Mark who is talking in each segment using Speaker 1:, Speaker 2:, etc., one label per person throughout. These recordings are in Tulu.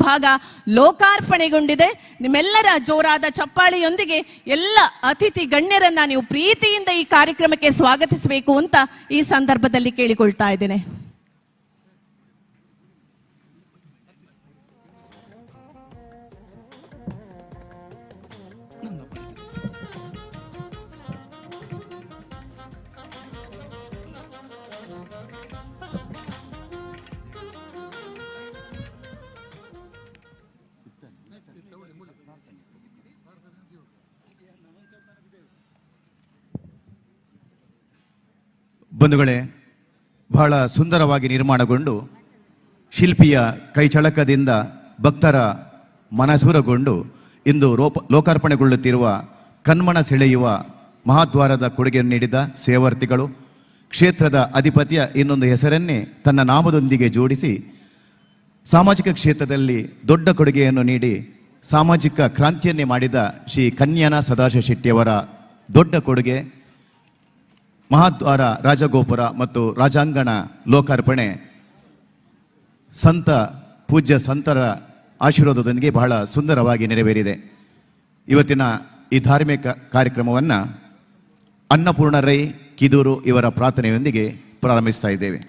Speaker 1: ವಿಭಾಗ ಲೋಕಾರ್ಪಣೆಗೊಂಡಿದೆ. ನಿಮ್ಮೆಲ್ಲರ ಜೋರಾದ ಚಪ್ಪಾಳೆಯೊಂದಿಗೆ ಎಲ್ಲ ಅತಿಥಿ ಗಣ್ಯರನ್ನ ನೀವು ಪ್ರೀತಿಯಿಂದ ಈ ಕಾರ್ಯಕ್ರಮಕ್ಕೆ ಸ್ವಾಗತಿಸಬೇಕು ಅಂತ ಈ ಸಂದರ್ಭದಲ್ಲಿ ಕೇಳಿಕೊಳ್ತಾ ಇದ್ದೇನೆ.
Speaker 2: ಬಂಧುಗಳೇ, ಬಹಳ ಸುಂದರವಾಗಿ ನಿರ್ಮಾಣಗೊಂಡು ಶಿಲ್ಪಿಯ ಕೈಚಳಕದಿಂದ ಭಕ್ತರ ಮನಸೂರಗೊಂಡು ಇಂದು ಲೋಕಾರ್ಪಣೆಗೊಳ್ಳುತ್ತಿರುವ ಕಣ್ಮನ ಸೆಳೆಯುವ ಮಹಾದ್ವಾರದ ಕೊಡುಗೆಯನ್ನು ನೀಡಿದ ಸೇವಾರ್ಥಿಗಳು, ಕ್ಷೇತ್ರದ ಅಧಿಪತಿಯ ಇನ್ನೊಂದು ಹೆಸರನ್ನೇ ತನ್ನ ನಾಮದೊಂದಿಗೆ ಜೋಡಿಸಿ ಸಾಮಾಜಿಕ ಕ್ಷೇತ್ರದಲ್ಲಿ ದೊಡ್ಡ ಕೊಡುಗೆಯನ್ನು ನೀಡಿ ಸಾಮಾಜಿಕ ಕ್ರಾಂತಿಯನ್ನೇ ಮಾಡಿದ ಶ್ರೀ ಕನ್ಯಾನ ಸದಾಶಿವ ಶೆಟ್ಟಿಯವರ ದೊಡ್ಡ ಕೊಡುಗೆ ಮಹಾದ್ವಾರ, ರಾಜಗೋಪುರ ಮತ್ತು ರಾಜಾಂಗಣ ಲೋಕಾರ್ಪಣೆ ಸಂತ ಪೂಜ್ಯ ಸಂತರ ಆಶೀರ್ವಾದದೊಂದಿಗೆ ಬಹಳ ಸುಂದರವಾಗಿ ನೆರವೇರಿದೆ. ಇವತ್ತಿನ ಈ ಧಾರ್ಮಿಕ ಕಾರ್ಯಕ್ರಮವನ್ನು ಅನ್ನಪೂರ್ಣ ರೈ ಕಿದೂರು ಇವರ ಪ್ರಾರ್ಥನೆಯೊಂದಿಗೆ ಪ್ರಾರಂಭಿಸ್ತಾ ಇದ್ದೇವೆ.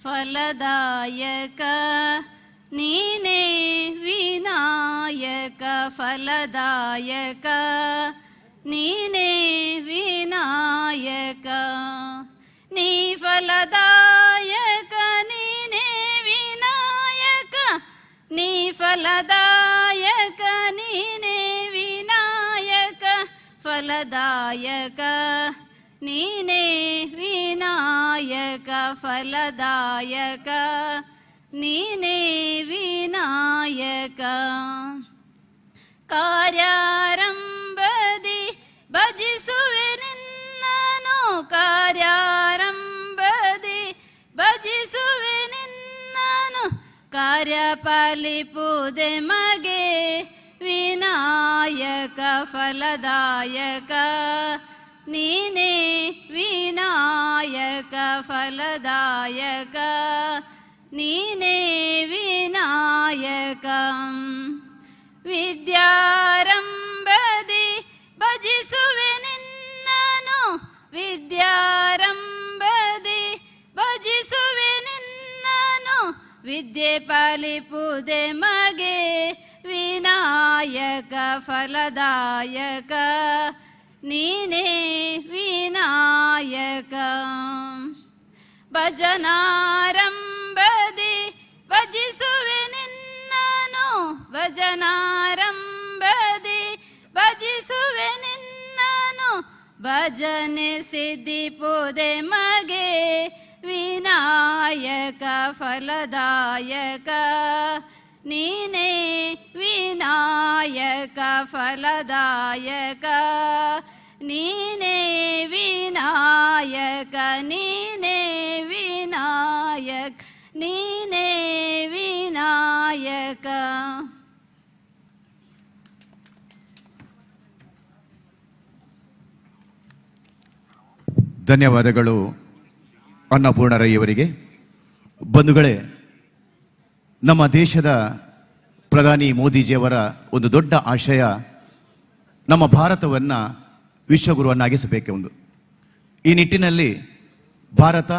Speaker 3: ಫಲದಾಯಕ ನೀನೇ ವಿನಾಯಕ, ಫಲದಾಯಕ ನೀನೇ ವಿನಾಯಕ, ನೀ ಫಲದಾಯಕ ನೀನೇ ವಿನಾಯಕ, ನೀ ಫಲದಾಯಕ ನೀನೇ ವಿನಾಯಕ, ಫಲದಾಯಕ ನೀನೇ ವಿನಾಯಕ, ಫಲದಾಯಕ ನೀನೇ ವಿನಾಯಕ. ಕಾರ್ಯಾರಂಭದಿ ಭಜಿಸುವೆ ನಿನ್ನನು, ಕಾರ್ಯಾರಂಭದಿ ಭಜಿಸುವೆ ನಿನ್ನನು, ಕಾರ್ಯ ಪಾಲಿಪುದೆ ಮಗೆ ವಿನಾಯಕ, ಫಲದಾಯಕ ನೀನೇ ವಿನಾಯಕ, ಫಲದಾಯಕ ನೀನೇ ವಿನಾಯಕ. ವಿದ್ಯಾರಂಭದಿ ಭಜಿಸುವೆ ನಿನ್ನನು, ವಿದ್ಯಾರಂಭದಿ ಭಜಿಸುವೆ ನಿನ್ನನು, ವಿದ್ಯೆ ಪಾಲಿಪುದೆ ಮಗೆ ವಿನಾಯಕ, ಫಲದಾಯಕ ನೀನೇ ವಿನಾಯಕ. ಭಜನಾರಂಭದಿ ಭಜಿಸುವೆ ನಿನ್ನನು, ಭಜನಾರಂಭದಿ ಭಜಿಸುವೆ ನಿನ್ನನು, ಭಜನೆ ಸಿದ್ಧಿಪುದೆ ಮಗೆ ವಿನಾಯಕ, ಫಲದಾಯಕ ನೀನೇ ವಿನಾಯಕ, ಫಲದಾಯಕ ನೀನೇ ವಿನಾಯಕ, ನೀನೇ ವಿನಾಯಕ, ನೀನೇ ವಿನಾಯಕ.
Speaker 2: ಧನ್ಯವಾದಗಳು ಅನ್ನಪೂರ್ಣ ರೈಯವರಿಗೆ. ಬಂಧುಗಳೇ, ನಮ್ಮ ದೇಶದ ಪ್ರಧಾನಿ ಮೋದಿಜಿಯವರ ಒಂದು ದೊಡ್ಡ ಆಶಯ ನಮ್ಮ ಭಾರತವನ್ನು ವಿಶ್ವಗುರುವನ್ನಾಗಿಸಬೇಕೆಂದು. ಈ ನಿಟ್ಟಿನಲ್ಲಿ ಭಾರತ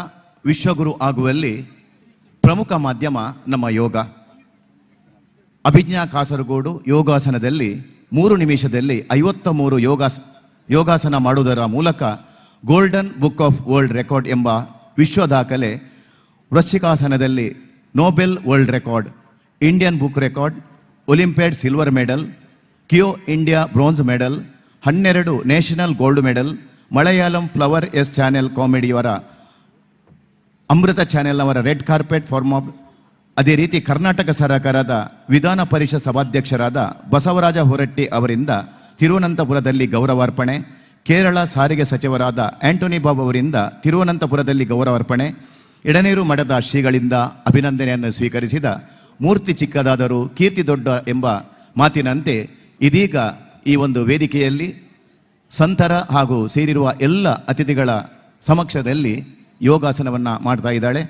Speaker 2: ವಿಶ್ವಗುರು ಆಗುವಲ್ಲಿ ಪ್ರಮುಖ ಮಾಧ್ಯಮ ನಮ್ಮ ಯೋಗ. ಅಭಿಜ್ಞಾ ಕಾಸರಗೋಡು ಯೋಗಾಸನದಲ್ಲಿ 3 ನಿಮಿಷದಲ್ಲಿ 53 ಯೋಗಾಸನ ಮಾಡುವುದರ ಮೂಲಕ Golden Book of World Record ಎಂಬ ವಿಶ್ವ ದಾಖಲೆ, ವೃಶ್ಚಿಕಾಸನದಲ್ಲಿ Nobel World Record, Indian Book Record, Olympiad silver medal, Khelo India bronze medal, 12 national gold medal, Malayalam Flower S channel ಕಾಮಿಡಿಯವರ Amrita ಚಾನೆಲ್ನವರ red carpet form of, ಅದೇ ರೀತಿ ಕರ್ನಾಟಕ ಸರ್ಕಾರದ ವಿಧಾನ ಪರಿಷತ್ ಸಭಾಧ್ಯಕ್ಷರಾದ ಬಸವರಾಜ ಹೊರಟ್ಟಿ ಅವರಿಂದ ತಿರುವನಂತಪುರದಲ್ಲಿ ಗೌರವಾರ್ಪಣೆ, ಕೇರಳ ಸಾರಿಗೆ ಸಚಿವರಾದ ಆಂಟೋನಿ ಬಾಬು ಅವರಿಂದ ತಿರುವನಂತಪುರದಲ್ಲಿ ಗೌರವಾರ್ಪಣೆ, ಎಡನೀರು ಮಠದ ಶ್ರೀಗಳಿಂದ ಅಭಿನಂದನೆಯನ್ನು ಸ್ವೀಕರಿಸಿದ ಮೂರ್ತಿ ಚಿಕ್ಕದಾದರೂ ಕೀರ್ತಿ ದೊಡ್ಡ ಎಂಬ ಮಾತಿನಂತೆ ಇದೀಗ ಈ ಒಂದು ವೇದಿಕೆಯಲ್ಲಿ ಸಂತರ ಹಾಗೂ ಸೇರಿರುವ ಎಲ್ಲ ಅತಿಥಿಗಳ ಸಮಕ್ಷದಲ್ಲಿ ಯೋಗಾಸನವನ್ನು ಮಾಡ್ತಾ ಇದ್ದಾಳೆ.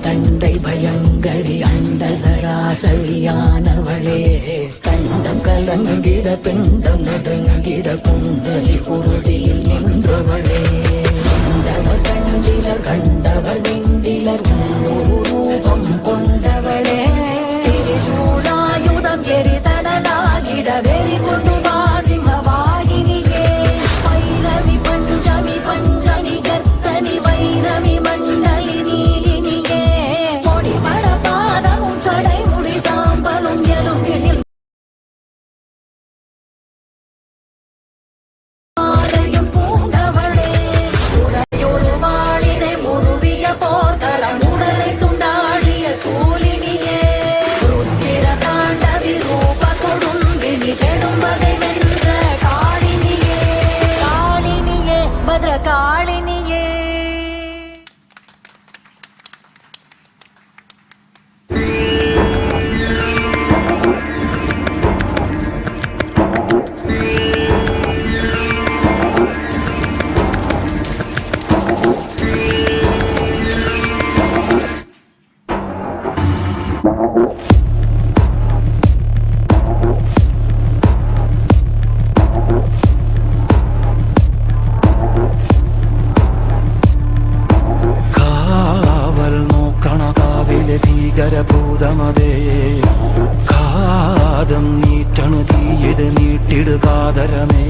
Speaker 4: தண்டை பயங்கரி அண்ட சராசரியானவளே கண்டம் கலங்கிட பிண்டம் நடுங்கிட குண்டலி குருதியில் நின்றவளே கண்டவர் கண்டிலர் கண்டவர் விண்டிலர் ரூபம் கொண்டவளே திரிசூலாயுதம் எரிதடலாகிட வெறி கொண்டு வாசிமவாகினியே பைரவி பஞ்சமி பஞ்சனி கர்த்தனி வைரவி மண்டலி நீலினியே பொடிபட பாதமும் சடை முடி சாம்பலும் எலும்பினில் மாலையும் பூண்டவளே உடையொரு வாளினை உருவிய போர்த்தலம் உடலை துண்டாடிய சூலினியே ருத்திர தாண்டவி ரூப கொடும்பினி கெடும்பகை வென்ற காளினியே காளினியே பத்ரகாளினியே.
Speaker 5: കാവൽ നോക്കണ കാവിലെ ഭീകരഭൂതമതേ കാതം നീറ്റണു തീയത് നീട്ടിടുകാതരമേ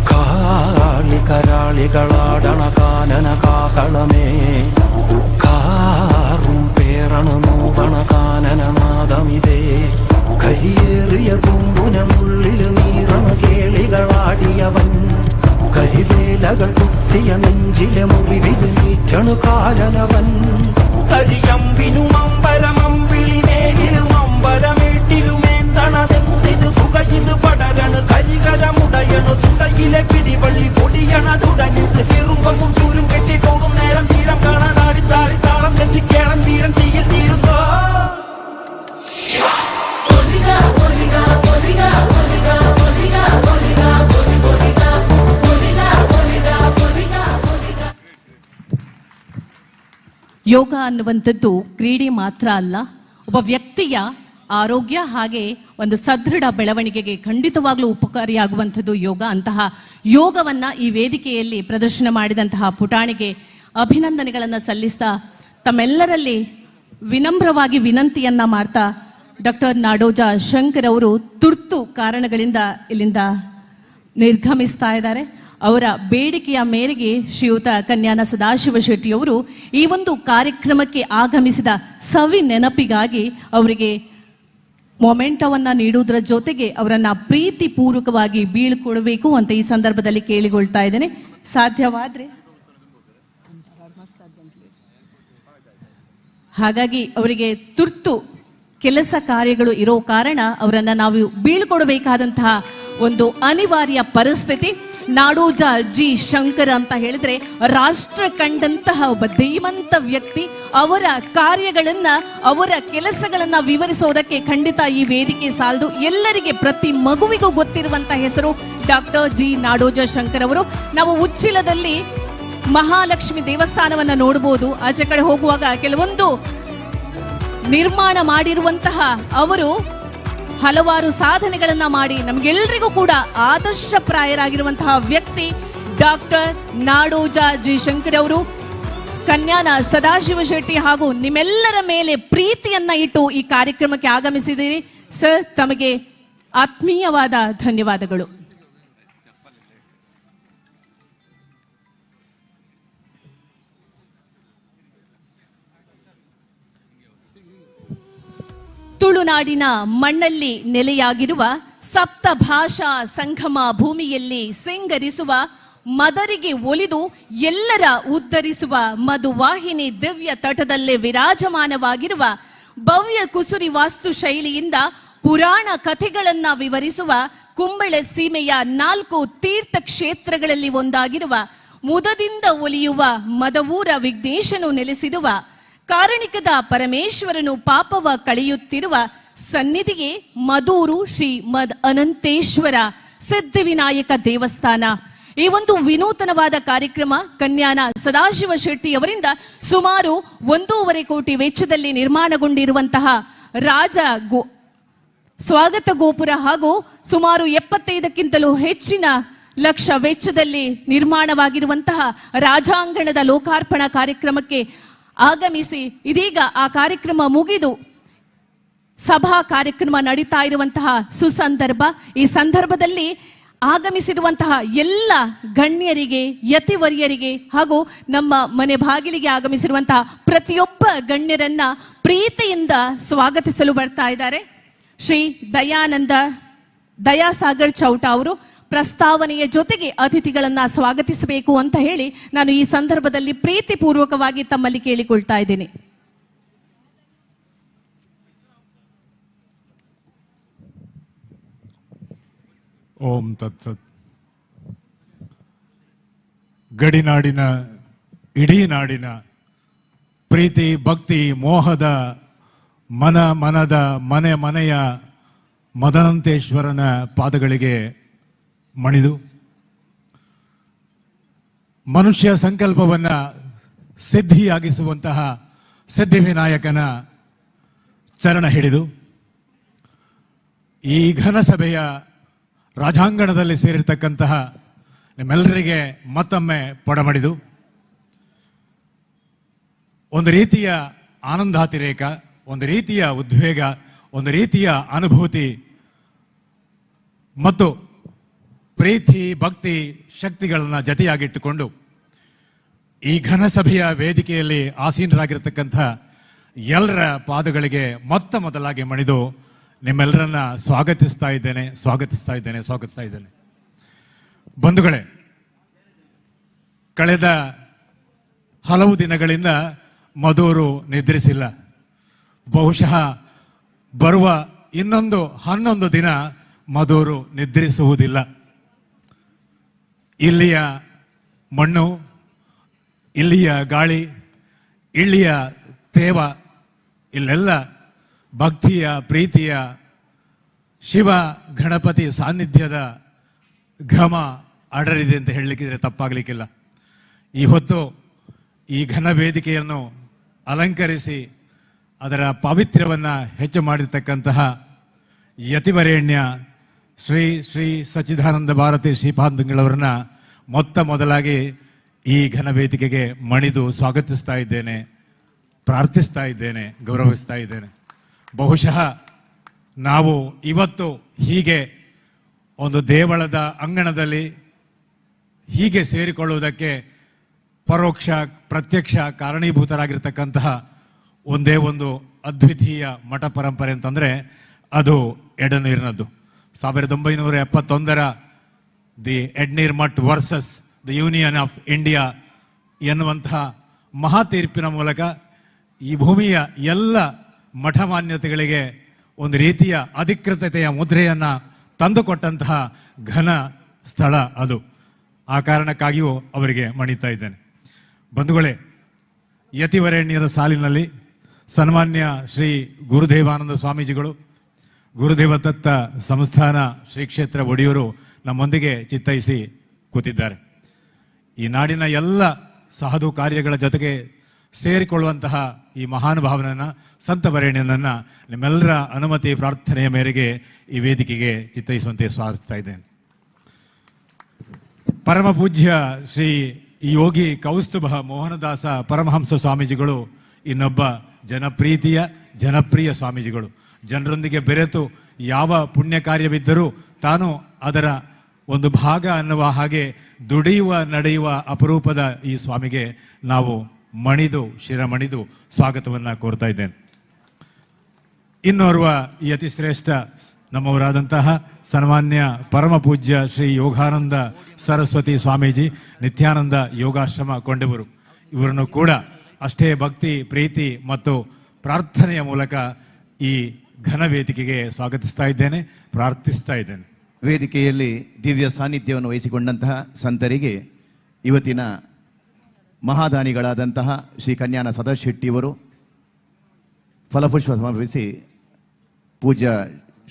Speaker 5: കാളി കരാളികളാടണ കാനന കാഹളമേ കാറും പേറണു നോവണ കാനനനാദമിതേ കരിയേറിയ പൂമ്പുനമുള്ളിൽ നീറണ കേളികളാടിയവൻ കരിവേലകൾ കുത്തിയ നെഞ്ചിലെ മുറിവിൽ നീറ്റണു കാലനവൻ കരിയമ്പിനും അമ്പരമമ്പിളി മേലിലും അമ്പരമേട്ടിലുമേന്തണതെന്തിത് പുകയിൽ ഇത് പടരണ് കരികരമുടയണു തുടയിലെ പിടിവള്ളി പൊടിയണ തുടഞ്ഞിത് ചെറുമ്പും സൂരും കെട്ടിട്ടോടും നേരം തീരം കാണാൻ ആടിത്താറി താളം തെറ്റിക്കേളം തീരം തീയിൽ തീരുന്നോ.
Speaker 1: ಯೋಗ ಅನ್ನುವಂಥದ್ದು ಕ್ರೀಡೆ ಮಾತ್ರ ಅಲ್ಲ, ಒಬ್ಬ ವ್ಯಕ್ತಿಯ ಆರೋಗ್ಯ ಹಾಗೆ ಒಂದು ಸದೃಢ ಬೆಳವಣಿಗೆಗೆ ಖಂಡಿತವಾಗ್ಲೂ ಉಪಕಾರಿಯಾಗುವಂಥದ್ದು ಯೋಗ. ಅಂತಹ ಯೋಗವನ್ನ ಈ ವೇದಿಕೆಯಲ್ಲಿ ಪ್ರದರ್ಶನ ಮಾಡಿದಂತಹ ಪುಟಾಣಿಗೆ ಅಭಿನಂದನೆಗಳನ್ನು ಸಲ್ಲಿಸ್ತಾ ತಮ್ಮೆಲ್ಲರಲ್ಲಿ ವಿನಮ್ರವಾಗಿ ವಿನಂತಿಯನ್ನ ಮಾಡ್ತಾ, ಡಾಕ್ಟರ್ ನಾಡೋಜ ಶಂಕರ್ ಅವರು ತುರ್ತು ಕಾರಣಗಳಿಂದ ಇಲ್ಲಿಂದ ನಿರ್ಗಮಿಸ್ತಾ ಇದ್ದಾರೆ. ಅವರ ಬೇಡಿಕೆಯ ಮೇರೆಗೆ ಶ್ರೀಯುತ ಕನ್ಯಾನ ಸದಾಶಿವ ಶೆಟ್ಟಿಯವರು ಈ ಒಂದು ಕಾರ್ಯಕ್ರಮಕ್ಕೆ ಆಗಮಿಸಿದ ಸವಿ ನೆನಪಿಗಾಗಿ ಅವರಿಗೆ ಮೊಮೆಂಟವನ್ನ ನೀಡುವುದರ ಜೊತೆಗೆ ಅವರನ್ನ ಪ್ರೀತಿಪೂರ್ವಕವಾಗಿ ಬೀಳ್ಕೊಡಬೇಕು ಅಂತ ಈ ಸಂದರ್ಭದಲ್ಲಿ ಕೇಳಿಕೊಳ್ತಾ ಇದ್ದೇನೆ. ಸಾಧ್ಯವಾದ್ರೆ ಹಾಗಾಗಿ ಅವರಿಗೆ ತುರ್ತು ಕೆಲಸ ಕಾರ್ಯಗಳು ಇರೋ ಕಾರಣ ಅವರನ್ನ ನಾವು ಬೀಳ್ಕೊಡಬೇಕಾದಂತಹ ಒಂದು ಅನಿವಾರ್ಯ ಪರಿಸ್ಥಿತಿ. ನಾಡೋಜ ಜಿ ಶಂಕರ್ ಅಂತ ಹೇಳಿದ್ರೆ ರಾಷ್ಟ್ರ ಕಂಡಂತಹ ಒಬ್ಬ ಧೀಮಂತ ವ್ಯಕ್ತಿ. ಅವರ ಕಾರ್ಯಗಳನ್ನ, ಅವರ ಕೆಲಸಗಳನ್ನ ವಿವರಿಸೋದಕ್ಕೆ ಖಂಡಿತ ಈ ವೇದಿಕೆ ಸಾಲದು. ಎಲ್ಲರಿಗೆ, ಪ್ರತಿ ಮಗುವಿಗೂ ಗೊತ್ತಿರುವಂತಹ ಹೆಸರು ಡಾಕ್ಟರ್ ಜಿ ನಾಡೋಜ ಶಂಕರ್ ಅವರು. ನಾವು ಉಚ್ಚಿಲದಲ್ಲಿ ಮಹಾಲಕ್ಷ್ಮಿ ದೇವಸ್ಥಾನವನ್ನ ನೋಡಬಹುದು. ಆಚೆ ಕಡೆ ಹೋಗುವಾಗ ಕೆಲವೊಂದು ನಿರ್ಮಾಣ ಮಾಡಿರುವಂತಹ ಅವರು ಹಲವಾರು ಸಾಧನೆಗಳನ್ನ ಮಾಡಿ ನಮಗೆಲ್ಲರಿಗೂ ಕೂಡ ಆದರ್ಶಪ್ರಾಯರಾಗಿರುವಂತಹ ವ್ಯಕ್ತಿ ಡಾಕ್ಟರ್ ನಾಡೋಜ ಜಿ ಶಂಕರ್ ಅವರು. ಕನ್ಯಾನ ಸದಾಶಿವ ಶೆಟ್ಟಿ ಹಾಗೂ ನಿಮ್ಮೆಲ್ಲರ ಮೇಲೆ ಪ್ರೀತಿಯನ್ನ ಇಟ್ಟು ಈ ಕಾರ್ಯಕ್ರಮಕ್ಕೆ ಆಗಮಿಸಿದ್ದೀರಿ. ಸರ್, ತಮಗೆ ಆತ್ಮೀಯವಾದ ಧನ್ಯವಾದಗಳು. ತುಳುನಾಡಿನ ಮಣ್ಣಲ್ಲಿ ನೆಲೆಯಾಗಿರುವ ಸಪ್ತ ಭಾಷಾ ಸಂಗಮ ಭೂಮಿಯಲ್ಲಿ ಸಿಂಗರಿಸುವ, ಮದರಿಗೆ ಒಲಿದು ಎಲ್ಲರ ಉದ್ಧರಿಸುವ ಮಧುವಾಹಿನಿ ದಿವ್ಯ ತಟದಲ್ಲೇ ವಿರಾಜಮಾನವಾಗಿರುವ ಭವ್ಯ ಕುಸುರಿ ವಾಸ್ತು ಶೈಲಿಯಿಂದ ಪುರಾಣ ಕಥೆಗಳನ್ನ ವಿವರಿಸುವ ಕುಂಬಳೆ ಸೀಮೆಯ 4 ತೀರ್ಥ ಕ್ಷೇತ್ರಗಳಲ್ಲಿ ಒಂದಾಗಿರುವ ಮುದದಿಂದ ಒಲಿಯುವ ಮದವೂರ ವಿಘ್ನೇಶನು ನೆಲೆಸಿರುವ ಕಾರಣಿಕದ ಪರಮೇಶ್ವರನು ಪಾಪವ ಕಳೆಯುತ್ತಿರುವ ಸನ್ನಿಧಿಗೆ ಮದೂರು ಶ್ರೀ ಮದ್ ಅನಂತೇಶ್ವರ ಸಿದ್ಧಿವಿನಾಯಕ ದೇವಸ್ಥಾನ. ಈ ಒಂದು ವಿನೂತನವಾದ ಕಾರ್ಯಕ್ರಮ ಕನ್ಯಾನ ಸದಾಶಿವ ಶೆಟ್ಟಿ ಅವರಿಂದ ಸುಮಾರು 1.5 ಕೋಟಿ ವೆಚ್ಚದಲ್ಲಿ ನಿರ್ಮಾಣಗೊಂಡಿರುವಂತಹ ರಾಜ ಸ್ವಾಗತ ಗೋಪುರ ಹಾಗೂ ಸುಮಾರು 75ಕ್ಕಿಂತಲೂ ಹೆಚ್ಚಿನ ಲಕ್ಷ ವೆಚ್ಚದಲ್ಲಿ ನಿರ್ಮಾಣವಾಗಿರುವಂತಹ ರಾಜಾಂಗಣದ ಲೋಕಾರ್ಪಣಾ ಕಾರ್ಯಕ್ರಮಕ್ಕೆ ಆಗಮಿಸಿ ಇದೀಗ ಆ ಕಾರ್ಯಕ್ರಮ ಮುಗಿದು ಸಭಾ ಕಾರ್ಯಕ್ರಮ ನಡೀತಾ ಇರುವಂತಹ ಸುಸಂದರ್ಭ. ಈ ಸಂದರ್ಭದಲ್ಲಿ ಆಗಮಿಸಿರುವಂತಹ ಎಲ್ಲ ಗಣ್ಯರಿಗೆ, ಯತಿವರ್ಯರಿಗೆ ಹಾಗೂ ನಮ್ಮ ಮನೆ ಬಾಗಿಲಿಗೆ ಆಗಮಿಸಿರುವಂತಹ ಪ್ರತಿಯೊಬ್ಬ ಗಣ್ಯರನ್ನ ಪ್ರೀತಿಯಿಂದ ಸ್ವಾಗತಿಸಲು ಬರ್ತಾ ಇದ್ದಾರೆ ಶ್ರೀ ದಯಾಸಾಗರ್ ಚೌಟ ಅವರು. ಪ್ರಸ್ತಾವನೆಯ ಜೊತೆಗೆ ಅತಿಥಿಗಳನ್ನ ಸ್ವಾಗತಿಸಬೇಕು ಅಂತ ಹೇಳಿ ನಾನು ಈ ಸಂದರ್ಭದಲ್ಲಿ ಪ್ರೀತಿಪೂರ್ವಕವಾಗಿ ತಮ್ಮಲ್ಲಿ ಕೇಳಿಕೊಳ್ತಾ ಇದ್ದೇನೆ.
Speaker 6: ಓಂ ತತ್ಸತ್. ಗಡಿನಾಡಿನ, ಇಡೀ ನಾಡಿನ ಪ್ರೀತಿ ಭಕ್ತಿ ಮೋಹದ ಮನ ಮನದ ಮನೆ ಮನೆಯ ಮದನಂತೇಶ್ವರನ ಪಾದಗಳಿಗೆ ಮಣಿದು ಮನುಷ್ಯ ಸಂಕಲ್ಪವನ್ನು ಸಿದ್ಧಿಯಾಗಿಸುವಂತಹ ಸಿದ್ಧಿವಿನಾಯಕನ ಚರಣ ಹಿಡಿದು ಈ ಘನಸಭೆಯ ರಾಜಾಂಗಣದಲ್ಲಿ ಸೇರಿರ್ತಕ್ಕಂತಹ ನಿಮ್ಮೆಲ್ಲರಿಗೆ ಮತ್ತೊಮ್ಮೆ ಪಡಮಡಿದು ಒಂದು ರೀತಿಯ ಆನಂದಾತಿರೇಕ, ಒಂದು ರೀತಿಯ ಉದ್ವೇಗ, ಒಂದು ರೀತಿಯ ಅನುಭೂತಿ ಮತ್ತು ಪ್ರೀತಿ ಭಕ್ತಿ ಶಕ್ತಿಗಳನ್ನು ಜತೆಯಾಗಿಟ್ಟುಕೊಂಡು ಈ ಘನಸಭೆಯ ವೇದಿಕೆಯಲ್ಲಿ ಆಸೀನರಾಗಿರ್ತಕ್ಕಂಥ ಎಲ್ಲರ ಪಾದಗಳಿಗೆ ಮೊತ್ತ ಮೊದಲಾಗಿ ಮಣಿದು ನಿಮ್ಮೆಲ್ಲರನ್ನ ಸ್ವಾಗತಿಸ್ತಾ ಇದ್ದೇನೆ, ಸ್ವಾಗತಿಸ್ತಾ ಇದ್ದೇನೆ, ಸ್ವಾಗತಿಸ್ತಾ ಇದ್ದೇನೆ. ಬಂಧುಗಳೇ, ಕಳೆದ ಹಲವು ದಿನಗಳಿಂದ ಮಧೂರು ನಿದ್ರಿಸಿಲ್ಲ. ಬಹುಶಃ ಬರುವ ಇನ್ನೊಂದು 11 ದಿನ Maduru ನಿದ್ರಿಸುವುದಿಲ್ಲ. ಇಲ್ಲಿಯ ಮಣ್ಣು, ಇಲ್ಲಿಯ ಗಾಳಿ, ಇಲ್ಲಿಯ ತೇವ, ಇಲ್ಲೆಲ್ಲ ಭಕ್ತಿಯ, ಪ್ರೀತಿಯ, ಶಿವ ಗಣಪತಿ ಸಾನ್ನಿಧ್ಯದ ಘಮ ಅಡರಿದೆ ಅಂತ ಹೇಳಲಿಕ್ಕಿದ್ರೆ ತಪ್ಪಾಗಲಿಕ್ಕಿಲ್ಲ. ಈ ಹೊತ್ತು ಈ ಘನ ವೇದಿಕೆಯನ್ನು ಅಲಂಕರಿಸಿ ಅದರ ಪಾವಿತ್ರ್ಯವನ್ನು ಹೆಚ್ಚು ಮಾಡಿರ್ತಕ್ಕಂತಹ ಯತಿವರೇಣ್ಯ ಶ್ರೀ ಶ್ರೀ ಸಚ್ಚಿದಾನಂದ ಭಾರತಿ ಶ್ರೀಪಾದಂಗಳವರನ್ನ ಮೊತ್ತ ಮೊದಲಾಗಿ ಈ ಘನ ವೇದಿಕೆಗೆ ಮಣಿದು ಸ್ವಾಗತಿಸ್ತಾ ಇದ್ದೇನೆ, ಪ್ರಾರ್ಥಿಸ್ತಾ ಇದ್ದೇನೆ, ಗೌರವಿಸ್ತಾ ಇದ್ದೇನೆ. ಬಹುಶಃ ನಾವು ಇವತ್ತು ಹೀಗೆ ಒಂದು ದೇವಳದ ಅಂಗಣದಲ್ಲಿ ಹೀಗೆ ಸೇರಿಕೊಳ್ಳುವುದಕ್ಕೆ ಪರೋಕ್ಷ ಪ್ರತ್ಯಕ್ಷ ಕಾರಣೀಭೂತರಾಗಿರ್ತಕ್ಕಂತಹ ಒಂದೇ ಒಂದು ಅದ್ವಿತೀಯ ಮಠ ಪರಂಪರೆ ಅಂತಂದರೆ ಅದು ಎಡನೀರಿನದ್ದು. 1971ರ the Edneer Mutt versus the Union of India ಎನ್ನುವಂತಹ ಮಹಾ ತೀರ್ಪಿನ ಮೂಲಕ ಈ ಭೂಮಿಯ ಎಲ್ಲ ಮಠ ಮಾನ್ಯತೆಗಳಿಗೆ ಒಂದು ರೀತಿಯ ಅಧಿಕೃತತೆಯ ಮುದ್ರೆಯನ್ನು ತಂದುಕೊಟ್ಟಂತಹ ಘನ ಸ್ಥಳ ಅದು. ಆ ಕಾರಣಕ್ಕಾಗಿಯೂ ಅವರಿಗೆ ಮಣಿತಾ ಇದ್ದೇನೆ. ಬಂಧುಗಳೇ, ಯತಿವರೇಣ್ಯರ ಸಾಲಿನಲ್ಲಿ ಸನ್ಮಾನ್ಯ ಶ್ರೀ ಗುರುದೇವಾನಂದ ಸ್ವಾಮೀಜಿಗಳು, ಗುರುದೇವದತ್ತ ಸಂಸ್ಥಾನ ಶ್ರೀ ಕ್ಷೇತ್ರ ಒಡೆಯರು ನಮ್ಮೊಂದಿಗೆ ಚಿತ್ತೈಸಿ ಕೂತಿದ್ದಾರೆ. ಈ ನಾಡಿನ ಎಲ್ಲ ಸಾಧು ಕಾರ್ಯಗಳ ಜೊತೆಗೆ ಸೇರಿಕೊಳ್ಳುವಂತಹ ಈ ಮಹಾನುಭಾವನನ್ನು, ಸಂತವರೇಣ್ಯನನ್ನು ನಿಮ್ಮೆಲ್ಲರ ಅನುಮತಿ ಪ್ರಾರ್ಥನೆಯ ಮೇರೆಗೆ ಈ ವೇದಿಕೆಗೆ ಚಿತ್ತೈಸುವಂತೆ ಸ್ವಾಗತಿಸ್ತಾ ಇದ್ದೇನೆ. ಪರಮ ಪೂಜ್ಯ ಶ್ರೀ ಯೋಗಿ ಕೌಸ್ತುಭ ಮೋಹನದಾಸ ಪರಮಹಂಸ ಸ್ವಾಮೀಜಿಗಳು ಇನ್ನೊಬ್ಬ ಜನಪ್ರೀತಿಯ ಜನಪ್ರಿಯ ಸ್ವಾಮೀಜಿಗಳು. ಜನರೊಂದಿಗೆ ಬೆರೆತು ಯಾವ ಪುಣ್ಯ ಕಾರ್ಯವಿದ್ದರೂ ತಾನು ಅದರ ಒಂದು ಭಾಗ ಅನ್ನುವ ಹಾಗೆ ದುಡಿಯುವ ನಡೆಯುವ ಅಪರೂಪದ ಈ ಸ್ವಾಮಿಗೆ ನಾವು ಮಣಿದು ಶಿರಮಣಿದು ಸ್ವಾಗತವನ್ನು ಕೋರ್ತಾ ಇದ್ದೇನೆ. ಇನ್ನೋರ್ವ ಈ ಅತಿ ಶ್ರೇಷ್ಠ ನಮ್ಮವರಾದಂತಹ ಸನ್ಮಾನ್ಯ ಪರಮ ಪೂಜ್ಯ ಶ್ರೀ ಯೋಗಾನಂದ ಸರಸ್ವತಿ ಸ್ವಾಮೀಜಿ, ನಿತ್ಯಾನಂದ ಯೋಗಾಶ್ರಮ ಕೊಂಡವರು, ಇವರನ್ನು ಕೂಡ ಅಷ್ಟೇ ಭಕ್ತಿ ಪ್ರೀತಿ ಮತ್ತು ಪ್ರಾರ್ಥನೆಯ ಮೂಲಕ ಈ ಘನ ವೇದಿಕೆಗೆ ಸ್ವಾಗತಿಸ್ತಾ ಇದ್ದೇನೆ, ಪ್ರಾರ್ಥಿಸ್ತಾ ಇದ್ದೇನೆ.
Speaker 2: ವೇದಿಕೆಯಲ್ಲಿ ದಿವ್ಯ ಸಾನ್ನಿಧ್ಯವನ್ನು ವಹಿಸಿಕೊಂಡಂತಹ ಸಂತರಿಗೆ ಇವತ್ತಿನ ಮಹಾದಾನಿಗಳಾದಂತಹ ಶ್ರೀ ಕನ್ಯಾನ ಸದಾಶೆಟ್ಟಿಯವರು ಫಲಪುಷ್ಪ ಸಮರ್ಪಿಸಿ ಪೂಜ್ಯ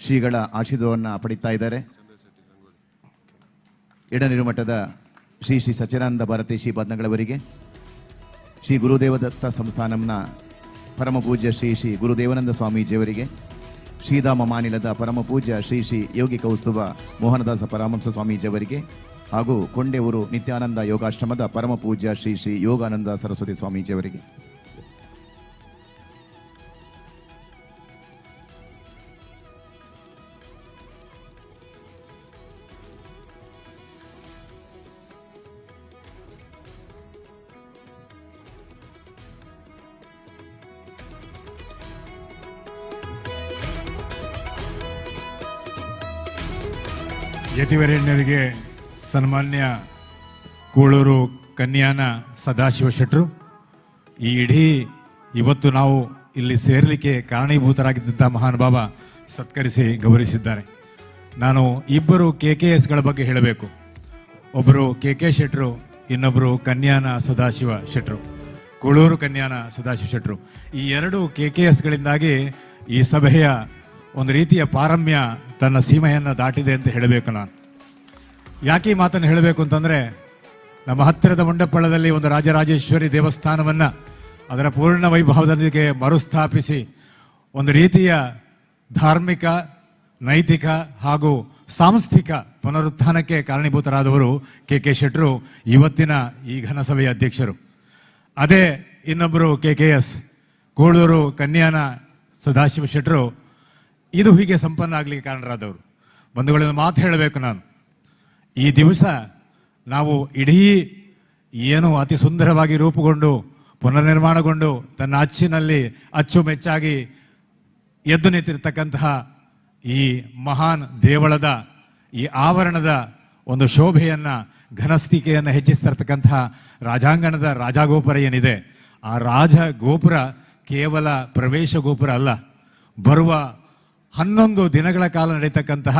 Speaker 2: ಶ್ರೀಗಳ ಆಶೀರ್ವಾದವನ್ನು ಪಡೀತಾ ಇದ್ದಾರೆ. ಎಡನೀರು ಮಠದ ಶ್ರೀ ಶ್ರೀ ಸಚ್ಚಿದಾನಂದ ಭಾರತಿ ಶ್ರೀಪಾದಂಗಳವರಿಗೆ, ಶ್ರೀ ಗುರುದೇವದತ್ತ ಸಂಸ್ಥಾನಂನ ಪರಮ ಪೂಜ್ಯ ಶ್ರೀ ಶ್ರೀ ಗುರುದೇವಾನಂದ ಸ್ವಾಮೀಜಿಯವರಿಗೆ, ಶ್ರೀಧಾಮ ಮಾನಿಲದ ಪರಮ ಪೂಜ್ಯ ಶ್ರೀ ಶ್ರೀ ಯೋಗಿ ಕೌಸ್ತುಭ ಮೋಹನದಾಸ ಪರಮಹಂಸ ಸ್ವಾಮೀಜಿಯವರಿಗೆ ಹಾಗೂ ಕೊಂಡೆಊರು ನಿತ್ಯಾನಂದ ಯೋಗಾಶ್ರಮದ ಪರಮ ಪೂಜ್ಯ ಶ್ರೀ ಶ್ರೀ ಯೋಗಾನಂದ ಸರಸ್ವತಿ ಸ್ವಾಮೀಜಿಯವರಿಗೆ.
Speaker 6: ಯತಿವರೇಣ್ಯರಿಗೆ ಸನ್ಮಾನ್ಯ ಕೂಳೂರು ಕನ್ಯಾನ ಸದಾಶಿವ ಶೆಟ್ಟರು ಈ ಇಡೀ ಇವತ್ತು ನಾವು ಇಲ್ಲಿ ಸೇರಲಿಕ್ಕೆ ಕಾರಣೀಭೂತರಾಗಿದ್ದಂಥ ಮಹಾನುಭಾವ ಸತ್ಕರಿಸಿ ಗೌರವಿಸಿದ್ದಾರೆ. ನಾನು ಇಬ್ಬರು ಕೆ ಕೆ ಎಸ್ಗಳ ಬಗ್ಗೆ ಹೇಳಬೇಕು. ಒಬ್ಬರು ಕೆ ಕೆ ಶೆಟ್ಟರು, ಇನ್ನೊಬ್ಬರು ಕನ್ಯಾನ ಸದಾಶಿವ ಶೆಟ್ಟರು, ಕೂಳೂರು ಕನ್ಯಾನ ಸದಾಶಿವ ಶೆಟ್ಟರು. ಈ ಎರಡು ಕೆ ಕೆ ಎಸ್ಗಳಿಂದಾಗಿ ಈ ಸಭೆಯ ಒಂದು ರೀತಿಯ ಪಾರಮ್ಯ ತನ್ನ ಸೀಮೆಯನ್ನು ದಾಟಿದೆ ಅಂತ ಹೇಳಬೇಕು. ನಾನು ಯಾಕೆ ಈ ಮಾತನ್ನು ಹೇಳಬೇಕು ಅಂತಂದರೆ, ನಮ್ಮ ಹತ್ತಿರದ ಮುಂಡಪ್ಪಳದಲ್ಲಿ ಒಂದು ರಾಜರಾಜೇಶ್ವರಿ ದೇವಸ್ಥಾನವನ್ನು ಅದರ ಪೂರ್ಣ ವೈಭವದೊಂದಿಗೆ ಮರುಸ್ಥಾಪಿಸಿ ಒಂದು ರೀತಿಯ ಧಾರ್ಮಿಕ, ನೈತಿಕ ಹಾಗೂ ಸಾಂಸ್ಥಿಕ ಪುನರುತ್ಥಾನಕ್ಕೆ ಕಾರಣೀಭೂತರಾದವರು ಕೆ ಕೆ ಶೆಟ್ಟರು, ಇವತ್ತಿನ ಈ ಘನಸಭೆಯ ಅಧ್ಯಕ್ಷರು. ಅದೇ ಇನ್ನೊಬ್ಬರು K K S Koluru Kanyana Sadashiva ಶೆಟ್ಟರು, ಇದು ಹೀಗೆ ಸಂಪನ್ನ ಆಗಲಿಕ್ಕೆ ಕಾರಣರಾದವರು. ಬಂಧುಗಳಿಂದ ಮಾತು ಹೇಳಬೇಕು ನಾನು. ಈ ದಿವಸ ನಾವು ಇಡೀ ಏನು ಅತಿ ಸುಂದರವಾಗಿ ರೂಪುಗೊಂಡು ಪುನರ್ನಿರ್ಮಾಣಗೊಂಡು ತನ್ನ ಅಚ್ಚಿನಲ್ಲಿ ಅಚ್ಚುಮೆಚ್ಚಾಗಿ ಎದ್ದು ನಿಂತಿರ್ತಕ್ಕಂತಹ ಈ ಮಹಾನ್ ದೇವಳದ ಈ ಆವರಣದ ಒಂದು ಶೋಭೆಯನ್ನು, ಘನಸ್ಥಿಕೆಯನ್ನು ಹೆಚ್ಚಿಸ್ತಿರ್ತಕ್ಕಂತಹ ರಾಜಾಂಗಣದ ರಾಜಗೋಪುರ ಏನಿದೆ, ಆ ರಾಜಗೋಪುರ ಕೇವಲ ಪ್ರವೇಶ ಗೋಪುರ ಅಲ್ಲ, ಬರುವ 11 ದಿನಗಳ ಕಾಲ ನಡೀತಕ್ಕಂತಹ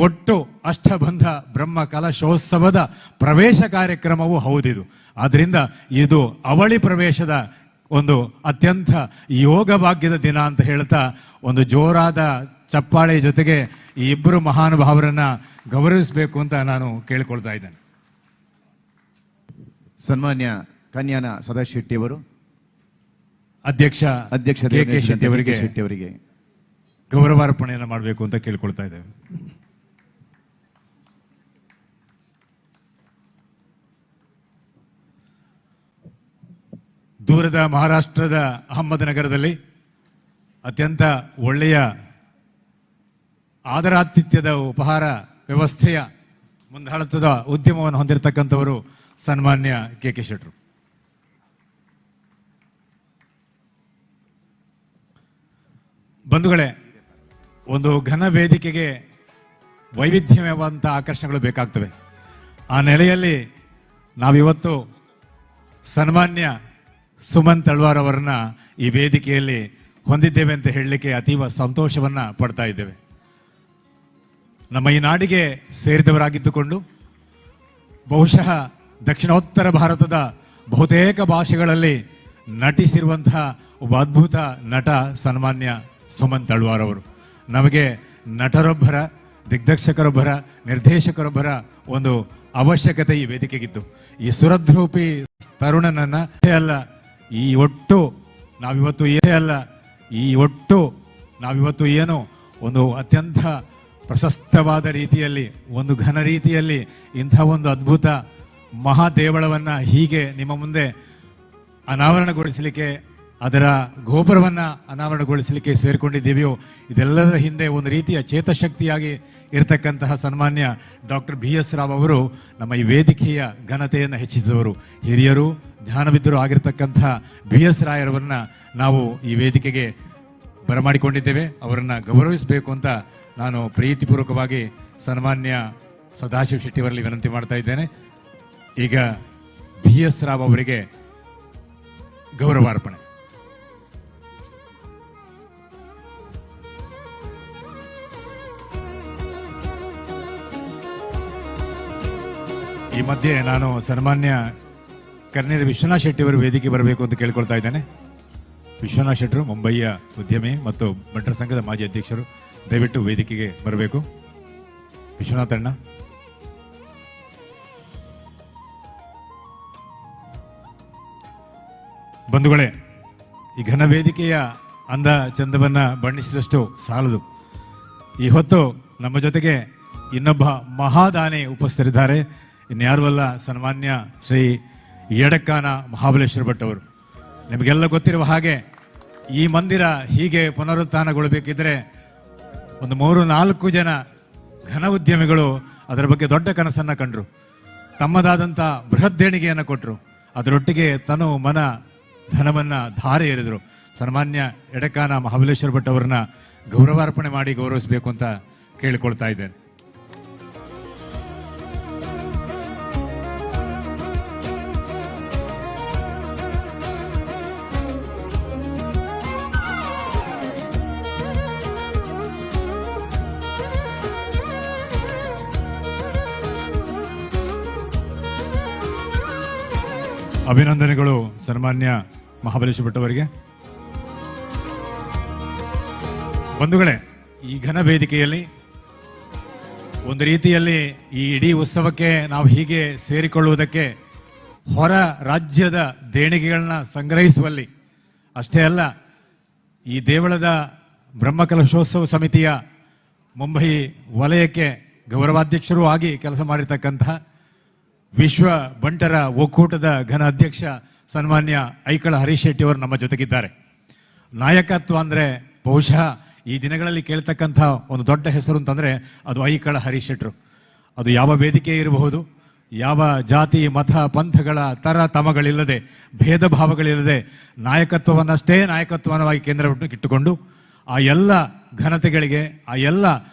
Speaker 6: ಒಟ್ಟು ಅಷ್ಟಬಂಧ ಬ್ರಹ್ಮ ಕಲಶೋತ್ಸವದ ಪ್ರವೇಶ ಕಾರ್ಯಕ್ರಮವೂ ಹೌದಿದು. ಆದ್ದರಿಂದ ಇದು ಅವಳಿ ಪ್ರವೇಶದ ಒಂದು ಅತ್ಯಂತ ಯೋಗ ಭಾಗ್ಯದ ದಿನ ಅಂತ ಹೇಳ್ತಾ ಒಂದು ಜೋರಾದ ಚಪ್ಪಾಳೆ ಜೊತೆಗೆ ಈ ಇಬ್ಬರು ಮಹಾನುಭಾವರನ್ನ ಗೌರವಿಸಬೇಕು ಅಂತ ನಾನು ಕೇಳಿಕೊಳ್ತಾ ಇದ್ದೇನೆ.
Speaker 2: ಸನ್ಮಾನ್ಯ ಕನ್ಯಾನ ಸದಾಶಿವ ಶೆಟ್ಟಿಯವರು,
Speaker 6: ಅಧ್ಯಕ್ಷ
Speaker 2: ಅಧ್ಯಕ್ಷ
Speaker 6: ಕೆ ಕೆ ಶೆಟ್ಟಿ ಅವರಿಗೆ
Speaker 2: ಶೆಟ್ಟಿಯವರಿಗೆ
Speaker 6: ಗೌರವಾರ್ಪಣೆಯನ್ನು ಮಾಡಬೇಕು ಅಂತ ಕೇಳಿಕೊಳ್ತಾ ಇದ್ದೇವೆ. ದೂರದ ಮಹಾರಾಷ್ಟ್ರದ ಅಹಮದನಗರದಲ್ಲಿ ಅತ್ಯಂತ ಒಳ್ಳೆಯ ಆದರಾತಿಥ್ಯದ ಉಪಹಾರ ವ್ಯವಸ್ಥೆಯ ಮುಂದಾಳತ್ವದ ಉದ್ಯಮವನ್ನು ಹೊಂದಿರತಕ್ಕಂಥವರು ಸನ್ಮಾನ್ಯ ಕೆ ಕೆ ಶೆಟ್ಟರು. ಬಂಧುಗಳೇ, ಒಂದು ಘನ ವೇದಿಕೆಗೆ ವೈವಿಧ್ಯಮಯವಾದಂಥ ಆಕರ್ಷಣೆಗಳು ಬೇಕಾಗ್ತವೆ. ಆ ನೆಲೆಯಲ್ಲಿ ನಾವಿವತ್ತು ಸನ್ಮಾನ್ಯ ಸುಮನ್ ತಳ್ವಾರ್ ಅವರನ್ನ ಈ ವೇದಿಕೆಯಲ್ಲಿ ಹೊಂದಿದ್ದೇವೆ ಅಂತ ಹೇಳಲಿಕ್ಕೆ ಅತೀವ ಸಂತೋಷವನ್ನ ಪಡ್ತಾ ಇದ್ದೇವೆ. ನಮ್ಮ ಈ ನಾಡಿಗೆ ಸೇರಿದವರಾಗಿದ್ದುಕೊಂಡು ಬಹುಶಃ ದಕ್ಷಿಣೋತ್ತರ ಭಾರತದ ಬಹುತೇಕ ಭಾಷೆಗಳಲ್ಲಿ ನಟಿಸಿರುವಂತಹ ಒಬ್ಬ ಅದ್ಭುತ ನಟ ಸನ್ಮಾನ್ಯ ಸುಮನ್ ತಳ್ವಾರ್ ಅವರು. ನಮಗೆ ನಟರೊಬ್ಬರ, ದಿಗ್ದರ್ಶಕರೊಬ್ಬರ, ನಿರ್ದೇಶಕರೊಬ್ಬರ ಒಂದು ಅವಶ್ಯಕತೆ ಈ ವೇದಿಕೆಗಿತ್ತು. ಈ ಸುರದ್ರೂಪಿ ತರುಣನನ್ನ ಅಲ್ಲ, ಈ ಒಟ್ಟು ನಾವಿವತ್ತು ಏನೇ ಅಲ್ಲ, ಈ ಒಟ್ಟು ನಾವಿವತ್ತು ಏನು ಒಂದು ಅತ್ಯಂತ ಪ್ರಶಸ್ತವಾದ ರೀತಿಯಲ್ಲಿ, ಒಂದು ಘನ ರೀತಿಯಲ್ಲಿ ಇಂಥ ಒಂದು ಅದ್ಭುತ ಮಹಾದೇವಳವನ್ನ ಹೀಗೆ ನಿಮ್ಮ ಮುಂದೆ ಅನಾವರಣಗೊಳಿಸಲಿಕ್ಕೆ, ಅದರ ಗೋಪುರವನ್ನ ಅನಾವರಣಗೊಳಿಸಲಿಕ್ಕೆ ಸೇರಿಕೊಂಡಿದ್ದೀವಿಯೋ, ಇದೆಲ್ಲದರ ಹಿಂದೆ ಒಂದು ರೀತಿಯ ಚೇತಶಕ್ತಿಯಾಗಿ ಇರತಕ್ಕಂತಹ ಸನ್ಮಾನ್ಯ doctor B S Rao ಅವರು ನಮ್ಮ ಈ ವೇದಿಕೆಯ ಘನತೆಯನ್ನು ಹೆಚ್ಚಿಸಿದವರು. ಹಿರಿಯರು, ಜ್ಞಾನವಿದ್ದರು ಆಗಿರ್ತಕ್ಕಂತಹ ಬಿ ಎಸ್ ರಾಯರವನ್ನ ನಾವು ಈ ವೇದಿಕೆಗೆ ಬರಮಾಡಿಕೊಂಡಿದ್ದೇವೆ. ಅವರನ್ನು ಗೌರವಿಸಬೇಕು ಅಂತ ನಾನು ಪ್ರೀತಿಪೂರ್ವಕವಾಗಿ ಸನ್ಮಾನ್ಯ ಸದಾಶಿವ ಶೆಟ್ಟಿಯವರಲ್ಲಿ ವಿನಂತಿ ಮಾಡ್ತಾ ಇದ್ದೇನೆ. ಈಗ ಬಿ ಎಸ್ ರಾವ್ ಅವರಿಗೆ ಗೌರವಾರ್ಪಣೆ. ಈ ಮಧ್ಯೆ ನಾನು ಸನ್ಮಾನ್ಯ ಕರ್ನೇರಿ ವಿಶ್ವನಾಥ್ ಶೆಟ್ಟಿಯವರು ವೇದಿಕೆ ಬರಬೇಕು ಅಂತ ಕೇಳಿಕೊಳ್ತಾ ಇದ್ದೇನೆ. ವಿಶ್ವನಾಥ್ ಶೆಟ್ಟರು ಮುಂಬಯಿಯ ಉದ್ಯಮಿ ಮತ್ತು ಬಂಟರ ಸಂಘದ ಮಾಜಿ ಅಧ್ಯಕ್ಷರು, ದಯವಿಟ್ಟು ವೇದಿಕೆಗೆ ಬರಬೇಕು. ವಿಶ್ವನಾಥ್ ಅಣ್ಣ. ಬಂಧುಗಳೇ, ಈ ಘನ ವೇದಿಕೆಯ ಅಂದ ಚಂದವನ್ನು ಬಣ್ಣಿಸಿದಷ್ಟು ಸಾಲದು. ಈ ಹೊತ್ತು ನಮ್ಮ ಜೊತೆಗೆ ಇನ್ನೊಬ್ಬ ಮಹಾದಾನಿ ಉಪಸ್ಥಿತರಿದ್ದಾರೆ. ಇನ್ಯಾರೂ ಅಲ್ಲ, ಸನ್ಮಾನ್ಯ ಶ್ರೀ ಎಡಕ್ಕಾನ ಮಹಾಬಲೇಶ್ವರ ಭಟ್ ಅವರು. ನಿಮಗೆಲ್ಲ ಗೊತ್ತಿರುವ ಹಾಗೆ ಈ ಮಂದಿರ ಹೀಗೆ ಪುನರುತ್ಥಾನಗೊಳ್ಳಬೇಕಿದ್ರೆ ಒಂದು 3-4 ಜನ ಘನ ಉದ್ಯಮಿಗಳು ಅದರ ಬಗ್ಗೆ ದೊಡ್ಡ ಕನಸನ್ನು ಕಂಡ್ರು, ತಮ್ಮದಾದಂಥ ಬೃಹತ್ ದೇಣಿಗೆಯನ್ನು ಕೊಟ್ಟರು, ಅದರೊಟ್ಟಿಗೆ ತನು ಮನ ಧನವನ್ನು ಧಾರೆ ಎರೆದರು. ಸನ್ಮಾನ್ಯ ಎಡಕ್ಕಾನ ಮಹಾಬಲೇಶ್ವರ ಭಟ್ ಅವರನ್ನ ಗೌರವಾರ್ಪಣೆ ಮಾಡಿ ಗೌರವಿಸಬೇಕು ಅಂತ ಕೇಳಿಕೊಳ್ತಾ ಇದ್ದೇನೆ. ಅಭಿನಂದನೆಗಳು ಸನ್ಮಾನ್ಯ ಮಹಾಬಲೇಶ್ವರ ಭಟ್ ಅವರಿಗೆ. ಬಂಧುಗಳೇ, ಈ ಘನ ವೇದಿಕೆಯಲ್ಲಿ ಒಂದು ರೀತಿಯಲ್ಲಿ ಈ ಇಡೀ ಉತ್ಸವಕ್ಕೆ ನಾವು ಹೀಗೆ ಸೇರಿಕೊಳ್ಳುವುದಕ್ಕೆ ಹೊರ ರಾಜ್ಯದ ದೇಣಿಗೆಗಳನ್ನ ಸಂಗ್ರಹಿಸುವಲ್ಲಿ ಅಷ್ಟೇ ಅಲ್ಲ, ಈ ದೇವಳದ ಬ್ರಹ್ಮಕಲಶೋತ್ಸವ ಸಮಿತಿಯ ಮುಂಬೈ ವಲಯಕ್ಕೆ ಗೌರವಾಧ್ಯಕ್ಷರೂ ಆಗಿ ಕೆಲಸ ಮಾಡಿರ್ತಕ್ಕಂತಹ ವಿಶ್ವ ಬಂಟರ ಒಕ್ಕೂಟದ ಘನ ಅಧ್ಯಕ್ಷ ಸನ್ಮಾನ್ಯ ಐಕಳ ಹರೀಶ್ ಶೆಟ್ಟಿ ಅವರು ನಮ್ಮ ಜೊತೆಗಿದ್ದಾರೆ. ನಾಯಕತ್ವ ಅಂದರೆ ಬಹುಶಃ ಈ ದಿನಗಳಲ್ಲಿ ಕೇಳ್ತಕ್ಕಂಥ ಒಂದು ದೊಡ್ಡ ಹೆಸರು ಅಂತಂದರೆ ಅದು ಐಕಳ ಹರೀಶ್ ಶೆಟ್ಟರು. ಅದು ಯಾವ ವೇದಿಕೆ ಇರಬಹುದು, ಯಾವ ಜಾತಿ ಮತ ಪಂಥಗಳ ತರ ತಮಗಳಿಲ್ಲದೆ, ಭೇದ ಭಾವಗಳಿಲ್ಲದೆ ನಾಯಕತ್ವವನ್ನಷ್ಟೇ ನಾಯಕತ್ವವಾಗಿ ಕೇಂದ್ರ ಇಟ್ಟುಕೊಂಡು ಆ ಎಲ್ಲ ಘನತೆಗಳಿಗೆ, ಆ ಎಲ್ಲ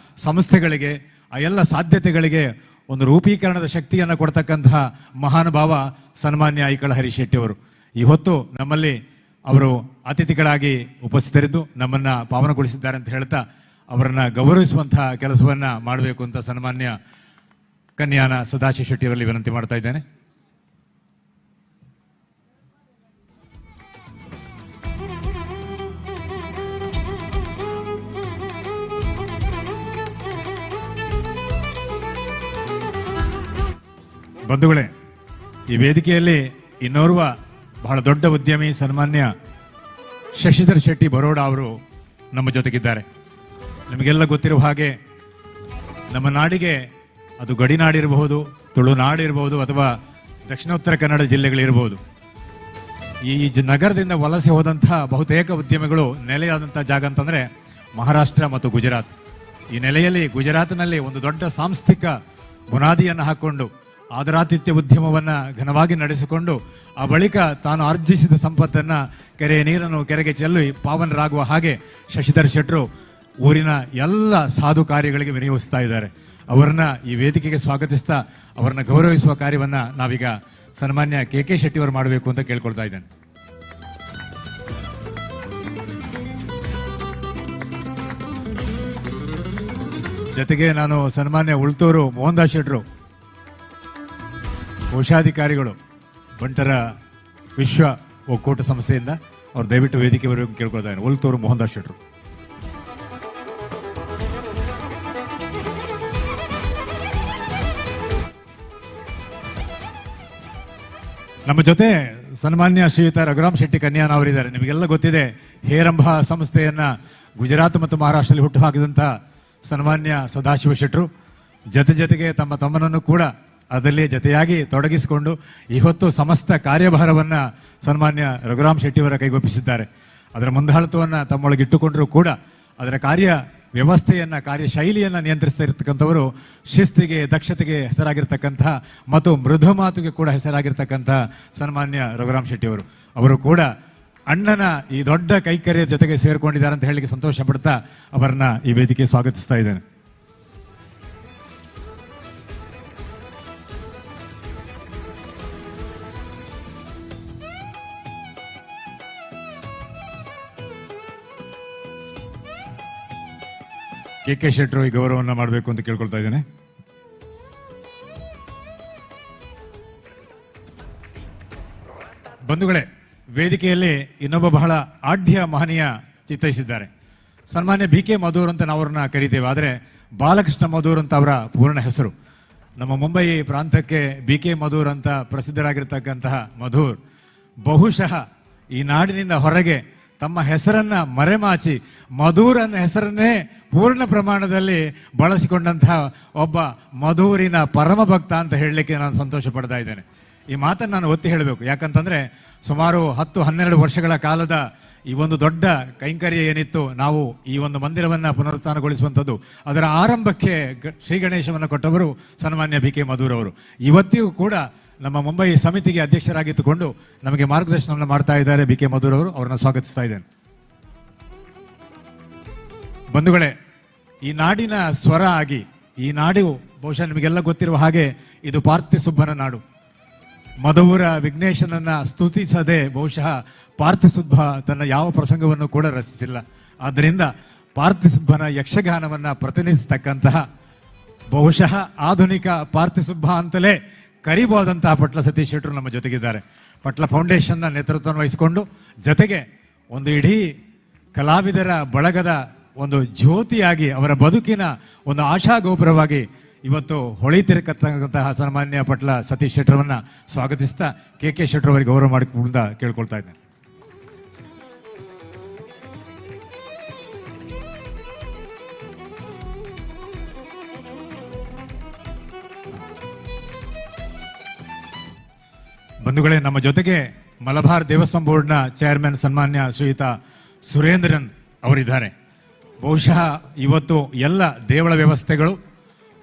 Speaker 6: ಸಂಸ್ಥೆಗಳಿಗೆ, ಆ ಎಲ್ಲ ಸಾಧ್ಯತೆಗಳಿಗೆ ಒಂದು ರೂಪೀಕರಣದ ಶಕ್ತಿಯನ್ನು ಕೊಡ್ತಕ್ಕಂತಹ ಮಹಾನುಭಾವ ಸನ್ಮಾನ್ಯ ಐಕಳ ಹರೀಶ್ ಶೆಟ್ಟಿ ಅವರು. ಈ ಹೊತ್ತು ನಮ್ಮಲ್ಲಿ ಅವರು ಅತಿಥಿಗಳಾಗಿ ಉಪಸ್ಥಿತರಿದ್ದು ನಮ್ಮನ್ನು ಪಾವನಗೊಳಿಸಿದ್ದಾರೆ ಅಂತ ಹೇಳ್ತಾ ಅವರನ್ನು ಗೌರವಿಸುವಂತಹ ಕೆಲಸವನ್ನು ಮಾಡಬೇಕು ಅಂತ ಸನ್ಮಾನ್ಯ ಕನ್ಯಾನ ಸದಾಶಿವ ಶೆಟ್ಟಿ ಅವರಲ್ಲಿ ವಿನಂತಿ ಮಾಡ್ತಾ ಇದ್ದೇನೆ. ಬಂಧುಗಳೇ, ಈ ವೇದಿಕೆಯಲ್ಲಿ ಇನ್ನೋರ್ವ ಬಹಳ ದೊಡ್ಡ ಉದ್ಯಮಿ ಸನ್ಮಾನ್ಯ ಶಶಿಧರ್ ಶೆಟ್ಟಿ ಬರೋಡ ಅವರು ನಮ್ಮ ಜೊತೆಗಿದ್ದಾರೆ. ನಿಮಗೆಲ್ಲ ಗೊತ್ತಿರುವ ಹಾಗೆ ನಮ್ಮ ನಾಡಿಗೆ ಅದು ಗಡಿನಾಡಿರಬಹುದು, ತುಳುನಾಡಿರಬಹುದು ಅಥವಾ ದಕ್ಷಿಣೋತ್ತರ ಕನ್ನಡ ಜಿಲ್ಲೆಗಳಿರ್ಬೋದು, ಈ ನಗರದಿಂದ ವಲಸೆ ಹೋದಂಥ ಬಹುತೇಕ ಉದ್ಯಮಿಗಳು ನೆಲೆಯಾದಂಥ ಜಾಗ ಅಂತಂದರೆ ಮಹಾರಾಷ್ಟ್ರ ಮತ್ತು ಗುಜರಾತ್. ಈ ನೆಲೆಯಲ್ಲಿ ಗುಜರಾತ್ನಲ್ಲಿ ಒಂದು ದೊಡ್ಡ ಸಾಂಸ್ಥಿಕ ಬುನಾದಿಯನ್ನು ಹಾಕ್ಕೊಂಡು ಆದರಾತಿಥ್ಯ ಉದ್ಯಮವನ್ನು ಘನವಾಗಿ ನಡೆಸಿಕೊಂಡು ಆ ಬಳಿಕ ತಾನು ಆರ್ಜಿಸಿದ ಸಂಪತ್ತನ್ನು ಕೆರೆಯ ನೀರನ್ನು ಕೆರೆಗೆ ಚೆಲ್ಲಿ ಪಾವನರಾಗುವ ಹಾಗೆ ಶಶಿಧರ್ ಶೆಟ್ಟರು ಊರಿನ ಎಲ್ಲ ಸಾಧು ಕಾರ್ಯಗಳಿಗೆ ವಿನಿಯೋಗಿಸ್ತಾ ಇದ್ದಾರೆ. ಅವರನ್ನ ಈ ವೇದಿಕೆಗೆ ಸ್ವಾಗತಿಸ್ತಾ ಅವರನ್ನ ಗೌರವಿಸುವ ಕಾರ್ಯವನ್ನು ನಾವೀಗ ಸನ್ಮಾನ್ಯ ಕೆ ಕೆ ಶೆಟ್ಟಿಯವರು ಮಾಡಬೇಕು ಅಂತ ಕೇಳ್ಕೊಳ್ತಾ ಇದ್ದೇನೆ. ಜೊತೆಗೆ ನಾನು ಸನ್ಮಾನ್ಯ ಉಳ್ತೂರು ಮೋಹನ್ ದಾಸ್ ಶೆಟ್ಟರು, ಕೋಶಾಧಿಕಾರಿಗಳು ಬಂಟರ ವಿಶ್ವ ಒಕ್ಕೂಟ ಸಂಸ್ಥೆಯಿಂದ, ಅವ್ರು ದಯವಿಟ್ಟು ವೇದಿಕೆ ಬರಬೇಕು ಕೇಳ್ಕೊಳ್ತಾ ಇದ್ದೇನೆ. ಉಳ್ತೂರು ಮೋಹನ್ ದಾಸ್ ಶೆಟ್ಟರು. ನಮ್ಮ ಜೊತೆ ಸನ್ಮಾನ್ಯ ಶ್ರೀಯುತ ರಘುರಾಮ್ ಶೆಟ್ಟಿ ಕನ್ಯಾನ ಅವರಿದ್ದಾರೆ. ನಿಮಗೆಲ್ಲ ಗೊತ್ತಿದೆ, ಹೇರಂಬ ಸಂಸ್ಥೆಯನ್ನ ಗುಜರಾತ್ ಮತ್ತು ಮಹಾರಾಷ್ಟ್ರದಲ್ಲಿ ಹುಟ್ಟು ಹಾಕಿದಂಥ ಸನ್ಮಾನ್ಯ ಸದಾಶಿವ ಶೆಟ್ಟರು ಜೊತೆ ಜೊತೆಗೆ ತಮ್ಮ ತಮ್ಮನನ್ನು ಕೂಡ ಅದರಲ್ಲಿ ಜೊತೆಯಾಗಿ ತೊಡಗಿಸಿಕೊಂಡು ಇವತ್ತು ಸಮಸ್ತ ಕಾರ್ಯಭಾರವನ್ನು ಸನ್ಮಾನ್ಯ ರಘುರಾಮ್ ಶೆಟ್ಟಿಯವರ ಕೈಗೊಪ್ಪಿಸಿದ್ದಾರೆ. ಅದರ ಮುಂದಾಳತ್ವವನ್ನು ತಮ್ಮೊಳಗಿಟ್ಟುಕೊಂಡರೂ ಕೂಡ ಅದರ ಕಾರ್ಯ ವ್ಯವಸ್ಥೆಯನ್ನು, ಕಾರ್ಯಶೈಲಿಯನ್ನು ನಿಯಂತ್ರಿಸ್ತಾ ಇರತಕ್ಕಂಥವರು ಶಿಸ್ತಿಗೆ, ದಕ್ಷತೆಗೆ ಹೆಸರಾಗಿರ್ತಕ್ಕಂಥ ಮತ್ತು ಮೃದು ಮಾತುಗೆ ಕೂಡ ಹೆಸರಾಗಿರ್ತಕ್ಕಂಥ ಸನ್ಮಾನ್ಯ ರಘುರಾಮ್ ಶೆಟ್ಟಿಯವರು ಅವರು ಕೂಡ ಅಣ್ಣನ ಈ ದೊಡ್ಡ ಕೈಕರ್ಯದ ಜೊತೆಗೆ ಸೇರಿಕೊಂಡಿದ್ದಾರೆ ಅಂತ ಹೇಳಲಿಕ್ಕೆ ಸಂತೋಷ ಪಡ್ತಾ ಅವರನ್ನ ಈ ವೇದಿಕೆ ಸ್ವಾಗತಿಸ್ತಾ ಇದ್ದೇನೆ. ಕೆ ಕೆ ಶೆಟ್ಟರು ಈ ಗೌರವವನ್ನು ಮಾಡಬೇಕು ಅಂತ ಕೇಳ್ಕೊಳ್ತಾ ಇದ್ದೇನೆ. ಬಂಧುಗಳೇ, ವೇದಿಕೆಯಲ್ಲಿ ಇನ್ನೊಬ್ಬ ಬಹಳ ಆಢ್ಯ ಮಹನೀಯ ಚಿತ್ತೈಸಿದ್ದಾರೆ. ಸನ್ಮಾನ್ಯ ಬಿ ಕೆ ಮಧೂರ್ ಅಂತ ನಾವು ಅವ್ರನ್ನ ಕರಿತೇವೆ, ಆದರೆ ಬಾಲಕೃಷ್ಣ ಮಧೂರ್ ಅಂತ ಅವರ ಪೂರ್ಣ ಹೆಸರು. ನಮ್ಮ ಮುಂಬೈ ಪ್ರಾಂತಕ್ಕೆ ಬಿ ಕೆ ಮಧೂರ್ ಅಂತ ಪ್ರಸಿದ್ಧರಾಗಿರ್ತಕ್ಕಂತಹ ಮಧೂರ್ ಬಹುಶಃ ಈ ನಾಡಿನಿಂದ ಹೊರಗೆ ತಮ್ಮ ಹೆಸರನ್ನ ಮರೆಮಾಚಿ ಮಧೂರ್ ಅನ್ನೋ ಹೆಸರನ್ನೇ ಪೂರ್ಣ ಪ್ರಮಾಣದಲ್ಲಿ ಬಳಸಿಕೊಂಡಂತಹ ಒಬ್ಬ ಮಧೂರಿನ ಪರಮ ಭಕ್ತ ಅಂತ ಹೇಳಲಿಕ್ಕೆ ನಾನು ಸಂತೋಷ ಪಡ್ತಾ ಇದ್ದೇನೆ. ಈ ಮಾತನ್ನು ನಾನು ಒತ್ತಿ ಹೇಳಬೇಕು, ಯಾಕಂತಂದ್ರೆ ಸುಮಾರು 10-12 ವರ್ಷಗಳ ಕಾಲದ ಈ ಒಂದು ದೊಡ್ಡ ಕೈಂಕರ್ಯ ಏನಿತ್ತು, ನಾವು ಈ ಒಂದು ಮಂದಿರವನ್ನು ಪುನರುತ್ಥಾನಗೊಳಿಸುವಂಥದ್ದು, ಅದರ ಆರಂಭಕ್ಕೆ ಶ್ರೀ ಗಣೇಶವನ್ನು ಕೊಟ್ಟವರು ಸನ್ಮಾನ್ಯ ಬಿ ಕೆ ಮಧೂರ್ ಅವರು. ಇವತ್ತಿಗೂ ಕೂಡ ನಮ್ಮ ಮುಂಬೈ ಸಮಿತಿಗೆ ಅಧ್ಯಕ್ಷರಾಗಿದ್ದುಕೊಂಡು ನಮಗೆ ಮಾರ್ಗದರ್ಶನವನ್ನು ಮಾಡ್ತಾ ಇದ್ದಾರೆ ಬಿ ಕೆ ಮಧೂರ್ ಅವರು. ಅವರನ್ನು ಸ್ವಾಗತಿಸ್ತಾ ಇದ್ದೇನೆ. ಬಂಧುಗಳೇ, ಈ ನಾಡಿನ ಸ್ವರ ಆಗಿ ಈ ನಾಡು ಬಹುಶಃ ನಿಮಗೆಲ್ಲ ಗೊತ್ತಿರುವ ಹಾಗೆ ಇದು ಪಾರ್ಥಿಸುಬ್ಬನ ನಾಡು. ಮಧುರ ವಿಘ್ನೇಶನನ್ನ ಸ್ತುತಿಸದೆ ಬಹುಶಃ ಪಾರ್ಥಿಸುಬ್ಬ ತನ್ನ ಯಾವ ಪ್ರಸಂಗವನ್ನು ಕೂಡ ರಚಿಸಿಲ್ಲ. ಆದ್ದರಿಂದ ಪಾರ್ಥಿಸುಬ್ಬನ ಯಕ್ಷಗಾನವನ್ನ ಪ್ರತಿನಿಧಿಸತಕ್ಕಂತಹ ಬಹುಶಃ ಆಧುನಿಕ ಪಾರ್ಥಿಸುಬ್ಬ ಅಂತಲೇ ಕರಿಬೋದಂತಹ ಪಟ್ಲ ಸತೀಶ್ ಶೆಟ್ಟರು ನಮ್ಮ ಜೊತೆಗಿದ್ದಾರೆ. ಪಟ್ಲ ಫೌಂಡೇಶನ್ನ ನೇತೃತ್ವವನ್ನು ವಹಿಸಿಕೊಂಡು ಜೊತೆಗೆ ಒಂದು ಇಡೀ ಕಲಾವಿದರ ಬಳಗದ ಒಂದು ಜ್ಯೋತಿಯಾಗಿ ಅವರ ಬದುಕಿನ ಒಂದು ಆಶಾಗೋಪುರವಾಗಿ ಇವತ್ತು ಹೊಳಿತಿರತಕ್ಕಂತಹ ಸನ್ಮಾನ್ಯ ಪಟ್ಲ ಸತೀಶ್ ಶೆಟ್ಟರವನ್ನ ಸ್ವಾಗತಿಸ್ತಾ ಕೆ ಕೆ ಶೆಟ್ಟರ್ ಅವರಿಗೆ ಗೌರವ ಮಾಡಿಕೊಂಡು ಕೇಳ್ಕೊಳ್ತಾ ಇದ್ದೇನೆ. ಬಂಧುಗಳೇ, ನಮ್ಮ ಜೊತೆಗೆ ಮಲಬಾರ್ ದೇವಸ್ಥಾನ ಬೋರ್ಡ್ನ ಚೇರ್ಮನ್ ಸನ್ಮಾನ್ಯ ಶ್ರೀಯುತ ಸುರೇಂದ್ರನ್ ಅವರಿದ್ದಾರೆ. ಬಹುಶಃ ಇವತ್ತು ಎಲ್ಲ ದೇವಳ ವ್ಯವಸ್ಥೆಗಳು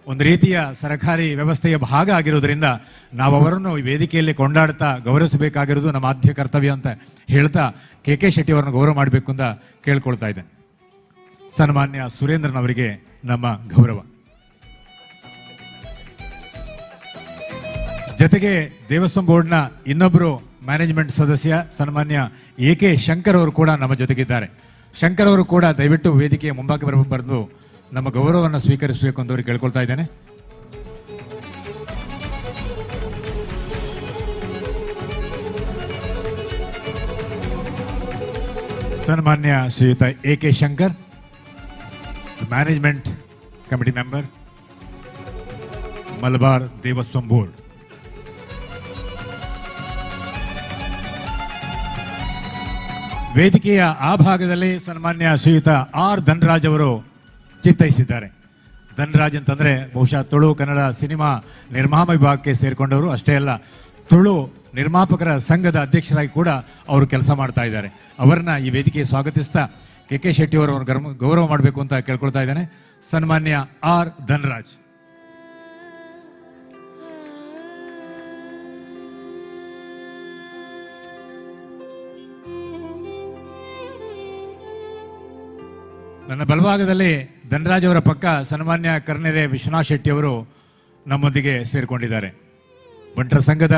Speaker 6: ಒಂದು ರೀತಿಯ ಸರಕಾರಿ ವ್ಯವಸ್ಥೆಯ ಭಾಗ ಆಗಿರೋದ್ರಿಂದ ನಾವು ಅವರನ್ನು ಈ ವೇದಿಕೆಯಲ್ಲಿ ಕೊಂಡಾಡ್ತಾ ಗೌರವಿಸಬೇಕಾಗಿರೋದು ನಮ್ಮ ಆದ್ಯ ಕರ್ತವ್ಯ ಅಂತ ಹೇಳ್ತಾ ಕೆ ಕೆ ಶೆಟ್ಟಿ ಅವರನ್ನು ಗೌರವ ಮಾಡಬೇಕು ಅಂತ ಕೇಳ್ಕೊಳ್ತಾ ಇದ್ದೇನೆ. ಸನ್ಮಾನ್ಯ ಸುರೇಂದ್ರನ್ ಅವರಿಗೆ ನಮ್ಮ ಗೌರವ. ಜೊತೆಗೆ ದೇವಸ್ಥಾನ ಬೋರ್ಡ್ನ ಇನ್ನೊಬ್ಬರು ಮ್ಯಾನೇಜ್ಮೆಂಟ್ ಸದಸ್ಯ ಸನ್ಮಾನ್ಯ ಎ ಕೆ ಶಂಕರ್ ಅವರು ಕೂಡ ನಮ್ಮ ಜೊತೆಗಿದ್ದಾರೆ. ಶಂಕರ್ ಅವರು ಕೂಡ ದಯವಿಟ್ಟು ವೇದಿಕೆಯ ಮುಂಭಾಗ ಬರೆದು ನಮ್ಮ ಗೌರವವನ್ನು ಸ್ವೀಕರಿಸಬೇಕು ಅಂತ ಅವ್ರಿಗೆ ಕೇಳ್ಕೊಳ್ತಾ ಇದ್ದೇನೆ. ಸನ್ಮಾನ್ಯ ಶ್ರೀಯುತ A K Shankar, management committee member, Malabar Devaswom board. ವೇದಿಕೆಯ ಆ ಭಾಗದಲ್ಲಿ ಸನ್ಮಾನ್ಯ ಶ್ರೀಯುತ ಆರ್ ಧನರಾಜ್ ಅವರು ಚಿತ್ತೈಸಿದ್ದಾರೆ. ಧನರಾಜ್ ಅಂತಂದ್ರೆ ಬಹುಶಃ ತುಳು ಕನ್ನಡ ಸಿನಿಮಾ ನಿರ್ಮಾಣ ವಿಭಾಗಕ್ಕೆ ಸೇರಿಕೊಂಡವರು. ಅಷ್ಟೇ ಅಲ್ಲ, ತುಳು ನಿರ್ಮಾಪಕರ ಸಂಘದ ಅಧ್ಯಕ್ಷರಾಗಿ ಕೂಡ ಅವರು ಕೆಲಸ ಮಾಡ್ತಾ ಇದ್ದಾರೆ. ಅವರನ್ನ ಈ ವೇದಿಕೆಗೆ ಸ್ವಾಗತಿಸ್ತಾ ಕೆ ಕೆ ಶೆಟ್ಟಿ ಅವರು ಗೌರವ ಮಾಡಬೇಕು ಅಂತ ಕೇಳ್ಕೊಳ್ತಾ ಇದ್ದೇನೆ. ಸನ್ಮಾನ್ಯ ಆರ್ ಧನರಾಜ್. ನನ್ನ ಬಲಭಾಗದಲ್ಲಿ ಧನರಾಜ್ ಅವರ ಪಕ್ಕ ಸನ್ಮಾನ್ಯ ಕರ್ನೆರೆ ವಿಶ್ವನಾಥ್ ಶೆಟ್ಟಿ ಅವರು ನಮ್ಮೊಂದಿಗೆ ಸೇರಿಕೊಂಡಿದ್ದಾರೆ. ಬಂಟರ ಸಂಘದ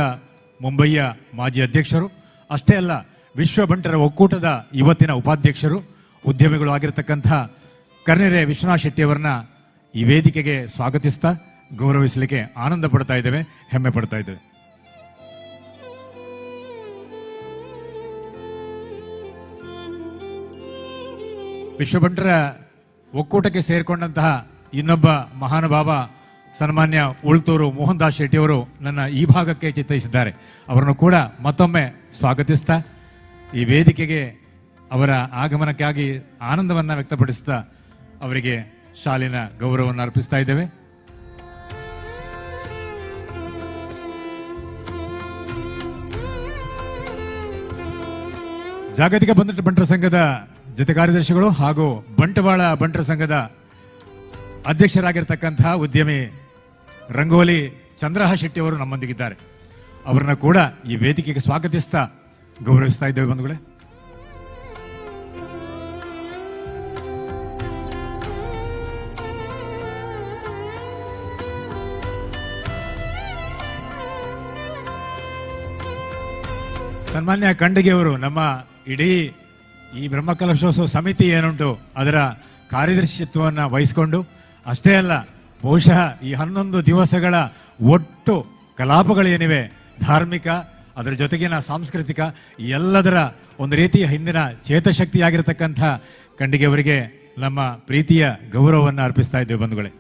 Speaker 6: ಮುಂಬಯಿಯ ಮಾಜಿ ಅಧ್ಯಕ್ಷರು, ಅಷ್ಟೇ ಅಲ್ಲ ವಿಶ್ವ ಬಂಟರ ಒಕ್ಕೂಟದ ಇವತ್ತಿನ ಉಪಾಧ್ಯಕ್ಷರು, ಉದ್ಯಮಿಗಳು ಆಗಿರತಕ್ಕಂಥ ಕರ್ನೆರೆ ವಿಶ್ವನಾಥ್ ಶೆಟ್ಟಿ ಅವರನ್ನ ಈ ವೇದಿಕೆಗೆ ಸ್ವಾಗತಿಸ್ತಾ ಗೌರವಿಸಲಿಕ್ಕೆ ಆನಂದ ಪಡ್ತಾ ಇದ್ದೇವೆ, ಹೆಮ್ಮೆ ಪಡ್ತಾ ಇದ್ದೇವೆ. ವಿಶ್ವ ಬಂಟರ ಒಕ್ಕೂಟಕ್ಕೆ ಸೇರಿಕೊಂಡಂತಹ ಇನ್ನೊಬ್ಬ ಮಹಾನುಭಾವ ಸನ್ಮಾನ್ಯ ಉಳ್ತೂರು ಮೋಹನ್ ದಾಸ್ ಶೆಟ್ಟಿಯವರು ನನ್ನ ಈ ಭಾಗಕ್ಕೆ ಚಿತ್ತೈಸಿದ್ದಾರೆ. ಅವರನ್ನು ಕೂಡ ಮತ್ತೊಮ್ಮೆ ಸ್ವಾಗತಿಸ್ತಾ ಈ ವೇದಿಕೆಗೆ ಅವರ ಆಗಮನಕ್ಕಾಗಿ ಆನಂದವನ್ನು ವ್ಯಕ್ತಪಡಿಸ್ತಾ ಅವರಿಗೆ ಶಾಲಿನ ಗೌರವವನ್ನು ಅರ್ಪಿಸ್ತಾ ಇದ್ದೇವೆ. ಜಾಗತಿಕ ಬಂಟರ ಸಂಘದ ಜೊತೆ ಕಾರ್ಯದರ್ಶಿಗಳು ಹಾಗೂ ಬಂಟವಾಳ ಬಂಟರ ಸಂಘದ ಅಧ್ಯಕ್ಷರಾಗಿರ್ತಕ್ಕಂತಹ ಉದ್ಯಮಿ ರಂಗೋಲಿ ಚಂದ್ರಹ ಶೆಟ್ಟಿ ಅವರು ನಮ್ಮೊಂದಿಗಿದ್ದಾರೆ. ಅವರನ್ನ ಕೂಡ ಈ ವೇದಿಕೆಗೆ ಸ್ವಾಗತಿಸ್ತಾ ಗೌರವಿಸ್ತಾ ಇದ್ದೇವೆ ಬಂಧುಗಳೇ. ಸನ್ಮಾನ್ಯ ಖಂಡಿಗೆಯವರು ನಮ್ಮ ಇಡೀ ಈ ಬ್ರಹ್ಮಕಲಶೋತ್ಸವ ಸಮಿತಿ ಏನುಂಟು ಅದರ ಕಾರ್ಯದರ್ಶಿತ್ವವನ್ನು ವಹಿಸಿಕೊಂಡು, ಅಷ್ಟೇ ಅಲ್ಲ ಬಹುಶಃ ಈ 11 ದಿವಸಗಳ ಒಟ್ಟು ಕಲಾಪಗಳೇನಿವೆ ಧಾರ್ಮಿಕ, ಅದರ ಜೊತೆಗಿನ ಸಾಂಸ್ಕೃತಿಕ ಎಲ್ಲದರ ಒಂದು ರೀತಿಯ ಹಿಂದಿನ ಚೇತಶಕ್ತಿಯಾಗಿರತಕ್ಕಂಥ ಖಂಡಿಗೆಯವರಿಗೆ ನಮ್ಮ ಪ್ರೀತಿಯ ಗೌರವವನ್ನು ಅರ್ಪಿಸ್ತಾ ಇದ್ದೇವೆ ಬಂಧುಗಳೇ.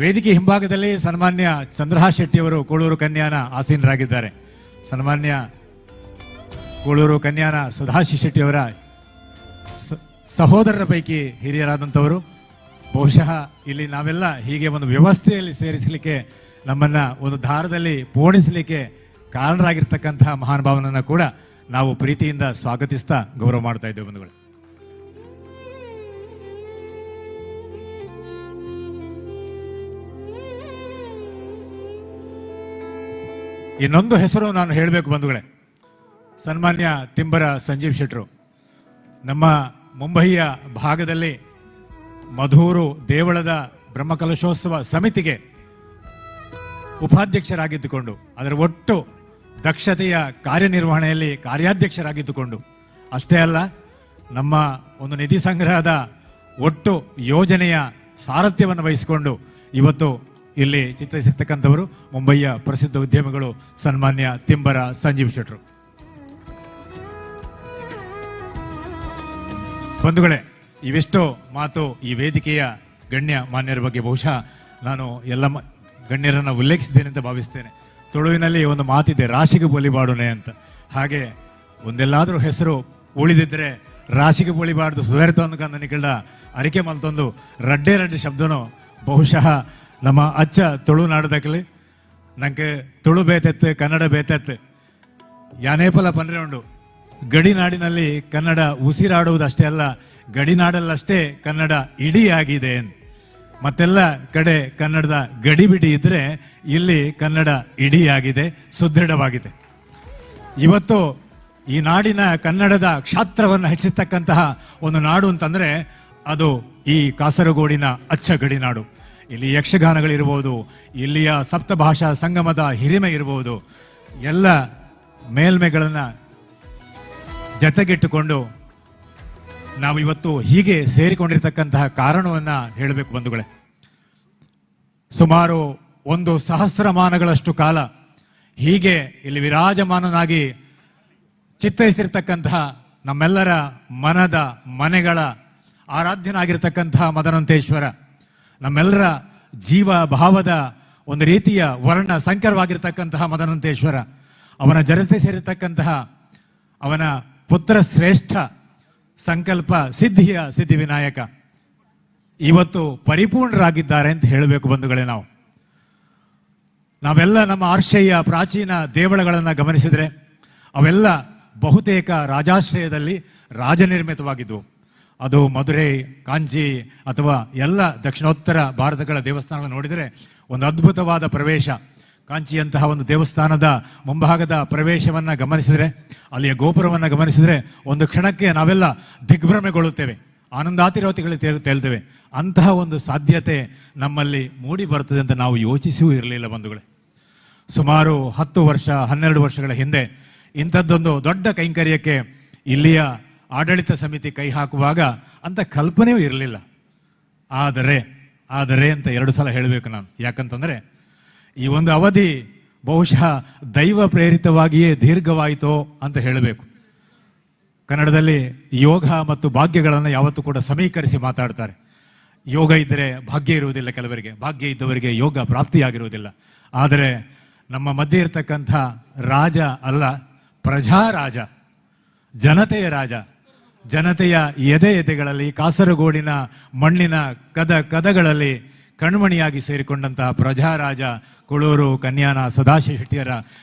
Speaker 6: ವೇದಿಕೆ ಹಿಂಭಾಗದಲ್ಲಿ ಸನ್ಮಾನ್ಯ ಚಂದ್ರಹಾಸ್ ಶೆಟ್ಟಿಯವರು ಕೋಳೂರು ಕನ್ಯಾನ ಆಸೀನರಾಗಿದ್ದಾರೆ. ಸನ್ಮಾನ್ಯ ಕೋಳೂರು ಕನ್ಯಾನ ಸದಾಶಿವ ಶೆಟ್ಟಿಯವರ ಸಹೋದರರ ಪೈಕಿ ಹಿರಿಯರಾದಂಥವರು. ಬಹುಶಃ ಇಲ್ಲಿ ನಾವೆಲ್ಲ ಹೀಗೆ ಒಂದು ವ್ಯವಸ್ಥೆಯಲ್ಲಿ ಸೇರಿಸಲಿಕ್ಕೆ, ನಮ್ಮನ್ನು ಒಂದು ದಾರದಲ್ಲಿ ಪೋಣಿಸಲಿಕ್ಕೆ ಕಾರಣರಾಗಿರ್ತಕ್ಕಂತಹ ಮಹಾನುಭಾವನನ್ನು ಕೂಡ ನಾವು ಪ್ರೀತಿಯಿಂದ ಸ್ವಾಗತಿಸ್ತಾ ಗೌರವ ಮಾಡ್ತಾ ಇದ್ದೇವೆ ಬಂಧುಗಳು. ಇನ್ನೊಂದು ಹೆಸರು ನಾನು ಹೇಳಬೇಕು ಬಂಧುಗಳೇ, ಸನ್ಮಾನ್ಯ ತಿಂಬರ ಸಂಜೀವ್ ಶೆಟ್ರು. ನಮ್ಮ ಮುಂಬಯಿಯ ಭಾಗದಲ್ಲಿ ಮಧೂರು ದೇವಳದ ಬ್ರಹ್ಮಕಲಶೋತ್ಸವ ಸಮಿತಿಗೆ ಉಪಾಧ್ಯಕ್ಷರಾಗಿದ್ದುಕೊಂಡು ಅದರ ಒಟ್ಟು ದಕ್ಷತೆಯ ಕಾರ್ಯನಿರ್ವಹಣೆಯಲ್ಲಿ ಕಾರ್ಯಾಧ್ಯಕ್ಷರಾಗಿದ್ದುಕೊಂಡು, ಅಷ್ಟೇ ಅಲ್ಲ ನಮ್ಮ ಒಂದು ನಿಧಿ ಸಂಗ್ರಹದ ಒಟ್ಟು ಯೋಜನೆಯ ಸಾರಥ್ಯವನ್ನು ವಹಿಸಿಕೊಂಡು ಇವತ್ತು ಇಲ್ಲಿ ಚಿತ್ರಿಸಿರ್ತಕ್ಕಂಥವರು ಮುಂಬಯಿಯ ಪ್ರಸಿದ್ಧ ಉದ್ಯಮಿಗಳು ಸನ್ಮಾನ್ಯ ತಿಂಬರ ಸಂಜೀವ್ ಶೆಟ್ರು. ಬಂಧುಗಳೇ, ಇವೆಷ್ಟೋ ಮಾತು ಈ ವೇದಿಕೆಯ ಗಣ್ಯ ಮಾನ್ಯರ ಬಗ್ಗೆ ಬಹುಶಃ ನಾನು ಎಲ್ಲ ಗಣ್ಯರನ್ನು ಉಲ್ಲೇಖಿಸಿದ್ದೇನೆ ಅಂತ ಭಾವಿಸ್ತೇನೆ. ತುಳುವಿನಲ್ಲಿ ಒಂದು ಮಾತಿದೆ, ರಾಶಿಗೆ ಬಲಿಬಾಡುನೆ ಅಂತ. ಹಾಗೆ ಒಂದೆಲ್ಲಾದರೂ ಹೆಸರು ಉಳಿದಿದ್ದರೆ ರಾಶಿಗೆ ಬಲಿಬಾರ್ದು ಸುಧಾರಿತ ನಿಕಳ್ಳ ಅರಿಕೆ ಮಲ್ತೊಂದು ರಡ್ಡೇ ರಡ್ಡೆ ಶಬ್ದನೋ ಬಹುಶಃ ನಮ್ಮ ಅಚ್ಚ ತುಳುನಾಡದಕ್ಕಲಿ ನಂಗೆ ತುಳು ಬೇತೆತ್ತು ಕನ್ನಡ ಬೇತೆತ್ತು ಯಾನೇಪಲ ಪಂದ್ರೆ ಉಂಡು. ಗಡಿನಾಡಿನಲ್ಲಿ ಕನ್ನಡ ಉಸಿರಾಡುವುದಷ್ಟೇ ಅಲ್ಲ, ಗಡಿನಾಡಲ್ಲಷ್ಟೇ ಕನ್ನಡ ಇಡಿಯಾಗಿದೆ. ಮತ್ತೆಲ್ಲ ಕಡೆ ಕನ್ನಡದ ಗಡಿಬಿಡಿ ಇದ್ರೆ ಇಲ್ಲಿ ಕನ್ನಡ ಇಡಿಯಾಗಿದೆ, ಸುದೃಢವಾಗಿದೆ. ಇವತ್ತು ಈ ನಾಡಿನ ಕನ್ನಡದ ಕ್ಷಾತ್ರವನ್ನು ಹೆಚ್ಚಿಸ್ತಕ್ಕಂತಹ ಒಂದು ನಾಡು ಅಂತಂದ್ರೆ ಅದು ಈ ಕಾಸರಗೋಡಿನ ಅಚ್ಚ ಗಡಿನಾಡು. ಇಲ್ಲಿ ಯಕ್ಷಗಾನಗಳಿರ್ಬೋದು, ಇಲ್ಲಿಯ ಸಪ್ತಭಾಷಾ ಸಂಗಮದ ಹಿರಿಮೆ ಇರ್ಬೋದು, ಎಲ್ಲ ಮೇಲ್ಮೆಗಳನ್ನು ಜತೆಗಿಟ್ಟುಕೊಂಡು ನಾವು ಇವತ್ತು ಹೀಗೆ ಸೇರಿಕೊಂಡಿರ್ತಕ್ಕಂತಹ ಕಾರಣವನ್ನು ಹೇಳಬೇಕು ಬಂಧುಗಳೇ. ಸುಮಾರು 1 ಸಹಸ್ರಮಾನಗಳಷ್ಟು ಕಾಲ ಹೀಗೆ ಇಲ್ಲಿ ವಿರಾಜಮಾನನಾಗಿ ಚಿತ್ತೈಸಿರ್ತಕ್ಕಂತಹ ನಮ್ಮೆಲ್ಲರ ಮನದ ಮನೆಗಳ ಆರಾಧ್ಯನಾಗಿರ್ತಕ್ಕಂತಹ ಮದನಂತೇಶ್ವರ, ನಮ್ಮೆಲ್ಲರ ಜೀವ ಭಾವದ ಒಂದು ರೀತಿಯ ವರ್ಣ ಸಂಕರವಾಗಿರ್ತಕ್ಕಂತಹ ಮದನಂತೇಶ್ವರ, ಅವನ ಜನತೆ ಸೇರಿರ್ತಕ್ಕಂತಹ ಅವನ ಪುತ್ರ ಶ್ರೇಷ್ಠ ಸಂಕಲ್ಪ ಸಿದ್ಧಿಯ ಸಿದ್ಧಿವಿನಾಯಕ ಇವತ್ತು ಪರಿಪೂರ್ಣರಾಗಿದ್ದಾರೆ ಅಂತ ಹೇಳಬೇಕು ಬಂಧುಗಳೇ. ನಾವೆಲ್ಲ ನಮ್ಮ ಆರ್ಷೇಯ ಪ್ರಾಚೀನ ದೇವಳಗಳನ್ನು ಗಮನಿಸಿದರೆ ಅವೆಲ್ಲ ಬಹುತೇಕ ರಾಜಾಶ್ರಯದಲ್ಲಿ ರಾಜನಿರ್ಮಿತವಾಗಿದ್ದವು. ಅದು ಮಧುರೈ, ಕಾಂಚಿ ಅಥವಾ ಎಲ್ಲ ದಕ್ಷಿಣೋತ್ತರ ಭಾರತಗಳ ದೇವಸ್ಥಾನಗಳನ್ನು ನೋಡಿದರೆ ಒಂದು ಅದ್ಭುತವಾದ ಪ್ರವೇಶ. ಕಾಂಚಿಯಂತಹ ಒಂದು ದೇವಸ್ಥಾನದ ಮುಂಭಾಗದ ಪ್ರವೇಶವನ್ನು ಗಮನಿಸಿದರೆ, ಅಲ್ಲಿಯ ಗೋಪುರವನ್ನು ಗಮನಿಸಿದರೆ ಒಂದು ಕ್ಷಣಕ್ಕೆ ನಾವೆಲ್ಲ ದಿಗ್ಭ್ರಮೆಗೊಳ್ಳುತ್ತೇವೆ, ಆನಂದಾತಿರೋತಿಗಳಿಗೆ ತೇಲ್ತೇವೆ. ಅಂತಹ ಒಂದು ಸಾಧ್ಯತೆ ನಮ್ಮಲ್ಲಿ ಮೂಡಿ ಬರ್ತದೆ ಅಂತ ನಾವು ಯೋಚಿಸಿಯೂ ಇರಲಿಲ್ಲ ಬಂಧುಗಳೇ. ಸುಮಾರು 10 ವರ್ಷ 12 ವರ್ಷಗಳ ಹಿಂದೆ ಇಂಥದ್ದೊಂದು ದೊಡ್ಡ ಕೈಂಕರ್ಯಕ್ಕೆ ಇಲ್ಲಿಯ ಆಡಳಿತ ಸಮಿತಿ ಕೈ ಹಾಕುವಾಗ ಅಂಥ ಕಲ್ಪನೆಯೂ ಇರಲಿಲ್ಲ. ಆದರೆ ಆದರೆ ಅಂತ 2 ಸಲ ಹೇಳಬೇಕು ನಾನು. ಯಾಕಂತಂದರೆ ಈ ಒಂದು ಅವಧಿ ಬಹುಶಃ ದೈವ ಪ್ರೇರಿತವಾಗಿಯೇ ದೀರ್ಘವಾಯಿತೋ ಅಂತ ಹೇಳಬೇಕು. ಕನ್ನಡದಲ್ಲಿ ಯೋಗ ಮತ್ತು ಭಾಗ್ಯಗಳನ್ನು ಯಾವತ್ತೂ ಕೂಡ ಸಮೀಕರಿಸಿ ಮಾತಾಡ್ತಾರೆ. ಯೋಗ ಇದ್ದರೆ ಭಾಗ್ಯ ಇರುವುದಿಲ್ಲ ಕೆಲವರಿಗೆ, ಭಾಗ್ಯ ಇದ್ದವರಿಗೆ ಯೋಗ ಪ್ರಾಪ್ತಿಯಾಗಿರುವುದಿಲ್ಲ. ಆದರೆ ನಮ್ಮ ಮಧ್ಯೆ ಇರತಕ್ಕಂಥ ರಾಜ ಅಲ್ಲ, ಪ್ರಜಾರಾಜ, ಜನತೆಯ ರಾಜ, ಜನತೆಯ ಎದೆ ಎದೆಗಳಲ್ಲಿ ಕಾಸರಗೋಡಿನ ಮಣ್ಣಿನ ಕದ ಕದಗಳಲ್ಲಿ ಕಣ್ಮಣಿಯಾಗಿ ಸೇರಿಕೊಂಡಂತಹ ಪ್ರಜಾರಾಜ ಕುಳೂರು ಕನ್ಯಾನ ಸದಾಶಿವ ಶೆಟ್ಟಿಯರ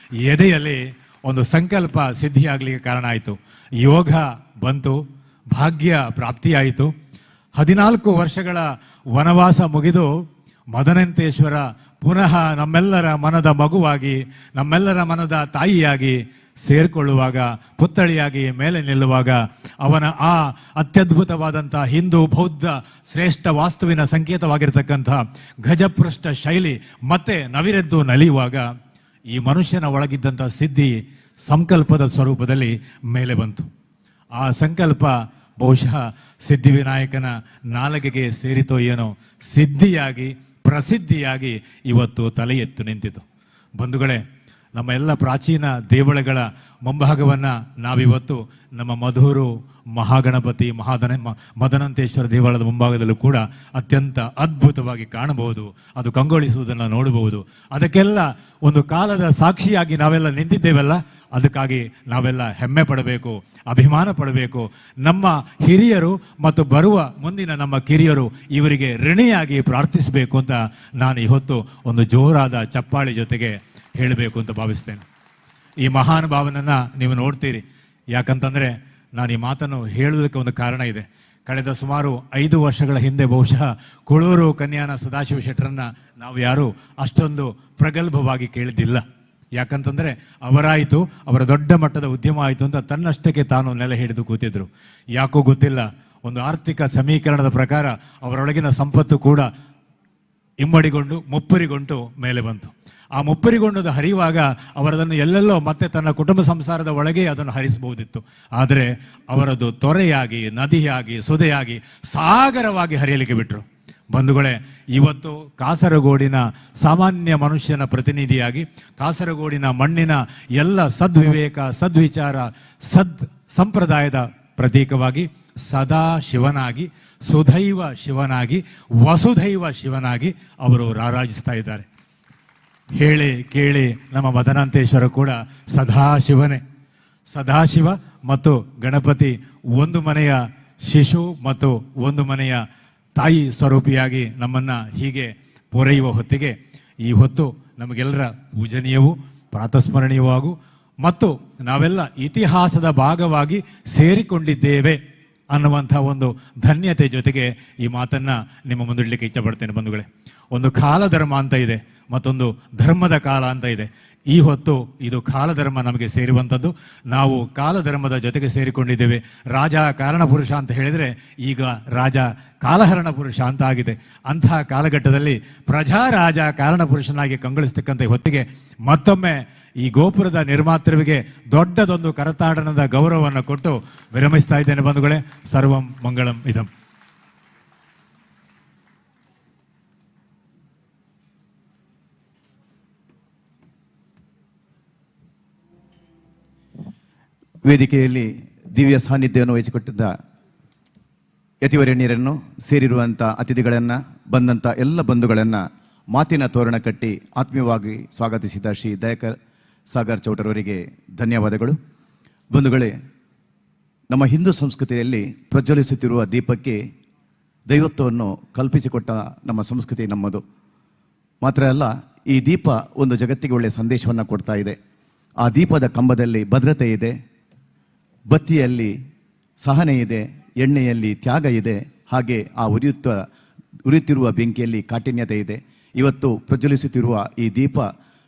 Speaker 6: ಎದೆಯಲ್ಲಿ ಒಂದು ಸಂಕಲ್ಪ ಸಿದ್ಧಿಯಾಗಲಿಕ್ಕೆ ಕಾರಣ ಆಯಿತು. ಯೋಗ ಬಂತು, ಭಾಗ್ಯ ಪ್ರಾಪ್ತಿಯಾಯಿತು. 14 ವರ್ಷಗಳ ವನವಾಸ ಮುಗಿದು ಮದನಂತೇಶ್ವರ ಪುನಃ ನಮ್ಮೆಲ್ಲರ ಮನದ ಮಗುವಾಗಿ, ನಮ್ಮೆಲ್ಲರ ಮನದ ತಾಯಿಯಾಗಿ ಸೇರಿಕೊಳ್ಳುವಾಗ, ಪುತ್ತಳಿಯಾಗಿ ಮೇಲೆ ನಿಲ್ಲುವಾಗ ಅವನ ಆ ಅತ್ಯದ್ಭುತವಾದಂಥ ಹಿಂದೂ ಬೌದ್ಧ ಶ್ರೇಷ್ಠ ವಾಸ್ತುವಿನ ಸಂಕೇತವಾಗಿರ್ತಕ್ಕಂಥ ಗಜಪೃಷ್ಠ ಶೈಲಿ ಮತ್ತೆ ನವಿರೆದ್ದು ನಲಿಯುವಾಗ ಈ ಮನುಷ್ಯನ ಒಳಗಿದ್ದಂಥ ಸಿದ್ಧಿ ಸಂಕಲ್ಪದ ಸ್ವರೂಪದಲ್ಲಿ ಮೇಲೆ ಬಂತು. ಆ ಸಂಕಲ್ಪ ಬಹುಶಃ ಸಿದ್ಧಿವಿನಾಯಕನ ನಾಲಗೆಗೆ ಸೇರಿತೋ ಏನೋ, ಸಿದ್ಧಿಯಾಗಿ ಪ್ರಸಿದ್ಧಿಯಾಗಿ ಇವತ್ತು ತಲೆ ಎತ್ತು ನಿಂತಿತು. ಬಂಧುಗಳೇ, ನಮ್ಮ ಎಲ್ಲ ಪ್ರಾಚೀನ ದೇವಳಗಳ ಮುಂಭಾಗವನ್ನು ನಾವಿವತ್ತು ನಮ್ಮ ಮಧೂರು ಮಹಾಗಣಪತಿ ಮದನಂತೇಶ್ವರ ದೇವಳದ ಮುಂಭಾಗದಲ್ಲೂ ಕೂಡ ಅತ್ಯಂತ ಅದ್ಭುತವಾಗಿ ಕಾಣಬಹುದು, ಅದು ಕಂಗೊಳಿಸುವುದನ್ನು ನೋಡಬಹುದು. ಅದಕ್ಕೆಲ್ಲ ಒಂದು ಕಾಲದ ಸಾಕ್ಷಿಯಾಗಿ ನಾವೆಲ್ಲ ನಿಂತಿದ್ದೇವಲ್ಲ, ಅದಕ್ಕಾಗಿ ನಾವೆಲ್ಲ ಹೆಮ್ಮೆ ಪಡಬೇಕು, ಅಭಿಮಾನ ಪಡಬೇಕು. ನಮ್ಮ ಹಿರಿಯರು ಮತ್ತು ಬರುವ ಮುಂದಿನ ನಮ್ಮ ಕಿರಿಯರು ಇವರಿಗೆ ಋಣಿಯಾಗಿ ಪ್ರಾರ್ಥಿಸಬೇಕು ಅಂತ ನಾನು ಇವತ್ತು ಒಂದು ಜೋರಾದ ಚಪ್ಪಾಳಿ ಜೊತೆಗೆ ಹೇಳಬೇಕು ಅಂತ ಭಾವಿಸ್ತೇನೆ. ಈ ಮಹಾನುಭಾವನನ್ನು ನೀವು ನೋಡ್ತೀರಿ, ಯಾಕಂತಂದರೆ ನಾನು ಈ ಮಾತನ್ನು ಹೇಳುವುದಕ್ಕೆ ಒಂದು ಕಾರಣ ಇದೆ. ಕಳೆದ ಸುಮಾರು 5 ವರ್ಷಗಳ ಹಿಂದೆ ಬಹುಶಃ ಕುಳೂರು ಕನ್ಯಾನ ಸದಾಶಿವ ಶೆಟ್ಟರನ್ನು ನಾವು ಯಾರೂ ಅಷ್ಟೊಂದು ಪ್ರಗಲ್ಭವಾಗಿ ಕೇಳಿದ್ದಿಲ್ಲ. ಯಾಕಂತಂದರೆ ಅವರಾಯಿತು, ಅವರ ದೊಡ್ಡ ಮಟ್ಟದ ಉದ್ಯಮ ಆಯಿತು ಅಂತ ತನ್ನಷ್ಟಕ್ಕೆ ತಾನು ನೆಲೆ ಹಿಡಿದು ಕೂತಿದ್ರು. ಯಾಕೋ ಗೊತ್ತಿಲ್ಲ, ಒಂದು ಆರ್ಥಿಕ ಸಮೀಕರಣದ ಪ್ರಕಾರ ಅವರೊಳಗಿನ ಸಂಪತ್ತು ಕೂಡ ಇಮ್ಮಡಿಗೊಂಡು ಮುಪ್ಪರಿಗೊಂಡು ಮೇಲೆ ಬಂತು. ಆ ಮುಪ್ಪರಿಗೊಂಡದು ಹರಿಯುವಾಗ ಅವರದನ್ನು ಎಲ್ಲೆಲ್ಲೋ ಮತ್ತೆ ತನ್ನ ಕುಟುಂಬ ಸಂಸಾರದ ಒಳಗೆ ಅದನ್ನು ಹರಿಸಬಹುದಿತ್ತು. ಆದರೆ ಅವರದು ತೊರೆಯಾಗಿ, ನದಿಯಾಗಿ, ಸುದೆಯಾಗಿ, ಸಾಗರವಾಗಿ ಹರಿಯಲಿಕ್ಕೆ ಬಿಟ್ಟರು. ಬಂಧುಗಳೇ, ಇವತ್ತು ಕಾಸರಗೋಡಿನ ಸಾಮಾನ್ಯ ಮನುಷ್ಯನ ಪ್ರತಿನಿಧಿಯಾಗಿ ಕಾಸರಗೋಡಿನ ಮಣ್ಣಿನ ಎಲ್ಲ ಸದ್ವಿವೇಕ, ಸದ್ವಿಚಾರ, ಸದ್ ಸಂಪ್ರದಾಯದ ಪ್ರತೀಕವಾಗಿ ಸದಾ ಶಿವನಾಗಿ, ಸುಧೈವ ಶಿವನಾಗಿ, ವಸುಧೈವ ಶಿವನಾಗಿ ಅವರು ರಾರಾಜಿಸ್ತಾ ಇದ್ದಾರೆ. ಹೇಳಿ ಕೇಳಿ ನಮ್ಮ ಮದನಾಂತೇಶ್ವರ ಕೂಡ ಸದಾಶಿವನೇ. ಸದಾಶಿವ ಮತ್ತು ಗಣಪತಿ ಒಂದು ಮನೆಯ ಶಿಶು ಮತ್ತು ಒಂದು ಮನೆಯ ತಾಯಿ ಸ್ವರೂಪಿಯಾಗಿ ನಮ್ಮನ್ನು ಹೀಗೆ ಪೂರೈಯುವ ಹೊತ್ತಿಗೆ ಈ ಹೊತ್ತು ನಮಗೆಲ್ಲರ ಪೂಜನೀಯವೂ ಪ್ರಾತಸ್ಮರಣೀಯವೂ ಹಾಗೂ ಮತ್ತು ನಾವೆಲ್ಲ ಇತಿಹಾಸದ ಭಾಗವಾಗಿ ಸೇರಿಕೊಂಡಿದ್ದೇವೆ ಅನ್ನುವಂಥ ಒಂದು ಧನ್ಯತೆ ಜೊತೆಗೆ ಈ ಮಾತನ್ನು ನಿಮ್ಮ ಮುಂದಿಡಲಿಕ್ಕೆ ಇಚ್ಛೆಪಡ್ತೇನೆ. ಬಂಧುಗಳೇ, ಒಂದು ಕಾಲಧರ್ಮ ಅಂತ ಇದೆ, ಮತ್ತೊಂದು ಧರ್ಮದ ಕಾಲ ಅಂತ ಇದೆ. ಈ ಹೊತ್ತು ಇದು ಕಾಲಧರ್ಮ ನಮಗೆ ಸೇರುವಂಥದ್ದು. ನಾವು ಕಾಲಧರ್ಮದ ಜೊತೆಗೆ ಸೇರಿಕೊಂಡಿದ್ದೇವೆ. ರಾಜ ಕಾರಣಪುರುಷ ಅಂತ ಹೇಳಿದರೆ ಈಗ ರಾಜ ಕಾಲಹರಣ ಪುರುಷ ಅಂತ ಆಗಿದೆ. ಅಂತಹ ಕಾಲಘಟ್ಟದಲ್ಲಿ ಪ್ರಜಾರಾಜ ಕಾರಣಪುರುಷನಾಗಿ ಕಂಗೊಳಿಸ್ತಕ್ಕಂಥ ಹೊತ್ತಿಗೆ ಮತ್ತೊಮ್ಮೆ ಈ ಗೋಪುರದ ನಿರ್ಮಾತೃವಿಗೆ ದೊಡ್ಡದೊಂದು ಕರತಾಡನದ ಗೌರವವನ್ನು ಕೊಟ್ಟು ವಿರಮಿಸ್ತಾ ಇದ್ದೇನೆ ಬಂಧುಗಳೇ. ಸರ್ವಂ ಮಂಗಳಂ ಇದಂ.
Speaker 2: ವೇದಿಕೆಯಲ್ಲಿ ದಿವ್ಯ ಸಾನ್ನಿಧ್ಯವನ್ನು ವಹಿಸಿಕೊಟ್ಟಿದ್ದ ಯತಿವರೇಣ್ಯರನ್ನು, ಸೇರಿರುವಂಥ ಅತಿಥಿಗಳನ್ನು, ಬಂದಂಥ ಎಲ್ಲ ಬಂಧುಗಳನ್ನು ಮಾತಿನ ತೋರಣ ಕಟ್ಟಿ ಆತ್ಮೀಯವಾಗಿ ಸ್ವಾಗತಿಸಿದ ಶ್ರೀ ದಯಾಕರ್ ಸಾಗರ್ ಚೌಟರವರಿಗೆ ಧನ್ಯವಾದಗಳು. ಬಂಧುಗಳೇ, ನಮ್ಮ ಹಿಂದೂ ಸಂಸ್ಕೃತಿಯಲ್ಲಿ ಪ್ರಜ್ವಲಿಸುತ್ತಿರುವ ದೀಪಕ್ಕೆ ದೈವತ್ವವನ್ನು ಕಲ್ಪಿಸಿಕೊಟ್ಟ ನಮ್ಮ ಸಂಸ್ಕೃತಿ ನಮ್ಮದು. ಮಾತ್ರ ಅಲ್ಲ, ಈ ದೀಪ ಒಂದು ಜಗತ್ತಿಗೆ ಒಳ್ಳೆಯ ಸಂದೇಶವನ್ನು ಕೊಡ್ತಾ ಇದೆ. ಆ ದೀಪದ ಕಂಬದಲ್ಲಿ ಭದ್ರತೆ ಇದೆ, ಬತ್ತಿಯಲ್ಲಿ ಸಹನೆ ಇದೆ, ಎಣ್ಣೆಯಲ್ಲಿ ತ್ಯಾಗ ಇದೆ, ಹಾಗೆ ಆ ಉರಿಯುತ್ತಿರುವ ಬೆಂಕಿಯಲ್ಲಿ ಕಾಠಿಣ್ಯತೆ ಇದೆ. ಇವತ್ತು ಪ್ರಜ್ವಲಿಸುತ್ತಿರುವ ಈ ದೀಪ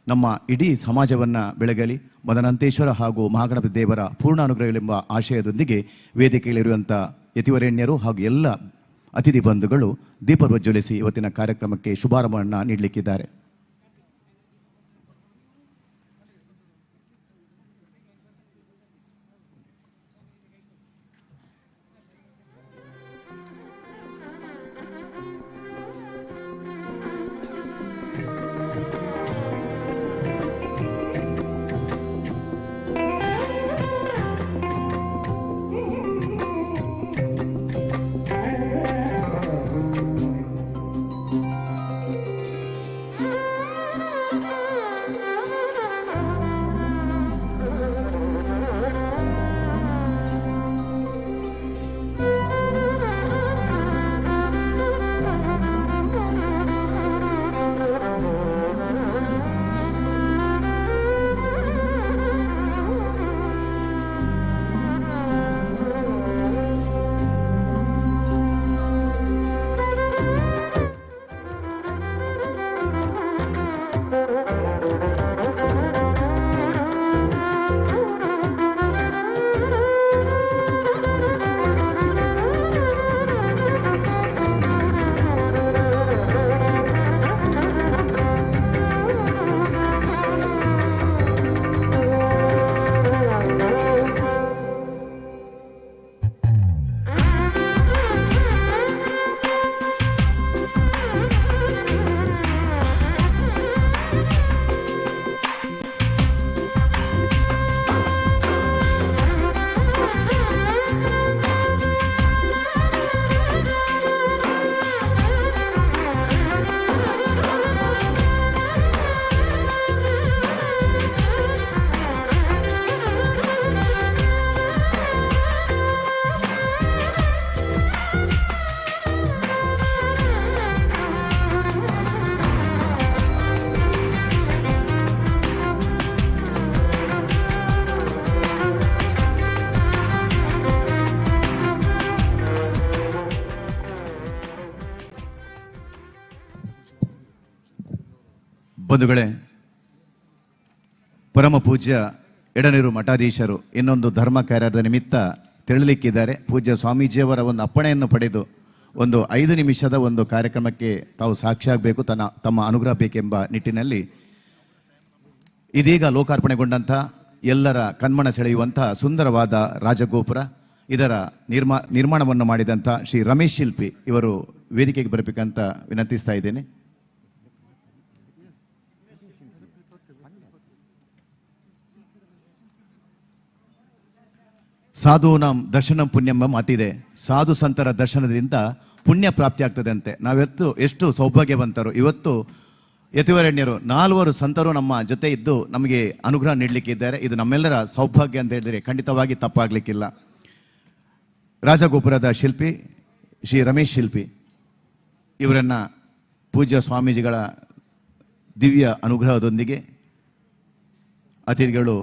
Speaker 2: ನಮ್ಮ ಇಡೀ ಸಮಾಜವನ್ನು ಬೆಳಗಲಿ. ಮದನಂತೇಶ್ವರ ಹಾಗೂ ಮಹಾಗಣಪತಿ ದೇವರ ಪೂರ್ಣ ಅನುಗ್ರಹಗಳೆಂಬ ಆಶಯದೊಂದಿಗೆ ವೇದಿಕೆಯಲ್ಲಿರುವಂಥ ಯತಿವರೇಣ್ಯರು ಹಾಗೂ ಎಲ್ಲ ಅತಿಥಿ ಬಂಧುಗಳು ದೀಪ ಪ್ರಜ್ವಲಿಸಿ ಇವತ್ತಿನ ಕಾರ್ಯಕ್ರಮಕ್ಕೆ ಶುಭಾರಂಭವನ್ನು ನೀಡಲಿಕ್ಕಿದ್ದಾರೆ. ಬಂಧುಗಳೇ, ಪರಮ ಪೂಜ್ಯ ಎಡನೀರು ಮಠಾಧೀಶರು ಇನ್ನೊಂದು ಧರ್ಮ ಕಾರ್ಯದ ನಿಮಿತ್ತ ತೆರಳಲಿಕ್ಕಿದ್ದಾರೆ. ಪೂಜ್ಯ ಸ್ವಾಮೀಜಿಯವರ ಒಂದು ಅಪ್ಪಣೆಯನ್ನು ಪಡೆದು ಒಂದು 5 ನಿಮಿಷದ ಒಂದು ಕಾರ್ಯಕ್ರಮಕ್ಕೆ ತಾವು ಸಾಕ್ಷಿಯಾಗಬೇಕು, ತಮ್ಮ ಅನುಗ್ರಹ ಬೇಕೆಂಬ ನಿಟ್ಟಿನಲ್ಲಿ ಇದೀಗ ಲೋಕಾರ್ಪಣೆಗೊಂಡಂಥ ಎಲ್ಲರ ಕಣ್ಮನ ಸೆಳೆಯುವಂಥ ಸುಂದರವಾದ ರಾಜಗೋಪುರ, ಇದರ ನಿರ್ಮಾಣವನ್ನು ಮಾಡಿದಂಥ ಶ್ರೀ ರಮೇಶ್ ಶಿಲ್ಪಿ ಇವರು ವೇದಿಕೆಗೆ ಬರಬೇಕಂತ ವಿನಂತಿಸ್ತಾ ಇದ್ದೇನೆ. ಸಾಧೂನಾಂ ದರ್ಶನಂ ಪುಣ್ಯಂ ಮಾತಿದೆ. ಸಾಧು ಸಂತರ ದರ್ಶನದಿಂದ ಪುಣ್ಯ ಪ್ರಾಪ್ತಿಯಾಗ್ತದೆ ಅಂತೆ. ನಾವೆತ್ತು ಎಷ್ಟು ಸೌಭಾಗ್ಯವಂತರು. ಇವತ್ತು ಯತಿವರಣ್ಯರು 4 ಸಂತರು ನಮ್ಮ ಜೊತೆ ಇದ್ದು ನಮಗೆ ಅನುಗ್ರಹ ನೀಡಲಿಕ್ಕಿದ್ದಾರೆ. ಇದು ನಮ್ಮೆಲ್ಲರ ಸೌಭಾಗ್ಯ ಅಂತ ಹೇಳಿದರೆ ಖಂಡಿತವಾಗಿ ತಪ್ಪಾಗಲಿಕ್ಕಿಲ್ಲ. ರಾಜಗೋಪುರದ ಶಿಲ್ಪಿ ಶ್ರೀ ರಮೇಶ್ ಶಿಲ್ಪಿ ಇವರನ್ನು ಪೂಜ್ಯ ಸ್ವಾಮೀಜಿಗಳ ದಿವ್ಯ ಅನುಗ್ರಹದೊಂದಿಗೆ ಅತಿಥಿಗಳು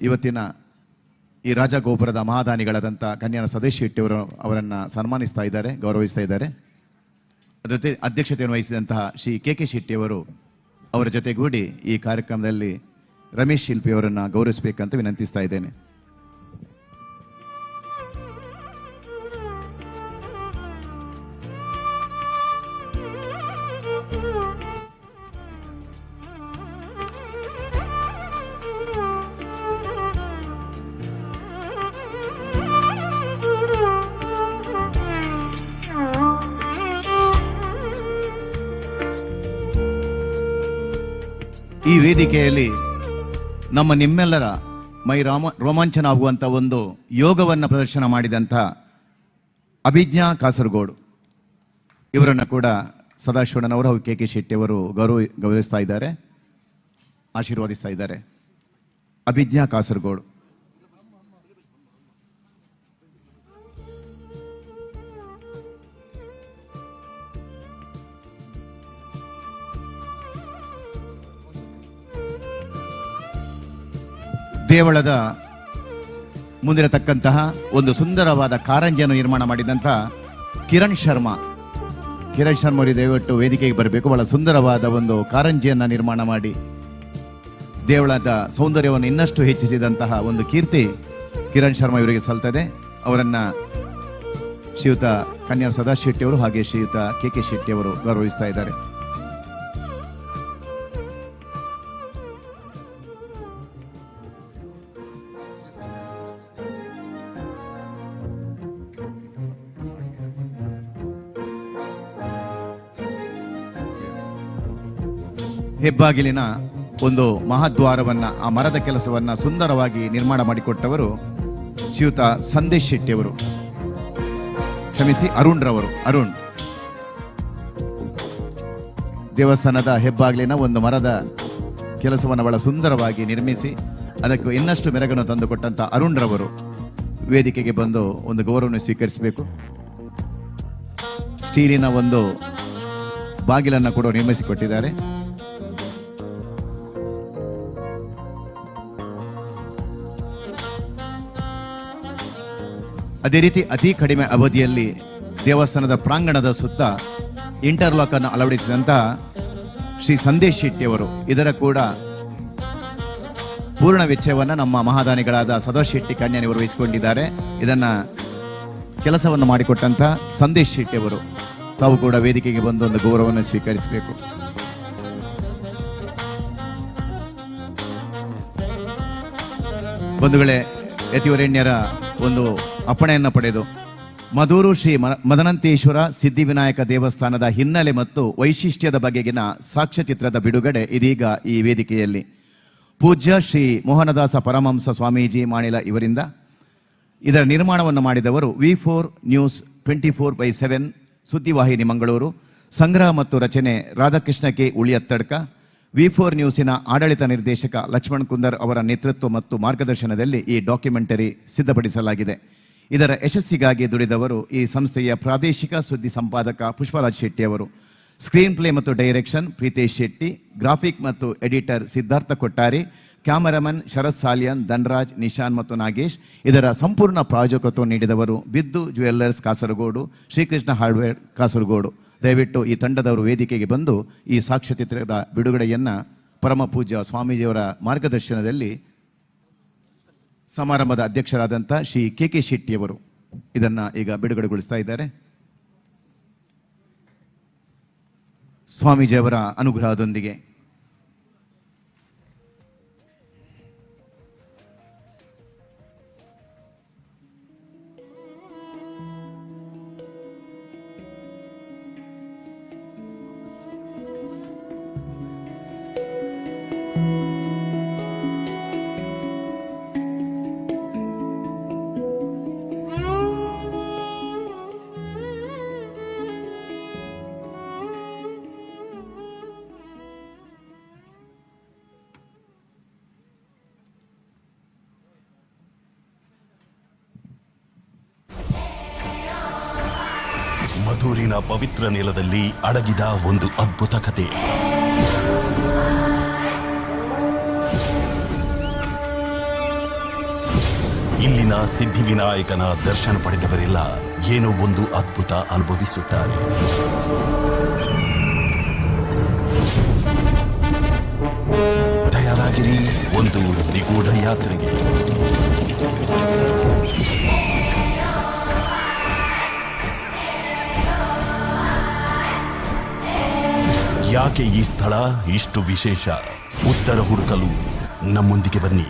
Speaker 2: ಇವತ್ತಿನ ಈ ರಾಜಗೋಪುರದ ಮಹಾದಾನಿಗಳಾದಂಥ ಕನ್ಯಾನ ಸದೇಶ್ ಶೆಟ್ಟಿಯವರು ಅವರನ್ನು ಸನ್ಮಾನಿಸ್ತಾ ಇದ್ದಾರೆ, ಗೌರವಿಸ್ತಾ ಇದ್ದಾರೆ. ಅದರ ಜೊತೆ ಅಧ್ಯಕ್ಷತೆಯನ್ನು ವಹಿಸಿದಂತಹ ಶ್ರೀ ಕೆ ಕೆ ಶೆಟ್ಟಿಯವರು ಅವರ ಜೊತೆಗೂಡಿ ಈ ಕಾರ್ಯಕ್ರಮದಲ್ಲಿ ರಮೇಶ್ ಶಿಲ್ಪಿಯವರನ್ನು ಗೌರವಿಸಬೇಕಂತ ವಿನಂತಿಸ್ತಾ ಇದ್ದೇನೆ. ಈ ವೇದಿಕೆಯಲ್ಲಿ ನಮ್ಮ ನಿಮ್ಮೆಲ್ಲರ ಮೈ ರೋಮಾಂಚನ ಆಗುವಂಥ ಒಂದು ಯೋಗವನ್ನು ಪ್ರದರ್ಶನ ಮಾಡಿದಂಥ ಅಭಿಜ್ಞಾ ಕಾಸರಗೋಡು ಇವರನ್ನು ಕೂಡ ಸದಾಶಿವಣ್ಣನವರು ಹಾಗೂ ಕೆ ಕೆ ಶೆಟ್ಟಿಯವರು ಗೌರವಿಸ್ತಾ ಇದ್ದಾರೆ, ಆಶೀರ್ವಾದಿಸ್ತಾ ಇದ್ದಾರೆ. ಅಭಿಜ್ಞಾ ಕಾಸರಗೋಡು. ದೇವಳದ ಮುಂದಿರತಕ್ಕಂತಹ ಒಂದು ಸುಂದರವಾದ ಕಾರಂಜಿಯನ್ನು ನಿರ್ಮಾಣ ಮಾಡಿದಂತಹ ಕಿರಣ್ ಶರ್ಮಾ. ಕಿರಣ್ ಶರ್ಮಾ ಅವರಿಗೆ ದಯವಿಟ್ಟು ವೇದಿಕೆಗೆ ಬರಬೇಕು. ಬಹಳ ಸುಂದರವಾದ ಒಂದು ಕಾರಂಜಿಯನ್ನು ನಿರ್ಮಾಣ ಮಾಡಿ ದೇವಳದ ಸೌಂದರ್ಯವನ್ನು ಇನ್ನಷ್ಟು ಹೆಚ್ಚಿಸಿದಂತಹ ಒಂದು ಕೀರ್ತಿ ಕಿರಣ್ ಶರ್ಮಾ ಇವರಿಗೆ ಸಲ್ತದೆ. ಅವರನ್ನು ಶ್ರೀಯುತ ಕನ್ಯಾರ್ ಸದಾಶಿವ ಶೆಟ್ಟಿಯವರು ಹಾಗೆ ಶ್ರೀಯುತ ಕೆ ಕೆ ಶೆಟ್ಟಿಯವರು ಗೌರವಿಸ್ತಾ ಇದ್ದಾರೆ. ಹೆಬ್ಬಾಗಿಲಿನ ಒಂದು ಮಹಾದ್ವಾರವನ್ನ, ಆ ಮರದ ಕೆಲಸವನ್ನ ಸುಂದರವಾಗಿ ನಿರ್ಮಾಣ ಮಾಡಿಕೊಟ್ಟವರು ಶ್ರೀಯುತ ಸಂದೇಶ್ ಶೆಟ್ಟಿಯವರು, ಕ್ಷಮಿಸಿ ಅರುಣ್ ರವರು. ಅರುಣ್ ದೇವಸ್ಥಾನದ ಹೆಬ್ಬಾಗಿಲಿನ ಒಂದು ಮರದ ಕೆಲಸವನ್ನು ಬಹಳ ಸುಂದರವಾಗಿ ನಿರ್ಮಿಸಿ ಅದಕ್ಕೆ ಇನ್ನಷ್ಟು ಮೆರಗನ್ನು ತಂದುಕೊಟ್ಟಂತ ಅರುಣ್ ರವರು ವೇದಿಕೆಗೆ ಬಂದು ಒಂದು ಗೌರವವನ್ನು ಸ್ವೀಕರಿಸಬೇಕು. ಸ್ಟೀಲಿನ ಒಂದು ಬಾಗಿಲನ್ನು ಕೂಡ ನಿರ್ಮಿಸಿಕೊಟ್ಟಿದ್ದಾರೆ. ಅದೇ ರೀತಿ ಅತಿ ಕಡಿಮೆ ಅವಧಿಯಲ್ಲಿ ದೇವಸ್ಥಾನದ ಪ್ರಾಂಗಣದ ಸುತ್ತ ಇಂಟರ್ಲಾಕ್ ಅನ್ನು ಅಳವಡಿಸಿದಂತಹ ಶ್ರೀ ಸಂದೇಶ್ ಶೆಟ್ಟಿಯವರು, ಇದರ ಕೂಡ ಪೂರ್ಣ ವೆಚ್ಚವನ್ನು ನಮ್ಮ ಮಹಾದಾನಿಗಳಾದ ಸದಾಶಿವ ಶೆಟ್ಟಿ ಕನ್ಯಾನಿವರು ವಹಿಸಿಕೊಂಡಿದ್ದಾರೆ. ಇದನ್ನ ಕೆಲಸವನ್ನು ಮಾಡಿಕೊಟ್ಟಂತಹ ಸಂದೇಶ್ ಶೆಟ್ಟಿಯವರು ತಾವು ಕೂಡ ವೇದಿಕೆಗೆ ಬಂದು ಒಂದು ಗೌರವವನ್ನು ಸ್ವೀಕರಿಸಬೇಕು. ಬಂಧುಗಳೇ, ಯತಿವರೇಣ್ಯರ ಒಂದು ಅಪ್ಪಣೆಯನ್ನು ಪಡೆದು ಮಧೂರು ಶ್ರೀ ಮದನಂತೇಶ್ವರ ಸಿದ್ಧಿವಿನಾಯಕ ದೇವಸ್ಥಾನದ ಹಿನ್ನೆಲೆ ಮತ್ತು ವೈಶಿಷ್ಟ್ಯದ ಬಗೆಗಿನ ಸಾಕ್ಷ್ಯಚಿತ್ರದ ಬಿಡುಗಡೆ ಇದೀಗ ಈ ವೇದಿಕೆಯಲ್ಲಿ ಪೂಜ್ಯ ಶ್ರೀ ಮೋಹನದಾಸ ಪರಮಹಂಸ ಸ್ವಾಮೀಜಿ ಮಾಣಿಲ ಇವರಿಂದ. ಇದರ ನಿರ್ಮಾಣವನ್ನು ಮಾಡಿದವರು V4 news 24/7 ಸುದ್ದಿವಾಹಿನಿ ಮಂಗಳೂರು. ಸಂಗ್ರಹ ಮತ್ತು ರಚನೆ ರಾಧಾಕೃಷ್ಣ ಕೆ ಉಳಿಯತ್ತಡ್ಕ. V4 ನ್ಯೂಸಿನ ಆಡಳಿತ ನಿರ್ದೇಶಕ ಲಕ್ಷ್ಮಣ್ ಕುಂದರ್ ಅವರ ನೇತೃತ್ವ ಮತ್ತು ಮಾರ್ಗದರ್ಶನದಲ್ಲಿ ಈ ಡಾಕ್ಯುಮೆಂಟರಿ ಸಿದ್ಧಪಡಿಸಲಾಗಿದೆ. ಇದರ ಯಶಸ್ಸಿಗಾಗಿ ದುಡಿದವರು ಈ ಸಂಸ್ಥೆಯ ಪ್ರಾದೇಶಿಕ ಸುದ್ದಿ ಸಂಪಾದಕ ಪುಷ್ಪರಾಜ್ ಶೆಟ್ಟಿ ಅವರು. ಸ್ಕ್ರೀನ್ ಪ್ಲೇ ಮತ್ತು ಡೈರೆಕ್ಷನ್ ಪ್ರೀತೇಶ್ ಶೆಟ್ಟಿ, ಗ್ರಾಫಿಕ್ ಮತ್ತು ಎಡಿಟರ್ ಸಿದ್ಧಾರ್ಥ ಕೊಟ್ಟಾರಿ, ಕ್ಯಾಮರಾಮನ್ ಶರತ್ ಸಾಲಿಯನ್, ಧನ್ರಾಜ್, ನಿಶಾನ್ ಮತ್ತು ನಾಗೇಶ್. ಇದರ ಸಂಪೂರ್ಣ ಪ್ರಾಯೋಜಕತ್ವ ನೀಡಿದವರು ಬಿದ್ದು ಜ್ಯುವೆಲ್ಲರ್ಸ್ ಕಾಸರಗೋಡು, ಶ್ರೀಕೃಷ್ಣ ಹಾರ್ಡ್ವೇರ್ ಕಾಸರಗೋಡು. ದಯವಿಟ್ಟು ಈ ತಂಡದವರು ವೇದಿಕೆಗೆ ಬಂದು ಈ ಸಾಕ್ಷ್ಯಚಿತ್ರದ ಬಿಡುಗಡೆಯನ್ನು ಪರಮಪೂಜ್ಯ ಸ್ವಾಮೀಜಿಯವರ ಮಾರ್ಗದರ್ಶನದಲ್ಲಿ ಸಮಾರಂಭದ ಅಧ್ಯಕ್ಷರಾದಂಥ ಶ್ರೀ ಕೆ ಕೆ ಶೆಟ್ಟಿಯವರು ಇದನ್ನು ಈಗ ಬಿಡುಗಡೆಗೊಳಿಸ್ತಾ ಇದ್ದಾರೆ. ಸ್ವಾಮೀಜಿಯವರ ಅನುಗ್ರಹದೊಂದಿಗೆ.
Speaker 7: ಮಧೂರಿನ ಪವಿತ್ರ ನೆಲದಲ್ಲಿ ಅಡಗಿದ ಒಂದು ಅದ್ಭುತ ಕತೆ. ಇಲ್ಲಿನ ಸಿದ್ಧಿವಿನಾಯಕನ ದರ್ಶನ ಪಡೆದವರೆಲ್ಲ ಏನೋ ಒಂದು ಅದ್ಭುತ ಅನುಭವಿಸುತ್ತಾರೆ. ತಯಾರಾಗಿರಿ ಒಂದು ನಿಗೂಢ ಯಾತ್ರೆಗೆ. ಯಾಕೆ ಈ ಸ್ಥಳ ಇಷ್ಟು ವಿಶೇಷ? ಉತ್ತರ ಹುಡುಕಲು ನಮ್ಮೊಂದಿಗೆ ಬನ್ನಿ.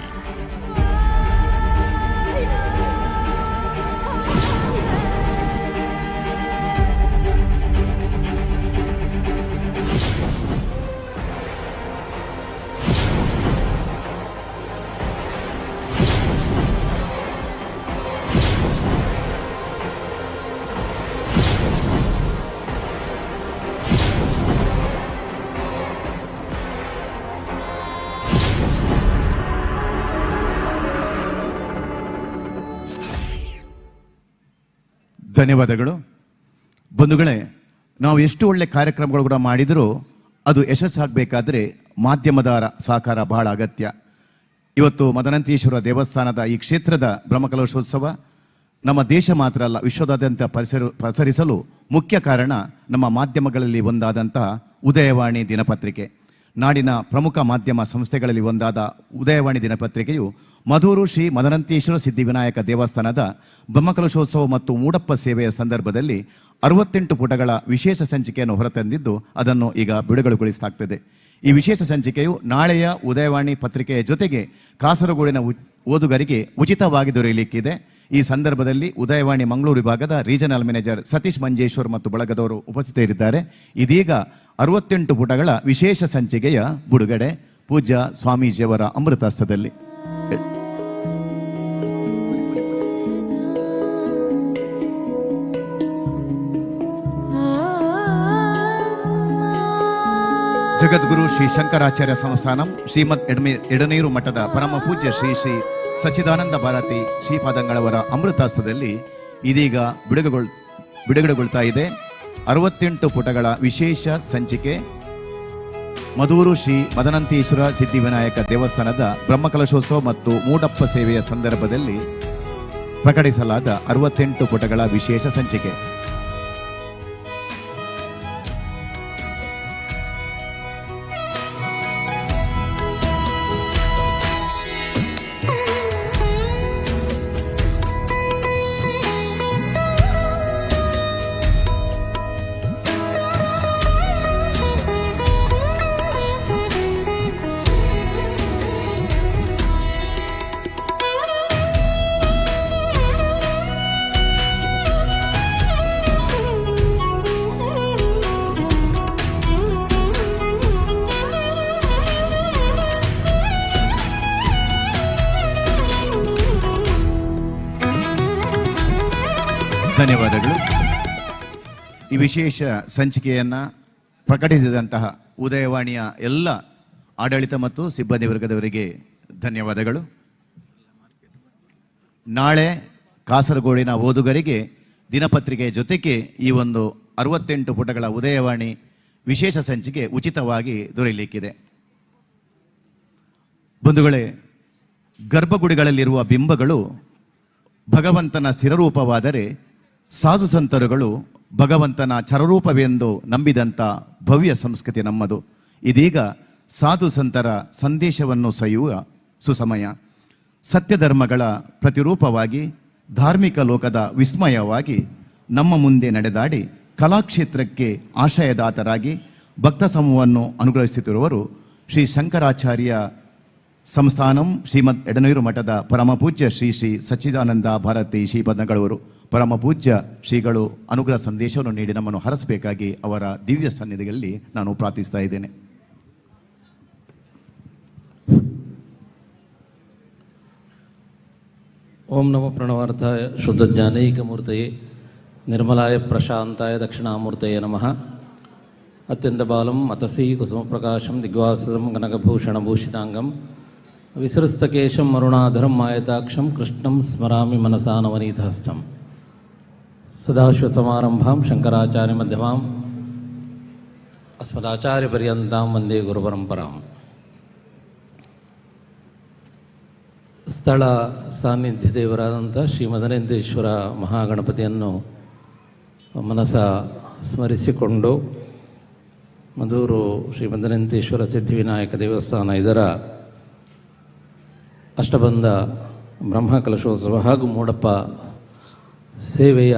Speaker 2: ಧನ್ಯವಾದಗಳು. ಬಂಧುಗಳೇ, ನಾವು ಎಷ್ಟು ಒಳ್ಳೆ ಕಾರ್ಯಕ್ರಮಗಳು ಕೂಡ ಮಾಡಿದರೂ ಅದು ಯಶಸ್ಸಾಗಬೇಕಾದ್ರೆ ಮಾಧ್ಯಮದ ಸಹಕಾರ ಬಹಳ ಅಗತ್ಯ. ಇವತ್ತು ಮದನಂತೇಶ್ವರ ದೇವಸ್ಥಾನದ ಈ ಕ್ಷೇತ್ರದ ಬ್ರಹ್ಮಕಲಶೋತ್ಸವ ನಮ್ಮ ದೇಶ ಮಾತ್ರ ಅಲ್ಲ, ವಿಶ್ವದಾದ್ಯಂತ ಪಸರಿಸಲು ಮುಖ್ಯ ಕಾರಣ ನಮ್ಮ ಮಾಧ್ಯಮಗಳಲ್ಲಿ ಒಂದಾದಂಥ ಉದಯವಾಣಿ ದಿನಪತ್ರಿಕೆ. ನಾಡಿನ ಪ್ರಮುಖ ಮಾಧ್ಯಮ ಸಂಸ್ಥೆಗಳಲ್ಲಿ ಒಂದಾದ ಉದಯವಾಣಿ ದಿನಪತ್ರಿಕೆಯು ಮಧೂರು ಶ್ರೀ ಮದನಂತೇಶ್ವರ ಸಿದ್ಧಿವಿನಾಯಕ ದೇವಸ್ಥಾನದ ಬ್ರಹ್ಮಕಲಶೋತ್ಸವ ಮತ್ತು ಮೂಡಪ್ಪ ಸೇವೆಯ ಸಂದರ್ಭದಲ್ಲಿ 68 ಪುಟಗಳ ವಿಶೇಷ ಸಂಚಿಕೆಯನ್ನು ಹೊರತಂದಿದ್ದು ಅದನ್ನು ಈಗ ಬಿಡುಗಡೆಗೊಳಿಸಲಾಗ್ತದೆ. ಈ ವಿಶೇಷ ಸಂಚಿಕೆಯು ನಾಳೆಯ ಉದಯವಾಣಿ ಪತ್ರಿಕೆಯ ಜೊತೆಗೆ ಕಾಸರಗೋಡಿನ ಓದುಗರಿಗೆ ಉಚಿತವಾಗಿ ದೊರೆಯಲಿಕ್ಕಿದೆ. ಈ ಸಂದರ್ಭದಲ್ಲಿ ಉದಯವಾಣಿ ಮಂಗಳೂರು ವಿಭಾಗದ ರೀಜನಲ್ ಮ್ಯಾನೇಜರ್ ಸತೀಶ್ ಮಂಜೇಶ್ವರ್ ಮತ್ತು ಬಳಗದವರು ಉಪಸ್ಥಿತರಿದ್ದಾರೆ. ಇದೀಗ 68 ಪುಟಗಳ ವಿಶೇಷ ಸಂಚಿಕೆಯ ಬಿಡುಗಡೆ ಪೂಜ್ಯ ಸ್ವಾಮೀಜಿಯವರ ಅಮೃತಹಸ್ತದಲ್ಲಿ. ಜಗದ್ಗುರು ಶ್ರೀ ಶಂಕರಾಚಾರ್ಯ ಸಂಸ್ಥಾನಂ ಶ್ರೀಮದ್ ಎಡನೀರು ಮಠದ ಪರಮ ಪೂಜ್ಯ ಶ್ರೀ ಶ್ರೀ ಸಚ್ಚಿದಾನಂದ ಭಾರತಿ ಶ್ರೀಪಾದಂಗಳವರ ಅಮೃತಹಸ್ತದಲ್ಲಿ ಇದೀಗ ಬಿಡುಗಡೆಗೊಳ್ತಾ ಇದೆ 68 ಪುಟಗಳ ವಿಶೇಷ ಸಂಚಿಕೆ. ಮಧೂರು ಶ್ರೀ ಮದನಂತೇಶ್ವರ ಸಿದ್ಧಿವಿನಾಯಕ ದೇವಸ್ಥಾನದ ಬ್ರಹ್ಮಕಲಶೋತ್ಸವ ಮತ್ತು ಮೂಡಪ್ಪ ಸೇವೆಯ ಸಂದರ್ಭದಲ್ಲಿ ಪ್ರಕಟಿಸಲಾದ 68 ಪುಟಗಳ ವಿಶೇಷ ಸಂಚಿಕೆ. ಧನ್ಯವಾದಗಳು. ಈ ವಿಶೇಷ ಸಂಚಿಕೆಯನ್ನು ಪ್ರಕಟಿಸಿದಂತಹ ಉದಯವಾಣಿಯ ಎಲ್ಲ ಆಡಳಿತ ಮತ್ತು ಸಿಬ್ಬಂದಿ ವರ್ಗದವರಿಗೆ ಧನ್ಯವಾದಗಳು. ನಾಳೆ ಕಾಸರಗೋಡಿನ ಓದುಗರಿಗೆ ದಿನಪತ್ರಿಕೆಯ ಜೊತೆಗೆ ಈ ಒಂದು 68 ಪುಟಗಳ ಉದಯವಾಣಿ ವಿಶೇಷ ಸಂಚಿಕೆ ಉಚಿತವಾಗಿ ದೊರೆಯಲಿಕ್ಕಿದೆ. ಬಂಧುಗಳೇ, ಗರ್ಭಗುಡಿಗಳಲ್ಲಿರುವ ಬಿಂಬಗಳು ಭಗವಂತನ ಸ್ಥಿರರೂಪವಾದರೆ ಸಾಧು ಸಂತರುಗಳು ಭಗವಂತನ ಚರರೂಪವೆಂದು ನಂಬಿದಂಥ ಭವ್ಯ ಸಂಸ್ಕೃತಿ ನಮ್ಮದು. ಇದೀಗ ಸಾಧು ಸಂತರ ಸಂದೇಶವನ್ನು ಸವಿಯುವ ಸುಸಮಯ. ಸತ್ಯಧರ್ಮಗಳ ಪ್ರತಿರೂಪವಾಗಿ ಧಾರ್ಮಿಕ ಲೋಕದ ವಿಸ್ಮಯವಾಗಿ ನಮ್ಮ ಮುಂದೆ ನಡೆದಾಡಿ ಕಲಾಕ್ಷೇತ್ರಕ್ಕೆ ಆಶಯದಾತರಾಗಿ ಭಕ್ತ ಸಮೂಹವನ್ನು ಅನುಗ್ರಹಿಸುತ್ತಿರುವರು ಶ್ರೀ ಶಂಕರಾಚಾರ್ಯ ಸಂಸ್ಥಾನಂ ಶ್ರೀಮದ್ ಎಡನೀರು ಮಠದ ಪರಮಪೂಜ್ಯ ಶ್ರೀ ಶ್ರೀ ಸಚ್ಚಿದಾನಂದ ಭಾರತಿ ಶ್ರೀಪದ್ಮಗಳವರು. ಪರಮಪೂಜ್ಯ ಶ್ರೀಗಳು ಅನುಗ್ರಹ ಸಂದೇಶವನ್ನು ನೀಡಿ ನಮ್ಮನ್ನು ಹರಸಬೇಕಾಗಿ ಅವರ ದಿವ್ಯ ಸನ್ನಿಧಿಯಲ್ಲಿ ನಾನು ಪ್ರಾರ್ಥಿಸ್ತಾ ಇದ್ದೇನೆ.
Speaker 8: ಓಂ ನಮೋ ಪ್ರಣವಾರ್ಥಾಯ ಶುದ್ಧ ಜ್ಞಾನೈಕಮೂರ್ತಯೇ ನಿರ್ಮಲಾಯ ಪ್ರಶಾಂತಾಯ ದಕ್ಷಿಣಾಮೂರ್ತಯೇ ನಮಃ. ಅತ್ಯಂತ ಬಾಲಂ ಅತಸೀ ಕುಸುಮಪ್ರಕಾಶಂ ದಿಗ್ವಾಸದಂ ಕನಕಭೂಷಣಭೂಷಿತಾಂಗಂ ವಿಸೃಸ್ತಕೇಶಂ ಅರುಣಾಧರಂ ಮಾಯತಾಕ್ಷಂ ಕೃಷ್ಣಂ ಸ್ಮರಾಮಿ ಮನಸಾ ನವನೀತಹಸ್ತಂ. ಸದಾಶಿವಸಮಾರಂಭಾಂ ಶಂಕರಾಚಾರ್ಯ ಮಧ್ಯಮಾಂ ಅಸ್ಮದಾಚಾರ್ಯಪರ್ಯಂತಾಂ ವಂದೇ ಗುರುಪರಂಪರಾಂ. ಸ್ಥಳ ಸಾನ್ನಿಧ್ಯ ದೇವರಾದಂಥ ಶ್ರೀ ಮದನೇಂದ್ರೇಶ್ವರ ಮಹಾಗಣಪತಿಯನ್ನು ಮನಸ ಸ್ಮರಿಸಿಕೊಂಡು ಮಧೂರು ಶ್ರೀ ಮದನಂತೇಶ್ವರ ಸಿದ್ಧಿವಿನಾಯಕ ದೇವಸ್ಥಾನ ಇದರ ಅಷ್ಟಬಂಧ ಬ್ರಹ್ಮಕಲಶೋತ್ಸವ ಹಾಗೂ ಮೂಡಪ್ಪ ಸೇವೆಯ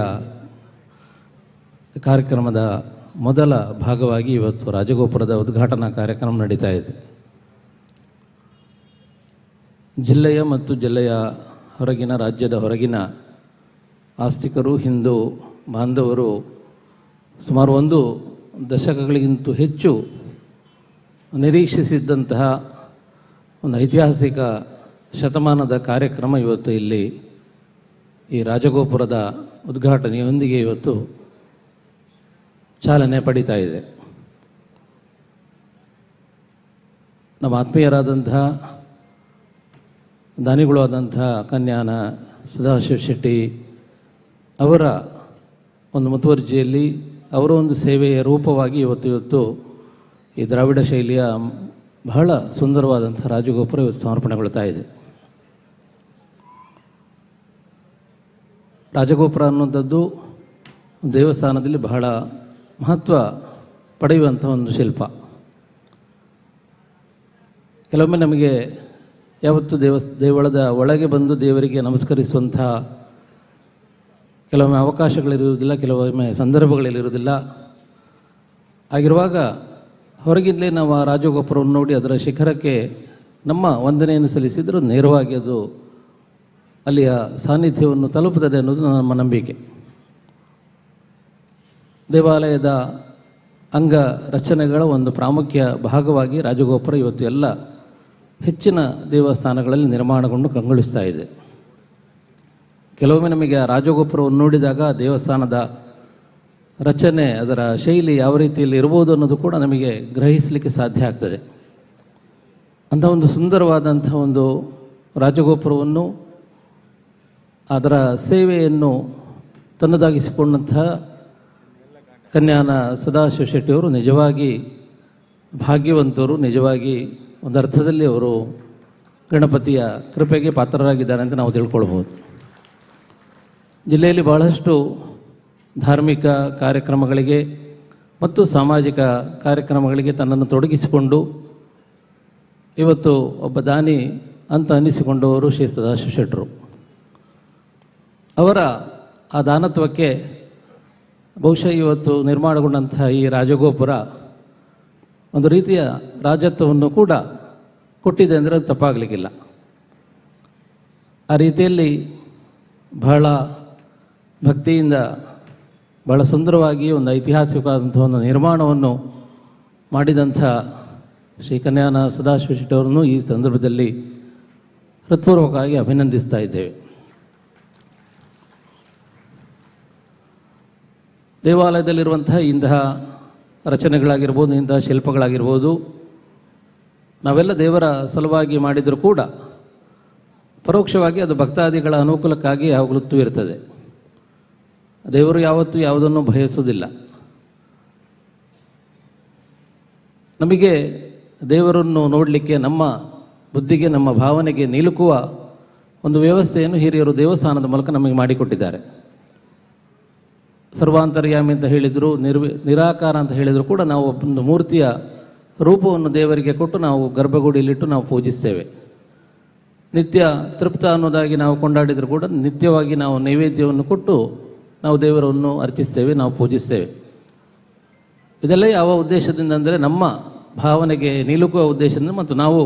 Speaker 8: ಕಾರ್ಯಕ್ರಮದ ಮೊದಲ ಭಾಗವಾಗಿ ಇವತ್ತು ರಾಜಗೋಪುರದ ಉದ್ಘಾಟನಾ ಕಾರ್ಯಕ್ರಮ ನಡೀತಾ ಇದೆ. ಜಿಲ್ಲೆಯ ಮತ್ತು ಜಿಲ್ಲೆಯ ಹೊರಗಿನ, ರಾಜ್ಯದ ಹೊರಗಿನ ಆಸ್ತಿಕರು, ಹಿಂದೂ ಬಾಂಧವರು ಸುಮಾರು 1 ದಶಕಗಳಿಗಿಂತ ಹೆಚ್ಚು ನಿರೀಕ್ಷಿಸಿದ್ದಂತಹ ಒಂದು ಐತಿಹಾಸಿಕ ಶತಮಾನದ ಕಾರ್ಯಕ್ರಮ ಇವತ್ತು ಇಲ್ಲಿ ಈ ರಾಜಗೋಪುರದ ಉದ್ಘಾಟನೆಯೊಂದಿಗೆ ಇವತ್ತು ಚಾಲನೆ ಪಡೀತಾ ಇದೆ. ನಮ್ಮ ಆತ್ಮೀಯರಾದಂತಹ ದಾನಿಗಳು ಆದಂಥ ಕನ್ಯಾನ ಸದಾಶಿವ ಶೆಟ್ಟಿ ಅವರ ಒಂದು ಮುತುವರ್ಜಿಯಲ್ಲಿ ಅವರ ಒಂದು ಸೇವೆಯ ರೂಪವಾಗಿ ಇವತ್ತು ಈ ದ್ರಾವಿಡ ಶೈಲಿಯ ಬಹಳ ಸುಂದರವಾದಂಥ ರಾಜಗೋಪುರ ಇವತ್ತು ಸಮರ್ಪಣೆಗೊಳ್ತಾ ಇದೆ. ರಾಜಗೋಪುರ ಅನ್ನುವಂಥದ್ದು ದೇವಸ್ಥಾನದಲ್ಲಿ ಬಹಳ ಮಹತ್ವ ಪಡೆಯುವಂಥ ಒಂದು ಶಿಲ್ಪ. ಕೆಲವೊಮ್ಮೆ ನಮಗೆ ಯಾವತ್ತೂ ದೇವಳದ ಒಳಗೆ ಬಂದು ದೇವರಿಗೆ ನಮಸ್ಕರಿಸುವಂಥ ಕೆಲವೊಮ್ಮೆ ಅವಕಾಶಗಳಿರುವುದಿಲ್ಲ, ಕೆಲವೊಮ್ಮೆ ಸಂದರ್ಭಗಳಿರುವುದಿಲ್ಲ. ಆಗಿರುವಾಗ ಹೊರಗಿಂದಲೇ ನಾವು ಆ ರಾಜಗೋಪುರವನ್ನು ನೋಡಿ ಅದರ ಶಿಖರಕ್ಕೆ ನಮ್ಮ ವಂದನೆಯನ್ನು ಸಲ್ಲಿಸಿದರೂ ನೇರವಾಗಿ ಅದು ಅಲ್ಲಿಯ ಸಾನ್ನಿಧ್ಯವನ್ನು ತಲುಪುತ್ತದೆ ಅನ್ನೋದು ನಮ್ಮ ನಂಬಿಕೆ. ದೇವಾಲಯದ ಅಂಗ ರಚನೆಗಳ ಒಂದು ಪ್ರಾಮುಖ್ಯ ಭಾಗವಾಗಿ ರಾಜಗೋಪುರ ಇವತ್ತು ಎಲ್ಲ ಹೆಚ್ಚಿನ ದೇವಸ್ಥಾನಗಳಲ್ಲಿ ನಿರ್ಮಾಣಗೊಂಡು ಕಂಗೊಳಿಸ್ತಾ ಇದೆ. ಕೆಲವೊಮ್ಮೆ ನಮಗೆ ಆ ರಾಜಗೋಪುರವನ್ನು ನೋಡಿದಾಗ ದೇವಸ್ಥಾನದ ರಚನೆ, ಅದರ ಶೈಲಿ ಯಾವ ರೀತಿಯಲ್ಲಿ ಇರ್ಬೋದು ಅನ್ನೋದು ಕೂಡ ನಮಗೆ ಗ್ರಹಿಸಲಿಕ್ಕೆ ಸಾಧ್ಯ ಆಗ್ತದೆ. ಅಂಥ ಒಂದು ಸುಂದರವಾದಂಥ ಒಂದು ರಾಜಗೋಪುರವನ್ನು, ಅದರ ಸೇವೆಯನ್ನು ತನ್ನದಾಗಿಸಿಕೊಂಡಂತಹ ಕನ್ಯಾನ ಸದಾಶಿವ ಶೆಟ್ಟಿಯವರು ನಿಜವಾಗಿ ಭಾಗ್ಯವಂತರು. ನಿಜವಾಗಿ ಒಂದು ಅರ್ಥದಲ್ಲಿ ಅವರು ಗಣಪತಿಯ ಕೃಪೆಗೆ ಪಾತ್ರರಾಗಿದ್ದಾರೆ ಅಂತ ನಾವು ತಿಳ್ಕೊಳ್ಬೋದು. ಜಿಲ್ಲೆಯಲ್ಲಿ ಬಹಳಷ್ಟು ಧಾರ್ಮಿಕ ಕಾರ್ಯಕ್ರಮಗಳಿಗೆ ಮತ್ತು ಸಾಮಾಜಿಕ ಕಾರ್ಯಕ್ರಮಗಳಿಗೆ ತನ್ನನ್ನು ತೊಡಗಿಸಿಕೊಂಡು ಇವತ್ತು ಒಬ್ಬ ದಾನಿ ಅಂತ ಅನ್ನಿಸಿಕೊಂಡವರು ಶ್ರೀ ಸದಾಶಿವ ಶೆಟ್ಟರು. ಅವರ ಆ ದಾನತ್ವಕ್ಕೆ ಬಹುಶಃ ಇವತ್ತು ನಿರ್ಮಾಣಗೊಂಡಂತಹ ಈ ರಾಜಗೋಪುರ ಒಂದು ರೀತಿಯ ರಾಜತ್ವವನ್ನು ಕೂಡ ಕೊಟ್ಟಿದೆ ಅಂದರೆ ಅದು ತಪ್ಪಾಗಲಿಕ್ಕಿಲ್ಲ. ಆ ರೀತಿಯಲ್ಲಿ ಬಹಳ ಭಕ್ತಿಯಿಂದ ಬಹಳ ಸುಂದರವಾಗಿ ಒಂದು ಐತಿಹಾಸಿಕವಾದಂಥ ಒಂದು ನಿರ್ಮಾಣವನ್ನು ಮಾಡಿದಂಥ ಶ್ರೀ ಕನ್ಯಾನ ಸದಾಶಿವ ಶೆಟ್ಟಿಯವರನ್ನು ಈ ಸಂದರ್ಭದಲ್ಲಿ ಹೃತ್ಪೂರ್ವಕವಾಗಿ ಅಭಿನಂದಿಸ್ತಾ ಇದ್ದೇವೆ. ದೇವಾಲಯದಲ್ಲಿರುವಂತಹ ಇಂತಹ ರಚನೆಗಳಾಗಿರ್ಬೋದು, ಇಂತಹ ಶಿಲ್ಪಗಳಾಗಿರ್ಬೋದು, ನಾವೆಲ್ಲ ದೇವರ ಸಲುವಾಗಿ ಮಾಡಿದರೂ ಕೂಡ ಪರೋಕ್ಷವಾಗಿ ಅದು ಭಕ್ತಾದಿಗಳ ಅನುಕೂಲಕ್ಕಾಗಿ ಯಾವಾಗಲೂ ಇರ್ತದೆ. ದೇವರು ಯಾವತ್ತೂ ಯಾವುದನ್ನು ಬಯಸುವುದಿಲ್ಲ. ನಮಗೆ ದೇವರನ್ನು ನೋಡಲಿಕ್ಕೆ ನಮ್ಮ ಬುದ್ಧಿಗೆ, ನಮ್ಮ ಭಾವನೆಗೆ ನಿಲುಕುವ ಒಂದು ವ್ಯವಸ್ಥೆಯನ್ನು ಹಿರಿಯರು ದೇವಸ್ಥಾನದ ಮೂಲಕ ನಮಗೆ ಮಾಡಿಕೊಟ್ಟಿದ್ದಾರೆ. ಸರ್ವಾಂತರ್ಯಾಮಿ ಅಂತ ಹೇಳಿದರು, ನಿರಾಕಾರ ಅಂತ ಹೇಳಿದರೂ ಕೂಡ ನಾವು ಒಂದು ಮೂರ್ತಿಯ ರೂಪವನ್ನು ದೇವರಿಗೆ ಕೊಟ್ಟು ನಾವು ಗರ್ಭಗುಡಿಯಲ್ಲಿಟ್ಟು ನಾವು ಪೂಜಿಸ್ತೇವೆ. ನಿತ್ಯ ತೃಪ್ತ ಅನ್ನೋದಾಗಿ ನಾವು ಕೊಂಡಾಡಿದರೂ ಕೂಡ ನಿತ್ಯವಾಗಿ ನಾವು ನೈವೇದ್ಯವನ್ನು ಕೊಟ್ಟು ನಾವು ದೇವರನ್ನು ಅರ್ಚಿಸ್ತೇವೆ, ನಾವು ಪೂಜಿಸ್ತೇವೆ. ಇದೆಲ್ಲ ಯಾವ ಉದ್ದೇಶದಿಂದ ಅಂದರೆ ನಮ್ಮ ಭಾವನೆಗೆ ನಿಲುಕುವ ಉದ್ದೇಶದಿಂದ ಮತ್ತು ನಾವು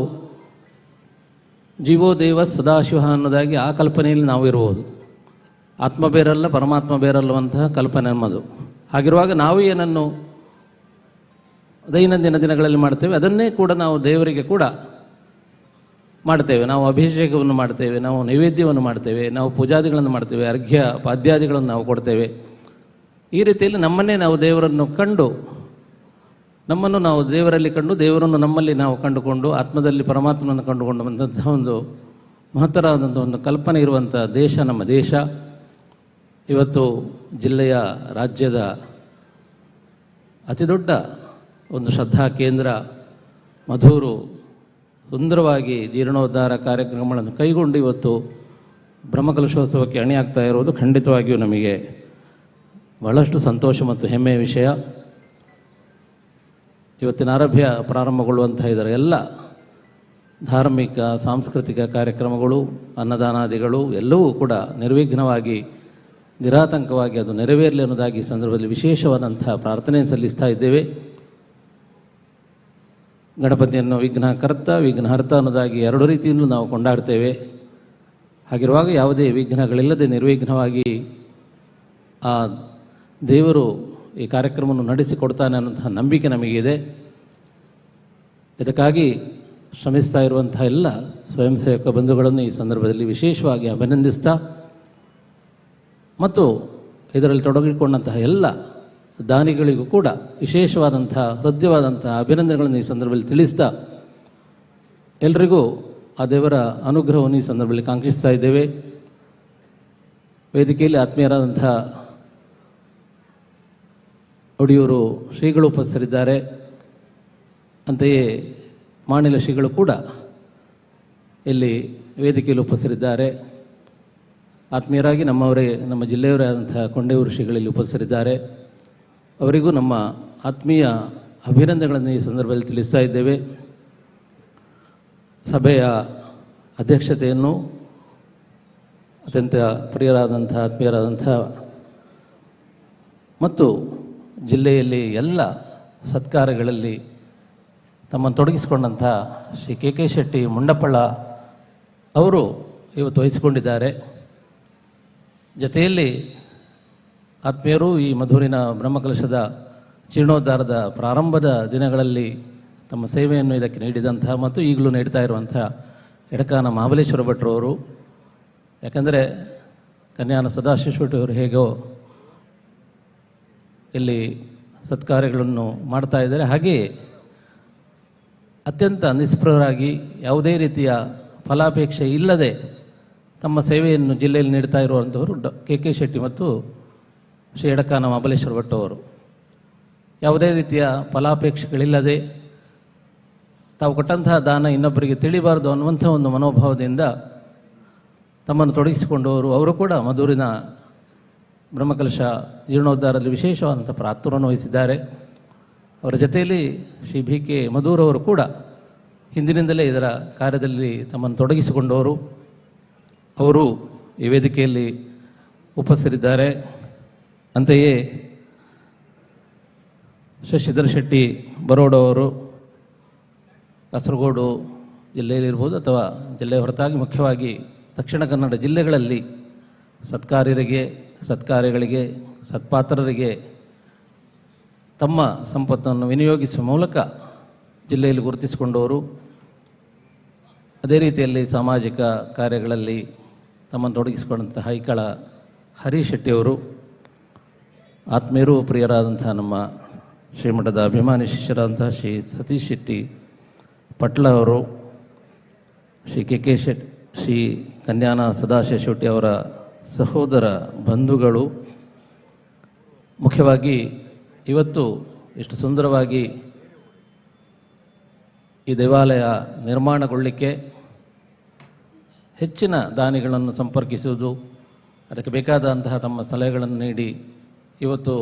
Speaker 8: ಜೀವೋ ದೇವ ಸದಾಶಿವ ಅನ್ನೋದಾಗಿ ಆ ಕಲ್ಪನೆಯಲ್ಲಿ ನಾವು ಇರುವುದು. ಆತ್ಮ ಬೇರಲ್ಲ, ಪರಮಾತ್ಮ ಬೇರಲ್ಲವಂತಹ ಕಲ್ಪನೆ ನಮ್ಮದು. ಹಾಗಿರುವಾಗ ನಾವು ಏನನ್ನು ದೈನಂದಿನ ದಿನಗಳಲ್ಲಿ ಮಾಡ್ತೇವೆ ಅದನ್ನೇ ಕೂಡ ನಾವು ದೇವರಿಗೆ ಕೂಡ ಮಾಡ್ತೇವೆ. ನಾವು ಅಭಿಷೇಕವನ್ನು ಮಾಡ್ತೇವೆ, ನಾವು ನೈವೇದ್ಯವನ್ನು ಮಾಡ್ತೇವೆ, ನಾವು ಪೂಜಾದಿಗಳನ್ನು ಮಾಡ್ತೇವೆ, ಅರ್ಘ್ಯ ಪಾದ್ಯಾದಿಗಳನ್ನು ನಾವು ಕೊಡ್ತೇವೆ. ಈ ರೀತಿಯಲ್ಲಿ ನಮ್ಮನ್ನೇ ನಾವು ದೇವರನ್ನು ಕಂಡು, ನಮ್ಮನ್ನು ನಾವು ದೇವರಲ್ಲಿ ಕಂಡು, ದೇವರನ್ನು ನಮ್ಮಲ್ಲಿ ನಾವು ಕಂಡುಕೊಂಡು, ಆತ್ಮದಲ್ಲಿ ಪರಮಾತ್ಮನನ್ನು ಕಂಡುಕೊಂಡು ಬಂದಂತಹ ಒಂದು ಮಹತ್ತರವಾದಂಥ ಒಂದು ಕಲ್ಪನೆ ಇರುವಂಥ ದೇಶ ನಮ್ಮ ದೇಶ. ಇವತ್ತು ಜಿಲ್ಲೆಯ, ರಾಜ್ಯದ ಅತಿ ದೊಡ್ಡ ಒಂದು ಶ್ರದ್ಧಾ ಕೇಂದ್ರ ಮಧೂರು ಸುಂದರವಾಗಿ ಜೀರ್ಣೋದ್ಧಾರ ಕಾರ್ಯಕ್ರಮಗಳನ್ನು ಕೈಗೊಂಡು ಇವತ್ತು ಬ್ರಹ್ಮಕಲಶೋತ್ಸವಕ್ಕೆ ಅಣಿಯಾಗ್ತಾ ಇರುವುದು ಖಂಡಿತವಾಗಿಯೂ ನಮಗೆ ಬಹಳಷ್ಟು ಸಂತೋಷ ಮತ್ತು ಹೆಮ್ಮೆಯ ವಿಷಯ. ಇವತ್ತಿನ ಆರಭ್ಯ ಪ್ರಾರಂಭಗೊಳ್ಳುವಂತಹ ಇದರ ಎಲ್ಲ ಧಾರ್ಮಿಕ ಸಾಂಸ್ಕೃತಿಕ ಕಾರ್ಯಕ್ರಮಗಳು, ಅನ್ನದಾನಾದಿಗಳು ಎಲ್ಲವೂ ಕೂಡ ನಿರ್ವಿಘ್ನವಾಗಿ, ನಿರಾತಂಕವಾಗಿ ಅದು ನೆರವೇರಲಿ ಅನ್ನೋದಾಗಿ ಈ ಸಂದರ್ಭದಲ್ಲಿ ವಿಶೇಷವಾದಂಥ ಪ್ರಾರ್ಥನೆಯನ್ನು ಸಲ್ಲಿಸ್ತಾ ಇದ್ದೇವೆ. ಗಣಪತಿಯನ್ನು ವಿಘ್ನಕರ್ತ, ವಿಘ್ನಹರ್ತ ಅನ್ನೋದಾಗಿ ಎರಡು ರೀತಿಯಲ್ಲೂ ನಾವು ಕೊಂಡಾಡ್ತೇವೆ. ಹಾಗಿರುವಾಗ ಯಾವುದೇ ವಿಘ್ನಗಳಿಲ್ಲದೆ ನಿರ್ವಿಘ್ನವಾಗಿ ಆ ದೇವರು ಈ ಕಾರ್ಯಕ್ರಮವನ್ನು ನಡೆಸಿಕೊಡ್ತಾನೆ ಅನ್ನೋಂತಹ ನಂಬಿಕೆ ನಮಗಿದೆ. ಇದಕ್ಕಾಗಿ ಶ್ರಮಿಸ್ತಾ ಇರುವಂಥ ಎಲ್ಲ ಸ್ವಯಂ ಸೇವಕ ಬಂಧುಗಳನ್ನು ಈ ಸಂದರ್ಭದಲ್ಲಿ ವಿಶೇಷವಾಗಿ ಅಭಿನಂದಿಸ್ತಾ ಮತ್ತು ಇದರಲ್ಲಿ ತೊಡಗಿಕೊಂಡಂತಹ ಎಲ್ಲ ದಾನಿಗಳಿಗೂ ಕೂಡ ವಿಶೇಷವಾದಂಥ ಹೃದಯವಾದಂಥ ಅಭಿನಂದನೆಗಳನ್ನು ಈ ಸಂದರ್ಭದಲ್ಲಿ ತಿಳಿಸ್ತಾ ಎಲ್ರಿಗೂ ಆ ದೇವರ ಅನುಗ್ರಹವನ್ನು ಈ ಸಂದರ್ಭದಲ್ಲಿ ಕಾಂಕ್ಷಿಸ್ತಾ ಇದ್ದೇವೆ. ವೇದಿಕೆಯಲ್ಲಿ ಆತ್ಮೀಯರಾದಂಥ ಒಡಿಯೂರು ಶ್ರೀಗಳು ಉಪಸ್ಥಿತರಿದ್ದಾರೆ. ಅಂತೆಯೇ ಮಾಣಿಲ ಶ್ರೀಗಳು ಕೂಡ ಇಲ್ಲಿ ವೇದಿಕೆಯಲ್ಲಿ ಉಪಸ್ಥಿತರಿದ್ದಾರೆ. ಆತ್ಮೀಯರಾಗಿ ನಮ್ಮವರೇ, ನಮ್ಮ ಜಿಲ್ಲೆಯವರೇ ಆದಂಥ ಕೊಂಡೆಯೂರು ಶ್ರೀಗಳಲ್ಲಿ ಉಪಸ್ಥಿತರಿದ್ದಾರೆ. ಅವರಿಗೂ ನಮ್ಮ ಆತ್ಮೀಯ ಅಭಿನಂದನೆಗಳನ್ನು ಈ ಸಂದರ್ಭದಲ್ಲಿ ತಿಳಿಸ್ತಾ ಇದ್ದೇವೆ. ಸಭೆಯ ಅಧ್ಯಕ್ಷತೆಯನ್ನು ಅತ್ಯಂತ ಪ್ರಿಯರಾದಂಥ, ಆತ್ಮೀಯರಾದಂಥ ಮತ್ತು ಜಿಲ್ಲೆಯಲ್ಲಿ ಎಲ್ಲ ಸತ್ಕಾರಗಳಲ್ಲಿ ತಮ್ಮನ್ನು ತೊಡಗಿಸಿಕೊಂಡಂಥ ಶ್ರೀ ಕೆ ಕೆ ಶೆಟ್ಟಿ ಮುಂಡಪ್ಪಳ್ಳ ಅವರು ಇವತ್ತು ವಹಿಸಿಕೊಂಡಿದ್ದಾರೆ. ಜೊತೆಯಲ್ಲಿ ಆತ್ಮೀಯರು ಈ ಮಧೂರಿನ ಬ್ರಹ್ಮಕಲಶದ ಜೀರ್ಣೋದ್ಧಾರದ ಪ್ರಾರಂಭದ ದಿನಗಳಲ್ಲಿ ತಮ್ಮ ಸೇವೆಯನ್ನು ಇದಕ್ಕೆ ನೀಡಿದಂಥ ಮತ್ತು ಈಗಲೂ ನೀಡ್ತಾ ಇರುವಂಥ ಎಡಕಾನ ಮಹಾಬಲೇಶ್ವರ ಭಟ್ರವರು. ಯಾಕಂದರೆ ಕನ್ಯಾನ ಸದಾಶಿವ ಶೆಟ್ಟಿಯವರು ಹೇಗೋ ಇಲ್ಲಿ ಸತ್ಕಾರ್ಯಗಳನ್ನು ಮಾಡ್ತಾ ಇದ್ದಾರೆ, ಹಾಗೆಯೇ ಅತ್ಯಂತ ನಿಸ್ಪೃಹರಾಗಿ ಯಾವುದೇ ರೀತಿಯ ಫಲಾಪೇಕ್ಷೆ ಇಲ್ಲದೆ ತಮ್ಮ ಸೇವೆಯನ್ನು ಜಿಲ್ಲೆಯಲ್ಲಿ ನೀಡ್ತಾ ಇರುವಂಥವರು ಕೆ ಕೆ ಶೆಟ್ಟಿ ಮತ್ತು ಶ್ರೀ ಎಡಕಾನ ಮಹಾಬಲೇಶ್ವರ ಭಟ್ ಅವರು. ಯಾವುದೇ ರೀತಿಯ ಫಲಾಪೇಕ್ಷೆಗಳಿಲ್ಲದೆ ತಾವು ಕೊಟ್ಟಂತಹ ದಾನ ಇನ್ನೊಬ್ಬರಿಗೆ ತಿಳಿಬಾರದು ಅನ್ನುವಂಥ ಒಂದು ಮನೋಭಾವದಿಂದ ತಮ್ಮನ್ನು ತೊಡಗಿಸಿಕೊಂಡವರು. ಅವರು ಕೂಡ ಮಧೂರಿನ ಬ್ರಹ್ಮಕಲಶ ಜೀರ್ಣೋದ್ಧಾರದಲ್ಲಿ ವಿಶೇಷವಾದಂಥ ಪಾತ್ರವನ್ನು ವಹಿಸಿದ್ದಾರೆ. ಅವರ ಜೊತೆಯಲ್ಲಿ ಶ್ರೀ ಬಿ ಕೆ ಮಧೂರವರು ಕೂಡ ಹಿಂದಿನಿಂದಲೇ ಇದರ ಕಾರ್ಯದಲ್ಲಿ ತಮ್ಮನ್ನು ತೊಡಗಿಸಿಕೊಂಡವರು. ಅವರು ಈ ವೇದಿಕೆಯಲ್ಲಿ ಉಪಸ್ಥಿತರಿದ್ದಾರೆ. ಅಂತೆಯೇ ಶಶಿಧರ್ ಶೆಟ್ಟಿ ಬರೋಡವರು ಕಾಸರಗೋಡು ಜಿಲ್ಲೆಯಲ್ಲಿರ್ಬೋದು ಅಥವಾ ಜಿಲ್ಲೆಯ ಹೊರತಾಗಿ ಮುಖ್ಯವಾಗಿ ದಕ್ಷಿಣ ಕನ್ನಡ ಜಿಲ್ಲೆಗಳಲ್ಲಿ ಸತ್ಕಾರ್ಯರಿಗೆ, ಸತ್ಕಾರ್ಯಗಳಿಗೆ, ಸತ್ಪಾತ್ರರಿಗೆ ತಮ್ಮ ಸಂಪತ್ತನ್ನು ವಿನಿಯೋಗಿಸುವ ಮೂಲಕ ಜಿಲ್ಲೆಯಲ್ಲಿ ಗುರುತಿಸಿಕೊಂಡವರು. ಅದೇ ರೀತಿಯಲ್ಲಿ ಸಾಮಾಜಿಕ ಕಾರ್ಯಗಳಲ್ಲಿ ತಮ್ಮನ್ನು ತೊಡಗಿಸಿಕೊಂಡಂಥ ಹೈಕಳ ಹರೀಶ್ ಶೆಟ್ಟಿಯವರು, ಆತ್ಮೀಯರು ಪ್ರಿಯರಾದಂಥ ನಮ್ಮ ಶ್ರೀಮಠದ ಅಭಿಮಾನಿ ಶಿಷ್ಯರಾದಂಥ ಶ್ರೀ ಸತೀಶ್ ಶೆಟ್ಟಿ ಪಟ್ಲ ಅವರು, ಶ್ರೀ ಕೆ ಕೆ ಶೆಟ್ಟಿ, ಶ್ರೀ ಕನ್ಯಾನ ಸದಾಶಿವ ಶೆಟ್ಟಿ ಅವರ ಸಹೋದರ ಬಂಧುಗಳು. ಮುಖ್ಯವಾಗಿ ಇವತ್ತು ಎಷ್ಟು ಸುಂದರವಾಗಿ ಈ ದೇವಾಲಯ ನಿರ್ಮಾಣಗೊಳ್ಳಲಿಕ್ಕೆ ಹೆಚ್ಚಿನ ದಾನಿಗಳನ್ನು ಸಂಪರ್ಕಿಸುವುದು, ಅದಕ್ಕೆ ಬೇಕಾದಂತಹ ತಮ್ಮ ಸಲಹೆಗಳನ್ನು ನೀಡಿ ಇವತ್ತು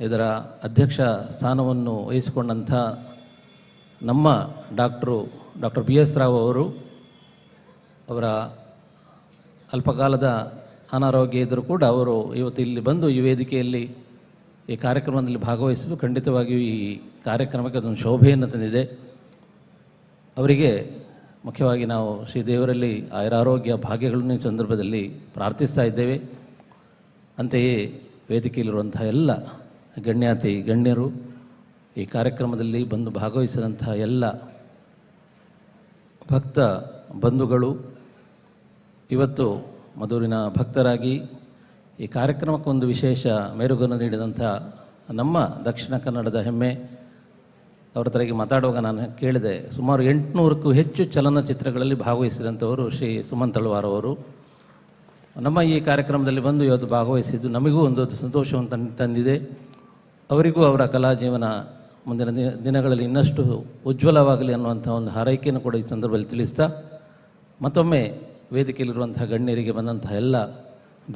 Speaker 8: ಇದರ ಅಧ್ಯಕ್ಷ ಸ್ಥಾನವನ್ನು ವಹಿಸಿಕೊಂಡಂಥ ನಮ್ಮ ಡಾಕ್ಟರ್ ಬಿ ಎಸ್ ರಾವ್ ಅವರು, ಅವರ ಅಲ್ಪಕಾಲದ ಅನಾರೋಗ್ಯ ಇದ್ದರೂ ಕೂಡ ಅವರು ಇವತ್ತು ಇಲ್ಲಿ ಬಂದು ಈ ವೇದಿಕೆಯಲ್ಲಿ ಈ ಕಾರ್ಯಕ್ರಮದಲ್ಲಿ ಭಾಗವಹಿಸಲು ಖಂಡಿತವಾಗಿಯೂ ಈ ಕಾರ್ಯಕ್ರಮಕ್ಕೆ ಅದೊಂದು ಶೋಭೆಯನ್ನು ತಂದಿದೆ. ಅವರಿಗೆ ಮುಖ್ಯವಾಗಿ ನಾವು ಶ್ರೀ ದೇವರಲ್ಲಿ ಆಯುರಾರೋಗ್ಯ ಭಾಗ್ಯಗಳನ್ನು ಈ ಸಂದರ್ಭದಲ್ಲಿ ಪ್ರಾರ್ಥಿಸ್ತಾ ಇದ್ದೇವೆ. ಅಂತೆಯೇ ವೇದಿಕೆಯಲ್ಲಿರುವಂಥ ಎಲ್ಲ ಗಣ್ಯಾತಿ ಗಣ್ಯರು, ಈ ಕಾರ್ಯಕ್ರಮದಲ್ಲಿ ಬಂದು ಭಾಗವಹಿಸಿದಂಥ ಎಲ್ಲ ಭಕ್ತ ಬಂಧುಗಳು, ಇವತ್ತು ಮಧುರಿನ ಭಕ್ತರಾಗಿ ಈ ಕಾರ್ಯಕ್ರಮಕ್ಕೊಂದು ವಿಶೇಷ ಮೆರುಗನ್ನು ನೀಡಿದಂಥ ನಮ್ಮ ದಕ್ಷಿಣ ಕನ್ನಡದ ಹೆಮ್ಮೆ ಅವರ ತರಗೆ ಮಾತಾಡುವಾಗ ನಾನು ಕೇಳಿದೆ, ಸುಮಾರು 800ಕ್ಕೂ ಹೆಚ್ಚು ಚಲನಚಿತ್ರಗಳಲ್ಲಿ ಭಾಗವಹಿಸಿದಂಥವರು ಶ್ರೀ ಸುಮಂತ್ ತಳವಾರ್ ಅವರು. ನಮ್ಮ ಈ ಕಾರ್ಯಕ್ರಮದಲ್ಲಿ ಬಂದು ಇವತ್ತು ಭಾಗವಹಿಸಿದ್ದು ನಮಗೂ ಒಂದು ಸಂತೋಷವನ್ನು ತಂದಿದೆ. ಅವರಿಗೂ ಅವರ ಕಲಾ ಜೀವನ ಮುಂದಿನ ದಿನಗಳಲ್ಲಿ ಇನ್ನಷ್ಟು ಉಜ್ವಲವಾಗಲಿ ಅನ್ನುವಂಥ ಒಂದು ಹಾರೈಕೆಯನ್ನು ಕೂಡ ಈ ಸಂದರ್ಭದಲ್ಲಿ ತಿಳಿಸ್ತಾ, ಮತ್ತೊಮ್ಮೆ ವೇದಿಕೆಯಲ್ಲಿರುವಂಥ ಗಣ್ಯರಿಗೆ, ಬಂದಂತಹ ಎಲ್ಲ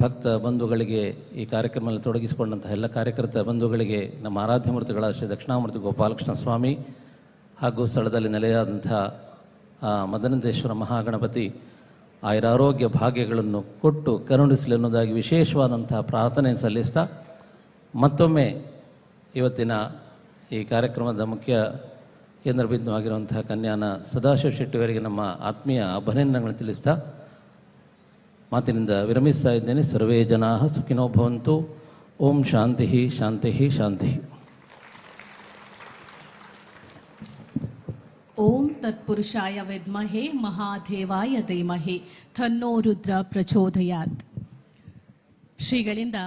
Speaker 8: ಭಕ್ತ ಬಂಧುಗಳಿಗೆ, ಈ ಕಾರ್ಯಕ್ರಮದಲ್ಲಿ ತೊಡಗಿಸಿಕೊಂಡಂತಹ ಎಲ್ಲ ಕಾರ್ಯಕರ್ತ ಬಂಧುಗಳಿಗೆ ನಮ್ಮ ಆರಾಧ್ಯ ಮೂರ್ತಿಗಳ ಶ್ರೀ ದಕ್ಷಿಣಾಮೂರ್ತಿ ಗೋಪಾಲಕೃಷ್ಣ ಸ್ವಾಮಿ ಹಾಗೂ ಸ್ಥಳದಲ್ಲಿ ನೆಲೆಯಾದಂಥ ಮದನಂತೇಶ್ವರ ಮಹಾಗಣಪತಿ ಆಯುರಾರೋಗ್ಯ ಭಾಗ್ಯಗಳನ್ನು ಕೊಟ್ಟು ಕರುಣಿಸಲಿ ಅನ್ನೋದಾಗಿ ವಿಶೇಷವಾದಂಥ ಪ್ರಾರ್ಥನೆಯನ್ನು ಸಲ್ಲಿಸ್ತಾ, ಮತ್ತೊಮ್ಮೆ ಇವತ್ತಿನ ಈ ಕಾರ್ಯಕ್ರಮದ ಮುಖ್ಯ ಕೇಂದ್ರ ಬಿಂದುವಾಗಿರುವಂತಹ ಕನ್ಯಾನ ಸದಾಶಿವ ಶೆಟ್ಟಿಯವರಿಗೆ ನಮ್ಮ ಆತ್ಮೀಯ ಅಭಿನಂದನೆಗಳನ್ನು ತಿಳಿಸ್ತಾ ಮಾತಿನಿಂದ ವಿರಮಿಸ್ತಾ ಇದ್ದೇನೆ. ಸರ್ವೇ ಜನಾ ಸುಖಿನೋ ಭವಂತು. ಓಂ ಶಾಂತಿ ಶಾಂತಿ ಶಾಂತಿ.
Speaker 1: ಓಂ ತತ್ಪುರುಷಾಯ ವಿದ್ಮಹೇ ಮಹಾದೇವಾಯ ಧೀಮಹಿ ತನ್ನೋ ರುದ್ರ ಪ್ರಚೋದಯಾತ್. ಶ್ರೀಗಳಿಂದ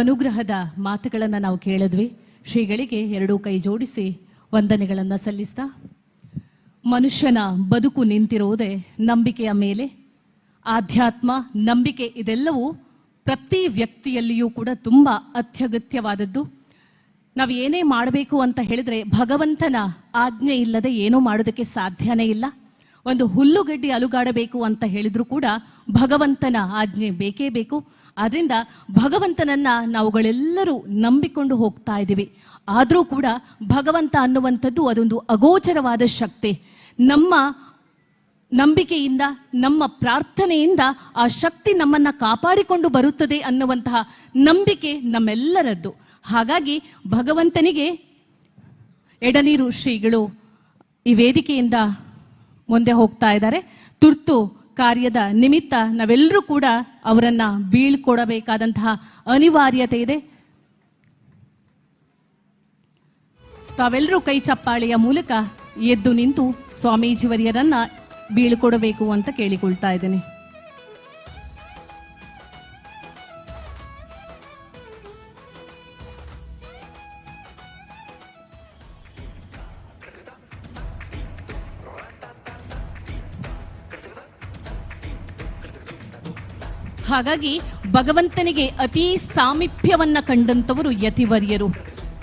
Speaker 1: ಅನುಗ್ರಹದ ಮಾತುಗಳನ್ನು ನಾವು ಕೇಳಿದ್ವಿ. ಶ್ರೀಗಳಿಗೆ ಎರಡೂ ಕೈ ಜೋಡಿಸಿ ವಂದನೆಗಳನ್ನು ಸಲ್ಲಿಸ್ತಾ, ಮನುಷ್ಯನ ಬದುಕು ನಿಂತಿರುವುದೇ ನಂಬಿಕೆಯ ಮೇಲೆ. ಆಧ್ಯಾತ್ಮ, ನಂಬಿಕೆ ಇದೆಲ್ಲವೂ ಪ್ರತಿ ವ್ಯಕ್ತಿಯಲ್ಲಿಯೂ ಕೂಡ ತುಂಬ ಅತ್ಯಗತ್ಯವಾದದ್ದು. ನಾವು ಏನೇ ಮಾಡಬೇಕು ಅಂತ ಹೇಳಿದ್ರೆ ಭಗವಂತನ ಆಜ್ಞೆ ಇಲ್ಲದೆ ಏನೂ ಮಾಡೋದಕ್ಕೆ ಸಾಧ್ಯನೇ ಇಲ್ಲ. ಒಂದು ಹುಲ್ಲುಗಡ್ಡಿ ಅಲುಗಾಡಬೇಕು ಅಂತ ಹೇಳಿದ್ರು ಕೂಡ ಭಗವಂತನ ಆಜ್ಞೆ ಬೇಕೇ ಬೇಕು. ಆದ್ರಿಂದ ಭಗವಂತನನ್ನ ನಾವುಗಳೆಲ್ಲರೂ ನಂಬಿಕೊಂಡು ಹೋಗ್ತಾ ಇದ್ದೀವಿ. ಆದ್ರೂ ಕೂಡ ಭಗವಂತ ಅನ್ನುವಂಥದ್ದು ಅದೊಂದು ಅಗೋಚರವಾದ ಶಕ್ತಿ. ನಮ್ಮ ನಂಬಿಕೆಯಿಂದ, ನಮ್ಮ ಪ್ರಾರ್ಥನೆಯಿಂದ ಆ ಶಕ್ತಿ ನಮ್ಮನ್ನ ಕಾಪಾಡಿಕೊಂಡು ಬರುತ್ತದೆ ಅನ್ನುವಂತಹ ನಂಬಿಕೆ ನಮ್ಮೆಲ್ಲರದ್ದು. ಹಾಗಾಗಿ ಭಗವಂತನಿಗೆ ಎಡನೀರು ಶ್ರೀಗಳು ಈ ವೇದಿಕೆಯಿಂದ ಮುಂದೆ ಹೋಗ್ತಾ ಇದ್ದಾರೆ. ತುರ್ತು ಕಾರ್ಯದ ನಿಮಿತ್ತ ನಾವೆಲ್ಲರೂ ಕೂಡ ಅವರನ್ನ ಬೀಳ್ಕೊಡಬೇಕಾದಂತಹ ಅನಿವಾರ್ಯತೆ ಇದೆ. ತಾವೆಲ್ಲರೂ ಕೈ ಚಪ್ಪಾಳೆಯ ಮೂಲಕ ಎದ್ದು ನಿಂತು ಸ್ವಾಮೀಜಿವರ್ಯರನ್ನ ಬೀಳ್ಕೊಡಬೇಕು ಅಂತ ಕೇಳಿಕೊಳ್ತಾ ಇದ್ದೇನೆ. ಹಾಗಾಗಿ ಭಗವಂತನಿಗೆ ಅತಿ ಸಾಮೀಪ್ಯವನ್ನ ಕಂಡಂತವರು ಯತಿವರ್ಯರು.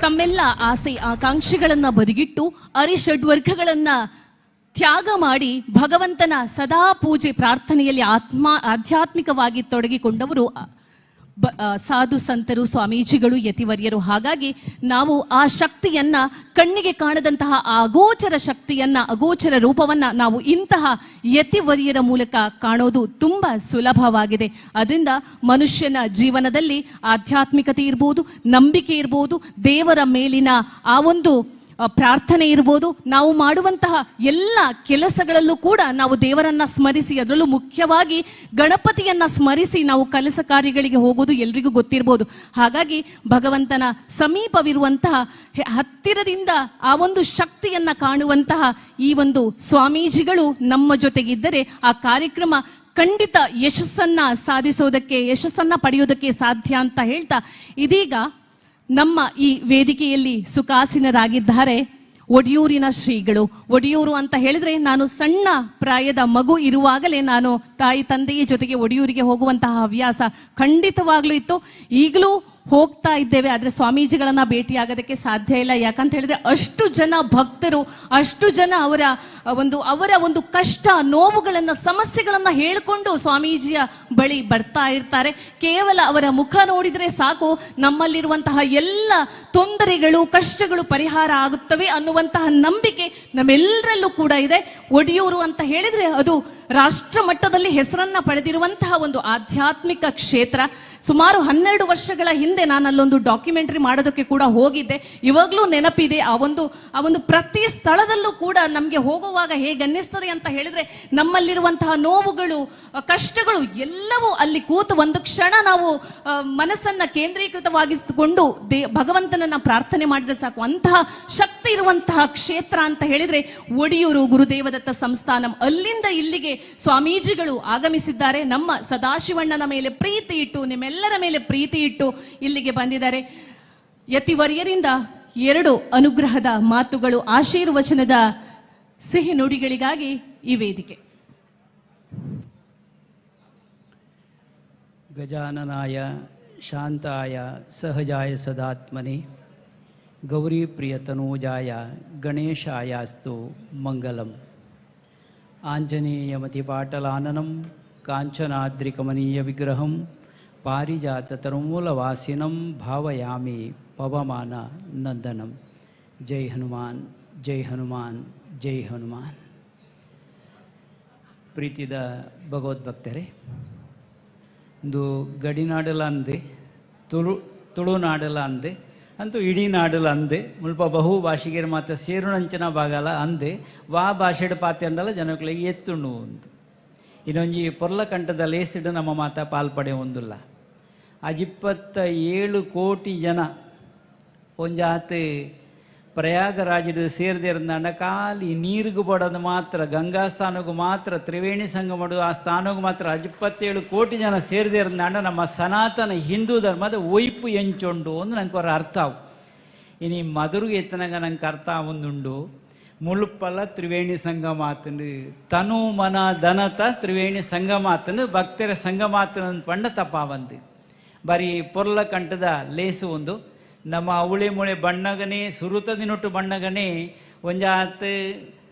Speaker 1: ತಮ್ಮೆಲ್ಲ ಆಸೆ ಆಕಾಂಕ್ಷೆಗಳನ್ನ ಬದಿಗಿಟ್ಟು ಅರಿಷಡ್ವರ್ಗಗಳನ್ನ ತ್ಯಾಗ ಮಾಡಿ ಭಗವಂತನ ಸದಾ ಪೂಜೆ ಪ್ರಾರ್ಥನೆಯಲ್ಲಿ ಆಧ್ಯಾತ್ಮಿಕವಾಗಿ ತೊಡಗಿಕೊಂಡವರು ಸಾಧು ಸಂತರು, ಸ್ವಾಮೀಜಿಗಳು, ಯತಿವರ್ಯರು. ಹಾಗಾಗಿ ನಾವು ಆ ಶಕ್ತಿಯನ್ನ, ಕಣ್ಣಿಗೆ ಕಾಣದಂತಹ ಆ ಅಗೋಚರ ಶಕ್ತಿಯನ್ನ, ಅಗೋಚರ ರೂಪವನ್ನ ನಾವು ಇಂತಹ ಯತಿವರ್ಯರ ಮೂಲಕ ಕಾಣೋದು ತುಂಬಾ ಸುಲಭವಾಗಿದೆ. ಅದರಿಂದ ಮನುಷ್ಯನ ಜೀವನದಲ್ಲಿ ಆಧ್ಯಾತ್ಮಿಕತೆ ಇರ್ಬೋದು, ನಂಬಿಕೆ ಇರ್ಬೋದು, ದೇವರ ಮೇಲಿನ ಆ ಒಂದು ಪ್ರಾರ್ಥನೆ ಇರ್ಬೋದು, ನಾವು ಮಾಡುವಂತಹ ಎಲ್ಲ ಕೆಲಸಗಳಲ್ಲೂ ಕೂಡ ನಾವು ದೇವರನ್ನ ಸ್ಮರಿಸಿ, ಅದರಲ್ಲೂ ಮುಖ್ಯವಾಗಿ ಗಣಪತಿಯನ್ನ ಸ್ಮರಿಸಿ ನಾವು ಕೆಲಸ ಕಾರ್ಯಗಳಿಗೆ ಹೋಗೋದು ಎಲ್ರಿಗೂ ಗೊತ್ತಿರ್ಬೋದು. ಹಾಗಾಗಿ ಭಗವಂತನ ಸಮೀಪವಿರುವಂತಹ, ಹತ್ತಿರದಿಂದ ಆ ಒಂದು ಶಕ್ತಿಯನ್ನ ಕಾಣುವಂತಹ ಈ ಒಂದು ಸ್ವಾಮೀಜಿಗಳು ನಮ್ಮ ಜೊತೆಗಿದ್ದರೆ ಆ ಕಾರ್ಯಕ್ರಮ ಖಂಡಿತ ಯಶಸ್ಸನ್ನ ಸಾಧಿಸೋದಕ್ಕೆ, ಯಶಸ್ಸನ್ನ ಪಡೆಯೋದಕ್ಕೆ ಸಾಧ್ಯ ಅಂತ ಹೇಳ್ತಾ ಇದೀಗ ನಮ್ಮ ಈ ವೇದಿಕೆಯಲ್ಲಿ ಸುಖಾಸೀನರಾಗಿದ್ದಾರೆ ಒಡಿಯೂರಿನ ಶ್ರೀಗಳು. ಒಡಿಯೂರು ಅಂತ ಹೇಳಿದ್ರೆ ನಾನು ಸಣ್ಣ ಪ್ರಾಯದ ಮಗು ಇರುವಾಗಲೇ ನಾನು ತಾಯಿ ತಂದೆಯ ಜೊತೆಗೆ ಒಡಿಯೂರಿಗೆ ಹೋಗುವಂತಹ ಹವ್ಯಾಸ ಖಂಡಿತವಾಗ್ಲೂ ಇತ್ತು. ಈಗಲೂ ಹೋಗ್ತಾ ಇದ್ದೇವೆ, ಆದ್ರೆ ಸ್ವಾಮೀಜಿಗಳನ್ನ ಭೇಟಿಯಾಗೋದಕ್ಕೆ ಸಾಧ್ಯ ಇಲ್ಲ. ಯಾಕಂತ ಹೇಳಿದ್ರೆ ಅಷ್ಟು ಜನ ಭಕ್ತರು, ಅಷ್ಟು ಜನ ಅವರ ಒಂದು ಕಷ್ಟ ನೋವುಗಳನ್ನ, ಸಮಸ್ಯೆಗಳನ್ನ ಹೇಳ್ಕೊಂಡು ಸ್ವಾಮೀಜಿಯ ಬಳಿ ಬರ್ತಾ ಇರ್ತಾರೆ. ಕೇವಲ ಅವರ ಮುಖ ನೋಡಿದ್ರೆ ಸಾಕು, ನಮ್ಮಲ್ಲಿರುವಂತಹ ಎಲ್ಲ ತೊಂದರೆಗಳು, ಕಷ್ಟಗಳು ಪರಿಹಾರ ಆಗುತ್ತವೆ ಅನ್ನುವಂತಹ ನಂಬಿಕೆ ನಮ್ಮೆಲ್ಲರಲ್ಲೂ ಕೂಡ ಇದೆ. ಒಡಿಯೂರು ಅಂತ ಹೇಳಿದ್ರೆ ಅದು ರಾಷ್ಟ್ರ ಮಟ್ಟದಲ್ಲಿ ಹೆಸರನ್ನ ಪಡೆದಿರುವಂತಹ ಒಂದು ಆಧ್ಯಾತ್ಮಿಕ ಕ್ಷೇತ್ರ. ಸುಮಾರು 12 ವರ್ಷಗಳ ಹಿಂದೆ ನಾನು ಅಲ್ಲೊಂದು ಡಾಕ್ಯುಮೆಂಟರಿ ಮಾಡೋದಕ್ಕೆ ಕೂಡ ಹೋಗಿದ್ದೆ. ಇವಾಗ್ಲೂ ನೆನಪಿದೆ. ಆ ಒಂದು ಪ್ರತಿ ಸ್ಥಳದಲ್ಲೂ ಕೂಡ ನಮ್ಗೆ ಹೋಗುವಾಗ ಹೇಗೆ ಅನ್ನಿಸ್ತದೆ ಅಂತ ಹೇಳಿದ್ರೆ, ನಮ್ಮಲ್ಲಿರುವಂತಹ ನೋವುಗಳು, ಕಷ್ಟಗಳು ಎಲ್ಲವೂ ಅಲ್ಲಿ ಕೂತು ಒಂದು ಕ್ಷಣ ನಾವು ಮನಸ್ಸನ್ನ ಕೇಂದ್ರೀಕೃತವಾಗಿಸಿಕೊಂಡು ಭಗವಂತನನ್ನ ಪ್ರಾರ್ಥನೆ ಮಾಡಿದ್ರೆ ಸಾಕು. ಅಂತಹ ಶಕ್ತಿ ಇರುವಂತಹ ಕ್ಷೇತ್ರ ಅಂತ ಹೇಳಿದ್ರೆ ಒಡಿಯೂರು ಗುರುದೇವದತ್ತ ಸಂಸ್ಥಾನಂ. ಅಲ್ಲಿಂದ ಇಲ್ಲಿಗೆ ಸ್ವಾಮೀಜಿಗಳು ಆಗಮಿಸಿದ್ದಾರೆ. ನಮ್ಮ ಸದಾಶಿವಣ್ಣನ ಮೇಲೆ ಪ್ರೀತಿ ಇಟ್ಟು, ನಿಮ್ಮೆಲ್ಲರ ಮೇಲೆ ಪ್ರೀತಿ ಇಟ್ಟು ಇಲ್ಲಿಗೆ ಬಂದಿದ್ದಾರೆ. ಯತಿವರ್ಯರಿಂದ 2 ಅನುಗ್ರಹದ ಮಾತುಗಳು, ಆಶೀರ್ವಚನದ ಸಿಹಿ ನುಡಿಗಳಿಗಾಗಿ ಈ ವೇದಿಕೆ.
Speaker 9: ಗಜಾನನಾಯ ಶಾಂತಾಯ ಸಹಜಾಯ ಸದಾತ್ಮನೆ ಗೌರಿ ಪ್ರಿಯತನೂಜಾಯ ಗಣೇಶಾಯಾಸ್ತು ಮಂಗಲಂ. ಆಂಜನೇಯಮತಿಪಾಟಲಾನನಂ ಕಾಂಚನಾದ್ರಿಕಮನೀಯ ವಿಗ್ರಹಂ ಪಾರಿಜಾತತರುಮೂಲವಾಸಿನಂ ಭಾವಯಾಮಿ ಪವಮಾನ ನಂದನಂ. ಜೈ ಹನುಮಾನ್, ಜೈ ಹನುಮಾನ್, ಜೈ ಹನುಮಾನ್. ಪ್ರೀತಿದ ಭಗವದ್ಭಕ್ತರೇ, ಇಂದು ಗಡಿನಾಡಲ ಅಂದೆ, ತುಳುನಾಡಲ ಅಂದೆ, ಅಂತೂ ಇಡೀ ನಾಡಲ ಅಂದೆ, ಮುಲ್ಪ ಬಹು ಭಾಷಿಗರ ಮಾತ್ರ ಸೇರುನಂಚಿನ ಭಾಗಲ ಅಂದೆ, ವಾ ಭಾಷೆಡ್ ಪಾತೆ ಅಂದಲ ಜನಗಳಿಗೆ ಎತ್ತುಣ್ಣು ಅಂತ. ಇನ್ನೊಂಜಿ ಪೊರ್ಲಕಂಠದ ಲೇಸಿಡು ನಮ್ಮ ಮಾತ ಪಾಲ್ಪಡೆ ಒಂದುಲ್ಲ. 27 ಕೋಟಿ ಜನ ಒಂಜಾತೆ ಪ್ರಯಾಗರಾಜದ ಸೇರಿದಿರಂದಾಂಡ ಖಾಲಿ ನೀರಿಗೂ ಬಡೋದು ಮಾತ್ರ, ಗಂಗಾ ಸ್ಥಾನಕ್ಕೂ ಮಾತ್ರ, ತ್ರಿವೇಣಿ ಸಂಗಮ ಆ ಸ್ಥಾನಕ್ಕೂ ಮಾತ್ರ 27 ಕೋಟಿ ಜನ ಸೇರಿದಿರಂದಾಂಡ ನಮ್ಮ ಸನಾತನ ಹಿಂದೂ ಧರ್ಮದ ಒಯ್ಪು ಎಂಚೊಂಡು ಅಂದು ನಂಗೆ ಅವರ ಅರ್ಥ ಅವು. ಇನಿ ಮದುರಿಗೆ ಎತ್ತನಾಗ ನಂಗೆ ಅರ್ಥ ಒಂದುಂಡು. ಮುಳುಪಲ ತ್ರಿವೇಣಿ ಸಂಗಮ ಆತಂದು, ತನು ಮನ ಧನತ ತ್ರಿವೇಣಿ ಸಂಗಮ ಆತಂದು, ಭಕ್ತರ ಸಂಗಮ ಆತನ ಪಂಡ ತಪ್ಪಾವಂದು. ಬರೀ ಪೊರ್ಲ ಕಂಠದ ಲೇಸು ಒಂದು. ನಮ್ಮ ಅವಳಿ ಮೊಳೆ ಬಣ್ಣಗನೇ ಸುರುತ ದಿನೊಟ್ಟು ಬಣ್ಣಗನೇ ಒಂಜಾತ್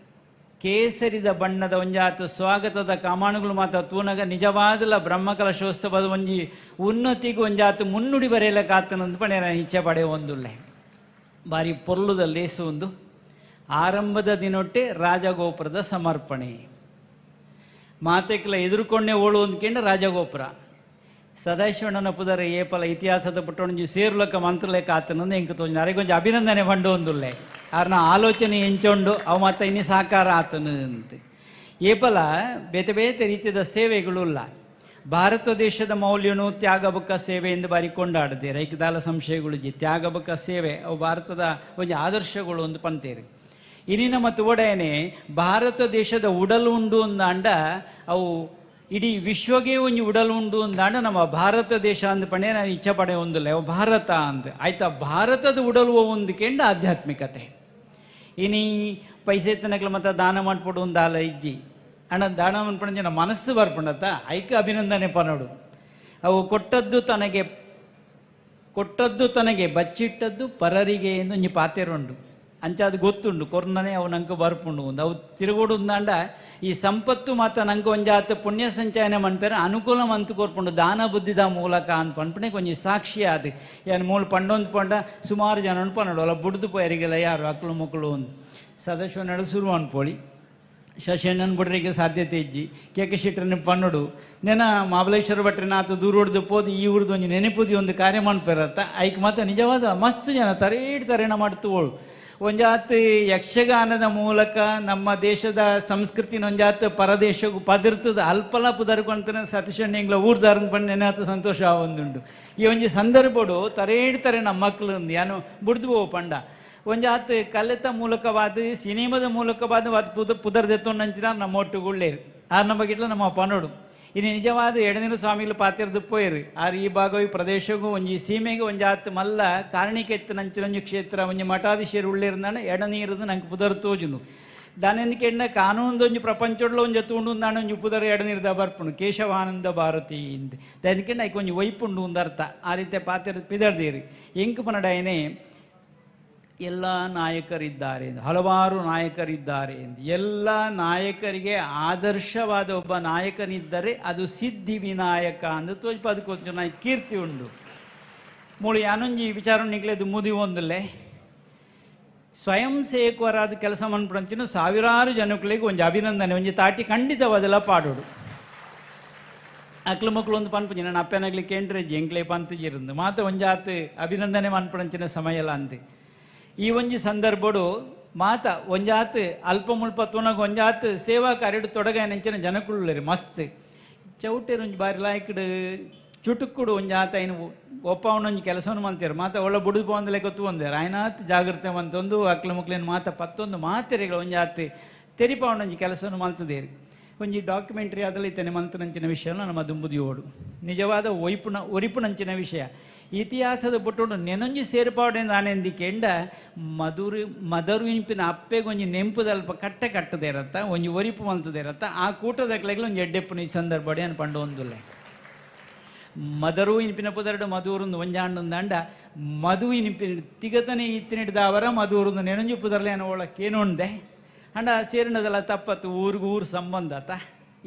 Speaker 9: ಕೇಸರಿದ ಬಣ್ಣದ ಒಂಜಾತ್ ಸ್ವಾಗತದ ಕಾಮಾನುಗಳು ಮಾತ್ರ ತೂನಗ ನಿಜವಾದಲ ಬ್ರಹ್ಮಕಲಶೋತ್ಸವದ ಒಂಜಿ ಉನ್ನತಿಗೆ ಒಂಜಾತ್ ಮುನ್ನುಡಿ ಬರೆಯಲಕ್ಕಾತನಂದು ಪಣೆ ನಾನು ಇಚ್ಛೆ ಪಡೆ ಒಂದುಲ್ಲೆ. ಬಾರಿ ಪೊರ್ಲುದ ಲೇಸು ಒಂದು ಆರಂಭದ ದಿನೊಟ್ಟೆ ರಾಜಗೋಪುರದ ಸಮರ್ಪಣೆ. ಮಾತೆಕ್ಲ ಎದುರುಕೊಂಡೆ ಓಳು ಅಂದ್ಕೊಂಡು ರಾಜಗೋಪುರ ಸದಾಶಿವಣ್ಣನ ಪುದರ ಏಪಲ ಇತಿಹಾಸದ ಪುಟ್ಟೊಂಜಿ ಸೇರುಲಕ್ಕ ಮಂತ್ರಲೇಖ ಆತನಂದು ಎಂಕ ತೋಜಿ ಅರೆಗೊಂಜಿ ಅಭಿನಂದನೆ ಪಂಡು ಒಂದುಲ್ಲೆ. ಆರ್ನ ಆಲೋಚನೆ ಎಂಚೊಂಡು ಅವು ಮಾತ ಇನ್ನಿ ಸಾಕಾರ ಆತನು ಅಂತ. ಏಪಲ ಬೇತೆ ಬೇತೆ ರೀತಿಯ ಸೇವೆಗಳು ಇಲ್ಲ. ಭಾರತ ದೇಶದ ಮೌಲ್ಯನು ತ್ಯಾಗಬಕ್ಕ ಸೇವೆ ಎಂದು ಬಾರಿ ಕೊಂಡಾಡದೆ ರೈಕದಾಲ ಸಂಶಯಗಳು ಜಿ ತ್ಯಾಗಬಕ್ಕ ಸೇವೆ ಅವು ಭಾರತದ ಒಂಜಿ ಆದರ್ಶಗಳು ಒಂದು ಪಂತೇರಿ. ಇನಿ ನಮ್ಮ ತುವಡೇನೆ ಭಾರತ ದೇಶದ ಉಡಲು ಉಂಡು ಅಂದಾಂಡ ಅವು ಇಡೀ ವಿಶ್ವಗೆ ಒಂಜಿ ಉಡಲು ಉಂಡು ಅಂದಾಂಡ ನಮ್ಮ ಭಾರತ ದೇಶ ಅಂದ ಪಣೆ ನಾನು ಇಚ್ಛೆ ಪಡೆ ಒಂದಿಲ್ಲ ಅವು ಭಾರತ ಅಂದ ಆಯ್ತಾ. ಭಾರತದ ಉಡಲು ಒಂದು ಕೆಂಡ ಆಧ್ಯಾತ್ಮಿಕತೆ. ಇನಿ ಪೈಸೆ ತನಕಲ ಮತ್ತು ದಾನ ಮಾಡ್ಪಡು ಒಂದು ಆಲ ಇಜ್ಜಿ ಅಣ್ಣ ದಾನ ಮಾಡ್ಪಡ ನಮ್ಮ ಮನಸ್ಸು ಬರ್ಪುಂಡತ್ತ ಐಕ ಅಭಿನಂದನೆ ಪನೋಡು. ಅವು ಕೊಟ್ಟದ್ದು ತನಗೆ ಬಚ್ಚಿಟ್ಟದ್ದು ಪರರಿಗೆ ಎಂದು ಒಂಜಿ ಪಾತೆರುಂಡು. ಅಂಚ ಅದು ಗೊತ್ತುಂಡು ಕೊರ್ನನೆ ಅವು ನಂಗೆ ಬರ್ಪುಂಡು ಒಂದು ಅವು ತಿರುಗೋಡು ಅಂದಾಂಡ ಈ ಸಂಪತ್ತು ಮಾತ್ರ ನಂಗೆ ಒಂಜಾತ ಪುಣ್ಯ ಸಂಚಯನ ಮನ್ಪೇರ ಅನುಕೂಲ ಮಂತು ಕೋರ್ಪುಂಡು ದಾನ ಬುದ್ಧಿದ ಮೂಲಕ ಅಂತ ಪನ್ಪಣೆ ಕೊಂಚ ಸಾಕ್ಷಿ ಅದು ಏನು ಮೂಲ ಪಂಡೊಂದು ಪಂಡ ಸುಮಾರು ಜನ ಪನ್ನಡು ಅಲ್ಲ ಬುಡ್ದು ಪೋಯರಿಗೆಲ್ಲ ಯಾರು ಅಕ್ಳು ಮಕ್ಕಳು ಒಂದು ಸದಸ್ಯನಡು ಶುರು ಅನ್ಪೋಳಿ ಶಶಣ್ಣನ ಬಿಡ್ರಿಗೆ ಸಾಧ್ಯತೆ ಇಜ್ಜಿ ಕೇಕ ಶೆಟ್ಟರನ್ನ ಪನ್ನುಡು ನೆನ ಮಹಾಬಲೇಶ್ವರ ಭಟ್ರನಾಥ ದೂರ ಹೊಡೆದು ಪೋದು ಈ ಊರ್ದು ಒಂಜಿ ನೆನಪುದಿ ಒಂದು ಕಾರ್ಯ ಮನ್ಪೇರತ್ತ ಐಕ್ ಮಾತ್ರ ನಿಜವಾದ ಮಸ್ತ್ ಜನ ತರೇಟ್ ತರೇಣ ಮಾಡ್ತುವಳು. ಒಂಜಾತ್ ಯಕ್ಷಗಾನದ ಮೂಲಕ ನಮ್ಮ ದೇಶದ ಸಂಸ್ಕೃತಿನ ಒಂಜಾತ್ ಪರದೇಶಕ್ಕೂ ಪದಿರ್ತದ ಅಲ್ಪಲ ಪುದರ್ಕೊಂತನ ಸತೀಶಣ್ಣ ಎಂಗ್ಲ ಊರ್ದಾರನ್ ಪಂಡ ನೆನಾತ ಸಂತೋಷ ಒಂದುಂಡು. ಈ ಒಂಜಿ ಸಂದರ್ಭಡು ತರೇಡ್ ತರೆ ನಮ್ಮ ಮಕ್ಕಳು ಯಾನು ಬುಡ್ದು ಪೋ ಪಂಡ ಒಂಜಾತ್ ಕಲೆತ ಮೂಲಕವಾದ ಸಿನಿಮಾದ ಮೂಲಕವಾದ ಪುದರ್ದೆತ್ತೊಂಡಂಚಿನ ನಮ್ಮ ಒಟ್ಟುಗುಳ್ಳೇರು ಆರ್ ನಮ್ಮ ಗಿಟ್ಲ ನಮ್ಮ ಪನೋಡು. ಇನ್ನು ನಿಜವಾದ ಎಡನಿರು ಸ್ವಾಮಿಗಳು ಪಾತಿರ್ದು ಪೋಯಿರು ಆರ್ ಈ ಭಾಗ ಈ ಪ್ರದೇಶಕ್ಕೂ ಒಂಜಿ ಸೀಮೆಗೆ ಒಂಜಾತ್ ಮಲ್ಲ ಕಾರಣಿಕೆತ್ತನಂಚಿನಂಜು ಕ್ಷೇತ್ರ ಒಂಜಿ ಮಠಾಧೀಶರು ಉಳ್ಳಿರ್ದಾನೆ ಎಡನೀರದು ನಂಗೆ ಪುದರ್ ತೋಜುನು ದಾನೆಂದು ಕೆಂಡ ಕಾನೂನ್ದೊಂಜಿ ಪ್ರಪಂಚೊಡ್ಲ ಒಂಜಿ ತೂಂಡು ದಾನೆ ಒಂಜಿ ಪುದರ್ ಎಡನೀರ್ದ ಬರ್ಪುಂಡು ಕೇಶವಾನಂದ ಭಾರತಿ ಇಂದ್ ದಾನಿಕೆಂಡ ಐಕ್ ಒಂಜಿ ವೈಪುಂಡು ಒಂದು ಅರ್ಥ ಆ ರೀತಿ ಪಾತಿರ ಪಿದರ್ದೀರಿ. ಎಂಕು ಪನಡಾಯನೆ ಎಲ್ಲ ನಾಯಕರಿದ್ದಾರೆ ಎಂದು ಹಲವಾರು ನಾಯಕರಿದ್ದಾರೆ ಎಂದು ಎಲ್ಲ ನಾಯಕರಿಗೆ ಆದರ್ಶವಾದ ಒಬ್ಬ ನಾಯಕನಿದ್ದರೆ ಅದು ಸಿದ್ಧಿ ವಿನಾಯಕ ಅಂದು ತೋಜ್ಪ ಅದಕ್ಕೊಂಚು ಕೀರ್ತಿ ಉಂಡು. ಮೂಳು ಯಾನೊಂಜಿ ವಿಚಾರ ನಿಕ್ಲೆದು ಮುದಿ ಒಂದಲ್ಲೇ ಸ್ವಯಂ ಸೇವಕರಾದ ಕೆಲಸ ಮನ್ಪುಡಂಚಿನ ಸಾವಿರಾರು ಜನಗಳಿಗೆ ಒಂಜಿ ಅಭಿನಂದನೆ ಒಂಜಿ ತಾಟಿ ಖಂಡಿತವಾದೆಲ್ಲ ಪಾಡೋಡು. ಅಕ್ಲು ಮಕ್ಕಳು ಒಂದು ಪನ್ಪುಜಿ ನನ್ನ ಅಪ್ಪನಾಗ್ಲಿ ಕೇಂದ್ರ ಎಂಕ್ಲೆ ಪಂತುಜಿರಂದು ಮಾತ ಒಂಜಾತ್ ಅಭಿನಂದನೆ ಮನ್ಪುಡಂಚಿನ ಸಮಯಲ ಅಂತೆ. ಈ ಒಂಜಿ ಸಂದರ್ಭಡು ಮಾತ ಒಂಜಾತ್ ಅಲ್ಪ ಮುಲ್ಪ ತುನಗ ಒಂಜಾತ್ ಸೇವಾ ಕಾರ್ಯಡು ತೊಡಗ ನೆಂಚಿನ ಜನಕುಳ್ಳೇರಿ ಮಸ್ತ್ ಚೌಟೇರು ಒಂಜಿ ಬಾರಿ ಲಾಯ್ಕಡು ಚುಟುಕುಡು ಒಂಜಾತ ಐನು ಒಪ್ಪವನೊಂಜಿ ಕೆಲಸವನ್ನು ಮಂತೀರು ಮಾತ ಒಳ್ಳೆ ಬುಡುದು ಪೋಂದಲೆ ಗೊತ್ತು ಒಂದೇರು ಆಯ್ನಾತ್ ಜಾಗೃತೆ ಮಂತೊಂದು ಅಕ್ಲ ಮುಕ್ಲೇನು ಮಾತ ಪತ್ತೊಂದು ಮಾತೆರೆಗಳು ಒಂಜಾತ್ ತೆರಿಪಾವನೊಂಜಿ ಕೆಲಸವನ್ನು ಮಲ್ತದೇರಿ. ಒಂಜಿ ಡಾಕ್ಯುಮೆಂಟ್ರಿ ಆದಲ್ಲಿ ಇತ್ತನೆ ಮಂತನಂಚಿನ ವಿಷಯನ ನಮ್ಮ ದುಂಬುದಿಯೋಡು ನಿಜವಾದ ಒಯ್ಪುನ ಒರಿಪುನಂಚಿನ ವಿಷಯ ಇತಿಹಾಸದ ಪುಟ್ಟುಂಡು ನೆನೊಂಜಿ ಸೇರ್ಪಾಡೆ ನಾನೆಂದಿ ಕೆಂಡ ಮಧುರು ಮದರು ಇಂಪಿನ ಅಪ್ಪೆಗೊಂಜಿ ನೆಂಪುದಲ್ಪ ಕಟ್ಟೆ ಕಟ್ಟದೇ ಇರತ್ತ ಒಂಜಿ ಒರಿಪು ಮಂತದೇ ಇರತ್ತ ಆ ಕೂಟದ ಒಂಜಿ ಎಡ್ಡೆಪ್ಪುನ ಈ ಸಂದರ್ಭ ಅನ್ ಪಂಡು ಒಂದುಲ್ಲೆ. ಮದರು ಇನ್ಪಿನ ಪುದರಡು ಮಧುರುಂದು ಒಂಜಾಂಡೊಂದಾಂಡ ಮಧು ಇನ್ಪಿನ ತಿಗತನೆ ಇತ್ತಿನಿಡ್ದಾವರ ಮಧುರುಂದು ನೆನೊಂಜಿ ಪುದರ್ಲೆ ಒಳಕ್ಕೇನುಂಡೆ ಅಂಡ ಸೇರಿನದಲ್ಲ ತಪ್ಪತ್ತು ಊರಿಗೂ ಊರು ಸಂಬಂಧ ಆತ.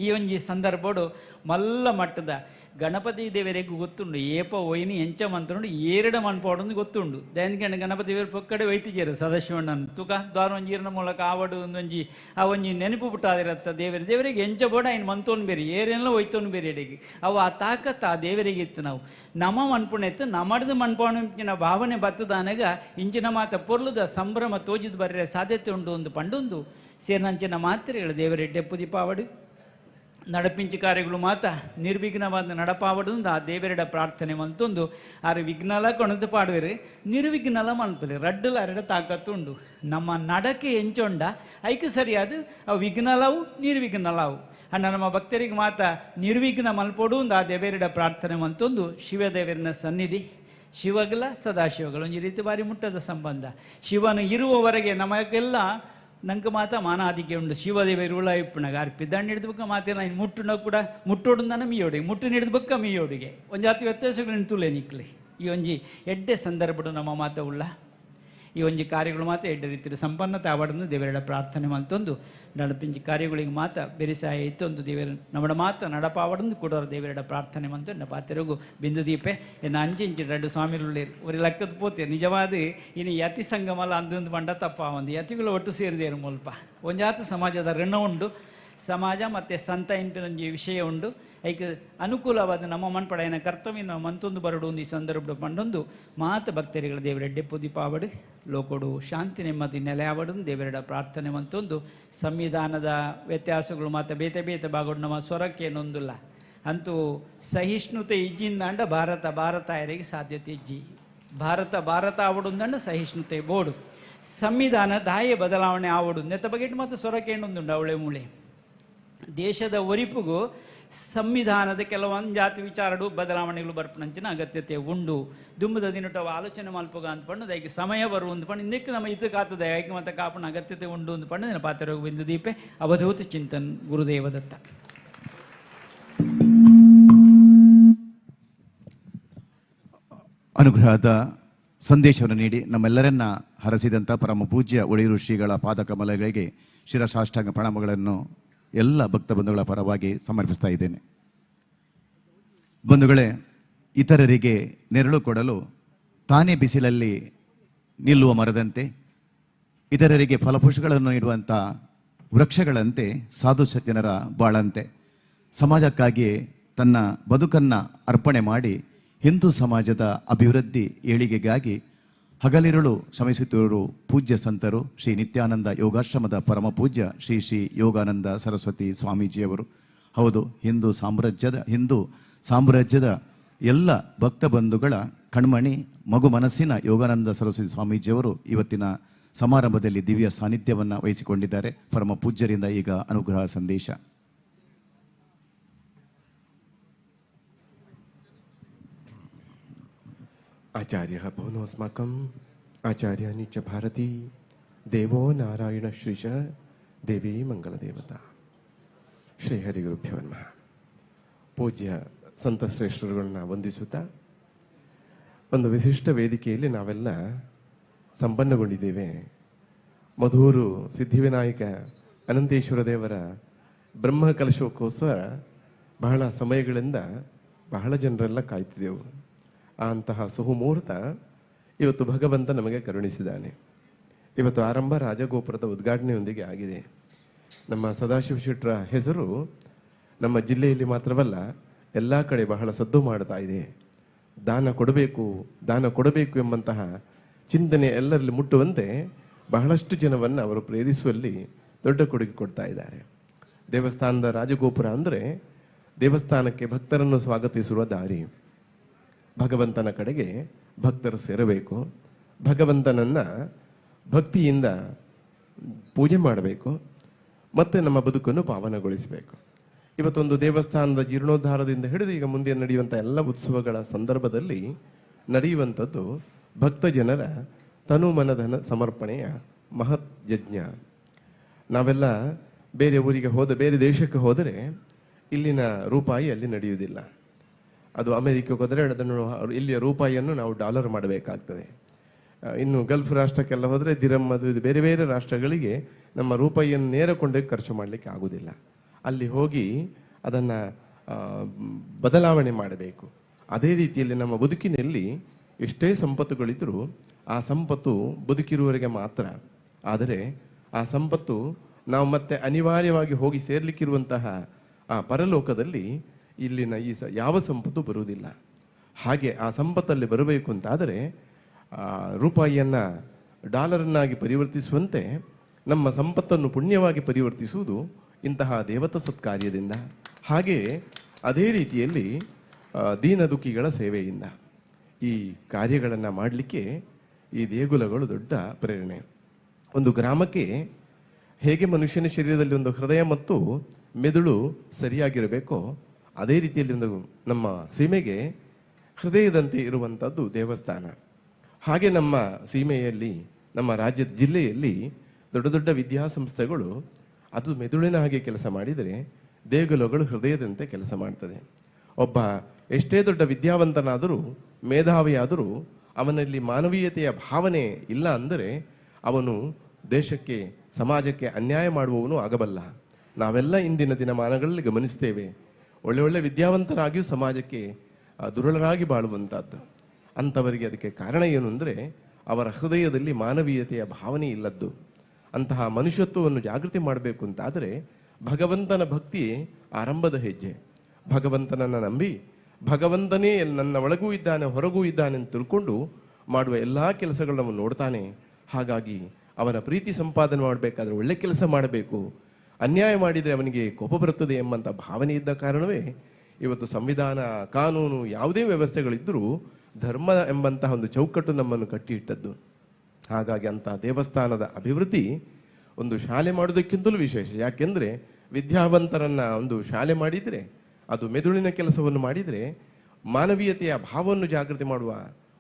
Speaker 9: ಈ ಒಂಜಿ ಸಂದರ್ಭಡು ಮಲ್ಲ ಮಟ್ಟದ ಗಣಪತಿ ದೇವರಿಗೆ ಗೊತ್ತುಂಡು ಏಪ ಒಯ್ನಿ ಎಂಚ ಮಂತ್ರುಂಡು ಏರಡ ಮನ್ಪೋಡೊಂದು ಗೊತ್ತುಂಡು ದಯನ್ಕೆಂಡ ಗಣಪತಿ ದೇವರು ಪೊಕ್ಕಡೆ ವೈತಿಜೇರು ಸದಾಶಿವಣ್ಣನ ತುಕ ದ್ವಾರ ಒಂಜಿ ಮೂಲಕ ಆವಡು ಒಂದೊಂಜಿ ಆ ಒಂಜಿ ನೆನಪು ಪುಟ್ಟಾದಿರತ್ತ ದೇವರ ದೇವರಿಗೆ ಎಂಚ ಬೋಡ ಐನ್ ಮಂತೋನ್ ಬೇರೆ ಏರೆಲ್ಲ ಒಯ್ತೋನ್ ಬೇರೆ ಎಡೆಗೆ ಅವು ಆ ತಾಕತ್ತ ಆ ದೇವರಿಗೆ ಇತ್ತು. ನಾವು ನಮ್ಮ ಮನ್ಪುಣೆತ್ತು ನಮ್ಮಡ್ದು ಮನ್ಪೋಣ ಭಾವನೆ ಬತ್ತದಾನಗ ಇಂಚಿನ ಮಾತ ಪೊರ್ಲುದ ಸಂಭ್ರಮ ತೋಜಿದ್ ಬರ್ರೆ ಸಾಧ್ಯತೆ ಉಂಡು ಒಂದು ಪಂಡೊಂದು ಸೇರಿನಂಚಿನ ಮಾತ್ರೆಗಳು ದೇವರ ಡೆಪ್ಪು ದೀಪಾವಡು ನಡಪಿಂಚು ಕಾರ್ಯಗಳು ಮಾತ ನಿರ್ವಿಘ್ನವಾದ ನಡಪಾವಡು ಆ ದೇವರೆಡ ಪ್ರಾರ್ಥನೆ ಮಂತೊಂದು ಆರು ವಿಘ್ನಲ ಕೊಣದು ಪಾಡುವೆರು ನಿರ್ವಿಘ್ನಲ ಮನ್ಪಲೆ ರಡ್ಡಲ ಅರೆಡ ತಾಕತ್ತುಂಡು ನಮ್ಮ ನಡಕೆ ಎಂಚೊಂಡ ಐಕೆ ಸರಿಯಾದ ಅವು ವಿಘ್ನಲವು ನಿರ್ವಿಘ್ನಲವು ಅಣ್ಣ ನಮ್ಮ ಭಕ್ತರಿಗೆ ಮಾತ ನಿರ್ವಿಘ್ನ ಮಲ್ಪೊಡು ಆ ದೇವರೆಡ ಪ್ರಾರ್ಥನೆ ಮಂತೊಂದು ಶಿವದೇವರನ ಸನ್ನಿಧಿ ಶಿವಗಲ ಸದಾಶಿವಗಳು ಒಂಜಿ ರೀತಿ ಬಾರಿ ಮುಟ್ಟದ ಸಂಬಂಧ. ಶಿವನು ಇರುವವರೆಗೆ ನಮಗೆಲ್ಲ ನಂಗೆ ಮಾತ ಮಾನಾದಿಕೆ ಉಂಡು ಶಿವದೇವರು ಉಳ ಇಪ್ಪುನಾಗ ಅರ್ಪಿ ದಂಡ ಹಿಡಿದು ಮಾತಿಲ್ಲ ಮುಟ್ಟುನ ಕೂಡ ಮುಟ್ಟೋಡು ನನ್ನ ಮೀಯೋಡಿಗೆ ಮುಟ್ಟು ಹಿಡಿದು ಬಕ್ಕ ಮೀಯೋಡಿಗೆ ಒಂದು ಜಾತಿ ವ್ಯತ್ಯಾಸಗಳು ನಿಂತುಲೆ ನಿಕ್ಲಿ. ಈ ಒಂಜಿ ಎಡ್ಡೆ ಸಂದರ್ಭಡು ನಮ್ಮ ಮಾತ ಉಳ್ಳ ಈ ಒಂಜಿ ಕಾರ್ಯಗಳು ಮಾತ್ರ ಎಡ್ಡೆ ರೀತಿಯ ಸಂಪನ್ನತೆ ಆವಡನ್ನು ದೇವರ ಪ್ರಾರ್ಥನೆ ಮಲ್ತೊಂದು ನಡಪಿಂಜಿ ಕಾರ್ಯಗಳಿಗೆ ಮಾತ ಬೆರಿಸಾಯ ಇತ್ತೊಂದು ದೇವರ ನಮ್ಮಡ ಮಾತ ನಡಪಾವಡನ್ನು ಕೂಡ ದೇವರ ಪ್ರಾರ್ಥನೆ ಮಂತು ಎನ್ನ ಪಾತೆರಗು ಬಿಂದು ದೀಪೆ ಎನ್ನ ಅಂಚಿಂಚಿ ರಡ್ಡು ಸ್ವಾಮಿಗಳು ஒரு ಲಕ್ಕದ ಪೋತೆ ನಿಜವಾದ ಇನ್ನು ಯತಿ ಸಂಗಮಲ ಅಂದೊಂದು ಬಂಡ ತಪ್ಪ ಒಂದು ಯತಿಗಳು ಒಟ್ಟು ಸೇರಿದೇರು ಮುಲ್ಪ ಒಂಜಾತ ಸಮಾಜದ ಋಣ ಉಂಡು ಸಮಾಜ ಮತ್ತು ಸಂತ ಇನ್ಪಿನೊಂಜಿ ವಿಷಯ ಉಂಡು ಐಕ್ ಅನುಕೂಲವಾದ ನಮ್ಮ ಮನ್ಪಡೆಯನ ಕರ್ತವ್ಯ ನಮ್ಮ ಮಂತೊಂದು ಬರಡು ಈ ಸಂದರ್ಭ ಪಂಡೊಂದು ಮಾತ ಭಕ್ತರಿಗಳ ದೇವರೆಡ್ಡೆ ಪುದಿಪಾವಡು ಲೋಕೊಡು ಶಾಂತಿ ನೆಮ್ಮದಿ ನೆಲೆಯಾವಡು ದೇವರೆಡ ಪ್ರಾರ್ಥನೆ ಮಂತೊಂದು ಸಂವಿಧಾನದ ವ್ಯತ್ಯಾಸಗಳು ಮಾತ ಬೇತೆ ಬೇತೆ ಬಾಗೋಡು ನಮ್ಮ ಸ್ವರಕ್ಕೇನೊಂದಿಲ್ಲ ಅಂತೂ ಸಹಿಷ್ಣುತೆ ಇಜ್ಜಿಂದಾಂಡ ಭಾರತ ಭಾರತ ಆಯರಿಗೆ ಸಾಧ್ಯತೆ ಇಜ್ಜಿ ಭಾರತ ಭಾರತ ಆವಡುಂದಂಡ ಸಹಿಷ್ಣುತೆ ಬೋಡು ಸಂವಿಧಾನ ದಾಯ ಬದಲಾವಣೆ ಆವಡು ನೆತ್ತ ಬಗ್ಗೆ ಮಾತ್ರ ಸ್ವರಕ್ಕೇನೊಂದುಂಡು ಅವಳೆ ಮೂಳೆ ದೇಶದ ಒರಿಪುಗೂ ಸಂವಿಧಾನದ ಕೆಲವೊಂದು ಜಾತಿ ವಿಚಾರಡು ಬದಲಾವಣೆಗಳು ಬರ್ಪಣಂಚಿನ ಅಗತ್ಯತೆ ಉಂಡು ದುಂಬದ ದಿನಟ ಆಲೋಚನೆ ಮಲ್ಪುಗ ಅಂತ ಪಂಡು ದೈಕ್ ಸಮಯ ಬರುವಂದು ಪಂಡು ಇಂದಕ್ಕೆ ನಮ್ಮ ಇದು ಕಾತದೆ ಐಕ್ ಮತ್ತೆ ಕಾಪಣ ಅಗತ್ಯತೆ ಉಂಡು ಅಂತ ಪಂಡು ಪಾತ್ರ ಬಿಂದು ದೀಪೆ ಅವಧೂತ ಚಿಂತನ್ ಗುರುದೇವ ದತ್ತ.
Speaker 2: ಅನುಗ್ರಹದ ಸಂದೇಶವನ್ನು ನೀಡಿ ನಮ್ಮೆಲ್ಲರನ್ನ ಹರಸಿದಂಥ ಪರಮ ಪೂಜ್ಯ ಒಡೆಯರು ಶ್ರೀಗಳ ಪಾದಕಮಲಗಳಿಗೆ ಶಿರಸಾಷ್ಟಾಂಗ ಪ್ರಣಾಮಗಳನ್ನು ಎಲ್ಲ ಭಕ್ತ ಬಂಧುಗಳ ಪರವಾಗಿ ಸಮರ್ಪಿಸ್ತಾ ಇದ್ದೇನೆ. ಬಂಧುಗಳೇ, ಇತರರಿಗೆ ನೆರಳು ಕೊಡಲು ತಾನೇ ಬಿಸಿಲಲ್ಲಿ ನಿಲ್ಲುವ ಮರದಂತೆ, ಇತರರಿಗೆ ಫಲಪುಷ್ಪಗಳನ್ನು ನೀಡುವಂಥ ವೃಕ್ಷಗಳಂತೆ ಸಾಧು ಸಜ್ಜನರ ಬಾಳಂತೆ ಸಮಾಜಕ್ಕಾಗಿಯೇ ತನ್ನ ಬದುಕನ್ನು ಅರ್ಪಣೆ ಮಾಡಿ ಹಿಂದೂ ಸಮಾಜದ ಅಭಿವೃದ್ಧಿ ಏಳಿಗೆಗಾಗಿ ಹಗಲಿರುಳು ಶ್ರಮಿಸುತ್ತಿರುವ ಪೂಜ್ಯ ಸಂತರು ಶ್ರೀ ನಿತ್ಯಾನಂದ ಯೋಗಾಶ್ರಮದ ಪರಮ ಪೂಜ್ಯ ಶ್ರೀ ಶ್ರೀ ಯೋಗಾನಂದ ಸರಸ್ವತಿ ಸ್ವಾಮೀಜಿಯವರು. ಹೌದು, ಹಿಂದೂ ಸಾಮ್ರಾಜ್ಯದ ಎಲ್ಲ ಭಕ್ತ ಬಂಧುಗಳ ಕಣ್ಮಣಿ ಮಗು ಮನಸ್ಸಿನ ಯೋಗಾನಂದ ಸರಸ್ವತಿ ಸ್ವಾಮೀಜಿಯವರು ಇವತ್ತಿನ ಸಮಾರಂಭದಲ್ಲಿ ದಿವ್ಯ ಸಾನ್ನಿಧ್ಯವನ್ನು ವಹಿಸಿಕೊಂಡಿದ್ದಾರೆ. ಪರಮ ಪೂಜ್ಯರಿಂದ ಈಗ ಅನುಗ್ರಹ ಸಂದೇಶ.
Speaker 10: ಆಚಾರ್ಯ ಪೌನೋಸ್ಮಾಕಂ ಆಚಾರ್ಯಾನಿ ಚ ಭಾರತಿ ದೇವೋ ನಾರಾಯಣ ಶ್ರೀಶ ದೇವಿ ಮಂಗಲದೇವತಾ. ಶ್ರೀ ಹರಿಗುರುಭ್ಯೋ ನಮಃ. ಪೂಜ್ಯ ಸಂತ ಶ್ರೇಷ್ಠರುಗಳನ್ನ ವಂದಿಸುತ್ತಾ ಒಂದು ವಿಶಿಷ್ಟ ವೇದಿಕೆಯಲ್ಲಿ ನಾವೆಲ್ಲ ಸಂಪನ್ನಗೊಂಡಿದ್ದೇವೆ. ಮಧೂರು ಸಿದ್ಧಿವಿನಾಯಕ ಅನಂತೇಶ್ವರ ದೇವರ ಬ್ರಹ್ಮ ಕಲಶೋತ್ಸವ ಬಹಳ ಸಮಯಗಳಿಂದ ಬಹಳ ಜನರೆಲ್ಲ ಕಾಯ್ತಿದ್ದೆವು. ಅಂತಹ ಸುಮುಹೂರ್ತ ಇವತ್ತು ಭಗವಂತ ನಮಗೆ ಕರುಣಿಸಿದ್ದಾನೆ. ಇವತ್ತು ಆರಂಭ ರಾಜಗೋಪುರದ ಉದ್ಘಾಟನೆಯೊಂದಿಗೆ ಆಗಿದೆ. ನಮ್ಮ ಸದಾಶಿವ ಶೆಟ್ಟರ ಹೆಸರು ನಮ್ಮ ಜಿಲ್ಲೆಯಲ್ಲಿ ಮಾತ್ರವಲ್ಲ ಎಲ್ಲ ಕಡೆ ಬಹಳ ಸದ್ದು ಮಾಡ್ತಾ ಇದೆ. ದಾನ ಕೊಡಬೇಕು, ದಾನ ಕೊಡಬೇಕು ಎಂಬಂತಹ ಚಿಂತನೆ ಎಲ್ಲರಲ್ಲಿ ಮುಟ್ಟುವಂತೆ ಬಹಳಷ್ಟು ಜನವನ್ನು ಅವರು ಪ್ರೇರಿಸುವಲ್ಲಿ ದೊಡ್ಡ ಕೊಡುಗೆ ಕೊಡ್ತಾ ಇದ್ದಾರೆ. ದೇವಸ್ಥಾನದ ರಾಜಗೋಪುರ ಅಂದರೆ ದೇವಸ್ಥಾನಕ್ಕೆ ಭಕ್ತರನ್ನು ಸ್ವಾಗತಿಸುವ ದಾರಿ. ಭಗವಂತನ ಕಡೆಗೆ ಭಕ್ತರು ಸೇರಬೇಕು, ಭಗವಂತನನ್ನು ಭಕ್ತಿಯಿಂದ ಪೂಜೆ ಮಾಡಬೇಕು ಮತ್ತು ನಮ್ಮ ಬದುಕನ್ನು ಪಾವನಗೊಳಿಸಬೇಕು. ಇವತ್ತೊಂದು ದೇವಸ್ಥಾನದ ಜೀರ್ಣೋದ್ಧಾರದಿಂದ ಹಿಡಿದು ಈಗ ಮುಂದೆ ನಡೆಯುವಂಥ ಎಲ್ಲ ಉತ್ಸವಗಳ ಸಂದರ್ಭದಲ್ಲಿ ನಡೆಯುವಂಥದ್ದು ಭಕ್ತ ಜನರ ತನು ಮನಧನ ಸಮರ್ಪಣೆಯ ಮಹತ್ ಯಜ್ಞ. ನಾವೆಲ್ಲ ಬೇರೆ ಊರಿಗೆ ಹೋದ, ಬೇರೆ ದೇಶಕ್ಕೆ ಹೋದರೆ ಇಲ್ಲಿನ ರೂಪಾಯಿ ಅಲ್ಲಿ ನಡೆಯುವುದಿಲ್ಲ. ಅದು ಅಮೆರಿಕಕ್ಕೆ ಹೋದರೆ ಅದನ್ನು ಇಲ್ಲಿಯ ರೂಪಾಯಿಯನ್ನು ನಾವು ಡಾಲರ್ ಮಾಡಬೇಕಾಗ್ತದೆ. ಇನ್ನು ಗಲ್ಫ್ ರಾಷ್ಟ್ರಕ್ಕೆಲ್ಲ ಹೋದರೆ ದಿರಮ್ ಅದು ಇದು ಬೇರೆ ಬೇರೆ ರಾಷ್ಟ್ರಗಳಿಗೆ ನಮ್ಮ ರೂಪಾಯಿಯನ್ನು ನೇರ ಕೊಂಡೋಗಿ ಖರ್ಚು ಮಾಡಲಿಕ್ಕೆ ಆಗುವುದಿಲ್ಲ. ಅಲ್ಲಿ ಹೋಗಿ ಅದನ್ನು ಬದಲಾವಣೆ ಮಾಡಬೇಕು. ಅದೇ ರೀತಿಯಲ್ಲಿ ನಮ್ಮ ಬದುಕಿನಲ್ಲಿ ಎಷ್ಟೇ ಸಂಪತ್ತುಗಳಿದ್ದರೂ ಆ ಸಂಪತ್ತು ಬದುಕಿರುವವರಿಗೆ ಮಾತ್ರ. ಆದರೆ ಆ ಸಂಪತ್ತು ನಾವು ಮತ್ತೆ ಅನಿವಾರ್ಯವಾಗಿ ಹೋಗಿ ಸೇರಲಿಕ್ಕಿರುವಂತಹ ಆ ಪರಲೋಕದಲ್ಲಿ ಇಲ್ಲಿನ ಈ ಯಾವ ಸಂಪತ್ತು ಬರುವುದಿಲ್ಲ. ಹಾಗೆ ಆ ಸಂಪತ್ತಲ್ಲಿ ಬರಬೇಕು ಅಂತಾದರೆ ರೂಪಾಯಿಯನ್ನು ಡಾಲರನ್ನಾಗಿ ಪರಿವರ್ತಿಸುವಂತೆ ನಮ್ಮ ಸಂಪತ್ತನ್ನು ಪುಣ್ಯವಾಗಿ ಪರಿವರ್ತಿಸುವುದು ಇಂತಹ ದೇವತಾ ಸತ್ಕಾರ್ಯದಿಂದ. ಹಾಗೆಯೇ ಅದೇ ರೀತಿಯಲ್ಲಿ ದೀನ ದುಃಖಿಗಳ ಸೇವೆಯಿಂದ ಈ ಕಾರ್ಯಗಳನ್ನು ಮಾಡಲಿಕ್ಕೆ ಈ ದೇಗುಲಗಳು ದೊಡ್ಡ ಪ್ರೇರಣೆ. ಒಂದು ಗ್ರಾಮಕ್ಕೆ ಹೇಗೆ ಮನುಷ್ಯನ ಶರೀರದಲ್ಲಿ ಒಂದು ಹೃದಯ ಮತ್ತು ಮೆದುಳು ಸರಿಯಾಗಿರಬೇಕೋ ಅದೇ ರೀತಿಯಲ್ಲಿ ಒಂದು ನಮ್ಮ ಸೀಮೆಗೆ ಹೃದಯದಂತೆ ಇರುವಂಥದ್ದು ದೇವಸ್ಥಾನ. ಹಾಗೆ ನಮ್ಮ ಸೀಮೆಯಲ್ಲಿ, ನಮ್ಮ ರಾಜ್ಯದ ಜಿಲ್ಲೆಯಲ್ಲಿ ದೊಡ್ಡ ದೊಡ್ಡ ವಿದ್ಯಾಸಂಸ್ಥೆಗಳು ಅದು ಮೆದುಳಿನ ಹಾಗೆ ಕೆಲಸ ಮಾಡಿದರೆ ದೇಗುಲಗಳು ಹೃದಯದಂತೆ ಕೆಲಸ ಮಾಡ್ತದೆ. ಒಬ್ಬ ಎಷ್ಟೇ ದೊಡ್ಡ ವಿದ್ಯಾವಂತನಾದರೂ ಮೇಧಾವಿಯಾದರೂ ಅವನಲ್ಲಿ ಮಾನವೀಯತೆಯ ಭಾವನೆ ಇಲ್ಲ ಅಂದರೆ ಅವನು ದೇಶಕ್ಕೆ, ಸಮಾಜಕ್ಕೆ ಅನ್ಯಾಯ ಮಾಡುವವನು ಆಗಬಲ್ಲ. ನಾವೆಲ್ಲ ಇಂದಿನ ದಿನಮಾನಗಳಲ್ಲಿ ಗಮನಿಸ್ತೇವೆ, ಒಳ್ಳೆ ಒಳ್ಳೆ ವಿದ್ಯಾವಂತರಾಗಿಯೂ ಸಮಾಜಕ್ಕೆ ದುರುಳರಾಗಿ ಬಾಳುವಂಥದ್ದು. ಅಂಥವರಿಗೆ ಅದಕ್ಕೆ ಕಾರಣ ಏನು ಅಂದರೆ ಅವರ ಹೃದಯದಲ್ಲಿ ಮಾನವೀಯತೆಯ ಭಾವನೆ ಇಲ್ಲದ್ದು. ಅಂತಹ ಮನುಷ್ಯತ್ವವನ್ನು ಜಾಗೃತಿ ಮಾಡಬೇಕು ಅಂತಾದರೆ ಭಗವಂತನ ಭಕ್ತಿಯೇ ಆರಂಭದ ಹೆಜ್ಜೆ. ಭಗವಂತನನ್ನು ನಂಬಿ ಭಗವಂತನೇ ನನ್ನ ಒಳಗೂ ಇದ್ದಾನೆ, ಹೊರಗೂ ಇದ್ದಾನೆ ಅಂತ ತಿಳ್ಕೊಂಡು ಮಾಡುವ ಎಲ್ಲ ಕೆಲಸಗಳನ್ನು ನೋಡ್ತಾನೆ. ಹಾಗಾಗಿ ಅವನ ಪ್ರೀತಿ ಸಂಪಾದನೆ ಮಾಡಬೇಕಾದ್ರೆ ಒಳ್ಳೆ ಕೆಲಸ ಮಾಡಬೇಕು, ಅನ್ಯಾಯ ಮಾಡಿದರೆ ಅವನಿಗೆ ಕೋಪ ಬರುತ್ತದೆ ಎಂಬಂಥ ಭಾವನೆ ಇದ್ದ ಕಾರಣವೇ ಇವತ್ತು ಸಂವಿಧಾನ, ಕಾನೂನು ಯಾವುದೇ ವ್ಯವಸ್ಥೆಗಳಿದ್ದರೂ ಧರ್ಮ ಎಂಬಂತಹ ಒಂದು ಚೌಕಟ್ಟು ನಮ್ಮನ್ನು ಕಟ್ಟಿಯಿಟ್ಟದ್ದು. ಹಾಗಾಗಿ ಅಂತಹ ದೇವಸ್ಥಾನದ ಅಭಿವೃದ್ಧಿ ಒಂದು ಶಾಲೆ ಮಾಡೋದಕ್ಕಿಂತಲೂ ವಿಶೇಷ. ಯಾಕೆಂದರೆ ವಿದ್ಯಾವಂತರನ್ನು ಒಂದು ಶಾಲೆ ಮಾಡಿದರೆ, ಅದು ಮೆದುಳಿನ ಕೆಲಸವನ್ನು ಮಾಡಿದರೆ, ಮಾನವೀಯತೆಯ ಭಾವವನ್ನು ಜಾಗೃತಿ ಮಾಡುವ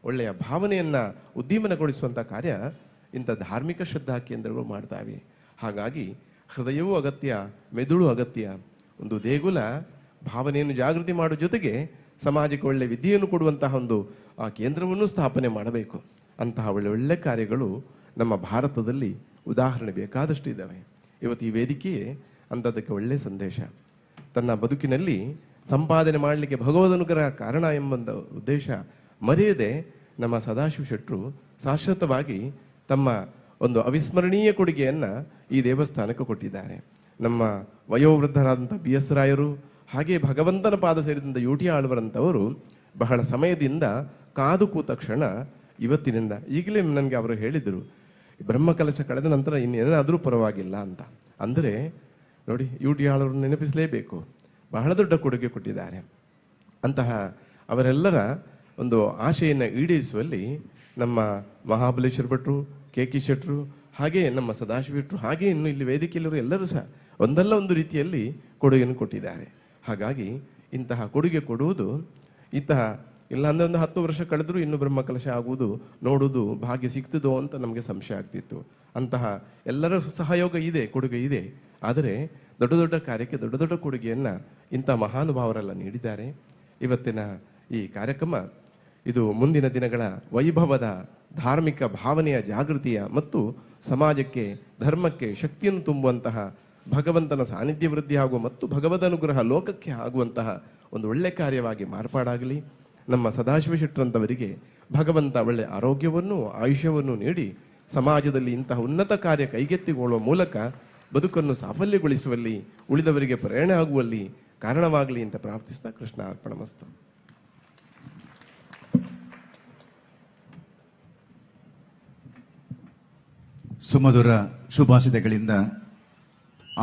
Speaker 10: ಒಳ್ಳೆಯ ಭಾವನೆಯನ್ನು ಉದ್ದೀಪನಗೊಳಿಸುವಂಥ ಕಾರ್ಯ ಇಂಥ ಧಾರ್ಮಿಕ ಶ್ರದ್ಧಾ ಕೇಂದ್ರಗಳು ಮಾಡ್ತಾವೆ. ಹಾಗಾಗಿ ಹೃದಯವೂ ಅಗತ್ಯ, ಮೆದುಳು ಅಗತ್ಯ. ಒಂದು ದೇಗುಲ ಭಾವನೆಯನ್ನು ಜಾಗೃತಿ ಮಾಡುವ ಜೊತೆಗೆ ಸಮಾಜಕ್ಕೆ ಒಳ್ಳೆಯ ವಿದ್ಯೆಯನ್ನು ಕೊಡುವಂತಹ ಒಂದು ಆ ಕೇಂದ್ರವನ್ನು ಸ್ಥಾಪನೆ ಮಾಡಬೇಕು. ಅಂತಹ ಒಳ್ಳೆ ಒಳ್ಳೆ ಕಾರ್ಯಗಳು ನಮ್ಮ ಭಾರತದಲ್ಲಿ ಉದಾಹರಣೆ ಬೇಕಾದಷ್ಟು ಇದ್ದಾವೆ. ಇವತ್ತು ಈ ವೇದಿಕೆಯೇ ಅಂಥದ್ದಕ್ಕೆ ಒಳ್ಳೆಯ ಸಂದೇಶ. ತನ್ನ ಬದುಕಿನಲ್ಲಿ ಸಂಪಾದನೆ ಮಾಡಲಿಕ್ಕೆ ಭಗವದನುಗ್ರಹ ಕಾರಣ ಎಂಬಂಥ ಉದ್ದೇಶ ಮರೆಯದೆ ನಮ್ಮ ಸದಾಶಿವ ಶೆಟ್ಟರು ಶಾಶ್ವತವಾಗಿ ತಮ್ಮ ಒಂದು ಅವಿಸ್ಮರಣೀಯ ಕೊಡುಗೆಯನ್ನು ಈ ದೇವಸ್ಥಾನಕ್ಕೆ ಕೊಟ್ಟಿದ್ದಾರೆ. ನಮ್ಮ ವಯೋವೃದ್ಧರಾದಂಥ ಬಿ ಎಸ್ ರಾಯರು, ಹಾಗೆ ಭಗವಂತನ ಪಾದ ಸೇರಿದಂಥ ಯು ಟಿ ಆಳ್ವರಂಥವರು ಬಹಳ ಸಮಯದಿಂದ ಕಾದು ಕೂತ ಕ್ಷಣ ಇವತ್ತಿನಿಂದ. ಈಗಲೇ ನನಗೆ ಅವರು ಹೇಳಿದರು, ಬ್ರಹ್ಮಕಲಶ ಕಳೆದ ನಂತರ ಇನ್ನೇನಾದರೂ ಪರವಾಗಿಲ್ಲ ಅಂತ. ಅಂದರೆ ನೋಡಿ, ಯು ಟಿ ಆಳ್ವರನ್ನು ನೆನಪಿಸಲೇಬೇಕು, ಬಹಳ ದೊಡ್ಡ ಕೊಡುಗೆ ಕೊಟ್ಟಿದ್ದಾರೆ. ಅಂತಹ ಅವರೆಲ್ಲರ ಒಂದು ಆಶೆಯನ್ನು ಈಡೇರಿಸುವಲ್ಲಿ ನಮ್ಮ ಮಹಾಬಲೇಶ್ವರ ಭಟ್ರು, ಕೆ ಕೆ ಶೆಟ್ಟರು, ಹಾಗೆ ನಮ್ಮ ಸದಾಶಿವ ಶೆಟ್ಟರು, ಹಾಗೆ ಇನ್ನು ಇಲ್ಲಿ ವೇದಿಕೆಯಲ್ಲಿರುವ ಎಲ್ಲರೂ ಸಹ ಒಂದಲ್ಲ ಒಂದು ರೀತಿಯಲ್ಲಿ ಕೊಡುಗೆಯನ್ನು ಕೊಟ್ಟಿದ್ದಾರೆ. ಹಾಗಾಗಿ ಇಂತಹ ಕೊಡುಗೆ ಕೊಡುವುದು, ಇಂತಹ ಇಲ್ಲಾಂದರೆ ಒಂದು 10 ವರ್ಷ ಕಳೆದರೂ ಇನ್ನೂ ಬ್ರಹ್ಮಕಲಶ ಆಗುವುದು ನೋಡುವುದು ಭಾಗ್ಯ ಸಿಗ್ತದೋ ಅಂತ ನಮಗೆ ಸಂಶಯ ಆಗ್ತಿತ್ತು. ಅಂತಹ ಎಲ್ಲರ ಸಹಯೋಗ ಇದೆ, ಕೊಡುಗೆ ಇದೆ. ಆದರೆ ದೊಡ್ಡ ದೊಡ್ಡ ಕಾರ್ಯಕ್ಕೆ ದೊಡ್ಡ ದೊಡ್ಡ ಕೊಡುಗೆಯನ್ನು ಇಂಥ ಮಹಾನುಭಾವರೆಲ್ಲ ನೀಡಿದ್ದಾರೆ. ಇವತ್ತಿನ ಈ ಕಾರ್ಯಕ್ರಮ ಇದು ಮುಂದಿನ ದಿನಗಳ ವೈಭವದ, ಧಾರ್ಮಿಕ ಭಾವನೆಯ ಜಾಗೃತಿಯ ಮತ್ತು ಸಮಾಜಕ್ಕೆ, ಧರ್ಮಕ್ಕೆ ಶಕ್ತಿಯನ್ನು ತುಂಬುವಂತಹ, ಭಗವಂತನ ಸಾನ್ನಿಧ್ಯ ವೃದ್ಧಿ ಆಗುವ ಮತ್ತು ಭಗವದ್ ಅನುಗ್ರಹ ಲೋಕಕ್ಕೆ ಆಗುವಂತಹ ಒಂದು ಒಳ್ಳೆ ಕಾರ್ಯವಾಗಿ ಮಾರ್ಪಾಡಾಗಲಿ. ನಮ್ಮ ಸದಾಶಿವ ಶೆಟ್ಟರಂಥವರಿಗೆ ಭಗವಂತ ಒಳ್ಳೆಯ ಆರೋಗ್ಯವನ್ನು, ಆಯುಷ್ಯವನ್ನು ನೀಡಿ ಸಮಾಜದಲ್ಲಿ ಇಂತಹ ಉನ್ನತ ಕಾರ್ಯ ಕೈಗೆತ್ತಿಕೊಳ್ಳುವ ಮೂಲಕ ಬದುಕನ್ನು ಸಾಫಲ್ಯಗೊಳಿಸುವಲ್ಲಿ, ಉಳಿದವರಿಗೆ ಪ್ರೇರಣೆ ಆಗುವಲ್ಲಿ ಕಾರಣವಾಗಲಿ ಅಂತ ಪ್ರಾರ್ಥಿಸ್ತಾ ಕೃಷ್ಣ ಅರ್ಪಣಮಸ್ತು.
Speaker 2: ಸುಮಧುರ ಶುಭಾಶಯಗಳಿಂದ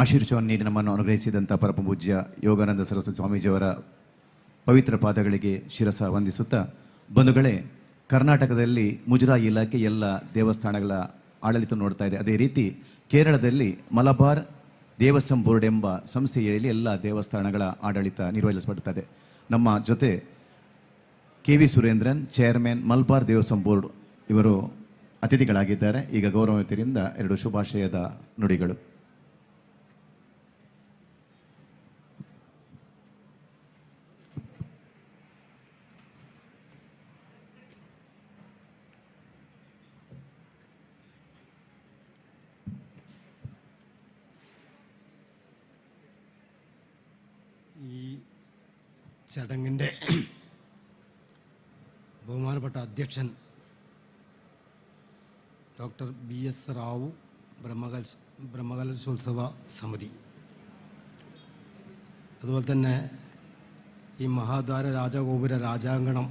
Speaker 2: ಆಶೀರ್ವಚವನ್ನು ನೀಡಿ ನಮ್ಮನ್ನು ಅನುಗ್ರಹಿಸಿದಂಥ ಪರಮಪೂಜ್ಯ ಯೋಗಾನಂದ ಸರಸ್ವತಿ ಸ್ವಾಮೀಜಿಯವರ ಪವಿತ್ರ ಪಾದಗಳಿಗೆ ಶಿರಸ ವಂದಿಸುತ್ತಾ, ಬಂಧುಗಳೇ, ಕರ್ನಾಟಕದಲ್ಲಿ ಮುಜರಾಯಿ ಇಲಾಖೆ ಎಲ್ಲ ದೇವಸ್ಥಾನಗಳ ಆಡಳಿತ ನೋಡ್ತಾ ಇದೆ. ಅದೇ ರೀತಿ ಕೇರಳದಲ್ಲಿ ಮಲಬಾರ್ ದೇವಸ್ಥಾನ ಬೋರ್ಡ್ ಎಂಬ ಸಂಸ್ಥೆಯಲ್ಲಿ ಎಲ್ಲ ದೇವಸ್ಥಾನಗಳ ಆಡಳಿತ ನಿರ್ವಹಿಸಲ್ಪಡುತ್ತದೆ. ನಮ್ಮ ಜೊತೆ K V Surendran, chairman Malabar Devaswom board, ಇವರು ಅತಿಥಿಗಳಾಗಿದ್ದಾರೆ. ಈಗ ಗೌರವದಿಂದ ಎರಡು ಶುಭಾಶಯದ ನುಡಿಗಳು.
Speaker 11: ഈ ചടങ്ങിൻ്റെ ബഹുമാനപ്പെട്ട അധ്യക്ഷൻ ഡോക്ടർ ബി എസ് റാവു, ബ്രഹ്മകലശോത്സവ സമിതി, അതുപോലെ തന്നെ ഈ മഹാദ്വാര രാജഗോപുര രാജാങ്കണം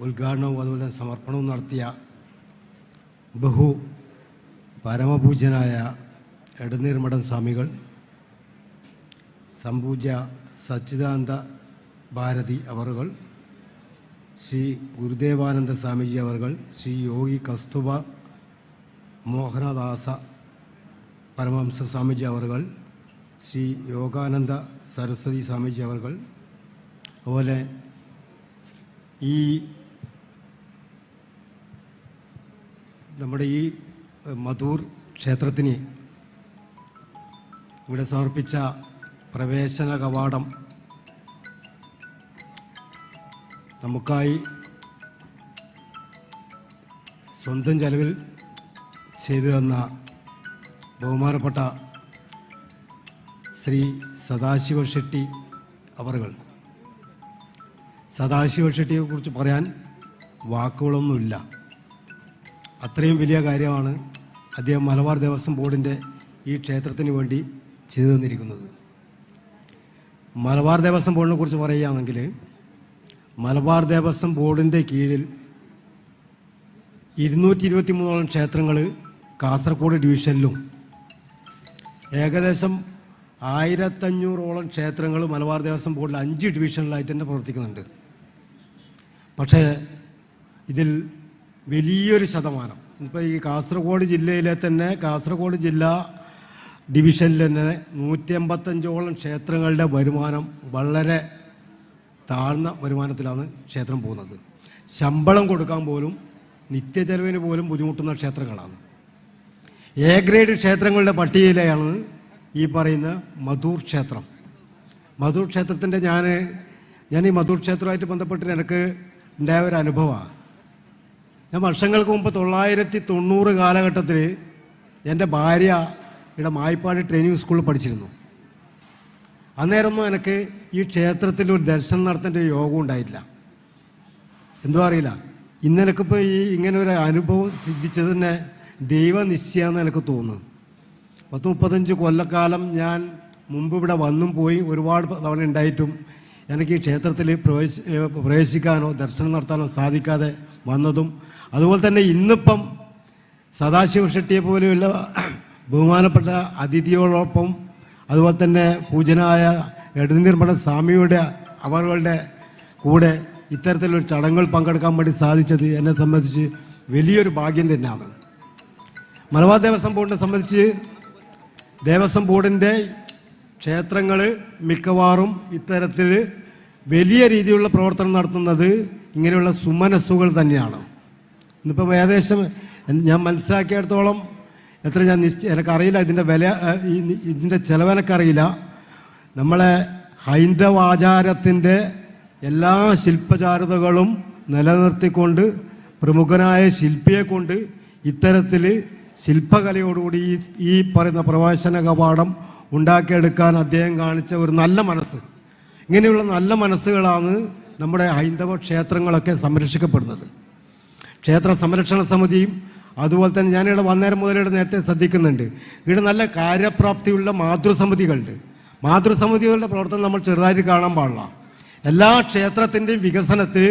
Speaker 11: ഉദ്ഘാടനവും അതുപോലെ തന്നെ സമർപ്പണവും നടത്തിയ ബഹു പരമപൂജ്യനായ എടനീർമഠം സ്വാമികൾ, സംപൂജ്യ സച്ചിദാനന്ദ ഭാരതി അവറുകൾ, ശ്രീ ഗുരുദേവാനന്ദ സ്വാമിജി അവർകൾ, ശ്രീ യോഗി കസ്തുബ മോഹനദാസ പരമഹംസ സ്വാമിജി അവർകൾ, ശ്രീ യോഗാനന്ദ സരസ്വതി സ്വാമിജി അവർകൾ, അതുപോലെ ഈ നമ്മുടെ ഈ മധൂർ ക്ഷേത്രത്തിന് ഇവിടെ സമർപ്പിച്ച പ്രവേശന കവാടം നമുക്കായി സ്വന്തം ചെലവിൽ ചെയ്തു തന്ന ബഹുമാനപ്പെട്ട ശ്രീ സദാശിവ ഷെട്ടി അവറുകൾ. സദാശിവ ഷെട്ടിയെക്കുറിച്ച് പറയാൻ വാക്കുകളൊന്നുമില്ല. അത്രയും വലിയ കാര്യമാണ് അദ്ദേഹം മലബാർ ദേവസ്വം ബോർഡിൻ്റെ ഈ ക്ഷേത്രത്തിന് വേണ്ടി ചെയ്തു തന്നിരിക്കുന്നത്. മലബാർ ദേവസ്വം ബോർഡിനെ കുറിച്ച് പറയുകയാണെങ്കിൽ മലബാർ ദേവസ്വം ബോർഡിൻ്റെ കീഴിൽ 223ഓളം ക്ഷേത്രങ്ങൾ കാസർഗോഡ് ഡിവിഷനിലും ഏകദേശം 1500ഓളം ക്ഷേത്രങ്ങൾ മലബാർ ദേവസ്വം ബോർഡിൽ 5 ഡിവിഷനിലായിട്ട് തന്നെ പ്രവർത്തിക്കുന്നുണ്ട്. പക്ഷേ ഇതിൽ വലിയൊരു ശതമാനം ഇപ്പോൾ ഈ കാസർഗോഡ് ജില്ലയിലെ തന്നെ കാസർഗോഡ് ജില്ലാ ഡിവിഷനിൽ തന്നെ 185ഓളം ക്ഷേത്രങ്ങളുടെ വരുമാനം വളരെ താഴ്ന്ന വരുമാനത്തിലാണ് ക്ഷേത്രം പോകുന്നത്. ശമ്പളം കൊടുക്കാൻ പോലും നിത്യചെലവിന് പോലും ബുദ്ധിമുട്ടുന്ന ക്ഷേത്രങ്ങളാണ്. എ ഗ്രേഡ് ക്ഷേത്രങ്ങളുടെ പട്ടികയിലാണ് ഈ പറയുന്ന മധൂർ ക്ഷേത്രം. മധൂർ ക്ഷേത്രത്തിൻ്റെ ഞാൻ ഈ മധൂർ ക്ഷേത്രമായിട്ട് ബന്ധപ്പെട്ട് എനിക്ക് ഉണ്ടായ ഒരു അനുഭവമാണ്. ഞാൻ വർഷങ്ങൾക്ക് മുമ്പ് 990 കാലഘട്ടത്തിൽ എൻ്റെ ഭാര്യ ഇവിടെ മായിപ്പാടി ട്രെയിനിങ് സ്കൂളിൽ പഠിച്ചിരുന്നു. അന്നേരമൊന്നും എനിക്ക് ഈ ക്ഷേത്രത്തിൽ ഒരു ദർശനം നടത്തേണ്ട ഒരു യോഗം ഉണ്ടായില്ല. എന്തോ അറിയില്ല, ഇന്നെനിക്കിപ്പോൾ ഈ ഇങ്ങനെ ഒരു അനുഭവം സിദ്ധിച്ചത് തന്നെ ദൈവനിശ്ചയമെന്ന് എനിക്ക് തോന്നുന്നു. 10-35 കൊല്ലക്കാലം ഞാൻ മുമ്പ് ഇവിടെ വന്നും പോയി ഒരുപാട് തവണ ഉണ്ടായിട്ടും എനിക്ക് ഈ ക്ഷേത്രത്തിൽ പ്രവേശിക്കാനോ ദർശനം നടത്താനോ സാധിക്കാതെ വന്നതും, അതുപോലെ തന്നെ ഇന്നിപ്പം സദാശിവ ഷെട്ടിയെ പോലെയുള്ള ബഹുമാനപ്പെട്ട അതിഥിയോടൊപ്പം അതുപോലെ തന്നെ പൂജനായ എടനീർമഠ സ്വാമിയുടെ അവരുടെ കൂടെ ഇത്തരത്തിലൊരു ചടങ്ങുകൾ പങ്കെടുക്കാൻ വേണ്ടി സാധിച്ചത് എന്നെ സംബന്ധിച്ച് വലിയൊരു ഭാഗ്യം തന്നെയാണ്. മലബാർ ദേവസ്വം ബോർഡിനെ സംബന്ധിച്ച് ദേവസ്വം ബോർഡിൻ്റെ ക്ഷേത്രങ്ങൾ മിക്കവാറും ഇത്തരത്തിൽ വലിയ രീതിയിലുള്ള പ്രവർത്തനം നടത്തുന്നത് ഇങ്ങനെയുള്ള സുമനസ്സുകൾ തന്നെയാണ്. ഇന്നിപ്പം ഏകദേശം ഞാൻ മനസ്സിലാക്കിയിടത്തോളം എത്ര ഞാൻ എനിക്കറിയില്ല, ഇതിൻ്റെ വില, ഇതിൻ്റെ ചിലവെനക്കറിയില്ല. നമ്മളെ ഹൈന്ദവാചാരത്തിൻ്റെ എല്ലാ ശില്പചാരുതകളും നിലനിർത്തിക്കൊണ്ട് പ്രമുഖനായ ശില്പിയെ കൊണ്ട് ഇത്തരത്തിൽ ശില്പകലയോടുകൂടി ഈ പറയുന്ന പ്രവേശന കവാടം ഉണ്ടാക്കിയെടുക്കാൻ അദ്ദേഹം കാണിച്ച ഒരു നല്ല മനസ്സ്, ഇങ്ങനെയുള്ള നല്ല മനസ്സുകളാണ് നമ്മുടെ ഹൈന്ദവ ക്ഷേത്രങ്ങളൊക്കെ സംരക്ഷിക്കപ്പെടുന്നത്. ക്ഷേത്ര സംരക്ഷണ സമിതിയും അതുപോലെ തന്നെ ഞാനിവിടെ വന്നേരം മുതലിവിടെ നേരത്തെ ശ്രദ്ധിക്കുന്നുണ്ട്, ഇവിടെ നല്ല കാര്യപ്രാപ്തിയുള്ള മാതൃസമിതികളുണ്ട്. മാതൃസമിതികളുടെ പ്രവർത്തനം നമ്മൾ ചെറുതായിട്ട് കാണാൻ പാടില്ല. എല്ലാ ക്ഷേത്രത്തിൻ്റെയും വികസനത്തിൽ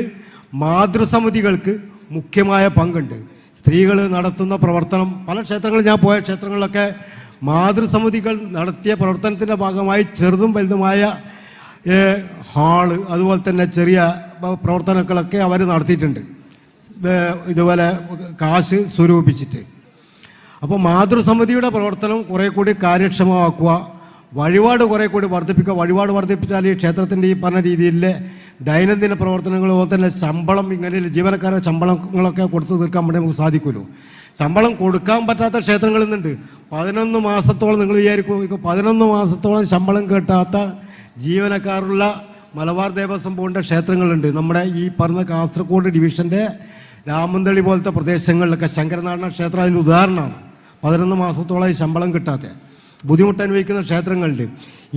Speaker 11: മാതൃസമിതികൾക്ക് മുഖ്യമായ പങ്കുണ്ട്. സ്ത്രീകൾ നടത്തുന്ന പ്രവർത്തനം പല ക്ഷേത്രങ്ങളിൽ, ഞാൻ പോയ ക്ഷേത്രങ്ങളിലൊക്കെ മാതൃസമിതികൾ നടത്തിയ പ്രവർത്തനത്തിൻ്റെ ഭാഗമായി ചെറുതും വലുതുമായ ഹാള് അതുപോലെ തന്നെ ചെറിയ പ്രവർത്തനങ്ങളൊക്കെ അവർ നടത്തിയിട്ടുണ്ട്, ഇതുപോലെ കാശ് സ്വരൂപിച്ചിട്ട്. അപ്പോൾ മാതൃസമിതിയുടെ പ്രവർത്തനം കുറേ കൂടി കാര്യക്ഷമമാക്കുക, വഴിപാട് കുറേ കൂടി വർദ്ധിപ്പിക്കുക. വഴിപാട് വർദ്ധിപ്പിച്ചാൽ ഈ ക്ഷേത്രത്തിൻ്റെ ഈ പറഞ്ഞ രീതിയിലെ ദൈനംദിന പ്രവർത്തനങ്ങൾ അതുപോലെ തന്നെ ശമ്പളം, ഇങ്ങനെ ജീവനക്കാരുടെ ശമ്പളങ്ങളൊക്കെ കൊടുത്തു തീർക്കാൻ വേണ്ടി നമുക്ക് സാധിക്കുമല്ലോ. ശമ്പളം കൊടുക്കാൻ പറ്റാത്ത ക്ഷേത്രങ്ങളിൽ നിന്നുണ്ട് 11 മാസത്തോളം, നിങ്ങൾ വിചാരിക്കും 11 മാസത്തോളം ശമ്പളം കിട്ടാത്ത ജീവനക്കാരുള്ള മലബാർ ദേവസ്വം ബോർഡിൻ്റെ ക്ഷേത്രങ്ങളുണ്ട്. നമ്മുടെ ഈ പറഞ്ഞ കാസർഗോഡ് ഡിവിഷൻ്റെ രാമന്തളി പോലത്തെ പ്രദേശങ്ങളിലൊക്കെ ശങ്കരനാരായണ ക്ഷേത്രം അതിൻ്റെ ഉദാഹരണമാണ്. 11 മാസത്തോളം ഈ ശമ്പളം കിട്ടാത്ത ബുദ്ധിമുട്ട് അനുഭവിക്കുന്ന ക്ഷേത്രങ്ങളുണ്ട്.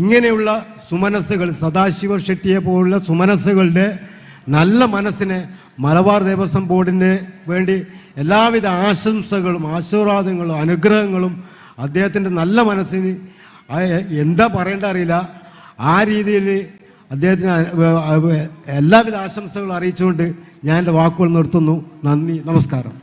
Speaker 11: ഇങ്ങനെയുള്ള സുമനസ്സുകൾ, സദാശിവ ഷെട്ടിയെ പോലുള്ള സുമനസ്സുകളുടെ നല്ല മനസ്സിനെ മലബാർ ദേവസ്വം ബോർഡിന് വേണ്ടി എല്ലാവിധ ആശംസകളും ആശീർവാദങ്ങളും അനുഗ്രഹങ്ങളും അദ്ദേഹത്തിൻ്റെ നല്ല മനസ്സിന് എന്താ പറയേണ്ട അറിയില്ല. ആ രീതിയിൽ അദ്ദേഹത്തിന് എല്ലാവിധ ആശംസകളും അറിയിച്ചുകൊണ്ട് ഞാൻ എൻ്റെ വാക്കുകൾ നിർത്തുന്നു. നന്ദി, നമസ്കാരം.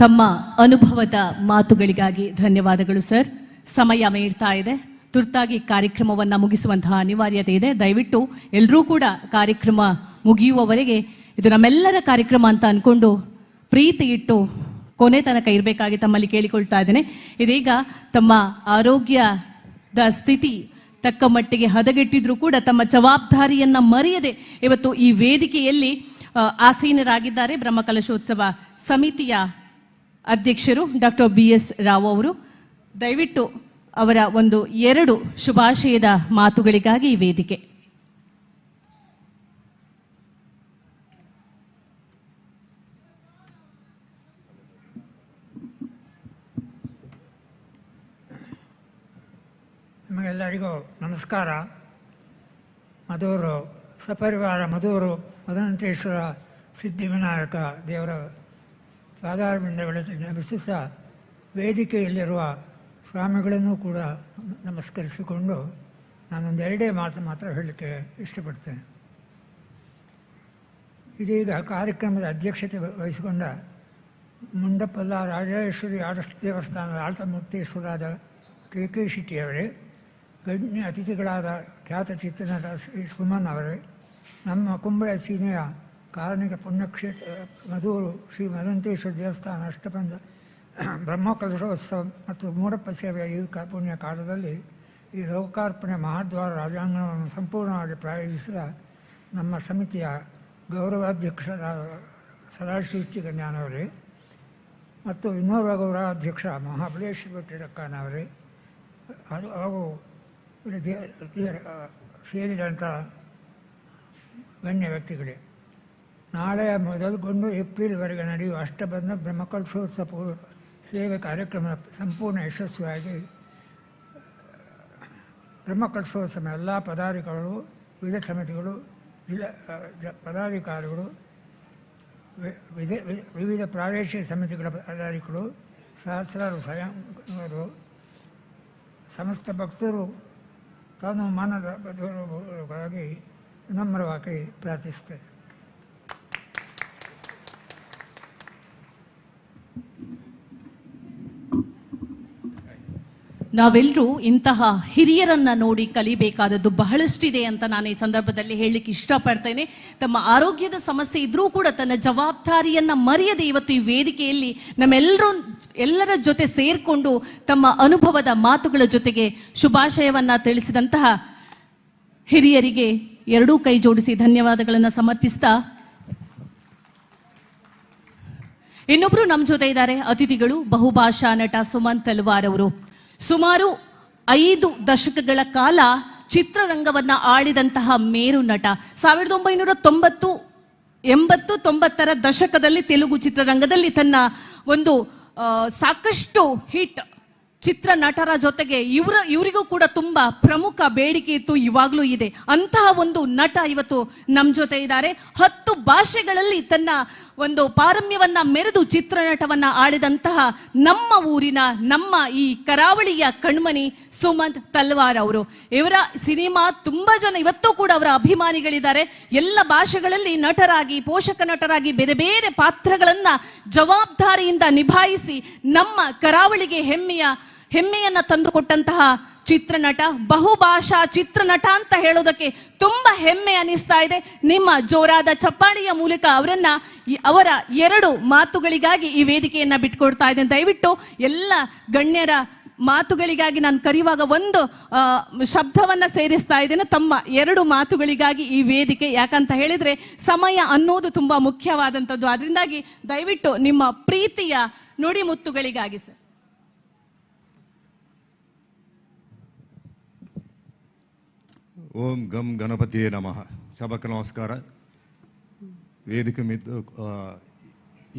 Speaker 1: ತಮ್ಮ ಅನುಭವದ ಮಾತುಗಳಿಗಾಗಿ ಧನ್ಯವಾದಗಳು ಸರ್. ಸಮಯ ಮೀರ್ತಾ ಇದೆ, ತುರ್ತಾಗಿ ಕಾರ್ಯಕ್ರಮವನ್ನು ಮುಗಿಸುವಂತಹ ಅನಿವಾರ್ಯತೆ ಇದೆ. ದಯವಿಟ್ಟು ಎಲ್ಲರೂ ಕೂಡ ಕಾರ್ಯಕ್ರಮ ಮುಗಿಯುವವರೆಗೆ ಇದು ನಮ್ಮೆಲ್ಲರ ಕಾರ್ಯಕ್ರಮ ಅಂತ ಅಂದ್ಕೊಂಡು ಪ್ರೀತಿ ಇಟ್ಟು ಕೊನೆ ತನಕ ಇರಬೇಕಾಗಿ ತಮ್ಮಲ್ಲಿ ಕೇಳಿಕೊಳ್ತಾ ಇದ್ದೇನೆ. ಇದೀಗ ತಮ್ಮ ಆರೋಗ್ಯದ ಸ್ಥಿತಿ ತಕ್ಕ ಮಟ್ಟಿಗೆ ಹದಗೆಟ್ಟಿದ್ರೂ ಕೂಡ ತಮ್ಮ ಜವಾಬ್ದಾರಿಯನ್ನು ಮರೆಯದೆ ಇವತ್ತು ಈ ವೇದಿಕೆಯಲ್ಲಿ ಆಸೀನರಾಗಿದ್ದಾರೆ ಬ್ರಹ್ಮಕಲಶೋತ್ಸವ ಸಮಿತಿಯ ಅಧ್ಯಕ್ಷರು doctor B S Rao ಅವರು. ದಯವಿಟ್ಟು ಅವರ ಒಂದು ಎರಡು ಶುಭಾಶಯದ ಮಾತುಗಳಿಗಾಗಿ ಈ ವೇದಿಕೆ.
Speaker 12: ನಿಮಗೆಲ್ಲರಿಗೂ ನಮಸ್ಕಾರ. ಮಧೂರು ಸಪರಿವಾರ ಮಧೂರು ಮದನಂತೇಶ್ವರ ಸಿದ್ಧಿವಿನಾಯಕ ದೇವರ ಪಾದಾರವಿಂದಗಳನ್ನು ನಮಿಸುತ್ತಾ ವೇದಿಕೆಯಲ್ಲಿರುವ ಸ್ವಾಮಿಗಳನ್ನು ಕೂಡ ನಮಸ್ಕರಿಸಿಕೊಂಡು ನಾನೊಂದೆರಡೇ ಮಾತು ಮಾತ್ರ ಹೇಳಲಿಕ್ಕೆ ಇಷ್ಟಪಡ್ತೇನೆ. ಇದೀಗ ಕಾರ್ಯಕ್ರಮದ ಅಧ್ಯಕ್ಷತೆ ವಹಿಸಿಕೊಂಡ ಮುಂಡಪಲ್ಲ ರಾಜೇಶ್ವರಿ ಆಡಸ್ ದೇವಸ್ಥಾನದ ಆಳ್ತಮೂರ್ತೀಶ್ವರಾದ ಕೆ ಕೆ ಶೆಟ್ಟಿಯವರೇ, ಗಣ್ಯ ಅತಿಥಿಗಳಾದ ಖ್ಯಾತ ಚಿತ್ರನಟ ಶ್ರೀ ಸುಮನ್ ಅವರೇ, ನಮ್ಮ ಕುಂಬಳೆ ಸೀಮೆಯ ಕಾರಣಿಕ ಪುಣ್ಯಕ್ಷೇತ್ರ ಮಧೂರು ಶ್ರೀ ಮದಂತೇಶ್ವರ ದೇವಸ್ಥಾನ ಅಷ್ಟಬಂಧ ಬ್ರಹ್ಮಕಲಶೋತ್ಸವ ಮತ್ತು ಮೂಡಪ್ಪ ಸೇವೆಯ ಈ ಪುಣ್ಯ ಕಾಲದಲ್ಲಿ ಈ ಲೋಕಾರ್ಪಣೆ ಮಹಾದ್ವಾರ ರಾಜಾಂಗಣವನ್ನು ಸಂಪೂರ್ಣವಾಗಿ ಪ್ರಾಯೋಜಿಸಿದ ನಮ್ಮ ಸಮಿತಿಯ ಗೌರವಾಧ್ಯಕ್ಷರಾದ ಸದಾಶಿವ ಕನ್ಯಾನವರೇ ಮತ್ತು ಇನ್ನೋರ್ವ ಗೌರವಾಧ್ಯಕ್ಷ ಮಹಾಬಲೇಶ್ವರ ಭಟ್ಟಿಡಕ್ಕನವರೇ ಹಾಗೂ ಸೇರಿದಂಥ ಗಣ್ಯ ವ್ಯಕ್ತಿಗಳೇ, ನಾಳೆ ಮೊದಲುಗೊಂಡು ಏಪ್ರಿಲ್ವರೆಗೆ ನಡೆಯುವ ಅಷ್ಟಬಂಧ ಬ್ರಹ್ಮಕಲಶೋತ್ಸವ ಪೂರ್ವ ಸೇವೆ ಕಾರ್ಯಕ್ರಮ ಸಂಪೂರ್ಣ ಯಶಸ್ವಿಯಾಗಿ ಬ್ರಹ್ಮಕಲಶೋತ್ಸವ ಎಲ್ಲ ಪದಾಧಿಕಾರಿಗಳು, ವಿವಿಧ ಸಮಿತಿಗಳು, ಜಿಲ್ಲಾ ಪದಾಧಿಕಾರಿಗಳು, ವಿವಿಧ ಪ್ರಾದೇಶಿಕ ಸಮಿತಿಗಳ ಪದಾಧಿಕಾರಿಗಳು, ಸಹಸ್ರಾರು ಸ್ವಯಂವರು, ಸಮಸ್ತ ಭಕ್ತರು ತಾನು ಮಾನದ ಬದುವಾಗಿ ನಮ್ರವಾಗಿ ಪ್ರಾರ್ಥಿಸ್ತೇನೆ.
Speaker 1: ನಾವೆಲ್ಲರೂ ಇಂತಹ ಹಿರಿಯರನ್ನ ನೋಡಿ ಕಲಿಬೇಕಾದದ್ದು ಬಹಳಷ್ಟಿದೆ ಅಂತ ನಾನು ಈ ಸಂದರ್ಭದಲ್ಲಿ ಹೇಳಲಿಕ್ಕೆ ಇಷ್ಟಪಡ್ತೇನೆ. ತಮ್ಮ ಆರೋಗ್ಯದ ಸಮಸ್ಯೆ ಇದ್ರೂ ಕೂಡ ತನ್ನ ಜವಾಬ್ದಾರಿಯನ್ನ ಮರೆಯದೆ ಇವತ್ತು ಈ ವೇದಿಕೆಯಲ್ಲಿ ನಮ್ಮೆಲ್ಲರೂ ಎಲ್ಲರ ಜೊತೆ ಸೇರ್ಕೊಂಡು ತಮ್ಮ ಅನುಭವದ ಮಾತುಗಳ ಜೊತೆಗೆ ಶುಭಾಶಯವನ್ನ ತಿಳಿಸಿದಂತಹ ಹಿರಿಯರಿಗೆ ಎರಡೂ ಕೈ ಜೋಡಿಸಿ ಧನ್ಯವಾದಗಳನ್ನು ಸಮರ್ಪಿಸ್ತಾ, ಇನ್ನೊಬ್ರು ನಮ್ಮ ಜೊತೆ ಇದ್ದಾರೆ ಅತಿಥಿಗಳು, ಬಹುಭಾಷಾ ನಟ ಸುಮಂತ್ ತಲ್ವಾರ್ ಅವರು. ಸುಮಾರು 5 ದಶಕಗಳ ಕಾಲ ಚಿತ್ರರಂಗವನ್ನ ಆಳಿದಂತಹ ಮೇರು ನಟ. 1990, 80, 90ರ ದಶಕದಲ್ಲಿ ತೆಲುಗು ಚಿತ್ರರಂಗದಲ್ಲಿ ತನ್ನ ಒಂದು ಸಾಕಷ್ಟು ಹಿಟ್ ಚಿತ್ರ ನಟರ ಜೊತೆಗೆ ಇವರಿಗೂ ಕೂಡ ತುಂಬಾ ಪ್ರಮುಖ ಬೇಡಿಕೆ ಇತ್ತು, ಇವಾಗ್ಲೂ ಇದೆ. ಅಂತಹ ಒಂದು ನಟ ಇವತ್ತು ನಮ್ ಜೊತೆ ಇದ್ದಾರೆ. 10 ಭಾಷೆಗಳಲ್ಲಿ ತನ್ನ ಒಂದು ಪಾರಮ್ಯವನ್ನ ಮೆರೆದು ಚಿತ್ರನಟವನ್ನ ಆಳಿದಂತಹ ನಮ್ಮ ಊರಿನ, ನಮ್ಮ ಈ ಕರಾವಳಿಯ ಕಣ್ಮಣಿ ಸುಮಂತ್ ತಲ್ವಾರ್ ಅವರು. ಇವರ ಸಿನಿಮಾ ತುಂಬಾ ಜನ ಇವತ್ತೂ ಕೂಡ ಅವರ ಅಭಿಮಾನಿಗಳಿದ್ದಾರೆ. ಎಲ್ಲ ಭಾಷೆಗಳಲ್ಲಿ ನಟರಾಗಿ, ಪೋಷಕ ನಟರಾಗಿ ಬೇರೆ ಬೇರೆ ಪಾತ್ರಗಳನ್ನ ಜವಾಬ್ದಾರಿಯಿಂದ ನಿಭಾಯಿಸಿ ನಮ್ಮ ಕರಾವಳಿಗೆ ಹೆಮ್ಮೆಯನ್ನ ತಂದುಕೊಟ್ಟಂತಹ ಚಿತ್ರನಟ, ಬಹುಭಾಷಾ ಚಿತ್ರನಟ ಅಂತ ಹೇಳೋದಕ್ಕೆ ತುಂಬಾ ಹೆಮ್ಮೆ ಅನಿಸ್ತಾ ಇದೆ. ನಿಮ್ಮ ಜೋರಾದ ಚಪ್ಪಾಳಿಯ ಮೂಲಕ ಅವರನ್ನ ಅವರ 2 ಮಾತುಗಳಿಗಾಗಿ ಈ ವೇದಿಕೆಯನ್ನ ಬಿಟ್ಕೊಡ್ತಾ ಇದ್ದೇನೆ. ದಯವಿಟ್ಟು ಎಲ್ಲ ಗಣ್ಯರ ಮಾತುಗಳಿಗಾಗಿ ನಾನು ಕರೆಯುವಾಗ ಒಂದು ಶಬ್ದವನ್ನ ಸೇರಿಸ್ತಾ ಇದ್ದೇನೆ. ತಮ್ಮ 2 ಮಾತುಗಳಿಗಾಗಿ ಈ ವೇದಿಕೆ, ಯಾಕಂತ ಹೇಳಿದ್ರೆ ಸಮಯ ಅನ್ನೋದು ತುಂಬಾ ಮುಖ್ಯವಾದಂಥದ್ದು. ಅದರಿಂದಾಗಿ ದಯವಿಟ್ಟು ನಿಮ್ಮ ಪ್ರೀತಿಯ ನುಡಿಮುತ್ತುಗಳಿಗಾಗಿ ಸರ್.
Speaker 13: ಓಂ ಗಂ ಗಣಪತಿಯೇ ನಮಃ. ಸಭಕ್ಕೆ ನಮಸ್ಕಾರ. ವೇದಿಕೆ ಮಿತ್ತು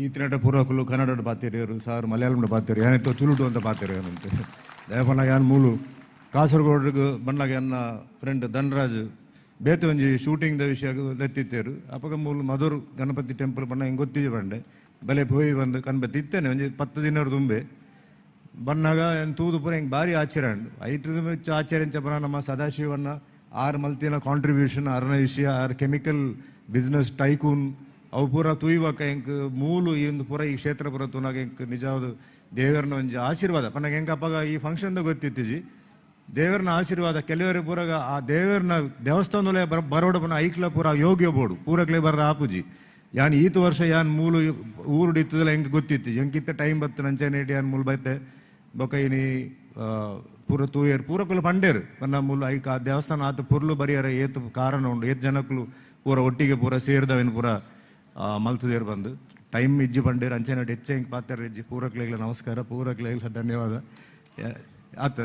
Speaker 13: ಈ ತಿನ್ನಟ ಪೂರ್ವಕಲು ಕನ್ನಡ ಪಾತಿರಿಯರು ಸಾರ್, ಮಲಯಾಳಂ ಪಾತಿರು ಏನಾಯ್ತು ತುಳುಟು ಅಂತ ಪಾತಿರು ಏನಂತೆ ದಯಪನಾಗ ಯಾನ್ ಮೂಲು ಕಾಸರಗೋಡ್ಗೆ ಬಣ್ಣಾಗ ಎನ್ನ ಫ್ರೆಂಡ್ ಧನರಾಜ್ ಬೇತೆ ಒಂಜಿ ಶೂಟಿಂಗ್ದ ವಿಷಯ ಲೆತ್ತಿತ್ತೇರು. ಅಪಗ ಮೂಲು ಮಧುರ್ ಗಣಪತಿ ಟೆಂಪಲ್ ಬಣ್ಣ ಹಿಂಗೆ ಗೊತ್ತಿಜಿ ಬಂಡೆ ಬಲೆ ಪೋಯಿ ಬಂದು ಕಣ್ಬತ್ತಿ ಇತ್ತೇನೆ ಒಂಜಿ 10 ದಿನರು ತುಂಬೆ ಬಣ್ಣಾಗ ಏನು ತೂದು ಪೂರ ಹಿಂಗೆ ಭಾರಿ ಆಶ್ಚರ್ಯ ಉಂಡು. ಐಟದ ಮೆಚ್ಚು ಆಶ್ಚರ್ಯ ಎಂಚ ನಮ್ಮ ಸದಾಶಿವಣ್ಣ ಆರ್ ಮಲ್ತಿನ ಕಾಂಟ್ರಿಬ್ಯೂಷನ್, ಆರ್ನ ವಿಷಯ, ಆರ್ ಕೆಮಿಕಲ್ ಬಿಸ್ನೆಸ್ ಟೈಕೂನ್ ಅವು ಪೂರ ತೂಯ್ಬಾಕ ಎಂಕ್ ಮೂಲು ಈ ಒಂದು ಪೂರ ಈ ಕ್ಷೇತ್ರ ಪೂರ ತೂನಾಗ ಎಂಕ್ ನಿಜವಾದ ದೇವರನ ಒಂಜಿ ಆಶೀರ್ವಾದ. ಪನ್ನಗ ಎಂಕ್ ಅಪ್ಪಗ ಈ ಫಂಕ್ಷನ್ದ ಗೊತ್ತಿತ್ತಿಜಿ ದೇವರನ ಆಶೀರ್ವಾದ. ಕೆಲವರು ಪೂರಾಗ ಆ ದೇವರನ ದೇವಸ್ಥಾನದಲ್ಲೇ ಬರೋಡ ಪುನ ಐಕ್ಲ ಪೂರ ಯೋಗ್ಯ ಬೋಡು ಪೂರಕ್ಲೆ ಬರ್ರ ಆಪುಜಿ. ಯಾನ್ ಈತ ವರ್ಷ ಯಾನ್ ಮೂಲು ಊರುಡು ಇತ್ತದಲ್ಲ ಎಂಕ್ ಗೊತ್ತಿತ್ತು ಎಂಕಿತ್ತ ಟೈಮ್ ಬತ್ತು ನಂಚನೆ ಯಾನ್ ಮೂಲು ಬೈತೆ ಬೊಕ ಇನಿ ಪೂರ ತೂಯರ್ ಪೂರಕುಲು ಪಂಡೇರು ಪನ್ನ ಮೂಲು ಐಕ ಆ ದೇವಸ್ಥಾನ ಆತ ಪುರ್ಲು ಬರಿಯರ ಏತು ಕಾರಣ ಉಂಡು ಏತು ಜನಕ್ಕಲು ಪೂರ ಒಟ್ಟಿಗೆ ಪೂರ ಸೇರಿದವೇನು ಪೂರ ಮಲ್ತದೇರು ಬಂದು ಟೈಮ್ ಇಜ್ಜಿ ಪಂಡೇರು ಅಂಚನೆ ಹೆಚ್ಚೆ ಹಿಂಗೆ ಪಾತ್ರ ಇಜ್ಜಿ. ಪೂರಕ್ಲೆಗ್ಲ ನಮಸ್ಕಾರ, ಪೂರಕ್ಲೆಗ್ಲ ಧನ್ಯವಾದ. ಆತ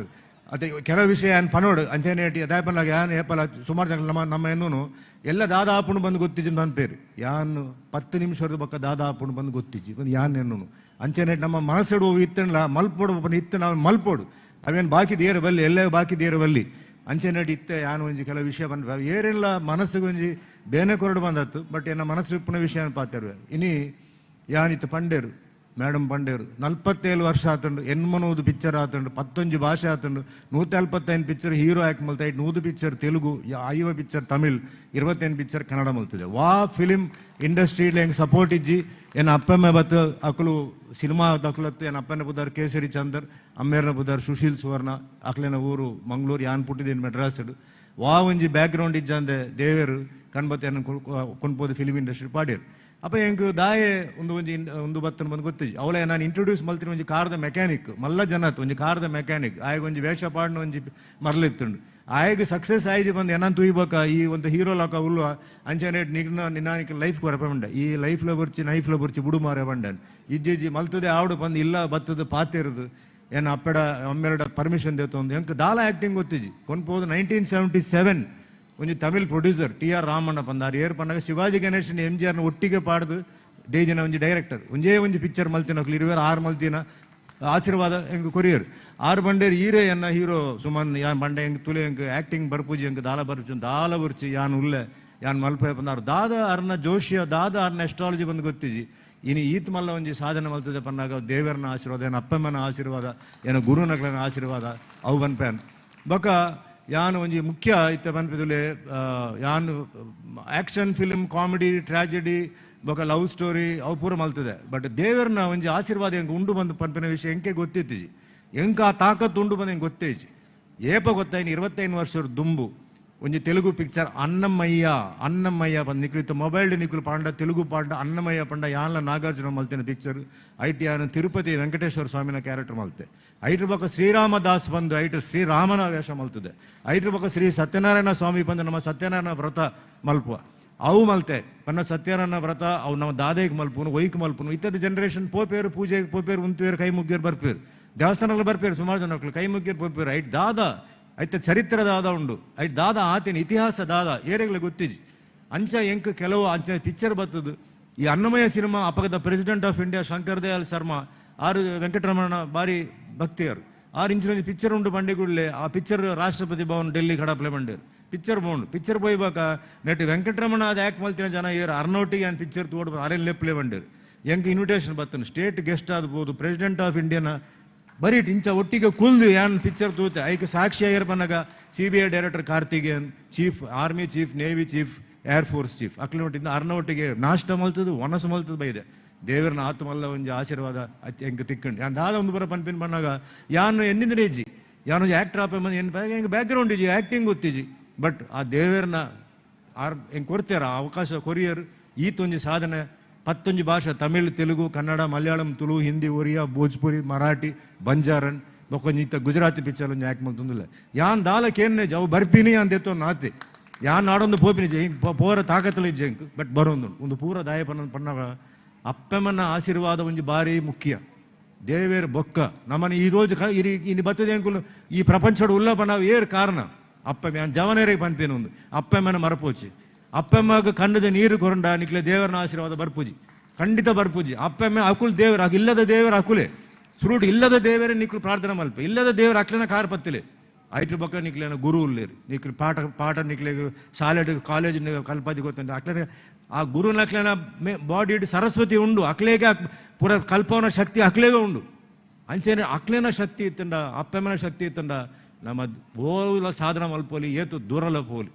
Speaker 13: ಅದೇ ಕೆಲವು ವಿಷಯ ಯಾನ್ ಪನೋಡು ಅಂಚನೆ ದಾಯಪನ್ನಾಗ ಯಾನ್ ಏಪಲ ಸುಮಾರು ಜನ ನಮ್ಮ ನಮ್ಮ ಎನ್ನೂನು ಎಲ್ಲ ದಾದಾ ಆಪುಣು ಬಂದು ಗೊತ್ತಿಜ್ಜಿ ಅನ್ಪೇರು ಯಾನ್ 10 ನಿಮಿಷದ ಬೊಕ್ಕ ದಾದಾ ಆಪುಣು ಬಂದು ಗೊತ್ತಿಜ್ಜಿ ಒಂದು ಯಾನ್ ಎನ್ನೂನು ಅಂಚನೆ ನಮ್ಮ ಮನಸ್ಸೆಡು ಇತ್ತಲ್ಲ ಮಲ್ಪೋಡು ಇತ್ತು ನಾವು ಮಲ್ಪೋಡು ಅವೇನು ಬಾಕಿ ದೇರು ಬಲ್ಲಿ ಎಲ್ಲ ಬಾಕಿ ದೇರು ಬಲ್ಲಿ ಅಂಚನೆ ಇತ್ತೆ ಯಾನ್ ಒಂಜಿ ಕೆಲವು ವಿಷಯ ಬಂದ ಏರೆಲ್ಲ ಮನಸ್ಸಿಗೆ ಒಂಜಿ ಬೇನೆ ಕೊರಡು ಬಂದತ್ತು ಬಟ್ ಎನ್ನ ಮನಸ್ಸು ಇಪ್ಪುನ ವಿಷಯ ಪಾತೇರು ಇನಿ ಯಾನಿತ್ತು ಪಂಡೇರು ಮೇಡಮ್ ಪಂಡೇರು 47 ವರ್ಷ ಆತಂಡು 83 ಪಿಕ್ಚರ್ ಆತಂಡು 11 ಭಾಷೆ ಆತಂಡು 175 ಪಿಕ್ಚರ್ ಹೀರೋ ಆ್ಯಕ್ಟ್ ಮಲ್ತ 100 picture Telugu 50 picture Tamil 25 picture Kannada ಮಲ್ತಿದೆ ವಾ ಫಿಲಿಮ್ ಇಂಡಸ್ಟ್ರೀಲಿ ಹೆಂಗೆ ಸಪೋರ್ಟ್ ಇಜ್ಜಿ ಎನ್ನ ಅಪ್ಪಮ್ಮ ಬತ್ತು ಅಕಲು ಸಿನಿಮಾ ದಕ್ಲತ್ತು ಎನ್ನ ಅಪ್ಪನ ಬುದಾರ್ ಕೇಸರಿ ಚಂದರ್ ಅಮ್ಮೇರನ ಬುದಾರ್ ಸುಶೀಲ್ ಸುವರ್ಣ ಅಕ್ಲೇನ ಊರು ಮಂಗಳೂರು ಯಾನ್ ಪುಟ್ಟಿದ್ದೇನು ಮೆಡ್ರಾಸ್ಡು ವಾ ಒಂಜಿ ಬ್ಯಾಕ್ಗ್ರೌಂಡ್ ಇಜ್ಜಂದೆ ದೇವೇರು ಕಣ್ಬತ್ತೆ ಎನ್ನ ಕೊಂಡ್ಬೋದು ಫಿಲಿಮ್ ಇಂಡಸ್ಟ್ರಿ ಪಾಡೇರು ಅಪ್ಪ ಎಂಕ್ ದಾಯೆ ಒಂದು ಒಂಜಿ ಒಂದು ಬತ್ತನ ಬಂದು ಗೊತ್ತಿಜ್ಜಿ ಅವಳೆ ನಾನು ಇಂಟ್ರೊಡ್ಯೂಸ್ ಮಲ್ತಿನ ಒಂಜಿ ಕಾರ್ದ ಮೆಕ್ಯಾನಿಕ್ ಮಲ್ಲ ಜನತ್ ಒಂಜಿ ಕಾರ್ದ ಮೆಕ್ಯಾನಿಕ್ ಆಯಗ ಒಂಜಿ ವೇಷ ಪಾಡ್ನ ಒಂಜಿ ಮರಲಿತ್ತುಂಡು ಆಯಗ ಸಕ್ಸಸ್ ಆಯ್ದು ಬಂದು ಏನಂತ ತೂಯ್ಬೇಕ ಈ ಒಂದು ಹೀರೋ ಲಾಕ ಉಲ್ವ ಅಂಚನೆ ನಿಗ್ನ ನಿನ್ನಾನಿಕ ಲೈಫ್ ಕೊರಪ ಬಂಡ ಈ ಲೈಫ್ ಬುರ್ಚಿ ನೈಫ್ ಬುರ್ಚಿ ಬುಡು ಮಾರೆ ಬಂಡನ್ ಇಜ್ಜಿಜ್ಜಿ ಮಲ್ತದೆ ಆವಡು ಬಂದು ಇಲ್ಲ ಬತ್ತದ ಪಾತಿರದು ಏನು ಅಪ್ಪಡ ಅಮ್ಮೆರಡ ಪರ್ಮಿಷನ್ ದೇತೊಂದು ಎಂಕ್ ದಾಲ ಆ್ಯಕ್ಟಿಂಗ್ ಗೊತ್ತಿಜ್ಜಿ ಕೊನ್ಪೋದು 1977 ಒಂಜಿ ತಮಿಳ್ ಪ್ರೊಡ್ಯೂಸರ್ ಟಿ ಆರ್ ರಾಮಣ್ಣ ಪಂದಾರ್ ಏರ್ ಪನ್ನಾಗ ಶಿವಾಜಿ ಗಣೇಶನ್ ಎಂ ಜಿ ಆರ್ನ ಒಟ್ಟಿಗೆ ಪಾಡ್ದು ದೇಜಿನ ಒಂಜಿ ಡೈರೆಕ್ಟರ್ ಒಂಜೇ ಒಂಜಿ ಪಿಕ್ಚರ್ ಮಲ್ತಿನ ಇರುವೇರು ಆರು ಮಲ್ತಿನ ಆಶೀರ್ವಾದ ಎಂಗ್ ಕೊರಿಯರ್ ಆರು ಬಂಡೇರ್ ಈರೇ ಎನ್ನ ಹೀರೋ ಸುಮನ್ ಯಾನ್ ಬಂಡೆ ಎಂಗ್ ತುಲೆ ಎಂಕ್ ಆ್ಯಕ್ಟಿಂಗ್ ಬರ್ಪೂಜಿ ಎಂಕ್ ದಾಲ ಬರ್ಪುಜಿ ದಾಲ ಬರ್ಚಿ ಯಾನ್ ಉಲ್ಲೆ ಯಾನ್ ಮಲ್ಪೆ ಬಂದಾರು ದಾದ ಅರ್ನ ಜೋಶಿಯ ದಾದ ಅರ್ನ ಎಸ್ಟ್ರಾಲಜಿ ಬಂದು ಗೊತ್ತಿಜಿ ಇನಿ ಈತ್ ಮಲ್ಲ ಒಂಜಿ ಸಾಧನೆ ಮಲ್ತದೆ ಪನ್ನಾಗ ದೇವರನ ಆಶೀರ್ವಾದ ಏನ ಅಪ್ಪಮ್ಮನ ಆಶೀರ್ವಾದ ಏನ ಗುರುನಕ್ಲನ ಆಶೀರ್ವಾದ ಅವು ಬನ್ಪೇನ್ ಬೊಕ ಯಾನ್ ಒಂಜಿ ಮುಖ್ಯ ಇತ್ತ ಪನ್ಪಿದುಲೆ ಯಾನ್ ಆ್ಯಕ್ಷನ್ ಫಿಲ್ಮ್ ಕಾಮಿಡಿ ಟ್ರಾಜೆಡಿ ಬೊಕ ಲವ್ ಸ್ಟೋರಿ ಅವು ಪೂರ ಮಲ್ತದೆ ಬಟ್ ದೇವರನ ಒಂಜಿ ಆಶೀರ್ವಾದ ಎಂಕ್ ಉಂಡು ಬಂದು ಪನ್ಪಿನ ವಿಷಯ ಎಂಕೆ ಗೊತ್ತಿತ್ತಿಜಿ ಎಂಕ ಆ ತಾಕತ್ತು ಉಂಡು ಬಂದು ಎಂಕ್ ಗೊತ್ತೇಜಿ ಏಪ ಗೊತ್ತಾಯಿನ 25 ವರ್ಷದ ದುಂಬು ಒಂಜಿ ತೆಲುಗು ಪಿಕ್ಚರ್ ಅನ್ನಮಯ್ಯ ಅನ್ನಮಯ್ಯ ಬಂದು ನಿಕ್ಲು ಮೊಬೈಲ್ ನಿಕ್ಲು ಪಾಂಡ ತೆಲುಗು ಪಾಂಡ ಅನ್ನಮಯ್ಯ ಪಂಡ ಯಾನ್ಲ ನಾಗಾರ್ಜುನ ಮಲ್ತಿನ ಪಿಕ್ಚರ್ IT ಯಾನು ತಿರುಪತಿ ವೆಂಕಟೇಶ್ವರ ಸ್ವಾಮಿನ ಕ್ಯಾರೆಕ್ಟರ್ ಮಲ್ತೆ ಐಟ್ರ ಬೊಕ್ಕ ಶ್ರೀರಾಮದಾಸ್ ಬಂದು ಐಟ್ರ ಶ್ರೀರಾಮನ ವೇಷ ಮಲ್ತದೆ ಐಟ್ರ ಬೊಕ್ಕ ಶ್ರೀ ಸತ್ಯನಾರಾಯಣ ಸ್ವಾಮಿ ಬಂದು ನಮ್ಮ ಸತ್ಯನಾರಾಯಣ ವ್ರತ ಮಲ್ಪುವ ಅವು ಮಲ್ತೆ ಪನ್ನ ಸತ್ಯನಾರಾಯಣ ವ್ರತ ಅವು ನಮ್ಮ ದಾದೇಗೆ ಮಲ್ಪುನು ಒಯ್ಕ್ ಮಲ್ಪುನು ಇತ್ತದ ಜನರೇಷನ್ ಪೋಪೇರು ಪೂಜೆಗೆ ಪೋಪೇರು ಉಂತುವೇರು ಕೈ ಮುಗ್ಗಿಯರು ಬರ್ಪೇರು ದೇವಸ್ಥಾನಗಳು ಬರ್ಪೇರು ಸುಮಾರು ಜನ ಮಕ್ಕಳು ಕೈ ಮುಗ್ಗಿಯರು ಪೋಪೇರು ಐಟ್ ದಾದ ಐತ ಚರಿತ್ರ ದಾದ ಉಂಡು ಐಟ್ ದಾದ ಆತೇನೆ ಇತಿಹಾಸ ದಾದ ಏರೆಗ್ಲ ಗೊತ್ತಿಜಿ ಅಂಚ ಎಂಕ್ ಕೆಲವು ಅಂಚ ಪಿಕ್ಚರ್ ಬರ್ತದು ಈ ಅನ್ನಮಯ cinema ಅಪಗದ president of India Shankar Dayal Sharma ಆರು ವೆಂಕಟರಮಣ ಭಾರಿ ಭಕ್ತಿಯರು 6 ಇಂಚಿನ ಒಂಜಿ ಪಿಕ್ಚರ್ ಉಂಡು ಬಂಡಿಗುಡ್ಲೆ ಆ ಪಿಕ್ಚರ್ ರಾಷ್ಟ್ರಪತಿ ಭವನ್ ಡೆಲ್ಲಿ ಕಡಪ್ಲೆ ಬಂಡೇರು ಪಿಕ್ಚರ್ ಬೋಂಡು ಪಿಕ್ಚರ್ ಪೋಯ್ಬೇಕ ನೆಟ್ ವೆಂಕಟರಮಣ ಅದು ಯಾಕೆ ಮಲ್ತಿನ ಜನ ಏರು ಅರ್ನೋಟಿಗೆ ಅಂತ ಪಿಕ್ಚರ್ ತೋಡ್ ಅರೆಲ್ ಲೆಪ್ಲೆ ಬಂಡೇರು ಎಂಕ್ ಇನ್ವಿಟೇಷನ್ ಬರ್ತನೆ ಸ್ಟೇಟ್ ಗೆಸ್ಟ್ ಆದ್ಬೋದು ಪ್ರೆಸಿಡೆಂಟ್ ಆಫ್ ಇಂಡಿಯಾನ ಬರೀ ಇಂಚ ಒಟ್ಟಿಗೆ ಕುಲ್ದು ಯಾನ್ ಪಿಕ್ಚರ್ ತೂತೆ ಐಕ್ ಸಾಕ್ಷಿ ಅಯ್ಯರ್ ಪನ್ನಗ C B I director Karthikeyan chief army chief navy chief air force chief ಅಕ್ಲನೊಟ್ಟಿಂದ ಅರ್ನೊಟ್ಟಿಗೆ ನಾಷ್ಟ ಮಲ್ತದು ವನಸು ಮಲ್ತದು ಬೈದೆ ದೇವರನ ಆತ್ಮಲ್ಲ ಒಂಜಿ ಆಶೀರ್ವಾದ ಎಂಕ್ ತಿಕ್ಕಂಡು ಯಾನ್ ದಾದ ಒಂದು ಬರ ಪನ್ಪಿನ್ ಪನ್ನಾಗ ಯಾನ್ ಎನ್ನಿಂದನೇ ಇಜ್ಜಿ ಯಾನ್ ಒಂಜಿ ಆ್ಯಕ್ಟರ್ ಆಪೆ ಬಂದು ಏನು ಬ್ಯಾಕ್ಗ್ರೌಂಡ್ ಇಜ್ಜಿ ಆ್ಯಕ್ಟಿಂಗ್ ಗೊತ್ತಿಜ್ಜಿ ಬಟ್ ಆ ದೇವರನ ಆರ್ ಎಂಕ್ ಕೊರ್ತಾರ ಆ ಅವಕಾಶ ಕೊರಿಯರ್ ಈತೊಂಜಿ ಸಾಧನೆ 11 ಭಾಷೆ ತಮಿಳ್ ತೆಲುಗು ಕನ್ನಡ ಮಲಯಾಳಂ ತುಳು ಹಿಂದಿ ಒರಿಯಾ ಭೋಜ್ಪುರಿ ಮರಾಠಿ ಬಂಜಾರನ್ ಬೊಕೊಂಜಿ ಇತ್ತ ಗುಜರಾತಿ ಪಿಕ್ಚರ್ ಒಂಜಿ ಆ್ಯಕ್ಟ್ ಮಲ್ತೊಂದುಲ್ಲ ಯಾನ್ ದಾಲ ಕೇನ್ನೆ ಅವು ಬರ್ಪಿನಿ ಅಂದೆತ್ತೋ ನಾತೆ ಯಾನ್ ನಾಡೊಂದು ಪೋಪಿನಿ ಹಿಂಗೆ ಪೋರ ತಾಕತ್ತಲ ಇಜ್ಜೆ ಎಂಕ್ ಬಟ್ ಬರೋಂದು ಒಂದು ಪೂರ ದಾಯ ಪನ್ನ ಪನ್ನಾಗ ಅಪ್ಪಮ್ಮನ ಆಶೀರ್ವಾದ ಒಂಜಿ ಭಾರಿ ಮುಖ್ಯ ದೇವೇರ್ ಬೊಕ್ಕ ನಮ್ಮನ್ನ ಈ ರೋಜು ಇನ್ನು ಬತ್ತದೆ ಅಂಕುಲು ಈ ಪ್ರಪಂಚಡು ಉಲ್ಲ ಪನ್ನಾವು ಏರ್ ಕಾರಣ ಅಪ್ಪಮ್ಮ ಯಾನ್ ಜವನೇರಿಗೆ ಪನ್ಪೇನು ಒಂದು ಅಪ್ಪಮ್ಮನ ಮರಪೋಚಿ ಅಪ್ಪಮ್ಮಗ ಕಣ್ಣದ ನೀರು ಕೊರಂಡ ನಿಕ್ಲೆ ದೇವರನ ಆಶೀರ್ವಾದ ಬರ್ಪೂಜಿ ಖಂಡಿತ ಬರ್ಪೂಜಿ ಅಪ್ಪಮ್ಮ ಅಕುಲ್ ದೇವರ ಇಲ್ಲದ ದೇವರ ಅಕುಲೆ ಸುರುಟ್ ಇಲ್ಲದ ದೇವರೇ ನಿಕ್ಲು ಪ್ರಾರ್ಥನೆ ಮಲ್ಪ ಇಲ್ಲದ ದೇವರ ಅಕ್ಲೆನ ಕಾರ್ ಪತ್ತಿಲೆ ಐಟ್ರ ಬೊಕ್ಕ ನಿಕ್ಲೇನ ಗುರು ಉಲ್ಲೇರು ನಿಕ್ಲು ಪಾಠ ಪಾಠ ನಿಕ್ಲೆ ಶಾಲೆ ಕಾಲೇಜ್ ಕಲ್ಪತಿ ಗೊತ್ತುಂಟು ಅಕ್ಲೆನ ಆ ಗುರುನ ಅಕ್ಲೆನ ಮೇ ಬಾಡಿ ಸರಸ್ವತಿ ಉಂಡು ಅಕ್ಲೇಗೆ ಪೂರ ಕಲ್ಪವನ ಶಕ್ತಿ ಅಕ್ಲೇಗೆ ಉಂಡು ಅಂಚೆನೆ ಅಕ್ಲೇನ ಶಕ್ತಿ ಇತ್ತಂಡ ಅಪ್ಪಮ್ಮನ ಶಕ್ತಿ ಇತ್ತಂಡ ನಮ್ಮ ಓಲ ಸಾಧನ ಮಲ್ಪೋಲಿ ಏತು ದೂರಲ ಪೋಲಿ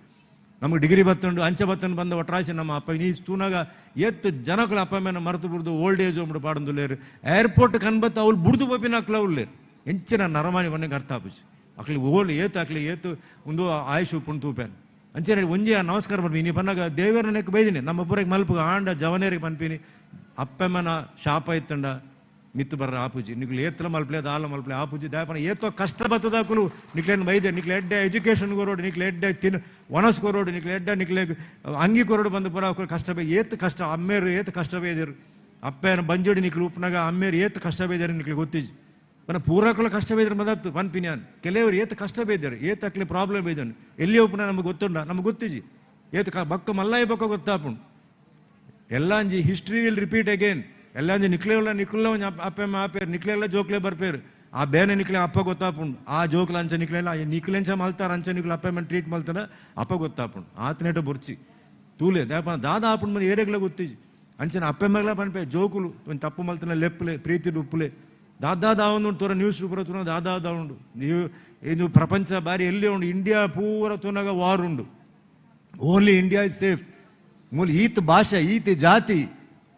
Speaker 13: ನಮಗೆ ಡಿಗ್ರಿ ಬತ್ತುಂಡು ಅಂಚೆ ಬತ್ತಂಡು ಬಂದ ಒಟ್ರಾಸಿ ನಮ್ಮ ಅಪ್ಪ ನೀ ತೂನಾಗ ಎತ್ತು ಜನಕುಲು ಅಪ್ಪ ಅಮ್ಮನ ಮರೆತು ಬಿಡ್ದು ಓಲ್ಡ್ ಏಜ್ ಹೋಗ್ಬಿಡು ಪಾಡೊಂದುಲ್ಲೇರು ಏರ್ಪೋರ್ಟ್ ಕನ್ಬತ್ತು ಅವ್ಲು ಬುಡ್ದು ಪೋಪಿನ ಅಕ್ಲ ಉಲ್ಲೇರು ಎಂಚಿನ ನರಮಾನಿ ಬಣ್ಣಗೆ ಅರ್ಥ ಆಪುಜಿ ಅಕ್ಲಿ ಓಲ್ ಏತು ಅಕ್ಲಿ ಏತು ಒಂದು ಆಯುಷ್ ಉಪ್ಪುಂಡು ತೂಪೇನು ಅಂಚೆ ಒಂಜಿ ನಮಸ್ಕಾರ ಬರ್ಪಿ ನೀ ಪನ್ನಾಗ ದೇವರ ನೆಕ್ ಬೈದಿನಿ ನಮ್ಮ ಪೂರಕ್ಕೆ ಮಲ್ಪು ಆಂಡ ಜವನೇರಿಗೆ ಪನ್ಪಿನಿ ಅಪ್ಪಮ್ಮನ ಶಾಪ ಇತ್ತಂಡ ಮಿತ್ತು ಬರ್ರ ಆಪುಜಿ ನಿಕ್ಲು ಏತ್ಲ ಮಲ್ಪಲೆ ದಾಲ ಮಲ್ಪಲೆ ಆಪುಜಿ ದಾಪನ ಏತೋ ಕಷ್ಟ ಬತ್ತದಾಕುಲು ನಿಕ್ಲೇನು ಬೈದೆ ನಿಕ್ಲೆ ಎಡ್ಡೆ ಎಜುಕೇಷನ್ ಕೊರೋಡು ನಿಕ್ಲೆ ಎಡ್ಡೆ ತಿನ್ ವನಸ್ ಕೊರೋಡು ನಿಕ್ಲೆ ಎಡ್ಡೆ ನಿಕ್ಲೆ ಅಂಗಿ ಕೊರೋಡು ಬಂದು ಪುರ ಕಷ್ಟ ಬೈ ಏತ್ ಕಷ್ಟ ಅಮ್ಮೇರು ಏತ್ ಕಷ್ಟ ಬೈದರು ಅಪ್ಪನ ಬಂಜೋಡಿ ನಿಕ್ಲು ಉಪ್ಪನಾಗ ಅಮ್ಮೇರು ಏತ್ ಕಷ್ಟ ಬೈದಾರೆ ನಿಕ್ಲೆ ಗೊತ್ತಿಜಿ. ಪನ ಪೂರಕಲ ಕಷ್ಟ ಬೇದ್ರ ಮದತ್ತು ಪನ್ಪಿನ್ಯಾನ್ ಕೆಲವರು ಏತ ಕಷ್ಟ ಬೇದಾರೆ ಏತ ಅಕ್ಲೆ ಪ್ರಾಬ್ಲಮ್ ಬೇದನು ಎಲ್ಲಿ ಒಪ್ಪುನ ನಮಗೆ ಗೊತ್ತುಂಡ ನಮಗೆ ಗೊತ್ತಿಜಿ ಏತ ಬಕ್ಕ ಮಲ್ಲಾಯಿ ಬಕ್ಕ ಗೊತ್ತಾಪುಂಡು ಎಲ್ಲಾಂಜಿ ಹಿಸ್ಟ್ರಿ will repeat again ಎಲ್ಲಾಂಜಿ ನಿಕ್ಲೇವಲ್ಲ ನಿಕ್ಕುಲ್ಲ ಒಂಜಿ ಅಪ್ಪೆಮ್ಮ ಆಪೇರು ನಿಕ್ಲೆಲ್ಲ ಜೋಕ್ಲೆ ಬರ್ಪೇರು ಆ ಬೇನೆ ನಿಕ್ಲೆ ಅಪ್ಪ ಗೊತ್ತಾಪುಂಡು ಆ ಜೋಕ್ಲ ಅಂಚ ನಿಕ್ಲೆಲ್ಲ ನಿಕ್ಲೆಂಚ ಮಲ್ತಾರ ಅಂಚ ನಿಕ್ಲೆ ಅಪ್ಪೆಮ್ಮ ಟ್ರೀಟ್ ಮಲ್ತಾರ ಅಪ್ಪ ಗೊತ್ತಾಪುಂಡು ಆತನೇಟ ಬುರ್ಚಿ ತೂಲೆ ದಾಪ ದಾದ ಆಪುಂಡು ಮಂದಿ ಏರೆಗ್ಲ ಗೊತ್ತಿಜಿ ಅಂಚನ ಅಪ್ಪೆಮ್ಮಗ್ಲ ಪನ್ಪೆ ಜೋಕುಲು ಒಂದು ತಪ್ಪು ಮಲ್ತನ ಲೆಪ್ಪಲೆ ಪ್ರೀತಿ ಉಪ್ಪುಲೆ ದಾದಾ ದಾವುಂಡು ತೋರ ನ್ಯೂಸ್ ಪೂರ ತುನ ದಾದಾ ದಾವುಂಡು ನೀವು ಇದು ಪ್ರಪಂಚ ಬಾರಿ ಎಲ್ಲಿ ಉಂಡು ಇಂಡಿಯಾ ಪೂರ ತುನಗ ವಾರ್ ಉಂಡು ಓನ್ಲಿ ಇಂಡಿಯಾ is safe ಮೂಲ ಈತ ಭಾಷೆ ಈತ ಜಾತಿ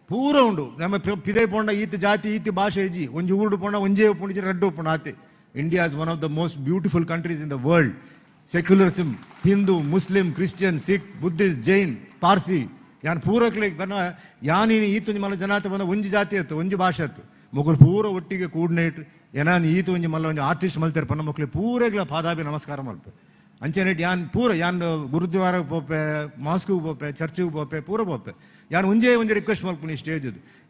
Speaker 13: ಪೂರ ಉಂಡು ನಮ್ಮ ಪಿದೆ ಪೋಂಡ ಈತ ಜಾತಿ ಈತ ಭಾಷೆ ಇಜ್ಜಿ ಒಂಜಿ ಊರುಡು ಪೋಂಡ ಒಂಜೇ ಉಪ್ಪುಂಡು ರಡ್ಡು ಉಪ್ಪುಂಡು ಆತೆ. India is one of the most beautiful countries in the world. Secularism, Hindu, Muslim, Christian, Sikh, Buddhist, Jain, Parsi ಯಾನ್ ಪೂರಕ್ಲೆ ಬನ್ನ ಯಾನಿನಿ ಈತೊಂಜಿ ಮಲ್ಲ ಜನಾತ ಬಂದ ಒಂಜಿ ಜಾತಿ ಇತ್ತು ಒಂಜಿ ಭಾಷೆ ಇತ್ತು ಮೊಗಲು ಪೂರ ಒಟ್ಟಿಗೆ ಕೂರ್ಡಿನೇಟ್ ಏನಾನ್ ಈತ ಒಂಜಿ ಮಲ್ಲ ಒಂಜಿ ಆರ್ಟಿಸ್ಟ್ ಮಲ್ತಾರೆ ಪನ್ನ ಮಕ್ಕಳು ಪೂರೆಗ್ಲ ಪಾದಾಭಿ ನಮಸ್ಕಾರ ಮಲ್ಪೆ ಅಂಚೆನೇಟ್ ಯಾನ್ ಪೂರ ಯಾನ್ ಗುರುದ್ವಾರಕ್ಕೆ ಪೋಪೆ, ಮಾಸ್ಕ್ಗೆ ಪೋಪೆ, ಚರ್ಚಿಗೆ ಪೋಪೆ, ಪೂರ ಪೋಪೆ. ಯಾನ್ ಒಂಜೇ ಒಂಜಿ ರಿಕ್ವೆಸ್ಟ್ ಮಲ್ಪುನಿ ಸ್ಟೇಜ್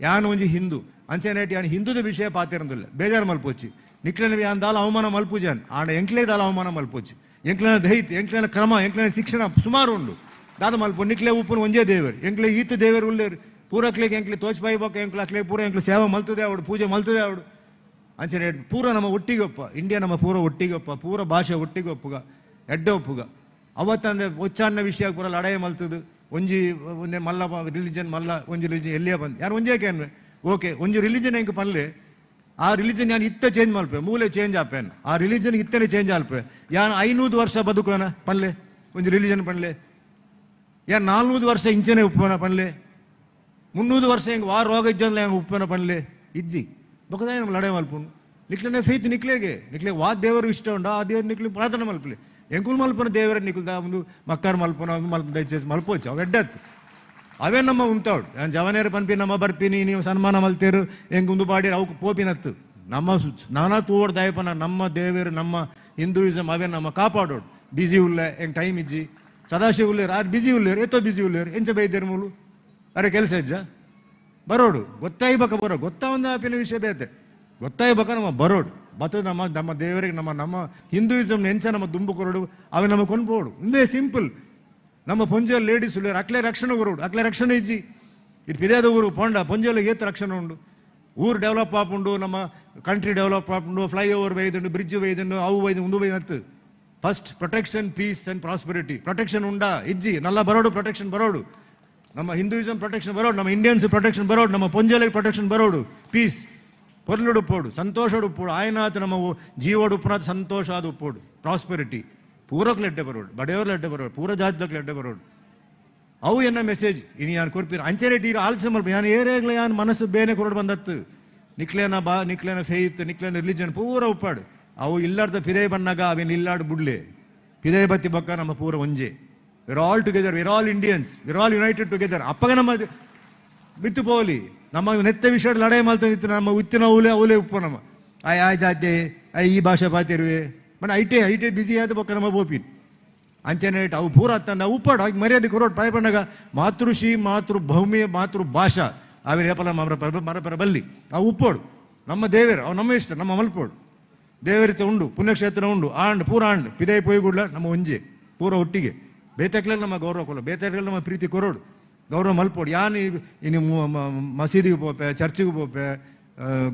Speaker 13: ಯಾನ್ ಒಂಜಿ ಹಿಂದೂ ಅಂಚೆನೇಟ್ ಯಾನ್ ಹಿಂದೂದ ವಿಷಯ ಪಾತಿರಂದಿಲ್ಲ ಬೇಜಾರು ಮಲ್ಪೊಚ್ಚಿ ನಿಕ್ಲೆನ ಯಾನ್ ದಾಲ ಅವಮಾನ ಮಲ್ಪುಜಾನ್ ಆಂಡ ಎಂಕ್ಲೇ ದಾಲ ಅವಮಾನ ಮಲ್ಪೊಚ್ಚಿ ಎಂಕ್ಲೆನ ದೈತ್ ಎಂಕ್ಲೆನ ಕ್ರಮ ಎಂಕ್ಲೆನ ಶಿಕ್ಷಣ ಸುಮಾರು ಉಂಡು ದಾದ ಮಲ್ಪು ನಿಕ್ಲೆ ಉಪ್ಪುನ ಒಂಜೇ ದೇವರು ಎಂಕ್ಲೆ ಈತ ದೇವರು ಉಲ್ಲೇರು ಪೂರಕ್ಲೆಗೆ ಎಂಕ್ಲೆ ತೋಚ್ಪಾಯಿ ಬೊಕ್ಕ ಎಂಕ್ಲೆ ಅಕ್ಲೆ ಪೂರ ಎಂಕ್ಲೆ ಸೇವೆ ಮಲ್ತದೆ ಅವಡು ಪೂಜೆ ಮಲ್ತದೆ ಅವಡು ಅಂಚನೆ ಪೂರ ನಮ್ಮ ಒಟ್ಟಿಗೆ ಒಪ್ಪ ಇಂಡಿಯಾ ನಮ್ಮ ಪೂರ ಒಟ್ಟಿಗೆ ಒಪ್ಪ ಪೂರ ಭಾಷೆ ಒಟ್ಟಿಗೆ ಒಪ್ಪುಗ ಎಡ್ಡೆ ಒಪ್ಪುಗ ಅವತ್ತಂದ್ರೆ ಒಚ್ಚಾನ್ನ ವಿಷಯ ಪೂರ ಲಡಾಯಿ ಮಲ್ತದು ಒಂಜಿ ಒಂದೇ ಮಲ್ಲ ರಿಲಿಜನ್ ಮಲ್ಲ ಒಂಜಿ ರಿಲಿಜನ್ ಎಲ್ಲಿಯ ಬಂದು ಯಾರು ಒಂಜೇ ಕೇನ್ವೆ ಓಕೆ ಒಂಜಿ ರಿಲಿಜನ್ ಹೆಂಗೆ ಪಲ್ಲೆ ಆ ರಿಲಿಜನ್ ಯಾನ್ ಇತ್ತ ಚೇಂಜ್ ಮಲ್ಪೆ ಮೂಲೆ ಚೇಂಜ್ ಆಪೇನ್ ಆ ರಿಲಿಜನ್ ಇತ್ತನೆ ಚೇಂಜ್ ಆಲ್ಪೆ ಯಾನ್ 500 ವರ್ಷ ಬದುಕೋನ ಪಲ್ಲೆ ಒಂಜಿ ರಿಲಿಜನ್ ಪನ್ಲೆ ಯಾನ್ 400 ವರ್ಷ ಇಂಚನೆ ಉಪ್ಪನ ಪನ್ಲೆ 300 ವರ್ಷ ಹೆಂಗೆ ವಾರ ರೋಗ ಇಜ್ಜನ್ಲೆ ಹೆಂಗೆ ಉಪ್ಪನ ಪನ್ಲೆ ಇಜ್ಜಿ ಬೊಕದಾಯ ನಮ್ಮ ಲಡಾಯಿ ಮಲ್ಪುಂಡು ನಿಕ್ಲೆನೆ ಫೇತ್ ನಿಕ್ಲೆಗೆ ನಿಕ್ಲೆ ವಾ ದೇವರು ಇಷ್ಟ ಉಂಡು ಆ ದೇವರು ನಿಕ್ಲೆ ಪ್ರಾರ್ಥನೆ ಮಲ್ಪಲೆ ಎಂಕುಲ್ ಮಲ್ಪನ ದೇವರ ನಿಕುಲ್ದ ಒಂದು ಮಕ್ಕಾರ ಮಲ್ಪನ ಒಂದು ಮಲ್ಪ ದಯಚೇಸಿ ಮಲ್ಪೋಚು ಅವು ಎಡ್ಡತ್ತು ಅವೇ ನಮ್ಮ ಉಂತಾವಡು ನಾನು ಜವನೇರು ಪನ್ಪಿ ನಮ್ಮ ಬರ್ಪಿನಿ ನೀವು ಸನ್ಮಾನ ಮಲ್ತೇರು ಹೆಂಗೆ ಉಂದು ಪಾಡಿರು ಅವಕ್ಕೆ ಪೋಪಿನತ್ತು ನಮ್ಮ ನಾನಾ ತೂವಡ್ ದಯಪನ ನಮ್ಮ ದೇವರು ನಮ್ಮ ಹಿಂದೂಯಿಸಮ್ ಅವೇ ನಮ್ಮ ಕಾಪಾಡೋಡು. ಬಿಸಿ ಉಲ್ಲೆ ಹೆಂಗೆ ಟೈಮ್ ಇಜ್ಜಿ ಸದಾಶಿವ ಉಲ್ಲೇರು ಆರು ಬಿಸಿ ಉಲ್ಲೇರು ಏತೋ ಬಿಸಿ ಉಲ್ಲೇರು ಎಂಚ ಬೈದೇರು ಮೂಲು ಅರೆ ಕೆಲಸ ಇಜ್ಜ ಬರೋಡು ಗೊತ್ತಾಯ್ಬೇಕ ಬರೋ ಗೊತ್ತಾ ಒಂದು ಆಪಿನ ವಿಷಯ ಬೇತೆ ಗೊತ್ತಾಯ್ಬೇಕ ನಮ್ಮ ಬರೋಡು ಬತ್ತ ನಮ್ಮ ನಮ್ಮ ದೇವರಿಗೆ ನಮ್ಮ ನಮ್ಮ ಹಿಂದೂಯಿಸಮ್ ಎಂಚ ನಮ್ಮ ದುಂಬು ಕೊರಡು ಅವೆ ನಮ್ಮ ಕೊಂಡ್ಬೋಡು ಇಂದೇ ಸಿಂಪಲ್. ನಮ್ಮ ಪೊಂಜಲ್ ಲೇಡೀಸ್ ಉಲ್ಲೇರು ಅಕ್ಲೆ ರಕ್ಷಣೆ ಕೊರೋಡು ಅಕ್ಲೆ ರಕ್ಷಣೆ ಇಜ್ಜಿ ಇದು ಪಿದೇದ ಊರು ಪೊಂಡ ಪೊಂಜೋಲಿಗೆ ಏತ್ ರಕ್ಷಣೆ ಉಂಡು ಊರು ಡೆವಲಪ್ ಆಪುಂಡು ನಮ್ಮ ಕಂಟ್ರಿ ಡೆವಲಪ್ ಆಪುಂಡು ಫ್ಲೈಓವರ್ ಬೈದುಂಡು ಬ್ರಿಡ್ಜ್ ಬೈದುಂಡು ಅವು ಬೈದು ಉಂದು ಬೈದು. First protection, peace and prosperity. Protection ಉಂಡಾ ಇಜ್ಜಿ ನಲ್ಲ ಬರೋಡು ಪ್ರೊಟೆಕ್ಷನ್ ಬರೋಡು ನಮ್ಮ ಹಿಂದೂಯಿಸಮ್ ಪ್ರೊಟೆಕ್ಷನ್ ಬರೋಡು ನಮ್ಮ ಇಂಡಿಯನ್ಸ್ ಪ್ರೊಟೆಕ್ಷನ್ ಬರೋಡು ನಮ್ಮ ಪೊಂಜೋಲಿಗೆ ಪ್ರೊಟೆಕ್ಷನ್ ಬರೋಡು ಪೀಸ್ ಪೊರ್ಲುಡುಪ್ಪೋಡು ಸಂತೋಷಡು ಉಪ್ಪೋಡು ಆಯನಾಥ ನಮ್ಮ ಜೀವೋಡು ಉಪ್ಪುನಾಥ ಸಂತೋಷ ಅದು ಉಪ್ಪೋಡು ಪ್ರಾಸ್ಪೆರಿಟಿ ಪೂರಕ್ಕೆ ಲೆಡ್ಡೆ ಬರೋಡು ಬಡೆಯವ್ರ ಲೆಡ್ಡೆ ಬರೋಡು ಪೂರ ಜಾತಿದಕ್ಕೆ ಲೆಡ್ಡೆ ಬರೋಡು ಅವು ಎನ್ನ ಮೆಸೇಜ್ ಇನಿ ಯಾನ್ ಕೊರ್ಪಿರ ಅಂಚೆ ರೇಟ್ ಈರು ಆಲೋಚನೆ ಮಲ್ಪ ಯಾನ್ ಏರೇಗ್ಲ ಯಾನ್ ಮನಸ್ಸು ಬೇನೆ ಕೊರಡು ಬಂದತ್ತು ನಿಕ್ಲೇನ ಬಾ ನಿಕ್ಲೇನ ಫೇತ್ ನಿಕ್ಲೇನ ರಿಲಿಜನ್ ಪೂರ ಉಪ್ಪಾಡು ಅವು ಇಲ್ಲಾರ್ದ ಪಿದೆ ಬನ್ನಾಗ ಅವೇನು ಇಲ್ಲಾಡು ಬುಡ್ಲೆ ಪಿದೆ ಬತ್ತಿ ಬಕ್ಕ ನಮ್ಮ ಪೂರ ಒಂಜೆ. We're all together, we're all Indians, we're all united together. ಅಪ್ಪಗ ನಮ್ಮ ಮಿತ್ತು ಪೋಲಿ ನಮ್ಮ ನೆತ್ತ ವಿಷಯ ಲಡಾಯಿ ಮಲ್ತ ನಿತ್ತು ನಮ್ಮ ಉತ್ತಿನ ಅವಲೆ ಅವಲೆ ಉಪ್ಪು ನಮ್ಮ ಆಯ್ ಆ ಜಾತಿ I ಈ ಭಾಷೆ ಪಾತಿರುವೆ ಮನೆ ಐಟೆ ಐಟೆ ಬಿಸಿ ಆದ ಬೊಕ್ಕ ನಮ್ಮ ಬೋಪಿನ್ ಅಂಚನೆ ಅವು ಪೂರ ತಂದ ಉಪ್ಪಾಡು ಹಾಗೆ ಮರ್ಯಾದೆ ಕೊರೋಡು ಪಾಯಪಣ್ಣಗ ಮಾತೃಶ್ರೀ ಮಾತೃಭೂಮಿ ಮಾತೃ ಭಾಷಾ ಅವೇನು ಏಪಲ ಮರಪರ ಬಲ್ಲಿ ಅವು ಉಪ್ಪೋಡು ನಮ್ಮ ದೇವರು ಅವು ನಮ್ಮ ಇಷ್ಟ ನಮ್ಮ ಮಲ್ಪೋಡು ದೇವರಿತ ಉಂಡು ಪುಣ್ಯಕ್ಷೇತ್ರ ಉಂಡು ಆಂಡ್ ಪೂರ ಆಂಡ್ ಪಿದೈ ಪೊಯ್ಗುಡ್ಲ ನಮ್ಮ ಒಂಜೆ ಪೂರ ಒಟ್ಟಿಗೆ ಬೇತಕ್ಲೆ ನಮ್ಮ ಗೌರವ ಕೊಲ್ಲ ಬೇತಕ್ಲೆ ನಮ್ಮ ಪ್ರೀತಿ ಕೊರೋಡು ಗೌರವ ಮಲ್ಪೋಡು ಯಾನ್ ಇನ್ನು ಮಸೀದಿಗೆ ಪೋಪೆ ಚರ್ಚಿಗೆ ಪೋಪೆ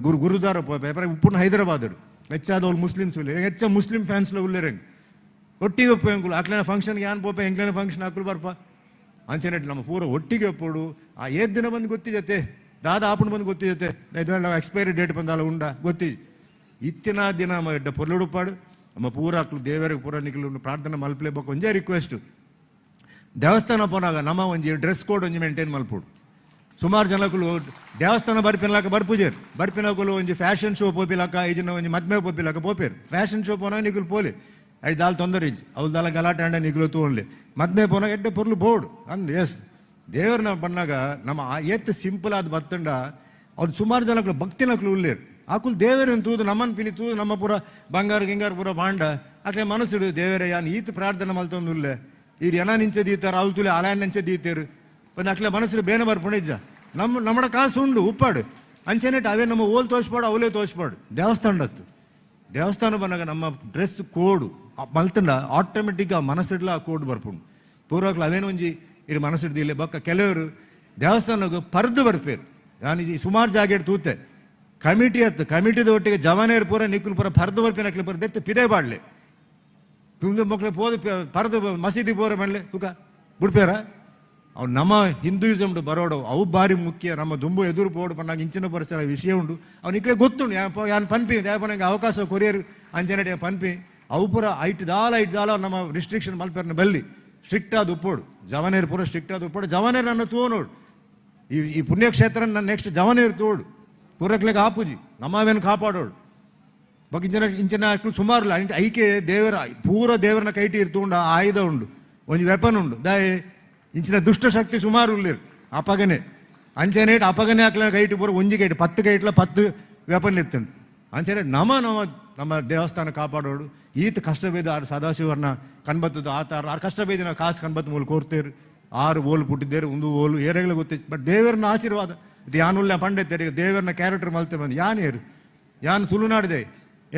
Speaker 13: ಗುರುದ್ವಾರ ಪೋಪೆ ಉಪ್ಪುನ ಹೈದರಾಬಾದ್ ಹೆಚ್ಚಾದ ಅವ್ರು ಮುಸ್ಲಿಮ್ಸ್ ಉಲ್ಲೇರು ಹೆಚ್ಚ ಮುಸ್ಲಿಂ ಫ್ಯಾನ್ಸ್ಲ ಉಲ್ಲೇರಂಗೆ ಒಟ್ಟಿಗೆ ಒಪ್ಪು ಎಂಕುಲು ಅಕ್ಲೇನ ಫಂಕ್ಷನ್ಗೆ ಯಾನ್ ಪೋಪೆ ಎಂಕ್ಲೇನ ಫಂಕ್ಷನ್ ಹಾಕಲು ಬರ್ಪ ಅಂಚನೆ ನಮ್ಮ ಪೂರ ಒಟ್ಟಿಗೆ ಒಪ್ಪೋಡು ಆ ಏದ್ ದಿನ ಬಂದು ಗೊತ್ತಿಜತೆ ದಾದ ಆಪುಂಡು ಬಂದು ಗೊತ್ತಿಜತೆ ಎಕ್ಸ್ಪೈರಿ ಡೇಟ್ ಬಂದಲ್ಲ ಉಂಡ ಗೊತ್ತಿ ಇತ್ತಿನ ದಿನ ನಮ್ಮ ಎಡ್ಡ ಪೊರ್ಲುಡುಪಾಡು ನಮ್ಮ ಪೂರ ಅಕ್ಲು ದೇವರಿಗೆ ಪೂರ ನಿಕ್ಲು ಪ್ರಾರ್ಥನೆ ಮಲ್ಪಲೇಬೇಕು ಒಂಜೇ ರಿಕ್ವೆಸ್ಟ್ ದೇವಸ್ಥಾನ ಪೋನಾಗ ನಮ್ಮ ಒಂಜಿ ಡ್ರೆಸ್ ಕೋಡ್ ಒಂಜಿ ಮೇಂಟೈನ್ ಮಲ್ಪೋಡು. ಸುಮಾರು ಜನಕ್ಕಲು ದೇವಸ್ಥಾನ ಬರ್ಪಿನಲಾಕ ಬರ್ಪುಜೇರ್ ಬರ್ಪಿನಕುಲು ಒಂಜಿ ಫ್ಯಾಷನ್ ಶೋ ಪೋಪಿಲಾಕ ಈಜಿನ ಒಂಜಿ ಮದ್ಮೆ ಪೋಪಿಲಾಕ ಪೋಪೇರ್ ಫ್ಯಾಷನ್ ಶೋ ಪೋನಾಗ ನಿಕುಲು ಪೋಲಿ ಐದು ದಾಲ್ ತೊಂದರೆ ಇಜ್ಜಿ ಅವ್ಲು ದಾಲ ಗಲಾಟೆ ಅಂಡ ನಿಕುಲು ತೋನ್ಲಿ ಮದ್ಮೆ ಪೋನಾಗ ಎಡ್ಡೆ ಪೊರ್ಲು ಬೋರ್ಡ್ ಅಂದ್ ಎಸ್ ದೇವ್ರನ್ನ ಬಂದಾಗ ನಮ್ಮ ಏತ್ ಸಿಂಪಲ್ ಆದ ಬತ್ತಂಡ ಅವ್ರು ಸುಮಾರು ಜನಕ್ಕಲು ಭಕ್ತಿನಕ್ಲು ಉಲ್ಲೇರು ಆಕುಲು ದೇವರನ್ನು ತೂದು ನಮ್ಮನ್ನು ಪಿಲಿ ತೂದು ನಮ್ಮ ಪೂರ ಬಂಗಾರ ಗಿಂಗಾರ ಪೂರ ಬಾಂಡ ಆಕಲೆ ಮನಸ್ಸಿಡು ದೇವರೇ ಯಾನ್ ಈತ ಪ್ರಾರ್ಥನೆ ಮಲ್ತೊಂದು ಉಲ್ಲೆ ಈ ಎನ ನಿಂಚೆ ದೀತಾರ ಅವ್ಲು ತುಲೆ ಅಲಾಯನ್ ನಿಂಚೆ ದೀತೇರು ಒಂದು ಅಕ್ಲೆ ಮನಸ್ಸಿಡು ಬೇನೆ ಬರ್ಪುಣಿಜ್ಜ ನಮ್ಮ ನಮ್ಮಡ ಕಾಸು ಉಂಡು ಉಪ್ಪಾಡು ಅಂಚೆನೆಟ್ ಅವೇ ನಮ್ಮ ಓಲ್ ತೋಚ್ಪಾಡು ಅವಲೇ ತೋಚ್ಪಾಡು ದೇವಸ್ಥಾನತ್ತು ದೇವಸ್ಥಾನ ಬಂದಾಗ ನಮ್ಮ ಡ್ರೆಸ್ ಕೋಡು ಮಲ್ತಂಡ ಆಟೋಮೆಟಿಕ್ ಆ ಮನಸ್ಸಿಡ್ಲ ಆ ಕೋಡ್ ಬರ್ಪುಂಡು. ಪೂರ್ವಕ್ಲು ಅವೇನು ಒಂಜಿ ಇರು ಮನಸ್ಸಿಡ್ದಿಲ್ಲ. ಬೊಕ್ಕ ಕೆಲವರು ದೇವಸ್ಥಾನಕ್ಕೆ ಪರ್ದು ಬರ್ಪೇರು. ನಾನು ಸುಮಾರು ಜಾಗೆಟ್ ತೂತೆ ಕಮಿಟಿ ಅತ್ತು ಕಮಿಟಿದ ಒಟ್ಟಿಗೆ ಜವಾನೇರು ಪೂರ ನಿಕ್ಕುಲು ಪೂರ ಪರ್ದು ಬರ್ಪೇನು ಅಕ್ಲೆ ಪೂರ ದೆತ್ತು ಪಿದೆ ಬಾಡ್ಲೆ ತುಂದು ಮಕ್ಕಳು ಪೋದು ಪರ್ದು ಮಸೀದಿ ಪೋರ ಮಾಡಲೆ ತುಕ ಬಿಡ್ಪೇರ. ಅವು ನಮ್ಮ ಹಿಂದೂಯಿಸಮ್ ಬರೋಡು ಅವು ಭಾರಿ ಮುಖ್ಯ. ನಮ್ಮ ದುಂಬು ಎದುರು ಪೋಡು ಪನ್ನಾಗ ಇಂಚಿನ ಪರಿಸರ ವಿಷಯ ಉಂಡು ಅವ್ನು ಈ ಕಡೆ ಗೊತ್ತುಂಡು. ಯಾನ್ ಪನ್ಪಿ ಯಾಪನಂಗೆ ಅವಕಾಶ ಕೊರಿಯರ್ ಅಂಚನೆ ಪನ್ಪಿ ಅವು ಪೂರ ಐಟ್ ದಾಲ ಐಟ್ ದಾಲ ನಮ್ಮ ರಿಸ್ಟ್ರಿಕ್ಷನ್ ಮಲ್ಪೆರ್ನ ಬಲ್ಲಿ ಸ್ಟ್ರಿಕ್ಟ್ ಆದ ಉಪ್ಪೋಡು. ಜವನೇರು ಪೂರ ಸ್ಟ್ರಿಕ್ಟ್ ಆದ ಉಪ್ಪೋಡು. ಜವನೇರು ನನ್ನ ತೋನೋಡು ಈ ಈ ಪುಣ್ಯಕ್ಷೇತ್ರ ನನ್ನ ನೆಕ್ಸ್ಟ್ ಜವನೇರು ತೋಡು ಪೂರಕ್ಲೆಗೆ ಆಪುಜಿ ನಮ್ಮವೇನು ಕಾಪಾಡೋಡು. ಬಗ್ಗೆ ಇಂಚಿನ ಇಂಚಿನ ಸುಮಾರು ಐಕೆ ದೇವರ ಪೂರ ದೇವರನ್ನ ಕೈಟಿ ಇರ್ತುಂಡು ಆಯುಧ ಉಂಡು ಒಂಜಿ ವೆಪನ್ ಉಂಡು ದಾಯೆ ಇಂಚಿನ ದುಷ್ಟಶಕ್ತಿ ಸುಮಾರು ಉಳ್ಳೇರು ಅಪಗನೆ ಅಂಚನೆ ಅಪಗನೆ ಹಾಕ್ಲ ಕೈಟಿ ಪೂರ ಒಂಜಿ ಕೈಟ್ 10 ಕೈಟ್ಲ 10 ವೆಪನ್ ಇತ್ತುಂಡು. ಅಂಚನೆ ನಮ್ಮ ನಮ್ಮ ನಮ್ಮ ದೇವಸ್ಥಾನ ಕಾಪಾಡೋಡು. ಈತ ಕಷ್ಟ ಬೇದ ಆರು ಸದಾಶಿವರ್ನ ಕನ್ಬತ್ತದ ಆತ ಆರು ಕಷ್ಟ ಬೇದ ನಾವು ಕಾಸು ಕನ್ಬತ್ತ ಮೂಲ ಕೋರ್ತೇರು. 6 ಓಲು ಪುಟ್ಟಿದ್ದೇರು ಒಂದು ಓಲು ಏರೆಗಳ ಗೊತ್ತಿತ್ತು. ಬಟ್ ದೇವರನ್ನ ಆಶೀರ್ವಾದ ಇದು ಯಾನುಲ್ಲ ಪಂಡೆತ್ತೇರು ದೇವರನ್ನ ಕ್ಯಾರೆಕ್ಟರ್ ಮಲ್ತೆ ಬಂದು ಯಾನೇರು ಯಾನ್ ತುಳುನಾಡಿದೆ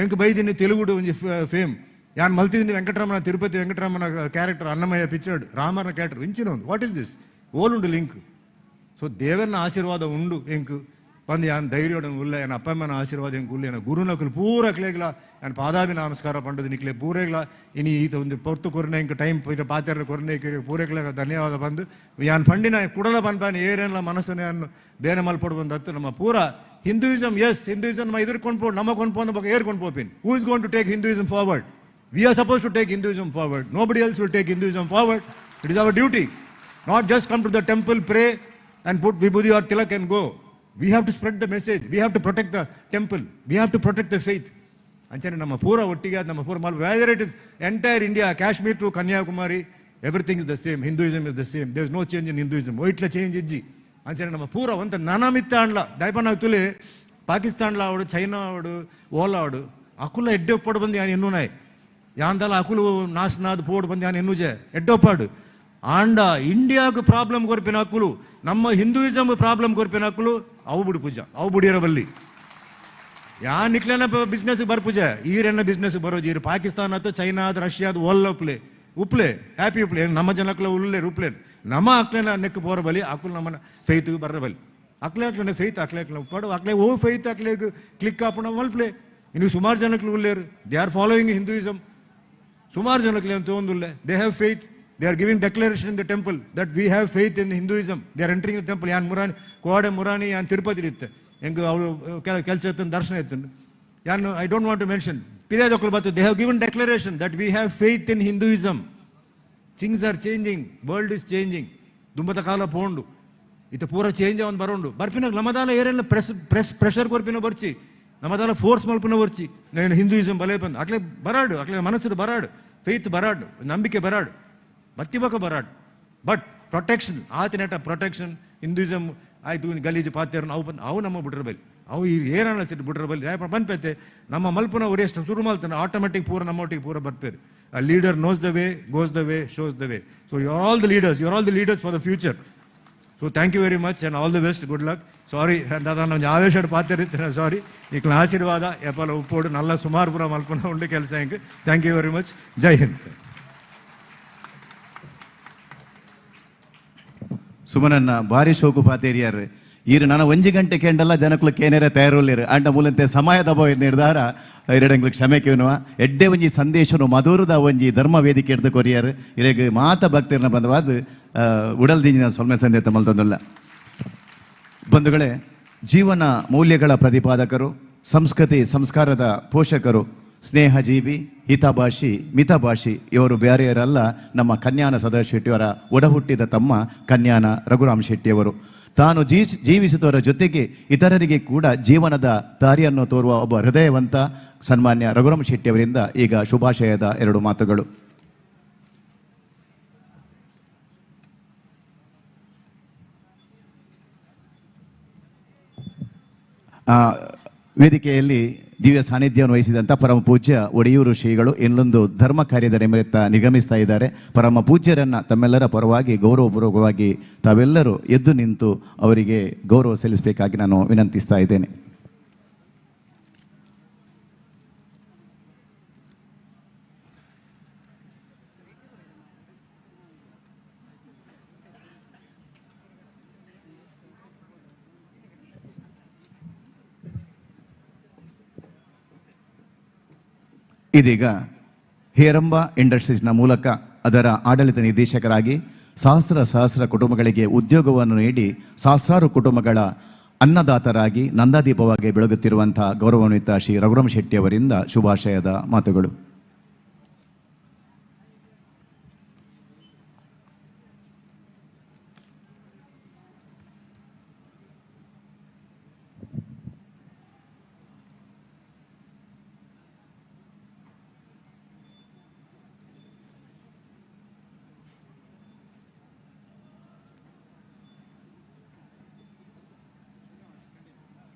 Speaker 13: ಎಂಕ್ ಬೈದಿನಿ ತೆಲುಗುಡು ಒಂಜಿ ಫೇಮ್ ಯಾನ್ ಮಲ್ತಿದ್ದೀನಿ ವೆಂಕಟರಮಣ ತಿರುಪತಿ ವೆಂಕಟರಮಣ ಕ್ಯಾರೆಕ್ಟರ್ ಅನ್ನಮಯ್ಯ ಪಿಕ್ಚರ್ಡ್ ರಾಮನ ಕ್ಯಾರೆಕ್ಟರ್ ಇಂಚಿನ ಒಂದು what is this ಓಲುಂಡು ಲಿಂಕ್. ಸೊ ದೇವರನ್ನ ಆಶೀರ್ವಾದ ಉಂಡು ಎಂಕ್ ಬಂದು ಯಾನ್ ಧೈರ್ಯೋಡ ಉಲ್ಲ ಏನ ಅಪ್ಪಮ್ಮನ ಆಶೀರ್ವಾದ ಎಂಕ್ ಉಲ್ಲ ಏನ ಗುರುನಕುಲು ಪೂರ ಕ್ಲೇಗ್ಲ ಯಾನ್ ಪಾದಾಭಿ ನಮಸ್ಕಾರ ಪಂಡದು ನಿಕ್ಲೆ ಪೂರೇಗ್ಲ ಇನಿ ಈತ ಒಂದು ಪೊರ್ತು ಕೊರನೆ ಎಂಕ್ ಟೈಮ್ ಪಾತೆರ ಕೊರನೆ ಪೂರೇಗ್ಲ ಧನ್ಯವಾದ ಬಂದು ಯಾನ್ ಪಂಡಿನ ಕುಡಲ ಪನ್ಪಾನ ಏರೇನ್ಲ ಮನಸ್ಸನ್ನ ಯಾನ್ ಬೇನೆ ಮಲ್ಪೊಡು ಬಂದತ್ತು ನಮ್ಮ ಪೂರ ಹಿಂದೂಯಿಸಮ್. ಎಸ್ ಹಿಂದೂಯಿಸಮ್ ನಮ್ಮ ಎದುರು ಕೊಂಡ್ಪೋ ನಮ್ಮ ಕೊಂಡ್ಪೋ ಬಗ್ಗೆ ಏರ್ ಕೊಂಡ್ಪೋಪಿನ್. Who is going to take Hinduism forward? We are suppose to take Hinduism forward. Nobody else will take Hinduism forward. It is our duty. Not just come to the temple, pray and put vibhuti or tilak and go. We have to spread the message. We have to protect the temple. We have to protect the faith. ಅಂಚನೆ ನಮ್ಮ ಪೂರ ಒಟ್ಟಿಗೆ ನಮ್ಮ ಪೂರ mall whether it is entire India, Kashmir to Kanyakumari, everything is the same. Hinduism is the same. There is no change in Hinduism. ಒಯ್ಟ್ಲ change ಇಜ್ಜಿ. ಅಂಚನೆ ನಮ್ಮ ಪೂರ ಒಂತ ನಾನಾಮಿತ್ತ ಅಂಡ್ಲ ದಯಪನ ತುಲೆ ಪಾಕಿಸ್ತಾನ್ಲ ಆವಡು ಚೈನಾ ಆವಡು ಓಲ ಆವಡು ಅಕುಲ ಎಡ್ಡೊಪ್ಪಡು ಬಂದು ಯಾನ್ ಎನ್ನುನಾಯ್ ಯಾಂದಲ ಅಕುಲು ನಾಶನಾದ್ ಪೋಡು ಬಂದು ಯಾನ್ ಎನ್ನುಜೆ ಎಡ್ಡೊಪ್ಪಾಡು. ಆಂಡ ಇಂಡಿಯಾకు ಪ್ರಾಬ್ಲಮ್ ಕೊರ್ಪಿನ ಅಕ್ಕುಲು ನಮ್ಮ ಹಿಂದೂಯಿಸಮ್ ಪ್ರಾಬ್ಲಮ್ ಕೊರ್ಪಿನ ಅಕ್ಕುಲು ಅವು ಬುಡಿ ಪೂಜಾ ಅವು ಬುಡಿಯರಬಲ್ಲಿ ಯಾನ್ ನಿಕ್ಲೆನ ಬಿಸ್ನೆಸ್ ಬರ್ಪೂಜೆ ಈರೆನ್ನ ಬಿಸ್ನೆಸ್ ಬರೋಜಿ ಈರು ಪಾಕಿಸ್ತಾನ ಆತು ಚೈನಾ ಆತು ರಷ್ಯಾ ಅದು ಒಲ್ಲ ಉಪ್ಲೆ ಉಪ್ಲೆ ಹ್ಯಾಪಿ ಉಪ್ಲೆ ನಮ್ಮ ಜನಕ್ಲ ಉಲ್ಲೆ ಉಪ್ಲೆ ನಮ್ಮ ಅಕ್ಲೆನ ನೆಕ್ ಪೋರ ಬಲಿ ಅಕ್ಕುಲು ನಮ್ಮನ್ನ ಫೈತ್ ಬರ್ರ ಬಲಿ ಅಕ್ಲೆ ಅಕ್ಲೆನ ಫೈತ್ ಅಕ್ಲೆ ಅಕ್ಲೆ ಉಪ್ಪಾಡು ಅಕ್ಲೆ ಓ ಫೈತ್ ಅಕ್ಲೆ ಕ್ಲಿಕ್ ಆಪುಣ ಮಲ್ಪ್ಲೆ ಇನ್ನು ಸುಮಾರು ಜನಕ್ಲು ಉಲ್ಲೇರು they are following Hinduism. ಸುಮಾರು ಜನಕ್ಲೆ ಅಂತ ಒಂದುಲ್ಲೆ they have faith. They are giving declaration in the temple that we have faith in Hinduism. They are entering the temple. ಯಾನ್ ಮುರಾನಿ ಕೋಡೆ ಮುರಾನಿ ಯಾನ್ ತಿರುಪತಿ ಇತ್ತೆ ಹೆಂಗೆ ಅವಳು ಕೆಲಸ ಇತ್ತು ದರ್ಶನ ಇತ್ತು ಯಾನ್ I don't want to mention ಪಿದಾದೊಕ್ಕಲು ಬತ್ತು they have given declaration that we have faith in Hinduism. Things are changing, world is changing. ದುಂಬದ ಕಾಲ ಪೋಂಡು ಇತ್ತ ಪೂರ ಚೇಂಜ್ ಅವನು ಬರೋಂಡು ಬರ್ಪಿನ ನಮ್ಮದಾಲ ಏರೆಲ್ಲ ಪ್ರೆಸ್ ಪ್ರೆಸ್ ಪ್ರೆಷರ್ ಕೊರ್ಪಿನ ಬರ್ಚಿ ನಮ್ಮದಾಲ ಫೋರ್ಸ್ ಮಲ್ಪಿನ ಬರ್ಚಿ ನಾನು ಹಿಂದೂಯಿಸಮ್ ಬಲೆ ಬಂದು ಅಕ್ಲೆ ಬರಾಡು ಅಕ್ಲೆ ಮನಸ್ಸು ಬರಾಡು ಫೇತ್ ಬರಾಡು ನಂಬಿಕೆ ಬರಾಡು ಬತ್ತಿಬಕ ಬರಾಡ್. ಬಟ್ ಪ್ರೊಟೆಕ್ಷನ್ ಆತನೇಟ ಪ್ರೊಟೆಕ್ಷನ್ ಹಿಂದೂಯಿಸಮ್ ಆಯ್ತು ಗಲೀಜು ಪಾತ್ಯರನ್ನು ಅವು ಬಂದು ಅವು ನಮ್ಮ ಬಿಟ್ರ ಬಲಿ ಅವು ಈ ಏರನ್ನ ಸಿಟ್ಟು ಬಿಟ್ರ ಬಲಿ ಬಂದ್ಪೈತೆ ನಮ್ಮ ಮಲ್ಪನ ಒರೇ ಶುರು ಮಲ್ತಾನೆ ಆಟೋಮೆಟಿಕ್ ಪೂರ ನಮ್ಮೊಟ್ಟಿಗೆ ಪೂರ ಬರ್ಪೇರು. A leader knows the way, goes the way, shows the way. So you are all the leaders, you are all the leaders for the future. So thank you very much and all the best, good luck. Sorry ದಾದಾ ನಾನು ಆವೇಶ ಪಾತ್ರ ಸಾರಿ ಈ ಆಶೀರ್ವಾದ ಎಪ್ಪಲ ಉಪ್ಪೋಡು ನಲ್ಲ ಸುಮಾರು ಪೂರ ಮಲ್ಪನ ಉಂಡು ಕೆಲಸ ಹೆಂಗೆ. Thank you very much. Jai Hind sir.
Speaker 2: ಸುಮನನ್ನ ಭಾರಿ ಶೋಕು ಪಾತೇರಿಯಾರು ಈರು ನಾನು ಒಂಜಿ ಗಂಟೆ ಕೇಂಡಲ್ಲ ಜನಕ್ಕಲು ಕೇನೇರ ತಯಾರುಲ್ಲೇರು ಅಂಡ ಮೂಲಂತೆ ಸಮಯದ ಅಭಾವ ನಿರ್ಧಾರ ಎರಡಂಗ್ಲು ಕ್ಷಮೆ ಕೇಳುವ ಎಡ್ಡೆ ಒಂಜಿ ಸಂದೇಶನು ಮಧುರದ ಒಂಜಿ ಧರ್ಮ ವೇದಿಕೆ ಹಿಡಿದು ಕೊರಿಯಾರು ಇರೆಗ್ ಮಾತ ಭಕ್ತರನ್ನ ಬಂದವಾದ ಉಡಲ್ದಿಂಜಿನ ಸೊಲ್ಮೆ ಸಂದೇಶ ಮಲ್ತೊಂದಲ್ಲ. ಬಂಧುಗಳೇ, ಜೀವನ ಮೌಲ್ಯಗಳ ಪ್ರತಿಪಾದಕರು, ಸಂಸ್ಕೃತಿ ಸಂಸ್ಕಾರದ ಪೋಷಕರು, ಸ್ನೇಹಜೀವಿ, ಹಿತಭಾಷಿ, ಮಿತಭಾಷಿ ಇವರು ಬೇರೆಯವರಲ್ಲ, ನಮ್ಮ ಕನ್ಯಾನ ಸದಾಶಿವ ಶೆಟ್ಟಿಯವರ ಒಡಹುಟ್ಟಿದ ತಮ್ಮ ಕನ್ಯಾನ ರಘುರಾಮ್ ಶೆಟ್ಟಿಯವರು. ತಾನು ಜೀವಿಸಿದವರ ಜೊತೆಗೆ ಇತರರಿಗೆ ಕೂಡ ಜೀವನದ ದಾರಿಯನ್ನು ತೋರುವ ಒಬ್ಬ ಹೃದಯವಂತ ಸನ್ಮಾನ್ಯ ರಘುರಾಮ್ ಶೆಟ್ಟಿಯವರಿಂದ ಈಗ ಶುಭಾಶಯದ ಎರಡು ಮಾತುಗಳು. ವೇದಿಕೆಯಲ್ಲಿ ದಿವ್ಯ ಸಾನ್ನಿಧ್ಯವನ್ನು ವಹಿಸಿದಂಥ ಪರಮ ಪೂಜ್ಯ ಒಡೆಯೂರು ಶ್ರೀಗಳು ಇನ್ನೊಂದು ಧರ್ಮ ಕಾರ್ಯದ ನಿಮಿತ್ತ ನಿಗಮಿಸ್ತಾ ಇದ್ದಾರೆ. ಪರಮ ಪೂಜ್ಯರನ್ನು ತಮ್ಮೆಲ್ಲರ ಪರವಾಗಿ ಗೌರವಪೂರ್ವಕವಾಗಿ ತಾವೆಲ್ಲರೂ ಎದ್ದು ನಿಂತು ಅವರಿಗೆ ಗೌರವ ಸಲ್ಲಿಸಬೇಕಾಗಿ ನಾನು ವಿನಂತಿಸ್ತಾ ಇದ್ದೇನೆ. ಇದೀಗ ಹೇರಂಬ ಇಂಡಸ್ಟ್ರೀಸ್ನ ಮೂಲಕ ಅದರ ಆಡಳಿತ ನಿರ್ದೇಶಕರಾಗಿ ಸಹಸ್ರ ಸಹಸ್ರ ಕುಟುಂಬಗಳಿಗೆ ಉದ್ಯೋಗವನ್ನು ನೀಡಿ ಸಹಸ್ರಾರು ಕುಟುಂಬಗಳ ಅನ್ನದಾತರಾಗಿ ನಂದಾದೀಪವಾಗಿ ಬೆಳಗುತ್ತಿರುವಂಥ ಗೌರವಾನ್ವಿತ ಶ್ರೀ ರಘುರಾಮ ಶೆಟ್ಟಿಯವರಿಂದ ಶುಭಾಶಯದ ಮಾತುಗಳು.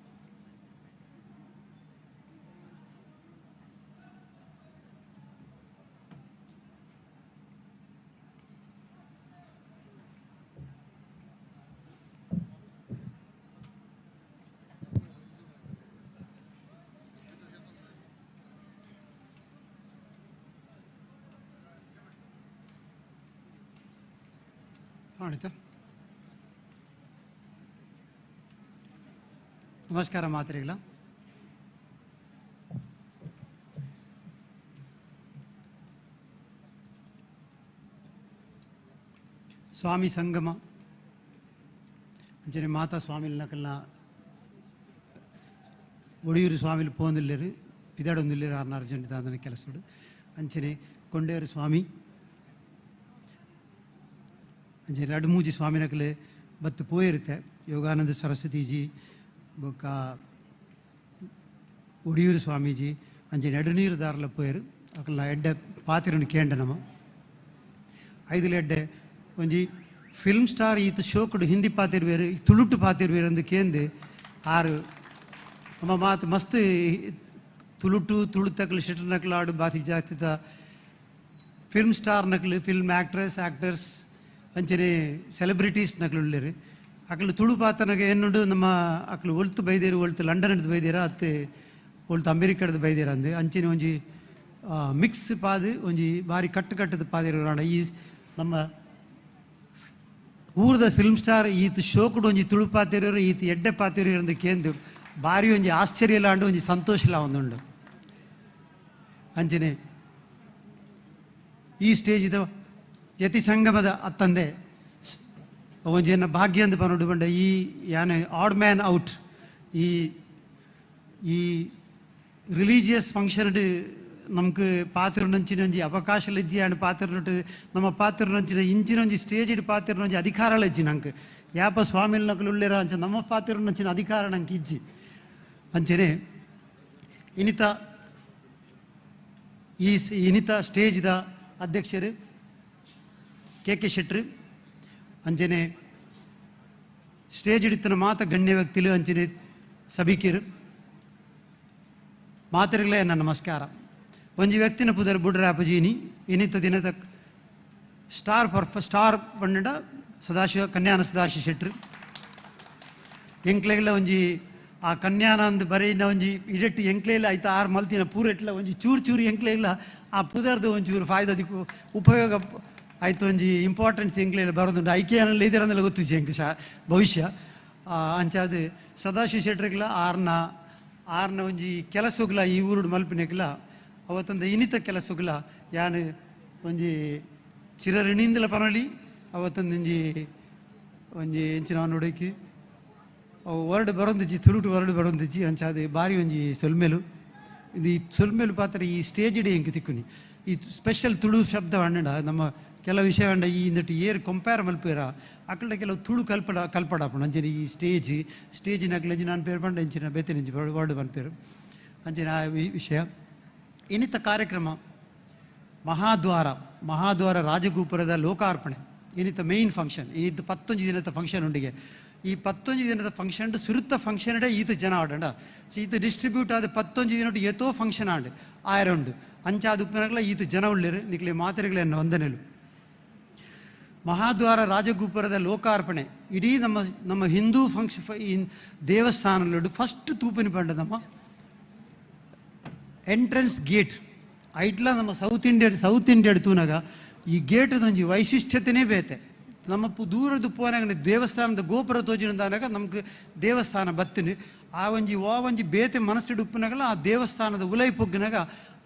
Speaker 11: ಆಯ್ತಾ? ನಮಸ್ಕಾರ ಮಾತ್ರೆಗಳ. ಸ್ವಾಮಿ ಸಂಗಮ ಅಂಚನೆ ಮಾತಾ ಸ್ವಾಮಿಲ್ನಕಲ್ನ ಒಡಿಯೂರು ಸ್ವಾಮಿಲು ಪೋಂದಿಲ್ಲೇರು ಪಿದಾಡೊಂದಿಲ್ಲೇರು ಆರ್ನ ಅರ್ಜೆಂಟ್ ದಾದನ ಕೆಲಸಡು ಅಂಚನೆ ಕೊಂಡೇರು ಸ್ವಾಮಿ ಅಂಚನೆ ರಡ್ಡು ಮೂಜಿ ಸ್ವಾಮಿನಕಲೆ ಬತ್ತು ಪೋಯಿರುತ್ತೆ ಯೋಗಾನಂದ ಸರಸ್ವತೀಜಿ ಬೊಕ್ಕ ಒಡಿಯೂರು ಸ್ವಾಮೀಜಿ ಅಂಚನೆ ಎಡನೀರು ದಾರಲ ಪೋಯರು ಅಕಲ್ನ ಎಡ್ಡೆ ಪಾತಿರನ್ನು ಕೇಂಡ ನಮ ಐದುಲ ಎಡ್ಡೆ ಒಂಜಿ ಫಿಲ್ಮ್ ಸ್ಟಾರ್ ಈತ ಶೋಕುಡು ಹಿಂದಿ ಪಾತಿರ್ವೇರು ತುಳುಟು ಪಾತಿರ್ವೇರು ಅಂದು ಕೇಂದು ಆರು ನಮ್ಮ ಮಾತು ಮಸ್ತ್ ತುಳುಟು ತುಳುತಕ್ಲು ಶೆಟ್ರ್ ಆಡು ಬಾತಿ ಜಾಸ್ತಿತ ಫಿಲ್ಮ್ ಸ್ಟಾರ್ ನಕಲು ಫಿಲ್ಮ್ ಆ್ಯಕ್ಟ್ರೆಸ್ ಆ್ಯಕ್ಟರ್ಸ್ ಅಂಚನೆ ಸೆಲೆಬ್ರಿಟೀಸ್ ನಕಲು ಉಳ್ಳೇರು ಅಕಲು ತುಳು ಪಾತನಗ ಏನುಂಡು ನಮ್ಮ ಅಕಲು ಒಲ್ತು ಬೈದೇರು ಒಲ್ತು ಲಂಡನ್ ಹಿಡ್ದು ಬೈದೇರ ಅತ್ತೆ ಒಲ್ತು ಅಮೆರಿಕಡ್ದು ಬೈದೇರ ಅಂದು ಅಂಚನೆ ಒಂಜಿ ಮಿಕ್ಸ್ ಪಾದು ಒಂಜಿ ಬಾರಿ ಕಟ್ಟು ಕಟ್ಟದ ಪಾದಿರು ಈ ನಮ್ಮ ಊರ್ದ ಫಿಲ್ಮ್ ಸ್ಟಾರ್ ಈತ ಶೋಕುಡು ಒಂಜಿ ತುಳು ಪಾತಿರೋರು ಈತ ಎಡ್ಡೆ ಪಾತಿರೋರು ಅಂದು ಕೇಂದು ಬಾರಿ ಒಂಜಿ ಆಶ್ಚರ್ಯ ಲಾಂಡು ಒಂಜಿ ಸಂತೋಷಲ ಒಂದುಂಡು ಅಂಚನೆ ಈ ಸ್ಟೇಜಿದ ಯತಿ ಸಂಗಮದ ಅತ್ತಂದೆ ಒಂಜೇನ ಭಾಗ್ಯ ಅಂದು ಪನೋಡು ಬಂಡ ಈ ಯಾನೆ ಆಡ್ ಮ್ಯಾನ್ ಔಟ್ ಈ ಈ ರಿಲೀಜಿಯಸ್ ಫಂಕ್ಷನ್ ನಮ್ಗೆ ಪಾತ್ರನಂಚಿನ ಒಂಜಿ ಅವಕಾಶ ಲಜ್ಜಿ ಆಂಡ್ ಪಾತ್ರನೊಟ್ಟು ನಮ್ಮ ಪಾತ್ರನಂಚಿನ ಇಂಚಿನ ಒಂಜಿ ಸ್ಟೇಜ್ ಇಡ್ ಪಾತ್ರನೊಂಜಿ ಅಧಿಕಾರ ಲಜ್ಜಿ ನಂಗೆ ಯಾಪ ಸ್ವಾಮಿಲ್ ನಕಲು ಉಳ್ಳೇರ ಅಂಚ ನಮ್ಮ ಪಾತ್ರನಂಚಿನ ಅಧಿಕಾರ ನಂಗೆ ಇಜ್ಜಿ ಅಂಚನೆ ಇನಿತ ಈ ಇನಿತ ಸ್ಟೇಜ್ದ ಅಧ್ಯಕ್ಷರು ಕೆ ಕೆ ಶೆಟ್ರು ಅಂಚನೆ ಸ್ಟೇಜ್ ಹಿಡಿತನ ಮಾತ ಗಣ್ಯ ವ್ಯಕ್ತಿಲು ಅಂಚನೆ ಸಭಿಕಿರು ಮಾತರಿಗಳೇ ನನ್ನ ನಮಸ್ಕಾರ. ಒಂಜಿ ವ್ಯಕ್ತಿನ ಪುದರ್ ಬುಡ್ರಾಪಜೀನಿ ಇನಿತ ದಿನದ ಸ್ಟಾರ್ ಸ್ಟಾರ್ ಪಂಡ ಸದಾಶಿವ ಕನ್ಯಾನ ಸದಾಶಿವ ಶೆಟ್ರು ಎಂಕ್ಲೆಗ್ಲ ಒಂಜಿ ಆ ಕನ್ಯಾನ ಅಂದ್ ಬರೀನ ಒಂಜಿ ಇಡೆಟ್ಟು ಎಂಕ್ಲೇಲ ಆಯ್ತು ಆರು ಮಲ್ತಿನ ಪೂರೆಟ್ಲ ಒಂಜಿ ಚೂರು ಚೂರು ಎಂಕ್ಲೇಲ ಆ ಪುದರ್ದು ಒಂಚೂರು ಫಾಯ್ದದಿಕ್ಕು ಉಪಯೋಗ ಆಯ್ತು ಒಂಜಿ ಇಂಪಾರ್ಟೆನ್ಸ್ ಎಂಕ್ಲೇಲ ಬರೋದುಂಟು ಐಕೆಯಲ್ಲಿ ಇದರಂದೆಲ್ಲ ಗೊತ್ತುಜಿ ಎಂಕ್ ಶಾ ಭವಿಷ್ಯ ಅಂಚಾದ ಸದಾಶಿವ ಶೆಟ್ರಿಗ್ಲ ಆರ್ನ ಆರ್ನ ಒಂಜಿ ಕೆಲಸಗ್ಲ ಈ ಊರುಡು ಮಲ್ಪಿನಕ್ಲ ಅವತ್ತೊಂದು ಇನಿತ ಕೆಲಸಗ್ಲ ಯಾನು ಒಂಜಿ ಚಿರಋಣಿಂದಲ ಪನೊಲಿ ಅವತ್ತೊಂದು ಒಂಜಿ ಒಂಜಿ ಎಂಚಿನ ನೋಡೋಕೆ ಅವು ಹೊರಡು ಬರೊಂದಿಜ್ಜಿ ತುಳುಟು ಹೊರಡು ಬರೊಂದಿಜ್ಜಿ ಅಂಚಾದ ಬಾರಿ ಒಂಜಿ ಸೊಲ್ಮೆಲು ಇದು ಈ ಸೊಲ್ಮೆಲು ಪಾತ್ರ ಈ ಸ್ಟೇಜ್ ಇಡೀ ಎಂಕ್ ತಿಕ್ಕುನಿ ಈ ಸ್ಪೆಷಲ್ ತುಳು ಶಬ್ದ ಅಣ್ಣಡ ನಮ್ಮ ಕೆಲವು ವಿಷಯ ಅಂಡ ಈ ಇಂದಟ್ಟು ಏರ್ ಕಂಪೇರ್ ಮಲ್ಪೇರ ಅಕಲ್ಡ ಕೆಲವು ತುಳು ಕಲ್ಪಡ ಕಲ್ಪಡಾಪಣ ಅಂಚನೆ ಈ ಸ್ಟೇಜ್ ಸ್ಟೇಜಿನ ಅಕ್ಲೆ ನಾನು ಪೇರು ಪಂಡ ಎಂಚಿನ ಬೇತೆ ವರ್ಡ್ ಪನ್ಪೇರು ಅಂಚಿನ ಆ ವಿಷಯ ಇನ್ನಿತ ಕಾರ್ಯಕ್ರಮ ಮಹಾದ್ವಾರ ಮಹಾದ್ವಾರ ರಾಜಗೋಪುರದ ಲೋಕಾರ್ಪಣೆ ಇನ್ನಿತ ಮೇಯ್ನ್ ಫಂಕ್ಷನ್ ಇನ್ನಿತ ಪತ್ತೊಂಜಿ ದಿನದ ಫಂಕ್ಷನ್ ಉಂಡಿಗೆ ಈ ಪತ್ತೊಂಜಿ ದಿನದ ಫಂಕ್ಷನ್ ಸುರುತ್ತ ಫಂಕ್ಷನ್ ಈತ ಜನ ಆಡಂಡ ಸೊ ಈತ ಡಿಸ್ಟ್ರಿಬ್ಯೂಟ್ ಆದ ಪತ್ತೊಂಜಿ ದಿನ ಏತೋ ಫಂಕ್ಷನ್ ಆಂಡ್ ಆಯರುಂಡು ಅಂಚಾದ ಉಪ್ಪನಗಲ ಈತ ಜನ ಉಳ್ಳೇರು ನಿಕ್ಲೆ ಮಾತೆರೆಗಳೆನ್ನ ವಂದನೆಲು ಮಹಾದ್ವಾರ ರಾಜಗೋಪುರದ ಲೋಕಾರ್ಪಣೆ ಇಡೀ ನಮ್ಮ ನಮ್ಮ ಹಿಂದೂ ಫಂಕ್ಷನ್ ದೇವಸ್ಥಾನಗಳು ಫಸ್ಟ್ ತೂಪಿನ ಪಂಡ ನಮ್ಮ ಎಂಟ್ರೆನ್ಸ್ ಗೇಟ್ ಐಟ್ಲ ನಮ್ಮ ಸೌತ್ ಇಂಡಿಯಾ ಸೌತ್ ಇಂಡಿಯಾ ತೂನಾಗ ಈ ಗೇಟ್ ಒಂಜಿ ವೈಶಿಷ್ಟ್ಯತೆನೇ ಬೇತೆ ನಮ್ಮ ದೂರದ ಪೋನಾಗ ದೇವಸ್ಥಾನದ ಗೋಪುರ ತೋಜಿನದಾನಾಗ ನಮ್ಗೆ ದೇವಸ್ಥಾನ ಬತ್ತಿನ ಆ ಒಂಜಿ ವಾ ಒಂಜಿ ಬೇತೆ ಮನಸ್ಸಿಡು ಉಪ್ಪುನಾಗಲ ಆ ದೇವಸ್ಥಾನದ ಉಲೈ ಪೊಗ್ಗಿನಾಗ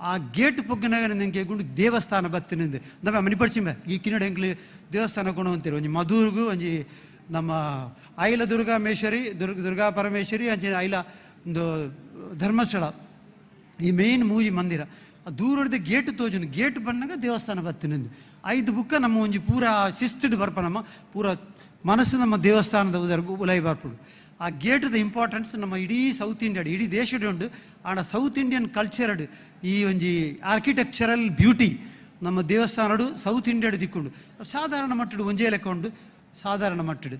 Speaker 11: ಆ ಗೇಟ್ ಪೊಗ್ಗನಾಗ ನಂಗೆ ಗುಂಡು ದೇವಸ್ಥಾನ ಬತ್ತಿನಿಂದ ನಮ್ಮ ಮನೆ ಪಡಿಸಿಂಬ ಈ ಕಿನ್ನಡ ಎಂಕ್ಲು ದೇವಸ್ಥಾನ ಕೊಣ ಅಂತೀರಿ ಒಂಜಿ ಮಧೂರ್ಗು ಒಂಜಿ ನಮ್ಮ ಐಲ ದುರ್ಗಾಮೇಶ್ವರಿ ದುರ್ಗಾ ಪರಮೇಶ್ವರಿ ಅಂಚಿನ ಐಲ ಒಂದು ಧರ್ಮಸ್ಥಳ ಈ ಮೇನ್ ಮೂಜಿ ಮಂದಿರ ದೂರದ ಗೇಟ್ ತೋಜುನು ಗೇಟ್ ಬಣ್ಣಗ ದೇವಸ್ಥಾನ ಬತ್ತಿನಿಂದು ಐದು ಬುಕ್ಕ ನಮ್ಮ ಒಂಜಿ ಪೂರಾ ಶಿಸ್ತಿಡು ಬರ್ಪ ನಮ್ಮ ಪೂರಾ ಮನಸ್ಸು ನಮ್ಮ ದೇವಸ್ಥಾನದ ಉದರ ಉಲೈ ಬರ್ಪುಡು. ಆ ಗೇಟ್ದ ಇಂಪಾರ್ಟೆನ್ಸ್ ನಮ್ಮ ಇಡೀ ಸೌತ್ ಇಂಡಿಯಾ ಇಡೀ ದೇಶಡ್ ಉಂಡು. ಆಂಡ ಸೌತ್ ಇಂಡಿಯನ್ ಕಲ್ಚರ್ಡ್ ಈ ಒಂಜಿ ಆರ್ಕಿಟೆಕ್ಚರಲ್ ಬ್ಯೂಟಿ ನಮ್ಮ ದೇವಸ್ಥಾನಡು ಸೌತ್ ಇಂಡಿಯಾಡ್ ದಿಕ್ಕುಂಡು. ಸಾಧಾರಣ ಮಟ್ಟಡು ಒಂಜೇ ಲೆಕ್ಕ ಉಂಡು. ಸಾಧಾರಣ ಮಟ್ಟಡು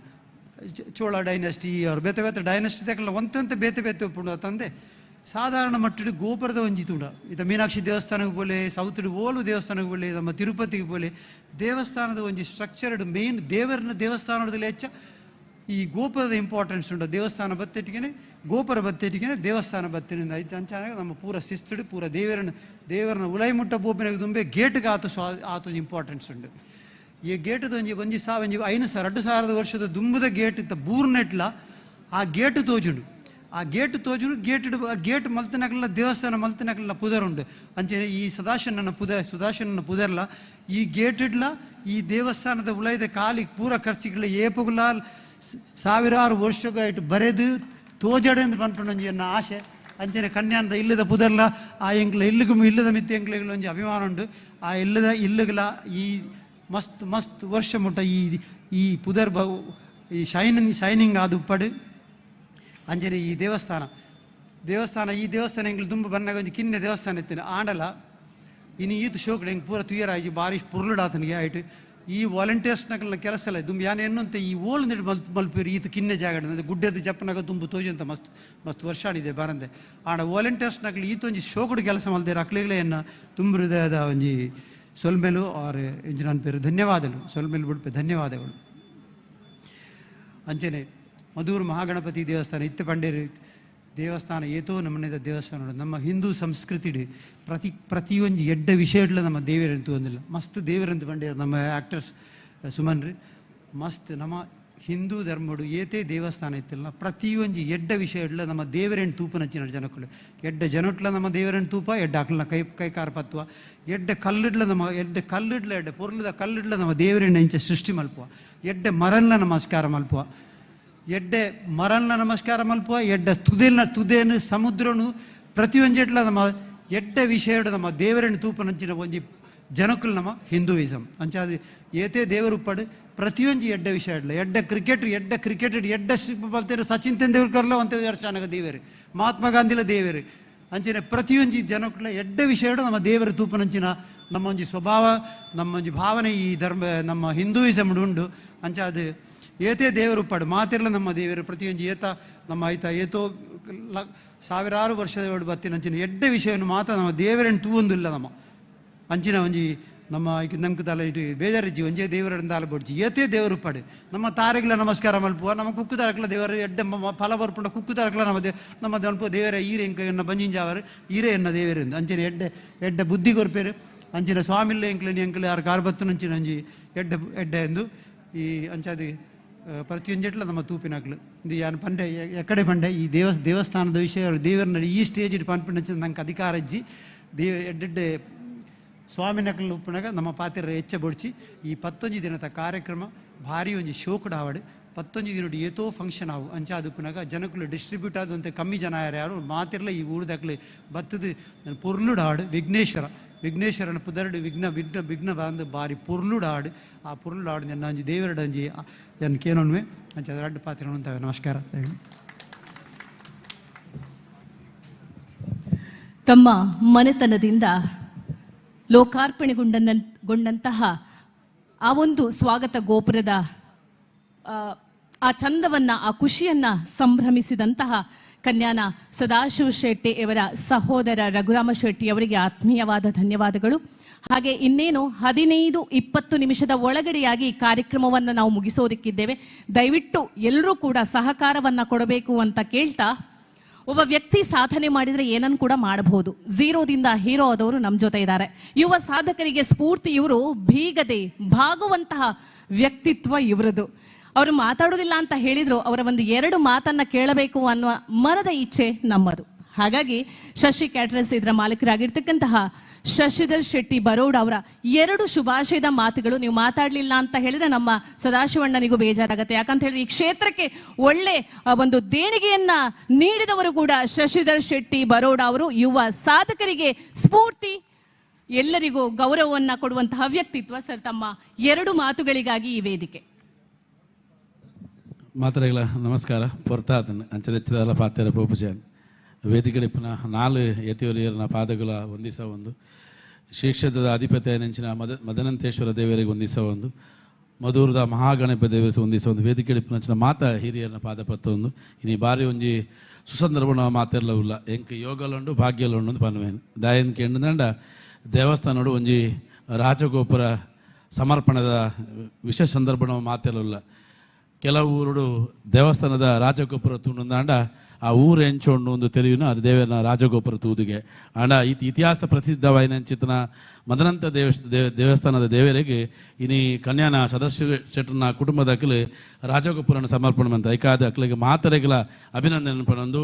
Speaker 11: ಚೋಳ ಡೈನಸ್ಟಿ ಅವ್ರು ಬೇತೆ ಬೇತೆ ಡೈನಸ್ಟಿ ತಕ್ಕಲ್ಲ ಒಂತಂತೆ ಬೇತೆ ಬೇತೆ ಉಪ್ಪುಂಡು ತಂದೆ ಸಾಧಾರಣ ಮಟ್ಟಡು ಗೋಪುರದ ಒಂಜಿ ತೂಂಡ. ಇತ್ತ ಮೀನಾಕ್ಷಿ ದೇವಸ್ಥಾನಕ್ಕೆ ಬೋಲೆ ಸೌತ್ ಓಲು ದೇವಸ್ಥಾನಕ್ಕೆ ಬೋಲೆ ನಮ್ಮ ತಿರುಪತಿಗೆ ಬೋಲೆ ದೇವಸ್ಥಾನದ ಒಂಜಿ ಸ್ಟ್ರಕ್ಚರ್ಡ್ ಮೇನ್ ದೇವರನ್ನ ದೇವಸ್ಥಾನದಲ್ಲಿ ಹೆಚ್ಚ ಈ ಗೋಪುರದ ಇಂಪಾರ್ಟೆನ್ಸ್ ಉಂಟು. ದೇವಸ್ಥಾನ ಬತ್ತೆಟ್ಟಿಗೆನೆ ಗೋಪುರ ಬತ್ತೆಟ್ಟಿಗೆನೆ ದೇವಸ್ಥಾನ ಬತ್ತಿನಿಂದ ಐದು ಅಂಚಾನಾಗ ನಮ್ಮ ಪೂರ ಶಿಸ್ತುಡು ಪೂರ ದೇವರನ್ನ ಉಲೈ ಮುಟ್ಟ ಬೋಪಿನಾಗ ದುಂಬೆ ಗೇಟ್ಗೆ ಆತು ಸ್ವಾ ಆತು ಇಂಪಾರ್ಟೆನ್ಸ್ ಉಂಟು. ಈ ಗೇಟದ ಒಂಜಿ ಒಂಜಿ ಸಾ ಒಂಜಿ 500 2000 ವರ್ಷದ ದುಂಬುದ ಗೇಟ್ ಇತ್ತ ಬೂರ್ನೆಟ್ಲ ಆ ಗೇಟ್ ತೋಜುಂಡು. ಆ ಗೇಟ್ ತೋಜುಂಡು ಗೇಟ್ ಗೇಟ್ ಮಲ್ತನಕಲ್ಲ ದೇವಸ್ಥಾನ ಮಲ್ತನಕಲ್ಲ ಪುದರುಂಡು. ಅಂಚನೆ ಈ ಸದಾಶಿವನ ಸುದಾಶಿವನ ಪುದರ್ಲ ಈ ಗೇಟ್ ಇಡ್ಲ ಈ ದೇವಸ್ಥಾನದ ಉಲೈದ ಕಾಲಿಗೆ ಪೂರ ಖರ್ಚಿಗಳ ಏಪುಗುಲ ಸಾವಿರಾರು ವರ್ಷಗಾಯ್ತು ಬರೆದು ತೋಜಡೆ ಅಂತ ಪನ್ಪುಂಡು ಎನ್ನ ಆಸೆ. ಅಂಚನೆ ಕನ್ಯಾನದ ಇಲ್ಲದ ಪುದರ್ಲ ಆ ಎಂಕ್ಲ ಇಲ್ಲಗೂ ಇಲ್ಲದ ಮಿತ್ತ ಎಂಕ್ಲೆಗಳ ಒಂಜಿ ಅಭಿಮಾನ ಉಂಡು. ಆ ಇಲ್ಲದ ಇಲ್ಲುಗಳ ಈ ಮಸ್ತ್ ಮಸ್ತ್ ವರ್ಷ ಮುಟ್ಟ ಈ ಈ ಪುದರ್ ಬ ಈ ಶೈನಿಂಗ್ ಆದ ಉಪ್ಪಡು. ಅಂಚನೆ ಈ ದೇವಸ್ಥಾನ ದೇವಸ್ಥಾನ ಈ ದೇವಸ್ಥಾನ ಎಂಗ್ಲು ದುಂಬು ಬನ್ನಾಗ ಒಂಜಿ ಕಿನ್ನೆ ದೇವಸ್ಥಾನ ಇತ್ತೇನೆ ಆಂಡಲ ಇನ್ನು ಈತ ಶೋಕಡೆ ಎಂಕ್ ಪೂರ ತುಯರಾಯಿ ಬಾರಿ ಪುರ್ಲುಡಾತನಿಗೆ ಆಯ್ತು. ಈ ವಾಲಂಟಿಯರ್ಸ್ನಕಲ್ನ ಕೆಲಸ ಎಲ್ಲ ದುಂಬು ಯಾನ್ ಎನ್ನುವಂತೆ ಈ ಓಲ್ ನೀಡು ಮಲ್ಪೇರು ಈತ ಕಿನ್ನೆ ಜಾಗ ಗುಡ್ಡೆದ ಜಪ್ಪನಾಗ ದುಂಬು ತೋಜಂತ ಮಸ್ತ್ ಮಸ್ತ್ ವರ್ಷ ಆಡಿದೆ ಬಾರಂದೆ. ಆಂಡ ವಾಲಂಟಿಯರ್ಸ್ನಕಲ್ ಈತೊಂಜಿ ಶೋಕಡು ಕೆಲಸ ಮಲ್ದೇರು ಅಕ್ಲೆಗಳೇ ಎನ್ನ ತುಂಬ ಹೃದಯದ ಒಂಜಿ ಸೊಲ್ಮೇಲು ಆರ್ ಇಂಜಿನಾನ್ ಪೇರು ಧನ್ಯವಾದಗಳು ಸೊಲ್ಮೇಲು ಬಿಡ್ಪೆ ಧನ್ಯವಾದಗಳು. ಅಂಚನೆ ಮಧೂರು ಮಹಾಗಣಪತಿ ದೇವಸ್ಥಾನ ಇತ್ತೆ ಪಂಡೇರು ದೇವಸ್ಥಾನ ಏತೋ ನಮ್ಮನೆದ ದೇವಸ್ಥಾನ ನಮ್ಮ ಹಿಂದೂ ಸಂಸ್ಕೃತಿ ಪ್ರತಿ ಪ್ರತಿಯೊಂದು ಎಡ್ಡ ವಿಷಯಡ್ಲ ನಮ್ಮ ದೇವರಂತೂ ಒಂದಿಲ್ಲ ಮಸ್ತ್ ದೇವರಂತ ಪಂಡೇರು ನಮ್ಮ ಆ್ಯಕ್ಟರ್ಸ್ ಸುಮನ್ರಿ ಮಸ್ತ್ ನಮ್ಮ ಹಿಂದೂ ಧರ್ಮಡು ಏತೇ ದೇವಸ್ಥಾನ ಇತ್ತಿಲ್ಲ ಪ್ರತಿಯೊಂದು ಎಡ್ಡ ವಿಷಯಡ್ಲ ನಮ್ಮ ದೇವರೇನು ತೂಪನಚ್ಚಿನ ಜನಕ್ಕಳು ಎಡ್ಡ ಜನಟ್ಲ ನಮ್ಮ ದೇವರೇನು ತೂಪ ಎಡ್ಡ ಅಕ್ಲನ ಕೈ ಕೈಕಾರ ಪತ್ವ ಎಡ್ಡ ಕಲ್ಲಿಡ್ಲ ನಮ್ಮ ಎಡ್ಡ ಕಲ್ಲಿಡ್ಲ ಎಡ್ಡ ಪೊರ್ಲದ ಕಲ್ಲಿಡ್ಲ ನಮ್ಮ ದೇವರೇನು ಇಂಚ ಸೃಷ್ಟಿ ಮಲ್ಪುವ ಎಡ್ಡ ಮರನ್ಲ ನಮಸ್ಕಾರ ಮಲ್ಪುವ ಎಡ್ಡೆ ಮರನ್ನ ನಮಸ್ಕಾರ ಮಲ್ಪುವ ಎಡ್ಡ ತುದೆನ ತುದೇನು ಸಮುದ್ರನು ಪ್ರತಿಯೊಂಜೆಟ್ಲ ನಮ್ಮ ಎಡ್ಡೆ ವಿಷಯಡು ನಮ್ಮ ದೇವರನ್ನು ತೂಪನಂಚಿನ ಒಂಜಿ ಜನಕುಲು ನಮ್ಮ ಹಿಂದೂಯಿಸಮ್ ಅಂಚಾದ ಏತೇ ದೇವರು ಪಡು ಪ್ರತಿಯೊಂಜಿ ಎಡ್ಡೆ ವಿಷಯ ಇಡ್ಲ ಎಡ್ಡೆ ಕ್ರಿಕೆಟ್ ಎಡ್ಡೆ ಕ್ರಿಕೆಟ್ ಎಡ್ಡೆ ಬಲ್ತೇರು ಸಚಿನ್ ತೆಂಡೂಲ್ಕರ್ಲ ಒಂತೆ ವರ್ಷಾನಗ ದೇವರು ಮಹಾತ್ಮ ಗಾಂಧಿಲ ದೇವರು ಅಂಚಿನ ಪ್ರತಿಯೊಂಜಿ ಜನಕುಲ ಎಡ್ಡೆ ವಿಷಯಡು ನಮ್ಮ ದೇವರ ತೂಪನಂಚಿನ ನಮ್ಮ ಒಂಜಿ ಸ್ವಭಾವ ನಮ್ಮ ಒಂಜಿ ಭಾವನೆ ಈ ಧರ್ಮ ನಮ್ಮ ಹಿಂದೂಯಿಸಮ್ ಉಂಡು. ಅಂಚಾದ ಏತೇ ದೇವರು ಪಡು ಮಾತಿರಲ್ಲ ನಮ್ಮ ದೇವರು ಪ್ರತಿಯೊಂಜಿ ಏತ ನಮ್ಮ ಆಯ್ತಾ ಏತೋ ಸಾವಿರಾರು ವರ್ಷದ ಬತ್ತಿನ ಅಂಚಿನ ಎಡ್ಡೆ ವಿಷಯವನ್ನು ಮಾತ್ರ ನಮ್ಮ ದೇವರನ್ನು ತೂವೊಂದಿಲ್ಲ ನಮ್ಮ ಅಂಚಿನ ಒಂಜಿ ನಮ್ಮ ನಮ್ಗೆ ತಲೆ ಇಟ್ಟು ಬೇಜಾರಿಜ್ಜಿ ಒಂಜೇ ದೇವರನ್ನು ತಾಲೆ ಬೊಡ್ಜಿ ಏತೇ ದೇವರು ಪಡು ನಮ್ಮ ತಾರೆಗಳ ನಮಸ್ಕಾರ ಮಲ್ಪುವ ನಮ್ಮ ಕುಕ್ಕು ತಾರಕಲ ದೇವರು ಎಡ್ಡೆ ಫಲ ಬರ್ಪುಂಡ ಕುಕ್ಕು ತಾರಕಲ ನಮ್ಮ they ನಮ್ಮ ಮಲ್ಪುವ ದೇವರ ಈರೆ ಎಂಕ ಎನ್ನ ಬಂಜಿಂಜಾವರು ಈರೆ ಎನ್ನ ದೇವರಿಂದ ಅಂಚಿನ ಎಡ್ಡೆ ಎಡ್ಡೆ ಬುದ್ಧಿ ಕೊರ್ಪೇರು ಅಂಚಿನ ಸ್ವಾಮಿಲ್ಲ ಎಂಕ್ಲೆ ಎಂಕ್ಲೆ ಯಾರು ಕಾರ್ಬತ್ತು ಅಂಚಿನ ಅಂಜಿ ಎಡ್ಡೆ ಎಡ್ಡೆ ಎಂದು ಈ ಅಂಚಾದಿ ಪ್ರತಿಯೊಂಜೆಟ್ಲ ನಮ್ಮ ತೂಪಿನಾಕ್ಲು ಇದು ಯಾನು ಪಂಡೆ ಎಕ್ಕಡೆ ಪಂಡೆ ಈ ದೇವಸ್ಥಾನದ ವಿಷಯ ದೇವರನ್ನ ಈ ಸ್ಟೇಜ್ ಇಟ್ಟು ಪನ್ಪಿನ ನಂಗೆ ಅಧಿಕಾರ ಇಜ್ಜಿ ದೇವ ಎಡ್ಡೆಡ್ಡೆ ಸ್ವಾಮಿನಕಲು ಉಪ್ಪುನಾಗ ನಮ್ಮ ಪಾತ್ರ ಹೆಚ್ಚ ಬೊಡ್ಚಿ ಈ 19 ದಿನದ ಕಾರ್ಯಕ್ರಮ ಭಾರಿ ಒಂಜಿ ಶೋಕುಡು ಆವಡು 19 ದಿನಡು ಏತೋ ಫಂಕ್ಷನ್ ಆವು ಅಂಚಾದ ಉಪ್ಪುನಾಗ ಜನಕುಲು ಡಿಸ್ಟ್ರಿಬ್ಯೂಟ್ ಆದಂತೆ ಕಮ್ಮಿ ಜನ ಯಾರು ಮಾತಿರ್ಲ ಈ ಊರ್ದಕ್ಲು ಬತ್ತದು ಪೊರ್ಲುಡು ಹಾಡು ವಿಘ್ನೇಶ್ವರ ವಿಘ್ನೇಶ್ವರನ ಪುದರಡು ವಿಘ್ನ ವಿಘ್ನ ವಿಘ್ನ ಬಂದು ಬಾರಿ ಪೊರ್ಲುಡು ಹಾಡು ಆ ಪೊರ್ಲುಡು ಹಾಡು ನನ್ನ ಅಂಜಿ ದೇವರಡು ಅಂಜಿ ನನ್ನ ಕೇನೊನ್ವೆ ಅಂಚೆ ರಡ್ಡು ಪಾತ್ರ ಅಂತವೆ. ನಮಸ್ಕಾರ.
Speaker 1: ತಮ್ಮ ಮನೆತನದಿಂದ ಲೋಕಾರ್ಪಣೆಗೊಂಡಂತಹ ಆ ಒಂದು ಸ್ವಾಗತ ಗೋಪುರದ ಆ ಚಂದವನ್ನ ಆ ಖುಷಿಯನ್ನ ಸಂಭ್ರಮಿಸಿದಂತಹ ಕನ್ಯಾನ ಸದಾಶಿವ ಶೆಟ್ಟಿ ಇವರ ಸಹೋದರ ರಘುರಾಮ ಶೆಟ್ಟಿ ಅವರಿಗೆ ಆತ್ಮೀಯವಾದ ಧನ್ಯವಾದಗಳು. ಹಾಗೆ ಇನ್ನೇನು 15-20 ನಿಮಿಷದ ಒಳಗಡೆಯಾಗಿ ಕಾರ್ಯಕ್ರಮವನ್ನು ನಾವು ಮುಗಿಸೋದಕ್ಕಿದ್ದೇವೆ. ದಯವಿಟ್ಟು ಎಲ್ಲರೂ ಕೂಡ ಸಹಕಾರವನ್ನ ಕೊಡಬೇಕು ಅಂತ ಕೇಳ್ತಾ, ಒಬ್ಬ ವ್ಯಕ್ತಿ ಸಾಧನೆ ಮಾಡಿದರೆ ಏನನ್ನು ಕೂಡ ಮಾಡಬಹುದು. ಝೀರೋದಿಂದ ಹೀರೋ ಆದವರು ನಮ್ಮ ಜೊತೆ ಇದ್ದಾರೆ. ಯುವ ಸಾಧಕರಿಗೆ ಸ್ಫೂರ್ತಿ ಇವರು, ಬೀಗದೆ ಬಾಗುವಂತಹ ವ್ಯಕ್ತಿತ್ವ ಇವರದು. ಅವರು ಮಾತಾಡೋದಿಲ್ಲ ಅಂತ ಹೇಳಿದ್ರು, ಅವರ ಒಂದು 2 ಮಾತನ್ನ ಕೇಳಬೇಕು ಅನ್ನುವ ಮನದ ಇಚ್ಛೆ ನಮ್ಮದು. ಹಾಗಾಗಿ ಶಶಿ ಕ್ಯಾಟರರ್ಸ್ ಇದರ ಮಾಲೀಕರಾಗಿರ್ತಕ್ಕಂತಹ ಶಶಿಧರ್ ಶೆಟ್ಟಿ ಬರೋಡ್ ಅವರ ಎರಡು ಶುಭಾಶಯದ ಮಾತುಗಳು. ನೀವು ಮಾತಾಡಲಿಲ್ಲ ಅಂತ ಹೇಳಿದ್ರೆ ನಮ್ಮ ಸದಾಶಿವಣ್ಣನಿಗೂ ಬೇಜಾರಾಗುತ್ತೆ. ಯಾಕಂತ ಹೇಳಿದ್ರೆ ಈ ಕ್ಷೇತ್ರಕ್ಕೆ ಒಳ್ಳೆ ಒಂದು ದೇಣಿಗೆಯನ್ನ ನೀಡಿದವರು ಕೂಡ ಶಶಿಧರ್ ಶೆಟ್ಟಿ ಬರೋಡ್ ಅವರು. ಯುವ ಸಾಧಕರಿಗೆ ಸ್ಫೂರ್ತಿ, ಎಲ್ಲರಿಗೂ ಗೌರವವನ್ನ ಕೊಡುವಂತಹ ವ್ಯಕ್ತಿತ್ವ. ಸರ್, ತಮ್ಮ ಎರಡು ಮಾತುಗಳಿಗಾಗಿ ಈ ವೇದಿಕೆ.
Speaker 14: ಮಾತರೆಗಳ ನಮಸ್ಕಾರ. ಪೊರ್ತಾತನ್ ಅಂಚೆದೆಚ್ಚದಲ್ಲ ಪಾತೆರ ಪೋಪುಜಾನ್ ವೇದಿಕೆ ಪುನಃ ನಾಲು ಯತಿಯವರಿಯರನ ಪಾದಗಳ ವಂದಿಸ ಒಂದು, ಶ್ರೀ ಕ್ಷೇತ್ರದ ಅಧಿಪತಿ ನೆಂಚಿನ ಮದನಂತೇಶ್ವರ ದೇವರಿಗೆ ವಂದಿಸ ಒಂದು, ಮಧುರದ ಮಹಾಗಣಪತಿ ದೇವರಿಗೆ ವಂದಿಸ ಒಂದು, ವೇದಿಕೆ ಪುನಃ ಮಾತಾ ಹಿರಿಯರನ ಪಾದಪತ್ತ ಒಂದು. ಇನಿ ಬಾರಿ ಒಂಜಿ ಸುಸಂದರ್ಭ ಮಾತೆಲ್ಲ ಉಲ್ಲ ಎಂಕ್ ಯೋಗಲುಂಡು ಭಾಗ್ಯಲುಂಡು ಅಂತ ಪನ್ವೇನು ದಾಯನ್ ಕೇಂದ್ರ ದೇವಸ್ಥಾನೋಡು ಒಂಜಿ ರಾಜಗೋಪುರ ಸಮರ್ಪಣದ ವಿಶೇಷ ಸಂದರ್ಭ ಮಾತೆಲ್ಲ. ಕೆಲವು ಊರುಡು ದೇವಸ್ಥಾನದ ರಾಜಗೋಪುರ ತೂಂಡಾಂಡ ಆ ಊರು ಎಂಚೋಂಡು ಒಂದು ತೆರೆಯುನ ಅದು ದೇವರ ರಾಜಗೋಪುರ ತೂದುಗೆ ಆಂಡ ಇತಿ ಇತಿಹಾಸ ಪ್ರಸಿದ್ಧವಾಯಿನಂಚಿತನ ಮದನಂತ ದೇವಸ್ಥಾನದ ದೇವರಿಗೆ ಇನಿ ಕನ್ಯಾನ ಸದಸ್ಯ ಶೆಟ್ಟನ ಕುಟುಂಬದ ಅಕ್ಲು ರಾಜಗೋಪುರನ ಸಮರ್ಪಣೆ ಅಂತ ಐಕಾದ ಅಕ್ಲಿಗೆ ಮಾತರೆಗಳ ಅಭಿನಂದನೆ ಪಣೊಂದು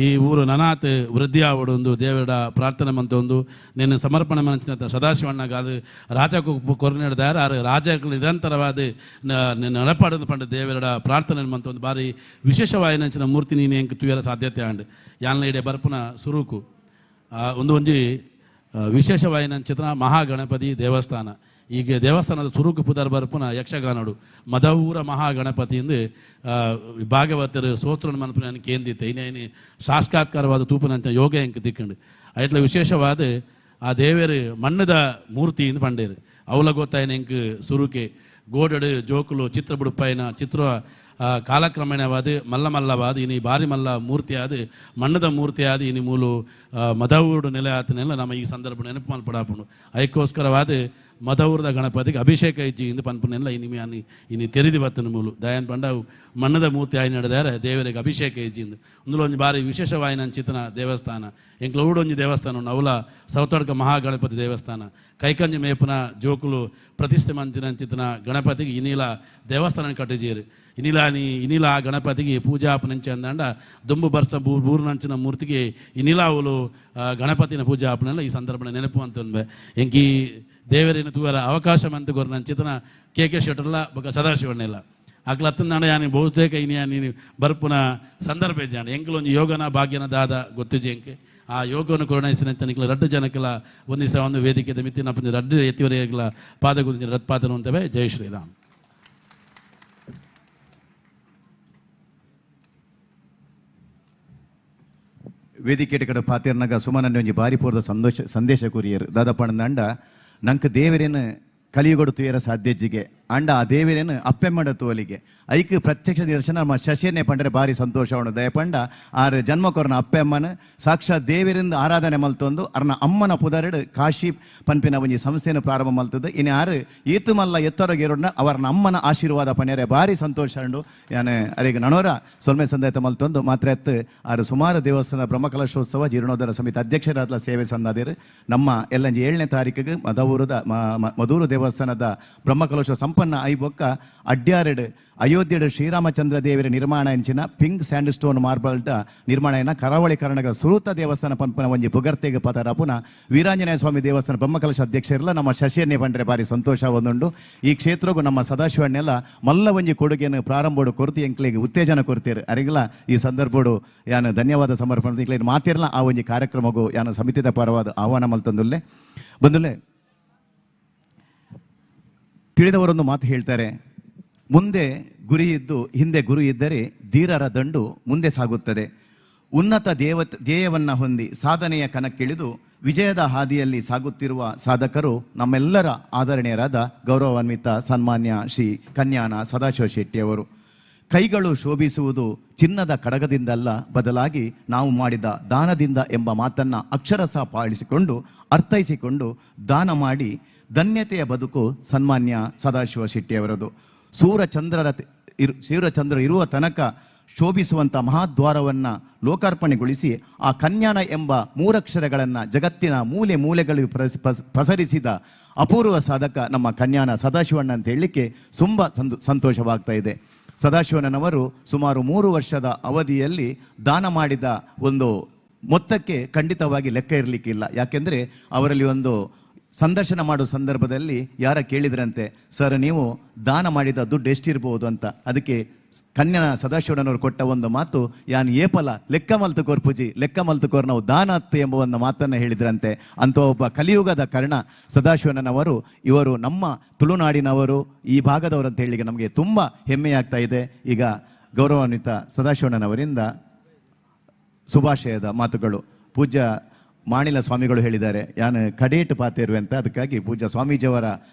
Speaker 14: ಈ ಊರು ನನಾತ್ ವೃದ್ಧಿ ಆವಡೊಂದು ದೇವರ ಪ್ರಾರ್ಥನೆ ಮಂತೊಂದು ನಿನ್ನ ಸಮರ್ಪಣೆ ಮನಸ್ಸಿನ ಸದಾಶಿವಣ್ಣಗ ಅದು ರಾಜಗೋಪುರ ಕೊರನೇಡ್ದಾರ ಆರು ರಾಜಗಳು ನಿರಂತರವಾದ ನಡಪಾಡೋದು ಪಂಡ ದೇವರ ಪ್ರಾರ್ಥನೆ ಮಂತೊಂದು ಬಾರಿ ವಿಶೇಷವಾಯಿನಂಚಿನ ಮೂರ್ತಿ ನೀನು ಎಂಕ್ ತುಯರ ಸಾಧ್ಯತೆ ಆಂಡ್ ಯಾನ್ಲ ಇಡೆ ಬರ್ಪುನ ಸುರುಕು ಒಂದು ಒಂಜಿ ವಿಶೇಷವಾಯಿನಂಚಿತನ ಮಹಾಗಣಪತಿ ದೇವಸ್ಥಾನ. ಈಗ ದೇವಸ್ಥಾನದ ಸುರುಕು ಪುದರ್ ಬರ್ಪುನ ಯಕ್ಷಗಾನಡು ಮದವೂರ ಮಹಾಗಣಪತಿ ಎಂದು ಭಾಗವತರು ಸೋತ್ರನ ಮನಪುನ ಕೇಂದ್ರಿತ ಇನ್ನೇನು ಸಾಕ್ಷಾತ್ಕಾರವಾದ ತೂಪನಂತ ಯೋಗ ಎಂಕ್ ತಿಕ್ಕಂಡು ಐಟ್ಲ ವಿಶೇಷವಾದ ಆ ದೇವರು ಮಣ್ಣದ ಮೂರ್ತಿ ಎಂದು ಪಂಡೇರು ಅವಲ ಗೊತ್ತಾಯನ ಎಂಕ್ ಸುರುಕೆ ಗೋಡಡು ಜೋಕುಲು ಚಿತ್ರ ಬುಡುಪಾಯಿನ ಚಿತ್ರ ಕಾಲಕ್ರಮೇಣವಾದ ಮಲ್ಲ ಮಲ್ಲವಾದ ಇನಿ ಬಾರಿ ಮಲ್ಲ ಮೂರ್ತಿಯಾದ ಮಣ್ಣದ ಮೂರ್ತಿಯಾದ ಇನಿ ಮೂಲು ಮದವೂರು ನೆಲೆ ಆತನೆಲ್ಲ ನಮ್ಮ ಈ ಸಂದರ್ಭ ನೆನಪು ಮಲ್ಪಡಾಪುಂಡು. ಅದಕ್ಕೋಸ್ಕರವಾದ ಮದವೂರದ ಗಣಪತಿಗೆ ಅಭಿಷೇಕ ಇಜ್ಜಿ ಇಂದು ಪನ್ಪುನೆಲ್ಲ ಇನಿ ಇನಿ ತೆರಿದು ಬತ್ತನ ಮೂಲು ದಯಾನ್ ಪಂಡ ಮಣ್ಣದ ಮೂರ್ತಿ ಆಯಿ ನಡೆದಾರೆ ದೇವರಿಗೆ ಅಭಿಷೇಕ ಇಜ್ಜಿ ಇಂದು ಒಂದುಲ ಒಂಜಿ ಬಾರಿ ವಿಶೇಷವಾಯಿನಂಚಿತನ ದೇವಸ್ಥಾನ. ಎಂಕ್ಲ ಊಡೊಂಜಿ ದೇವಸ್ಥಾನ ಅವಲ ಸೌತಡ್ಕ ಮಹಾಗಣಪತಿ ದೇವಸ್ಥಾನ ಕೈಕಂಜಿ ಮೇಪುನ ಜೋಕುಲು ಪ್ರತಿಷ್ಠೆ ಮಂತಿನಂಚಿತನ ಗಣಪತಿಗೆ ಇನಿಲ ದೇವಸ್ಥಾನ ಕಟ್ಟಿಜೀರು ಇನಿಲ ಇನಿಲ ಆ ಗಣಪತಿಗೆ ಪೂಜಾಪನಂಚೆ ಅಂದಂಡ ದುಂಬು ಬರ್ಸ ಬೂರ್ನಂಚಿನ ಮೂರ್ತಿಗೆ ಇನಿಲ ಅವಳು ಗಣಪತಿನ ಪೂಜಾಪನೆಲ್ಲ ಈ ಸಂದರ್ಭ ನೆನಪು ಅಂತಂದ್ವೆ. ಎಂಕಿ ದೇವರೇನು ತೂವರ ಅವಕಾಶ ಮಂತು ಗೊರ್ನಂಚಿತನ ಕೆ ಕೆ ಶೆಟ್ಟರ್ಲ ಬೊಕ ಸದಾಶಿವಣ್ಣೆಲ್ಲ ಅಕ್ಲ ಅತ್ತಂದಾಂಡ ಯಾನಿ ಬಹುತೇಕ ಇನಿ ನೀನು ಬರ್ಪುನ ಸಂದರ್ಭ ಜಾಣ ಎಂಕಲೊಂಜಿ ಯೋಗನ ಭಾಗ್ಯನ ದಾದ ಗೊತ್ತಿಜಿ ಎಂಕೆ ಆ ಯೋಗವನ್ನು ಕರುಣಾಯಿಸಿನಂತ ನಿಕ್ಲ ರಡ್ಡು ಜನಕ್ಕೆಲ್ಲ ಒಂದಿಸ ಒಂದು ವೇದಿಕೆದ ಮಿತ್ತಿನ ರಡ್ಡು ಎತ್ತಿವರೆಗಳ ಪಾದ ಗುಂಜಿನ ರತ್ಪಾದನ ಅಂತವೆ. ಜೈ ಶ್ರೀರಾಮ್.
Speaker 2: ವೇದಿಕೆ ಕಡೆ ಪಾತೇರ್ನಾಗ ಸುಮನನ್ನೇ ಒಂಜಿ ಬಾರಿ ಪೂರ್ದ ಸಂದೇಶ ಕೊರಿಯರು ದಾದಪ್ಪಣ್ಣಂಡ ನಂಗೆ ದೇವರೇನು ಕಲಿಯುಗಡು ತುಯರ ಸಾಧ್ಯಜ್ಜಿಗೆ ಅಂಡ ಆ ದೇವರೇನು ಅಪ್ಪೆಮ್ಮಡ ತೋಲಿಗೆ ಐಕ್ ಪ್ರತ್ಯಕ್ಷ ದರ್ಶನ ನಮ್ಮ ಶಶಿಯನ್ನೇ ಪಂಡರೆ ಭಾರಿ ಸಂತೋಷ ಉಂಡು. ದಯಪಂಡ ಆರ್ ಜನ್ಮ ಕೊರನ ಅಪ್ಪೆಮ್ಮನ ಸಾಕ್ಷಾತ್ ದೇವರಿಂದ ಆರಾಧನೆ ಮಲ್ತೊಂದು ಅರ್ನ ಅಮ್ಮನ ಪುದರಡು ಕಾಶಿ ಪನ್ಪಿನ ಒಂಜಿ ಸಂಸ್ಥೆಯನ್ನು ಪ್ರಾರಂಭ ಮಲ್ತದ್ದು. ಇನ್ನು ಆರು ಈತು ಮಲ್ಲ ಎತ್ತರಗೇರೋಡ್ನ ಅವರನ್ನ ಅಮ್ಮನ ಆಶೀರ್ವಾದ ಪನ್ಯರೆ ಭಾರಿ ಸಂತೋಷ ಉಂಡು. ಯಾನೆ ಅರೆಗೆ ನನೋರ ಸೊಲ್ಮೆ ಸಂದೇತ ಮಲ್ತೊಂದು ಮಾತ್ರ ಎತ್ತು ಆರು ಸುಮಾರು ದೇವಸ್ಥಾನ ಬ್ರಹ್ಮಕಲಶೋತ್ಸವ ಜೀರ್ಣೋದ್ಧಾರ ಸಮಿತಿ ಅಧ್ಯಕ್ಷರಾದ ಸೇವೆ ಸಂದಾದಿರು. ನಮ್ಮ ಎಲ್ಲಂಜಿ 7ನೇ ತಾರೀಕಿಗೆ ಮಧೂರು ದೇವಸ್ಥಾನದ ಬ್ರಹ್ಮಕಲಶ ಸಂಪನ್ನ ಐಬೊಕ್ಕ ಅಡ್ಯಾರೆಡ್ ಅಯೋಧ್ಯೆಡ್ ಶ್ರೀರಾಮಚಂದ್ರ ದೇವರ ನಿರ್ಮಾಣ ಎಂಚಿನ ಪಿಂಕ್ ಸ್ಯಾಂಡ್ ಸ್ಟೋನ್ ಮಾರ್ಬಲ್ದ ನಿರ್ಮಾಣ ಕರಾವಳಿ ಕರ್ನಾಟಕದ ಸುರೂತ ದೇವಸ್ಥಾನ ಪಂಪನ ಒಂಜಿ ಪುಗರ್ತೆಗೆ ಪತರಪುನ ವೀರಾಂಜನೇಯ ಸ್ವಾಮಿ ದೇವಸ್ಥಾನ ಬ್ರಹ್ಮಕಲಶ ಅಧ್ಯಕ್ಷರೆಲ್ಲ ನಮ್ಮ ಶಶಿಯನ್ನೇ ಪಂಡ್ರೆ ಭಾರಿ ಸಂತೋಷ ಒಂದುಂಡು. ಈ ಕ್ಷೇತ್ರಗೂ ನಮ್ಮ ಸದಾಶಿವಣ್ಣೆಲ್ಲ ಮಲ್ಲ ಒಂಜಿ ಕೊಡುಗೆಯನ್ನು ಪ್ರಾರಂಭೋಡು ಕೊರತಿ ಎಂಕ್ಲಿಗೆ ಉತ್ತೇಜನ ಕೊಡ್ತೀರು ಅರಿಗಲ ಈ ಸಂದರ್ಭೋಡು ಯಾನು ಧನ್ಯವಾದ ಸಮರ್ಪಣೆ ಇಂಕ್ಲಿಗೆ ಮಾತಿರಲ್ಲ ಆ ಒಂಜಿ ಕಾರ್ಯಕ್ರಮಗೂ ಯಾನು ಸಮಿತಿದ ಪರವಾದ ಆಹ್ವಾನ ಮಲ್ತಂದುಲ್ಲೆ ಬಂದುಲ್ಲೆ. ತಿಳಿದವರೊಂದು ಮಾತು ಹೇಳ್ತಾರೆ, ಮುಂದೆ ಗುರಿ ಇದ್ದು ಹಿಂದೆ ಗುರು ಇದ್ದರೆ ಧೀರರ ದಂಡು ಮುಂದೆ ಸಾಗುತ್ತದೆ. ಉನ್ನತ ಧ್ಯೇಯವನ್ನು ಹೊಂದಿ ಸಾಧನೆಯ ಕನಕ್ಕಿಳಿದು ವಿಜಯದ ಹಾದಿಯಲ್ಲಿ ಸಾಗುತ್ತಿರುವ ಸಾಧಕರು ನಮ್ಮೆಲ್ಲರ ಆದರಣೀಯರಾದ ಗೌರವಾನ್ವಿತ ಸನ್ಮಾನ್ಯ ಶ್ರೀ ಕನ್ಯಾನ ಸದಾಶಿವ ಶೆಟ್ಟಿಯವರು. ಕೈಗಳು ಶೋಭಿಸುವುದು ಚಿನ್ನದ ಕಡಗದಿಂದಲ್ಲ, ಬದಲಾಗಿ ನಾವು ಮಾಡಿದ ದಾನದಿಂದ ಎಂಬ ಮಾತನ್ನು ಅಕ್ಷರಶಃ ಪಾಲಿಸಿಕೊಂಡು ಅರ್ಥೈಸಿಕೊಂಡು ದಾನ ಮಾಡಿ ಧನ್ಯತೆಯ ಬದುಕು ಸನ್ಮಾನ್ಯ ಸದಾಶಿವ ಶೆಟ್ಟಿಯವರದು. ಸೂರ್ಯಚಂದ್ರ ಇರುವ ತನಕ ಶೋಭಿಸುವಂಥ ಮಹಾದ್ವಾರವನ್ನು ಲೋಕಾರ್ಪಣೆಗೊಳಿಸಿ ಆ ಕನ್ಯಾನ ಎಂಬ ಮೂರಕ್ಷರಗಳನ್ನು ಜಗತ್ತಿನ ಮೂಲೆ ಮೂಲೆಗಳಿಗೆ ಪಸರಿಸಿದ ಅಪೂರ್ವ ಸಾಧಕ ನಮ್ಮ ಕನ್ಯಾನ ಸದಾಶಿವಣ್ಣ ಅಂತ ಹೇಳಲಿಕ್ಕೆ ತುಂಬ ಸಂತೋಷವಾಗ್ತಾ ಇದೆ. ಸದಾಶಿವಣ್ಣನವರು ಸುಮಾರು 3 ವರ್ಷದ ಅವಧಿಯಲ್ಲಿ ದಾನ ಮಾಡಿದ ಒಂದು ಮೊತ್ತಕ್ಕೆ ಖಂಡಿತವಾಗಿ ಲೆಕ್ಕ ಇರಲಿಕ್ಕಿಲ್ಲ. ಯಾಕೆಂದರೆ ಅವರಲ್ಲಿ ಒಂದು ಸಂದರ್ಶನ ಮಾಡುವ ಸಂದರ್ಭದಲ್ಲಿ ಯಾರ ಕೇಳಿದ್ರಂತೆ, ಸರ್ ನೀವು ದಾನ ಮಾಡಿದ ದುಡ್ಡು ಎಷ್ಟಿರ್ಬೋದು ಅಂತ. ಅದಕ್ಕೆ ಕನ್ಯನ ಸದಾಶಿವಣ್ಣನವರು ಕೊಟ್ಟ ಒಂದು ಮಾತು, ಯಾನ್ ಏಪಲ ಲೆಕ್ಕ ಮಲ್ತುಕೋರ್ ಪೂಜಿ, ಲೆಕ್ಕ ಮಲ್ತುಕೋರ್ ನಾವು ದಾನ ಅತ್ತು ಎಂಬ ಒಂದು ಮಾತನ್ನು ಹೇಳಿದ್ರಂತೆ. ಅಂಥ ಒಬ್ಬ ಕಲಿಯುಗದ ಕರ್ಣ ಸದಾಶಿವಣ್ಣನವರು, ಇವರು ನಮ್ಮ ತುಳುನಾಡಿನವರು, ಈ ಭಾಗದವರು ಅಂತ ಹೇಳಿ ನಮಗೆ ತುಂಬ ಹೆಮ್ಮೆಯಾಗ್ತಾ ಇದೆ. ಈಗ ಗೌರವಾನ್ವಿತ ಸದಾಶಿವಣ್ಣನವರಿಂದ ಶುಭಾಶಯದ ಮಾತುಗಳು. ಪೂಜ್ಯ ಮಾಣಿಲ ಸ್ವಾಮಿಗಳು ಹೇಳಿದ್ದಾರೆ, ಯಾನು ಕಡೇಟು ಪಾತೇರುವೆ ಅಂತ. ಅದಕ್ಕಾಗಿ ಪೂಜ್ಯ ಸ್ವಾಮೀಜಿಯವರ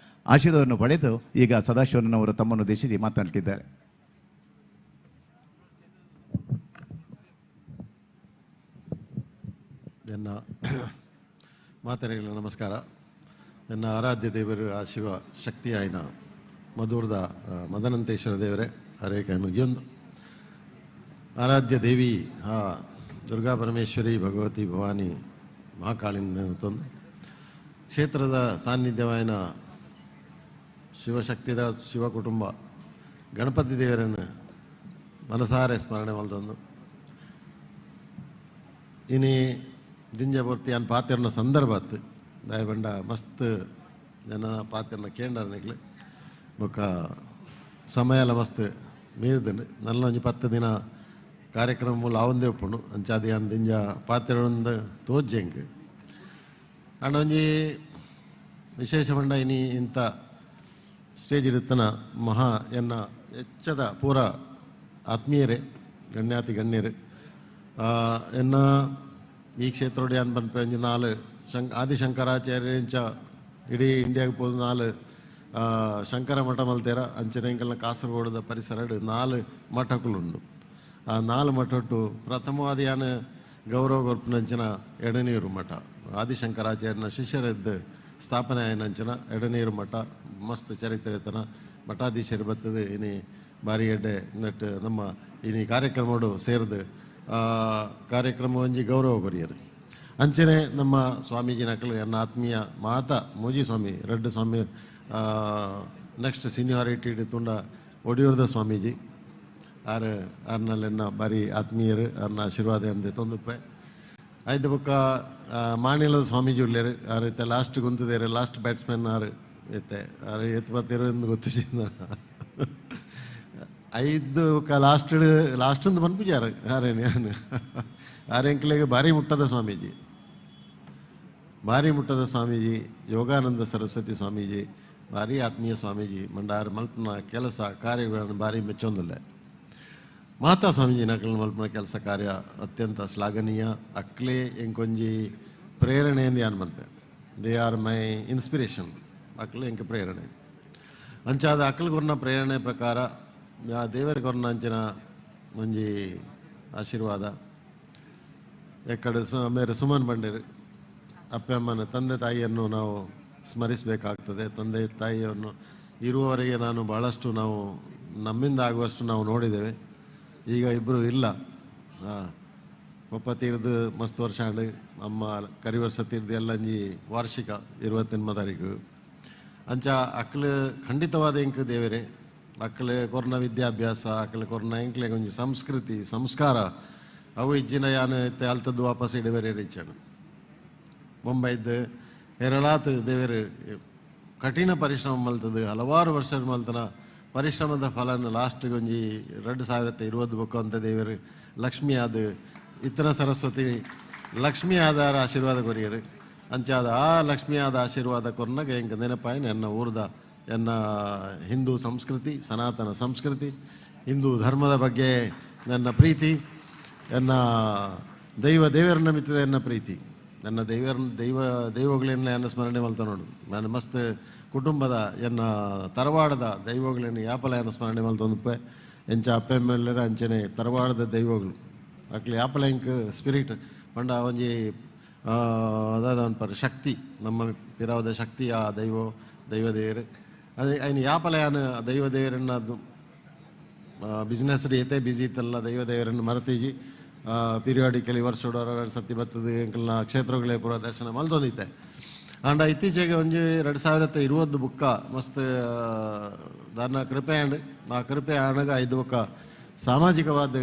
Speaker 2: ಆಶೀರ್ವಾದವನ್ನು ಪಡೆದು ಈಗ ಸದಾಶಿವಣ್ಣನವರು ತಮ್ಮನ್ನು ಉದ್ದೇಶಿಸಿ ಮಾತನಾಡ್ತಿದ್ದಾರೆ.
Speaker 15: ನನ್ನ ಮಾತರಿಗಳ ನಮಸ್ಕಾರ. ನನ್ನ ಆರಾಧ್ಯ ದೇವರು ಆ ಶಿವ ಶಕ್ತಿಯಾಯಿನ ಮಧುರದ ಮದನಂತೇಶ್ವರ ದೇವರೇ, ಹರೇ ಕೈಮುಗಿಯೊಂದು ಆರಾಧ್ಯ ದೇವಿ ಆ ದುರ್ಗಾ ಪರಮೇಶ್ವರಿ ಭಗವತಿ ಭವಾನಿ ಮಹಾಕಾಳಿನ ತಂದು ಕ್ಷೇತ್ರದ ಸಾನ್ನಿಧ್ಯವಾಯಿನ ಶಿವಶಕ್ತಿದ ಶಿವ ಕುಟುಂಬ ಗಣಪತಿ ದೇವರನ್ನು ಮನಸಾರೆ ಸ್ಮರಣೆ ಮಲ್ತೊಂದು ಇನಿ ದಿಂಜಪೂರ್ತಿ ಅನ್ ಪಾತಿರ್ನ ಸಂದರ್ಭ ಅತ್ತು ದಯಬಂಡ ಮಸ್ತ್ ಜನ ಪಾತಿರ್ನ ಕೇಂದ್ರ ಬೊಕ್ಕ ಸಮಯ ಎಲ್ಲ ಮಸ್ತ್ ಮೀರ್ದನು ನಲ್ಲ ಒಂಜಿ 10 ದಿನ ಕಾರ್ಯಕ್ರಮ ಮೂಲ ಆವಂದೇ ಉಪ್ಪುಂಡು ಅಂಚಾದಿ ಅನ್ ದಿಂಜ ಪಾತಿರೊಂದು ತೋಜ್ಜೆಂಕ್ ಅಂಡ್ ಒಂಜಿ ವಿಶೇಷ ಬಂಡ ಇನಿ ಇಂಥ ಸ್ಟೇಜ್ ಇರುತ್ತನ ಮಹಾ ಎನ್ನ ಎಚ್ಚದ ಪೂರ ಆತ್ಮೀಯರೇ ಗಣ್ಯಾತಿ ಗಣ್ಯರು ಎನ್ನ ಈ ಕ್ಷೇತ್ರೋಡು ಯಾನ್ ಪನ್ಪೆ ಒಂಜಿ 4 ಆದಿಶಂಕರಾಚಾರ್ಯಂಚ ಇಡೀ ಇಂಡಿಯಾಗೆ ಪೋದು 4 ಶಂಕರ ಮಠ ಮಲ್ತೇರ ಅಂಚನೆ ಎಂಕಲ್ನ ಕಾಸರಗೋಡದ ಪರಿಸರಡು 4 ಮಠಕುಲುಂಡು. ಆ 4 ಮಠಟ್ಟು ಪ್ರಥಮವಾದ ಯಾನ್ ಗೌರವ ಕೊರ್ಪಿನಂಚಿನ ಎಡನೀರು ಮಠ ಆದಿಶಂಕರಾಚಾರ್ಯನ ಶಿಷ್ಯರದ್ದು ಸ್ಥಾಪನೆ ಆಯಿನಂಚಿನ ಎಡನೀರು ಮಠ ಮಸ್ತ್ ಚರಿತ್ರೆತನ ಮಠಾಧೀಶರು ಬರ್ತದೆ ಇನಿ ಬಾರಿ ಎಡ್ಡೆ ನೆಟ್ ನಮ್ಮ ಇನಿ ಕಾರ್ಯಕ್ರಮಡು ಸೇರಿದು ಕಾರ್ಯಕ್ರಮ ಒಂಜಿ ಗೌರವ ಕೊರಿಯರು. ಅಂಚನೆ ನಮ್ಮ ಸ್ವಾಮೀಜಿ ನಕಲು ಎನ್ನ ಆತ್ಮೀಯ ಮಾತಾ ಮೋಜಿ ಸ್ವಾಮಿ ರೆಡ್ಡು ಸ್ವಾಮಿ ನೆಕ್ಸ್ಟ್ ಸೀನಿಯಾರಿಟಿ ತುಂಡ ಒಡಿಯೂರ್ದ ಸ್ವಾಮೀಜಿ ಆರ್ ಆರ್ನಲ್ಲೆನ್ನ ಬಾರಿ ಆತ್ಮೀಯರು ಆರ್ನ ಆಶೀರ್ವಾದ ಅಂದೆ ತೊಂದುಪ್ಪೆ ಐದು ಬೊಕ್ಕ ಮಾಣಿಲದ ಸ್ವಾಮೀಜಿ ಉಳ್ಳೇರು ಆರ್ ಇತ್ತೆ ಲಾಸ್ಟ್ ಗುಂತದೇರು ಲಾಸ್ಟ್ ಬ್ಯಾಟ್ಸ್ಮನ್ ಆರ್ ಇತ್ತೆ ಆರ್ ಎತ್ತು ಬತ್ತೀರು ಎಂದು ಗೊತ್ತು ಐದು ಬೊಕ್ಕ ಲಾಸ್ಟ್ ಲಾಸ್ಟ್ ಒಂದು ಪನ್ಪುಜಿ ಆರ್ ಆರೇನೆ ಆರೆಂಕ್ಲೆಗೆ ಭಾರಿ ಮುಟ್ಟದ ಸ್ವಾಮೀಜಿ ಭಾರಿ ಮುಟ್ಟದ ಸ್ವಾಮೀಜಿ ಯೋಗಾನಂದ ಸರಸ್ವತಿ ಸ್ವಾಮೀಜಿ ಭಾರಿ ಆತ್ಮೀಯ ಸ್ವಾಮೀಜಿ ಮಂಡಾರ ಮಲ್ಪನ ಕೆಲಸ ಕಾರ್ಯಗಳನ್ನು ಭಾರಿ ಮೆಚ್ಚೊಂದಿಲ್ಲ. ಮಾತಾ ಸ್ವಾಮೀಜಿ ನಕಲ ಮಲ್ಪನ ಕೆಲಸ ಕಾರ್ಯ ಅತ್ಯಂತ ಶ್ಲಾಘನೀಯ. ಅಕ್ಲೆ ಎಂಕೊಂಜಿ ಪ್ರೇರಣೆ ಎಂದು ಯಾನ್ ಮಲ್ಪೆ they are my inspiration. ಅಕ್ಲೆ ಎಂಕ ಪ್ರೇರಣೆ ಅಂಚಾದ ಅಕ್ಲಗೊರ್ನ ಪ್ರೇರಣೆ ಪ್ರಕಾರ ದೇವರಿಗೊರ್ನ ಅಂಚಿನ ಒಂಜಿ ಆಶೀರ್ವಾದ ಎಕ್ಕಡೆ ಮೇರೆ ಸುಮನ್ ಬಂಡೇರು ಅಪ್ಪಮ್ಮನ ತಂದೆ ತಾಯಿಯನ್ನು ನಾವು ಸ್ಮರಿಸಬೇಕಾಗ್ತದೆ. ತಂದೆ ತಾಯಿಯನ್ನು ಇರುವವರೆಗೆ ನಾನು ಭಾಳಷ್ಟು ನಾವು ನಮ್ಮಿಂದ ಆಗುವಷ್ಟು ನಾವು ನೋಡಿದ್ದೇವೆ. ಈಗ ಇಬ್ಬರು ಇಲ್ಲ. ಪಪ್ಪ ತೀರ್ದು ಮಸ್ತ್ ವರ್ಷ ಆಂಡ್ ಅಮ್ಮ ಕರಿವರ್ಷ ತೀರ್ದು ಎಲ್ಲಂಜಿ ವಾರ್ಷಿಕ 28 ತಾರೀಕು ಅಂಚ ಅಕ್ಲು ಖಂಡಿತವಾದ ಎಂಕ್ ದೇವರೇ ಅಕ್ಲೆ ಕೊರ್ನ ವಿದ್ಯಾಭ್ಯಾಸ ಅಕ್ಲೆ ಕೊರ್ನ ಎಂಕ್ಲೆ ಒಂಜಿ ಸಂಸ್ಕೃತಿ ಸಂಸ್ಕಾರ ಅವು ಇಜ್ಜಿನ ಯಾನ್ ಇತ್ತೆ ಅಲ್ತದ್ದು ವಾಪಸ್ ಇಡಬೇರೆ ರೀಚನು ಬೊಂಬೈದ್ದು ಹೇರಳಾತ್ ದೇವರು ಕಠಿಣ ಪರಿಶ್ರಮ ಮಲ್ತದ್ದು ಹಲವಾರು ವರ್ಷ ಮಲ್ತನ ಪರಿಶ್ರಮದ ಫಲನ ಲಾಸ್ಟ್ಗೆ ಒಂಜಿ 2020 ಬೊಕ್ಕ ಅಂತ ದೇವರು ಲಕ್ಷ್ಮಿ ಆದ ಇತನ ಸರಸ್ವತಿ ಲಕ್ಷ್ಮಿ ಆದಾರ ಆಶೀರ್ವಾದ ಕೊರಿಯರು ಅಂಚಾದ ಆ ಲಕ್ಷ್ಮಿ ಆದ ಆಶೀರ್ವಾದ ಕೊರ್ನಾಗ ಎಂಕ ನೆನಪಾಯಿನ ಎನ್ನ ಊರ್ದ ಎನ್ನ ಹಿಂದೂ ಸಂಸ್ಕೃತಿ ಸನಾತನ ಸಂಸ್ಕೃತಿ ಹಿಂದೂ ಧರ್ಮದ ಬಗ್ಗೆ ನನ್ನ ಪ್ರೀತಿ ಎನ್ನ ದೈವ ದೇವರ ನಮಿತದ ಎನ್ನ ಪ್ರೀತಿ ನನ್ನ ದೈವರ ದೈವ ದೈವಗಳನ್ನ ಎನ್ನ ಸ್ಮರಣೆ ಮಲ್ತ ನೋಡು ನಾನು ಮಸ್ತ್ ಕುಟುಂಬದ ಎನ್ನ ತರವಾಡದ ದೈವಗಳನ್ನ ಯಾಪಲ ಎನ್ನ ಸ್ಮರಣೆ ಮಲ್ತೊಂದುಪ್ಪೆ ಎಂಚ ಅಪ್ಪೆ ಮೇಲೆರ ಅಂಚನೆ ತರವಾಡದ ದೈವಗಳು ಅಕ್ಲೆ ಯಾಪಲ ಎಂಕ್ ಸ್ಪಿರಿಟ್ ಪಂಡ ಒಂಜಿ ಅದಾದ ಪರ ಶಕ್ತಿ ನಮ್ಮ ಪಿರಾವದ ಶಕ್ತಿ ಆ ದೈವ ದೈವ ದೇವರು ಅದೇ ಐನು ಯಾಪಲ ಯಾನು ದೈವ ದೇವರನ್ನ ಬಿಸ್ನೆಸ್ ಏತೆ ಬಿಸಿ ಇತ್ತಲ್ಲ ದೈವ ದೇವರನ್ನು ಮರೆತೀಜಿ ಪೀರಿಯಾಡಿಕಲಿ ವರ್ಷ ಸತಿ ಬತ್ತದ ಎಂಕಲ್ನ ಕ್ಷೇತ್ರಗಳೇ ಪೂರ ದರ್ಶನ ಮಲ್ತೊಂದಿತ್ತೆ. ಆಂಡ ಇತ್ತೀಚೆಗೆ ಒಂಜಿ 2020 ಬುಕ್ಕ ಮಸ್ತ್ ದಾನ ಕೃಪೆ ಆಂಡ್ ಆ ಕೃಪೆ ಆಣಗ ಐದು ಬುಕ್ಕ ಸಾಮಾಜಿಕವಾದ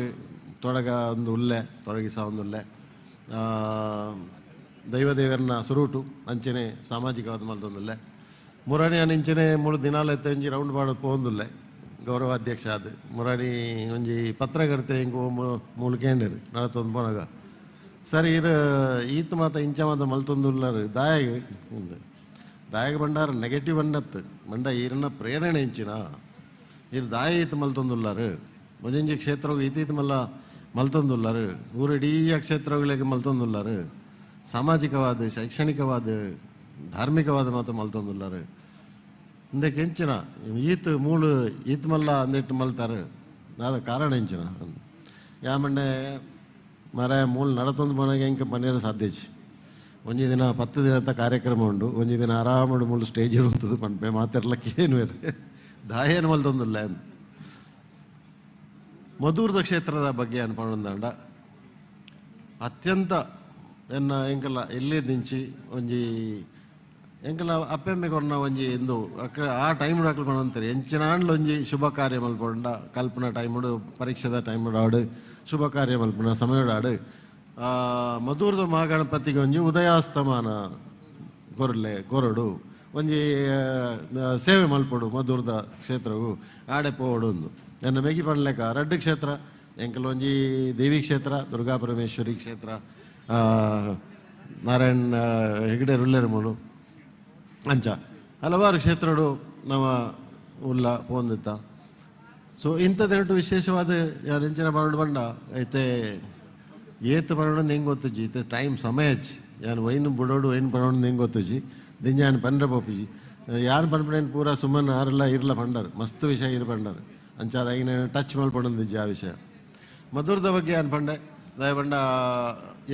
Speaker 15: ತೊಡಗ ಒಂದು ಉಲ್ಲೆ ತೊಡಗಿಸ ಒಂದು ಉಲ್ಲೆ ದೈವದೇವರನ ಸುರೂಟು ಅಂಚನೆ ಸಾಮಾಜಿಕವಾದ ಮಲ್ತೊಂದುಲ್ಲೆ ಮುರಾಣಿ ಇಂಚನೆ ಮೂರು ದಿನಾಲ ಒಂಜಿ ರೌಂಡ್ ಮಾಡೋದು ಪೋಂದುಲ್ಲೆ ಗೌರವಾಧ್ಯಕ್ಷ ಅದು ಮುರಾಣಿ ಒಂಜಿ ಪತ್ರಕರ್ತೆ ಇಂಕು ಮೂಲು ಕೇಂಡರು ನಡತೊಂದು ಪೋನಾಗ ಸರ್ ಇರು ಈತ ಮಾತ ಇಂಚ ಮಾತ ಮಲ್ತೊಂದುಲ್ಲರು ದಾಯಗ ದಾಯಗ ಬಂಡಾರ ನೆಗೆಟಿವ್ ಅನ್ನತ್ತು ಬಂಡ ಈರನ್ನ ಪ್ರೇರಣೆ ಇಂಚಿನ ಇರು ದಾಯ ಈತ ಮಲ್ತೊಂದುಲ್ಲಾರು ಒಂಜೊಂಜಿ ಕ್ಷೇತ್ರವು ಈತ ಮಲ್ಲ ಮಲ್ತೊಂದುಲ್ಲಾರು ಊರಿಡೀ ಕ್ಷೇತ್ರಗಳಿಗೆ ಮಲ್ತೊಂದುಲ್ಲಾರು ಸಾಮಾಜಿಕವಾದ ಶೈಕ್ಷಣಿಕವಾದ ಧಾರ್ಮಿಕವಾದ ಮಾತು ಮಲ್ತೊಂದುಲ್ಲಾರು ಇಂದಕ್ಕೆ ಎಂಚಿನ ಈತ ಮೂಳು ಈತ ಮಲ್ಲ ಅಂದಿಟ್ಟು ಮಲ್ತಾರೆ ನಾದ ಕಾರಣ ಎಂಚಿನ ಯಾಮಣ್ಣೆ ಮರ ಮೂಳು ನಡತೊಂದು ಮನೆಗೆ ಎಂಕ ಪನ್ನೀರು ಸಾಧ್ಯ ಒಂಜಿ ದಿನ 10 ದಿನದ ಕಾರ್ಯಕ್ರಮ ಉಂಡು ಒಂಜಿ ದಿನ ಆರಾಮಡು ಮೂಳು ಸ್ಟೇಜ್ ಇರುತ್ತದೆ ಪನ್ಪೆ ಮಾತಿರ್ಲಕ್ಕೆ ಏನು ಬೇರೆ ದಾಯೇನು ಮಲ್ತೊಂದುಲ್ಲ ಅಂತ ಮಧುರದ ಕ್ಷೇತ್ರದ ಬಗ್ಗೆ ಅನ್ಪಂಡ ಅತ್ಯಂತ ಎನ್ನ ಎಂಕಲ್ಲ ಎಲ್ಲೇ ದಿಂಚಿ ಒಂಜಿ ಎಂಕಲ ಅಪ್ಪೆಮ್ಮೆ ಕೊರ್ನ ಒಂಜಿ ಎಂದು ಅಕ್ಕ ಆ ಟೈಮ್ ಅಕ್ಲು ಪಣಂತಾರೆ ಎಂಚಿನಾಂಡ್ಲ ಒಂಜಿ ಶುಭ ಕಾರ್ಯ ಮಲ್ಪೊಂಡ ಕಲ್ಪನ ಟೈಮುಡು ಪರೀಕ್ಷೆದ ಟೈಮುಡು ಆಡು ಶುಭ ಕಾರ್ಯ ಮಲ್ಪುನ ಸಮಯಡು ಆಡು ಮಧುರದ ಮಹಾಗಣಪತಿಗೆ ಒಂಜಿ ಉದಯಾಸ್ತಮಾನ ಕೊರಲೆ ಕೊರಡು ಒಂಜಿ ಸೇವೆ ಮಲ್ಪೊಡು ಮಧುರದ ಕ್ಷೇತ್ರವು ಆಡೆ ಪೋವಡು ಒಂದು ಎನ್ನ ಮೆಗಿ ಪನ್ಲೆಕ ರಡ್ಡು ಕ್ಷೇತ್ರ ಎಂಕಲ ಒಂಜಿ ದೇವಿ ಕ್ಷೇತ್ರ ದುರ್ಗಾ ಪರಮೇಶ್ವರಿ ಕ್ಷೇತ್ರ ನಾರಾಯಣ ಹೆಗ್ಡೆ ರುಲ್ಲೆರ್ ಮೂಲು ಅಂಚ ಹಲವಾರು ಕ್ಷೇತ್ರಡು ನಮ್ಮ ಉಲ್ಲ ಪೋಂದಿತ್ತ ಸೊ ಇಂಥದ್ದೆರಡು ವಿಶೇಷವಾದ ಯಾರು ಎಂಚಿನ ಬರೋಡು ಬಂಡ ಐತೆ ಏತ್ ಬರೋಡು ಹೆಂಗೆ ಗೊತ್ತುಜಿ ಇತ್ತೆ ಟೈಮ್ ಸಮಯ ಹಚ್ಚಿ ಯಾನು ವೈನ್ ಬುಡೋಡು ವೈನ್ ಬರೋಡು ಹೆಂಗೆ ಗೊತ್ತುಜಿ ದಿಂಜಾನ್ ಪಂಡ್ರೆ ಪೋಪಿಜಿ ಯಾರು ಪನ್ಪಣೇನು ಪೂರ ಸುಮ್ಮನೆ ಆರಲ್ಲ ಇರ್ಲ ಪಂಡರು ಮಸ್ತ್ ವಿಷಯ ಇರು ಪಂಡರು ಅಂಚಾದ ಐನ ಟಚ್ ಮಲ್ಪೊಂದಿಜ್ಜಿ ಆ ವಿಷಯ ಮಧುರದ ಬಗ್ಗೆ ಯಾನು ಪಂಡೆ ದಯಬಂಡ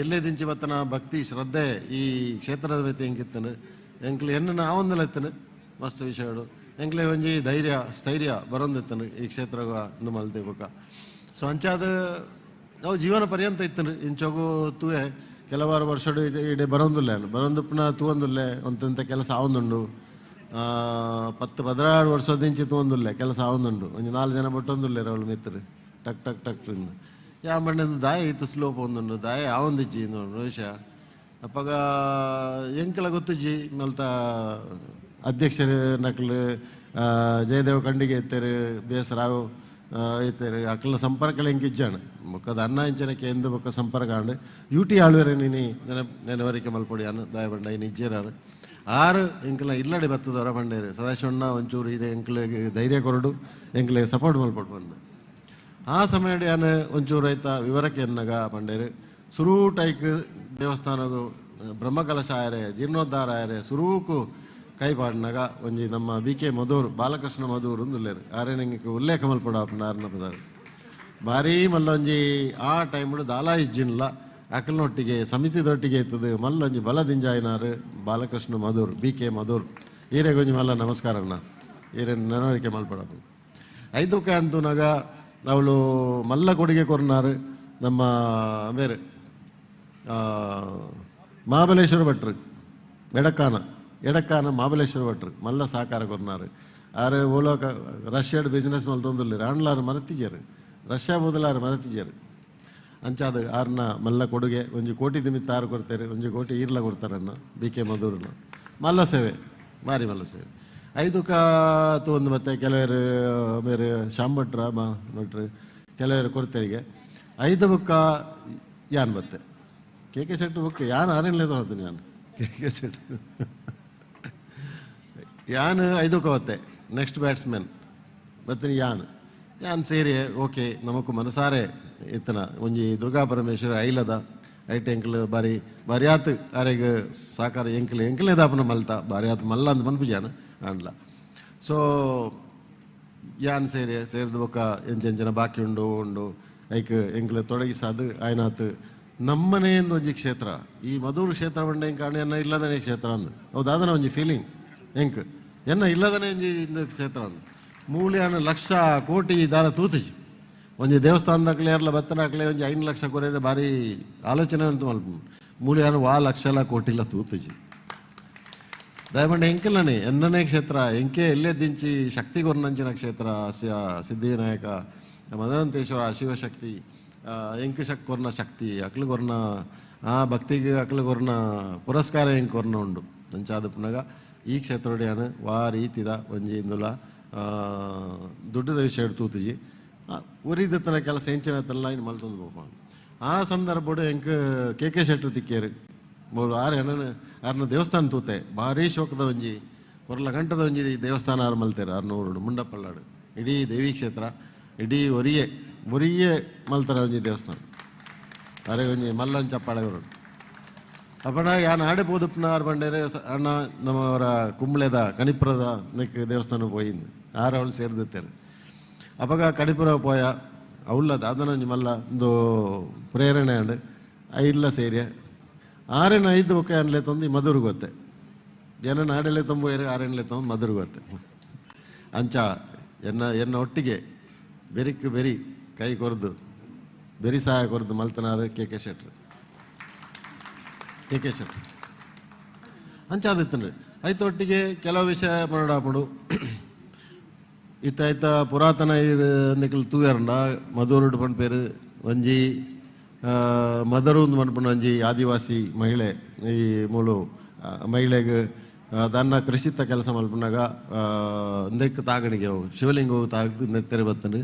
Speaker 15: ಎಲ್ಲೇ ದಿಂಚಿ ಬತ್ತನ ಭಕ್ತಿ ಶ್ರದ್ಧೆ ಈ ಕ್ಷೇತ್ರದ ಮಿತಿ ಹೆಂಗಿತ್ತನು ಎಂಕ್ಲೆ ಎನ್ನ ಆವೊಂದಲ ಎತ್ತನು ಮಸ್ತ್ ವಿಷಯಗಳು ಎಂಕ್ಲೆ ಒಂಜಿ ಧೈರ್ಯ ಸ್ಥೈರ್ಯ ಬರೊಂದಿತ್ತನು ಈ ಕ್ಷೇತ್ರ ಇಂದು ಮಲ್ತೆ ಬೊಕ ಸೊ ಅಂಚಾದ ನಾವು ಜೀವನ ಪರ್ಯಂತ ಇತ್ತನು ಇಂಚೋಗು ತೂವೆ ಕೆಲವಾರು ವರ್ಷಡು ಇಡೆ ಬರೋಂದುಲ್ಲೆ ಬರೋಂದುಪ್ಪನ ತೂವೊಂದುಲ್ಲೆ ಒಂತಂತ ಕೆಲಸ ಆವೊಂದುಂಡು 10 16 ವರ್ಷದಿಂಚಿ ತೂವೊಂದುಲ್ಲೆ ಕೆಲಸ ಆವೊಂದುಂಡು ಒಂಜಿ 4 ಜನ ಬಟ್ಟೊಂದುಲ್ಲೆ ಅವಳು ಮಿತ್ರರು ಟಕ್ ಟಕ್ ಟಕ್ ಯಾ ಮಂಡೆಂದು ದಾಯ ಇತ್ತು ಸ್ಲೋಪ್ ಒಂದುಂಡು ದಾಯ ಆವೊಂದಿಜ್ಜಿ ವಿಷಯ ಅಪ್ಪಗ ಎಂಕಲ ಗೊತ್ತುಜ್ಜಿ ಮಲ್ತ ಅಧ್ಯಕ್ಷರು ನಕ್ಲು ಜಯದೇವ ಖಂಡಿಗೆ ಇತ್ತೇರು ಬಿ ಎಸ್ ರಾವ್ ಇತ್ತೇರು ಅಕ್ಕಲ ಸಂಪರ್ಕಲ ಎಂಕಿಜ್ಜಾಣ ಬೊಕ್ಕದ ಅನ್ನ ಇಂಚನಕ್ಕೆ ಎಂದು ಬೊಕ್ಕ ಸಂಪರ್ಕ ಆಂಡ್ ಯು ಟಿ ಆಳ್ವೇರೆ ನೀನಿ ನೆನವರಿಕೆ ಮಲ್ಪೊಡಿ ಅನ್ನ ದಾಯ ಬಂಡ ಇನ್ನು ಇಜ್ಜೇರಾರು ಆರು ಎಂಕಲ ಇಲ್ಲಡೆ ಬತ್ತದವರ ಬಂಡೇರು ಸದಾಶಿವಣ್ಣ ಒಂಚೂರು ಇದೆ ಎಂಕ್ಲಿಗೆ ಧೈರ್ಯ ಕೊರಡು ಎಂಕ್ಲೆ ಸಪೋರ್ಟ್ ಮಲ್ಪೊಡು ಬಂದು ಆ ಸಮಯಡ್ ಯಾನ್ ಒಂಚೂರು ರೈತ ವಿವರಕ್ಕೆ ಎನ್ನಗ ಪಂಡೇರು ಸುರೂಟೈಕ್ ದೇವಸ್ಥಾನದ ಬ್ರಹ್ಮಕಲಶ ಆಯರೆ ಜೀರ್ಣೋದ್ಧಾರ ಆಯರೆ ಸುರೂಕು ಕೈ ಪಾಡಿನಾಗ ಒಂಜಿ ನಮ್ಮ ಬಿ ಕೆ ಮಧೂರ್ ಬಾಲಕೃಷ್ಣ ಮಧೂರ್ ಉಲ್ಲೇರು ಆರೆ ನಿಂಗೆ ಉಲ್ಲೇಖ ಮಲ್ಪಡ ಆರ್ನ ಪದಾರು ಭಾರೀ ಮಲ್ಲೊಂಜಿ ಆ ಟೈಮ್ಡು ದಾಲಾ ಇಜ್ಜಿನ್ಲ ಅಕಲ್ನೊಟ್ಟಿಗೆ ಸಮಿತಿದೊಟ್ಟಿಗೆ ಇತ್ತದು ಮಲ್ಲೊಂಜಿ ಬಲದಿಂಜಾಯಿನಾರು ಬಾಲಕೃಷ್ಣ ಮಧೂರ್ ಬಿ ಕೆ ಮಧೂರ್ ಈರೆಗೊಂಜಿ ಮಲ್ಲ ನಮಸ್ಕಾರ ಅಣ್ಣ ಈರೆ ನೆನವರಿಕೆ ಮಲ್ಪಡ ಐದುಕ ಅಂತೂನಾಗ ಅವಳು ಮಲ್ಲ ಕೊಡುಗೆ ಕೊರ್ನಾರು ನಮ್ಮ ಬೇರೆ ಮಹಾಬಲೇಶ್ವರ ಭಟ್ರು ಎಡಕ್ಕಾನ ಎಡಕ್ಕಾನ ಮಹಾಬಲೇಶ್ವರ ಭಟ್ರು ಮಲ್ಲ ಸಹಕಾರ ಕೊರ್ನಾರು ಆರು ಓಲೋಕ ರಷ್ಯಾಡ್ ಬಿಸ್ನೆಸ್ ಮಲ್ತೊಂದುಲ್ಲೇರು ಆಂಡ್ಲಾರು ಮರತಿಜರು ರಷ್ಯಾ ಬದಲಾರು ಮರತಿಜರು ಅಂಚಾದ ಆರ್ನ ಮಲ್ಲ ಕೊಡುಗೆ ಒಂಜಿ ಕೋಟಿ ದಿಮಿತ್ತ ಆರು ಕೊಡ್ತಾರೆ ಒಂಜಿ ಕೋಟಿ ಈರ್ಲ ಕೊಡ್ತಾರನ್ನ ಬಿ ಕೆ ಮಧೂರ್ನ ಮಲ್ಲ ಸೇವೆ ಭಾರಿ ಮಲ್ಲ ಸೇವೆ ಐದುಕ ಒಂದು ಮತ್ತೆ ಕೆಲವರು ಬೇರೆ ಶ್ಯಾಮ್ ಭಟ್ರ ಮಾ ಭಟ್ರು ಕೆಲವರು ಕೊಡ್ತೇರಿಗೆ ಐದು ಬುಕ್ಕ ಯಾನ್ ಬತ್ತೆ ಕೆ ಕೆ ಶೆಟ್ಟಿ ಬುಕ್ ಯಾನ್ ಆರೇನ್ಲೇದು ಹೋಗ್ತೀನಿ ಯಾನ್ ಕೆ ಕೆ ಶೆಟ್ಟಿ ಯಾನ್ ಐದಕ್ಕೆ ಹೋತೆ ನೆಕ್ಸ್ಟ್ ಬ್ಯಾಟ್ಸ್ಮನ್ ಬತ್ತೀನಿ ಯಾನ್ ಯಾನ್ ಸೇರಿ ಓಕೆ ನಮಕ್ ಮನಸಾರೆ ಇತ್ತನ ಒಂಜಿ ದುರ್ಗಾ ಪರಮೇಶ್ವರ ಐಲದ ಐಟ್ ಎಂಕ್ಲು ಬಾರಿ ಬಾರಿಯಾತ್ ಆರೆಗ್ ಸಾಕಾರ ಎಂಕ್ಲು ಎಂಕ್ಲೇ ದಾಪನ ಮಲ್ತ ಬಾರಿಯಾತ್ ಮಲ್ಲ ಅಂದ್ ಮನ್ಪುಜಾನ ಆಂಡ್ಲ ಸೊ ಯಾನ್ ಸೇರಿ ಸೇರಿದ ಬೊಕ್ಕ ಎಂಚೆಂಚನ ಬಾಕಿ ಉಂಡು ಉಂಡು ಐಕ್ ಎಂಕ್ಲು ತೊಡಗಿಸಾದು ಆಯ್ನಾತ್ ನಮ್ಮನೆ ಒಂಜಿ ಕ್ಷೇತ್ರ ಈ ಮಧುರ ಕ್ಷೇತ್ರ ಬಂಡ ಎಂಕ್ ಆಂಡ ಎನ್ನ ಇಲ್ಲದನೇ ಕ್ಷೇತ್ರ ಅಂದ್ ಹೌದಾದನ ಒಂಜಿ ಫೀಲಿಂಗ್ ಎಂಕ್ ಎನ್ನ ಇಲ್ಲದನೇ ಒಂಜಿ ಇಂದು ಕ್ಷೇತ್ರ ಅಂದ್ ಮೂಲ್ಯಾನ ಲಕ್ಷ ಕೋಟಿ ದಾಲ ತೂತಿಜಿ ಒಂಜಿ ದೇವಸ್ಥಾನದಾಕ್ಲೆ ಏರ್ಲ ಬತ್ತನಾಕ್ಲೆ ಒಂಜಿ 5 ಲಕ್ಷ ಕೊರೆರೆ ಭಾರಿ ಆಲೋಚನೆ ಅಂತ ಮಲ್ಪ ಮೂಲ್ಯಾನ ವಾ ಲಕ್ಷಲ ಕೋಟಿಲ ತೂತಿಜಿ ದಯಮಂಡ ಎಂಕಲನೆ ಎನ್ನನೇ ಕ್ಷೇತ್ರ ಎಂಕೆ ಎಲ್ಲೇ ದಿಂಚಿ ಶಕ್ತಿ ಕೊರ್ನಂಚಿನ ಕ್ಷೇತ್ರ ಸಿದ್ಧಿವಿನಾಯಕ ಮದನಂತೇಶ್ವರ ಶಿವಶಕ್ತಿ ಎಂಕು ಶಕ್ ಕೊರ್ನ ಶಕ್ತಿ ಅಕ್ಲು ಕೊರ್ನ ಆ ಭಕ್ತಿಗೆ ಅಕ್ಲು ಕೊರ್ನ ಪುರಸ್ಕಾರ ಹೆಂಗೆ ಕೊರ್ನ ಉಂಡು ಅಂಚಾದ ಪುನಗ ಈ ಕ್ಷೇತ್ರೊಡೆಯಾನು ವಾ ರೀತಿದ ಒಂಜಿ ಇಂದುಲ ದುಡ್ಡದ ವಿಷಯ ತೂತುಜಿ ಒರಿದತ್ತನ ಕೆಲಸ ಎಂಚಿನ ತಲ್ಲ ಇನ್ನು ಮಲ್ತೊಂದು ಪೋಪ. ಆ ಸಂದರ್ಭಡು ಎಂಕ್ ಕೆ ಕೆ ಶೆಟ್ರು ತಿಕ್ಕೇರು ಮೂರು ಆರು ಎನ್ನ ಆರ್ನ ದೇವಸ್ಥಾನ ತೂತೆ ಭಾರೀ ಶೋಕದ ಒಂಜಿ ಕೊರ್ಲ ಗಂಟದ ಒಂಜಿ ದೇವಸ್ಥಾನ ಆರು ಮಲ್ತೇರು ಆರ್ನೂರು ಮುಂಡಪಲ್ಲಾಡು ಇಡೀ ದೇವಿ ಕ್ಷೇತ್ರ ಇಡೀ ಒರಿಯೇ ಒರಿಯೇ ಮಲ್ತಾರ ಒಂಜಿ ದೇವಸ್ಥಾನ ಅರೆ ಒಂಜಿ ಮಲ್ಲೊಂದು ಚಪ್ಪಾಳೆ ಅಪ್ಪಣ ಯಾನ್ ಆಡೆ ಪೋದುಪ್ಪನ ಆರು ಬಂಡೇರೆ ಅಣ್ಣ ನಮ್ಮವರ ಕುಂಬ್ಳೆದ ಕಣಿಪುರದ ನೆಕ್ ದೇವಸ್ಥಾನ ಪೋಯಿಂದು ಆರು ಅವಳು ಸೇರ್ದಿತ್ತೇರು. ಅಪಗ ಕಣಿಪುರ ಪೋಯ ಅವಳ ದಾದನ ಒಂಜಿ ಮಲ್ಲ ಒಂದು ಪ್ರೇರಣೆ ಅಂಡ್ ಐಡ್ಲ ಸೇರಿಯ ಆರೇನ ಐದು ಒಕ್ಕ ಅನ್ಲೆ ತಂದು ಈ ಮಧುರು ಗೊತ್ತೆ ಜನ ಆಡೆಲೆ ತಂಬೋಯರು ಆರೇನಲೆ ತಂದು ಮಧುರು ಗೊತ್ತೆ ಅಂಚ ಎನ್ನ ಎನ್ನ ಒಟ್ಟಿಗೆ ಬೆರಿಕ್ ಬೆರಿ ಕೈ ಕೊರ್ದು ಬೆರಿ ಸಹಾಯ ಕೊರ್ದು ಮಲ್ತನಾರು ಕೆ ಕೆ ಶೆಟ್ರು ಕೆ ಕೆ ಶೆಟ್ರು ಅಂಚ ಆದಿತ್ತನ್ರಿ ಐತ ಒಟ್ಟಿಗೆ ಕೆಲವು ವಿಷಯ ಮಾಡೋಡಾಪಡು ಇತ್ತ ಐತ ಪುರಾತನ ನಿಕಲ್ ತೂಯರಂಡ ಮಧುರುಡು ಪನ್ಪೇರು ಒಂಜಿ ಮದರು ಒಂದು ಪನ್ಪುನ ಒಂಜಿ ಆದಿವಾಸಿ ಮಹಿಳೆ ಈ ಮೂಲು ಮಹಿಳೆಗೆ ದನ್ನ ಕೃಷಿತ ಕೆಲಸ ಮಲ್ಪುನಾಗ ನೆಕ್ ತಾಗಣಿಗೆ ಅವು ಶಿವಲಿಂಗ ತಾಗದು ನೆತ್ತೆರೆ ಬತ್ತನು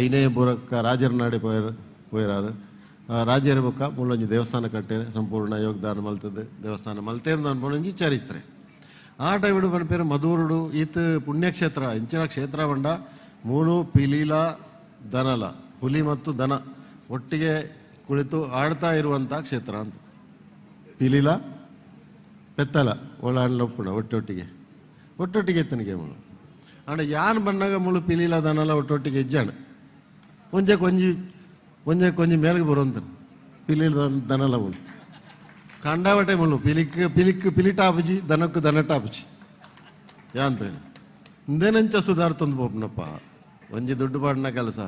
Speaker 15: ಐನೇ ಬುರಕ್ಕ ರಾಜರ ನಾಡಿ ಪೋಯರಾರು ರಾಜರ ಬೊಕ್ಕ ಮೂಲೊಂಜಿ ದೇವಸ್ಥಾನ ಕಟ್ಟೇರೆ ಸಂಪೂರ್ಣ ಯೋಗದಾನ ಮಲ್ತದೆ ದೇವಸ್ಥಾನ ಮಲ್ತೇಂದು ಅನ್ಪುನೊಂಜಿ ಚರಿತ್ರೆ. ಆ ಟೈಮಿಡು ಪನ್ಪೇರು ಮಧುರುಡು ಈತ ಪುಣ್ಯಕ್ಷೇತ್ರ ಇಂಚಿನ ಕ್ಷೇತ್ರ ಬಂಡ ಮೂಲು ಪಿಲೀಲ ದನಲ ಹುಲಿ ಮತ್ತು ದನ ಒಟ್ಟಿಗೆ ಕುಳಿತು ಆಡ್ತಾ ಇರುವಂಥ ಕ್ಷೇತ್ರ ಅಂತ. ಪಿಲೀಲ ಪೆತ್ತಲ ಒಳಾಡ್ಲೊಪ್ಪುಣ ಒಟ್ಟೊಟ್ಟಿಗೆ ಒಟ್ಟೊಟ್ಟಿಗೆ ಎತ್ತನಿಗೆ ಮುಳು ಆಂಡ ಯಾನ್ ಬಣ್ಣಾಗ ಮುಳು ಪಿಲೀಲ ದನಲ ಒಟ್ಟೊಟ್ಟಿಗೆ ಇಜ್ಜಾಣ ಒಂಜೆ ಕೊಂಜಿ ಒಂಜೆ ಕೊಂಜಿ ಮೇಲ್ಗೆ ಬರುವಂತ ಪಿಲೀಲ ದನಲ ಮುಳು ಕಂಡಾವಟೆ ಮುಳು ಪಿಲಿಕ್ ಪಿಲಿಕ್ ಪಿಲಿಟಾಪುಜಿ ದನಕ್ಕು ದನಟಾಪುಜಿ ಯಾಂತ ಇಂದೇನಂಚ ಸುಧಾರ್ತೊಂದು ಪೋಪನಪ್ಪ ಒಂಜಿ ದುಡ್ಡು ಪಾಡಿನ ಕೆಲಸ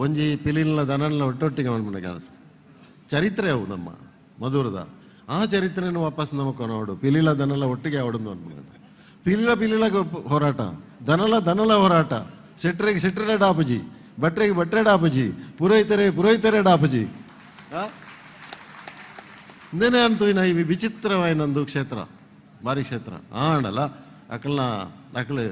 Speaker 15: ಒಂಜಿ ಪಿಲಿನ ದನನ ಒಟ್ಟೊಟ್ಟಿಗೆ ಮಾಡ್ಬಿಡ ಕೆಲಸ ಚರಿತ್ರೆ ಅವು ನಮ್ಮ ಮಧುರದ ಆ ಚರಿತ್ರೆಯನ್ನು ವಾಪಸ್ ನಮಗೆ ಕೊನೋಡು ಪಿಲಿಲ ದನಲ ಒಟ್ಟಿಗೆ ಅವಡೊಂದು ಅನ್ಬಿಡೋದು ಪಿಲಿಲ ಪಿಲಿಲ ಹೋರಾಟ ದನಲ ದನಲ ಹೋರಾಟ ಶೆಟ್ರಿಗೆ ಶೆಟ್ರೆ ಡಾಪುಜಿ ಭಟ್ರಿಗೆ ಭಟ್ರೆ ಡಾಪುಜಿ ಪುರೋಹಿತರೇ ಪುರೋಹಿತರೇ ಡಾಪುಜಿ ಇಂದೇನೆ ಅಂತೂ ಇನ್ನ ಈ ವಿಚಿತ್ರವಾಯಿನೊಂದು ಕ್ಷೇತ್ರ ಭಾರಿ ಕ್ಷೇತ್ರ ಆಣಲ್ಲ ಅಕಲ್ನ ಅಕಲು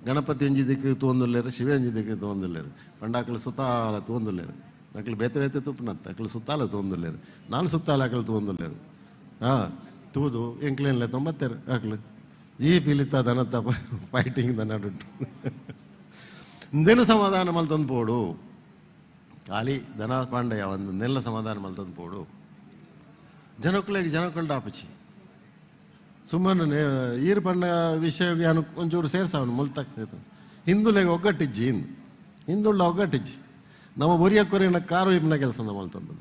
Speaker 15: ಗಣಪತಿ ಅಂಜಿ ದಿಕ್ಕು ತೂವೊಂದುಲ್ಲೇರು ಶಿವೆ ಅಂಜಿ ದಿಕ್ಕು ತೂವೊಂದುಲ್ಲೇರು ಪಂಡ ಅಕಲು ಸುತ್ತಾಲ ತೂವೊಂದುಲ್ಲೇರು ಅಕಲು ಬೇತೆ ಬೇತೆ ತುಪ್ಪನತ್ತ ಅಕಲು ಸುತ್ತಾಲ ತೂವೊಂದುಲ್ಲೇರು ನಾನು ಸುತ್ತಾಲ ಅಕಲು ತೂವೊಂದುಲ್ಲೇರು ಹಾಂ ತೂದು ಎಂಕ್ಲೇನ್ಲೆ ತೊಂಬತ್ತೇರು ಅಕಲು ಈ ಪಿಲಿತ ದನತ ಫೈಟಿಂಗ್ ದನ ದುಡ್ಡು ಇಂದೇನು ಸಮಾಧಾನ ಮಲ್ತೊಂದು ಪೋಡು ಖಾಲಿ ದನ ಪಾಂಡೆಯ ಒಂದು ನೆಲ್ಲ ಸಮಾಧಾನ ಮಲ್ತೊಂದು ಪೋಡು ಜನಕ್ಕಳಿಗೆ ಜನಕ್ಕಳು ಡಾಪುಚಿ ಸುಮ್ಮನೆ ಈರು ಬಣ್ಣ ವಿಷಯ ಯಾನು ಒಂಚೂರು ಸೇರ್ಸವನು ಮುಲ್ತಾಗ್ತೈತೆ ಹಿಂದುಲೆಗೆ ಒಗ್ಗಟ್ಟಿಜ್ಜಿ ಹಿಂದು ಹಿಂದುಳ್ಳ ಒಗ್ಗಟ್ಟಿಜ್ಜಿ ನಮ್ಮ ಒರಿಯಕೊರೆನ ಕಾರು ಇಪ್ಪನ ಕೆಲಸ ಮಲ್ತಂದು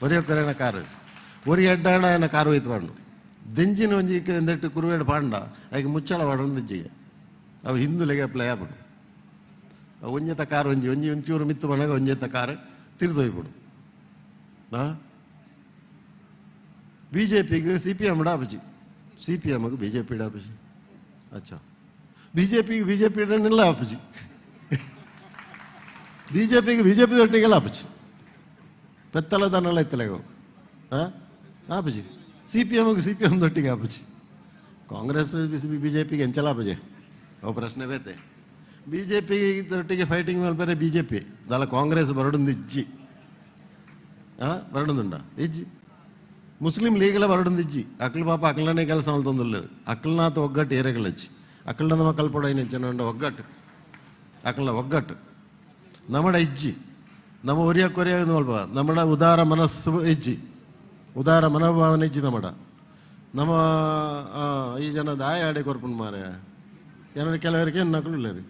Speaker 15: ಒರಿಯಕೊರೆನ ಕಾರು ಒರಿ ಎಡ್ಡಾಣ ಏನ ಕಾರು ಇತ್ತು ಪಾಂಡು ದೆಂಜಿನ ಒಂಜಿ ಎಂದೆಟ್ಟು ಕುರುವೇಡು ಪಾಂಡ ಐಕೆ ಮುಚ್ಚಳ ಪಾಡೊಂದು ದೆಂಜಿಗೆ ಅವು ಹಿಂದುಲೆಗೆ ಅಪ್ಲೈ ಆಪಡು ಅವು ಒಂಜೆತ ಕಾರು ಒಂಜಿ ಒಂಜಿ ಒಂಚೂರು ಮಿತ್ತು ಬಣ್ಣಗ ಒಂಜೆತ ಕಾರು ತಿರ್ದೊಯ್ಬಿಡು ಹಾಂ ಬಿ ಜೆ ಪಿಗೆ ಸಿ ಪಿ ಎಮ್ ಡಾಪುಜಿ ಸಿ ಪಿ ಎಮ್ಗೆ ಬಿ ಜೆ ಪಿ ಡಾಪುಜಿ ಅಚ್ಚಾ ಬಿ ಜೆ ಪಿಗೆ ಬಿ ಜೆ ಪಿ ಡನ್ನೆಲ್ಲ ಆಪುಜಿ ಬಿ ಜೆ ಪಿಗೆ ಬಿ ಜೆ ಪಿ ದೊಟ್ಟಿಗೆಲ್ಲ ಆಪುಜಿ ಪೆತ್ತಲ ದನಲ್ಲ ಇತ್ತಲೆಗೋ ಹಾಂ ಆಪುಜಿ ಸಿ ಪಿ ಎಮ್ಗೆ ಸಿ ಪಿ ಎಮ್ ದೊಟ್ಟಿಗೆ ಆಪುಜಿ ಕಾಂಗ್ರೆಸ್ ಬಿ ಜೆ ಪಿಗೆ ಎಂಚಲ ಆಪುಜಿ ಅವು ಪ್ರಶ್ನೆ ಬೇತೆ ಬಿ ಜೆ ಪಿ ದೊಟ್ಟಿಗೆ ಫೈಟಿಂಗ್ ಮೇಲೆ ಬಿ ಜೆ ಪಿ ದಲ ಕಾಂಗ್ರೆಸ್ ಬರಡೊಂದು ಇಜ್ಜಿ ಹಾಂ ಬರಡೊಂದುಂಡ ಇಜ್ಜಿ ಮುಸ್ಲಿಂ ಲೀಗಲ ಬರಡೊಂದಿಜ್ಜಿ ಅಕ್ಲು ಪಾಪ ಅಕ್ಲನೇ ಕೆಲಸ ಮಲ್ತೊಂದುಲ್ಲೆರ್ ಅಕ್ಲನಾಥ ಒಗ್ಗಟ್ಟು ಏರೆಗಳಚ್ಚಿ ಅಕ್ಲನ ಮಕ್ಕಳು ಪೊಡೈನ ಚೆನ್ನಂಡ ಒಗ್ಗಟ್ಟು ಅಕ್ಲ ಒಗ್ಗಟ್ಟು ನಮ್ಮಡ ಇಜ್ಜಿ ನಮ್ಮ ಒರಿಯ ಕೊರಿಯ ಅಲ್ಪ ನಮ್ಮಡ ಉದಾರ ಮನಸ್ಸು ಇಜ್ಜಿ ಉದಾರ ಮನೋಭಾವನೆ ಇಜ್ಜಿ ನಮ್ಮಡ ನಮ್ಮ ಈ ಜನ ದಾಯ ಆಡೆ ಕೊರ್ಪುಂಡು ಮಾರೆ ಏನಾರು ಕೆಲವರಿಗೆ ನಕಲು ಇಲ್ಲರಿ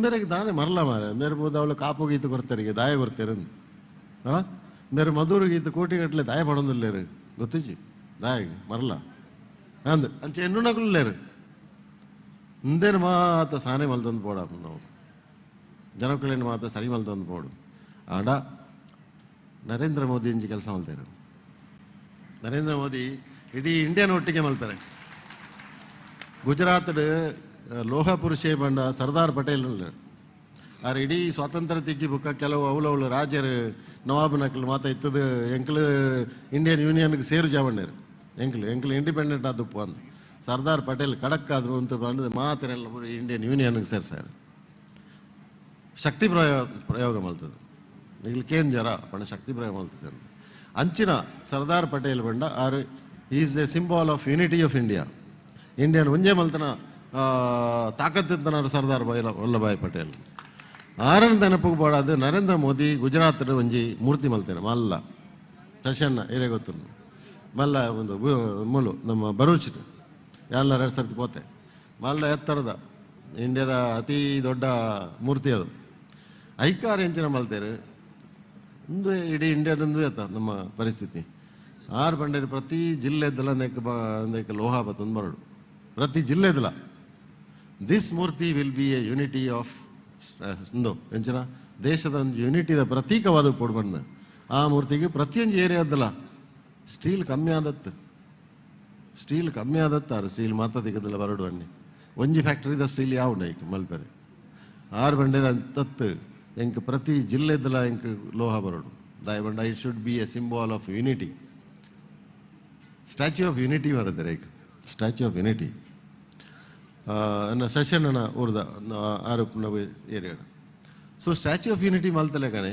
Speaker 15: ಮೇರೆಗೆ ದಾನೆ ಮರಲ ಮಾರೆ ಮೇರೆ ಬೋದು ಅವಳು ಕಾಪು ಗೀತು ಕೊರ್ತಾರಿಗೆ ದಾಯ ಕೊರ್ತಾರೆ ಹಾಂ ಮೇರೆ ಮಧುರು ಗೀತು ಕೋಟಿಗಟ್ಟಲೆ ದಾಯ ಪಡೊಂದಿಲ್ಲೇರು ಗೊತ್ತಿಜ್ಜಿ ದಾಯ ಮರಲ ಅಂದ್ ಅಂಚೆ ಎನ್ನು ನಕಲು ಇಂದೇನು ಮಾತ ಸಾನೆ ಮಲ್ತೊಂದು ಪೋಡ ನಾವು ಜನಕ್ಕಳೇನು ಮಾತ ಸರಿ ಮಲ್ತೊಂದು ಪೋಡು ಆಡ ನರೇಂದ್ರ ಮೋದಿ ಇಂಜಿ ಕೆಲಸ ಮಲ್ತೇರು ನರೇಂದ್ರ ಮೋದಿ ಇಡೀ ಇಂಡಿಯಾನ ಒಟ್ಟಿಗೆ ಮಲ್ಪೆರೆ ಗುಜರಾತ್ ಲೋಹ ಪುರುಷೇ ಬಂಡ ಸರ್ದಾರ್ ಪಟೇಲ್ ಉಲ್ಲೆರ್. ಆರ್ ಇಡೀ ಸ್ವಾತಂತ್ರ್ಯ ತಿಕ್ಕಿ ಬುಕ್ಕ ಕೆಲವು ಅವಲವಳು ರಾಜರು ನವಾಬನಕ್ಲು ಮಾತ ಇತ್ತದು ಎಂಕ್ಲು ಇಂಡಿಯನ್ ಯೂನಿಯನ್ಗೆ ಸೇರು ಜಾವಣ್ಣರು ಎಂಕ್ಲು ಎಂಕ್ಲು ಇಂಡಿಪೆಂಡೆಂಟ್ ಆದಪ್ಪ ಅಂದ್ ಸರ್ದಾರ್ ಪಟೇಲ್ ಖಡಕ್ ಆದ್ರು ಅಂತ ಬಂದು ಮಾತರೆಲ್ಲ ಇಂಡಿಯನ್ ಯೂನಿಯನ್ಗೆ ಸೇರ್ಸಾರು. ಶಕ್ತಿ ಪ್ರಯೋಗ ಮಲ್ತದೆ ಇಲ್ಲಿ ಕೇನ್ ಜರ ಪಂಡ ಶಕ್ತಿ ಪ್ರಯೋಗ ಮಲ್ತದೆ ಅಂಚಿನ ಸರ್ದಾರ್ ಪಟೇಲ್ ಬಂಡ are is a symbol of unity of India. Indian ಒಂಜೇ ಮಲ್ತನ ತಾಕತ್ತಿದ್ದನಾರು ಸರ್ದಾರ್ ವಲ್ಲಭಾಯ್ ಪಟೇಲ್. ಆರನ ನೆನಪಿಗೆ ಬೋಡಾದು ನರೇಂದ್ರ ಮೋದಿ ಗುಜರಾತ್ ಒಂಜಿ ಮೂರ್ತಿ ಮಲ್ತೇನೆ ಮಲ್ಲ ಶಶನ್ನ ಏರೇ ಗೊತ್ತು ಮಲ್ಲ ಒಂದು ಮೂಲು ನಮ್ಮ ಬರೂಚ್ ಎಲ್ಲ ಎರಡು ಸರ್ತಿ ಪೋತೆ ಮಲ್ಲ ಎತ್ತರದ ಇಂಡಿಯಾದ ಅತಿ ದೊಡ್ಡ ಮೂರ್ತಿ ಅದು. ಐಕಾರ ಎಂಚಿನ ಮಲ್ತೇರು ಒಂದು ಇಡೀ ಇಂಡಿಯಾದಂದು ಎತ್ತ ನಮ್ಮ ಪರಿಸ್ಥಿತಿ. ಆರು ಬಂಡೇರಿ ಪ್ರತಿ ಜಿಲ್ಲೆದಲ್ಲ ನೆಕ್ ಲೋಹ ಬತ್ತೊಂದು ಬರಡು ಪ್ರತಿ ಜಿಲ್ಲೆದಲ್ಲ. This murti will be a unity of ಒಂದು ಎಂಚಿನ ದೇಶದ ಒಂದು ಯೂನಿಟಿದ ಪ್ರತೀಕವಾದ ಕೊಡು ಬಂದ ಆ ಮೂರ್ತಿಗೆ ಪ್ರತಿಯೊಂದು ಏರಿಯಾದಲ್ಲ ಸ್ಟೀಲ್ ಕಮ್ಮಿ ಆದತ್ತು, ಸ್ಟೀಲ್ ಕಮ್ಮಿ ಆದತ್ತಾರು ಸ್ಟೀಲ್ ಮಾತ್ರ ತಿಕ್ಕದಲ್ಲ ಬರಡು ಅನ್ನಿ ಒಂಜಿ ಫ್ಯಾಕ್ಟ್ರಿದ ಸ್ಟೀಲ್ ಯಾವ ಐಕ್ ಮಲ್ಪೆರೆ ಆರು ಬಂಡೇರ ತತ್ತು ಎಂಕ್ ಪ್ರತಿ ಜಿಲ್ಲೆದಲ್ಲ ಎಂಕ್ ಲೋಹ ಬರಡು ದಾಯ ಬಂಡ it should be a symbol of unity. Statue of unity ಬರುತ್ತೆ ಐಕ್ ಸ್ಟ್ಯಾಚ್ಯೂ ಆಫ್ ಯೂನಿಟಿ ಸೆಷನ್ನ ಊರ್ದ ಆರೋಪ area. So statue of unity ಮಲ್ತಲೆ ಕಣೆ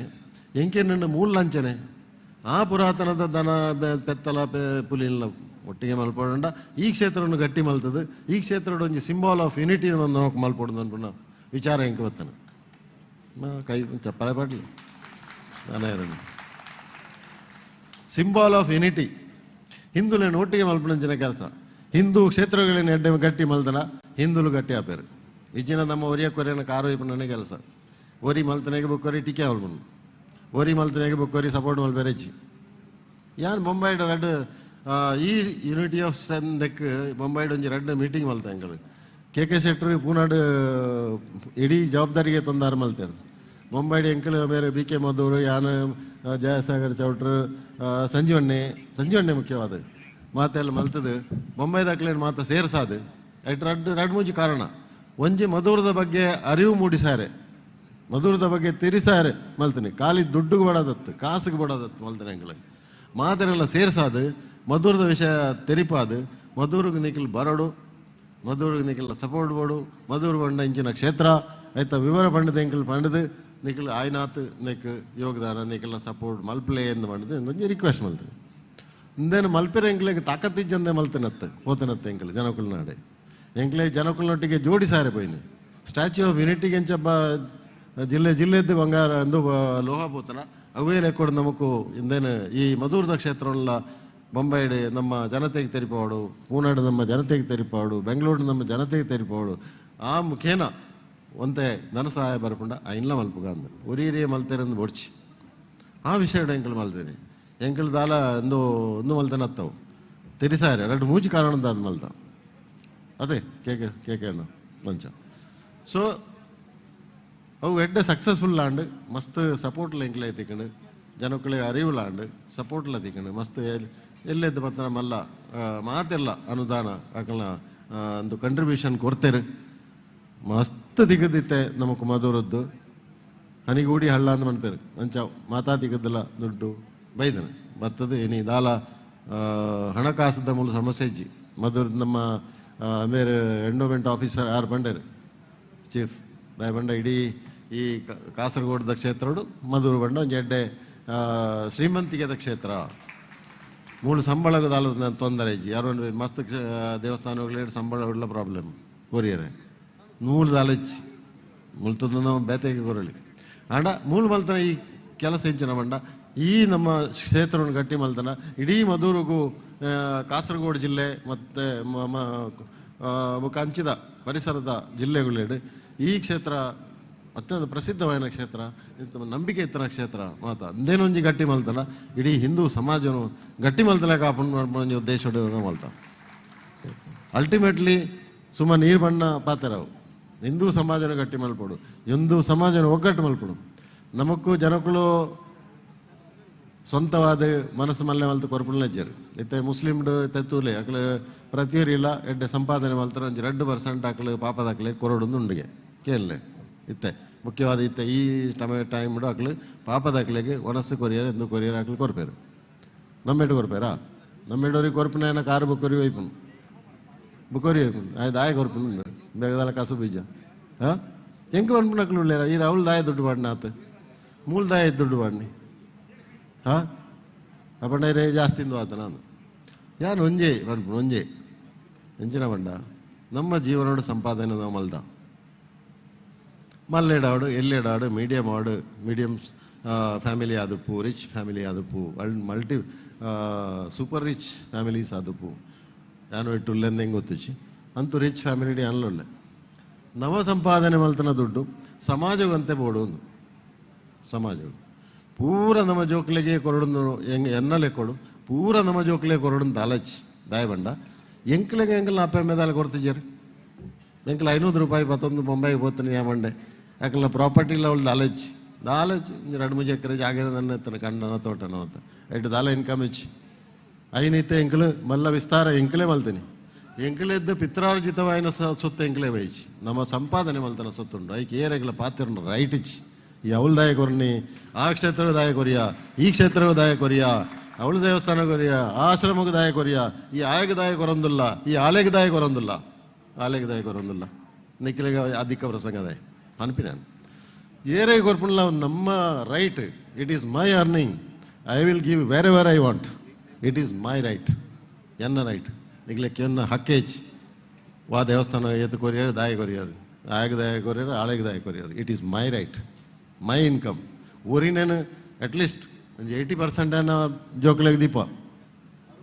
Speaker 15: ಎಂಕೆ ನನ್ನ ಮೂಲ ಲಂಚನೆ ಆ ಪುರಾತನದ ದನ ಪೆತ್ತಲ ಪುಲಿಲ್ಲ ಒಟ್ಟಿಗೆ ಮಲ್ಪೊಂಡ ಈ ಕ್ಷೇತ್ರವನ್ನು ಗಟ್ಟಿ ಮಲ್ತದೆ. ಈ ಕ್ಷೇತ್ರದ ಒಂಜಿ ಸಿಂಬಾಲ್ ಆಫ್ ಯೂನಿಟಿ ನಾವು ಮಲ್ಪೊಡು ಅನ್ಪುನ ವಿಚಾರ ಎಂಕೆ ಬತ್ತಾನೆ ಕೈ ಚಪ್ಪಾಳೆ ಪಾಡ್ಲಿ ನಾನೇ ಸಿಂಬಾಲ್ ಆಫ್ ಯೂನಿಟಿ. ಹಿಂದೂಲೇನು ಒಟ್ಟಿಗೆ ಮಲ್ಪುನಂಚಿನ ಕೆಲಸ ಹಿಂದೂ ಕ್ಷೇತ್ರಗಳೇನು ಎಡ್ಡೆ ಗಟ್ಟಿ ಮಲ್ತನ ಹಿಂದೂಲು ಗಟ್ಟಿ ಆಪೇರು. ಇಜ್ಜಿನ ನಮ್ಮ ಒರಿಯ ಕೊರಿಯನ ಕಾರು ಇಪ್ಪನೇ ಕೆಲಸ ಒರಿ ಮಲ್ತನೆಗೆ ಬೊಕ್ಕೊರಿ ಟೀಕೆ ಮಲ್ಪನು ಒರಿ ಮಲ್ತನೆಗೆ ಬೊಕ್ಕೊರಿ ಸಪೋರ್ಟ್ ಮಲ್ಪೇರೆ ಹೆಚ್ಚಿ ಯಾನ್ ಬೊಂಬಾಯ್ಡ್ ರಡ್ಡ್ ಈ ಯೂನಿಟಿ ಆಫ್ ಸ್ಟ್ರೆಂತ್ ಬೊಂಬಾಯ್ಡ್ ಒಂಜಿ ರಡ್ಡ್ ಮೀಟಿಂಗ್ ಮಲ್ತ ಎಂಕಲು ಕೆ ಕೆ ಶೆಟ್ಟರು ಪೂನಾಡು ಇಡೀ ಜವಾಬ್ದಾರಿಗೆ ತಂದಾರು ಮಲ್ತೇರು. ಬೊಂಬಾಯ್ಡ್ ಎಂಕಲು ಬೇರೆ ಬಿ ಕೆ ಮಧೂರು ಯಾನ್ ಜಯಸಾಗರ್ ಚೌಟ್ರು ಸಂಜೀವಣ್ಣೆ ಸಂಜೀವಣ್ಣೆ ಮುಖ್ಯವಾದ ಮಾತೆಲ್ಲ ಮಲ್ತದು ಬೊಂಬೈ ದಾಖಲೇನು ಮಾತ ಸೇರ್ಸಾದು ಐಟ್ ರಡ್ಡು ರಡ್ಡು ಮೂಜಿ ಕಾರಣ ಒಂಜಿ ಮಧುರದ ಬಗ್ಗೆ ಅರಿವು ಮೂಡಿಸಾರೆ ಮಧುರದ ಬಗ್ಗೆ ತಿರಿಸಾರೆ ಮಲ್ತನೆ ಖಾಲಿ ದುಡ್ಡುಗೆ ಬಡೋದತ್ತು ಕಾಸಿಗೆ ಬಡೋದತ್ತು ಮಲ್ತನೆ ಎಂಕಲೆ ಮಾತೆಲ್ಲ ಸೇರ್ಸಾದು ಮಧುರದ ವಿಷಯ ತೆರಿಪಾದು ಮಧುರಿಗೆ ನಿಖಿಲ್ ಬರೋಡು ಮಧುರಿಗೆ ನಿಖಿಲ್ ಸಪೋರ್ಟ್ ಬೋಡು ಮಧುರ್ ಬಂಡ ಇಂಚಿನ ಕ್ಷೇತ್ರ ಆಯ್ತಾ ವಿವರ ಪಂಡದ ಎಂಕಲ್ ಪಂಡದು ನಿಖಿಲ್ ಆಯ್ನಾಥ್ ನೆಕ್ ಯೋಗದಾನ ನಿಖಿಲ್ನ ಸಪೋರ್ಟ್ ಮಲ್ಪ್ಲೇ ಎಂದು ಪಂಡದು ಒಂಜಿ ರಿಕ್ವೆಸ್ಟ್ ಮಲ್ತನೆ. ಇಂದೇನು ಮಲ್ಪೆರೆ ಎಂಕ್ಲೆಗೆ ತಾಕತ್ತಿಜ್ಜಂದೆ ಮಲ್ತನತ್ತು ಪೋತನತ್ತು ಎಂಕಲ್ ಜನಕುಲ್ ನಾಡೆ ಎಂಕ್ಲೆ ಜನಕುಲ್ನೊಟ್ಟಿಗೆ ಜೋಡಿಸಾರೆ ಪೋಯಿನಿ ಸ್ಟ್ಯಾಚ್ಯೂ ಆಫ್ ಯೂನಿಟಿಗೆ ಎಂಚ ಜಿಲ್ಲೆ ಜಿಲ್ಲೆದ್ದು ಬಂಗಾರ ಅಂದು ಲೋಹ ಪೋತನ ಅವೇ ಲೆಕ್ಕೊಡು ನಮಕು ಇಂದೇನು ಈ ಮಧುರದ ಕ್ಷೇತ್ರವಲ್ಲ ಬೊಂಬೈಡ್ ನಮ್ಮ ಜನತೆಗೆ ತೆರಿಪಾಡು, ಪೂನಾಡು ನಮ್ಮ ಜನತೆಗೆ ತೆರಿಪಾಡು, ಬೆಂಗಳೂರು ನಮ್ಮ ಜನತೆಗೆ ತೆರಿಪಾಡು. ಆ ಮುಖೇನ ಒಂತೆ ಧನ ಸಹಾಯ ಬರಪುಂಡ ಐನ್ಲ ಮಲ್ಪುಗ ಅಂದು ಒರಿಯೇ ಮಲ್ತೇರಂದು ಬೊಡ್ಚಿ ಆ ವಿಷಯ ಎಂಕಲ್ ಮಲ್ತೇನೆ ಎಂಕಲ್ ದಾಲ ಒಂದು ಒಂದು ಮಲ್ತನ ಹತ್ತವು ತೆರಿಸಾರೆ ಎರಡು ಮೂಜಿ ಕಾರಣದ ಮಲ್ತ ಅದೇ ಕೇಕೆ ಕೇಕೆ ಅಣ್ಣ ಮಂಚ. ಸೊ ಅವು ಎಡ್ಡೆ ಸಕ್ಸಸ್ಫುಲ್ ಆಂಡ್ ಮಸ್ತ್ ಸಪೋರ್ಟ್ಲ ಎಂಕ್ಲೆ ತಿಕ್ಕಂಡು ಜನಕ್ಕಳಿಗೆ ಅರಿವುಲ ಆಂಡ್ ಸಪೋರ್ಟ್ಲ ತಿಕ್ಕಂಡು ಮಸ್ತ್ ಎಲ್ಲೆದ್ದು ಮತ್ತು ನಮ್ಮಲ್ಲ ಮಾತೆಲ್ಲ ಅನುದಾನ ಅಕಲ್ನ ಒಂದು ಕಂಟ್ರಿಬ್ಯೂಷನ್ ಕೊಡ್ತೇನೆ ಮಸ್ತ್ ದಿಗದಿತ್ತೆ ನಮಕ್ ಮಧುರದ್ದು ಹನಿಗೂಡಿ ಹಳ್ಳ ಅಂದ್ ಮನ್ಪೇರು ಅಂಚ ಮಾತಾ ತಿಗದಿಲ್ಲ ದುಡ್ಡು ಬೈದನೆ ಬತ್ತದು ಏನಿ ದಾಲ ಹಣಕಾಸದ ಮೂಲ ಸಮಸ್ಯೆ ಇಜ್ಜಿ ಮಧುರದ್ದು ನಮ್ಮ ಮೇರೆ ಎಂಡೋಮೆಂಟ್ ಆಫೀಸರ್ ಆರ್ ಬಂಡೇರು ಚೀಫ್ ದಾಯ ಬಂಡ ಇಡೀ ಈ ಕಾಸರಗೋಡದ ಕ್ಷೇತ್ರಡು ಮಧುರು ಬಂಡ ಒಂಜಿ ಎಡ್ಡೆ ಶ್ರೀಮಂತಿಗೆದ ಕ್ಷೇತ್ರ ಮೂಳು ಸಂಬಳದ ತೊಂದರೆ ಇಜ್ಜಿ ಯಾರೋ ಮಸ್ತ್ ದೇವಸ್ಥಾನಗಳು ಸಂಬಳ ಉಳ್ಳ ಪ್ರಾಬ್ಲಮ್ ಕೊರಿಯರೆ ನೂಲು ದಾಲಚ್ಚಿ ಮುಲ್ತದ ನಾವು ಬೇತೆಗೆ ಕೊರಳಿ ಆಂಡ ಮೂಲು ಮಲ್ತನ ಈ ಕೆಲಸ ಹೆಂಚಿನ ಬಂಡ ಈ ನಮ್ಮ ಕ್ಷೇತ್ರವನ್ನು ಗಟ್ಟಿ ಮಲ್ತನ ಇಡೀ ಮಧುರಿಗೂ ಕಾಸರಗೋಡು ಜಿಲ್ಲೆ ಮತ್ತು ಕಂಚಿದ ಪರಿಸರದ ಜಿಲ್ಲೆಗಳೆಡು ಈ ಕ್ಷೇತ್ರ ಅತ್ಯಂತ ಪ್ರಸಿದ್ಧವಾದ ಕ್ಷೇತ್ರ ನಂಬಿಕೆ ಇತ್ತನ ಕ್ಷೇತ್ರ ಮಾತ ಅಂದೇನೊಂಜಿ ಗಟ್ಟಿ ಮಲ್ತನ ಇಡೀ ಹಿಂದೂ ಸಮಾಜನು ಗಟ್ಟಿ ಮಲ್ತನ ಕಾಪುನ ಉದ್ದೇಶ ಮಲ್ತ ಅಲ್ಟಿಮೇಟ್ಲಿ ಸುಮ್ಮ ನೀರು ಬಣ್ಣ ಪಾತೆರವು ಹಿಂದೂ ಸಮಾಜನ ಗಟ್ಟಿ ಮಲ್ಪಡು ಹಿಂದೂ ಸಮಾಜನ ಒಗ್ಗಟ್ಟು ಮಲ್ಪಡು ನಮಕ್ಕೂ ಜನಕ್ಕಳು ಸ್ವಂತವಾದ ಮನಸ್ಸು ಮಲ್ಲೆ ಮಲ್ತು ಕೊರಪುಲ್ನಜ್ಜರು ಇತ್ತೆ ಮುಸ್ಲಿಮ್ಡು ತೆತ್ತೂಲೆ ಅಕ್ಲು ಪ್ರತಿಯೊರಿಲ್ಲ ಎಡ್ಡೆ ಸಂಪಾದನೆ ಮಲ್ತಾರೆ ಒಂಜಿ 2% ಅಕ್ಲು ಪಾಪದಾಕ್ಲೆ ಕೊರಡೊಂದು ಉಂಡುಗೆ ಕೇಳಲೆ ಇತ್ತೆ ಮುಖ್ಯವಾದ ಇತ್ತ ಈ ಟೈಮ್ ಅಕ್ಲು ಪಾಪದ ಅಕ್ಲೆಗ್ ಒಣಸು ಕೊರಿಯರ್ ಎಂದು ಕೊರಿಯರ್ ಅಕ್ಲು ಕೊರ್ಪೇರು. ನಮ್ಮೆಟ್ಟು ಕೊರ್ಪೇರಾ? ನಮ್ಮೆಡೋರಿಗೆ ಕೊರ್ಪಿನ ಏನ ಕಾರು ಬುಕ್ಕೊರಿ ವೈಪುನು ಬುಕ್ಕೊರಿ ವೈಪುನು ಆಯ್ ದಾಯ ಕೊರ್ಪುನು ಬೇಗದಾಲ ಕಸು ಬೀಜ. ಹಾಂ ಎಂಕ ಪನ್ಪುನಕ್ಲು ಉಳ್ಳೇರ ಈ ಅವಳು ದಾಯ ದುಡ್ಡು ಪಾಡಿನ ಆತ ಮೂಲ ದಾಯ ದುಡ್ಡು ಪಾಡ್ನಿ. ಹಾಂ ಅಪ್ಪಂಡ ಜಾಸ್ತಿ ಇಂದು ಆತ ನಾನು ಯಾರು ಒಂಜೆ ಪನ್ಪುನು ಒಂಜೆ ಎಂಚಿನ ಬಂಡ ನಮ್ಮ ಜೀವನೋಡು ಸಂಪಾದನೆ ನಾವು ಮಲ್ದ ಮಲ್ಲೆಡಾಡು ಎಲ್ಲೆಡಾಡು ಮೀಡಿಯಮ್ ಆಡು ಮೀಡಿಯಮ್ ಫ್ಯಾಮಿಲಿ ಆದಪ್ಪು ರಿಚ್ ಫ್ಯಾಮಿಲಿ ಆದಪ್ಪು ಮಲ್ಟಿ ಸೂಪರ್ ರಿಚ್ ಫ್ಯಾಮಿಲೀಸ್ ಆದಪ್ಪು ಯಾನು ಇಟ್ಟುಲ್ಲೆಂದು ಹೆಂಗೆ ಗೊತ್ತುಚ್ಚಿ ಅಂತೂ ರಿಚ್ ಫ್ಯಾಮಿಲಿ ಅನ್ಲೊಳ್ಳೆ ನವ ಸಂಪಾದನೆ ಮಲ್ತನ ದುಡ್ಡು ಸಮಾಜವಂತೆ ಬೋಡು ಸಮಾಜವು ಪೂರ ನಮ್ಮ ಜೋಕ್ಲೆಗೆ ಕೊರಡು ಹೆಂಗೆ ಎನ್ನಲೆ ಕೊಡು ಪೂರ ನಮ್ಮ ಜೋಕ್ಲೆ ಕೊರಡು ದಾಲಚ್ ದಾಯ ಬಂಡ ಎಂಕ್ಲೆಗೆ ಎಂಕಲ್ ಅಪ್ಪ ಮೇದಾಲ ಕೊಡ್ತಿದ್ದಾರೆ ಎಂಕಲ್ 500 ರೂಪಾಯಿ ಪತ್ತೊಂದು ಬೊಂಬಾಯಿಗೆ ಹೋಗ್ತಾನೆ ಯಾ ಮಂಡೆ ಯಾಕಲ್ಲ ಪ್ರಾಪರ್ಟಿ ಇಲ್ಲ ಅವಳು ದಾಲಚ್ ದಾಲಚ್ 2-3 ಎಕರೆ ಜಾಗ ನನ್ನ ಎತ್ತನ ಕಂಡನ ತೋಟನ ಅಂತ ಎಟ್ಟು ದಾಲ ಇನ್ಕಮ್ ಇಚ್ಚಿ ಐನೈತೆ ಎಂಕಲು ಮಲ್ಲ ವಿಸ್ತಾರ ಎಂಕಲೇ ಮಲ್ತೀನಿ ಎಂಕಲೆದ್ದ ಪಿತ್ರಾರ್ಜಿತವಾಯಿನ ಸೊತ್ತು ಎಂಕಲೇ ಬೈಚಿ ನಮ್ಮ ಸಂಪಾದನೆ ಮಲ್ತನ ಸೊತ್ತುಂಡು ಐಕೆ ಏರೆಗಳ ಪಾತ್ರ ರೈಟ್ ಇಚ್ಚಿ ಈ ಅವಳು ದಾಯ ಕೊರ್ನಿ ಆ ಕ್ಷೇತ್ರದ ದಾಯ ಕೊರಿಯ ಈ ಕ್ಷೇತ್ರದ ದಾಯ ಕೊರಿಯ ಅವಳು ದೇವಸ್ಥಾನ ಕೊರಿಯ ಆ ಆಶ್ರಮಕ್ಕೆ ದಾಯ ಕೊರಿಯ ಈ ಆಯಗ ದಾಯ ಕೊರಂದುಲ್ಲ ಈ ಆಲೆಗೆ ದಾಯ ಕೊರಂದುಲ್ಲ ಆಲೆಗೆ ದಾಯ ಕೊರಂದುಲ್ಲ ನಿಖಿಲಿಗೆ ಅಧಿಕ ಪ್ರಸಂಗ ದಾಯ ಅನ್ಪಿ ನಾನು ಏರೇ ಕೊರ್ಪುಲ್ಲ ನಮ್ಮ right it is my earning I will give wherever I want it is my right ಎನ್ನ ರೈಟ್ ನಿಗ್ಲಕ್ಕೆ ಎನ್ನ ಹಕ್ಕೇಜ್ ವಾ ದೇವಸ್ಥಾನ ಏತು ಕೊರಿಯರ್ ದಾಯ ಕೊರಿಯರ್ ಆಯಗ ದಾಯ ಕೊರಿಯರ್ ಆಳೆಗೆ ದಾಯ ಕೊರಿಯರ್ it is my right my income ಊರಿನೇನು at least ಒಂದು 80% ಏನ ಜೋಕ್ಲೆಗೆ ದೀಪ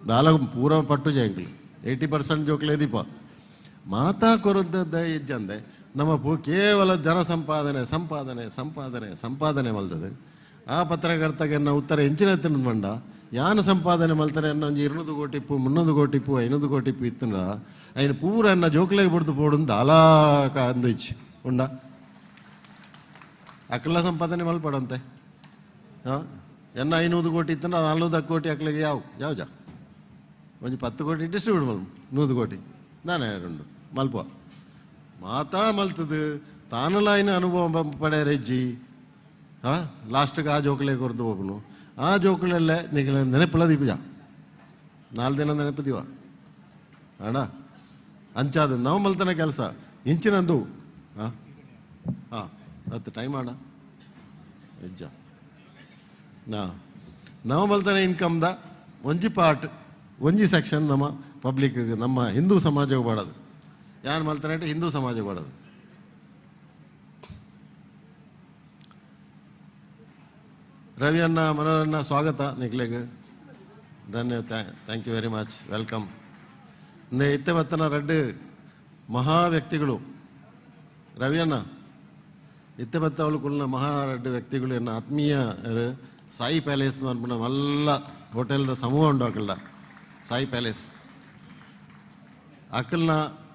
Speaker 15: ದಾಲ ಪೂರ ಪಟ್ಟು ಜಂಕ್ಲು 80% ಜೋಕ್ಲೆ ದೀಪ ಮಾತಾ ಕೊರದ್ದ ಇಜ್ಜಂದೆ ನಮ್ಮ ಕೇವಲ ಜನ ಸಂಪಾದನೆ ಸಂಪಾದನೆ ಸಂಪಾದನೆ ಸಂಪಾದನೆ ಮಲ್ತದೆ. ಆ ಪತ್ರಕರ್ತಗೆ ಉತ್ತರ ಎಂಚಿನ ತಿನ್ನದು ಮಂಡ ಯಾನ ಸಂಪಾದನೆ ಮಲ್ತಾರೆ ಅನ್ನ ಒಂಜಿ 200 ಕೋಟಿ ಇಪ್ಪು 300 ಕೋಟಿ ಇಪ್ಪು 500 ಕೋಟಿ ಇಪ್ಪು ಇತ್ತಂಡ ಐನ ಪೂರ ಅನ್ನ ಜೋಕ್ಲೆಗೆ ಬಿಡ್ದು ಪೋಡು ದಾಲಾಕ ಅಂದು ಇಚ್ಚಿ ಉಂಡ ಅಕ್ಕಲ ಸಂಪಾದನೆ ಮಲ್ಪಡಂತೆ. ಹಾಂ ಎನ್ನ 500 ಕೋಟಿ ಇತ್ತಂಡ 400 ಕೋಟಿ ಅಕ್ಲೆಗೆ ಯಾವ ಯಾವ ಜಾ ಒಂಜಿ 10 ಕೋಟಿ ಡಿಸ್ಟ್ರಿಬ್ಯೂಟ್ ಮಲ್ 100 ಕೋಟಿ ನಾನೇ ರುಂಡು ಮಲ್ಪ ಮಾತಾ ಮಲ್ತದು ತಾನಲಾಯಿನ ಅನುಭವ ಪಡೆಯರೆಜ್ಜಿ. ಹಾಂ ಲಾಸ್ಟ್ಗೆ ಆ ಜೋಕಲೆ ಕೊರ್ದು ಹೋಗ್ನು ಆ ಜೋಕಲೆಲ್ಲ ನಿಗಲ ನೆನಪಿಲ್ಲ ದೀಪಜ 4 ದಿನ ನೆನಪದೀವ ಅಣ್ಣ ಅಂಚಾದ ನಾವು ಮಲ್ತನ ಕೆಲಸ ಇಂಚಿನಂದು. ಹಾಂ ಹಾಂ ಹತ್ತು ಟೈಮ್ ಅಣ್ಣ ನಿಜ ನಾ ನಾವು ಮಲ್ತನ ಇನ್ಕಮ್ದ ಒಂಜಿ ಪಾರ್ಟ್ ಒಂಜಿ ಸೆಕ್ಷನ್ ನಮ್ಮ ಪಬ್ಲಿಕ್ ನಮ್ಮ ಹಿಂದೂ ಸಮಾಜಕ್ಕೆ ಬಾಡೋದು ಯಾರು ಮಲ್ತಾನೆ ಹಿಂದೂ ಸಮಾಜಕ್ಕೆ ಬಾಡೋದು. ರವಿ ಅಣ್ಣ ಮನೋರಣ್ಣ ಸ್ವಾಗತ ನಿಕ್ಲೆಗ್ ಧನ್ಯ thank you very much welcome. ಇತ್ತೆ ಬತ್ತನ ರಡ್ಡು ಮಹಾ ವ್ಯಕ್ತಿಗಳು ರವಿ ಅಣ್ಣ ಇತ್ತೆ ಬತ್ತ ಅವಳು ಕುಲ್ನ ಮಹಾ ರಡ್ಡು ವ್ಯಕ್ತಿಗಳು ಎನ್ನ ಆತ್ಮೀಯ ಸಾಯಿ ಪ್ಯಾಲೇಸ್ ಅನ್ಪುನ ಮಲ್ಲ ಹೋಟೆಲ್ದ ಸಮೂಹ ಉಂಡು ಅಕಲ್ಡ ಸಾಯಿ ಪ್ಯಾಲೇಸ್ ಅಕಲ್ನ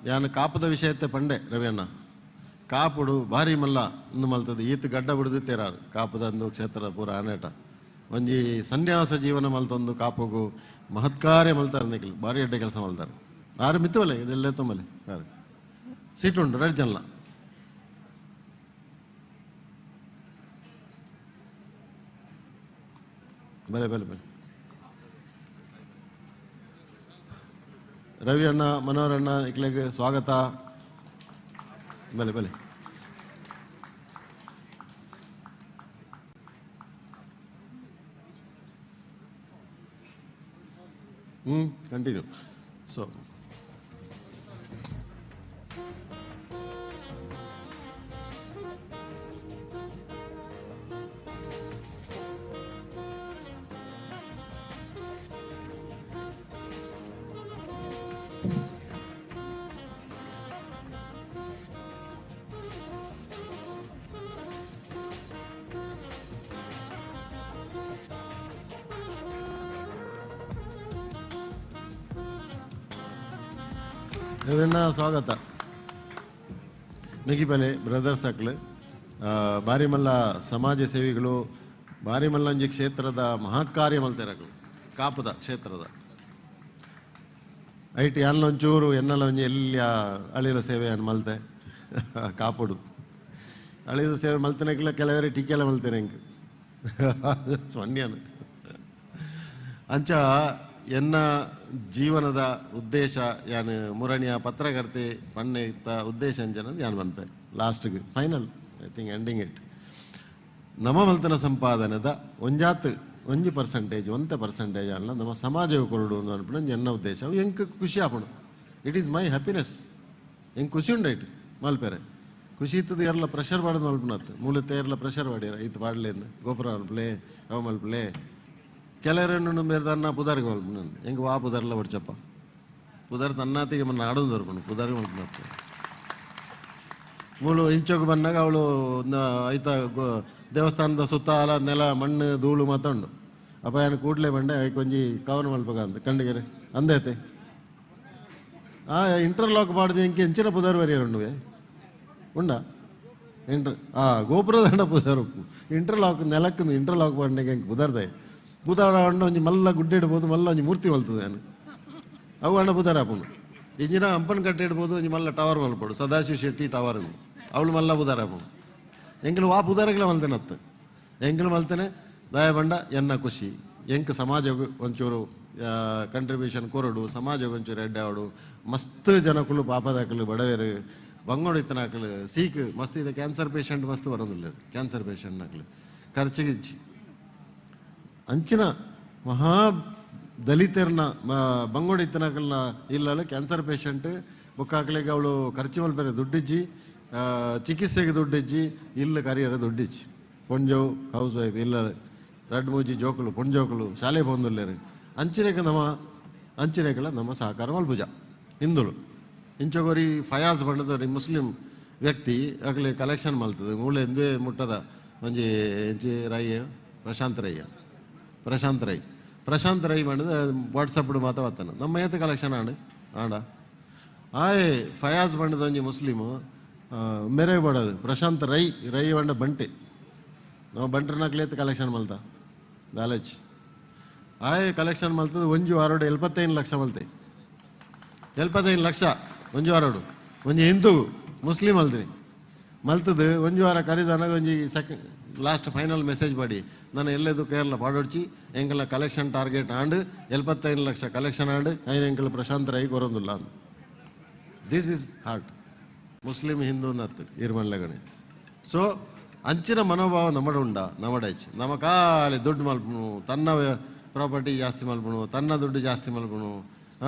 Speaker 15: ಯಾನು ಕಾಪದ ವಿಷಯತ್ತೆ ಪಂಡೆ ರವಿ ಅಣ್ಣ ಕಾಪುಡು ಭಾರಿ ಮಲ್ಲ ಇಂದು ಮಲ್ತದೆ ಈತ ಗಡ್ಡ ಬಿಡ್ದು ತೇರಾರು ಕಾಪದ ಅಂದು ಕ್ಷೇತ್ರ ಪೂರ ಆನೇಟ ಒಂಜಿ ಸನ್ಯಾಸ ಜೀವನ ಮಲ್ತೊಂದು ಕಾಪುಗು ಮಹತ್ಕಾರ್ಯ ಮಲ್ತಾರೆ ನಿಖಿಲ್ ಭಾರಿ ಅಡ್ಡ ಕೆಲಸ ಮಲ್ತಾರೆ ಆರು ಮಿತ್ತವಲೆ ಇದೆಲ್ಲ ತೊಂಬಲೆ ಆರು ಸೀಟ್ ಉಂಟು ರಡ್ ಜನಲ ಬಲೆ ಬಲೆ ಬಲೆ ರವಿ ಅಣ್ಣ ಮನೋಹರ್ ಅಣ್ಣ ಇಕ್ಲೆಗ್ ಸ್ವಾಗತ ಬಲೆ ಬಲೆ. ಕಂಟಿನ್ಯೂ. ಸೊ ಇವರನ್ನ ಸ್ವಾಗತ. ನುಗಿಬಲೆ ಬ್ರದರ್ಸ್ ಅಕ್ಲು ಬಾರಿಮಲ್ಲ ಸಮಾಜ ಸೇವೆಗಳು ಬಾರಿಮಲ್ಲಂಜಿ ಕ್ಷೇತ್ರದ ಮಹತ್ಕಾರ್ಯ ಮಲ್ತೆರಕ್ಲು ಕಾಪದ ಕ್ಷೇತ್ರದ ಐಟಿ ಅಲ್ಲೊಂಚೂರು ಎನ್ನಲೊಂಜಿ ಎಲ್ಲಿ ಅಳಿಲ ಸೇವೆ ಅನ್ ಮಲ್ತೆ ಕಾಪುಡು ಅಳಿದ ಸೇವೆ ಮಲ್ತನಕ್ಲ ಕೆಲವರೆ ಟೀಕೆಲ್ಲ ಮಲ್ತೇನೆ ಎಂಕ್ ಸೊನ್ಯಾನು. ಅಂಚ ಎನ್ನ ಜೀವನದ ಉದ್ದೇಶ ಯಾನು ಮುರಣಿಯ ಪತ್ರಕರ್ತೆ ಪನ್ನೆ ಇತ್ತ ಉದ್ದೇಶ ಅಂಚನ ಯಾನು ಮನ್ಪೆ ಲಾಸ್ಟ್ಗೆ final I think ending it. ನಮ್ಮ ಮಲ್ತನ ಸಂಪಾದನೆದ ಒಂಜಾತ್ ಒಂಜಿ ಪರ್ಸೆಂಟೇಜ್ ಒಂತ ಪರ್ಸೆಂಟೇಜ್ ಅಲ್ಲ ನಮ್ಮ ಸಮಾಜವು ಕೊರಡು ಅನ್ಪುನ ಎನ್ನ ಉದ್ದೇಶ. ಅವು ಎಂಕ್ ಖುಷಿ ಆಪುಂಡು. It is my happiness. ಎಂಕ್ ಖುಷಿ ಉಂಡು it ಮಲ್ಪೆರೆ. ಖುಷಿ ಇತ್ತದ ಎರಲ ಪ್ರೆಷರ್ ಪಾಡೋದು ಮಲ್ಪುನತ್ತು ಮೂಲತೆ ಎರಲ ಪ್ರೆಷರ್ ಪಾಡ್ಯಾರ ಇತ್ತು ಪಾಡ್ಲೇಂದು ಗೋಪುರ ಮಲ್ಪಲೆ ಅವು ಮಲ್ಪಲೆ ಕೆಲವರನ್ನು ಮೇರೆ ತನ್ನ ಪುದಾರ್ಗೆ ಮಲ್ಪುನ ಎಂಕ್ ವಾ ಪುದಾರ್ಲ ಹೊಡ್ಚಪ್ಪ ಪುದಾರ್ ತನ್ನಾತಿಗೆ ಮನ್ನ ಆಡೋದು ದೊರಪುಂಡು ಪುದಾರ್ಗೆ ಮಲ್ಪುನತ್ತು. ಮೂಲು ಇಂಚೋಗು ಬಂದಾಗ ಅವಳು ಐತ ದೇವಸ್ಥಾನದ ಸುತ್ತ ಅಲ ನೆಲ ಮಣ್ಣು ಧೂಳು ಮಾತಂಡು ಅಪ್ಪ ಏನು ಕೂಡಲೇ ಬಂಡೆ ಐಕ್ ಒಂಜಿ ಕವನ ಮಲ್ಪಗ ಅಂತ ಕಂಡಿಗೆರೆ ಅಂದೈತೆ ಆ ಇಂಟರ್ಲಾಕ್ ಪಾಡ್ದು ಎಂಕೆ ಎಂಚಿನ ಪುದಾರ್ ಬರಿಯರುಂಡುವೆ ಉಂಡ ಇಂಟರ್ ಆ ಗೋಪುರದಂಡ ಪುದಾರ್ ಉಪ್ಪು ಇಂಟರ್ಲಾಕ್ ನೆಲಕ್ಕೆ ಇಂಟರ್ಲಾಕ್ ಪಾಡ್ನೆಗೆ ಎಂಕ್ ಪುದಾರ್ದಾಯ ಪುದಾರ ಅಂಡ ಒಂಜಿ ಮಲ್ಲ ಗುಡ್ಡೆ ಇಡ್ಬೋದು ಮಲ್ಲ ಒಂಜಿ ಮೂರ್ತಿ ಮಲ್ತದೆ ನಾನು ಅವು ಅಣ್ಣ ಪುದಾರ ಆಪುಂಡು. ಇಂಜಿನ ಅಂಪನ್ ಕಟ್ಟೆ ಇಡ್ಬೋದು ಒಂಜಿ ಮಲ್ಲ ಟವರ್ ಮಲ್ಪಡು ಸದಾಶಿವ ಶೆಟ್ಟಿ ಟವರ್ ಅವಳು ಮಲ್ಲ ಪುದಾರ ಆಪುಂಡು. ಎಂಕಲು ವಾ ಪುದಾರಗಳ ಮಲ್ತೇನೆ ಅತ್ತ ಎಂಕಲು ಮಲ್ತೇನೆ ದಯ ಬಂಡ ಎನ್ನ ಖುಷಿ ಎಂಕ್ ಸಮಾಜಕ್ಕೆ ಒಂಚೂರು ಕಂಟ್ರಿಬ್ಯೂಷನ್ ಕೊರಡು ಸಮಾಜಕ್ಕೆ ಒಂಚೂರು ಎಡ್ಡೆ ಆವಡು. ಮಸ್ತ್ ಜನಕುಲು ಪಾಪದಾಕಲು ಬಡವೇರು ಬಂಗೋಡು ಇತ್ತನಾಕಲು ಸೀಕ್ ಮಸ್ತ್ ಇದೆ ಕ್ಯಾನ್ಸರ್ ಪೇಷಂಟ್ ಮಸ್ತ್ ಬರೋದಿಲ್ಲ ಕ್ಯಾನ್ಸರ್ ಪೇಷಂಟ್ ನಾಕಲು ಖರ್ಚಿಗೆ ಇಚ್ಚಿ ಅಂಚಿನ ಮಹಾ ದಲಿತರನ್ನ ಬಂಗೋಡು ಇತ್ತನಾಕಲ್ನ ಇಲ್ಲಲ್ಲ ಕ್ಯಾನ್ಸರ್ ಪೇಷಂಟ್ ಬೊಕ್ಕಾಕ್ಲಿಗೆ ಅವಳು ಖರ್ಚು ಮಲ್ಪೆರೆ ದುಡ್ಡಿಜ್ಜಿ ಚಿಕಿತ್ಸೆಗೆ ದುಡ್ಡಿಜ್ಜಿ ಇಲ್ಲ ಕರಿಯರ ದುಡ್ಡಿಜ್ಜಿ ಪೊಂಜೋವು ಹೌಸ್ ವೈಫ್ ಇಲ್ಲ ರಡ್ ಮೂಜಿ ಜೋಕುಲು ಪೊಂಜೋಕುಲು ಶಾಲೆ ಪೋಂದುಲ್ಲೇರು ಅಂಚಿನಕ ನಮ್ಮ ಅಂಚಿನಕಲ ನಮ್ಮ ಸಹಕಾರ ಮಲ್ಪುಜ ಹಿಂದುಳು. ಇಂಚೊಗೊರಿ ಫಯಾಜ್ ಬಣ್ಣದವ್ರಿ ಮುಸ್ಲಿಂ ವ್ಯಕ್ತಿ ಅಗಲಿ ಕಲೆಕ್ಷನ್ ಮಲ್ತದೆ ಮೂಳೆ ಎಂದೇ ಮುಟ್ಟದ ಒಂಜಿ ಎಂಚಿ ರೈ ಪ್ರಶಾಂತ್ ರೈ ಪ್ರಶಾಂತ್ ರೈ ಪ್ರಶಾಂತ್ ರೈ ಬಣ್ಣದ ವಾಟ್ಸಪ್ ಮಾತ ವತ್ತನ ನಮ್ಮ ಏತ ಕಲೆಕ್ಷನ್ ಆಂಡ್ ಆಂಡ ಆಯ್ ಫಯಾಜ್ ಬಣ್ಣದ ಒಂಜಿ ಮುಸ್ಲಿಮು ಮೆರೆ ಬಡೋದು ಪ್ರಶಾಂತ್ ರೈ ರೈ ಬಂಡ ಬಂಟೆ ನಾವು ಬಂಟ್ರನಾಕ್ಲೇತ್ ಕಲೆಕ್ಷನ್ ಮಲ್ತ ದಾಲೇಜ್ ಆಯ್ ಕಲೆಕ್ಷನ್ ಮಲ್ತದ ಒಂಜಿ ವಾರೋಡು 75 ಲಕ್ಷ ಮಲ್ತೆ 75 ಲಕ್ಷ ಒಂಜಿ ವಾರೋಡು ಒಂಜಿ ಹಿಂದೂ ಮುಸ್ಲಿಂ ಅಲ್ದ್ರಿ ಮಲ್ತದು ಒಂಜಿ ವಾರ ಕರಿದಾನಾಗ ಒಂಜಿ ಸೆಕೆಂಡ್ ಲಾಸ್ಟ್ ಫೈನಲ್ ಮೆಸೇಜ್ ಮಾಡಿ ನಾನು ಎಲ್ಲೆದು ಕೇರಳ ಪಾಡೋಡ್ಚಿ ಎಂಕಲ್ನ ಕಲೆಕ್ಷನ್ ಟಾರ್ಗೆಟ್ ಆಂಡ್ 75 ಲಕ್ಷ ಕಲೆಕ್ಷನ್ ಆಂಡ್ ಐನ ಎಂಕಲ್ Prashant Rai ಕೊರೊಂದುಲ್ಲ. This is heart Muslim Hindu ನತ್ತು ಇರ್ಮನ್ಲೆಗಣೆ. ಸೊ ಅಂಚಿನ ಮನೋಭಾವ ನಮ್ಮಡ ಉಂಡ ನಮ್ಮಡೈಚ್ ನಮ್ಮ ಖಾಲಿ ದುಡ್ಡು ಮಲ್ಪುನು ತನ್ನ ಪ್ರಾಪರ್ಟಿ ಜಾಸ್ತಿ ಮಲ್ಪುನು ತನ್ನ ದುಡ್ಡು ಜಾಸ್ತಿ ಮಲ್ಪುನು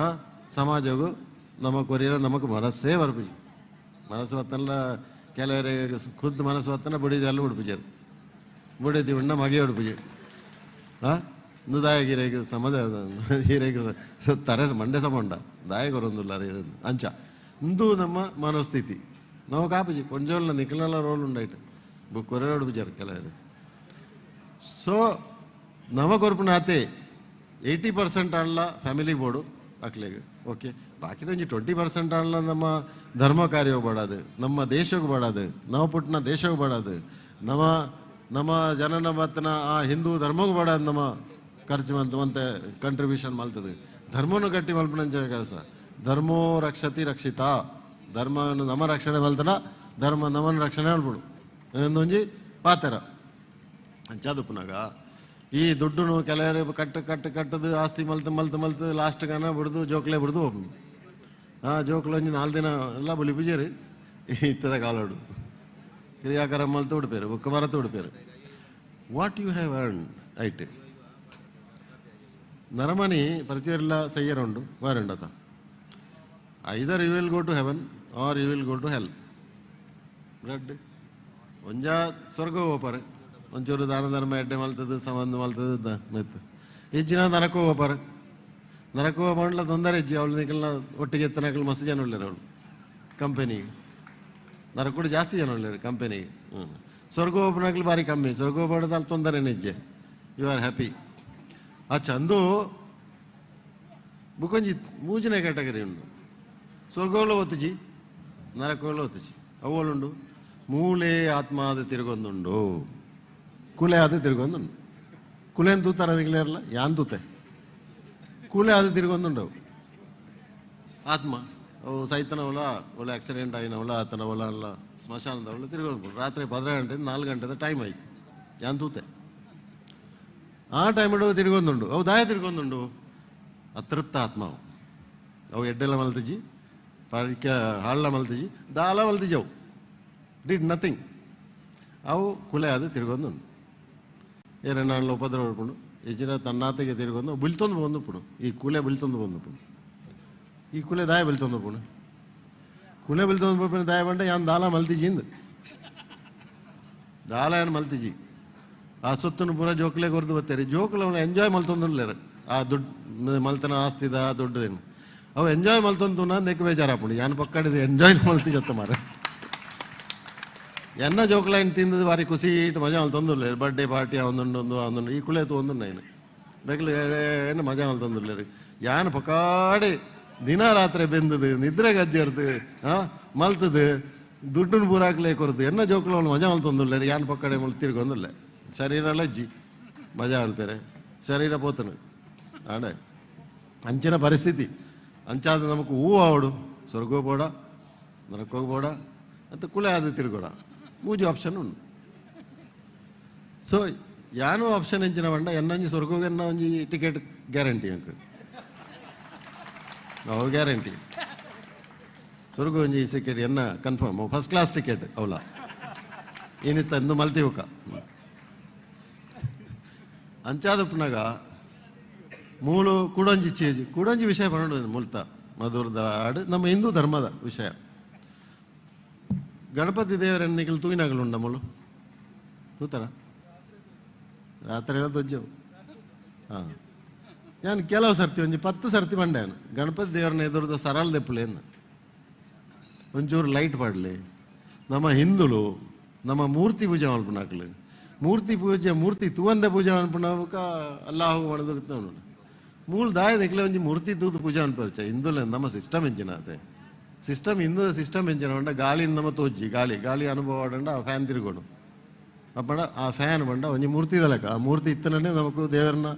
Speaker 15: ಸಮಾಜಗೂ ನಮ್ಮ ಕೊರಿಯರ ನಮಕ್ ಮನಸ್ಸೇ ಬರ್ಪುಜಿ ಮನಸ್ಸು ಬತ್ತಲ್ಲ ಕೆಲವರಿಗೆ ಖುದ್ದು ಮನಸ್ಸು ಬತ್ತನ ಬುಡಿದೆಲ್ಲ ಉಡುಪುಜರು ಬುಡಿದಿ ಉಣ್ಣ ಮಗೆ ಉಡುಪುಜಿ ಹಾಂ ದಾಯ ಗಿರೇಗ ಸಮಾಜ ಹಿರೇಗ ತರೆ ಮಂಡೆ ಸಮ ಉಂಡ ದಾಯ ಕೊರೊಂದುಲ್ಲ ಅಂಚ ಇಂದು ನಮ್ಮ ಮನೋಸ್ಥಿತಿ ನಾವು ಕಾಪುಜಿ ಕೊಂಜೋಲ್ನ ನಿಖಲಲ್ಲ ರೋಲ್ ಉಂಡೈಟ್ ಬುಕ್ ಕೊರೆ ಉಡುಪುಜಾರು ಕೆಲವರು. ಸೊ ನಮ ಕೊರ್ಪುನಾತೆ 80% ಆನ್ಲ ಫ್ಯಾಮಿಲಿ ಬೋರ್ಡು ಅಕ್ಲೆಗ್ ಓಕೆ ಬಾಕಿದ ಒಂಜಿ 20% ಆನ್ಲ ನಮ್ಮ ಧರ್ಮ ಕಾರ್ಯ ಬೇಡದು ನಮ್ಮ ದೇಶಕ್ಕೆ ಬೇಡದು ನಾವು ಪುಟ್ಟಿನ ದೇಶಕ್ಕೆ ಬೇಡದು ನಮ್ಮ ನಮ್ಮ ಜನನ ಬತ್ತನ ಆ ಹಿಂದೂ ಧರ್ಮಕ್ಕೆ ಬೇಡದು ನಮ್ಮ ಖರ್ಚು ಮಂತ ಕಂಟ್ರಿಬ್ಯೂಷನ್ ಮಲ್ತದೆ ಧರ್ಮನು ಗಟ್ಟಿ ಮಲ್ಪನಂಚ ಕೆಲಸ. ಧರ್ಮೋ ರಕ್ಷತಿ ರಕ್ಷಿತ ಧರ್ಮವನ್ನು ನಮ್ಮ ರಕ್ಷಣೆ ಮಲ್ತನ ಧರ್ಮ ನಮ್ಮನ್ನು ರಕ್ಷಣೆ ಮಲ್ಪಡು ಒಂದೊಂಜಿ ಪಾತರ ಅಂಚಾದುಪ್ಪನಾಗ ಈ ದುಡ್ಡುನು ಕೆಲವರು ಕಟ್ಟು ಕಟ್ಟು ಕಟ್ಟದು ಆಸ್ತಿ ಮಲ್ತು ಮಲ್ತು ಮಲ್ತು ಲಾಸ್ಟ್ ಗಾನ ಬಿಡ್ದು ಜೋಕ್ಲೆ ಬಿಡ್ದು ಹೋಗ್ನು. ಹಾಂ ಜೋಕ್ಲು ಒಂಜಿ 4 ದಿನ ಎಲ್ಲ ಬುಲಿ ಪೂಜಾರಿ ಇತ್ತದ ಕಾಲೋಡು ಕ್ರಿಯಾಕರ ಮಲ್ತು ಉಡುಪೇರು ಬುಕ್ಕ ಬರತು ಉಡುಪೇರು. What you have earn ಐಟ್ ನರಮನಿ ಪ್ರತಿಯೊಲ್ಲ ಸಯ್ಯರುಂಡು ವಾರುಂಡತ either you will go to heaven or you will go to hell. Bread ಒಂಜಾ ಸ್ವರ್ಗ ಹೋಪಾರೆ ಒಂಚೂರು ದಾನ ಧರ್ಮ ಎಡ್ಡೆ ಮಲ್ತದ್ದು ಸಂಬಂಧ ಮಲ್ತದ್ದು ಮೆತ್ತು ಇಜ್ಜಿನ ನರಕೋ ಹೋಪಾರೆ ನರಕೋ ಹೋಗ್ಲ ತೊಂದರೆ ಇಜ್ಜಿ ಅವಳು ನಿಕಲ್ನ ಒಟ್ಟಿಗೆ ಎತ್ತನಕಲ್ ಮಸ್ತ್ ಜನ ಉಳ್ಳೇರು ಅವಳು ಕಂಪೆನಿಗೆ ನರಕೂಡು ಜಾಸ್ತಿ ಜನ ಉಳ್ಳೇರು ಕಂಪೆನಿಗೆ. ಹ್ಞೂ ಸ್ವರ್ಗ ಹೋಗ್ನಕ್ಲು ಭಾರಿ ಕಮ್ಮಿ ಸ್ವರ್ಗ ಹೋಗ್ಬಾರ್ದು ಅಲ್ಲಿ ತೊಂದರೆ ಇಜ್ಜೆ you are happy. ಆ ಚಂದು ಬುಕೊಂಜಿ ಮೂಜನೇ ಕ್ಯಾಟಗರಿ ಉಂಡು ಸ್ವರ್ಗೋಳು ಒತ್ತುಜಿ ನರಕೋಳು ಒತ್ತುಜಿ ಅವಳುಂಡು ಮೂಲೆ ಆತ್ಮ ಅದು ತಿರುಗೊಂದುಂಡು ಕುಲೆ ಅದು ತಿರುಗೊಂದುಂಡು ಕುಲೇನು ತೂತಾರ ನಿಗಲೇರಲ್ಲ ಯಾನ್ ತೂತೆ ಕೂಲೆ ಅದು ತಿರುಗೊಂದುಂಡವು ಆತ್ಮ. ಅವು ಸೈತನವಲ ಒಳ್ಳೆ ಆಕ್ಸಿಡೆಂಟ್ ಆಯಿನವಲ ಆತನವಲ ಅಲ್ಲ ಸ್ಮಶಾನದವಳ ತಿರುಗೊಂದು ರಾತ್ರಿ 12 ಗಂಟೆ 4 ಗಂಟೆದ ಟೈಮ್ ಆಯ್ತು ಯಾನ್ ತೂತೆ ಆ ಟೈಮ್ ತಿರುಗೊಂದುಂಡು ಅವು ದಾಯ ತಿರುಗೊಂದುಂಡು ಅತೃಪ್ತ ಆತ್ಮ ಅವು ಅವು ಎಡ್ಡೆಲ್ಲ ಮಲ್ತಿಜಿ ಪಾಡಿಕ ಹಾಳ್ಳ ಮಲ್ತಿಜಿ ದಾಲ ಮಲ್ತಿಜಿ ಅವು did nothing ಅವು ಕುಲೆ ಅದು ತಿರುಗೊಂದುಂಡು ಏರಣ್ಣಾళ్ళు ಉಪದ್ರವ ಪಡ್ಕೊಂಡು ಎಜ್ಜಿನ ತನ್ನಾತೆಗೆ ತಿರುಗೊಂದು ಬುಲ್ತೊಂದು ಬಂದು ಈ ಕುಲೆ ಬುಲ್ತೊಂದು ಬಂದು ಈ ಕುಲೆ ದಾಯ ಬುಲ್ತೊಂದು ಪುಣು ಕುಲೆ ಬುಲ್ತೊಂದು ಪೋಪಿನ ದಾಯ ಬಂಡ ಯಾನ್ ದಾಲ ಮಲ್ತಿಜಿಂದು ದಾಲ ಏನು ಮಲ್ತಿಜಿ ಆ ಸೊತ್ತನ್ನು ಪೂರ ಜೋಕ್ಲೆ ಕೊರ್ದು ಬರ್ತಾರೆ ಜೋಕ್ಲೆ ಅವನು ಎಂಜಾಯ್ ಮಲ್ತೊಂದುಲ್ಲೇರು ಆ ದುಡ್ಡು ಮಲ್ತನ ಆಸ್ತಿದ ದೊಡ್ಡದೇನು ಅವು ಎಂಜಾಯ್ ಮಲ್ತೊಂದು ನೆಕ್ ಬೇಜಾರಾಪುಂಡು ಯಾನ್ ಪಕ್ಕಡಿದ ಎಂಜಾಯ್ ಮಲ್ತಿಜತ್ತ ಮಾರ ಎನ್ನ ಜೋಕ್ಲೈನ್ ತಿಂದದು ಬಾರಿ ಖುಷಿ ಇಟ್ಟು ಮಜಾ ಮಲ್ತೊಂದುಲ್ಲೇರು ಬರ್ಡೇ ಪಾರ್ಟಿ ಅವನೊಂದು ಅವನೊಂದು ಈ ಕುಳೆ ತೋಂದು ನಾನು ಬೇಕಲು ಏನು ಮಜಾ ಮಲ್ತೊಂದುಲ್ಲೇರು ಯಾನ್ ಪಕ್ಕಾಡಿ ದಿನ ರಾತ್ರಿ ಬೆಂದದು ನಿದ್ರೆ ಗಜ್ಜರ್ದು ಮಲ್ತದು ದುಡ್ಡನ್ನು ಪೂರಾಕ್ಲೇ ಕೊರದು ಎನ್ನ ಜೋಕ್ಲು ಅವನು ಮಜಾ ಮಲ್ತೊಂದುಲ್ಲೇರು ಯಾನ್ ಪಕ್ಕಡೆ ಮಲ್ ತಿರ್ಗೊಂದುಲ್ಲೆ ಶರೀರ ಲಜ್ಜಿ ಮಜಾ ಅನ್ಪೇರೆ ಶರೀರ ಪೋತನು ಆಡೆ ಅಂಚಿನ ಪರಿಸ್ಥಿತಿ ಅಂಚಾದ ನಮಕ್ ಹೂವು ಆವಡು ಸ್ವರ್ಗೋ ಬೋಡ ನರಕೋಗ್ಬೋಡ ಅಂತ ಕುಲೆ ಆದ ತಿರುಗೋಡ ಮೂಜಿ ಆಪ್ಷನ್ ಉಂಡು. ಸೊ ಯಾನು ಆಪ್ಷನ್ ಎಂಚಿನ ಬಂಡ ಎನ್ನೊಂಜಿ ಸ್ವರ್ಗೋಗ ಎನ್ನ ಒಂಜಿ ಟಿಕೆಟ್ ಗ್ಯಾರಂಟಿ ಅಂಕ ಅವು ಗ್ಯಾರಂಟಿ ಸ್ವರ್ಗ ಒಂಜಿ ಟಿಕೆಟ್ ಎನ್ನ ಕನ್ಫರ್ಮ್ ಫಸ್ಟ್ ಕ್ಲಾಸ್ ಟಿಕೆಟ್ ಅವಲ ಏನಿತ್ತ ಅಂದು ಮಲ್ತಿವಕ ಅಂಚಾದಪ್ಪನಾಗ ಮೂಲು ಕೂಡೊಂಜಿ ಚೇಜ್ ಕೂಡೊಂಜಿ ವಿಷಯ ಪನ್ನೊಂದು ಮುಲ್ತ ಮಧುರದ ಆಡು ನಮ್ಮ ಹಿಂದೂ ಧರ್ಮದ ವಿಷಯ. ಗಣಪತಿ ದೇವರನ್ನಿಗಲು ತೂಯಿನಾಗಲು ಉಂಡ ಮುಳು ತೂತರ ರಾತ್ರಿ ಎಲ್ಲ ದೊಜ್ಜವು. ಹಾಂ ನಾನು ಕೆಲವು ಸರ್ತಿ ಒಂಜಿ 10 ಸರ್ತಿ ಬಂಡೆ ಗಣಪತಿ ದೇವರನ್ನ ಎದುರದ ಸರಳ ದೆಪ್ಪುಲೇನು ಒಂಚೂರು ಲೈಟ್ ಪಾಡಲಿ. ನಮ್ಮ ಹಿಂದುಳು ನಮ್ಮ ಮೂರ್ತಿ ಪೂಜೆ ಮಲ್ಪುನಾಕ್ಲು ಮೂರ್ತಿ ಪೂಜೆ ಮೂರ್ತಿ ತೂವಂದೆ ಪೂಜೆ ಮಲ್ಪುನಕ ಅಲ್ಲಾಹು ಮಾಡೋದು ಮೂಲ ದಾಯ ದಿಕ್ಲೆ ಒಂಜಿ ಮೂರ್ತಿ ತೂದು ಪೂಜೆ ಅನ್ಪರ್ಚ ಹಿಂದುಲ ನಮ್ಮ ಸಿಸ್ಟಮ್ ಎಂಜಿನ ಅದೇ ಸಿಸ್ಟಮ್ ಹಿಂದೂ ಸಿಸ್ಟಮ್ ಎಂಜಿನ ಉಂಡ ಗಾಳಿಯಿಂದ ನಮ್ಮ ತೋಜ್ಜಿ ಗಾಳಿ ಗಾಳಿ ಅನುಭವ ಆಡಂಡ ಆ ಫ್ಯಾನ್ ತಿರುಗೋಡು ಅಪ್ಪಂಡ ಆ ಫ್ಯಾನ್ ಬಂಡ ಒಂಜಿ ಮೂರ್ತಿ ದಲಕ ಆ ಮೂರ್ತಿ ಇತ್ತನೇ ನಮಕು ದೇವರನ್ನ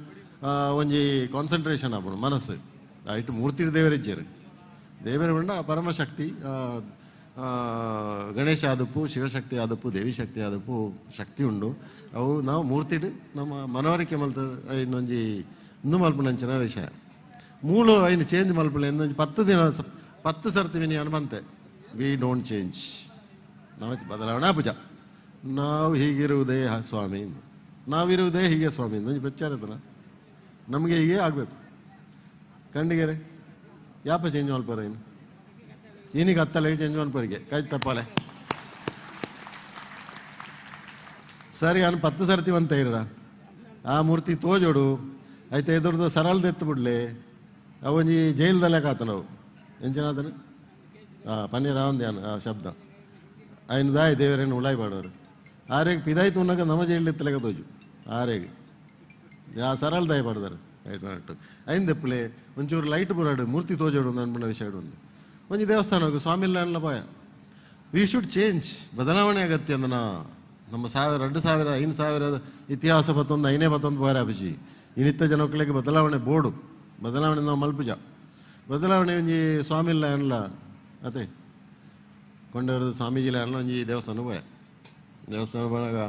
Speaker 15: ಒಂಜಿ ಕಾನ್ಸಂಟ್ರೇಷನ್ ಆಪುಂಡು ಮನಸ್ಸು ಆಯ್ತು ಮೂರ್ತಿ ದೇವರಿಜ್ಜರು ದೇವರ ಬಂಡ ಆ ಪರಮಶಕ್ತಿ ಗಣೇಶ ಆದಪ್ಪು ಶಿವಶಕ್ತಿ ಆದಪ್ಪು ದೇವಿ ಶಕ್ತಿ ಆದಪ್ಪು ಶಕ್ತಿ ಉಂಡು ಅವು ನಾವು ಮೂರ್ತಿಡು ನಮ್ಮ ಮನವರಿಕೆ ಮಲ್ತ ಇನ್ನೊಂಜಿ ಇಂದು ಮಲ್ಪುನಂಚಿನ ವಿಷಯ ಮೂಲ ಐನು ಚೇಂಜ್ ಮಲ್ಪಲೆ ಇನ್ನೊಂಜಿ 10 ದಿನ 10 ಸರ್ತಿ ವಿನಿ ಅನುಮಂತೆ we don't change ನಾವು ಬದಲಾವಣಾ ಪೂಜಾ ನಾವು ಹೀಗಿರುವುದೇ ಸ್ವಾಮಿ ನಾವಿರುವುದೇ ಹೀಗೆ ಸ್ವಾಮಿ ಇನ್ನೊಂದು ಪ್ರಚಾರ ಇದನ್ನ ನಮಗೆ ಹೀಗೆ ಆಗಬೇಕು ಕಂಡಿಗೆರೆ ಯಾಪ ಚೇಂಜ್ ಮಲ್ಪರ ಇನ್ನು ಏನೀಗ ಹತ್ತಲೆಗೆ ಚೇಂಜ್ ಮಲ್ಪರಿಗೆ ಕೈ ತಪ್ಪಾಲೆ ಸರಿ ನಾನು 10 ಸರ್ತಿ ಬಂತ ಇರ ಆ ಮೂರ್ತಿ ತೋಜೋಡು అయితే ಎದುರ್ದ ಸರಳದ ಎತ್ತು ಬಿಡ್ಲಿ ಅವೊಂಜಿ ಜೈಲ್ದಲ್ಲೇ ಕಾತ ನಾವು ಎಂಚಿನಾತನು ಪನ್ನೀರ್ ಆವಂದ್ಯಾನ ಆ ಶಬ್ದ ఆయన దాయి ದೇವರೇನು ಉಳಾಯಿ ಪಾಡೋರು ಆರೇಗ್ ಪಿದಾಯ್ತು ಉನ್ನಕ ನಮ್ಮ ಜೈಲು ಎತ್ತಲೆಗ ತೋಜು ಆರೇಗ್ ಆ ಸರಳ ದಾಯಿ ಪಾಡ್ದಾರೆ ಐಟ್ ಐನ್ ದೆಪ್ಪಲೆ ಒಂಚೂರು ಲೈಟ್ ಬುರಾಡು ಮೂರ್ತಿ ತೋಜೋಡು ಅನ್ಪುನ ವಿಷಯ ಒಂದು ಒಂಜಿ ದೇವಸ್ಥಾನಕ್ಕೆ ಸ್ವಾಮಿ ಇಲ್ಲ ಪಾಯ we should change ಬದಲಾವಣೆ ಅಗತ್ಯ ಅಂದನ ನಮ್ಮ 1000 2000 5000 ಇತಿಹಾಸ ಪತ್ತೊಂದು ಐನೇ ಪತ್ತೊಂದು ಬಾರ ಅಭಿಜಿ ಇನ್ನಿತ್ತ ಜನಕ್ಕಳಿಗೆ ಬದಲಾವಣೆ ಬೋರ್ಡು ಬದಲಾವಣೆ ನಾವು ಮಲ್ಪುಜ ಬದಲಾವಣೆ ಒಂಜಿ ಸ್ವಾಮಿ ಇಲ್ಲ ಅನ್ಲ ಅದೇ ಕೊಂಡವರದು ಸ್ವಾಮೀಜಿಲ ಅನ್ಲ ಒಂಜಿ ದೇವಸ್ಥಾನ ಪೋಯ ದೇವಸ್ಥಾನ ಪೋನಾಗ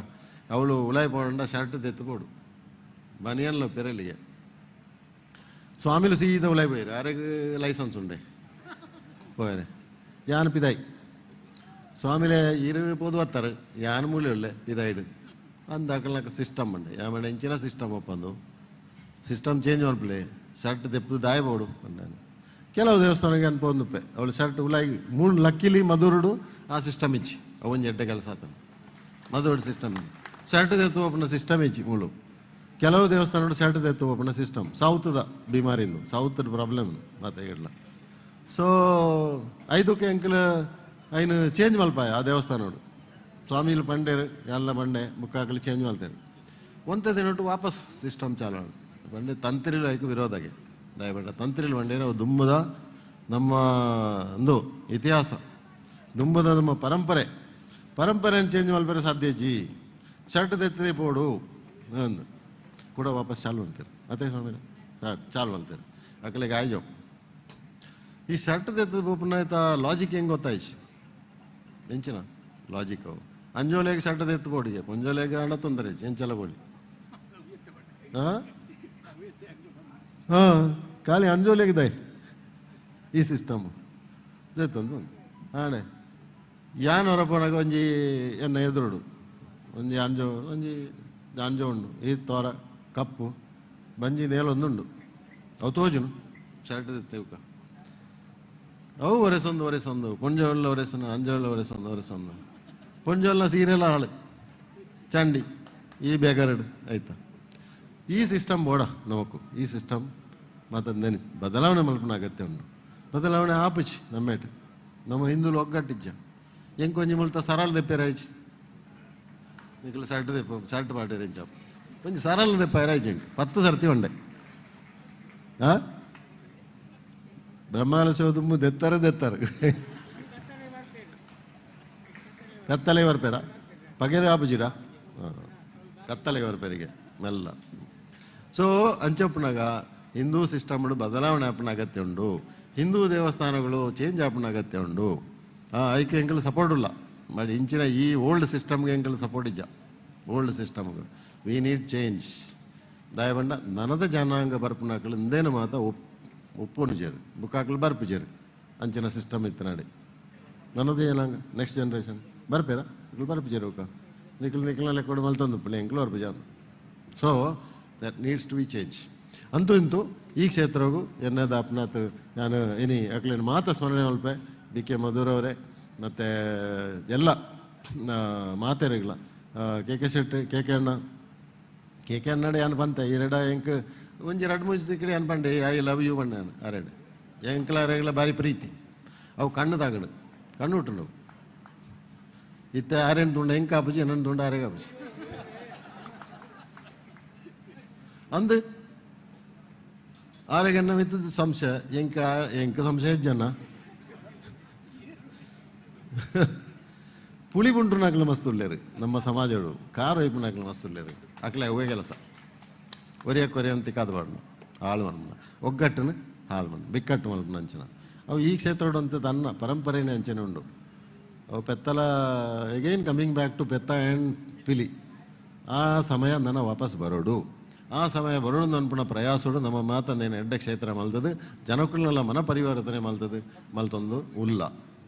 Speaker 15: ಅವಳು ಉಳಾಯಿ ಪೋಂಡ ಶರ್ಟ್ ತೆತ್ತು ಪೋಡು ಬನಿಯನ್ಲ ಪೆರಲಿಗೆ ಸ್ವಾಮಿಲು ಸೀದಾ ಉಳಾಯಿ ಪೋಯರು ಆರೆಗ್ ಲೈಸೆನ್ಸ್ ಉಂಡೆ ಪೋಯರೆ ಯಾನ್ ಪಿದಾಯಿ ಸ್ವಾಮಿಲೆ ಇರು ಪೋದು ಬರ್ತಾರೆ ಯಾನ್ ಮೂಲೆ ಉಳ್ಳೆ ಪಿದಾಯಿಡು ಅಂದಾಕಲ್ನಾಕ ಸಿಸ್ಟಮ್ ಉಂಡೆ ಯಾಮಂಡ ಇಂಚಿನ ಸಿಸ್ಟಮ್ ಒಪ್ಪಂದು ಸಿಸ್ಟಮ್ ಚೇಂಜ್ ಮಲ್ಪಲೆ ಶರ್ಟ್ ತೆಪ್ಪು ದಾಯ ಬೋಡು ಅಂದಾನು ಕೆಲವು ದೇವಸ್ಥಾನಕ್ಕೆ ಅನ್ಪೊಂದುಪ್ಪೆ ಅವಳು ಶರ್ಟ್ ಉಲಾಯಿ ಮೂರು ಲಕ್ಕಿಲಿ ಮಧುರುಡು ಆ ಸಿಸ್ಟಮ್ ಇಚ್ಚಿ ಅವೊಂಜಿ ಎಡ್ಡೆ ಕೆಲಸ ಆತನು ಮಧುರುಡು ಸಿಸ್ಟಮ್ ಶರ್ಟ್ ತೆತ್ತು ಒಪ್ಪನ ಸಿಸ್ಟಮ್ ಇಚ್ಚಿ ಮೂಳು ಕೆಲವು ದೇವಸ್ಥಾನ ಶರ್ಟ್ ತೆತ್ತು ಒಪ್ಪನ ಸಿಸ್ಟಮ್ ಸೌತ್ದ ಬಿಮಾರಿಂದು ಸೌತ್ ಪ್ರಾಬ್ಲಮ್ ಮತ್ತೆ ಇಡಲ ಸೊ ಐದಕ್ಕೆ ಅಂಕಲ್ ಐನು ಚೇಂಜ್ ಮಲ್ಪಾಯ ಆ ದೇವಸ್ಥಾನೋಡು ಸ್ವಾಮಿಲು ಪಂಡೇರು ಎಲ್ಲ ಬಂಡೆ ಬುಕ್ಕಾಕಲಿ ಚೇಂಜ್ ಮಲ್ತೇನೆ ಒಂತೆ ದಿನಟ್ಟು ವಾಪಸ್ ಸಿಸ್ಟಮ್ ಚಾಲು ಬಂಡೆ ತಂತ್ರಿಲು ಐಕು ವಿರೋಧಗೆ ದಯಬೇಡ ತಂತ್ರಿಲು ಬಂಡೇರು ಅವು ದುಂಬದ ನಮ್ಮ ಒಂದು ಇತಿಹಾಸ ದುಂಬದ ನಮ್ಮ ಪರಂಪರೆ ಪರಂಪರೆಯನ್ನು ಚೇಂಜ್ ಮಲ್ಪರೆ ಸಾಧ್ಯ ಜಿ ಶರ್ಟ್ ತೆತ್ತದೆ ಪೋಡು ಅಂದು ಕೂಡ ವಾಪಸ್ ಚಾಲು ಅಂತಾರೆ ಅದೇ ಸ್ವಾಮಿ ಚಾಲು ಅಂತಾರೆ ಅಕಲಿಗೆ ಆಯ್ಜೋ ಈ ಶರ್ಟ್ ದೆತ್ತದ ಪೋಪುನ ಲಾಜಿಕ್ ಹೆಂಗೆ ಗೊತ್ತಾಯ್ತು ಎಂಚಿನ ಲಾಜಿಕ್ ಅವು ಅಂಜೋಲೆಗೆ ಶರ್ಟ್ ದೆತ್ತು ಬೋಡಿಗೆ ಪೊಂಜೋಲೆಗೆ ಹಣ ತೊಂದರೆ ಎಂಚಲ ಬೋಡಿ ಹಾಂ ಹಾಂ ಖಾಲಿ ಅಂಜೋಲೆಗೆ ದೈ ಈ ಸಿಸ್ಟಮ್ ದೆತ್ತೊಂದು ಆಣೆ ಯಾನ್ ಹೊರಪೋನಾಗ ಒಂಜಿ ಎನ್ನ ಎದುರುಡು ಒಂಜಿ ಅಂಜೋ ಒಂಜಿ ಅಂಜೋ ಉಂಡು ಈ ತೋರ ಕಪ್ಪು ಬಂಜಿ ನೇಲೊಂದುಂಡು ಅವು ತೋಜುನು ಶರ್ಟ್ ದೆತ್ತೇವ್ಕ ಅವು ಒರೆಸೊಂದು ಒರೆಸೊಂದು ಪೊಂಜೋళ్ళ ಒರೆಸೊಂದು ಅಂಜೋళ్ళ ಒರೆಸೊಂದು ಒರೆಸೊಂದು ಪೊಂಜೋళ్ళ ಸೀರೆಲ್ಲ ಹಾಳು ಚಂಡಿ ಈ ಬೇಗರಡು ಆಯ್ತಾ. ಈ ಸಿಸ್ಟಮ್ ಬೋಡ ನಮಕು ಈ ಸಿಸ್ಟಮ್ ಮತ್ತು ನೆನೆ ಬದಲಾವಣೆ ಮಲ್ಪನ ಅಗತ್ಯ ಉಂಡು. ಬದಲಾವಣೆ ಆಪುಚಿ ನಮ್ಮೇಟು ನಮ್ಮ ಹಿಂದೂಲು ಒಗ್ಗಟ್ಟಿಜ್ಜ ಎಂಕೊಂಜಿ ಒಂಜಿ ಮುಲ್ತ ಸರಳ ದೆಪ್ಪೇರಾಯ್ಚಿ ನಿಕಲ ಶರ್ಟ್ ದೆಪ್ಪ ಶರ್ಟ್ ಪಾಟೇರೆಂಚ ಒಂಜಿ ಸರಳ ದೆಪ್ಪಾಯ್ರಾಯ್ಚಿ ಎಂಕ್ 10 ಸರ್ತಿ ಉಂಡೆ ಹಾಂ ಬ್ರಹ್ಮಾಲ ಶೋದುಂಬು ದೆತ್ತಾರೆ ದೆತ್ತಾರೆ ಕತ್ತಲೆ ಬರ್ಪೇರ ಪಗೆರೆ ಆಪುಜಿರಾ ಕತ್ತಲೆ ಬರ್ಪೇರಿಗೆ ಮೆಲ್ಲ. ಸೊ ಅಂಚಪ್ಪನಾಗ ಹಿಂದೂ ಸಿಸ್ಟಮ್ ಬದಲಾವಣೆ ಆಪನ ಅಗತ್ಯ ಉಂಡು. ಹಿಂದೂ ದೇವಸ್ಥಾನಗಳು ಚೇಂಜ್ ಆಪನ ಅಗತ್ಯ ಉಂಡು. ಐಕೆ ಎಂಕಲ್ ಸಪೋರ್ಟ್ ಇಲ್ಲ ಬಟ್ ಇಂಚಿನ ಈ ಓಲ್ಡ್ ಸಿಸ್ಟಮ್ಗೆ ಎಂಕಲ್ ಸಪೋರ್ಟ್ ಇಜ್ಜ. ಓಲ್ಡ್ ಸಿಸ್ಟಮ್ಗೆ we need change. ದಯಬಂಡ ನನದ ಜನಾಂಗ ಬರ್ಪುನಾಕಲು ಇಂದೇನು ಮಾತ ಒಪ್ಪೋನು ಜೇರು ಬುಕ್ಕಾಕಲು ಬರ್ಪು ಜೇರು ಅಂಚಿನ ಸಿಸ್ಟಮ್ ಇತ್ತು ನಾಡಿ ನನ್ನದು ಜನಾಂಗ ನೆಕ್ಸ್ಟ್ ಜನ್ರೇಷನ್ ಬರ್ಪೇರ ನಿಕ್ಲು ಬರ್ಪು ಜೇರು ಒಕ್ಕ ನಿಕ್ಲು ನಿಕ್ಲ ಲೆಕ್ಕೊಡು ಮಲ್ತೊಂದು ಪುಳ್ಳಿ ಎಂಕ್ಲು ಬರ್ಪು ಜಾನು. So that needs to be change. ಅಂತೂ ಇಂತೂ ಈ ಕ್ಷೇತ್ರಗೂ ಎನ್ನದ ಅಪ್ನಾಥ್ ನಾನು ಇನಿ ಅಕ್ಲೇನು ಮಾತ ಸ್ಮರಣೆ ಮಲ್ಪೆ ಡಿ ಕೆ ಮಧುರವರೇ ಮತ್ತು ಎಲ್ಲ ಮಾತೇರಿಗಳ K K Shetty K K ಅಣ್ಣ ಕೆ ಕೆ ಅಣ್ಣಡೆ ಏನು ಬಂತೆ ಈ ರೆಡ ಎಂಕ್ ಒಂಜಿ ರಡ್ ಮುಜಿ ಕಡೆ ಏನು ಬಂಡೆ I love you ಬಂಡೆ ಅರೆಡೆ ಎಂಕ್ಲ ಅರೆಗಳ ಭಾರಿ ಪ್ರೀತಿ ಅವು ಕಣ್ಣು ತಾಗಡು ಕಣ್ಣು ಉಂಟು ಇತ್ತೆ ಆರೇನು ತುಂಡ ಎಂಕ್ ಆಪುಜಿ ಎನ್ನನ್ನು ತುಂಡ ಆರೇಗ ಆಪುಜಿ ಅಂದು ಆರೆಗನ್ನ ಮಿತ್ತದ ಸಂಶಯ ಎಂಕ ಎಂಕ ಸಂಶಯ ಜನ ಪುಳಿ ಬುಂಡ್ರು ಮಸ್ತ್ ಉಳ್ಳೇರು ನಮ್ಮ ಸಮಾಜಡು ಕಾರು ವೈಪುನಾಕ್ಲು ಮಸ್ತ್ ಉಳ್ಳೇರು ಅಕ್ಲೆ ಅವೇ ಕೆಲಸ ಒರಿಯ ಕೊರಿಯನ್ ತಿಕ್ಕಾದ ಬಾಡ್ನು ಹಾಳು ಮನ್ಮನ ಒಗ್ಗಟ್ಟನು ಹಾಳು ಮಣ್ಣು ಬಿಕ್ಕಟ್ಟು ಮಲ್ಪನ ಅಂಚನ ಅವು ಈ ಕ್ಷೇತ್ರಡು ಅಂತ ತನ್ನ ಪರಂಪರೆನೇ ಅಂಚನೆ ಉಂಡು. ಅವು ಪೆತ್ತಲ ಎಗೈನ್ ಕಮಿಂಗ್ ಬ್ಯಾಕ್ ಟು ಪೆತ್ತ ಆ್ಯಂಡ್ ಪಿಲಿ ಆ ಸಮಯ ನನ್ನ ವಾಪಸ್ ಬರೋಡು. ಆ ಸಮಯ ಬರೋಡು ಅನ್ಪುಣ ಪ್ರಯಾಸೋಡು ನಮ್ಮ ಮಾತನ್ನೇನು ಎಡ್ಡೆ ಕ್ಷೇತ್ರ ಮಲ್ತದು ಜನಕುಲನೆಲ್ಲ ಮನ ಪರಿವರ್ತನೆ ಮಲ್ತದು ಮಲ್ತೊಂದು ಉಲ್ಲ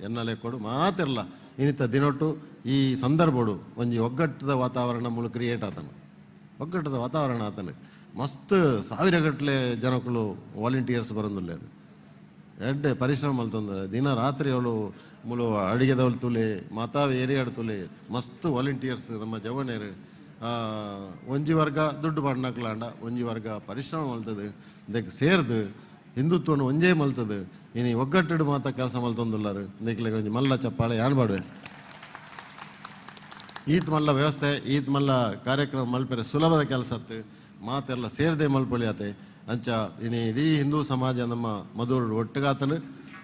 Speaker 15: ಎನ್ನಲೆ ಕೊಡು ಮಾತಿರಲ್ಲ ಇನ್ನಿತ ದಿನೊಟ್ಟು ಈ ಸಂದರ್ಭಡು ಒಂಜಿ ಒಗ್ಗಟ್ಟದ ವಾತಾವರಣ ಮೂಲ ಕ್ರಿಯೇಟ್ ಆತನು ಒಗ್ಗಟ್ಟದ ವಾತಾವರಣ ಆತನು ಮಸ್ತ್ ಸಾವಿರಗಟ್ಟಲೆ ಜನಕುಲು ವಾಲಂಟಿಯರ್ಸ್ ಬರೋದಿಲ್ಲ ಎಡ್ಡೆ ಪರಿಶ್ರಮ ಮಲ್ತೊಂದು ದಿನ ರಾತ್ರಿ ಅವಳು ಮೂಲ ಅಡಿಗೆದವಳು ತುಲೆ ಮಾತಾವ ಏರಿಯಾಡ್ ತುಲೆ ಮಸ್ತ್ ವಾಲಂಟಿಯರ್ಸ್ ನಮ್ಮ ಜವನೇರು ಒಂಜಿ ವರ್ಗ ದುಡ್ಡು ಪಾಡ್ನಕ್ಲಾಂಡ ಒಂಜಿ ವರ್ಗ ಪರಿಶ್ರಮ ಮಲ್ತದೆ ಇದಕ್ಕೆ ಸೇರ್ದು ಹಿಂದುತ್ವನು ಒಂಜೇ ಮಲ್ತದೆ ಇನಿ ಒಗ್ಗಟ್ಟಡು ಮಾತ ಕೆಲಸ ಮಲ್ತೊಂದುಲ್ಲಾರು ಇದಕ್ಕೆ ಒಂಜಿ ಮಲ್ಲ ಚಪ್ಪಾಳೆ ಯಾನ್ ಬಾಡುವೆ ಈತ್ ಮಲ್ಲ ವ್ಯವಸ್ಥೆ ಈತ್ ಮಲ್ಲ ಕಾರ್ಯಕ್ರಮ ಮಲ್ಪೆರೆ ಸುಲಭದ ಕೆಲಸ ಅತ್ತು ಮಾತೆಲ್ಲ ಸೇರದೆ ಮಲ್ಪೊಳಿ ಆತೆ ಅಂಚ ಇನಿ ಇಡೀ ಹಿಂದೂ ಸಮಾಜ ನಮ್ಮ ಮಧುರು ಒಟ್ಟುಗಾತನು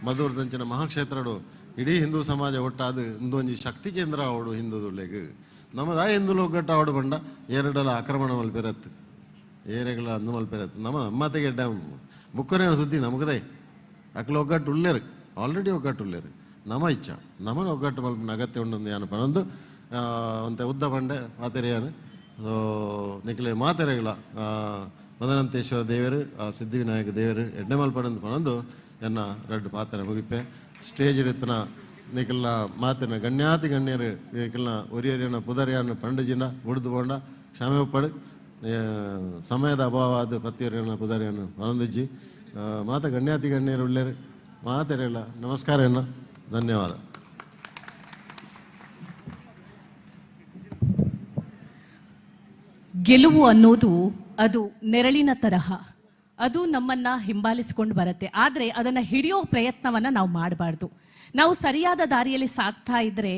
Speaker 15: ಮಧುರದಂಚಿನ ಮಹಾಕ್ಷೇತ್ರಡು ಇಡೀ ಹಿಂದೂ ಸಮಾಜ ಒಟ್ಟಾದು ಇಂದೊಂಜಿ ಶಕ್ತಿ ಕೇಂದ್ರ ಅವಡು ಹಿಂದೂದುಲೆಗ್ ನಮ್ಮದಾಯ ಹಿಂದೂಲು ಒಗ್ಗಟ್ಟು ಆವಡು ಬಂಡ ಏರಡಲ ಆಕ್ರಮಣ ಮಲ್ಪೆರತ್ತು ಏರೆಗಳ ಅಂದು ಮಲ್ಪೆರತ್ತು ನಮ್ಮ ನಮ್ಮತೆಗೆ ಬುಕ್ಕರೆ ಸುದ್ದಿ ನಮಗದೇ ಅಕ್ಲ ಒಗ್ಗಟ್ಟು ಉಳ್ಳೇರು ಆಲ್ರೆಡಿ ಒಗ್ಗಟ್ಟು ಉಳ್ಳೇರು ನಮ್ಮ ಇಚ್ಛ ನಮ್ಮನ ಒಗ್ಗಟ್ಟು ಮಲ್ಪನ ಅಗತ್ಯ ಉಂಡೊಂದು ಯಾನು ಪನೊಂದು ಅಂತೆ ಉದ್ದ ಬಂಡೆ ಮಾತೆರೆಯಾನು ಸೊ ನಿಕ್ಲೆ ಮಾತೆರೆಗಳ ಮದನಂತೇಶ್ವರ ದೇವರು ಸಿದ್ಧಿವಿನಾಯಕ ದೇವರು ಎಡ್ಡೆ ಮಲ್ಪಡಂದು ಪನೊಂದು ಎನ್ನ ರಡ್ಡು ಪಾತ್ರ ಮುಗಿಪೆ ಸ್ಟೇಜ್ ಇತ್ತನ ನಿಕಲ್ನ ಮಾತಿನ ಗಣ್ಯಾತಿ ಗಣ್ಯರು ನಿಕಲ್ನ ಒರಿಯರಿಯನ ಪುದರಿಯನ್ನು ಪಂಡಜಿನ ಉಡ್ದು ಬೋಂಡ ಕ್ಷಮೆ ಒಪ್ಪಡು ಸಮಯದ ಅಭಾವ ಅದು ಪತ್ತಿಯರಿಯನ ಪುದರಿಯನ್ನು ಪನೊಂದಿಜ್ಜಿ ಮಾತ ಗಣ್ಯಾತಿ ಗಣ್ಯರು ಉಳ್ಳೇರು ಮಾತೆರೆಲ್ಲ ನಮಸ್ಕಾರ ಎನ್ನ ಧನ್ಯವಾದ.
Speaker 1: ಗೆಲುವು ಅನ್ನೋದು ಅದು ನೆರಳಿನ ತರಹ, ಅದು ನಮ್ಮನ್ನ ಹಿಂಬಾಲಿಸಿಕೊಂಡು ಬರುತ್ತೆ. ಆದರೆ ಅದನ್ನು ಹಿಡಿಯೋ ಪ್ರಯತ್ನವನ್ನು ನಾವು ಮಾಡಬಾರ್ದು. ನಾವು ಸರಿಯಾದ ದಾರಿಯಲ್ಲಿ ಸಾಗ್ತಾ ಇದ್ರೆ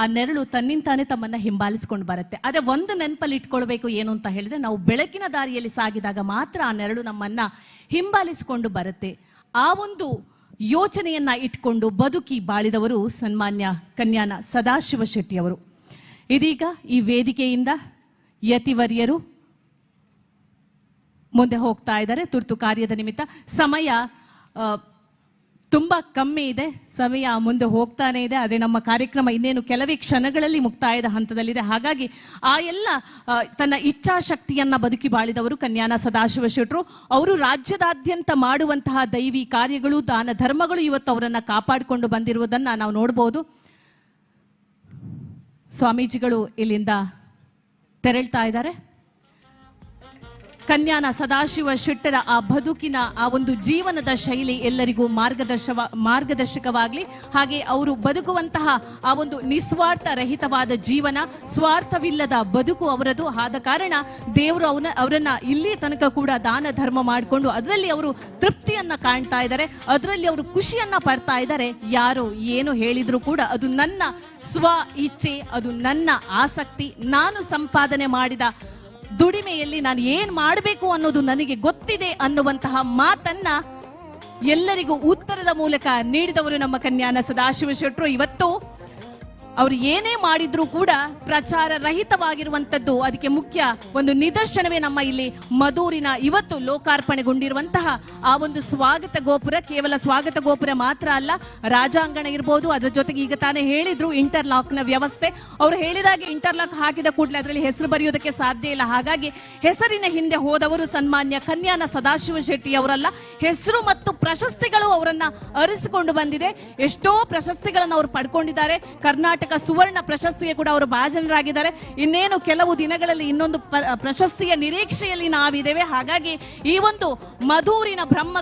Speaker 1: ಆ ನೆರಳು ತನ್ನಿಂತಾನೇ ತಮ್ಮನ್ನ ಹಿಂಬಾಲಿಸ್ಕೊಂಡು ಬರುತ್ತೆ. ಆದರೆ ಒಂದು ನೆನಪಲ್ಲಿ ಇಟ್ಕೊಳ್ಬೇಕು ಏನು ಅಂತ ಹೇಳಿದ್ರೆ, ನಾವು ಬೆಳಕಿನ ದಾರಿಯಲ್ಲಿ ಸಾಗಿದಾಗ ಮಾತ್ರ ಆ ನೆರಳು ನಮ್ಮನ್ನ ಹಿಂಬಾಲಿಸಿಕೊಂಡು ಬರುತ್ತೆ. ಆ ಒಂದು ಯೋಚನೆಯನ್ನ ಇಟ್ಕೊಂಡು ಬದುಕಿ ಬಾಳಿದವರು ಸನ್ಮಾನ್ಯ ಕನ್ಯಾನ ಸದಾಶಿವ ಶೆಟ್ಟಿಯವರು. ಇದೀಗ ಈ ವೇದಿಕೆಯಿಂದ ಯತಿವರ್ಯರು ಮುಂದೆ ಹೋಗ್ತಾ ಇದ್ದಾರೆ ತುರ್ತು ಕಾರ್ಯದ ನಿಮಿತ್ತ. ಸಮಯ ತುಂಬಾ ಕಮ್ಮಿ ಇದೆ, ಸಮಯ ಮುಂದೆ ಹೋಗ್ತಾನೆ ಇದೆ. ಆದರೆ ನಮ್ಮ ಕಾರ್ಯಕ್ರಮ ಇನ್ನೇನು ಕೆಲವೇ ಕ್ಷಣಗಳಲ್ಲಿ ಮುಕ್ತಾಯದ ಹಂತದಲ್ಲಿದೆ. ಹಾಗಾಗಿ ಆ ಎಲ್ಲ ತನ್ನ ಇಚ್ಛಾಶಕ್ತಿಯನ್ನ ಬದುಕಿ ಬಾಳಿದವರು ಕನ್ಯಾನ ಸದಾಶಿವ ಶೆಟ್ರು. ಅವರು ರಾಜ್ಯದಾದ್ಯಂತ ಮಾಡುವಂತಹ ದೈವಿ ಕಾರ್ಯಗಳು, ದಾನ ಧರ್ಮಗಳು ಇವತ್ತು ಅವರನ್ನ ಕಾಪಾಡಿಕೊಂಡು ಬಂದಿರುವುದನ್ನ ನಾವು ನೋಡ್ಬೋದು. ಸ್ವಾಮೀಜಿಗಳು ಇಲ್ಲಿಂದ ತೆರಳ್ತಾ ಇದ್ದಾರೆ. ಕನ್ಯಾನ ಸದಾಶಿವ ಶೆಟ್ಟರ ಆ ಬದುಕಿನ ಆ ಒಂದು ಜೀವನದ ಶೈಲಿ ಎಲ್ಲರಿಗೂ ಮಾರ್ಗದರ್ಶಕವಾಗ್ಲಿ. ಹಾಗೆ ಅವರು ಬದುಕುವಂತಹ ಆ ಒಂದು ನಿಸ್ವಾರ್ಥ ರಹಿತವಾದ ಜೀವನ, ಸ್ವಾರ್ಥವಿಲ್ಲದ ಬದುಕು ಅವರದು. ಆದ ಕಾರಣ ದೇವರು ಅವರನ್ನ ಇಲ್ಲಿ ತನಕ ಕೂಡ ದಾನ ಧರ್ಮ ಮಾಡಿಕೊಂಡು ಅದರಲ್ಲಿ ಅವರು ತೃಪ್ತಿಯನ್ನ ಕಾಣ್ತಾ ಇದ್ದಾರೆ, ಅದರಲ್ಲಿ ಅವರು ಖುಷಿಯನ್ನ ಪಡ್ತಾ ಇದ್ದಾರೆ. ಯಾರು ಏನು ಹೇಳಿದ್ರು ಕೂಡ ಅದು ನನ್ನ ಸ್ವ ಇಚ್ಛೆ, ಅದು ನನ್ನ ಆಸಕ್ತಿ, ನಾನು ಸಂಪಾದನೆ ಮಾಡಿದ ದುಡಿಮೆಯಲ್ಲಿ ನಾನು ಏನ್ ಮಾಡ್ಬೇಕು ಅನ್ನೋದು ನನಗೆ ಗೊತ್ತಿದೆ ಅನ್ನುವಂತಹ ಮಾತನ್ನ ಎಲ್ಲರಿಗೂ ಉತ್ತರದ ಮೂಲಕ ನೀಡಿದವರು ನಮ್ಮ ಕನ್ಯಾನ ಸದಾಶಿವ ಶೆಟ್ರು. ಇವತ್ತು ಅವರು ಏನೇ ಮಾಡಿದ್ರೂ ಕೂಡ ಪ್ರಚಾರ ರಹಿತವಾಗಿರುವಂಥದ್ದು ಅದಕ್ಕೆ ಮುಖ್ಯ ಒಂದು ನಿದರ್ಶನವೇ ನಮ್ಮ ಇಲ್ಲಿ ಮಧೂರಿನ ಇವತ್ತು ಲೋಕಾರ್ಪಣೆಗೊಂಡಿರುವಂತಹ ಆ ಒಂದು ಸ್ವಾಗತ ಗೋಪುರ. ಕೇವಲ ಸ್ವಾಗತ ಗೋಪುರ ಮಾತ್ರ ಅಲ್ಲ, ರಾಜಾಂಗಣ ಇರ್ಬೋದು, ಅದರ ಜೊತೆಗೆ ಈಗ ತಾನೇ ಹೇಳಿದ್ರು ಇಂಟರ್ಲಾಕ್ನ ವ್ಯವಸ್ಥೆ. ಅವರು ಹೇಳಿದಾಗೆ ಇಂಟರ್ಲಾಕ್ ಹಾಕಿದ ಕೂಡಲೇ ಅದರಲ್ಲಿ ಹೆಸರು ಬರೆಯೋದಕ್ಕೆ ಸಾಧ್ಯ ಇಲ್ಲ. ಹಾಗಾಗಿ ಹೆಸರಿನ ಹಿಂದೆ ಹೋದವರು ಸನ್ಮಾನ್ಯ ಕನ್ಯಾನ ಸದಾಶಿವ ಶೆಟ್ಟಿ ಅವರಲ್ಲ, ಹೆಸರು ಮತ್ತು ಪ್ರಶಸ್ತಿಗಳು ಅವರನ್ನ ಅರಿಸಿಕೊಂಡು ಬಂದಿದೆ. ಎಷ್ಟೋ ಪ್ರಶಸ್ತಿಗಳನ್ನು ಅವರು ಪಡ್ಕೊಂಡಿದ್ದಾರೆ. ಕರ್ನಾಟಕ ಸುವರ್ಣ ಪ್ರಶಸ್ತಿಗೆ ಕೂಡ ಅವರು ಭಾಜನರಾಗಿದ್ದಾರೆ. ಇನ್ನೇನು ಕೆಲವು ದಿನಗಳಲ್ಲಿ ಇನ್ನೊಂದು ಪ್ರಶಸ್ತಿಯ ನಿರೀಕ್ಷೆಯಲ್ಲಿ ನಾವಿದ್ದೇವೆ. ಹಾಗಾಗಿ ಈ ಒಂದು ಮಧೂರಿನ ಬ್ರಹ್ಮ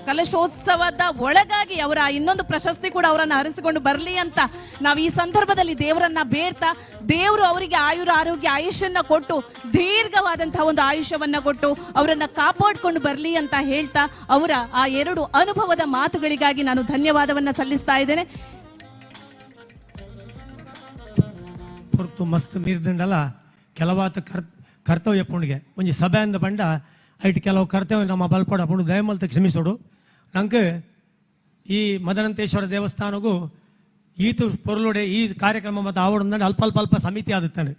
Speaker 1: ಕಲಶೋತ್ಸವದ ಒಳಗಾಗಿ ಅವರ ಇನ್ನೊಂದು ಪ್ರಶಸ್ತಿ ಕೂಡ ಅವರನ್ನು ಹರಿಸಿಕೊಂಡು ಬರಲಿ ಅಂತ ನಾವು ಈ ಸಂದರ್ಭದಲ್ಲಿ ದೇವರನ್ನ ಬೇಡ್ತಾ, ದೇವರು ಅವರಿಗೆ ಆಯುರ ಆರೋಗ್ಯ ಆಯುಷ್ಯನ್ನ ಕೊಟ್ಟು ದೀರ್ಘವಾದಂತಹ ಒಂದು ಆಯುಷ್ಯವನ್ನ ಕೊಟ್ಟು ಅವರನ್ನ ಕಾಪಾಡ್ಕೊಂಡು ಬರಲಿ ಅಂತ ಹೇಳ್ತಾ ಅವರ ಆ ಎರಡು ಅನುಭವದ ಮಾತುಗಳಿಗಾಗಿ ನಾನು ಧನ್ಯವಾದವನ್ನ ಸಲ್ಲಿಸ್ತಾ ಇದ್ದೇನೆ.
Speaker 16: ಹೊರತು ಮಸ್ತ್ ಮೀರ್ದಂಡಲ್ಲ ಕೆಲವಾತ ಕರ್ತವ್ಯ ಪುಣ್ಗೆ ಒಂಜಿ ಸಭೆಯಿಂದ ಬಂಡ ಐಟ್ ಕೆಲವು ಕರ್ತವ್ಯ ನಮ್ಮ ಬಲ್ಪಡ ಪುಂಡು ದಯಮಲ್ತ ಕ್ಷಮಿಸೋಡು. ನಂಗೆ ಈ ಮದನಂತೇಶ್ವರ ದೇವಸ್ಥಾನಗೂ ಈತು ಪೊರುಲುಡೆ ಈ ಕಾರ್ಯಕ್ರಮ ಮತ್ತು ಆವಡಂದಂಡ ಅಲ್ಪ ಅಲ್ಪ ಅಲ್ಪ ಸಮಿತಿ ಆದುತ್ತಾನೆ.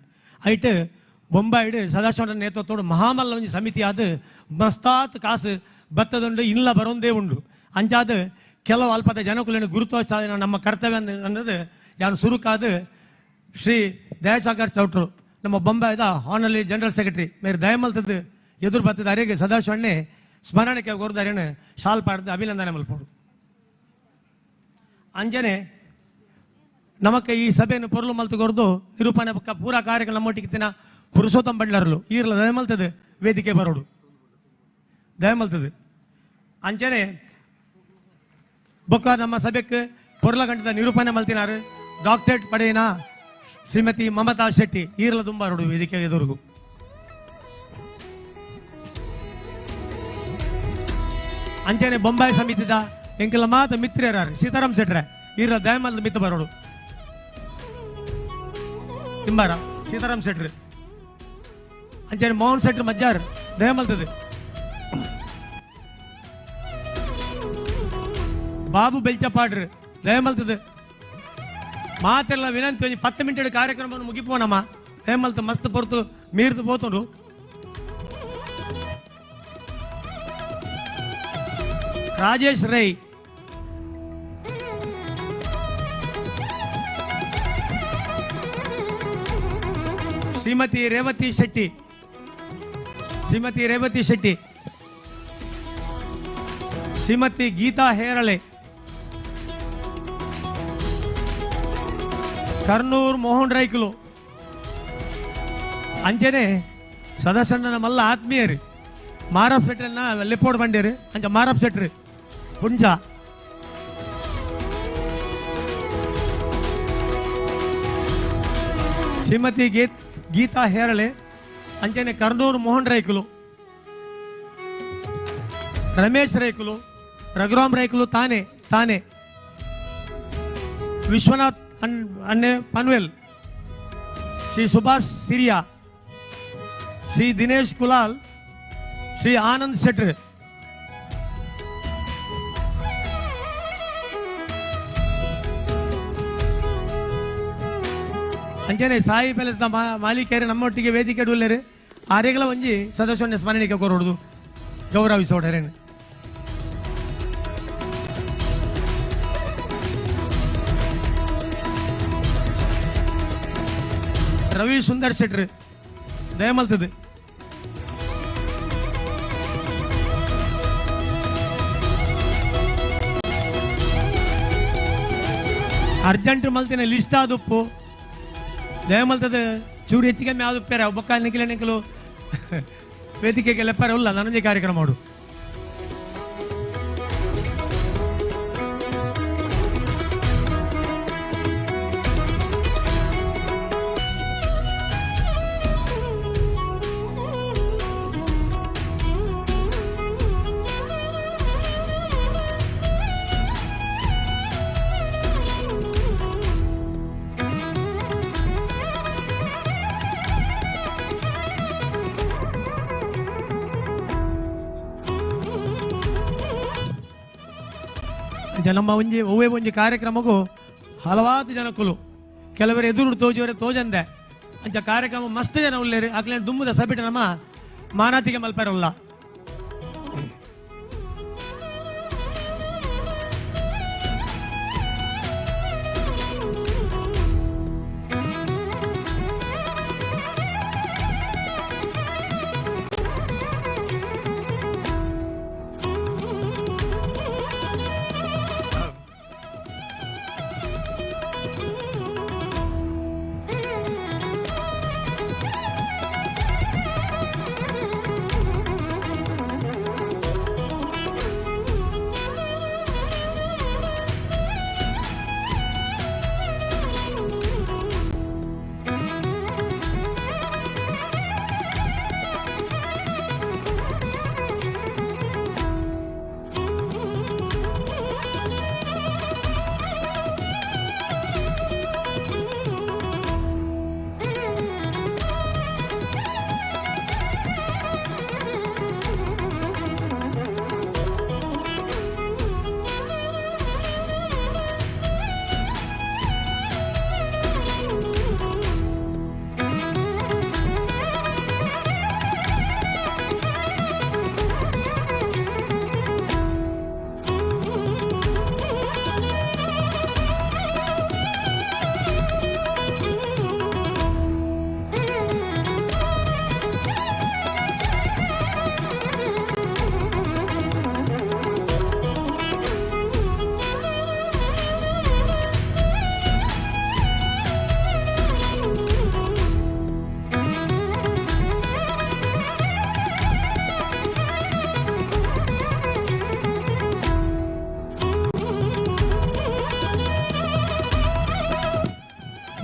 Speaker 16: ಐಟ್ ಬೊಂಬಾಯಿಡು ಸದಾಶಿವನ ನೇತೃತ್ವಡು ಮಹಾಮಲ್ಲ ಒಂಜಿ ಸಮಿತಿ ಆದ ಮಸ್ತಾತ್ ಕಾಸು ಬತ್ತದುಂಡು ಇಲ್ಲ ಬರೋಂದೇ ಉಂಡು. ಅಂಚಾದ ಕೆಲವು ಅಲ್ಪದ ಜನಕುಲಿನ ಗುರುತ್ವ ಸಾಧನೆ ನಮ್ಮ ಕರ್ತವ್ಯ ಅನ್ನೋದು ಯಾನು ಸುರುಕಾದ ಶ್ರೀ ದಯಾಸಾಗರ್ ಚೌಟ್ರು ನಮ್ಮ ಬೊಂಬಾಯ್ದ ಹಾನಲಿ ಜನರಲ್ ಸೆಕ್ರೆಟರಿ ಮೇರೆ ದಯಮಲ್ತದ್ದು ಎದುರು ಬತ್ತದ ಅರೆಗೆ ಸದಾಶಿವಣ್ಣೆ ಸ್ಮರಣಕ್ಕೆ ಕೊರ್ದಾರೇನು ಶಾಲ್ ಪಾಡ್ದು ಅಭಿನಂದನೆ ಮಲ್ಪೋಡು. ಅಂಜನೆ ನಮಕ್ಕೆ ಈ ಸಭೆಯನ್ನು ಪೊರ್ಲು ಮಲ್ತು ಕೊರ್ದು ನಿರೂಪಣೆ ಪಕ್ಕ ಪೂರಾ ಕಾರ್ಯಕ್ರಮ ನಮ್ಮೊಟ್ಟಿಗೆ ತಿನ್ನ ಪುರುಷೋತ್ತಮ ಬಂಡ್ಲರ್ಲು ಈರ್ಲ ದಯಮಲ್ತದ್ದು ವೇದಿಕೆ ಬರೋಡು ದಯಮಲ್ತದ್ದು. ಅಂಚನೆ ಬೊಕ್ಕ ನಮ್ಮ ಸಭೆಕ್ಕೆ ಪೊರ್ಲಗಂಟದ ನಿರೂಪಣೆ ಮಲ್ತಿನಾರು ಡಾಕ್ಟರೇಟ್ ಪಡೆಯಿನ ಶ್ರೀಮತಿ ಮಮತಾ ಶೆಟ್ಟಿ ಈರ್ಲ ದುಂಬಾರೋಡು ವೇದಿಕೆ ಎದುರುಗು. ಅಂಚನೆ ಬೊಂಬಾಯಿ ಸಮಿತಿದ ಎಂಕೆಲ್ಲ ಮಾತ ಮಿತ್ರರಾರು ಸೀತಾರಾಮ್ ಶೆಟ್ರೆ ಈರ್ಲ ದಯಮಲ್ದ ಮಿತ್ರ ಬರೋಡು ತಿಂಬಾರ ಸೀತಾರಾಮ್ ಶೆಟ್ರು. ಅಂಚನೆ ಮೋಹನ್ ಶೆಟ್ರು ಮಜ್ಜಾರ್ ದಯಮಲ್ತದೆ. ಬಾಬು ಬೆಲ್ಚಪಾಡ್ರು ದಯಮಲ್ತದೆ. ಮಾತೆಲ್ಲ ವಿನಂತಿ ಒಂಜಿ 10 ಮಿನಿಟ್ ಕಾರ್ಯಕ್ರಮವನ್ನು ಮುಗಿಪೋನಮ್ಮ ದಯಮಲ್ತ ಮಸ್ತ್ ಪೊರ್ತು ಮೀರ್ದು ಪೋತುಂಡು. ರಾಜೇಶ್ ರೈ ಶ್ರೀಮತಿ ರೇವತಿ ಶೆಟ್ಟಿ ಶ್ರೀಮತಿ ರೇವತಿ ಶೆಟ್ಟಿ ಶ್ರೀಮತಿ ಗೀತಾ ಹೇರಳೆ ಕರ್ನೂರ್ ಮೋಹನ್ ರೈಕುಲು ಅಂಚನೆ ಸದಸ್ಯನ ಮಲ್ಲ ಆತ್ಮೀಯರು ಮಾರಪ್ ಶೆಟ್ಟರ್ನ ಲೆಪ್ಪೋಡ್ ಬಂಡೇರು ಅಂಚ ಮಾರಪ್ ಶೆಟ್ರು ಪುಂಜ ಶ್ರೀಮತಿ ಗೀತಾ ಹೇರಳೆ ಅಂಚನೆ ಕರ್ನೂರ್ ಮೋಹನ್ ರೈಕುಲು ರಮೇಶ್ ರೈಕುಲು ರಘುರಾಮ್ ರೈಕುಲು ತಾನೆ ತಾನೆ ವಿಶ್ವನಾಥ್ ಅನ್ನೆ ಪನ್ವೆಲ್ ಶ್ರೀ ಸುಭಾಷ್ ಸಿರಿಯಾ ಶ್ರೀ ದಿನೇಶ್ ಕುಲಾಲ್ ಶ್ರೀ ಆನಂದ್ ಶೆಟ್ರ್ ಅಂಚನೆ ಸಾಯಿ ಪ್ಯಾಲೇಸ್ದ ಮಾಲೀಕರು ನಮ್ಮೊಟ್ಟಿಗೆ ವೇದಿಕೆ ಡೂಲ್ಲೇರು ಆರೆಗಳ ಒಂಜಿ ಸದಸ್ಯನ ಸ್ಮರಣಿಕೆ ಕೊರೊಡುದು ಗೌರವಿಸೋಡರೇನು. ರವಿ ಸುಂದರ್ ಶೆಟ್ರು ದಯಮಲ್ತದೆ. ಅರ್ಜೆಂಟ್ ಮಲ್ತಿನ ಲಿಸ್ಟ್ ಆದುಪ್ಪು ದಯಮಲ್ತದ ಚೂರು ಹೆಚ್ಚಿಗೆ ಆದುಪ್ಪೇರೆ ಒಬ್ಬಕ್ಕ ನಿಖಿಲ ನಿಖಲು ವೇದಿಕೆಗೆ ಲೆಪ್ಪರೆ ಉಲ್ಲ ನನಂಜಿ ಕಾರ್ಯಕ್ರಮ ಮಾಡು. ನಮ್ಮ ಒಂಜಿ ಒವ್ವೇ ಒಂಜಿ ಕಾರ್ಯಕ್ರಮಕ್ಕೂ ಹಲವಾರು ಜನಕ್ಕುಲು ಕೆಲವರು ಎದುರು ತೋಜುವರೆ ತೋಜಂದೆ ಅಂಚ ಕಾರ್ಯಕ್ರಮ ಮಸ್ತ್ ಜನ ಉಲ್ಲೇರಿ ಅಕ್ಲೆ ದುಮ್ಮದ ಸಬಿಟ ನಮ್ಮ ಮಾನಾತಿಗೆ ಮಲ್ಪರಲ್ಲ.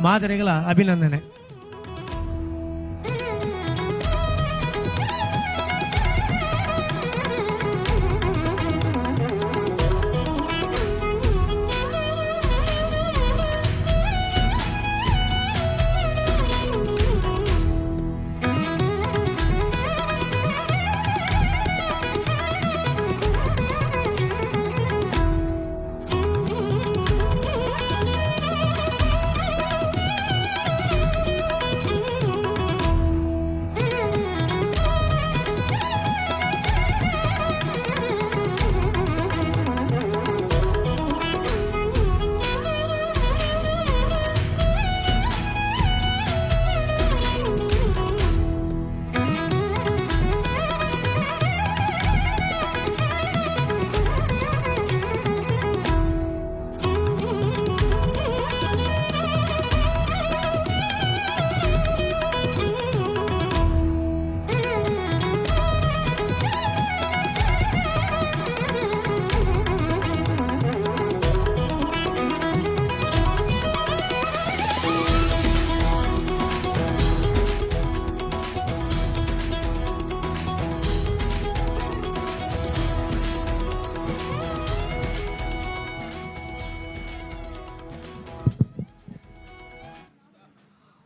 Speaker 16: ಮಾದರಿಗಳ ಅಭಿನಂದನೆ.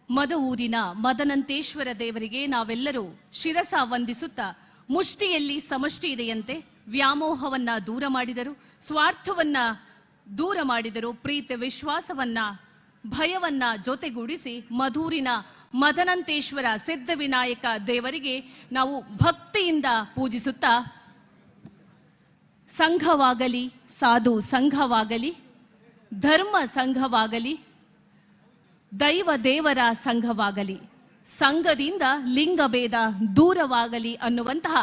Speaker 1: ಮದವೂರಿನ ಮದನಂತೇಶ್ವರ ದೇವರಿಗೆ ನಾವೆಲ್ಲರೂ ಶಿರಸ ವಂದಿಸುತ್ತಾ ಮುಷ್ಟಿಯಲ್ಲಿ ಸಮಷ್ಟಿ ಇದೆಯಂತೆ ವ್ಯಾಮೋಹವನ್ನ ದೂರ ಮಾಡಿದರು, ಸ್ವಾರ್ಥವನ್ನ ದೂರ ಮಾಡಿದರು, ಪ್ರೀತಿ ವಿಶ್ವಾಸವನ್ನ ಭಯವನ್ನ ಜೊತೆಗೂಡಿಸಿ ಮಧೂರಿನ ಮದನಂತೇಶ್ವರ ಸಿದ್ಧವಿನಾಯಕ ದೇವರಿಗೆ ನಾವು ಭಕ್ತಿಯಿಂದ ಪೂಜಿಸುತ್ತಾ ಸಂಘವಾಗಲಿ, ಸಾಧು ಸಂಘವಾಗಲಿ, ಧರ್ಮ ಸಂಘವಾಗಲಿ, ದೈವ ದೇವರ ಸಂಘವಾಗಲಿ, ಸಂಘದಿಂದ ಲಿಂಗಭೇದ ದೂರವಾಗಲಿ ಅನ್ನುವಂತಹ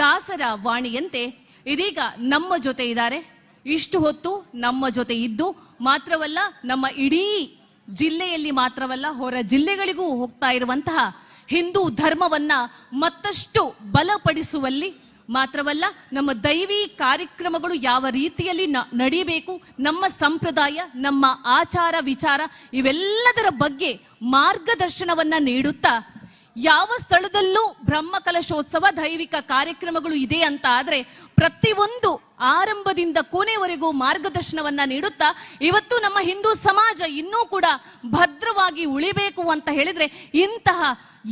Speaker 1: ದಾಸರ ವಾಣಿಯಂತೆ ಇದೀಗ ನಮ್ಮ ಜೊತೆ ಇದ್ದಾರೆ. ಇಷ್ಟು ಹೊತ್ತು ನಮ್ಮ ಜೊತೆ ಇದ್ದು ಮಾತ್ರವಲ್ಲ, ನಮ್ಮ ಇಡೀ ಜಿಲ್ಲೆಯಲ್ಲಿ ಮಾತ್ರವಲ್ಲ, ಹೊರ ಜಿಲ್ಲೆಗಳಿಗೂ ಹೋಗ್ತಾ ಇರುವಂತಹ ಹಿಂದೂ ಧರ್ಮವನ್ನ ಮತ್ತಷ್ಟು ಬಲಪಡಿಸುವಲ್ಲಿ ಮಾತ್ರವಲ್ಲ, ನಮ್ಮ ದೈವಿ ಕಾರ್ಯಕ್ರಮಗಳು ಯಾವ ರೀತಿಯಲ್ಲಿ ನಡೀಬೇಕು, ನಮ್ಮ ಸಂಪ್ರದಾಯ, ನಮ್ಮ ಆಚಾರ ವಿಚಾರ ಇವೆಲ್ಲದರ ಬಗ್ಗೆ ಮಾರ್ಗದರ್ಶನವನ್ನ ನೀಡುತ್ತಾ ಯಾವ ಸ್ಥಳದಲ್ಲೂ ಬ್ರಹ್ಮಕಲಶೋತ್ಸವ ದೈವಿಕ ಕಾರ್ಯಕ್ರಮಗಳು ಇದೆ ಅಂತ ಆದ್ರೆ ಪ್ರತಿಯೊಂದು ಆರಂಭದಿಂದ ಕೊನೆವರೆಗೂ ಮಾರ್ಗದರ್ಶನವನ್ನ ನೀಡುತ್ತಾ ಇವತ್ತು ನಮ್ಮ ಹಿಂದೂ ಸಮಾಜ ಇನ್ನೂ ಕೂಡ ಭದ್ರವಾಗಿ ಉಳಿಬೇಕು ಅಂತ ಹೇಳಿದ್ರೆ ಇಂತಹ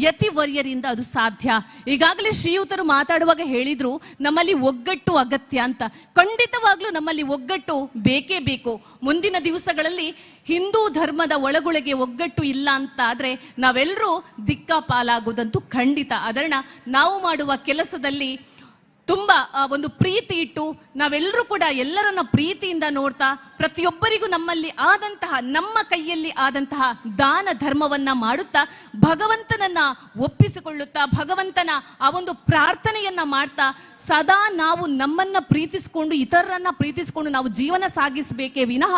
Speaker 1: ಯತಿವರ್ಯರಿಂದ ಅದು ಸಾಧ್ಯ. ಈಗಾಗಲೇ ಶ್ರೀಯುತರು ಮಾತಾಡುವಾಗ ಹೇಳಿದ್ರು ನಮ್ಮಲ್ಲಿ ಒಗ್ಗಟ್ಟು ಅಗತ್ಯ ಅಂತ. ಖಂಡಿತವಾಗ್ಲೂ ನಮ್ಮಲ್ಲಿ ಒಗ್ಗಟ್ಟು ಬೇಕೇ ಬೇಕು. ಮುಂದಿನ ದಿವಸಗಳಲ್ಲಿ ಹಿಂದೂ ಧರ್ಮದ ಒಳಗೊಳಗೆ ಒಗ್ಗಟ್ಟು ಇಲ್ಲ ಅಂತ ಆದ್ರೆ ನಾವೆಲ್ಲರೂ ದಿಕ್ಕಾಪಾಲಾಗುವುದಂತೂ ಖಂಡಿತ. ಅದರಣ ನಾವು ಮಾಡುವ ಕೆಲಸದಲ್ಲಿ ತುಂಬಾ ಒಂದು ಪ್ರೀತಿ ಇಟ್ಟು ನಾವೆಲ್ಲರೂ ಕೂಡ ಎಲ್ಲರನ್ನ ಪ್ರೀತಿಯಿಂದ ನೋಡ್ತಾ ಪ್ರತಿಯೊಬ್ಬರಿಗೂ ನಮ್ಮಲ್ಲಿ ಆದಂತಹ, ನಮ್ಮ ಕೈಯಲ್ಲಿ ಆದಂತಹ ದಾನ ಧರ್ಮವನ್ನ ಮಾಡುತ್ತಾ ಭಗವಂತನನ್ನ ಒಪ್ಪಿಸಿಕೊಳ್ಳುತ್ತಾ ಭಗವಂತನ ಆ ಒಂದು ಪ್ರಾರ್ಥನೆಯನ್ನ ಮಾಡ್ತಾ ಸದಾ ನಾವು ನಮ್ಮನ್ನ ಪ್ರೀತಿಸಿಕೊಂಡು ಇತರರನ್ನ ಪ್ರೀತಿಸಿಕೊಂಡು ನಾವು ಜೀವನ ಸಾಗಿಸಬೇಕೇ ವಿನಃ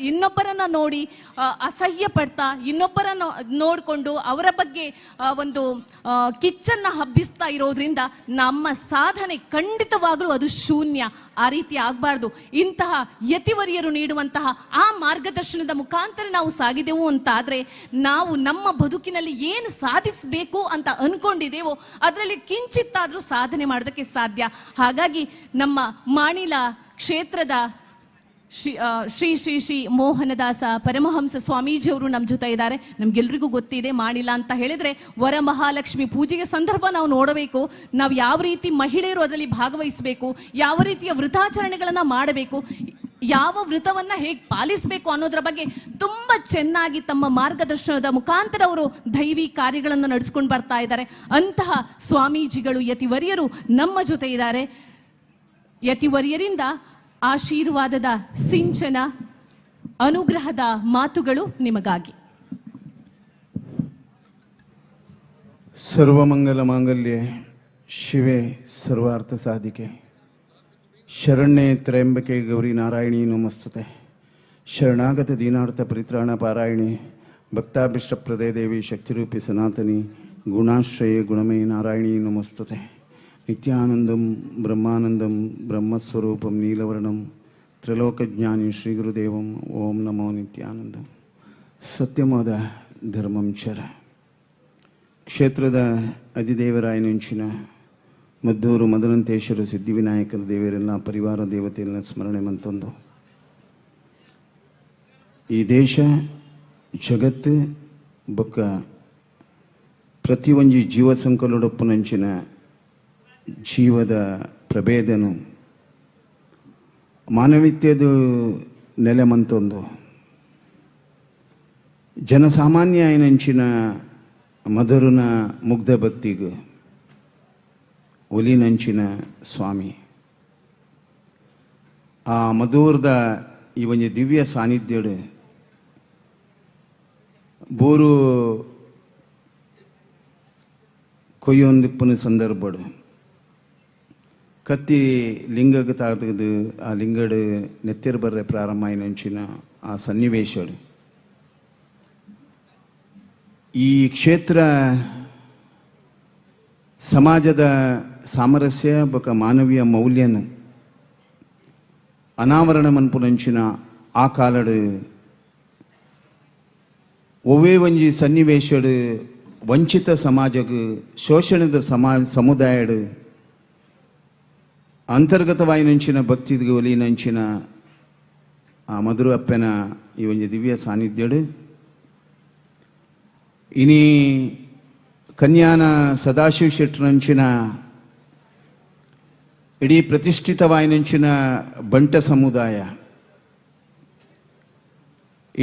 Speaker 1: ಇನ್ನೊಬ್ಬರನ್ನ ನೋಡಿ ಅಸಹ್ಯ ಪಡ್ತಾ, ಇನ್ನೊಬ್ಬರನ್ನ ನೋಡ್ಕೊಂಡು ಅವರ ಬಗ್ಗೆ ಒಂದು ಕಿಚ್ಚನ್ನ ಹಬ್ಬಿಸ್ತಾ ಇರೋದ್ರಿಂದ ನಮ್ಮ ಸಾಧನೆ ಖಂಡಿತವಾಗ್ಲೂ ಅದು ಶೂನ್ಯ. ಆ ರೀತಿ ಆಗ್ಬಾರ್ದು. ಇಂತಹ ಯತಿವರ್ಯರು ನೀಡುವಂತಹ ಆ ಮಾರ್ಗದರ್ಶನದ ಮುಖಾಂತರ ನಾವು ಸಾಗಿದೆವು ಅಂತಾದ್ರೆ ನಾವು ನಮ್ಮ ಬದುಕಿನಲ್ಲಿ ಏನು ಸಾಧಿಸಬೇಕು ಅಂತ ಅನ್ಕೊಂಡಿದ್ದೇವೋ ಅದರಲ್ಲಿ ಕಿಂಚಿತ್ತಾದ್ರೂ ಸಾಧನೆ ಮಾಡೋದಕ್ಕೆ ಸಾಧ್ಯ. ಹಾಗಾಗಿ ನಮ್ಮ ಮಾಣಿಲ ಕ್ಷೇತ್ರದ ಶ್ರೀ ಶ್ರೀ ಶ್ರೀ ಶ್ರೀ ಮೋಹನದಾಸ ಪರಮಹಂಸ ಸ್ವಾಮೀಜಿಯವರು ನಮ್ಮ ಜೊತೆ ಇದ್ದಾರೆ. ನಮ್ಗೆಲ್ರಿಗೂ ಗೊತ್ತಿದೆ, ಮಾಣಿಲ ಅಂತ ಹೇಳಿದ್ರೆ ವರಮಹಾಲಕ್ಷ್ಮಿ ಪೂಜೆಯ ಸಂದರ್ಭ ನಾವು ನೋಡಬೇಕು. ನಾವು ಯಾವ ರೀತಿ ಮಹಿಳೆಯರು ಅದರಲ್ಲಿ ಭಾಗವಹಿಸಬೇಕು, ಯಾವ ರೀತಿಯ ವ್ರತಾಚರಣೆಗಳನ್ನ ಮಾಡಬೇಕು, ಯಾವ ವ್ರತವನ್ನ ಹೇಗೆ ಪಾಲಿಸಬೇಕು ಅನ್ನೋದ್ರ ಬಗ್ಗೆ ತುಂಬಾ ಚೆನ್ನಾಗಿ ತಮ್ಮ ಮಾರ್ಗದರ್ಶನದ ಮುಖಾಂತರ ಅವರು ದೈವಿ ಕಾರ್ಯಗಳನ್ನು ನಡೆಸ್ಕೊಂಡು ಬರ್ತಾ ಇದ್ದಾರೆ. ಅಂತಹ ಸ್ವಾಮೀಜಿಗಳು ಯತಿವರ್ಯರು ನಮ್ಮ ಜೊತೆ ಇದ್ದಾರೆ. ಯತಿವರ್ಯರಿಂದ ಆಶೀರ್ವಾದದ ಸಿಂಚನ, ಅನುಗ್ರಹದ ಮಾತುಗಳು ನಿಮಗಾಗಿ.
Speaker 17: ಸರ್ವಮಂಗಲ ಮಾಂಗಲ್ಯೆ ಶಿವೆ ಸರ್ವಾರ್ಥ ಸಾಧಿಕೆ ಶರಣ್ಯೇ ತ್ರಯಂಬಕೆ ಗೌರಿ ನಾರಾಯಣಿ ನಮಸ್ತುತೆ. ಶರಣಾಗತ ದೀನಾರ್ಥ ಪರಿತ್ರಾಣ ಪಾರಾಯಣಿ ಭಕ್ತಾಭಿಷ್ಟಪ್ರದೇ ದೇವಿ ಶಕ್ತಿರೂಪಿ ಸನಾತನಿ ಗುಣಾಶ್ರಯೇ ಗುಣಮಯಿ ನಾರಾಯಣಿ ನಮಸ್ತುತೆ. ನಿತ್ಯಾನಂದಂ ಬ್ರಹ್ಮಾನಂದಂ ಬ್ರಹ್ಮಸ್ವರೂಪಂ ನೀಲವರ್ಣಂ ತ್ರಿಲೋಕಜ್ಞಾನಿ ಶ್ರೀಗುರುದೇವಂ ಓಂ ನಮೋ ನಿತ್ಯಾನಂದಂ. ಸತ್ಯವಾದ ಧರ್ಮಂ ಚರ ಕ್ಷೇತ್ರದ ಅಧಿದೇವರಾಯನಂಚಿನ ಮದ್ದೂರು ಮದನಂತೇಶ್ವರ ಸಿದ್ಧಿವಿನಾಯಕರ ದೇವರೆಲ್ಲ ಪರಿವಾರ ದೇವತೆಯನ್ನ ಸ್ಮರಣೆ ಮಂತೊಂದು ಈ ದೇಶ ಜಗತ್ತು ಬೊಕ್ಕ ಪ್ರತಿಯೊಂಜಿ ಜೀವ ಸಂಕಲೊಡಪ್ಪುನಂಚಿನ ಜೀವದ ಪ್ರಭೇದನು ಮಾನವೀಯತೆದು ನೆಲೆ ಮಂತೊಂದು ಜನಸಾಮಾನ್ಯ ಏನಂಚಿನ ಮಧುರನ ಮುಗ್ಧ ಭಕ್ತಿಗೂ ಒಲಿನಂಚಿನ ಸ್ವಾಮಿ ಆ ಮಧುರದ ಈ ಒಂದು ದಿವ್ಯ ಸಾನ್ನಿಧ್ಯಡು ಬೋರು ಕೊಯ್ಯೊಂದಿಪ್ಪನ ಸಂದರ್ಭಡು ಕತ್ತಿ ಲಿಂಗಕ್ಕೆ ತಾಗದು ಆ ಲಿಂಗಡು ನೆತ್ತಿರ ಬರ್ರೆ ಪ್ರಾರಂಭ ಆಯಿನಂಚಿನ ಆ ಸನ್ನಿವೇಶಡು ಈ ಕ್ಷೇತ್ರ ಸಮಾಜದ ಸಾಮರಸ್ಯ ಬೊಕ ಮಾನವೀಯ ಮೌಲ್ಯನ ಅನಾವರಣ ಮನ್ಪುನಂಚಿನ ಆ ಕಾಲಡು ಒವ್ವೇ ಒಂಜಿ ಸನ್ನಿವೇಶಡು ವಂಚಿತ ಸಮಾಜಕ್ಕೆ ಶೋಷಣದ ಸಮುದಾಯಡು ಅಂತರ್ಗತವಾಯಿನಂಚಿನ ಭಕ್ತಿಗೆ ಒಲಿನಂಚಿನ ಆ ಮಧುರ ಅಪ್ಪನ ಈ ಒಂಜಿ ದಿವ್ಯ ಸಾನ್ನಿಧ್ಯಡು ಇನಿ ಕನ್ಯಾನ ಸದಾಶಿವ ಶೆಟ್ಟರಂಚಿನ ಇಡೀ ಪ್ರತಿಷ್ಠಿತವಾಯಿನಂಚಿನ ಬಂಟ ಸಮುದಾಯ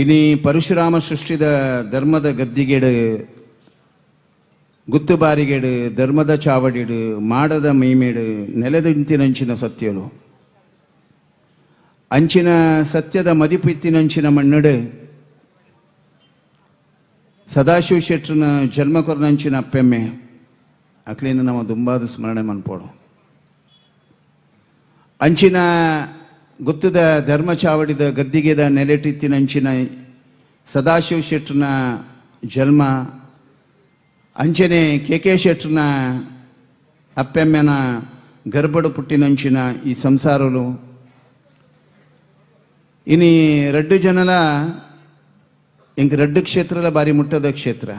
Speaker 17: ಇನಿ ಪರಶುರಾಮ ಸೃಷ್ಟಿದ ಧರ್ಮದ ಗದ್ದಿಗೆಡು ಗುತ್ತುಬಾರಿಗೆಡು ಧರ್ಮದ ಚಾವಡಿಡು ಮಾಡದ ಮೈಮೇಡು ನೆಲೆದಿಂತಿನಂಚಿನ ಸತ್ಯಲು ಅಂಚಿನ ಸತ್ಯದ ಮದಿಪು ಇತ್ತಿನಂಚಿನ ಮಣ್ಣಡು ಸದಾಶಿವ ಶೆಟ್ಟರನ ಜನ್ಮ ಕೊರ್ನಂಚಿನ ಅಪ್ಪೆಮ್ಮೆ ಅಕ್ಲೇನ ನಮ್ಮ ದುಂಬಾದ ಸ್ಮರಣೆ ಮನ್ಪೋಡು. ಅಂಚಿನ ಗುತ್ತದ ಧರ್ಮ ಚಾವಡಿದ ಗದ್ದಿಗೆದ ನೆಲೆಟಿತ್ತಿನಂಚಿನ ಸದಾಶಿವ ಶೆಟ್ಟರನ ಜನ್ಮ, ಅಂಚನೆ ಕೆ ಕೆ ಶೆಟ್ಟರನ ಅಪ್ಪೆಮ್ಮೆನ ಗರ್ಭಡು ಪುಟ್ಟಿನಂಚಿನ ಈ ಸಂಸಾರಲು ಇನಿ ರಡ್ಡು ಜನಲ ಇಂಕ ರಡ್ಡು ಕ್ಷೇತ್ರಲ ಬಾರಿ ಮುಟ್ಟದ ಕ್ಷೇತ್ರ.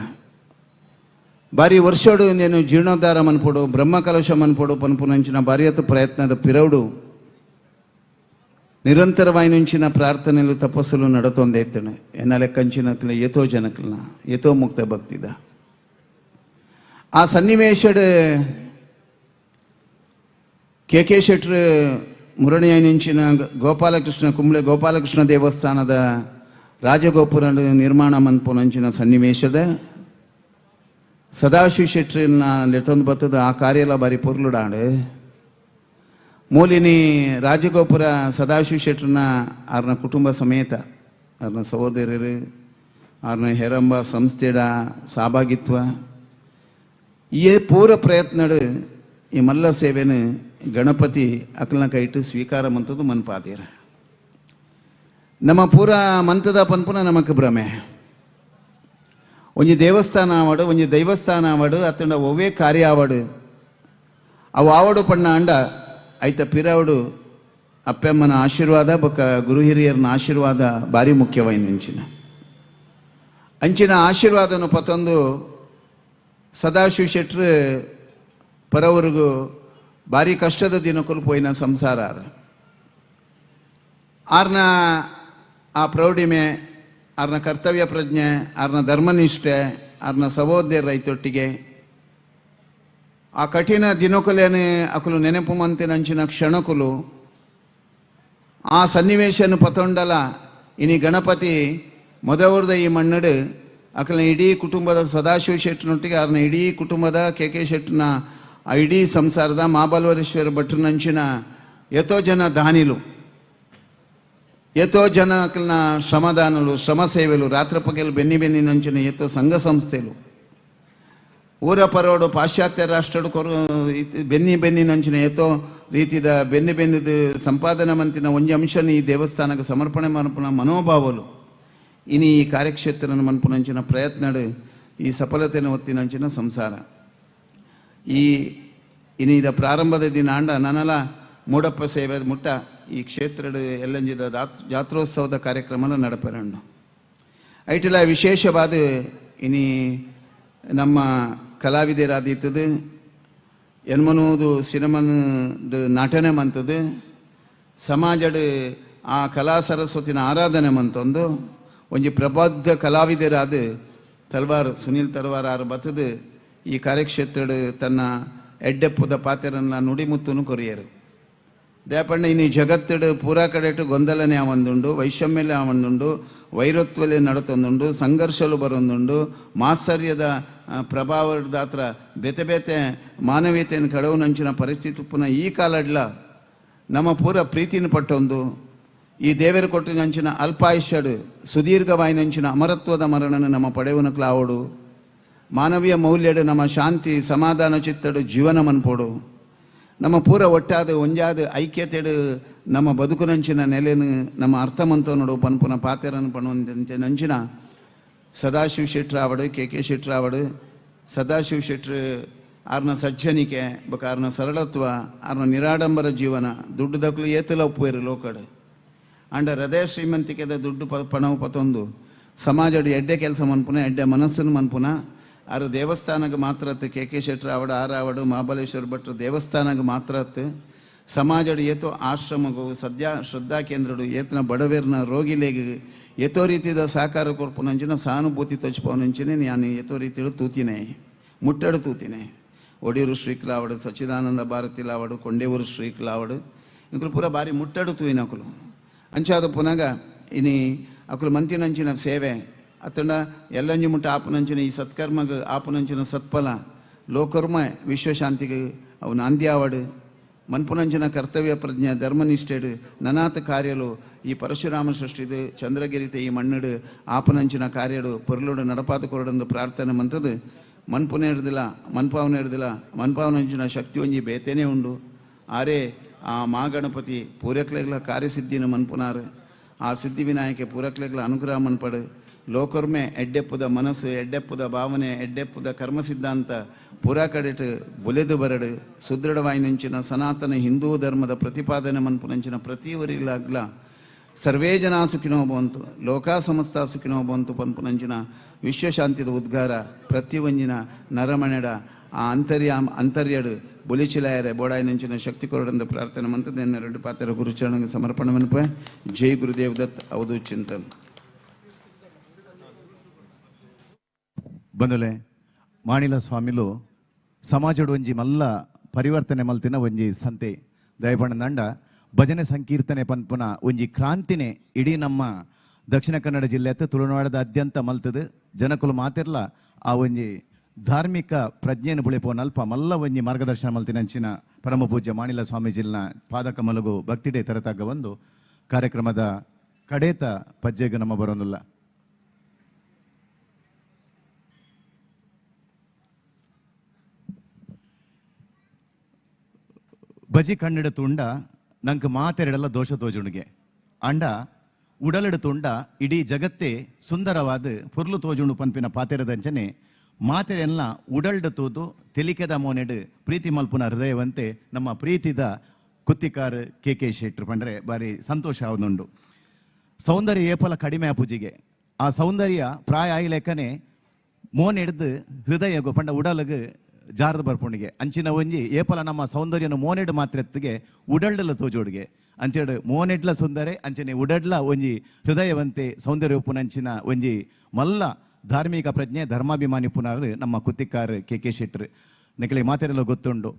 Speaker 17: ಬಾರಿ ವರ್ಷೋಡು నేను ಜೀರ್ಣೋದ್ಧಾರ ಮನ್ಪೊಡು, ಬ್ರಹ್ಮಕಲಶ ಮನ್ಪೊಡು ಪನ್ಪುನಂಚಿನ ಬಾರಿಯತ್ ಪ್ರಯತ್ನದ ಪಿರవుడు ನಿರಂತರವಾಯಿನುಂಚಿನ ಪ್ರಾರ್ಥನೆಲು ತಪಸ್ಸುಲು ನಡತೊಂದೇತ್ತಣೆ. ಎನ್ನ ಲೆಕ್ಕಂಚಿನ ಏತೋ ಜನಕಲ್ನ ಏತೋ ಮುಕ್ತ ಭಕ್ತಿದ ಆ ಸನ್ನಿವೇಶಡ್ ಕೆ ಕೆ ಶೆಟ್ರು ಮುರಣಿಯಂಚಿನ ಗೋಪಾಲಕೃಷ್ಣ ಕುಂಬ್ಳೆ ಗೋಪಾಲಕೃಷ್ಣ ದೇವಸ್ಥಾನದ ರಾಜಗೋಪುರ ನಿರ್ಮಾಣ ಮನ್ಪುನಂಚಿನ ಸನ್ನಿವೇಶದ ಸದಾಶಿವ ಶೆಟ್ರನ್ನ ಲೆತ್ತೊಂದು ಬತ್ತದ ಆ ಕಾರ್ಯಲ ಬಾರಿ ಪೊರ್ಲುಡಾಂಡು. ಮೂಲಿನಿ ರಾಜಗೋಪುರ ಸದಾಶಿವ ಶೆಟ್ರನ್ನ ಆರ್ನ ಕುಟುಂಬ ಸಮೇತ ಆರ್ನ ಸಹೋದರರು ಆರ್ನ ಹೇರಂಬ ಸಂಸ್ಥೆಡ ಸಹಭಾಗಿತ್ವ ಈ ಪೂರ ಪ್ರಯತ್ನಡು ಈ ಮಲ್ಲ ಸೇವೆನು ಗಣಪತಿ ಅಕಲ್ನ ಕೈಟು ಸ್ವೀಕಾರ ಮಂತದ್ದು ಮನ್ಪಾದೀರ. ನಮ್ಮ ಪೂರ ಮಂತದ ಪನ್ಪುನ ನಮಕ್ ಭ್ರಮೆ. ಒಂಜಿ ದೇವಸ್ಥಾನ ಆವಡು, ಒಂಜಿ ದೈವಸ್ಥಾನ ಆವಡು, ಅತ್ತಂಡ ಒವ್ವೇ ಕಾರ್ಯ ಆವಡು ಅವು ಆವಡು ಪಣ್ಣ ಅಂಡ ಐತ ಪಿರವಡು ಅಪ್ಪೆಮ್ಮನ ಆಶೀರ್ವಾದ ಬೊಕ್ಕ ಗುರು ಹಿರಿಯರನ ಆಶೀರ್ವಾದ ಭಾರಿ ಮುಖ್ಯವಾಯಿನ ಅಂಚಿನ ಅಂಚಿನ ಆಶೀರ್ವಾದನು ಪತ್ತೊಂದು ಸದಾಶಿವ ಶೆಟ್ರು ಪರವರಿಗೂ ಭಾರಿ ಕಷ್ಟದ ದಿನಕ್ಕೂ ಪೋಯಿನ ಸಂಸಾರ. ಆರ್ನ ಆ ಪ್ರೌಢಿಮೆ, ಆರ್ನ ಕರ್ತವ್ಯ ಪ್ರಜ್ಞೆ, ಆರ್ನ ಧರ್ಮನಿಷ್ಠೆ, ಆರ್ನ ಸಹೋದರ ರೈತೊಟ್ಟಿಗೆ ಆ ಕಠಿಣ ದಿನಕುಲೇನೆ ಅಕಲು ನೆನಪು ಮಂತಿನಂಚಿನ ಕ್ಷಣಕುಲು ಆ ಸನ್ನಿವೇಶನ ಪತೊಂಡಲ ಇನಿ ಗಣಪತಿ ಮೊದವರದ ಈ ಮಣ್ಣಡು ಅಕಲ್ನ ಇಡೀ ಕುಟುಂಬದ ಸದಾಶಿವ ಶೆಟ್ಟನೊಟ್ಟಿಗೆ ಆರ್ನ ಇಡೀ ಕುಟುಂಬದ ಕೆ ಕೆ ಶೆಟ್ಟನ ಆ ಇಡೀ ಸಂಸಾರದ ಮಹಾಬಲವರೇಶ್ವರ ಭಟ್ರನಂಚಿನ ಎತೋ ಜನ ದಾನಿಲು, ಎತೋ ಜನ ಅಕಲ್ನ ಶ್ರಮದಾನಲು, ಶ್ರಮ ಸೇವೆಲು, ರಾತ್ರಿ ಪಗಲು ಬೆನ್ನಿ ಬೆನ್ನಿನಂಚಿನ ಎತೋ ಸಂಘ ಸಂಸ್ಥೆಲು, ಊರ ಪರೋಡು ಪಾಶ್ಚಾತ್ಯ ರಾಷ್ಟ್ರಡು ಕೊರು ಬೆನ್ನಿ ಬೆನ್ನಿನಂಚಿನ ಏತೋ ರೀತಿದ ಬೆನ್ನಿ ಬೆನ್ನಿದ ಸಂಪಾದನೆ ಮಂತಿನ ಒಂಜಿ ಅಂಶನ ಈ ದೇವಸ್ಥಾನಕ್ಕೆ ಸಮರ್ಪಣೆ ಮನ್ಪುನ ಮನೋಭಾವಲು ಇನಿ ಈ ಕಾರ್ಯಕ್ಷೇತ್ರನ ಮನ್ಪುನಂಚಿನ ಪ್ರಯತ್ನಡು ಈ ಸಫಲತೆನ ಒತ್ತಿನಂಚಿನ ಸಂಸಾರ. ಈ ಇನಿ ಇದ ಪ್ರಾರಂಭದ ದಿನ ಆಂಡ ನನಲ ಮೂಡಪ್ಪ ಸೇವೆ ಮುಟ್ಟ ಈ ಕ್ಷೇತ್ರದ ಎಲ್ಲಂಜಿದ ಜಾತ್ರೋತ್ಸವದ ಕಾರ್ಯಕ್ರಮನ ನಡಪೆರಂಡು. ಐಟಿಲ ವಿಶೇಷವಾದ ಇನಿ ನಮ್ಮ ಕಲಾವಿದರಾದೀತದು ಎನ್ಮನೂದು ಸಿನಿಮನ್ ನಟನೆ ಮಂತದು ಸಮಾಜಡ್ ಆ ಕಲಾ ಸರಸ್ವತಿನ ಆರಾಧನೆ ಮಂತೊಂದು ಒಂಜಿ ಪ್ರಬದ್ಧ ಕಲಾವಿದರಾದ ತಲ್ವಾರ್ ಸುನೀಲ್ ತಲ್ವಾರ್ ಆರು ಬತ್ತದು ಈ ಕಾರ್ಯಕ್ಷೇತ್ರದ ತನ್ನ ಎಡ್ಡೆಪ್ಪುದ ಪಾತ್ರರನ್ನ ನುಡಿಮುತ್ತುನು ಕೊರಿಯರು. ದೇಪಣ್ಣ ಇನಿ ಜಗತ್ತಡು ಪೂರಾ ಕಡೆಟು ಗೊಂದಲನೆ ಆವಂದುಂಡು, ವೈಷಮ್ಯಲೆ ಆವಂದುಂಡು, ವೈರತ್ವಲೆ ನಡತೊಂದುಂಡು, ಸಂಘರ್ಷಲು ಬರೊಂದುಂಡು, ಮಾತ್ಸರ್ಯದ ಪ್ರಭಾವದಾತ್ರ ಬೇತೆ ಬೇತೆ ಮಾನವೀಯತೆಯನ್ನು ಕಡವು ನಂಚಿನ ಪರಿಸ್ಥಿತಿ ಪುನಃ ಈ ಕಾಲಡ್ಲ ನಮ್ಮ ಪೂರ ಪ್ರೀತಿನ ಪಟ್ಟೊಂದು ಈ ದೇವರ ಕೊಟ್ಟಿನಂಚಿನ ಅಲ್ಪಾಯುಷ್ಯಡು ಸುದೀರ್ಘವಾಯಿನಂಚಿನ ಅಮರತ್ವದ ಮರಣನ ನಮ್ಮ ಪಡೆಯುವನಕ್ಲಾವಡು, ಮಾನವೀಯ ಮೌಲ್ಯಡು ನಮ್ಮ ಶಾಂತಿ ಸಮಾಧಾನ ಚಿತ್ತಡು ಜೀವನ ಮನ್ಪೋಡು, ನಮ್ಮ ಪೂರ ಒಟ್ಟಾದ ಒಂಜಾದ ಐಕ್ಯತೆಡು ನಮ್ಮ ಬದುಕುನಂಚಿನ ನೆಲೆನು ನಮ್ಮ ಅರ್ಥಮಂತ ನೋಡು ಪನ್ಪುನ ಪಾತೆರನ್ನು ಪಣುವಂತೆ ನಂಚಿನ ಸದಾಶಿವ ಶೆಟ್ರಾವಡು ಕೆ ಕೆ ಶೆಟ್ರಾವಡು ಸದಾಶಿವ ಶೆಟ್ರು ಆರ್ನ ಸಜ್ಜನಿಕೆ ಬೊಕ ಆರ್ನ ಸರಳತ್ವ ಆರ್ನ ನಿರಾಡಂಬರ ಜೀವನ ದುಡ್ಡು ದಕ್ಲು ಏತಲ ಒಪ್ಪುವೇರು ಲೋಕಡು ಅಂಡ ಹೃದಯ ಶ್ರೀಮಂತಿಕೆದ ದುಡ್ಡು ಪಣವು ಪತೊಂದು ಸಮಾಜಡು ಎಡ್ಡೆ ಕೆಲಸ ಮನ್ಪುನ ಎಡ್ಡೆ ಮನಸ್ಸನ್ನು ಮನ್ಪುನ ಆರು ದೇವಸ್ಥಾನಕ್ಕೆ ಮಾತ್ರ ಕೆ ಕೆ ಶೆಟ್ರು ಆವಡು ಆರಾವಡು ಮಹಾಬಲೇಶ್ವರ ಭಟ್ರು ದೇವಸ್ಥಾನಕ್ಕೆ ಮಾತ್ರ ಸಮಾಜಡು ಏತೋ ಆಶ್ರಮಗು ಸದ್ಯ ಶ್ರದ್ಧಾ ಕೇಂದ್ರಡು ಏತನ ಬಡವೇರ್ನ ರೋಗಿಲೇಗೆ ಏತೋ ರೀತಿದ ಸಹಕಾರ ಕೊರ್ಪುನಂಚಿನ ಸಹಾನುಭೂತಿ ತೊಚ್ಪವನಂಚಿನ ನಾನು ಏತೋ ರೀತಿಡು ತೂತಿನೇ ಮುಟ್ಟಡು ತೂತಿನೇ. ಒಡಿಯೂರು ಶ್ರೀಕಲಾವಡು ಸಚ್ಚಿದಾನಂದ ಭಾರತಿಲಾವಡು ಕೊಂಡೇವೂರು ಶ್ರೀಕಲಾವಡು ಇಂಕುಲು ಪೂರ ಬಾರಿ ಮುಟ್ಟಡು ತೂಯಿನಕುಲು ಅಂಚಾದ ಪುನಗ ಇನಿ ಅಕುಲು ಮಂತಿನಂಚಿನ ಸೇವೆ ಅತ್ತಂಡ ಎಲ್ಲಂಜಿ ಮುಟ್ಟ ಆಪುನಂಚಿನ ಈ ಸತ್ಕರ್ಮಗ ಆಪುನಂಚಿನ ಸತ್ಫಲ ಲೋಕರ್ಮ ವಿಶ್ವಶಾಂತಿಗೆ ಅವು ನಾಂದಿ ಆವಡು. ಮನ್ಪುನಂಚಿನ ಕರ್ತವ್ಯ ಪ್ರಜ್ಞೆ ಧರ್ಮನಿಷ್ಠೆಡು ನನಾತ ಕಾರ್ಯಲು ಈ ಪರಶುರಾಮ ಸೃಷ್ಟಿದು ಚಂದ್ರಗಿರಿತ ಈ ಮಣ್ಣುಡು ಆಪನಂಚಿನ ಕಾರ್ಯಡು ಪೊರ್ಲುಡು ನಡಪಾತ ಕೊರಡಂದು ಪ್ರಾರ್ಥನೆ ಮಂತದು ಮನ್ಪುನೇ ಹಿಡ್ದಿಲ್ಲ ಮನ್ಪಾವನೆ ಹಿಡ್ದಿಲ್ಲ ಮನ್ಪಾವನಂಚಿನ ಶಕ್ತಿ ಒಂಜಿ ಬೇತೇನೆ ಉಂಡು. ಆರೇ ಆ ಮಾಗಣಪತಿ ಪೂರಕ್ಲೆಗ್ಲ ಕಾರ್ಯಸಿದ್ಧಿನ ಮನ್ಪುನಾರು ಆ ಸಿದ್ಧಿವಿನಾಯಕ ಪೂರಕ್ಲೆಗ್ಲ ಅನುಗ್ರಹ ಮನ್ಪಡು ಲೋಕರ್ಮೆ ಎಡ್ಡೆಪ್ಪುದ ಮನಸ್ಸು ಎಡ್ಡೆಪ್ಪುದ ಭಾವನೆ ಎಡ್ಡೆಪ್ಪುದ ಕರ್ಮ ಸಿದ್ಧಾಂತ ಪೂರಾ ಕಡೆಟ್ ಬುಲೆದು ಬರಡು ಸುದೃಢವಾಯಿನಂಚಿನ ಸನಾತನ ಹಿಂದೂ ಧರ್ಮದ ಪ್ರತಿಪಾದನೆ ಮನ್ಪುನಂಚಿನ ಪ್ರತಿಯೊರಿಲಾಗ್ಲ ಸರ್ವೇ ಜನ ಸುಖಿನೋ ಭವಂತು ಲೋಕ ಸಮಸ್ತ ಸುಖಿನೋ ಭವಂತು ಪನ್ಪುನಂಚಿನ ವಿಶ್ವಶಾಂತಿದ ಉದ್ಗಾರ ಪ್ರತಿಯೊಂಜಿನ ನರಮಣೆಡ ಆ ಅಂತರ್ಯಡು ಬುಲಿಚಿಲಾಯರೆ ಬೋಡಾಯಿನಂಚಿನ ಶಕ್ತಿ ಕೊರಡಂದು ಪ್ರಾರ್ಥನೆ ಮಂತದ ಎರಡು ಪಾತ್ರ ಗುರುಚರಣಗೆ ಸಮರ್ಪಣೆ ಮನ್ಪೆ. ಜೈ ಗುರುದೇವ್ ದತ್ ಅವಧೂತ್ ಚಿಂತನ್.
Speaker 2: ಬಂದುಲೆ ಮಾಣಿಲ ಸ್ವಾಮಿಲು ಸಮಾಜಡು ಒಂಜಿ ಮಲ್ಲ ಪರಿವರ್ತನೆ ಮಲ್ತಿನ ಒಂಜಿ ಸಂತೆ ದಯಪಣ್ಣಂಡ ಭಜನೆ ಸಂಕೀರ್ತನೆ ಪನ್ಪುನ ಒಂಜಿ ಕ್ರಾಂತಿನೇ ಇಡೀ ನಮ್ಮ ದಕ್ಷಿಣ ಕನ್ನಡ ಜಿಲ್ಲೆ ತುಳುನಾಡದ ಅತ್ಯಂತ ಮಲ್ತದು. ಜನಕುಲು ಮಾತಿರ್ಲ ಆ ಒಂಜಿ ಧಾರ್ಮಿಕ ಪ್ರಜ್ಞೆಯನ್ನು ಬುಳಿಪೋನಲ್ಪ ಮಲ್ಲ ಒಂಜಿ ಮಾರ್ಗದರ್ಶನ ಮಲ್ತಿನಂಚಿನ ಪರಮ ಪೂಜ್ಯ ಮಾಣಿಲ ಸ್ವಾಮೀಜಿಲ್ನ ಪಾದಕ ಮಲಗು ಭಕ್ತಿಡೆ ತರತಾಗ ಒಂದು ಕಾರ್ಯಕ್ರಮದ ಕಡೇತ ಪಜ್ಜೆಗೆ ನಮ್ಮ ಬರೋದಿಲ್ಲ. ಬಜಿ ಕಣ್ಣಿಡ ತುಂಡ ನಂಗೆ ಮಾತೆರಡಲ್ಲ ದೋಷ ತೋಜುಣಿಗೆ ಅಂಡ ಉಡಲಿಡ ತುಂಡ ಇಡೀ ಜಗತ್ತೇ ಸುಂದರವಾದ ಪುರ್ಲು ತೋಜುಣು ಪನ್ಪಿನ ಪಾತೆರದಂಚನೆ ಮಾತೆರೆಲ್ಲ ಉಡಲ್ಡ ತೂದು ತೆಲಿಕೆದ ಮೋನೆಡು ಪ್ರೀತಿ ಮಲ್ಪುನ ಹೃದಯವಂತೆ ನಮ್ಮ ಪ್ರೀತಿದ ಕುತ್ತಿಕಾರ್ ಕೆ ಕೆ ಶೆಟ್ರು ಪಂಡ್ರೆ ಬಾರಿ ಸಂತೋಷ ಆವನುಂಡು. ಸೌಂದರ್ಯ ಏಪಲ ಕಡಿಮೆ ಪೂಜೆಗೆ ಆ ಸೌಂದರ್ಯ ಪ್ರಾಯ ಆಯಿಲೆಕ್ಕನೆ ಮೋನೆಡ್ದು ಹೃದಯಗು ಪಂಡ ಉಡಲಗು ಜಾರದ ಬರ್ಪುಣಿಗೆ ಅಂಚಿನ ಒಂಜಿ ಏಪಲ ನಮ್ಮ ಸೌಂದರ್ಯನು ಮೋನೆಡ್ ಮಾತ್ರೆತ್ತಿಗೆ ಉಡಲ್ಡಲ ತೋಜೋಡಿಗೆ ಅಂಚೆಡು ಮೋನೆಡ್ಲ ಸುಂದರೆ ಅಂಚನೆ ಉಡಡ್ಲ ಒಂಜಿ ಹೃದಯವಂತೆ ಸೌಂದರ್ಯ ಉಪ್ಪುನಂಚಿನ ಒಂಜಿ ಮಲ್ಲ ಧಾರ್ಮಿಕ ಪ್ರಜ್ಞೆ ಧರ್ಮಾಭಿಮಾನಿ ಪುನರ್ ನಮ್ಮ ಕುತ್ತಿಕಾರ್ ಕೆ ಕೆ ಶೆಟ್ರು. ನಿಕಲೆ ಮಾತೆರೆಲ್ಲ ಗೊತ್ತುಂಡು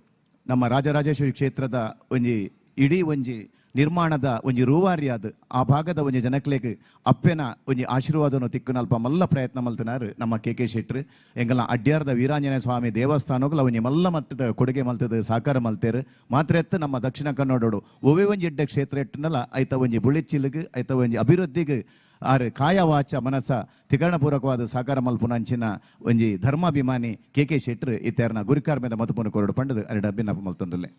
Speaker 2: ನಮ್ಮ ರಾಜರಾಜೇಶ್ವರಿ ಕ್ಷೇತ್ರದ ಒಂಜಿ ಇಡೀ ಒಂಜಿ ನಿರ್ಮಾಣದ ಒಂಜಿ ರೂವಾರಿಯಾದ ಆ ಭಾಗದ ಒಂಜಿ ಜನಕ್ಲೆಗ್ ಅಪ್ಪೆನ ಒಂಜಿ ಆಶೀರ್ವಾದನು ತಿಕ್ಕುನಲ್ಪ ಮಲ್ಲ ಪ್ರಯತ್ನ ಮಲ್ತನಾರು ನಮ್ಮ ಕೆ ಕೆ ಶೆಟ್ರು. ಎಂಗಲ ಅಡ್ಯಾರದ ವೀರಾಂಜನೇಯ ಸ್ವಾಮಿ ದೇವಸ್ಥಾನಗಳು ಒಂಜಿ ಮಲ್ಲ ಮಟ್ಟದ ಕೊಡುಗೆ ಮಲ್ತದ ಸಾಕಾರ ಮಲ್ತೇರು. ಮಾತ್ರ ಎತ್ತು ನಮ್ಮ ದಕ್ಷಿಣ ಕನ್ನಡೋಡು ಒವೇ ಒಂಜಿ ಎಡ್ಡೆ ಕ್ಷೇತ್ರ ಎಟ್ಟನಲ್ಲ ಐತ ಒಂಜಿ ಬುಳಿಚಿಲಿಗ್ ಐತ ಒಂಜಿ ಅಭಿವೃದ್ಧಿಗೆ ಆರು ಕಾಯವಾಚ ಮನಸ ತಿಕರಣಪೂರ್ವಕವಾದ ಸಾಕಾರ ಮಲ್ಪುನ ಅಂಚಿನ ಒಂಜಿ ಧರ್ಮಾಭಿಮಾನಿ ಕೆ ಕೆ ಶೆಟ್ರು ಇತ್ತೇರ್ನ ಗುರಿಕಾರ್ ಮೇಲೆ ಮತಪುನ ಕೊರಡು ಪಂಡದು ಅರೆ ಡಬ್ಬಿನ ಮಲ್ತಂದುಲ್ಲೆ.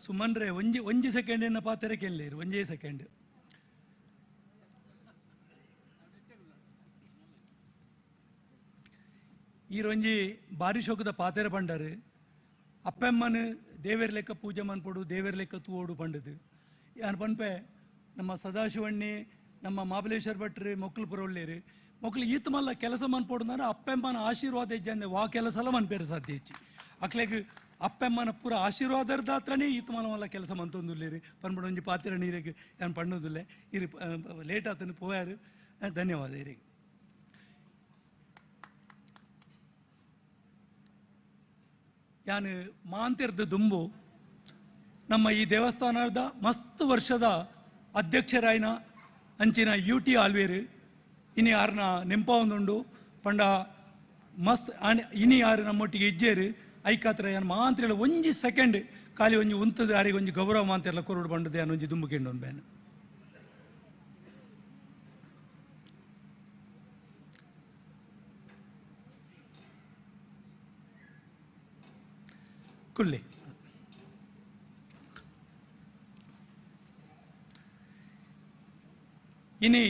Speaker 18: ಸುಮನ್ ರೇ ಒಂಜಿ ಒಂಜಿ ಸೆಕೆಂಡ್ ಎನ್ನ ಪಾತೆರೆ ಕೆಲ್ಲೇರು ಒಂಜೇ ಸೆಕೆಂಡ್. ಈರೊಂಜಿ ಬಾರಿ ಶೋಕದ ಪಾತೆರೆ ಪಂಡರು ಅಪ್ಪೆಮ್ಮನ ದೇವೇರ್ ಲೆಕ್ಕ ಪೂಜೆ ಮನ್ಪೊಡು ದೇವೇರ್ ಲೆಕ್ಕ ತೂವೋಡು ಪಂಡದು ಯಾನ್ ಪನ್ಪೆ ನಮ್ಮ ಸದಾಶಿವಣ್ಣಿ ನಮ್ಮ ಮಹಾಬಲೇಶ್ವರ ಭಟ್ರು ಮೊಕ್ಕಲು ಪುರೊಳ್ಳೇರು ಮೊಕ್ಕಲು ಈತ ಮಲ್ಲ ಕೆಲಸ ಮನ್ಪೊಡು ಅಂದ್ರೆ ಅಪ್ಪೆಮ್ಮನ ಆಶೀರ್ವಾದ ಇಜ್ಜಂದೆ ವಾ ಕೆಲಸ ಎಲ್ಲ ಮನ್ಪೇರು ಸಾಧ್ಯ ಹೆಚ್ಚು ಅಕ್ಲೆಗ್ ಅಪ್ಪೆಮ್ಮನ ಪೂರ ಆಶೀರ್ವಾದದ ಹತ್ರನೇ ಈತ ಮಲ್ಲ ಕೆಲಸ ಮಂತೊಂದುಲ್ಲೇರಿ ಪನ್ಪುಡು ಒಂಜಿ ಪಾತೆರ ನೀರಿಗೆ ಯಾನ್ ಪಣ್ಣುದಿಲ್ಲ ಇರಿ ಲೇಟ್ ಆತನು ಪೋಯಾರು. ಧನ್ಯವಾದ ಇರಿಗೆ. ಯಾನು ಮಾಂತಿರ್ದ ದುಂಬು ನಮ್ಮ ಈ ದೇವಸ್ಥಾನದ ಮಸ್ತ್ ವರ್ಷದ ಅಧ್ಯಕ್ಷರಾಯಿನ ಅಂಚಿನ ಯು ಟಿ ಆಲ್ವೇರು ಇನಿ ಯಾರನ್ನ ನೆಂಪ ಒಂದುಂಡು ಪಂಡ ಮಸ್ತ್ ಇನಿ ಯಾರು ನಮ್ಮೊಟ್ಟಿಗೆ ಇಜ್ಜೇರು ಐಕಾತ್ರ ಯಾನು ಮಾಂತ್ರಿಲ ಒಂಜಿ ಸೆಕೆಂಡ್ ಖಾಲಿ ಒಂಜಿ ಉಂತದ ಯಾರಿಗೆ ಒಂಜಿ ಗೌರವ ಮಾಂತಿರ್ಲ ಕೊರಡು ಬಂಡದೆ ಯಾನು ಒಂಜಿ ದುಂಬು ಕೆಂಡು ಬೇನು. ಕುಲ್ಲೆ ಇನಿ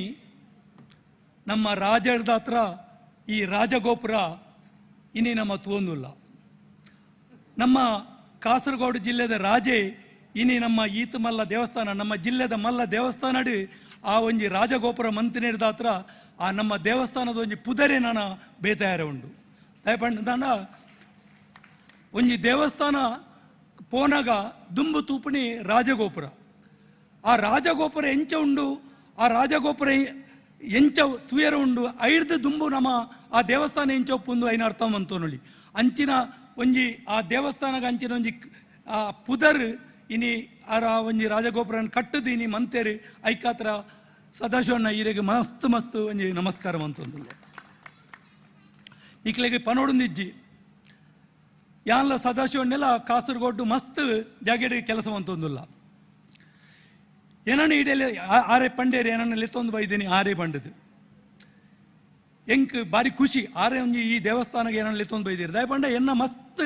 Speaker 18: ನಮ್ಮ ರಾಜದ ಹತ್ರ ಈ ರಾಜಗೋಪುರ ಇನಿ ನಮ್ಮ ತೂಂದುಲ್ಲ. ನಮ್ಮ ಕಾಸರಗೋಡು ಜಿಲ್ಲೆದ ರಾಜೆ ಇನಿ ನಮ್ಮ ಈತಮಲ್ಲ ದೇವಸ್ಥಾನ ನಮ್ಮ ಜಿಲ್ಲೆದ ಮಲ್ಲ ದೇವಸ್ಥಾನಡು ಆ ಒಂಜಿ ರಾಜಗೋಪುರ ಮಂತಿನಿಡ್ದ ಹತ್ರ ಆ ನಮ್ಮ ದೇವಸ್ಥಾನದ ಒಂಜಿ ಪುದರೆ ನಾನು ಬೇತಾಯರ ಉಂಡು. ದಯಪಂಡ ಒಂಜಿ ದೇವಸ್ಥಾನ ಪೋನಾಗ ದುಂಬು ತೂಪುಣಿ ರಾಜಗೋಪುರ ಆ ರಾಜಗೋಪುರ ಎಂಚ ಉಂಡು ಆ ರಾಜಗೋಪುರ ಎಂಚ ತುಯರ ಉಂಡು ಐರ್ದು ದುಂಬು ನಮ್ಮ ಆ ದೇವಸ್ಥಾನ ಎಂಚ ಒಪ್ಪುಂದು ಐನ ಅರ್ಥ ಮಂತೋನುಳಿ ಅಂಚಿನ ಒಂಜಿ ಆ ದೇವಸ್ಥಾನಗ ಅಂಚಿನ ಒಂಜಿ ಆ ಪುದರ್ ಇನಿ ಆರ ಒಂಜಿ ರಾಜಗೋಪುರನ ಕಟ್ಟದು ಇನಿ ಮಂತೇರು ಐಕಾತ್ರ ಸದಾಶಿವಣ್ಣ ಈರೆಗೆ ಮಸ್ತ್ ಮಸ್ತ್ ಒಂಜಿ ನಮಸ್ಕಾರ ಮಂತೊಂದುಲ್ಲೆ. ಇಕ್ಲೆಗೆ ಪನೋಡುಂದಿಜ್ಜಿ ಯಾನ್ಲ ಸದಾಶಿವಣ್ಣೆಲ್ಲ ಕಾಸರಗೋಡು ಮಸ್ತ್ ಜಾಗೆಡ್ ಕೆಲಸ ಮಂತೊಂದುಲ್ಲ. ಏನನ್ನ ಇಡಲಿ ಆರೆ ಪಂಡೇರಿ ಏನನ್ನ ಲೆತ್ತೊಂದು ಬೈದೀನಿ ಆರೆ ಪಂಡದು ಎಂಕ್ ಬಾರಿ ಖುಷಿ. ಆರೆ ಒಂಜಿ ಈ ದೇವಸ್ಥಾನಕ್ಕೆ ಏನನ್ನ ಲೆತ್ತೊಂದು ಬೈದೀರಿ ದಯ ಪಂಡ ಎನ್ನ ಮಸ್ತ್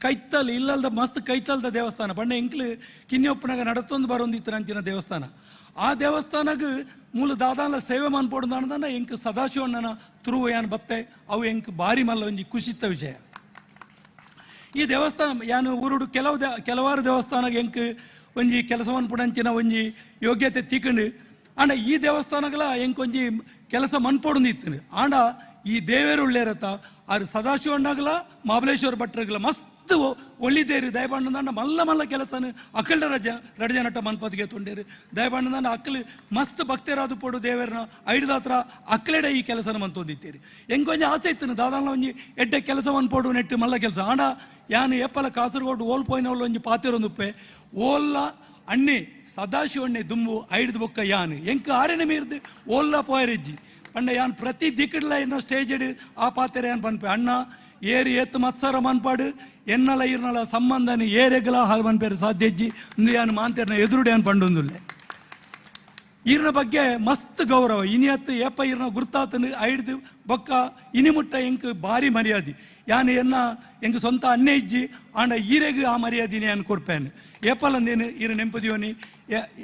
Speaker 18: ಕೈತಲ್ ಇಲ್ಲಲ್ದ ಮಸ್ತ್ ಕೈತಲ್ದ ದೇವಸ್ಥಾನ ಪಂಡ ಎಂಕ್ಲು ಕಿನ್ಯೊಪ್ಪನಾಗ ನಡತೊಂದು ಬರೋಂದಿತ್ತು ಅಂಚಿನ ದೇವಸ್ಥಾನ. ಆ ದೇವಸ್ಥಾನಕ್ಕೆ ಮೂಲ ದಾದಾಲ ಸೇವೆ ಮನ್ಪೊಡು ಎಂಕ್ ಸದಾಶಿವಣ್ಣನ ತುರುವು ಯಾನ್ ಬತ್ತೆ ಅವು ಎಂಕ್ ಬಾರಿ ಮಲ್ಲ ಒಂಜಿ ಖುಷಿತ್ತ ವಿಷಯ. ಈ ದೇವಸ್ಥಾನ ಯಾನು ಊರುಡು ಕೆಲವಾರು ದೇವಸ್ಥಾನಕ್ಕೆ ಎಂಕ್ ಒಂಜಿ ಕೆಲಸ ಮನ್ಪುಡಂಚಿನ ಒಂಜಿ ಯೋಗ್ಯತೆ ತಿಕ್ಕಂಡು ಆಂಡ ಈ ದೇವಸ್ಥಾನಗಳ ಎಂಕ್ ಒಂಜಿ ಕೆಲಸ ಮನ್ಪೊಡು ಇತ್ತು. ಆಂಡ ಈ ದೇವೇರು ಉಳ್ಳೇರತ್ತ ಆರು ಸದಾಶಿವಣ್ಣಗಲ ಮಹಾಬಲೇಶ್ವರ ಭಟ್ರಗಲ ಮಸ್ತ್ ಒಳ್ಳಿದೇರಿ ದಯಬಾಂಡ ಮಲ್ಲ ಮಲ್ಲ ಕೆಲಸನ ಅಕ್ಕಲ್ಡ ರಜ ರಡಜನಟ ಮನ್ಪತಿಗೆ ತೊಂಡೇರು ದಯಬಾಂಡ ಅಕ್ಕಲು ಮಸ್ತ್ ಭಕ್ತರಾದ ಪೋಡು ದೇವರನ ಐಡ್ದಾತ್ರ ಅಕ್ಕಲೆಡೆ ಈ ಕೆಲಸನ ಮಂತೊಂದಿತ್ತೀರಿ. ಎಂಕೊಂಜಿ ಆಸೆ ಇತ್ತು ದಾದಾಲ ಒಂಜಿ ಎಡ್ಡೆ ಕೆಲಸ ಮನ್ಪೋಡು ನೆಟ್ಟು ಮಲ್ಲ ಕೆಲಸ. ಆಂಡ ಯಾನು ಏಪಲ ಕಾಸರಗೋಡು ಓಲ್ ಪೋಯಿನವಲ್ಲ ಒಂಜಿ ಪಾತಿರೊಂದುಪ್ಪೆ ಓಲ್ಲ ಅಣ್ಣೆ ಸದಾಶಿವಣ್ಣೆ ದುಂಬು ಐಡ್ದು ಬೊಕ್ಕ ಯಾನು ಎಂಕ್ ಆರೆನ ಮೀರ್ದು ಓಲ್ಲ ಪೋಯರಿಜ್ಜಿ ಪಂಡ ಯಾನ್ ಪ್ರತಿ ದಿಕ್ಕಡ್ಲ ಎನ್ನ ಸ್ಟೇಜ್ ಆ ಪಾತೆರೆ ಯಾನ್ ಪನ್ಪೆ ಅಣ್ಣ ಏರು ಏತ್ ಮತ್ಸರ ಮನ್ಪಾಡು ಎನ್ನಲ ಇರ್ನಲ ಸಂಬಂಧನ ಏರೆಗಲ ಹಾಲು ಮನ್ಪೇರು ಸಾಧ್ಯಜ್ಜಿ ಯಾನು ಮಾಂತೇರ್ನ ಎದುರುಡೆ ಅನ್ ಪಂಡೊಂದುಲ್ಲೆ. ಈರ್ನ ಬಗ್ಗೆ ಮಸ್ತ್ ಗೌರವ ಇನಿಯತ್ತು ಏಪ ಈರ್ನ ಗುರ್ತಾತನು ಐಡ್ದು ಬೊಕ್ಕ ಇನಿಮುಟ್ಟ ಎಂಕ್ ಬಾರಿ ಮರ್ಯಾದೆ ಯಾನು ಎನ್ನ ಎಂಕ್ ಸ್ವಂತ ಅನ್ನೆ ಇಜ್ಜಿ ಆಂಡ ಈರೆಗ್ ಆ ಮರ್ಯಾದಿನ ಯಾನು ಕೊರ್ಪೇನು ಏಪಲಂದೇನು ಈರ ನೆಂಪದಿಯೋನಿ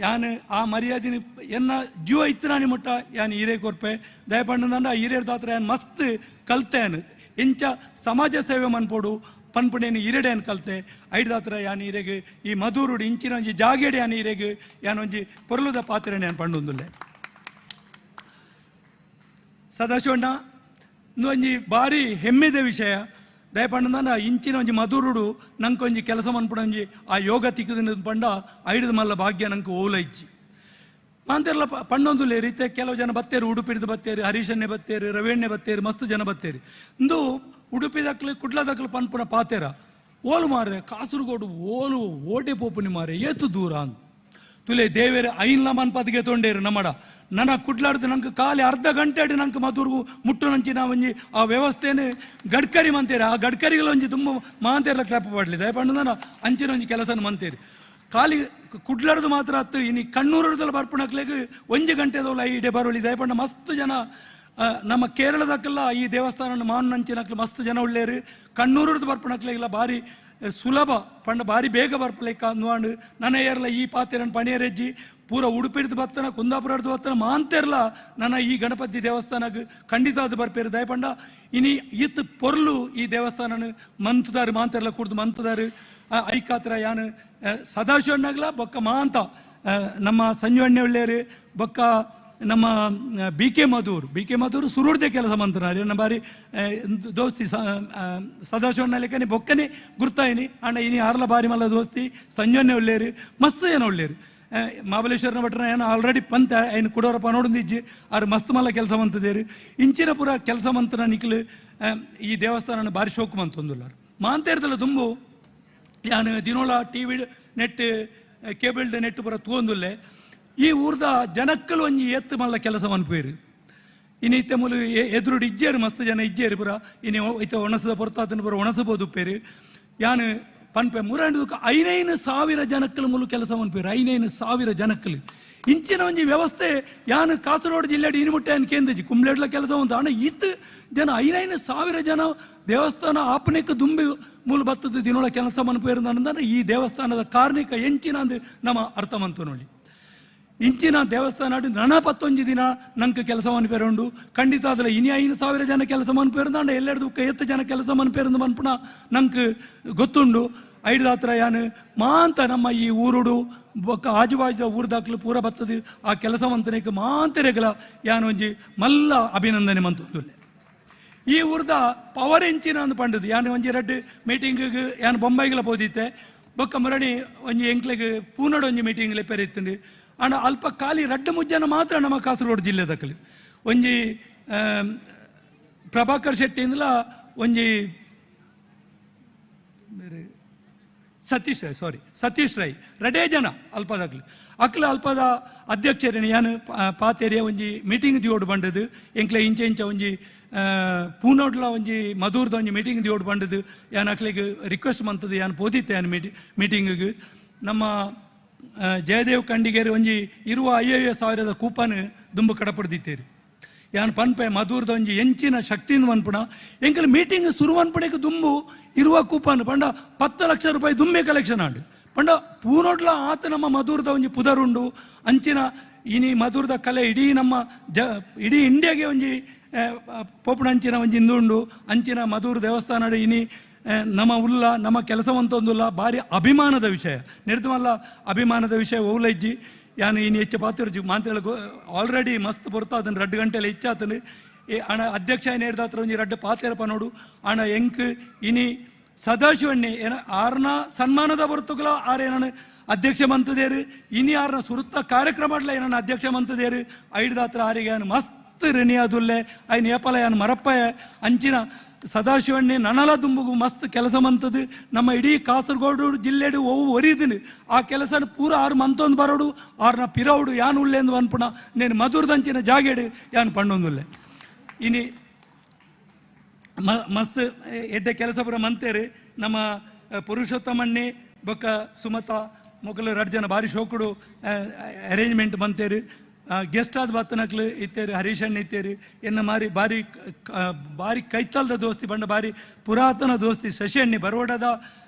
Speaker 18: ಯಾನು ಆ ಮರ್ಯಾದಿನ ಎನ್ನ ಜೀವ ಇತ್ತು ಮುಟ್ಟ ಯಾನು ಈರೇ ಕೊರ್ಪೆ ದಯಪಂಡಂದ ಈರೇಡ್ದಾತ್ರ ಯಾನು ಮಸ್ತ್ ಕಲ್ತೇನು ಇಂಚ ಸಮಾಜ ಸೇವೆ ಮನ್ಪೋಡು ಪನ್ಪುಣೇನು ಈರೆಡೆ ಅನ್ ಕಲ್ತೆ ಐಡ್ದಾತ್ರ ಯಾನು ಈರೆಗ್ ಈ ಮಧುರುಡು ಇಂಚಿನ ಒಂಜಿ ಜಾಗೆಡೆ ಯಾನು ಈರೆಗ್ ಯಾನೊಂಜಿ ಪೊರ್ಲುದ ಪಾತ್ರೆನೆ ಯಾನು ಪಂಡೊಂದುಲ್ಲೆ. ಸದಾಶಿವಣ್ಣ ಒಂಜಿ ಬಾರಿ ಹೆಮ್ಮೆದ ವಿಷಯ ದಯಪಂಡಂದ ಇಂಚಿನ ಒಂಜಿ ಮಧುರುಡು ನಂಕೊಂಜಿ ಕೆಲಸ ಮನ್ಪುಡ ಒಂಜಿ ಆ ಯೋಗ ತಿಕ್ಕದ ಪಂಡ ಐಡ್ದ ಮಲ್ಲ ಭಾಗ್ಯ ನಂಗೆ ಓಲ ಇಜ್ಜಿ ಮಾಂತೆರ್ಲ ಪಣ್ಣೊಂದುಲ್ಲೆ ರೀತೆ ಕೆಲವು ಜನ ಬತ್ತೇರು ಉಡುಪಿಡ್ದು ಬತ್ತೇರು ಹರೀಶನ್ನೇ ಬತ್ತೇರು ರವಿಯಣ್ಣೆ ಬತ್ತೇರು ಮಸ್ತ್ ಜನ ಬತ್ತೇರು ಇಂದು ಉಡುಪಿದಕ್ಲು ಕುಡ್ಲದಕ್ಲು ಪನ್ಪುನ ಪಾತೇರ ಓಲು ಮಾರೆ ಕಾಸರಗೋಡು ಓಲು ಓಟೆ ಪೋಪುನಿ ಮಾರೆ ಏತು ದೂರ ಅಂದ್ ತುಲೆ ದೇವೇರು ಐನ್ಲ ಮನ್ಪತಿಗೆ ತೊಂಡೇರು ನಮ್ಮಡ ನನ್ನ ಕುಡ್ಲಾಡ್ದು ನಂಗೆ ಖಾಲಿ ಅರ್ಧ ಗಂಟೆ ಅಡಿ ನಂಗೆ ಮಧುರ್ಗು ಮುಟ್ಟು ನಂಚಿನ ಒಂಜಿ ಆ ವ್ಯವಸ್ಥೆನೇ ಗಡ್ಕರಿ ಮಂತೇರು ಆ ಗಡ್ಕರಿಗಳ ಒಂಜಿ ತುಂಬ ಮಾಂತೇರ್ಲ ಕ್ಲಾಪ ಪಡ್ಲಿ ದಯಪಂಡ ಅಂಚಿನ ಒಂಜಿ ಕೆಲಸನ ಮಂತೇರು ಖಾಲಿ ಕುಡ್ಲಾಡ್ದು ಮಾತ್ರ ಅತ್ತು ಇನಿ ಕಣ್ಣೂರದಲ್ಲ ಬರ್ಪುಣಕ್ಲೆಗ್ ಒಂಜಿ ಗಂಟೆದವಲ್ಲ ಈ ಇಡೆ ಬರೋಳಿ ದಯಪಂಡ ಮಸ್ತ್ ಜನ ನಮ್ಮ ಕೇರಳದಕ್ಕೆಲ್ಲ ಈ ದೇವಸ್ಥಾನ ಮಾನಂಚಿನಕ್ಲು ಮಸ್ತ್ ಜನ ಉಳ್ಳೇರು ಕಣ್ಣೂರದ್ದು ಬರ್ಪುಣಕ್ಲೆಗೆಲ್ಲ ಭಾರಿ ಸುಲಭ ಪಂಡ ಭಾರಿ ಬೇಗ ಬರ್ಪಲೇಕ ಅಂದ್ವಾಂಡು ನನ್ನ ಏರ್ಲ ಈ ಪಾತೆರನ್ ಪಣಿಯರೆಜ್ಜಿ ಪೂರ ಉಡುಪಿಡ್ದು ಬತ್ತನ ಕುಂದಾಪುರಡ್ದು ಬತ್ತನ ಮಾಂತೆರ್ಲ ನನ್ನ ಈ ಗಣಪತಿ ದೇವಸ್ಥಾನಕ್ಕೆ ಖಂಡಿತ ಅದು ಬರ್ಪೇರು ದಯಪಂಡ ಇನಿ ಇತ್ತು ಪೊರ್ಲು ಈ ದೇವಸ್ಥಾನನ ಮಂತದಾರು ಮಾಂತೆರ್ಲ ಕುಡ್ದು ಮಂತದಾರು ಐಕಾತ್ರ ಯಾನು ಸದಾಶಿವಣ್ಣಗ್ಲ ಬೊಕ್ಕ ಮಾಂತ ನಮ್ಮ ಸಂಜೀವಣ್ಣೆ ಒಳ್ಳೆಯರು ಬೊಕ್ಕ ನಮ್ಮ ಬಿ ಕೆ ಮಧೂರ್ ಸುರುಡ್ದೆ ಕೆಲಸ ಮಂತನಾರು ಎನ್ನ ಬಾರಿ ದೋಸ್ತಿ ಸದಾಶಿವಣ್ಣ ಲೆಕ್ಕನೆ ಬೊಕ್ಕನೆ ಗುರ್ತಾಯಿನಿ ಅಣ್ಣ ಇನಿ ಆರ್ಲ ಬಾರಿ ಮಲ್ಲ ದೋಸ್ತಿ ಸಂಜೀವಣ್ಣೆ ಒಳ್ಳೆಯರು ಮಸ್ತ್ ಏನೋ ಒಳ್ಳೆಯರು ಮಹಾಬಲೇಶ್ವರನ ಭಟ್ರನ ಏನೋ ಆಲ್ರೆಡಿ ಪಂತ ಐನು ಕುಡೋರಪ್ಪ ನೋಡೊಂದಿಜ್ಜಿ ಆರು ಮಸ್ತ್ ಮಲ್ಲ ಕೆಲಸ ಮಂತದೇರು ಇಂಚಿನ ಪೂರ ಕೆಲಸ ಮಂತನ ನಿಕ್ಲು ಈ ದೇವಸ್ಥಾನ ಬಾರಿ ಶೋಕು ಮಂತೊಂದುಲ್ಲಾರು ಮಾಂತೇರ್ದಲ್ಲ ದುಂಬು ಯಾನು ದಿನೋಳ ಟಿ ವಿ ನೆಟ್ ಕೇಬಲ್ಡ್ ನೆಟ್ ಪೂರ ತೂಂದುಲ್ಲೆ ಈ ಊರ್ದ ಜನಕ್ಕಲು ಒಂಜಿ ಎತ್ತು ಮಲ್ಲ ಕೆಲಸ ಮನ್ಪೇರು ಇನ್ನು ಇತ್ತೆ ಮೂಲು ಎದುರುಡು ಇಜ್ಜೇರು ಮಸ್ತ್ ಜನ ಇಜ್ಜೇರು ಪೂರ ಇನ್ನು ಇತ್ತ ಒಣಸದ ಪೊರ್ತಾತನ ಪೂರ ಒಣಸಬೋದು ಉಪ್ಪೇರು ಯಾನು ಪನ್ಪೆ ಮುರಂಡು 5,000 ಜನಕ್ಕಲು ಮೂಲು ಕೆಲಸ ಮನ್ಪೇರು 5,000 ಜನಕ್ಕಲು ಇಂಚಿನ ಒಂಜಿ ವ್ಯವಸ್ಥೆ ಯಾನು ಕಾಸರಗೋಡು ಜಿಲ್ಲೆ ಇನಿಮುಟ್ಟೆ ಕೇಂದ್ರಜಿ ಕುಂಬ್ಳೆಡ್ಲ ಕೆಲಸ ಒಂದು ಅಣ್ಣ ಇತ್ತು ಜನ 5,000 ಜನ ದೇವಸ್ಥಾನ ಆಪನೆಕ್ ದುಂಬಿ ಮೂಲ ಬತ್ತದ ದಿನೊಳ ಕೆಲಸ ಮನ್ಪೇರು ಅಂದ್ರೆ ಈ ದೇವಸ್ಥಾನದ ಕಾರ್ಣಿಕ ಎಂಚಿನ ಅಂದು ನಮ್ಮ ಅರ್ಥ ಮಂತು ನೋಡಿ ಇಂಚಿನ ದೇವಸ್ಥಾನ ನಣ ಪತ್ತೊಂಜಿ ದಿನ ನಂಗೆ ಕೆಲಸ ಮನ್ಪೇರುಂಡು ಖಂಡಿತ ಅದಲ್ಲ ಇನಿ 5,000 ಜನ ಕೆಲಸ ಮನ್ಪೇರು ಅಂಡ ಎಲ್ಲೆಡ್ದು ಎತ್ತು ಜನ ಕೆಲಸ ಮನ್ಪೇರಂದು ಮನ್ಪುಣ ನಂಗೆ ಗೊತ್ತುಂಡು ಐಡ್ದಾತ್ರ ಯಾನು ಮಾಂತ ನಮ್ಮ ಈ ಊರುಡು ಬೊಕ್ಕ ಆಜುಬಾಜುದ ಊರುದಾಕ್ಲು ಪೂರ ಬತ್ತದು ಆ ಕೆಲಸ ಮಂತನೇಕ ಮಾಂತೆರೆಗಲ ಯಾನು ಒಂಜಿ ಮಲ್ಲ ಅಭಿನಂದನೆ ಮಂತೊಂದುಲ್ಲೆ. ಈ ಊರ್ದ ಪವರ್ ಎಂಚಿನ ಅಂದು ಪಂಡದು ಯಾನು ಒಂಜಿ ರಡ್ಡು ಮೀಟಿಂಗಿಗೆ ಯಾನು ಬೊಂಬೈಗೆಲ್ಲ ಪೋದಿತ್ತೆ ಬೊಕ್ಕ ಮುರಣಿ ಒಂಜಿ ಎಂಕ್ಲೆಗ್ ಪೂನಡ್ ಒಂಜಿ ಮೀಟಿಂಗ್ ಪೆರಿತ್ತುಂಡು ಆಂಡ ಅಲ್ಪ ಖಾಲಿ ರಡ್ಡು ಮುಜ್ಜನ ಮಾತ್ರ ನಮ್ಮ ಕಾಸರಗೋಡು ಜಿಲ್ಲೆ ದಕ್ಕಲು ಒಂಜಿ ಪ್ರಭಾಕರ್ ಶೆಟ್ಟಿ ಇಂದಲ ಒಂಜಿ ಬೇರೆ ಸತೀಶ್ ರೈ, ಸಾರಿ ಸತೀಶ್ ರೈ, ರಡೇ ಜನ ಅಲ್ಪದಾಗಲಿ ಅಕ್ಲ ಅಲ್ಪದ ಅಧ್ಯಕ್ಷರೇನು ಯಾನು ಪಾತೇರಿಯ ಒಂಜಿ ಮೀಟಿಂಗ್ ದಿಯೋಡು ಬಂಡದು ಎಂಕ್ಲೆ ಇಂಚೆ ಇಂಚ ಒಂಜಿ ಪೂನೋಡ್ಲ ಒಂಜಿ ಮಧೂರ್ದ ಒಂಜಿ ಮೀಟಿಂಗ್ ದಿಯೋಡು ಬಂಡದು ಯಾನ್ ಅಕ್ಲೆಗ್ ರಿಕ್ವೆಸ್ಟ್ ಮಂತದು ಯಾನ್ ಪೋದಿತ್ತೆ ಯಾನ್ ಮೀಟಿಂಗಿಗೆ. ನಮ್ಮ ಜಯದೇವ್ ಖಂಡಿಗೇರಿ ಒಂಜಿ ಇರುವ 55,000 ಕೂಪನ್ ದುಂಬು ಕಡಪಡ್ದಿತ್ತೇರಿ. ಯಾನ್ ಪನ್ಪೆ ಮಧೂರ್ದ ಒಂಜಿ ಎಂಚಿನ ಶಕ್ತಿನ ಮನ್ಪುಣ ಎಂಕಲ್ ಮೀಟಿಂಗ್ ಸುರು ಮನ್ಪುಣಕ್ಕೆ ದುಂಬು ಇರುವ ಕೂಪನ್ ಪಂಡ 10 ಲಕ್ಷ ರೂಪಾಯಿ ದುಂಬೆ ಕಲೆಕ್ಷನ್ ಆಂಡ್ ಪಂಡ ಪೂನೋಡ್ಲ ಆತ ನಮ್ಮ ಮಧೂರ್ದ ಒಂಜಿ ಪುದರುಂಡು ಅಂಚಿನ ಇನಿ ಮಧೂರ್ದ ಕಲೆ ಇಡೀ ನಮ್ಮ ಇಡೀ ಇಂಡಿಯಾಗೆ ಒಂಜಿ ಪೋಪುಣ ಅಂಚಿನ ಒಂಜಿ ಇಂದುಂಡು ಅಂಚಿನ ಮಧೂರ್ ದೇವಸ್ಥಾನ ಇನಿ ನಮ್ಮ ಉಲ್ಲ ನಮ್ಮ ಕೆಲಸವಂತೊಂದುಲ್ಲ ಭಾರಿ ಅಭಿಮಾನದ ವಿಷಯ ನಿರ್ದಮಲ್ಲ ಅಭಿಮಾನದ ವಿಷಯ ಓಲೈಜ್ಜಿ. ಯಾನು ಇನ್ನು ಹೆಚ್ಚು ಪಾತಿರ್ಜು ಮಾಂತ್ರೇಳ ಆಲ್ರೆಡಿ ಮಸ್ತ್ ಬೊರ್ತಾ ಅದನ್ನು 2 ಗಂಟೆಲ್ಲ ಹೆಚ್ಚಾತನು ಅಣ ಅಧ್ಯಕ್ಷ ಏನು ಹತ್ರ ಒಂಜಿ ರಡ್ಡು ಪಾತೇರಪ್ಪ ನೋಡು ಅಣ ಎಂಕ್ ಇನಿ ಸದಾಶಿವಣ್ಣೆ ಏನ ಆರ್ನ ಸನ್ಮಾನದ ಬರ್ತುಗಲ ಆರ್ ಏನನ ಅಧ್ಯಕ್ಷ ಮಂತದೇರು ಇನಿ ಆರ್ನ ಸುರುತ್ತ ಕಾರ್ಯಕ್ರಮ ಏನನ್ನ ಅಧ್ಯಕ್ಷ ಮಂತದೇರು ಐಡ್ದಾತ್ರ ಆರಿಗೆ ಏನು ಮಸ್ತ್ ಋಣಿಯಾದುಲ್ಲೆ ಐನ್ ಏಪಲ ಏನು ಮರಪ್ಪಯ ಅಂಚಿನ ಸದಾಶಿವಣ್ಣೆ ನನಲ ದುಂಬುಗು ಮಸ್ತ್ ಕೆಲಸ ಮಂತದ್ದು ನಮ್ಮ ಇಡೀ ಕಾಸರಗೋಡು ಜಿಲ್ಲೆಡು ಒವು ಒರಿದಿನಿ ಆ ಕೆಲಸನ ಪೂರ ಆರು ಮಂತೊಂದು ಬರೋಡು ಆರ್ನ ಪಿರೌಡು ಯಾನ್ ಉಲ್ಲೆಂದು ಅನ್ಪುಣ ನೇನು ಮಧುರದಂಚಿನ ಜಾಗೆಡು ಯಾನ್ ಪಣ್ಣೊಂದುಲ್ಲೆ. ಇನಿ ಮಸ್ತ್ ಎಡ್ಡೆ ಕೆಲಸ ಪೂರ ಮಂತೇರು ನಮ್ಮ ಪುರುಷೋತ್ತಮಣ್ಣೆ ಬೊಕ್ಕ ಸುಮತ ಮೊಗಲು ರಡ್ ಜನ ಭಾರಿ ಶೋಕುಡು ಅರೇಂಜ್ಮೆಂಟ್ ಮಂತೇರು. ಗೆಸ್ಟ್ ಆದ ಬತ್ತನಕ್ಲು ಇತ್ತೇರು ಹರೀಶ್ ಅಣ್ಣ ಇತ್ತೇರು ಎನ್ನ ಮಾರಿ ಬಾರಿ ಬಾರಿ ಕೈತಲ್ದ ದೋಸ್ತಿ ಬಂಡ ಬಾರಿ ಪುರಾತನ ದೋಸ್ತಿ ಶಶಿ ಅಣ್ಣಿ ಬರೋಡದ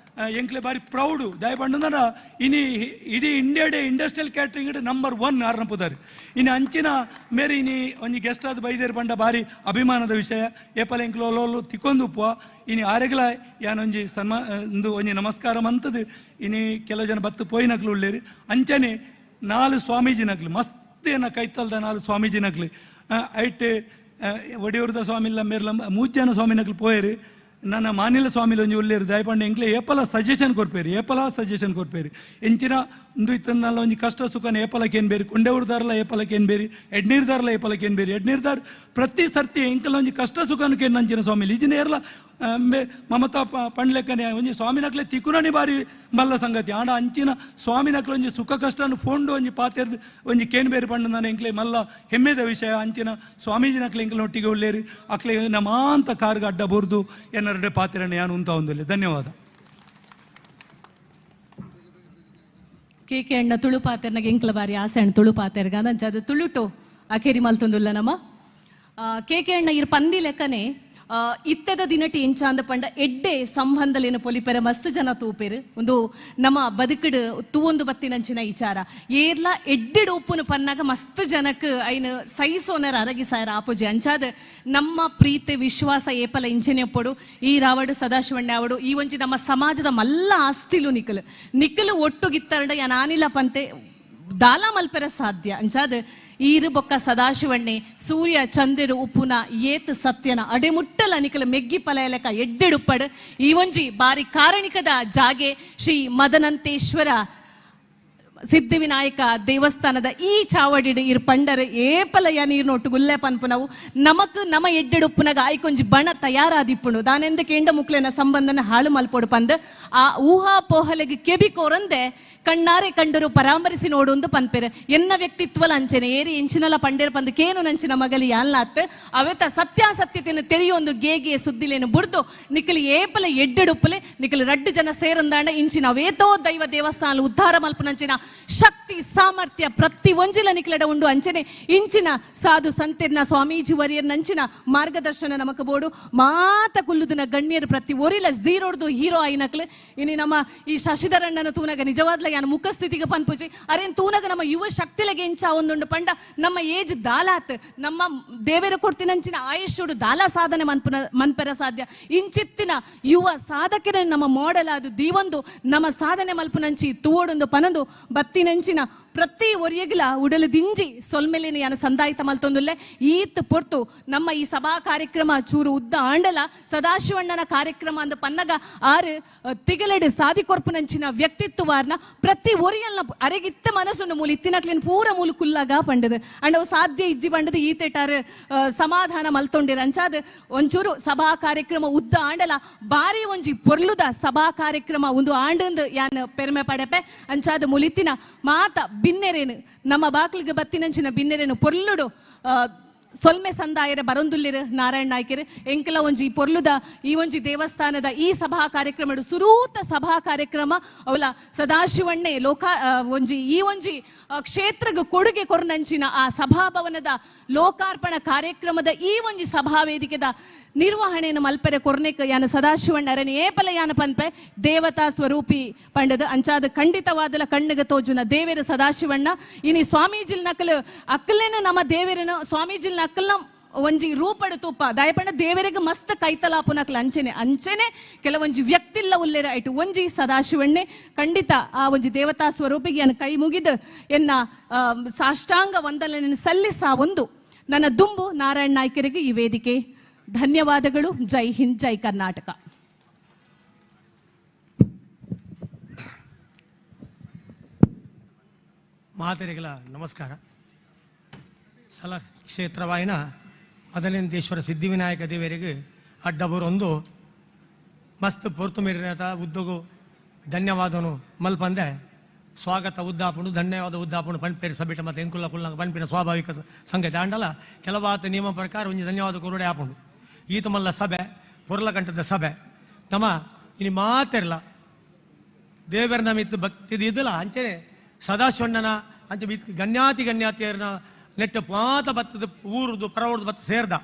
Speaker 18: ಎಂಕ್ಲೆ ಬಾರಿ ಪ್ರೌಡು ದಯ ಬಂಡಂದ್ರ ಇನಿ ಇಡೀ ಇಂಡಿಯಾಡೆ ಇಂಡಸ್ಟ್ರಿಯಲ್ ಕ್ಯಾಟ್ರಿಂಗ್ ನಂಬರ್ 1 ಆರ್ನ ಪುದಾರಿ ಇನ್ನು ಅಂಚಿನ ಮೇರೆ ಇನಿ ಒಂಜಿ ಗೆಸ್ಟ್ ಆದ ಬೈದೇರು ಬಂಡ ಬಾರಿ ಅಭಿಮಾನದ ವಿಷಯ ಏಪಲ ಎಂಕ್ಲು ಒಲೋಲು ತಿಕ್ಕೊಂದು ಉಪ್ಪುವ ಇನಿ ಆರೆಗ್ಲ ಯಾನೊಂಜಿ ಸನ್ಮಾ ಒಂದು ಒಂಜಿ ನಮಸ್ಕಾರ ಮಂತದು ಇನಿ ಕೆಲವು ಜನ ಬತ್ತು ಪೋಯಿನಕ್ಲು ಉಳ್ಳೇರು ಅಂಚನೆ 4 ಸ್ವಾಮೀಜಿನಕ್ಲು ಮಸ್ತ್ ಏನ ಕೈತಲ್ದ 4 ಸ್ವಾಮೀಜಿನಕ್ಲು ಐಟ್ ಒಡಿಯೂರ್ದ ಸ್ವಾಮಿಲ್ಲ ಮೇರ್ಲ 3 ಜನ ಸ್ವಾಮಿನಕ್ಲು ಪೋಯರು ನನ್ನ ಮಾನಿಲ ಸ್ವಾಮಿಲ ಒಂಜಿ ಉಳ್ಳೇರು ದಯಪಂಡ ಎಂಕ್ಲೆ ಏಪಲ ಸಜೆಷನ್ ಕೊರ್ಪೇರು ಏಪಲ ಸಜೆಷನ್ ಕೊರ್ಪೇರು ಎಂಚಿನ ಒಂದು ಇತ್ತನ್ನಲ್ಲ ಒಂಜಿ ಕಷ್ಟ ಸುಖನ ಏಪಲಕ್ಕೆ ಏನು ಬೇರಿ ಕೊಂಡೆಊರ್ದಾರಲ್ಲ ಏಪಲಕ್ಕೆ ಏನು ಬೇರಿ ಎಡ್ನೀರ್ದಾರಲ್ಲ ಏಪಲಕ್ಕೆ ಏನು ಬೇರಿ ಎಡ್ನೀರ್ದಾರ್ ಪ್ರತಿ ಸರ್ತಿ ಎಂಕಲ ಒಂಜಿ ಕಷ್ಟ ಸುಖನಕ್ಕೆ ನಂಚಿನ ಸ್ವಾಮಿಲಿ ಇಜಿನ ಏರ್ಲ ಮಮತಾ ಪಂಡ್ಲೆಕ್ಕನೆ ಒಂಜಿ ಸ್ವಾಮಿನಕ್ಲೆ ತಿಕುನನಿ ಬಾರಿ ಮಲ್ಲ ಸಂಗತಿ ಆಂಡ ಅಂಚಿನ ಸ್ವಾಮಿನಕ್ಲೆ ಒಂಜಿ ಸುಖ ಕಷ್ಟನ ಫೋಂಡು ಒಂಜಿ ಪಾತೇರ್ದು ಒಂಜಿ ಕೇನ್ ಬೇರೆ ಪಂಡು ನಾನು ಎಂಕ್ಲೆ ಮಲ್ಲ ಹೆಮ್ಮೆದ ವಿಷಯ ಅಂಚಿನ ಸ್ವಾಮೀಜಿನಕ್ಲೆ ಎಂಕ್ಲೆ ಒಟ್ಟಿಗೆ ಉಳ್ಳೇರಿ ಅಕ್ಲೆ ನಮಾಂತ ಕಾರ್ಗ ಅಡ್ಡ ಬೋರ್ದು ಎನ್ನರಡೆ ಪಾತಿರಣ್ಣ ಯಾನು ಉಂತ ಒಂದಲ್ಲಿ. ಧನ್ಯವಾದ.
Speaker 1: ಕೆ ಕೆ ಅಣ್ಣ ತುಳು ಪಾತೆರ್ನಾಗ ಎಂಕ್ಲ ಬಾರಿ ಆಸೆ ಅಣ್ಣ ತುಳು ಪಾತೆರ್ಗ ಅಂಚ ಅದು ತುಳುಟು ಅಖೇರಿ ಮಲ್ತೊಂದುಲ್ಲ ನಮ್ಮ ಕೆ ಕೆ ಅಣ್ಣ ಇರ್ ಪಂದಿ ಲೆಕ್ಕನೆ ಇತ್ತದ ದಿನಟಿ ಎಂಚಾಂದ ಪಂಡ ಎಡ್ಡೆ ಸಂಬಂಧಲೇನು ಪೊಲಿಪೆರ ಮಸ್ತ್ ಜನ ತೂಪೆರು ಒಂದು ನಮ್ಮ ಬದುಕಡು ತೂವೊಂದು ಬತ್ತಿನಂಚಿನ ವಿಚಾರ ಏರ್ಲ ಎಡ್ಡೆಡು ಉಪ್ಪುನು ಪನ್ನಾಗ ಮಸ್ತ್ ಜನಕ್ಕೆ ಐನು ಸೈಸೋನರ ಅರಗಿಸಾಯರ ಆಪೋಜಿ ಅಂಚಾದ ನಮ್ಮ ಪ್ರೀತಿ ವಿಶ್ವಾಸ ಏಪಲ ಇಂಚನೆ ಒಪ್ಪಡು ಈ ರಾವಡು ಸದಾಶಿವಣ್ಣ ಅವಡು ಈ ಒಂಜಿ ನಮ್ಮ ಸಮಾಜದ ಮಲ್ಲ ಆಸ್ತಿಲು ನಿಕ್ಕಲು ನಿಕ್ಕಲು ಒಟ್ಟುಗಿತ್ತರಡ ಯಾನಾನಿಲ್ಲ ಪಂತೆ ದಾಲ ಮಲ್ಪೆರ ಸಾಧ್ಯ ಅಂಚಾದ ಈರು ಬೊಕ್ಕ ಸದಾಶಿವಣ್ಣೆ ಸೂರ್ಯ ಚಂದ್ರರು ಉಪ್ಪುನ ಏತ್ ಸತ್ಯನ ಅಡೆಮುಟ್ಟಲ ನಿಕಲ ಮೆಗ್ಗಿ ಪಲಯಲಕ ಎಡ್ಡೆಡುಪ್ಪಡು ಈ ಒಂಜಿ ಬಾರಿ ಕಾರಣಿಕದ ಜಾಗೆ ಶ್ರೀ ಮದನಂತೇಶ್ವರ ಸಿದ್ಧಿವಿನಾಯಕ ದೇವಸ್ಥಾನದ ಈ ಚಾವಡಿಡು ಇರ್ ಪಂಡರು ಏಪಲಯ ನೀರ್ನೊಟ್ಟು ಗುಲ್ಲೆ ಪನ್ಪುನವು ನಮಕ್ ನಮ ಎಡ್ಡೆಡುಪ್ಪುನಗ ಆಯ್ಕೊಂಜಿ ಬಣ ತಯಾರಾದಿಪ್ಪುನು ದಾನೆಂದ ಕೇಂಡ ಮುಕ್ಲೆನ ಸಂಬಂಧನ ಹಾಳು ಮಲ್ಪೊಡು ಪಂದ್ ಆ ಊಹಾ ಪೋಹಲೆಗೆ ಕೆಬಿ ಕೋರಂದೆ ಕಣ್ಣಾರೆ ಕಂಡರು ಪರಾಮರಿಸಿ ನೋಡುಂದು ಪನ್ಪೆರು ಎನ್ನ ವ್ಯಕ್ತಿತ್ವಲ ಅಂಚನೆ ಏರಿ ಎಂಚಿನಲ ಪಂಡೇರು ಪಂದು ಕೇನು ನಂಚಿನ ಮಗಲಿ ಯಾಲ್ನಾತ್ ಅವೆತ ಸತ್ಯಾಸತ್ಯತೆಯನ್ನು ತೆರೆಯೊಂದು ಗೇಗೆ ಸುದ್ದಿಲೇನು ಬುಡ್ದು ನಿಕ್ಕಲಿ ಏಪಲ ಎಡ್ಡೆಡುಪ್ಪಲೆ ನಿಕ್ಕಲಿ ರಡ್ಡು ಜನ ಸೇರಂದಾಂಡ ಇಂಚಿನ ಅವೇತೋ ದೈವ ದೇವಸ್ಥಾನ ಉದ್ಧಾರ ಮಲ್ಪುನಂಚಿನ ಶಕ್ತಿ ಸಾಮರ್ಥ್ಯ ಪ್ರತಿ ಒಂಜಿಲ ನಿಕ್ಲಡ ಉಂಡು ಅಂಚನೆ ಇಂಚಿನ ಸಾಧು ಸಂತೆರ್ನ ಸ್ವಾಮೀಜಿ ವರಿಯರ್ ನಂಚಿನ ಮಾರ್ಗದರ್ಶನ ನಮಕ ಬೋಡು ಮಾತ ಕುಲ್ಲುದಿನ ಗಣ್ಯರು ಪ್ರತಿ ಒರಿಲ ಝೀರೋಡ್ದು ಹೀರೋ ಆಯಿನಕ್ಲು ಇನಿ ನಮ್ಮ ಈ ಶಶಿಧರಣ್ಣನ ತೂನಗ ನಿಜವಾದ್ಲ ಯಾನ್ ಮುಖಸ್ಥಿತಿಗೆ ಪನ್ಪುಜಿ ಅರೇನ್ ತೂನಗ ನಮ್ಮ ಯುವ ಶಕ್ತಿಲಗೆ ಇಂಚ ಒಂದುಂಡು ಪಂಡ ನಮ್ಮ ಏಜ್ ದಾಲಾತ್ ನಮ್ಮ ದೇವೇರ ಕೊಡ್ತಿನಂಚಿನ ಆಯುಷ್ಯುಡು ದಾಲ ಸಾಧನೆ ಮನ್ಪೆರ ಸಾಧ್ಯ ಇಂಚಿತ್ತಿನ ಯುವ ಸಾಧಕರ ನಮ್ಮ ಮಾಡೆಲ್ ಅದು ದೀವೊಂದು ನಮ್ಮ ಸಾಧನೆ ಮಲ್ಪುನಂಚಿ ತೂವೊಡೊಂದು ಪನೊಂದು ಬತ್ತಿನಂಚಿನ ಪ್ರತಿ ಒರಿಯಗ್ಲ ಉಡಲು ದಿಂಜಿ ಸೊಲ್ಮೆಲಿನ ಯಾನ ಸಂದಾಯಿತ ಮಲ್ತೊಂದುಲ್ಲೆ. ಈತ್ ಪೊರ್ತು ನಮ್ಮ ಈ ಸಭಾ ಕಾರ್ಯಕ್ರಮ ಚೂರು ಉದ್ದ ಆಂಡಲ ಸದಾಶಿವಣ್ಣನ ಕಾರ್ಯಕ್ರಮ ಅಂದ ಪನ್ನಗ ಆರು ತಿಗಲೆಡು ಸಾದಿಕೊರ್ಪುನಂಚಿನ ವ್ಯಕ್ತಿತ್ವವಾರ್ನ ಪ್ರತಿ ಒರಿಯಲ್ನ ಅರೆಗಿತ್ತ ಮನಸ್ಸುಂಡು ಮೂಲು ಇತ್ತಿನಕ್ಲಿನ ಪೂರ ಮೂಲು ಕುಲ್ಲಾಗ ಪಂಡದು ಅಂಡ ಅವು ಸಾಧ್ಯ ಇಜ್ಜಿ ಪಂಡದು ಈತೆಟಾರು ಸಮಾಧಾನ ಮಲ್ತೊಂಡಿರ. ಅಂಚಾದ ಒಂಚೂರು ಸಭಾ ಕಾರ್ಯಕ್ರಮ ಉದ್ದ ಆಂಡಲ ಬಾರಿ ಒಂಜಿ ಪೊರ್ಲುದ ಸಭಾ ಕಾರ್ಯಕ್ರಮ ಒಂದು ಆಂಡಂದು ಯಾನ್ ಪೆರ್ಮೆ ಪಡೆಪೆ. ಅಂಚಾದ ಮುಲಿತ್ತಿನ ಮಾತ ಬಿನ್ನೆರೇನು ನಮ್ಮ ಬಾಕ್ಲಿಗೆ ಬತ್ತಿನಂಚಿನ ಬಿನ್ನೆರೇನು ಪೊರ್ಲುಡು ಸೊಲ್ಮೆ ಸಂದಾಯರ ಬರೊಂದುಲ್ಲಿರು ನಾರಾಯಣ ನಾಯ್ಕರು ಎಂಕಲ ಒಂಜಿ ಪೊರ್ಲುದ ಈ ಒಂಜಿ ದೇವಸ್ಥಾನದ ಈ ಸಭಾ ಕಾರ್ಯಕ್ರಮ ಸುರೂತ ಸಭಾ ಕಾರ್ಯಕ್ರಮ ಅವಲ ಸದಾಶಿವಣ್ಣೆ ಲೋಕ ಒಂಜಿ ಈ ಒಂಜಿ ಕ್ಷೇತ್ರಗ್ ಕೊಡುಗೆ ಕೊರ್ನಂಚಿನ ಆ ಸಭಾಭವನದ ಲೋಕಾರ್ಪಣ ಕಾರ್ಯಕ್ರಮದ ಈ ಒಂಜಿ ಸಭಾ ವೇದಿಕೆದ ನಿರ್ವಹಣೆಯನ್ನು ಮಲ್ಪೆರೆ ಕೊರ್ನೆಕ್ ಯಾನ ಸದಾಶಿವಣ್ಣರನೆ ಏಪಲ ಯಾನ ಪನ್ಪೆ ದೇವತಾ ಸ್ವರೂಪಿ ಪಂಡದ ಅಂಚಾದ ಖಂಡಿತವಾದಲ ಕಣ್ಣಿಗೆ ತೋಜುನ ದೇವೇರ ಸದಾಶಿವಣ್ಣ ಇನಿ ಸ್ವಾಮೀಜಿಲ್ ನಕಲು ಅಕ್ಕಲೇನು ನಮ್ಮ ದೇವೇರನು ಸ್ವಾಮೀಜಿಲ್ ನಕಲ್ನ ಒಂಜಿ ರೂಪಡು ತೂಪ ದಯಪಂಡ ದೇವರಿಗೆ ಮಸ್ತ್ ಕೈತಲಾಪುನಕ್ಲ ಅಂಚೆನೆ ಅಂಚೆನೆ ಕೆಲವೊಂಜಿ ವ್ಯಕ್ತಿಲ್ಲ ಉಲ್ಲೇರ ಆಯ್ತು ಒಂಜಿ ಸದಾಶಿವಣ್ಣೆ ಖಂಡಿತ ಆ ಒಂಜಿ ದೇವತಾ ಸ್ವರೂಪಿಗೆ ಯಾನ ಕೈ ಮುಗಿದು ಎನ್ನ ಸಾಷ್ಟಾಂಗ ವಂದನೆಯನ್ನು ಸಲ್ಲಿಸ ಒಂದು ನನ್ನ ದುಂಬು ನಾರಾಯಣ ನಾಯ್ಕರಿಗೆ ಈ ವೇದಿಕೆ ಧನ್ಯವಾದಗಳು. ಜೈ ಹಿಂದ್, ಜೈ ಕರ್ನಾಟಕ.
Speaker 16: ಮಾತರಿಗಳ ನಮಸ್ಕಾರ. ಸಲ ಕ್ಷೇತ್ರವಾಯಿನ ಮದನೇಂದೇಶ್ವರ ಸಿದ್ಧಿವಿನಾಯಕ ದೇವರಿಗೆ ಅಡ್ಡಬರೊಂದು ಮಸ್ತ್ ಪೊರ್ತು ಮೇರಿನ ಉದ್ದಗು ಧನ್ಯವಾದನು ಮಲ್ಪಂದೆ ಸ್ವಾಗತ ಉದ್ದಾಪುಣು ಧನ್ಯವಾದ ಉದ್ದಾಪುಣು ಪಣ್ಪೇರಿ ಸಬಿಟ ಮತ್ತು ಎಂಕುಲ್ಲ ಕುಲ್ಲ ಪಣ್ಪಿನ ಸ್ವಾಭಾವಿಕ ಸಂಗತಿ ಆಂಡಲ ಕೆಲವಾತ ನಿಯಮ ಪ್ರಕಾರ ಒಂಜಿ ಧನ್ಯವಾದ ಕೊರಡೆ ಆಪುಂಡು. ಈತ ಮಲ್ಲ ಸಭೆ ಪೊರ್ಲಕಂಠದ ಸಭೆ ನಮ್ಮ ಇನಿ ಮಾತಿರಲ್ಲ ದೇವರ ನಮಿತ್ತು ಭಕ್ತಿ ಇದ್ದಲ್ಲ ಅಂಚನೆ ಸದಾಶಿವಣ್ಣನ ಅಂಚೆ ಗಣ್ಯಾತಿ ಗಣ್ಯಾತಿಯರನ್ನ ನೆಟ್ಟ ಪಾತ ಬತ್ತದ ಊರುದು ಪರವರ್ದು ಬತ್ತ ಸೇರ್ದ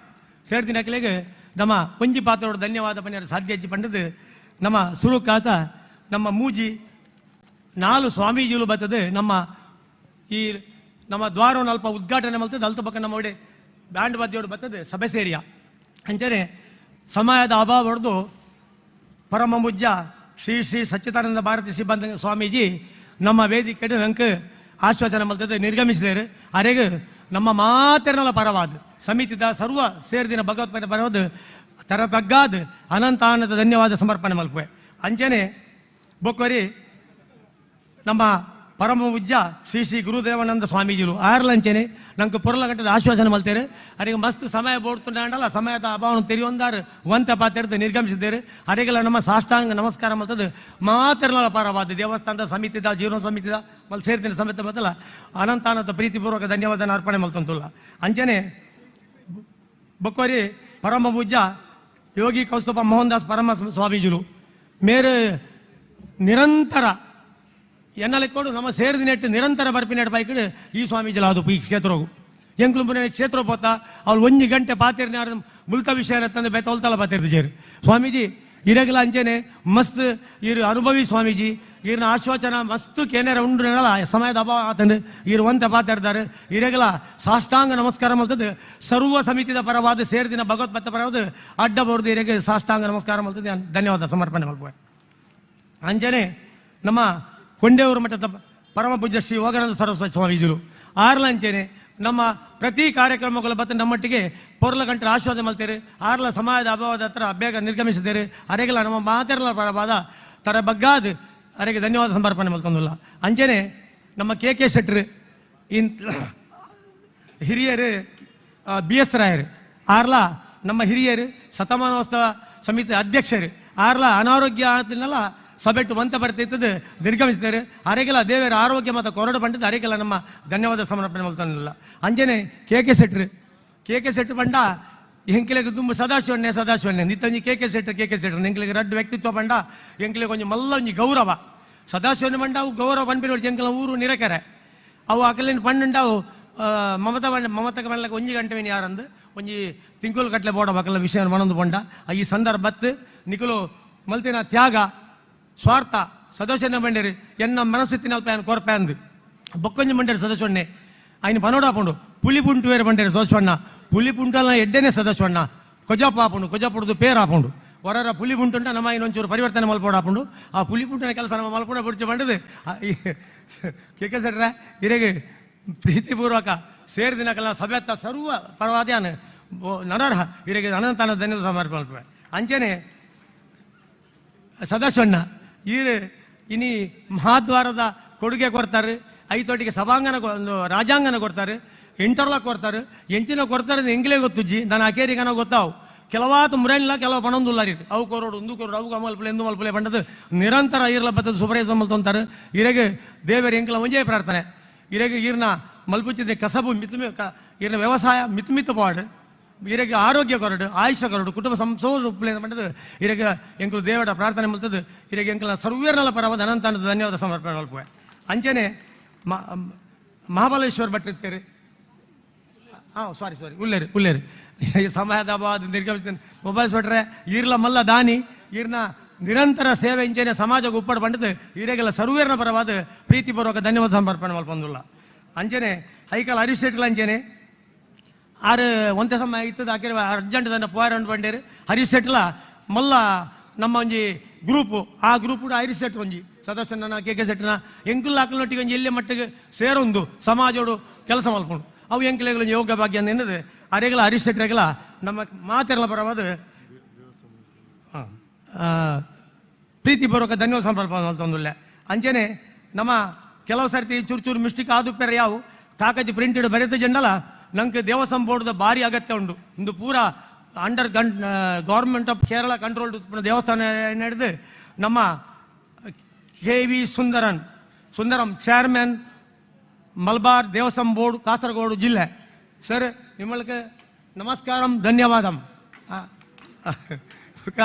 Speaker 16: ಸೇರ್ದಿನ ಅಕ್ಲೆಗೆ ನಮ್ಮ ಒಂಜಿ ಪಾತ್ರೋಡು ಧನ್ಯವಾದ ಪನ್ಯಾರ ಸಾಧ್ಯ ಅಜ್ಜಿ ಪಂಡದು ನಮ್ಮ ಸುರುಕಾತ ನಮ್ಮ ಮೂಜಿ ನಾಲು ಸ್ವಾಮೀಜಿಗಳು ಬರ್ತದೆ ನಮ್ಮ ಈ ನಮ್ಮ ದ್ವಾರವನ್ನು ಅಲ್ಪ ಉದ್ಘಾಟನೆ ಮಾಡ್ತದೆ ಅಲ್ಪ ಪಕ್ಕ ನಮ್ಮ ಒಡೆ ಬ್ಯಾಂಡ್ ವಾದ್ಯೋಡು ಬರ್ತದೆ ಸಭೆ ಸೇರಿಯ ಅಂಚನೆ ಸಮಯದ ಅಭಾವ ಹೊಡೆದು ಪರಮ ಪೂಜ್ಯ ಶ್ರೀ ಶ್ರೀ ಸಚ್ಚಿದಾನಂದ ಭಾರತಿ ಸಿಬ್ಬಂದ ಸ್ವಾಮೀಜಿ ನಮ್ಮ ವೇದಿಕೆ ನಂಗೆ ಆಶ್ವಾಸನೆ ಮಲ್ತದೆ ನಿರ್ಗಮಿಸಿದರು. ಅರೆಗೆ ನಮ್ಮ ಮಾತೆರನಲ ಪರವಾದ ಸಮಿತಿದ ಸರ್ವ ಸೇರಿದಿನ ಭಗವತ್ ಪರವಾದ ತರ ತಗ್ಗಾದ ಅನಂತಾನಂದ ಧನ್ಯವಾದ ಸಮರ್ಪಣೆ ಮಲ್ಪೆ. ಅಂಚನೆ ಬೊಕ್ಕರಿ ನಮ್ಮ ಪರಮ ಪೂಜ್ಯ ಶ್ರೀ ಶ್ರೀ ಗುರುದೇವಾನಂದ ಸ್ವಾಮೀಜಿಲು ಆರ್ಲಂಚನೆ ನಂಗೆ ಪೊರ್ಲಗಟ್ಟದ ಆಶ್ವಾಸನೆ ಮಲ್ತೇರೆ. ಅರೆಗೆ ಮಸ್ತ್ ಸಮಯ ಬೋಡ್ತುಂಡಲ್ಲ ಸಮಯದ ಅಭಾವನ ತೆರೆಯೊಂದಾರು ವಂತ ಪಾತೆರ್ದು ನಿರ್ಗಮಿಸಿದ್ದೇರೆ. ಅರೆಗೆಲ್ಲ ನಮ್ಮ ಸಾಷ್ಟಾಂಗ ನಮಸ್ಕಾರ ಮಲ್ತದೆ ಮಾತೆರಲ ಪರವಾದ ದೇವಸ್ಥಾನದ ಸಮಿತಿದ ಜೀವನ ಸಮಿತಿದ ಮಲ್ ಸೇರ್ತಿನ ಸಮೇತ ಮತ್ತಲ್ಲ ಅನಂತಾನಂದ ಪ್ರೀತಿಪೂರ್ವಕ ಧನ್ಯವಾದ ಅರ್ಪಣೆ ಮಲ್ತಂತಲ್ಲ. ಅಂಚನೆ ಬೊಕ್ಕೋರಿ ಪರಮ ಪೂಜ್ಯ ಯೋಗಿ ಕೌಸ್ತುಭ ಮೋಹನ್ ದಾಸ್ ಪರಮ ಸ್ವಾಮೀಜಿಲು ಮೇರೆ ನಿರಂತರ ಎನ್ನಲೆಕ್ಕೋಡು ನಮ್ಮ ಸೇರಿದ ನೆಟ್ಟು ನಿರಂತರ ಬರ್ಪಿನೆಟ್ ಬೈಕಡು ಈ ಸ್ವಾಮೀಜಿಲ ಅದು ಈ ಕ್ಷೇತ್ರವು ಎಂಕ್ಲು ಪುನ ಕ್ಷೇತ್ರ ಪೋತ ಅವ್ಳು ಒಂಜಿ ಗಂಟೆ ಪಾತಿರ್ನ ಮುಲ್ತ ವಿಷಯ ತಂದು ಬೇತೊಲ್ತಲ ಪಾತಿರ್ದು ಸೇರಿ ಸ್ವಾಮೀಜಿ ಇರಗಲ ಅಂಚೆನೆ ಮಸ್ತ್ ಇರು ಅನುಭವಿ ಸ್ವಾಮೀಜಿ ಇರ್ನ ಆಶ್ವಾಸನ ಮಸ್ತ್ ಕೇನೇರ ಉಂಡು ನೆನಲ ಸಮಯದ ಅಭಾವ ಆತಂದು ಇರು ಒಂತ ಪಾತಿರ್ದಾರೆ ಇರಗಲ ಸಾಷ್ಟಾಂಗ ನಮಸ್ಕಾರ ಮಲ್ತದ್ದು ಸರ್ವ ಸಮಿತಿದ ಪರವಾದ ಸೇರಿದಿನ ಭಗವತ್ ಪರವಾದ ಅಡ್ಡ ಬೋರ್ದು ಇರಗೆ ಸಾಷ್ಟಾಂಗ ನಮಸ್ಕಾರ ಮಲ್ತದ್ದು ಧನ್ಯವಾದ ಸಮರ್ಪಣೆ ಮಲ್ಪ. ಅಂಚನೆ ನಮ್ಮ ಕೊಂಡೇವರು ಮಠದ ಪರಮ ಪೂಜ್ಯ ಶ್ರೀ ಯೋಗಾನಂದ ಸರಸ್ವತಿ ಸ್ವಾಮೀಜಿಗಳು ಆರ್ಲಂಚೆನೆ ನಮ್ಮ ಪ್ರತಿ ಕಾರ್ಯಕ್ರಮಗಳ ಬತ್ತ ನಮ್ಮೊಟ್ಟಿಗೆ ಪೊರ್ಲ ಗಂಟೆ ಆಶೀರ್ವಾದ ಮಲ್ತೇರೆ. ಆರ್ಲ ಸಮಾಜದ ಅಭಾವದ ಹತ್ರ ಬೇಗ ನಿರ್ಗಮಿಸಿದ್ದೇರೆ. ಅರೆಗೆಲ್ಲ ನಮ್ಮ ಮಾತೆರಲ ಪರವಾದ ತರ ಬಗ್ಗಾದ ಅರೆಗೆ ಧನ್ಯವಾದ ಸಮರ್ಪಣೆ ಮಲ್ತೊಂದಿಲ್ಲ. ಅಂಚೆನೆ ನಮ್ಮ ಕೆ ಕೆ ಶೆಟ್ರು ಇನ್ ಹಿರಿಯರು ಬಿ ಎಸ್ ರಾಯರು ಆರ್ಲ ನಮ್ಮ ಹಿರಿಯರು ಶತಮಾನೋತ್ಸವ ಸಮಿತಿ ಅಧ್ಯಕ್ಷರು ಆರ್ಲ ಅನಾರೋಗ್ಯ ಆತಿನಲ್ಲ ಸಭೆಟ್ಟು ವಂತ ಬರ್ತಿದ್ದದು ನಿರ್ಗಮಿಸಿದ್ದಾರೆ. ಅರೆಗೆಲ್ಲ ದೇವರ ಆರೋಗ್ಯ ಮತ್ತು ಕೊರಡು ಬಂಡದ ಅರೆಗೆಲ್ಲ ನಮ್ಮ ಧನ್ಯವಾದ ಸಮರ್ಪಣೆ ಮಲ್ತೊಂದಿಲ್ಲ. ಅಂಜನೆ ಕೆ ಕೆ ಶೆಟ್ರು ಕೆ ಕೆ ಶೆಟ್ರು ಬಂಡ ಎಂಕ್ಲೆಗ್ ದುಂಬು ಸದಾಶಿವಣ್ಣೆ ಸದಾಶಿವಣ್ಣೆ ನಿತ್ತಂಜಿ ಕೆ ಕೆ ಶೆಟ್ರು ಕೆ ಕೆ ಶೆಟ್ರು ಎಂಕ್ಲೆಗ್ ರಡ್ಡು ವ್ಯಕ್ತಿತ್ವ ಬಂಡ ಎಂಕ್ಲೆಗ್ ಒಂಜಿ ಮಲ್ಲ ಒಂಜಿ ಗೌರವ ಸದಾಶಿವಣ್ಣೆ ಬಂಡ ಅವು ಗೌರವ ಪನ್ಪಿನ ಎಂಕ್ಲ ಊರು ನಿರಕೆರೆ ಅವು ಅಕಲೇನು ಪಣ್ಣುಂಡವು ಮಮತಾ ಬಂಡ ಮಮತಕ ಬಂಡ್ಲಕ್ಕೆ ಒಂಜಿ ಗಂಟೆ ಯಾರಂದು ಒಂಜಿ ತಿಂಕುಲು ಕಟ್ಲೆ ಬೋಡ ಬಕಲ ವಿಷಯ ಮನೊಂದು ಬಂಡ ಈ ಸಂದರ್ಭತ್ತು ನಿಕುಲು ಮಲ್ತಿನ ತ್ಯಾಗ ಸ್ವಾರ್ಥ ಸದಸ್ಯನ ಬಂಡೇರಿ ಎನ್ನ ಮನಸ್ಸಿತ್ತಿನ ಅಲ್ಪ ಏನು ಕೊರಪೆ ಅಂದು ಬೊಕ್ಕೊಂಜಿ ಮಂಡೇರಿ ಸದಸ್ಯಣ್ಣೆ ఆయన పనోడాపండు పులి పుంటు వేరే పండేరు సదస్వಣ್ಣ పులి పుంటల ಎಡ್ಡೆನೆ ಸದಸ್ವಣ್ಣ ಕೊಜಪ್ಪ ಆಪುಂಡು ಕೊಜಪ್ಪುಡ್ದು ಪೇರು ಆಪುಂಡು ಹೊರರ ಪುಲಿ ಬುಂಟುಂಟ ನಮ್ಮ ಇನ್ನೊಂಚೂರು ಪರಿವರ್ತನೆ ಮಲ್ಪೋಡಾಪುಂಡು. ಆ ಪುಲಿ ಬುಂಟನ ಕೆಲಸ ನಮ್ಮ ಮಲ್ಪೋಡ ಬುಡ್ಚಿ ಬಂಡದು ಕೆ ಕೆ ಸೆಟ್ರ ಇರೆಗೆ ಪ್ರೀತಿಪೂರ್ವಕ ಸೇರಿದಿನಕಲ್ಲ ಸಭೆತ್ತ ಸರ್ವ ಪರವಾದ್ಯಾನ ನನರ್ಹ ಇರೆಗೆ ಅನಂತಾನ ಧನ್ಯವಾದ ಸಮರ್ಪಣೆ ಮಲ್ಪುವೆ. ಅಂಚನೆ ಸದಾಶಿವಣ್ಣ ಈರು ಇನಿ ಮಹಾದ್ವಾರದ ಕೊಡುಗೆ ಕೊಡ್ತಾರೆ, ಐತೊಟ್ಟಿಗೆ ಸಭಾಂಗಣ ಒಂದು ರಾಜಾಂಗಣ ಕೊಡ್ತಾರೆ, ಇಂಟರ್ಲಾಕ್ ಕೊಡ್ತಾರೆ, ಎಂಚಿನ ಕೊಡ್ತಾರೆ ಎಂಗ್ಲೇ ಗೊತ್ತುಜ್ಜಿ ನಾನು ಅಕೇರಿಗನ ಗೊತ್ತಾವು. ಕೆಲವಾತು ಮುರೈನಿಲ್ಲ ಕೆಲವು ಪಣೊಂದುಲ್ಲ ರೀ ಅವು ಕೊರೋಡು ಒಂದು ಕೊರೋಡು ಅವು ಮಲ್ಪಲೆ ಎಂದು ಮಲ್ಪಲೆ ಬಂಡದು ನಿರಂತರ ಈರ್ಲ ಬತ್ತದ ಸುಬ್ರೈಸ ಮಲ್ತೊಂತಾರೆ. ಇರೆಗೆ ದೇವರ ಎಂಕಲ ಒಂಜೇ ಪ್ರಾರ್ಥನೆ, ಇರೆಗೆ ಈರ್ನ ಮಲ್ಪುಚ್ಚಿದ ಕಸಬು ಮಿತ್ ಈರ್ನ ವ್ಯವಸಾಯ ಮಿತ್ ಮಿತ್ ಪಾಡು, ಇರೆಗೆ ಆರೋಗ್ಯ ಕೊರಡು ಆಯುಷ್ಯ ಕೊರಡು ಕುಟುಂಬ ಸಂಸೋರು ಬಂಡದು ಇರೆಗೆ ಎಂಕಲು ದೇವರ ಪ್ರಾರ್ಥನೆ ಮಲ್ತದ್ದು. ಇರೆಗೆ ಎಂಕಲ ಸರ್ವೇರ್ನಲ ಪರವಾದ ಅನಂತಾನದ ಧನ್ಯವಾದ ಸಮರ್ಪಣೆ ಮಲ್ಪುವೆ. ಅಂಚನೆ ಮಹಾಬಲೇಶ್ವರ ಭಟ್ ಇರ್ತಾರೆ. ಹಾಂ ಸಾರಿ ಸಾರಿ ಉಲ್ಲೇರಿ ಉಲ್ಲೇರಿ ಈ ಸಮಯದ ಅಭಾವ ನಿರ್ಗಮಿಸ್ತೇನೆ. ಮೊಬೈಲ್ ಸೊಟ್ರೆ ಈರ್ಲ ಮಲ್ಲ ದಾನಿ ಈರ್ನ ನಿರಂತರ ಸೇವೆ ಇಂಚನೆ ಸಮಾಜಕ್ಕೆ ಉಪ್ಪಡು ಬಂಡದು ಈರೆಗೆಲ್ಲ ಸರ್ವೇರ್ನ ಪರವಾದ ಪ್ರೀತಿಪೂರ್ವಕ ಧನ್ಯವಾದ ಸಮರ್ಪಣೆ ಮಲ್ಪೊಂದುಲ್ಲ. ಅಂಚನೆ ಹೈಕಲ್ ಹರೀಶ್ ಶೆಟ್ಲ ಅಂಚನೆ ಆರು ಒಂತೆ ಸಮಯ ಇತ್ತದ ಆಕೆರೆ ಅರ್ಜೆಂಟ್ ದಂಡ ಪೋಯರ್ ಉಂಡು ಬಂಡೇರು. ಹರೀಶ್ ಶೆಟ್ಲ ಮಲ್ಲ ನಮ್ಮ ಒಂಜಿ ಗ್ರೂಪು, ಆ ಗ್ರೂಪ್ ಕೂಡ ಹರೀಶ್ ಶೆಟ್ ಒಂಜಿ ಸದಸ್ಯನ ಕೆ ಕೆ ಶೆಟ್ನ ಎಂಕುಲ್ ಹಾಕಲೊಟ್ಟಿಗೆ ಒಂಜಿ ಎಲ್ಲೆ ಮಟ್ಟಿಗೆ ಸೇರೊಂದು ಸಮಾಜೋಡು ಕೆಲಸ ಮಲ್ಕೊಂಡು ಅವು ಎಂಕಲೆಗಳು ಯೋಗ ಭಾಗ್ಯ ಎನ್ನದು ಅರೆಗಳ ಹರೀಶ್ ಶೆಟ್ರೆಗಳ ನಮ್ಮ ಮಾತೆರಲ ಪರವಾದ ಪ್ರೀತಿಪೂರ್ವಕ ಧನ್ಯವಾದ ಸಮರ್ಪಣೆ ಮಲ್ತೊಂದುಲ್ಲೆ. ಅಂಚನೆ ನಮ್ಮ ಕೆಲವು ಸರ್ತಿ ಚೂರು ಚೂರು ಮಿಸ್ಟೇಕ್ ಆದು ಪೆರ ಯಾವು ಕಾಕಜಿ ಪ್ರಿಂಟೆಡ್ ಬರೆದ ಜಂಡಲ ನಂಗೆ ದೇವಸ್ಥಾನ ಬೋರ್ಡ್ದ ಭಾರಿ ಅಗತ್ಯ ಉಂಡು. ಇಂದು ಪೂರಾ under gun government of Kerala controlled ದೇವಸ್ಥಾನ ನಡೆದು ನಮ್ಮ K V Sundaram chairman Malabar Devaswom board Kasaragod ಜಿಲ್ಲೆ. ಸರ್ ನಿಮ್ಮൾക്ക് ನಮಸ್ಕಾರಂ ಧನ್ಯವಾದಂ.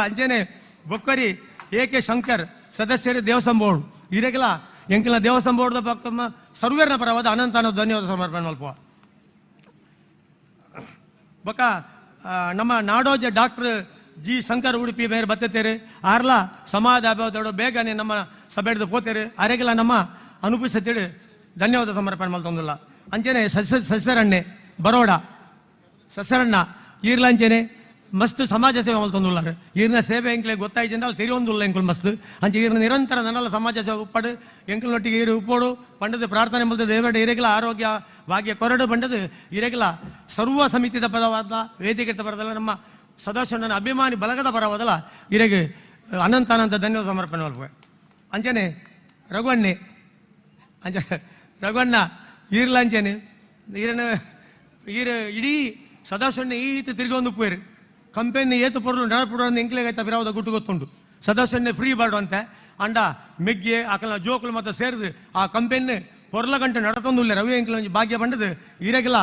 Speaker 16: ಅಂಚನೆ ಬೊಕ್ಕರಿ ಎ ಕೆ ಶಂಕರ್ ಸದಸ್ಯರು ದೇವಸ್ಥಾನ ಬೋರ್ಡ್ ಇರೆಗಲ ಎಂಕಲ ದೇವಸ್ಥಾನ ಬೋರ್ಡ್ದ ಪಕ್ಕ ಸರ್ವೇರ್ನ ಪರವಾದ ಅನಂತ ಧನ್ಯವಾದ ಸಮರ್ಪಣೆ ಮಲ್ಪ. ಬೊಕ್ಕ ನಮ್ಮ ನಾಡೋಜ ಡಾಕ್ಟರ್ ಜಿ ಶಂಕರ್ ಉಡುಪಿ ಬೇರೆ ಬತ್ತೇರು ಆರ್ಲ ಸಮಾಜ ಅಭಿವೃದ್ಧಿ ಬೇಗನೆ ನಮ್ಮ ಸಭೆಡ್ದು ಪೋತೇರು ಅರೆಗೆಲ್ಲ ನಮ್ಮ ಅನುಪಸ್ಥಿತಿ ಧನ್ಯವಾದ ಸಮರ್ಪಣೆ ಮಲ್ತೊಂದುಲ್ಲ. ಅಂಚನೆ ಸಸ್ಯರಣ್ಣೆ ಬರೋಡ ಸಸ್ಯರಣ್ಣ ಈರ್ಲ ಅಂಚನೆ ಮಸ್ತ್ ಸಮಾಜ ಸೇವೆ ಮಲ್ತೊಂದುಲ್ಲಾರು. ಈರ್ನ ಸೇವೆ ಎಂಕ್ಲೆ ಗೊತ್ತಾಯ್ತು ತೆರಿಯೊಂದುಲ್ಲ ಎಂಕುಲು ಮಸ್ತ್ ಅಂಚೆ ಈರ್ನ ನಿರಂತರ ನನ್ನಲ್ಲ ಸಮಾಜ ಸೇವೆ ಉಪ್ಪಡು ಎಂಕುಲೊಟ್ಟಿಗೆ ಈರು ಉಪ್ಪೋಡು ಪಂಡದ ಪ್ರಾರ್ಥನೆ ಮಲ್ತದೆ ದೇವರ ಈರೆಗಲ ಆರೋಗ್ಯ ಭಾಗ್ಯ ಕೊರಡು ಬಂಡದು ಈರೆಗಲ ಸರ್ವ ಸಮಿತಿದ ಪದವಾದ ವೇದಿಕೆ ಪರದಲ್ಲ ನಮ್ಮ ಸದಸ್ಯನ ಅಭಿಮಾನಿ ಬಲಗದ ಪರವಾದಲ್ಲ ಈರೆಗೆ ಅನಂತ ಅನಂತ ಧನ್ಯವಾದ ಸಮರ್ಪಣೆ ಮಲ್ಪುವೆ. ಅಂಚನೆ ರಘುವಣ್ಣೆ ಅಂಚ ರಘುವಣ್ಣ ಈರ್ಲ ಅಂಚನೆ ಈರನ ಈರ ಇಡೀ ಸದಸ್ಯಣ್ಣ ಈತ ತಿರುಗಿ ಪೋಯಿರು ಕಂಪೆನಿ ಏತು ಪೊರ್ಲು ನಡಪುಡು ಎಂಕ್ಲೆಗ್ ಐತ ಬಿರಾವದ ಗುಟ್ಟು ಗೊತ್ತುಂಡು. ಸದಸ್ಯನ್ನೇ ಫ್ರೀ ಬಾಡು ಅಂತೆ ಅಂಡ ಮೆಗ್ಗೆ ಅಕಲ ಜೋಕುಲು ಮತ್ತೆ ಸೇರಿದು ಆ ಕಂಪೆನಿ ಪೊರ್ಲ ಗಂಟೆ ನಡತೊಂದುಲ್ಲ ರವಿ ಎಂಕ್ಲ ಒಂಜಿ ಭಾಗ್ಯ ಬಂಡದು ಈರೆಗೆಲ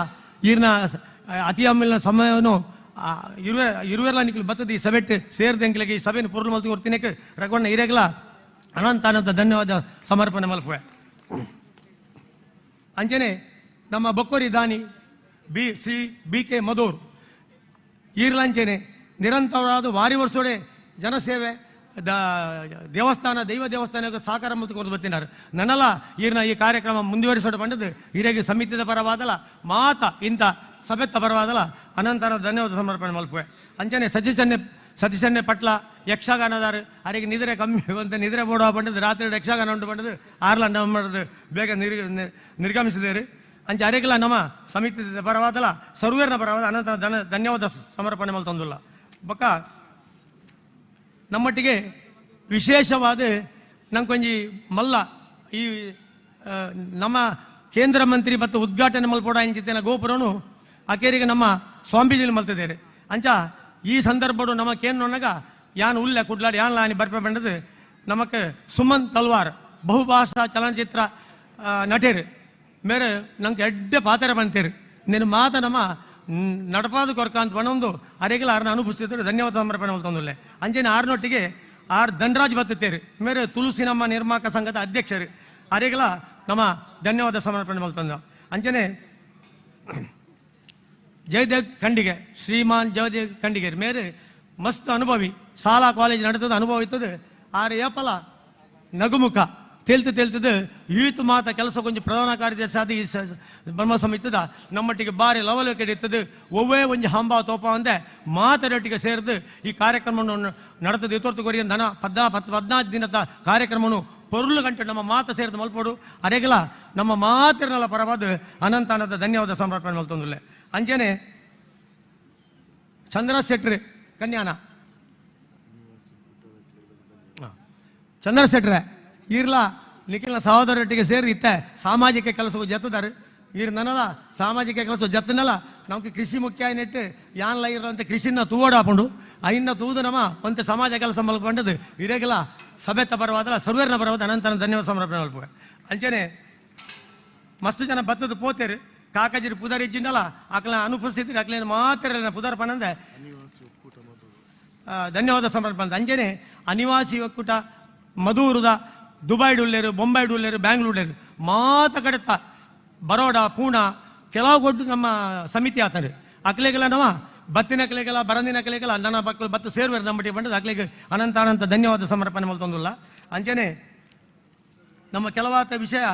Speaker 16: ಈರ್ನ ಅತಿ ಅಮ್ಮಿಲ್ನ ಸಮಯನು ಇರುವೆರ್ಲ ನಿಕ್ಲು ಬತ್ತದ ಈ ಸಭೆಟ್ ಸೇರಿದ ಎಂಕ್ಲೆಗೆ ಈ ಸಭೆನ ಪೊರ್ಲು ಮಲ್ತು ಕೊಡ್ತೀನಕ್ಕೆ ರಘುವಣ್ಣ ಈರೆಗೆಲ ಅನಂತ ಅನಂತ ಧನ್ಯವಾದ ಸಮರ್ಪಣೆ ಮಲ್ಪುವೆ. ಅಂಚನೆ ನಮ್ಮ ಬೊಕ್ಕೋರಿ ದಾನಿ B C B K Madhur ಈರ್ಲಂಚನೆ ನಿರಂತರವಾದ ವಾರಿ ವರ್ಷೋಡೆ ಜನಸೇವೆ ದೇವಸ್ಥಾನ ದೈವ ದೇವಸ್ಥಾನಕ್ಕೆ ಸಹಕಾರ ಮತ್ತು ಕೊರದು ಬತ್ತಿನಾರು ನನ್ನಲ್ಲ ಈರ್ನ ಈ ಕಾರ್ಯಕ್ರಮ ಮುಂದುವರಿಸೋಡು ಬಂದದ್ದು ಹಿರಿಯ ಸಮಿತಿದ ಪರವಾದಲ್ಲ ಮಾತ ಇಂಥ ಸಭೆತ್ತ ಪರವಾದಲ್ಲ ಅನಂತರ ಧನ್ಯವಾದ ಸಮರ್ಪಣೆ ಮಲ್ಪುವೆ. ಅಂಚನೆ ಸತೀಶನ್ನೆ ಪಟ್ಲ ಯಕ್ಷಗಾನದಾರು ಅರಿಗೆ ನಿದ್ರೆ ಕಮ್ಮಿ ಅಂತ ನಿದ್ರೆ ಬೋಡುವ ಬಂದದ್ದು ರಾತ್ರಿ ಯಕ್ಷಗಾನ ಉಂಟು ಬಂದದ್ದು ಆರ್ಲ ಮಾಡೋದು ಬೇಗ ನಿರ್ಗಮಿಸಿದೇರು. ಅಂಚೆ ಅರೆಗೆಲ್ಲ ನಮ್ಮ ಸಮಿತಿ ಪರವಾದಲ್ಲ ಸರ್ವೇರ್ನ ಪರವಾದ ಅನಂತರ ಧನ್ಯವಾದ ಸಮರ್ಪಣೆ ಮಲ್ತೊಂದುಲ್ಲ. ಬೊಕ್ಕ ನಮ್ಮೊಟ್ಟಿಗೆ ವಿಶೇಷವಾದ ನಂಗೊಂಜಿ ಮಲ್ಲ ಈ ನಮ್ಮ ಕೇಂದ್ರ ಮಂತ್ರಿ ಮತ್ತು ಉದ್ಘಾಟನೆ ಮಲ್ಪೋಡ ಇಂಚಿತ್ತಿನ ಗೋಪುರನು ಅಕೇರಿಗೆ ನಮ್ಮ ಸ್ವಾಮೀಜಿಲಿ ಮಲ್ತಿದ್ದೇವೆ. ಅಂಚ ಈ ಸಂದರ್ಭಡು ನಮ್ಮ ಕೇಂದ್ರ ಯಾನ್ ಉಲ್ಲೆ ಕುಡ್ಲಾಡಿ ಯಾನ್ ಲಾನಿ ಬರ್ಪೆ ಬಂದದ್ದು ನಮಕ್ ಸುಮನ್ ತಲ್ವಾರ್ ಬಹುಭಾಷಾ ಚಲನಚಿತ್ರ ನಟೇರು ಮೇರೆ ನಂಗೆ ಎಡ್ಡೆ ಪಾತ್ರ ಬಂತೀರಿ ನಿನ್ನ ಮಾತ ನಮ್ಮ ನಡಪಾದ ಕೊರ್ಕ ಅಂತ ಬಣ್ಣೊಂದು ಅರೆಗೆಲ್ಲ ಆರ್ನ ಅನುಭವಿಸ್ತಿದ್ರು ಧನ್ಯವಾದ ಸಮರ್ಪಣೆ ಮಲ್ತೊಂದುಲ್ಲೆ. ಅಂಚನೆ ಆರ್ನೊಟ್ಟಿಗೆ ಆರ್ ಧನರಾಜ್ ಬತ್ತೇರಿ ಮೇರೆ ತುಳು ಸಿನಿಮಾ ನಿರ್ಮಾಕ ಸಂಘದ ಅಧ್ಯಕ್ಷರು ಅರೆಗೆಲ್ಲ ನಮ್ಮ ಧನ್ಯವಾದ ಸಮರ್ಪಣೆ ಮಲ್ತೊಂದು. ಅಂಚನೆ ಜಯದೇವ್ ಖಂಡಿಗೆ ಶ್ರೀಮಾನ್ ಜಯದೇವ್ ಖಂಡಿಗೆ ಮೇರೆ ಮಸ್ತ್ ಅನುಭವಿ ಶಾಲಾ ಕಾಲೇಜ್ ನಡೆತದ ಅನುಭವ ಇತ್ತದ ಆರ್ ಏಪಲ ನಗುಮುಖ ತೆಲ್ತು ತೆಲ್ತದು ಈತು ಮಾತ ಕೆಲಸ ಕೊಂಚ ಪ್ರಧಾನ ಕಾರ್ಯದರ್ಶಿ ಆದ ಈ ಬ್ರಹ್ಮ ಸಮಿತಿದ ನಮ್ಮಟ್ಟಿಗೆ ಬಾರಿ ಲವಲವಿಕೆ ಇರ್ತದೆ. ಒವ್ವೇ ಒಂಜಿ ಹಂಬ ತೋಪ ಅಂದೆ ಮಾತರೊಟ್ಟಿಗೆ ಸೇರಿದು ಈ ಕಾರ್ಯಕ್ರಮವನ್ನು ನಡೆತದೆ. ಇತೊರ್ತು ಕೊರಿಯ ಧನ 14 ದಿನದ ಕಾರ್ಯಕ್ರಮವನ್ನು ಪೊರುಳು ಗಂಟೆ ನಮ್ಮ ಮಾತು ಸೇರಿದ ಮಲ್ಪೋಡು ಅರೆಗಲ ನಮ್ಮ ಮಾತಿರನಲ್ಲ ಪರವಾದ ಅನಂತ ಅನಂತ ಧನ್ಯವಾದ ಸಮರ್ಪಣೆ ಮಲ್ತೊಂದುಲ್ಲೆ. ಅಂಚನೆ ಚಂದ್ರ ಶೆಟ್ರಿ ಕನ್ಯಾನ ಚಂದ್ರ ಶೆಟ್ರೆ ಈರ್ಲ ನಿಖಿಲ್ನ ಸಹೋದರೊಟ್ಟಿಗೆ ಸೇರಿ ಇತ್ತ ಸಾಮಾಜಿಕ ಕೆಲಸವು ಜತ್ತದಾರೆ. ಈರ್ ನನ್ನಲ್ಲ ಸಾಮಾಜಿಕ ಕೆಲಸ ಜತ್ತನಲ್ಲ ನಮ್ಗೆ ಕೃಷಿ ಮುಖ್ಯ ನೆಟ್ಟು ಯಾನ್ಲ ಇರುವಂಥ ಕೃಷಿನ ತೂವಡ ಹಾಕೊಂಡು ಐನ್ನ ತೂದು ನಮ್ಮ ಒಂತೆ ಸಮಾಜ ಕೆಲಸ ಮಲ್ಕೊಂಡದ್ದು ಇರೇಗಲ ಸಭೆತ ಪರವಾದಲ್ಲ ಸರ್ವೇರ್ನ ಪರವಾದ ಅನಂತರ ಧನ್ಯವಾದ ಸಮರ್ಪಣೆ ಮಲ್ಪುವೆ. ಅಂಚನೆ ಮಸ್ತ್ ಜನ ಬತ್ತದ ಪೋತೇರು ಕಾಕಾಜಿರಿ ಪುದಾರ್ ಇಜ್ಜಿಂಡಲ್ಲ ಆಕಲ ಅನುಪಸ್ಥಿತಿ ಆಕಲೇನು ಮಾತ್ರ ಪುದಾರ್ ಪಣಂದೆ ಧನ್ಯವಾದ ಸಮರ್ಪಣೆ. ಅಂಚನೆ ಅನಿವಾಸಿ ಒಕ್ಕೂಟ ಮಧೂರದ ದುಬೈಡ್ ಉಳ್ಳೇರು, ಬೊಂಬೈಡ್ ಉಳ್ಳೇರು, ಬ್ಯಾಂಗ್ಳೂರ್ ಮಾತ ಕಡೆತ ಬರೋಡ ಪೂನಾ ಕೆಲವು ಕೊಟ್ಟು ನಮ್ಮ ಸಮಿತಿ ಆತರು ಅಕ್ಲೆಗೆಲ್ಲ ನಮ್ಮ ಬತ್ತಿನ ಕಲೆಗೆಲ್ಲ ಬರಂದಿನ ಕಲೆಗೆಲ್ಲ ನನ್ನ ಬಕ್ಕಲು ಬತ್ತು ಸೇರುವರು ನಮ್ಮ ಬಂಡದ ಅಕ್ಲೆಗೆ ಅನಂತ ಅನಂತ ಧನ್ಯವಾದ ಸಮರ್ಪಣೆ ಮಲ್ತೊಂದುಲ್ಲ. ಅಂಚನೆ ನಮ್ಮ ಕೆಲವಾತ ವಿಷಯ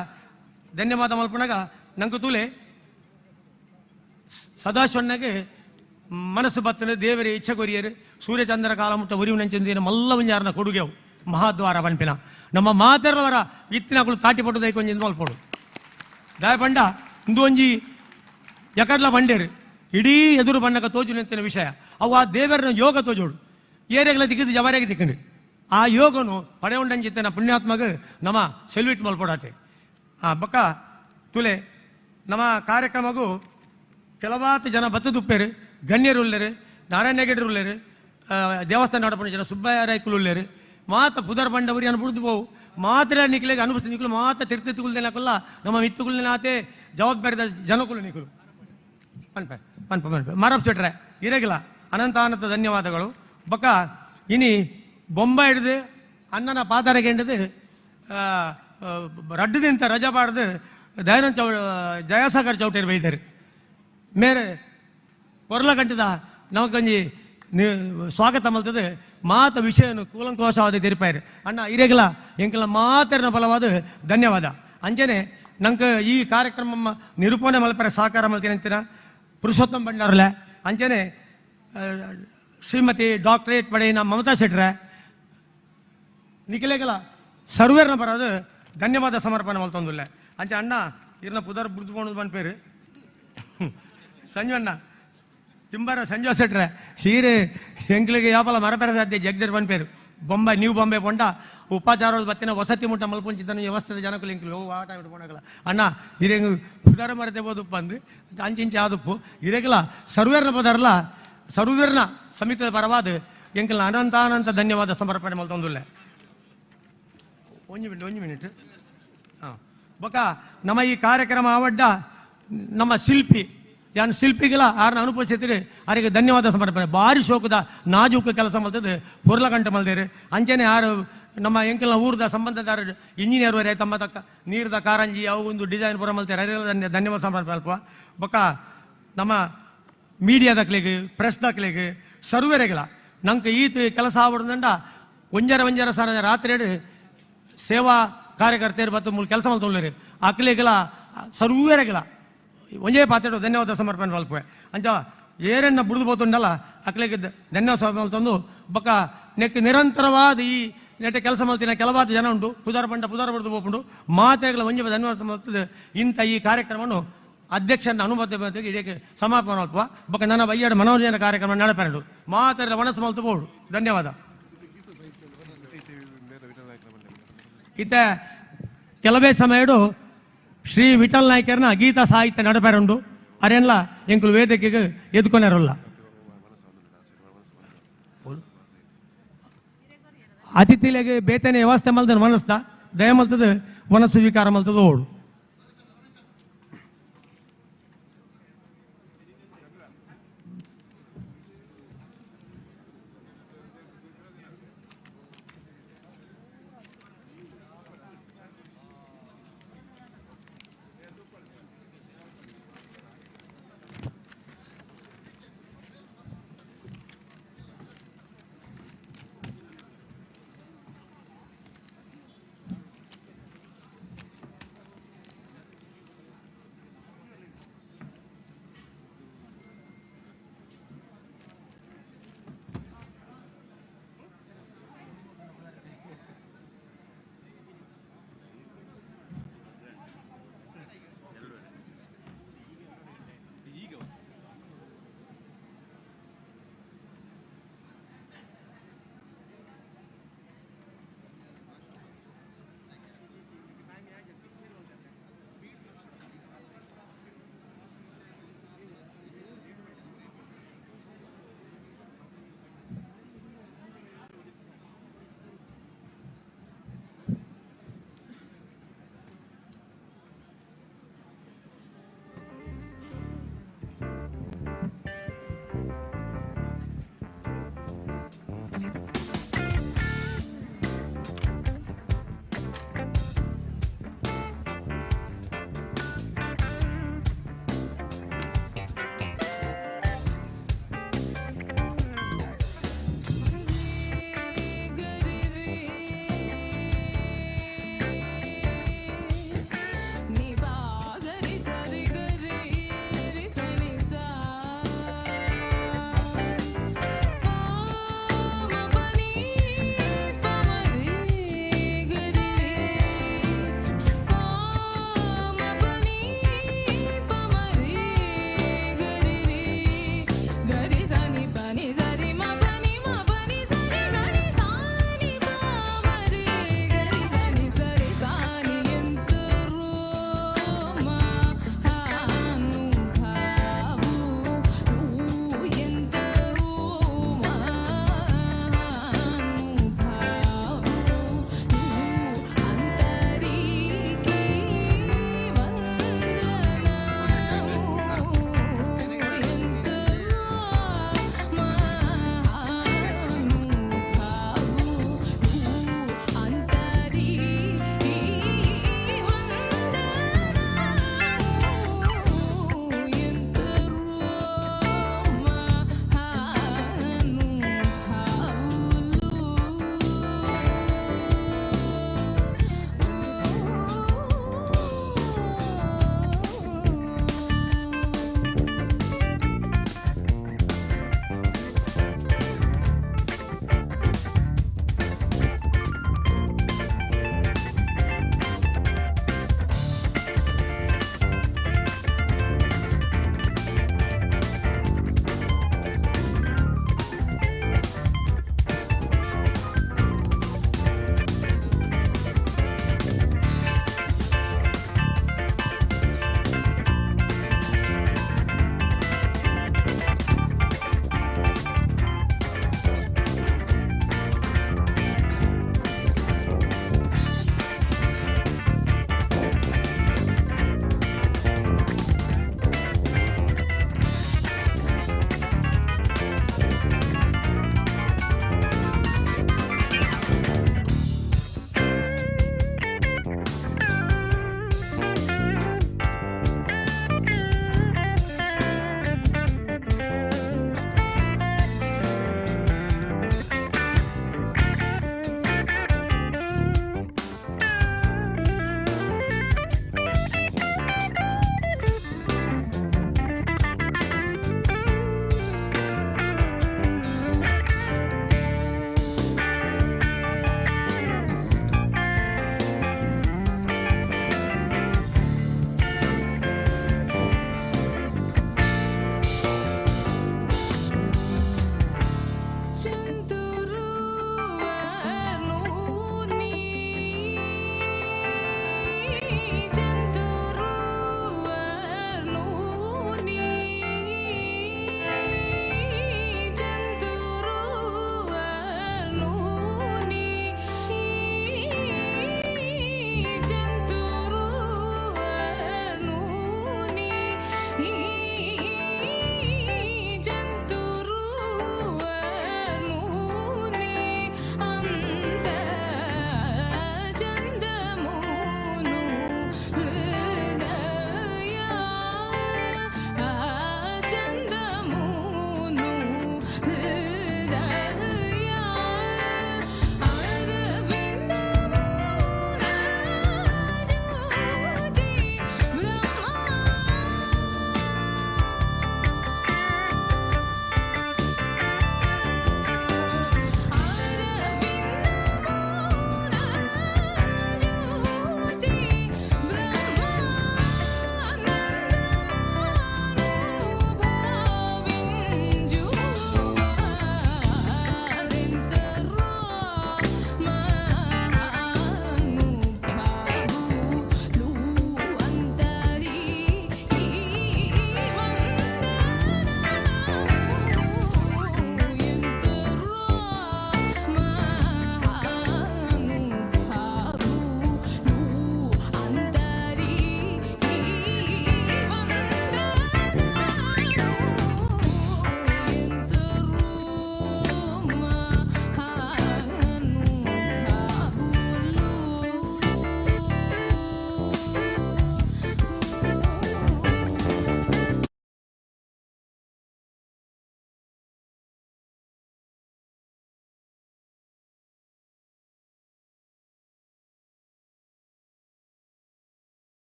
Speaker 16: ಧನ್ಯವಾದ ಮಲ್ಪುಣಗ ನಂಗೆ ತೂಲೆ ಸದಾಶಿವಣ್ಣಗೆ ಮನಸ್ಸು ಬತ್ತನೆ ದೇವರೇ ಇಚ್ಛೆ ಕೊರಿಯರು ಸೂರ್ಯಚಂದ್ರ ಕಾಲ ಮುಟ್ಟ ಉರಿವು ನಂಚಿನ ಮಲ್ಲ ಒಂಜಾರನ ಕೊಡುಗೆವು ಮಹಾದ್ವಾರ ಪನ್ಪಿನ ನಮ್ಮ ಮಾತೆರವರ ಇತ್ತಿನಕುಲು ತಾಟಿ ಪಟ್ಟು ಕೊಂಚ ಮಲ್ಪೋಡು ದಾಯಪಂಡ ಇಂದು ಒಂಜಿ ಯಕಡ್ಲ ಬಂಡೇರು ಇಡೀ ಎದುರು ಬಣ್ಣಕ ತೋಜು ನಿಂತಿನ ವಿಷಯ ಅವು ಆ ದೇವರನ ಯೋಗ ತೋಜೋಡು ಏರೆಗಲ ತಿಕ್ಕಿದ್ದು ಜವರೆಗೆ ತಿಕ್ಕಂಡು ಆ ಯೋಗನು ಪಡೆಯುಂಡಂಚಿತ್ತನ ಪುಣ್ಯಾತ್ಮಗ ನಮ್ಮ ಸೆಲ್ಯೂಟ್ ಮಲ್ಪೊಡಾತೆ. ಆ ಬಕ್ಕ ತುಲೆ ನಮ್ಮ ಕಾರ್ಯಕ್ರಮಗೂ ಕೆಲವಾತು ಜನ ಬತ್ತದುಪ್ಪೇರು ಗಣ್ಯರು ಉಳ್ಳೇರು, ನಾರಾಯಣ ಹೆಗಡರು ಉಳ್ಳೇರು, ದೇವಸ್ಥಾನ ನಡಪಣ ಜನ ಸುಬ್ಬಯ್ಯ ರಾಯ್ಕುಲು ಉಳ್ಳೇರು, ಮಾತ ಪುದರ್ ಬಂಡವರಿ ಅನ್ನು ಬುಡ್ದು ಹೋವು ಮಾತ್ರ ನಿಕ್ಲೆಗೆ ಅನುಭವಿಸ್ತೀನಿ ನಿಕ್ಲು ಮಾತ ತಿರ್ತಿತ್ತುಗುಲ್ದೇನಕಲ್ಲ ನಮ್ಮ ಮಿತ್ತುಗುಲ್ನಾತೆ ಜವಾಬ್ದಾರಿದ ಜನಕುಲು ನಿಕುಲು ಪನ್ಪೆ ಪನ್ಪ ಪನ್ಪೆ ಮಾರಪ್ ಶೆಟ್ರೆ ಇರಗಿಲ್ಲ ಅನಂತ ಅನಂತ ಧನ್ಯವಾದಗಳು. ಬಕ್ಕ ಇನಿ ಬೊಂಬೆ ಹಿಡಿದು ಅಣ್ಣನ ಪಾದರಗೆ ಹಿಡಿದು ರಡ್ಡದಿಂತ ರಜಾ ಬಾಡ್ದು ದಯಾನಂದ ಚೌ ದಯಾಸಾಗರ್ ಚೌಟೇರು ಬೈದಾರೆ ಮೇರೆ ಕೊರ್ಲ ಗಂಟದ ನಮಗೊಂಜಿ ಸ್ವಾಗತ ಮಲ್ತದೆ ಮಾತ ವಿಷಯನು ಕೂಲಂಕೋಶವಾದ ತೆರಿಪಾಯರು ಅಣ್ಣ ಇರೇಗಲ ಎಂಕಲ ಮಾತರನ ಬಲವಾದ ಧನ್ಯವಾದ. ಅಂಚನೆ ನಂಗೆ ಈ ಕಾರ್ಯಕ್ರಮ ನಿರೂಪಣೆ ಮಲ್ಪರೆ ಸಹಕಾರ ಮಲ್ತೀನಿ ಅಂತೀರ ಪುರುಷೋತ್ತಮ ಭಂಡಾರಲೆ ಅಂಚನೆ ಶ್ರೀಮತಿ ಡಾಕ್ಟರೇಟ್ ಪಡೆಯಿನ ಮಮತಾ ಶೆಟ್ರೆ ನಿಖಿಲೇಗಲ ಸರ್ವೇರ್ನ ಬರೋದು ಧನ್ಯವಾದ ಸಮರ್ಪಣೆ ಮಲ್ತೊಂದುಲ್ಲೆ. ಅಂಚೆ ಅಣ್ಣ ಇರ್ನ ಪುದರ್ ಬುಡ್ದು ಬಂದ್ಪೇರು ಸಂಜು ಅಣ್ಣ ತಿಂಬಾರ ಸಂಜು ಶೆಟ್ರೆ ಹೀರೆ ಎಂಕ್ಲಿಗೆ ಯಾಪಲ ಮರಪೆರ ಸಾಧ್ಯ ಜಗ್ಡರ್ ಬಂದ್ಪೇರು ಬೊಂಬೈ ನ್ಯೂ ಬಾಂಬೆ ಪೊಂಡ ಉಪಚಾರದ ಬತ್ತಿನ ವಸತಿ ಮುಟ್ಟ ಮಲ್ಪೊಂಚಿದ್ದನು ವ್ಯವಸ್ಥೆದ ಜನಕುಲು ಎಂಕ್ಲು ಓ ಆಟ ಬಿಟ್ಟು ಅಣ್ಣ ಹಿರೇಂಗ್ ಪುದರ ಮರತೆ ಬೋದುಪ್ಪ ಅಂದು ಅಂಚಿಂಚೆ ಆದುಪ್ಪು ಹಿರೇಗಲ ಸರ್ವೇರ್ನ ಪದರ್ಲ ಸರ್ವೇರ್ನ ಸಮಿತಿದ ಪರವಾದ ಎಂಕಲ್ನ ಅನಂತ ಅನಂತ ಧನ್ಯವಾದ ಸಮರ್ಪಣೆ ಮಲ್ತೊಂದುಲ್ಲೆ. ಒಂಜಿ ಮಿನಿಟ್ ಒಂಜಿ ಮಿನಿಟ್ ಹಾಂ ಬೊಕ ನಮ್ಮ ಈ ಕಾರ್ಯಕ್ರಮ ಆವಡ್ಡ ನಮ್ಮ ಶಿಲ್ಪಿ ಯಾನ್ ಶಿಲ್ಪಿಗಳ ಆರ್ನ ಅನುಪಸ್ಥಿತಿ ಅವರಿಗೆ ಧನ್ಯವಾದ ಸಮರ್ಪಣೆ. ಭಾರಿ ಶೋಕದ ನಾಜೂಕ ಕೆಲಸ ಮಲ್ತದೆ ಪೊರ್ಲಗಂಟೆ ಮಲ್ದೇರು ಅಂಚನೆ ಆರು ನಮ್ಮ ಎಂಕಲ್ನ ಊರ್ದ ಸಂಬಂಧದಾರ ಇಂಜಿನಿಯರ್ ವರೆ ತಮ್ಮ ತಕ್ಕ ನೀರ್ದ ಕಾರಂಜಿ ಅವು ಒಂದು ಡಿಸೈನ್ ಪೂರ ಮಲ್ತೇರೆ ಅವರಿಗೆಲ್ಲ ಧನ್ಯವಾದ ಸಮರ್ಪಣೆ ಅಲ್ಪ. ಬೊಕ ನಮ್ಮ ಮೀಡಿಯಾದಕ್ಲಿಗೆ ಪ್ರೆಸ್ ದಾಖಲೆಗೆ ಸರ್ವೇರೆಗಳ ನಂಗೆ ಈತ ಕೆಲಸ ಆವಡ್ದಂಡ ಒಂಜರ ಒಂಜರ ಸಾರ ರಾತ್ರಿ ಸೇವಾ ಕಾರ್ಯಕರ್ತೆಯರು ಮತ್ತು ಮೂಲ ಕೆಲಸ ಮಲ್ತೊಳ್ಳೇರು ಅಕ್ಲಿಗೆಲ್ಲ ಸರ್ವೇರೆಗಳ ಒಂಜೇ ಪಾತ್ರೆ ಧನ್ಯವಾದ ಸಮರ್ಪಣೆ ಮಲ್ಪುವೆ. ಅಂಚ ಏರನ್ನ ಬುಡ್ದು ಪೋತುಂಡಲ್ಲ ಅಕ್ಲಿಗೆ ಧನ್ಯವಾದ ಸಮರ್ಪಣೆ ಮಲ್ತೊಂದು ಬೊಕ ನೆಕ್ ನಿರಂತರವಾದ ಈ ನೆಟ್ಟ ಕೆಲಸ ಮಲ್ತಿನ ಕೆಲವಾದ ಜನ ಉಂಟು ಪುದಾರ ಬಂಡ ಪುದಾರ ಬಡ್ದು ಪೋಪುಂಡು ಮಾತೆಗಳ ಒಂಜೆ ಧನ್ಯವಾದ ಮಲ್ತದೆ. ಇಂಥ ಈ ಕಾರ್ಯಕ್ರಮವನ್ನು ಅಧ್ಯಕ್ಷನ ಅನುಮತಿ ಇದಕ್ಕೆ ಸಮಾಪನ ಮಲ್ಪುವ ಬೊಕ ನನ್ನ ಬಯ್ಯಾಡ ಮನೋರಂಜನೆ ಕಾರ್ಯಕ್ರಮ ನಡಪೆರಡು ಮಾತೆಲ್ಲ ಒಣಸು ಮಲ್ತು ಬೋಡು ಧನ್ಯವಾದ. ಇತ್ತ ಕೆಲವೇ ಸಮಯಡು ಶ್ರೀ ವಿಠಲ್ ನಾಯ್ಕರ್ನ ಗೀತಾ ಸಾಹಿತ್ಯ ನಡಪೆರುಂಡು ಅರೆನ್ಲ ಎಂಕುಲು ವೇದಿಕೆಗೆ ಎದ್ಕೊನೆರಲ್ಲ ಅತಿಥಿಲೆಗೆ ಬೇತನೆ ವ್ಯವಸ್ಥೆ ಮಲ್ದನ ಮನಸ್ತ ದಯ ಮಲ್ತದ ಮನಸ್ಸು ಸ್ವೀಕಾರ ಮಲ್ತದ ಓಡು.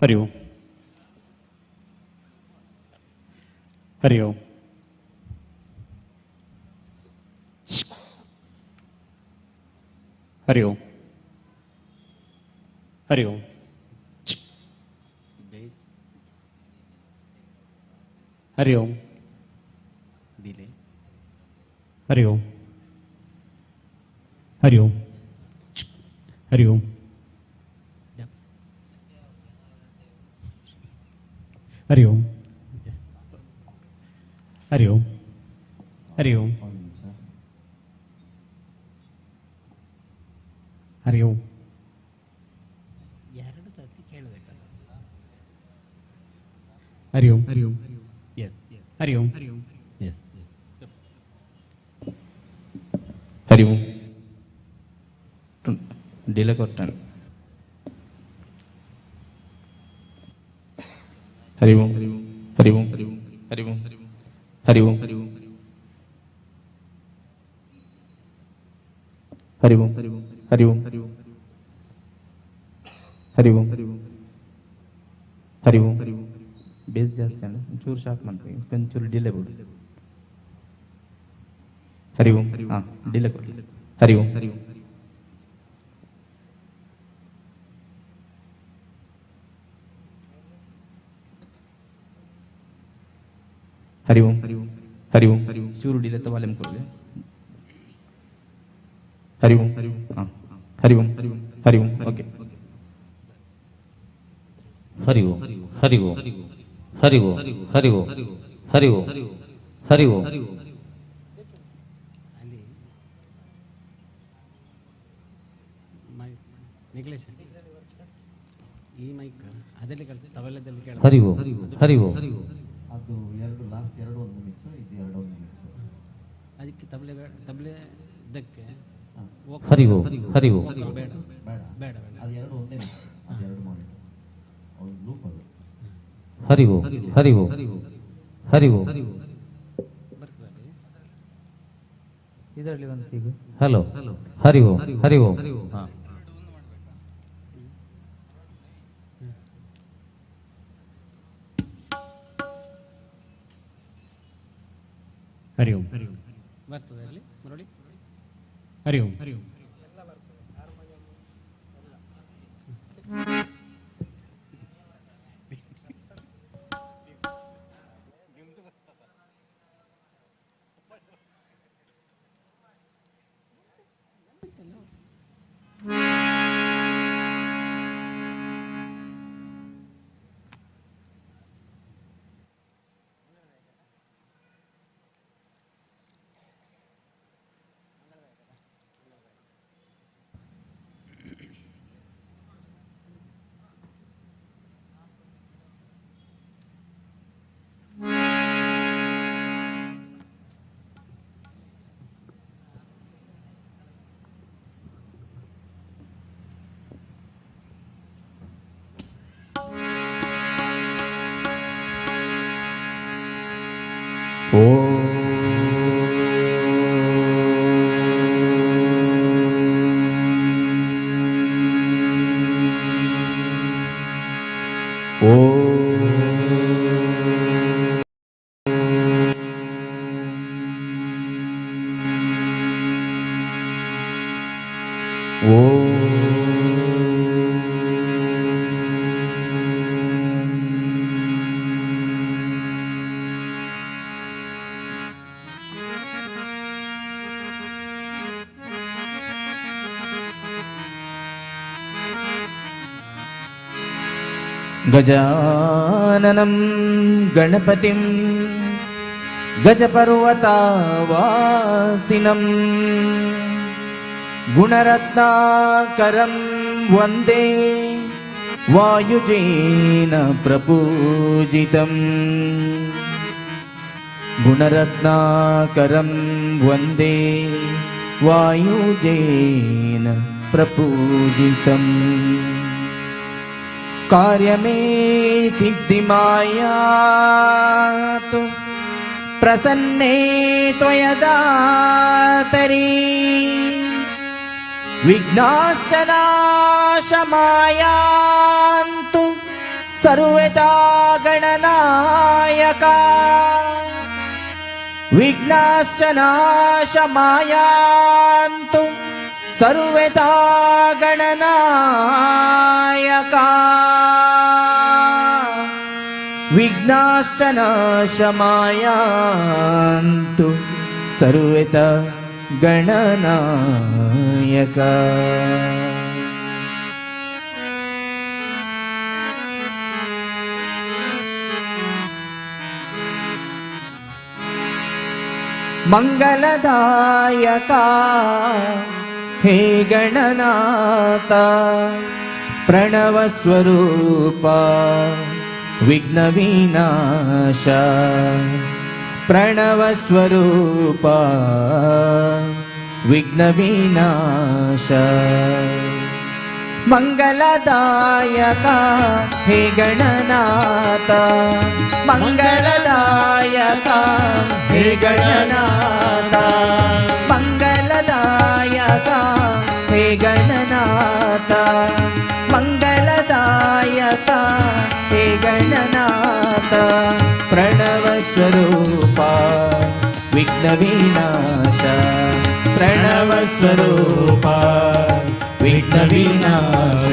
Speaker 19: Hari Om Hari Om Hari Om Hari Om Hari Om Hari Om Hari Om Hari Om Hari Om Hari Om Hari Om Hari Om.
Speaker 20: ಎರಡು ಸತಿ ಕೇಳಬೇಕಲ್ಲ.
Speaker 19: ಹರಿ ಓಂ ಹರಿ ಓಂ ಹರಿ ಓಂ
Speaker 20: ಹರಿ ಓಂ ಎಸ್.
Speaker 21: ಹರಿ ಓಂ. ಡಿಲೇ ಕೊಟ್ಟಾನು. ಹರಿ ಓಂ ಹರಿ ಓಂ ಹರಿ ಓಂ ಹರಿ ಓಂ ಹರಿ ಓಂ ಹರಿ ಓಂ ಹರಿ ಓಂ ಹರಿ ಓಂ. ಬೇಸ್ ಜಾಸ್ತಿ ಅಲ್ಲ, ಒಂಚೂರು ಶಾರ್ಪ್ ಮಾಡ್ಬೇಕು, ಒಂಚೂರು ಡಿಲೇ ಬಿಡು. ಹರಿ ಓಂ. ಹಾಂ, ಡಿಲೇ ಕೊಡಿ. ಹರಿ ಓಂ ಹರಿ ಓಂ ಹರಿ ಓಂ ಹರಿ ಓಂ. ಚೂರು ಡಿಲೇ ತವಾಲೆಮ್ ಕೊಡಲಿ. ಹರಿ ಓಂ. ಹಾಂ, ಹರಿ ಓಂ ಹರಿ ಓಂ. ಓಕೆ.
Speaker 8: ಹರಿ ಓಂ ಹರಿ ಓಂ ಹರಿ ಓಂ ಹರಿ ಓಂ ಹರಿ ಓಂ ಹರಿ ಓಂ.
Speaker 20: ಅಲ್ಲಿ ಮೈಕ್ ನಿಖಿಲೇಶ್, ಈ ಮೈಕ್ ಅದರಲ್ಲಿ ತಬಲದಲ್ಲಿ ಕೇಳ.
Speaker 8: ಹರಿ ಓಂ ಹರಿ ಓಂ.
Speaker 15: ಅದು ಎರಡು ಲಾಸ್ಟ್ ಎರಡು ಒಂದು ಮಿಕ್ಸ್, ಇದು ಎರಡು ಒಂದು ಮಿಕ್ಸ್.
Speaker 20: ಅದಕ್ಕೆ ತಬಲೆ ಬೇಡ, ತಬಲೆ ಇದಕ್ಕೆ
Speaker 8: ಹರಿ ಓಂ ಹರಿ ಓಂ.
Speaker 20: ಬೇಡ
Speaker 15: ಬೇಡ
Speaker 20: ಬೇಡ ಬೇಡ.
Speaker 15: ಅದು ಎರಡು ಒಂದೇ ಮಿಕ್ಸ್, ಅದು ಎರಡು ಮಾನಿಟರ್ ಒಂದು ಲೂಪ್ ಅದು.
Speaker 8: ಹರಿ ಓಂ ಹರಿ ಓಂ ಹರಿ ಓಂ.
Speaker 20: ಬರ್ತದೆ
Speaker 9: ಇದರಲ್ಲಿ ಒಂದು ಈಗ.
Speaker 8: ಹಲೋ ಹರಿ ಓಂ ಹರಿ ಓಂ. ಹಾಂ.
Speaker 19: ಹರಿ ಓಂ
Speaker 20: ಬರ್ತದೆ ಅಲ್ಲಿ ಮುರಳಿ.
Speaker 19: ಹರಿ ಓಂ ಹರಿ ಓಂ.
Speaker 21: ಗಜಾನನಂ ಗಣಪತಿಂ ಗಜಪರ್ವತಾವಾಸಿನಂ ಗುಣರತ್ನಾಕರಂ ವಂದೇ ವಾಯುಜೇನ ಪ್ರಪೂಜಿತಂ ಗುಣರತ್ನಾಕರಂ ವಂದೇ ವಾಯುಜೇನ ಪ್ರಪೂಜಿತಂ ಕಾರ್ಯಮೇ ಸಿದ್ಧಿಮಾಯಾತು ಪ್ರಸನ್ನೇ ತ್ವಯದಾತರಿ ವಿಘ್ನಾಶ್ಚ ನಾಶಮಾಯಾಂತು ಸರ್ವದಾ ಗಣನಾಯಕ ವಿಘ್ನಾಶ್ಚ ನಾಶಮಾಯಾಂತು ಸರ್ವದಾ ಗಣನಾಯಕ ವಿಘ್ನಾಶ್ಚ ನಾಶಮಾಯಾಂತು ಸರ್ವದಾ ಗಣನಾಯಕ. ಮಂಗಲದಾಯಕ ಹೇ ಗಣನಾಥ ಪ್ರಣವ ಸ್ವರೂಪ ವಿಘ್ನ ವಿನಾಶ ಪ್ರಣವ ಸ್ವರೂಪ ವಿಘ್ನ ವಿನಾಶ ಮಂಗಲದಾಯಕ ಹೇ ಗಣನಾಥ ಮಂಗಲದಾಯಕ ಹೇ ಗಣನಾಥ ಮಂಗಲದಾಯಕ ಹೇ ಗಣನಾಥ ಮಂಗಲದಾಯಕ ಹೇ ಗಣನಾಥ ಪ್ರಣವ ಸ್ವರೂಪ ವಿಘ್ನ ವಿನಾಶ ಪ್ರಣವ ಸ್ವರೂಪ ವಿಘ್ನ ವಿನಾಶ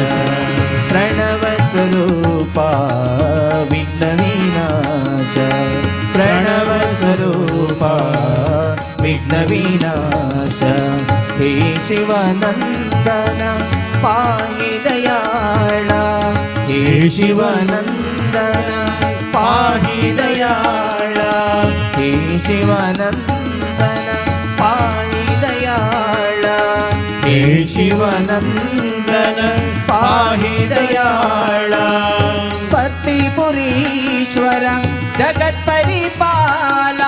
Speaker 21: ಪ್ರಣವ ಸ್ವರೂಪ ವಿಘ್ನ ವಿನಾಶ ಪ್ರಣವ ಸ್ವರೂಪ ವಿಘ್ನ ವಿನಾಶ ಹೇ ಶಿವನಂದನ ಪಾಹಿ ದಯಾಳ ಹೇ ಶಿವನಂದನ ಪಾಹಿ ದಯಾಳ ಹೇ ಶಿವನಂದನ ಪಾಹಿ ದಯಾಳ ಹೇ ಶಿವನಂದನ ಪಾಹಿ ದಯಾಳ ಪರ್ತಿಪುರೀಶ್ವರ ಜಗತ್ಪರಿಪಾಲ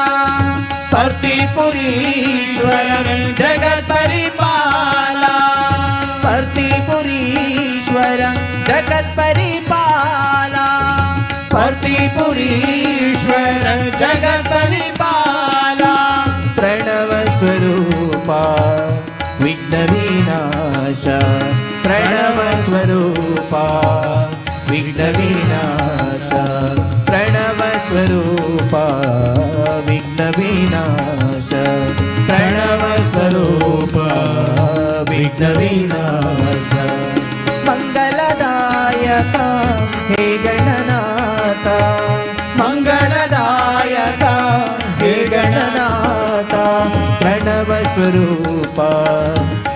Speaker 21: ಪರ್ತಿಪುರೀಶ್ವರ ಜಗತ್ಪರಿಪಾಲ ಪರ್ತಿಪುರೀಶ್ವರ ಜಗತ್ಪರಿಪಾಲ ಪರ್ತಿಪುರೀಶ್ವರ ಜಗತ್ಪರಿಪಾಲ ಪ್ರಣವ ಸ್ವರೂಪ ವಿಘ್ನ ವಿನಾಶ ಪ್ರಣವ ಸ್ವರೂಪ ವಿಘ್ನ ವಿನಾಶ ಪ್ರಣವ ಸ್ವರೂಪ ವಿಘ್ನ ವಿನಾಶ ಪ್ರಣವ ಸ್ವರೂಪ ವಿಘ್ನ ವಿನಾಶ ಮಂಗಲದಾಯಕ ಹೇ ಗಣನಾಥ ಮಂಗಲದಾಯಕ ಹೇ ಗಣನಾಥ ಪ್ರಣವ ಸ್ವರೂಪ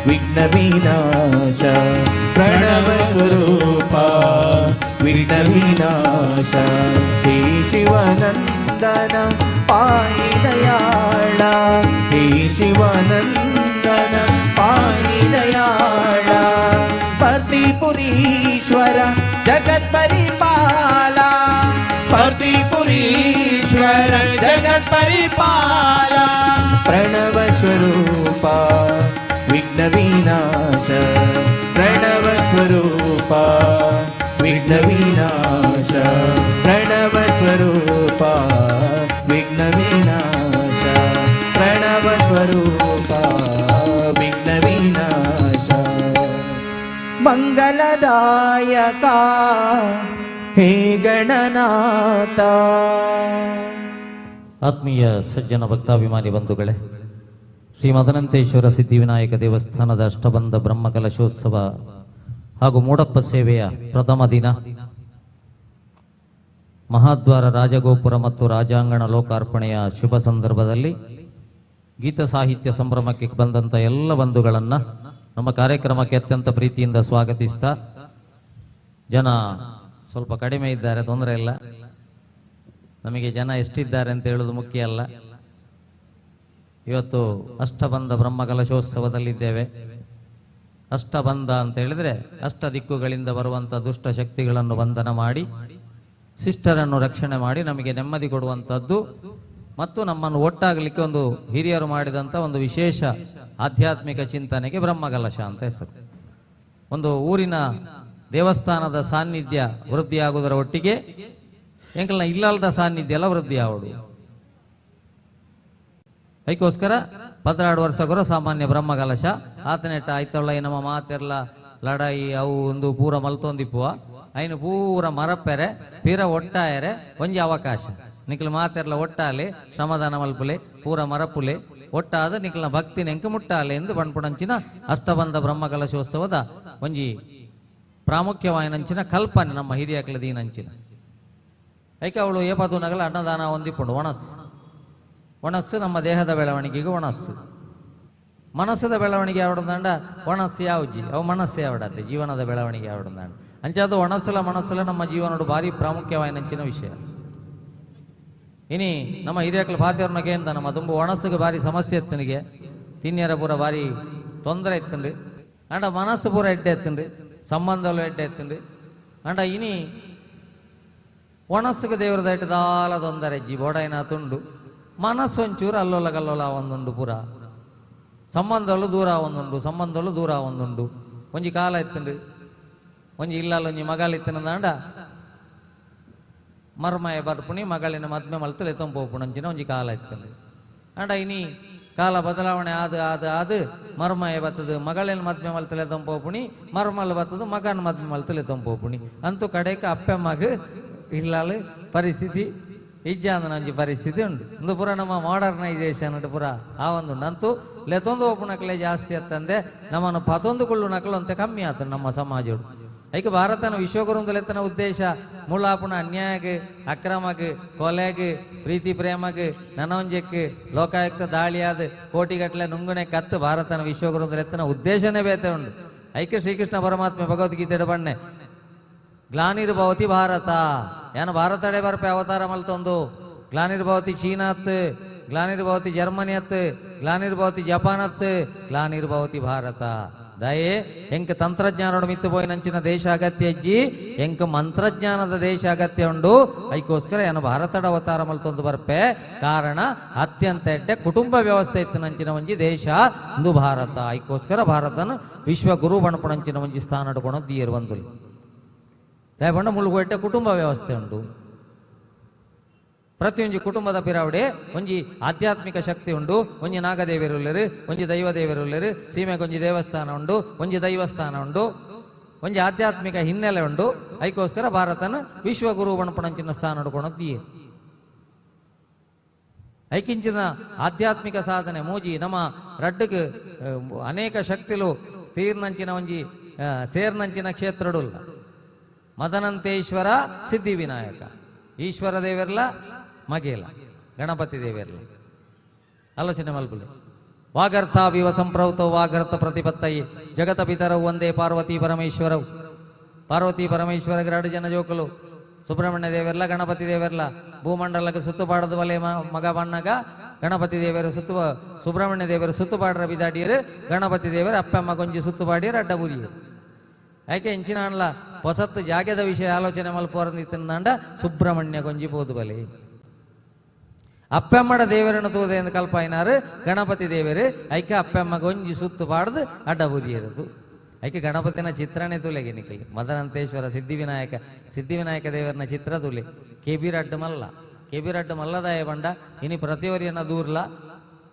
Speaker 21: ವಿಘ್ನ ವಿನಾಶ ಪ್ರಣವ ಸ್ವರೂಪ ವಿಘ್ನ ವಿನಾಶ ಹೇ ಶಿವನಂದನ ಪಾಹಿ ದಯಾಳ ಹೇ ಶಿವನಂದನ ಪಾಹಿ ದಯಾಳ ಪರ್ತಿಪುರೀಶ್ವರ ಜಗತ್ಪರಿಪಾಲ ಪರ್ತಿಪುರೀಶ್ವರ ಜಗತ್ಪರಿಪಾಲ ಪ್ರಣವ ಸ್ವರೂಪ ವಿಘ್ನ ವಿನಾಶ ಪ್ರಣವ ಸ್ವರೂಪ ವಿಘ್ನ ವಿನಾಶ ಪ್ರಣವ ಸ್ವರೂಪ ವಿಘ್ನ ವಿನಾಶ ಪ್ರಣವ ಸ್ವರೂಪ ವಿಘ್ನ ವಿನಾಶ ಮಂಗಲದಾಯಕ ಹೇ ಗಣನಾಥ.
Speaker 3: ಆತ್ಮೀಯ ಸಜ್ಜನ ಭಕ್ತಾಭಿಮಾನಿ ಬಂಧುಗಳೇ, ಶ್ರೀ ಮದನಂತೇಶ್ವರ ಸಿದ್ಧಿವಿನಾಯಕ ದೇವಸ್ಥಾನದ ಅಷ್ಟಬಂಧ ಬ್ರಹ್ಮಕಲಶೋತ್ಸವ ಹಾಗೂ ಮೂಡಪ್ಪ ಸೇವೆಯ ಪ್ರಥಮ ದಿನ ಮಹಾದ್ವಾರ ರಾಜಗೋಪುರ ಮತ್ತು ರಾಜಾಂಗಣ ಲೋಕಾರ್ಪಣೆಯ ಶುಭ ಸಂದರ್ಭದಲ್ಲಿ ಗೀತ ಸಾಹಿತ್ಯ ಸಂಭ್ರಮಕ್ಕೆ ಬಂದಂಥ ಎಲ್ಲ ಬಂಧುಗಳನ್ನು ನಮ್ಮ ಕಾರ್ಯಕ್ರಮಕ್ಕೆ ಅತ್ಯಂತ ಪ್ರೀತಿಯಿಂದ ಸ್ವಾಗತಿಸ್ತಾ ಜನ ಸ್ವಲ್ಪ ಕಡಿಮೆ ಇದ್ದಾರೆ, ತೊಂದರೆ ಇಲ್ಲ. ನಮಗೆ ಜನ ಎಷ್ಟಿದ್ದಾರೆ ಅಂತ ಹೇಳೋದು ಮುಖ್ಯ ಅಲ್ಲ. ಇವತ್ತು ಅಷ್ಟಬಂಧ ಬ್ರಹ್ಮಕಲಶೋತ್ಸವದಲ್ಲಿದ್ದೇವೆ. ಅಷ್ಟಬಂಧ ಅಂತ ಹೇಳಿದರೆ ಅಷ್ಟ ದಿಕ್ಕುಗಳಿಂದ ಬರುವಂಥ ದುಷ್ಟ ಶಕ್ತಿಗಳನ್ನು ಬಂಧನ ಮಾಡಿ ಶಿಷ್ಟರನ್ನು ರಕ್ಷಣೆ ಮಾಡಿ ನಮಗೆ ನೆಮ್ಮದಿ ಕೊಡುವಂಥದ್ದು ಮತ್ತು ನಮ್ಮನ್ನು ಒಟ್ಟಾಗಲಿಕ್ಕೆ ಒಂದು ಹಿರಿಯರು ಮಾಡಿದಂಥ ಒಂದು ವಿಶೇಷ ಆಧ್ಯಾತ್ಮಿಕ ಚಿಂತನೆಗೆ ಬ್ರಹ್ಮಕಲಶ ಅಂತ ಹೆಸರು. ಒಂದು ಊರಿನ ದೇವಸ್ಥಾನದ ಸಾನ್ನಿಧ್ಯ ವೃದ್ಧಿಯಾಗುವುದರ ಒಟ್ಟಿಗೆ ಎಂಕಲ್ನ ಇಲ್ಲದ ಸಾನ್ನಿಧ್ಯ ಎಲ್ಲ ವೃದ್ಧಿ ಆವಡು. ಅದಕ್ಕೋಸ್ಕರ 12 ವರ್ಷ ಗುರು ಸಾಮಾನ್ಯ ಬ್ರಹ್ಮಕಲಶ ಆತನೆಟ್ಟ ಆಯ್ತೊಳ್ಳ ನಮ್ಮ ಮಾತೆರ್ಲ ಲಡಾಯಿ ಅವು ಒಂದು ಪೂರ ಮಲ್ತೊಂದಿಪ್ಪುವ ಐನು ಪೂರ ಮರಪೆರೆ ಪಿರ ಒಟ್ಟಾಯರೆ ಒಂಜಿ ಅವಕಾಶ ನಿಕ್ಲ ಮಾತೆರ್ಲ ಒಟ್ಟಾಲೆ ಶ್ರಮದಾನ ಮಲ್ಪುಲೆ ಪೂರ ಮರಪುಲೆ ಒಟ್ಟಾದ ನಿಕ್ಲ ಭಕ್ತಿ ನೆಂಕ ಮುಟ್ಟಾಲೆ ಎಂದು ಬಣ್ಪುಣಂಚಿನ ಅಷ್ಟಬಂಧ ಬ್ರಹ್ಮಕಲಶೋತ್ಸವದ ಒಂಜಿ ಪ್ರಾಮುಖ್ಯವಾಯಿನಂಚಿನ ಕಲ್ಪನೆ ನಮ್ಮ ಹಿರಿಯಕ್ಲ ದೀನಂಚಿನ. ಐಕೆ ಅವಳು ಏಪದು ನಗಲ ಅನ್ನದಾನ ಹೊಂದಿಕೊಂಡು ಒಣಸ್ಸು ಒಣಸ್ಸು ನಮ್ಮ ದೇಹದ ಬೆಳವಣಿಗೆಗೆ ಒಣಸ್ಸು, ಮನಸ್ಸದ ಬೆಳವಣಿಗೆ ಯಾವಡಂದಾಂಡ ಒಣಸ್ಸು ಯಾವ್ಜಿ ಅವು ಮನಸ್ಸು ಯಾವಡತ್ತೆ ಜೀವನದ ಬೆಳವಣಿಗೆ ಯಾವಡಂದಾಂಡ ಅಂಚಾದ ಒಣಸಲ ಮನಸ್ಸಲ ನಮ್ಮ ಜೀವನೋಡು ಭಾರಿ ಪ್ರಾಮುಖ್ಯವಾಯಿನಂಚಿನ ವಿಷಯ. ಇನಿ ನಮ್ಮ ಹಿರಿಯಕ್ಲ ಪಾತೆರ್ನಗೆ ಅಂತ ನಮ್ಮ ತುಂಬ ಒಣಸ್ಸಿಗೆ ಭಾರಿ ಸಮಸ್ಯೆ ಇತ್ತನಿಗೆ, ತಿನ್ಯರ ಪೂರ ಭಾರಿ ತೊಂದರೆ ಇತ್ತನ್ರಿ, ಅಂಡ ಮನಸ್ಸು ಪೂರ ಎಡ್ಡೆ ಎತ್ತನ್ರಿ, ಸಂಬಂಧಗಳು ಎಡ್ಡೆ ಎತ್ತನ್ರಿ. ಅಂಡ ಇನಿ ಒಣಸ್ಸಿಗೆ ದೇವ್ರದ ಇಟ್ಟದಾಲ ತೊಂದರೆ ಜಿ ಬೋಡೈನ ತುಂಡು ಮನಸ್ಸು ಒಂಚೂರು ಅಲ್ಲೋಲ ಕಲ್ಲೋಲ ಒಂದುಂಡು ಪೂರ ಸಂಬಂಧಗಳು ದೂರ ಒಂದುಂಡು ಸಂಬಂಧಗಳು ದೂರ ಒಂದುಂಡು. ಒಂಜಿ ಕಾಲ ಇತ್ತನ್ರಿ ಒಂಜಿ ಇಲ್ಲಲ್ಲ ಒಂಜಿ ಮಗಳ ಇತ್ತನಂದಾಂಡ ಮರ್ಮಯ ಬರ್ಪುಣಿ ಮಗಳಿನ ಮದ್ಮೆ ಮಲ್ತಲೆ ತಂಪೋಪುಣಂಚಿನ ಒಂಜಿ ಕಾಲ ಇತ್ತನ್ರಿ. ಅಂಡ ಇನಿ ಕಾಲ ಬದಲಾವಣೆ ಆದ ಆದ ಆದ ಮರ್ಮಯ ಬತ್ತದು ಮಗಳಿನ ಮದ್ಮೆ ಮಲ್ತಲೆ ತಂಪೋಪುಣಿ, ಮರ್ಮಲ್ ಬತ್ತದು ಮಗನ ಮದ್ಮೆ ಮಲ್ತಲೆ ತಂಪೋಪುಣಿ ಅಂತೂ ಕಡೆಗೆ ಅಪ್ಪೆ ಮಗ ಇಲ್ಲಾಲು ಪರಿಸ್ಥಿತಿ ಇಜ್ಜಾಂದನ ಒಂಜಿ ಪರಿಸ್ಥಿತಿ ಉಂಟು. ಒಂದು ಪೂರ ನಮ್ಮ ಮಾಡರ್ನೈಸೇಷನ್ ಉಂಟು ಪೂರ ಆ ಒಂದು ಅಂತೂ ಲೆತೊಂದು ಓಪುನಕ್ಲೆ ಜಾಸ್ತಿ ಅತ್ತಂದೆ ನಮ್ಮನ್ನು ಪತೊಂದು ಕೊಳ್ಳು ನಕಲು ಅಂತ ಕಮ್ಮಿ ಆತ ನಮ್ಮ ಸಮಾಜಡು. ಐಕೆ ಭಾರತನ ವಿಶ್ವಗುರುಂದಲೆತ್ತನ ಉದ್ದೇಶ ಮೂಲಾಪುಣ ಅನ್ಯಾಯಕ್ಕೆ ಅಕ್ರಮಕ್ಕೆ ಕೊಲೆಗೆ ಪ್ರೀತಿ ಪ್ರೇಮಕ್ಕೆ ನನವಂಜಕ್ಕೆ ಲೋಕಾಯುಕ್ತ ದಾಳಿಯಾದ ಕೋಟಿಗಟ್ಟಲೆ ನುಂಗುನೆ ಕತ್ತು ಭಾರತನ ವಿಶ್ವಗುರುಂದಲೆತ್ತನ ಉದ್ದೇಶನೇ ಬೇತೆ ಉಂಟು. ಐಕೆ ಶ್ರೀಕೃಷ್ಣ ಪರಮಾತ್ಮೆ ಭಗವದ್ಗೀತೆ ಬಣ್ಣೆ ಗ್ಲಾನಿರ್ಭವತಿ ಭಾರತ ಏನು ಭಾರತಡೆ ಬರ್ಪೆ ಅವತಾರ ಮಲ್ತೊಂದು ಗ್ಲಾನಿರ್ಭವತಿ ಚೀನಾತ್ ಗ್ಲಾನಿರ್ಭವತಿ ಜರ್ಮನಿ ಅತ್ ಗ್ಲಾನಿರ್ಭವತಿ ಜಪಾನ್ ಅತ್ ಗ್ಲಾನಿರ್ಭವತಿ ಭಾರತ. ದಯೆ ಎಂಕ ತಂತ್ರಜ್ಞಾನೋಡು ಮಿತ್ತು ಪೋಯಿನಂಚಿನ ದೇಶ ಅಗತ್ಯ ಅಜ್ಜಿ ಎಂಕ ಮಂತ್ರಜ್ಞಾನದ ದೇಶ ಅಗತ್ಯ ಉಂಡು. ಐಕೋಸ್ಕರ ಏನು ಭಾರತಡ ಅವತಾರ ಮಲ್ತೊಂದು ಬರ್ಪೆ ಕಾರಣ ಅತ್ಯಂತ ಎಡ್ಡೆ ಕುಟುಂಬ ವ್ಯವಸ್ಥೆ ಇತ್ತು ನಂಚಿನ ಒಂಜಿ ದೇಶ ಇಂದು ಭಾರತ. ಐಕೋಸ್ಕರ ಭಾರತನ ವಿಶ್ವ ಗುರು ಬಣಪುಣಂಚಿನ ಒಂಜಿ ಸ್ಥಾನ ಹಿಡ್ಕೊಂಡು ಬಂದು ದಯಪಂಡ ಮುಳುಗು ಕುಟುಂಬ ವ್ಯವಸ್ಥೆ ಉಂಟು. ಪ್ರತಿಯೊಂಜಿ ಕುಟುಂಬದ ಪಿರಾವಡೆ ಒಂಜಿ ಆಧ್ಯಾತ್ಮಿಕ ಶಕ್ತಿ ಉಂಡು, ಒಂಜಿ ನಾಗದೇವಿರುಳ್ಳರು ಒಂಜಿ ದೈವದೇವಿರುಳ್ಳರು, ಸೀಮೆಗೊಂಜಿ ದೇವಸ್ಥಾನ ಉಂಡು, ಒಂಜಿ ದೈವಸ್ಥಾನ ಉಂಡು, ಒಂಜಿ ಆಧ್ಯಾತ್ಮಿಕ ಹಿನ್ನೆಲೆ ಉಂಡು. ಐಕೋಸ್ಕರ ಭಾರತನ ವಿಶ್ವಗುರು ಬಣಪಣಂಚಿನ ಸ್ಥಾನ ಹಿಡ್ಕೊಳದ್ದೀ. ಐಕಿಂಚಿನ ಆಧ್ಯಾತ್ಮಿಕ ಸಾಧನೆ ಮೂಜಿ ನಮ್ಮ ರಡ್ಡಕ್ಕೆ ಅನೇಕ ಶಕ್ತಿಲು ತೀರ್ನಂಚಿನ ಒಂಜಿ ಸೇರ್ನಂಚಿನ ಕ್ಷೇತ್ರಡುಲ್ಲ. ಮದನಂತೇಶ್ವರ ಸಿದ್ಧಿವಿನಾಯಕ ಈಶ್ವರ ದೇವರ್ಲ ಮಗೇಲ ಗಣಪತಿ ದೇವರ್ಲ ಆಲೋಚನೆ ಮಲ್ಪುಲೆ. ವಾಗರ್ಥ ವಿವ ಸಂಪ್ರೌತ ವಾಗರ್ಥ ಪ್ರತಿಪತ್ತಯಿ ಜಗತ ಪಿತರವು ಒಂದೇ ಪಾರ್ವತಿ ಪರಮೇಶ್ವರವು. ಪಾರ್ವತಿ ಪರಮೇಶ್ವರ ಎರಡು ಜನ ಜೋಕಲು ಸುಬ್ರಹ್ಮಣ್ಯ ದೇವರ್ಲ ಗಣಪತಿ ದೇವರ್ಲ ಭೂಮಂಡಲಕ್ಕೆ ಸುತ್ತುಪಾಡದ ವಲೆ ಮಗ ಬಣ್ಣಗ ಗಣಪತಿ ದೇವರು ಸುತ್ತು ಸುಬ್ರಹ್ಮಣ್ಯ ದೇವರು ಸುತ್ತುಪಾಡ್ರ ಬಿದಾಡಿಯರು ಗಣಪತಿ ದೇವರು ಅಪ್ಪಮ್ಮ ಗೊಂಜಿ ಸುತ್ತುಪಾಡಿಯರು ಅಡ್ಡ ಬುರಿಯರು. ಯಾಕೆ ಇಂಚಿನ ಅನ್ಲ ಹೊಸತ್ತು ಜಾಗದ ವಿಷಯ ಆಲೋಚನೆ ಮಲ್ಪೋರಂದಿತ್ತಂಡ ಸುಬ್ರಹ್ಮಣ್ಯ ಗೊಂಜಿ ಬೋದು ಬಲಿ ಅಪ್ಪಮ್ಮಡ ದೇವರನ್ನು ತೂದೆ ಎಂದು ಕಲ್ಪಾಯಿನಾರು ಗಣಪತಿ ದೇವರು ಐಕೆ ಅಪ್ಪಮ್ಮ ಗೊಂಜಿ ಸುತ್ತು ಪಾಡ್ದು ಅಡ್ಡ ಬುರಿಯರದು. ಐಕೆ ಗಣಪತಿನ ಚಿತ್ರನೇ ತುಲೆಗೆ ನಿಕ್ಕಲಿ ಮದನಂತೇಶ್ವರ ಸಿದ್ಧಿವಿನಾಯಕ ಸಿದ್ಧಿವಿನಾಯಕ ದೇವರನ ಚಿತ್ರ ತುಲೆ ಕೆಬಿರಡ್ಡು ಮಲ್ಲ ಕೆಬಿರಡ್ಡು ಮಲ್ಲದಾಯ ಬಂಡ ಇನಿ ಪ್ರತಿಯವರಿಯನ್ನ ದೂರ್ಲ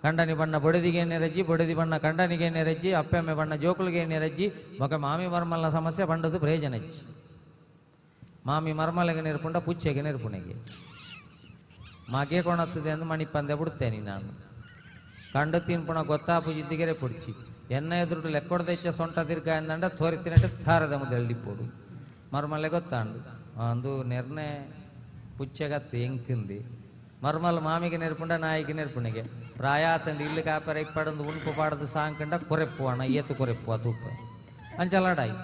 Speaker 3: ಕಂಡನಿ ಬಣ್ಣ ಬೊಡದಿಗೆ ಎಣ್ಣೆ ಬೊಡದಿ ಬಣ್ಣ ಕಂಡನಿಗೆ ಎಣ್ಣೆ ರಜ್ಜಿ ಅಪ್ಪೆಮ್ಮೆ ಬಣ್ಣ ಜೋಕುಲಿಗೆ ಎಣ್ಣೆ ರಜ್ಜಿ ಮಗ ಮಾಮಿ ಮರ್ಮಲ್ನ ಸಮಸ್ಯೆ ಬಂಡದು ಪ್ರಯೋಜನ ಅಜ್ಜಿ ಮಾಮಿ ಮರ್ಮಲೆಗೆ ನೆರ್ಪುಂಡ ಪುಚ್ಚೆಗೆ ನೆರ್ಪುಣೆಗೆ ಮಗೆ ಕೊಣತ್ತದೆ ಎಂದು ಮಣಿಪಂದೆ ಬಿಡ್ತೇನೆ ನಾನು ಕಂಡು ತಿನ್ಪುಣ ಗೊತ್ತಾಪು ಜಿದ್ದಿಗೆರೆ ಪುಡ್ಚಿ ಎನ್ನ ಎದುರುಡು ಲೆಕ್ಕೊಡ್ದೆಚ್ಚ ಸೊಂಟ ತಿರ್ಗ ಎಂದಂಡ ತೋರಿ ತಿನ್ನಟ್ಟು ಥಾರದ ಮುದ್ದೆ ಇಪ್ಪೋಡು ಮರ್ಮಲೆ ಗೊತ್ತಾಂಡು ಅಂದು ನೆರ್ನೆ ಪುಚ್ಚೆಗತ್ತು ಎಂಕಿಂದಿ ಮರ್ಮಲ್ ಮಾಮಿಗೆ ನೆರ್ಪುಂಡ ನಾಯಿಗೆ ನೆರ್ಪುಣಿಗೆ ಪ್ರಾಯ ಆತಂಡು ಇಲ್ಲು ಕಾಪರ ಇಪ್ಪಡಂದು ಉಣ್ಪು ಪಾಡದು ಸಾಂಕಂಡ ಕೊರೆಪ್ಪು ಅಣ್ಣ ಏತು ಕೊರೆಪ್ಪು ಅದು ಅಂಚಲಾಡಾಯಿ.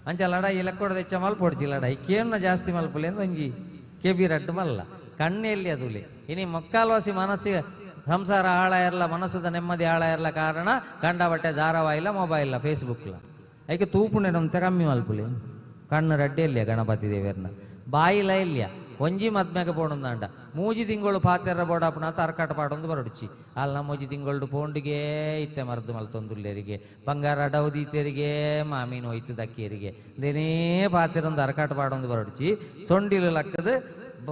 Speaker 3: ಅಂಚ ಲಡಾಯಿ ಲೆಕ್ಕೊಡದ ಹೆಚ್ಚ ಮಲ್ಪೊಡ್ಚಿ ಲಡಾಯಿ ಕೇನ್ನ ಜಾಸ್ತಿ ಮಲ್ಪುಲೆ ಅಂದ್ ಒಂಜಿ ಕೆಬಿ ರಡ್ಡು ಮಲ್ಲ ಕಣ್ಣೆಲ್ಲಿ ಅದುಲೆ ಇನಿ ಮೊಕ್ಕಾಲ್ವಾಸಿ ಮನಸ್ಸಿಗೆ ಸಂಸಾರ ಹಾಳ ಇರಲ್ಲ, ಮನಸ್ಸದ ನೆಮ್ಮದಿ ಹಾಳ ಇರಲ್ಲ. ಕಾರಣ ಕಂಡ ಬಟ್ಟೆ ಧಾರಾವಾಹಿಲ್ಲ, ಮೊಬೈಲ್ಲ, ಫೇಸ್ಬುಕ್ಲ. ಐಕೆ ತೂಪುಂಡೆನಂತೆ ಕಮ್ಮಿ ಮಲ್ಪುಲೆ. ಕಣ್ಣು ರಡ್ಡೆ ಇಲ್ಲಿಯ ಗಣಪತಿ ದೇವರ್ನ ಬಾಯಿಲ ಇಲ್ಲಿಯ ಒಂಜಿ ಮದ್ಮೆಗೆ ಪೋಣಂದಾಂಡ ಮೂಜಿ ತಿಂಗಳು ಪಾತೆರ ಬೋಡಪ್ಪನ ತರ್ಕಾಟ ಪಾಡೊಂದು ಬರಡುಚಿ ಅಲ್ಲ ಮೂಜಿ ತಿಂಗಳು ಪೋಂಡಿಗೆ ಇತ್ತೆ ಮರದು ಮಲ್ತೊಂದುಲ್ಲೇರಿಗೆ ಬಂಗಾರ ಡೌದೀತೆರಿಗೆ ಮಾಮೀನು ಹೋಯ್ತು ದಕ್ಕೇರಿಗೆ ದೇನೇ ಪಾತೆರೊಂದು ಅರ್ಕಾಟ ಪಾಡೊಂದು ಬರಡುಚಿ ಸೊಂಡಿಲು ಲಕ್ಕದ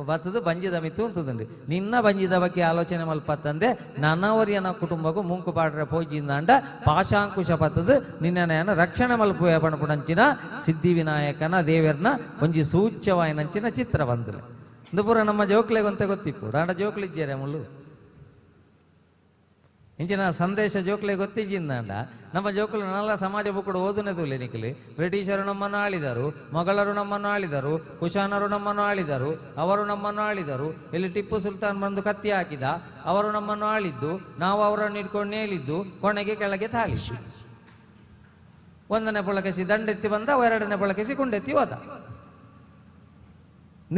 Speaker 3: ಬತ್ತದ ಬಂಜಿದ ಮಿತ್ತು ಅಂತದಂడి ನಿನ್ನ ಬಂಜಿದ ಬಗ್ಗೆ ಆಲೋಚನೆ ಮಲ್ಪತ್ತಂದೆ ನನ್ನವರಿಯನ ಕುಟುಂಬಕ್ಕೂ ಮುಂಕು ಪಾಡ್ರೆ ಪೋಜಿಂದಾಂಡ ಪಾಶಾಂಕುಶ ಪತ್ತದ ನಿನ್ನ ರಕ್ಷಣೆ ಮಲ್ಪುವೆ ಪಣಪುಣಂಚಿನ ಸಿದ್ಧಿವಿನಾಯಕನ ದೇವರ್ನ ಒಂಜಿ ಸೂಚ್ಯವಾಯಿನಂಚಿನ ಚಿತ್ರ ಬಂದಲೆ ಇಂದು ಪೂರ ನಮ್ಮ ಜೋಕ್ಲೆಗೊಂತೆ ಗೊತ್ತಿಪ್ಪು ರಾಂಡ ಜೋಕ್ಲಿಜ್ಜಾರೆ ಮುಳ್ಳು ಇಂಚಿನ ಸಂದೇಶ ಜೋಕ್ಲೆ ಗೊತ್ತಿಜ್ಜಿಂದಾಂಡ ನಮ್ಮ ಜೋಕ್ಲು ನಲ್ಲ ಸಮಾಜ ಬುಕ್ಕಡು ಓದುನೆದುಲೆ ನಿಖಲಿ. ಬ್ರಿಟಿಷರು ನಮ್ಮನ್ನು ಆಳಿದರು, ಮೊಘಲರು ನಮ್ಮನ್ನು ಆಳಿದರು, ಕುಶಾನರು ನಮ್ಮನ್ನು ಆಳಿದರು, ಅವರು ನಮ್ಮನ್ನು ಆಳಿದರು. ಇಲ್ಲಿ ಟಿಪ್ಪು ಸುಲ್ತಾನ್ ಬಂದು ಕತ್ತಿ ಹಾಕಿದ, ಅವರು ನಮ್ಮನ್ನು ಆಳಿದ್ದು, ನಾವು ಅವರನ್ನು ಇಟ್ಕೊಂಡು ನೇಳಿದ್ದು, ಕೊನೆಗೆ ಕೆಳಗೆ ತಾಳಿದ್ದು. ಒಂದನೇ ಪುಳಕೆಸಿ ದಂಡೆತ್ತಿ ಬಂದ, ಎರಡನೇ ಪುಳಕೆಸಿ ಕುಂಡೆತ್ತಿ ಹೋದ.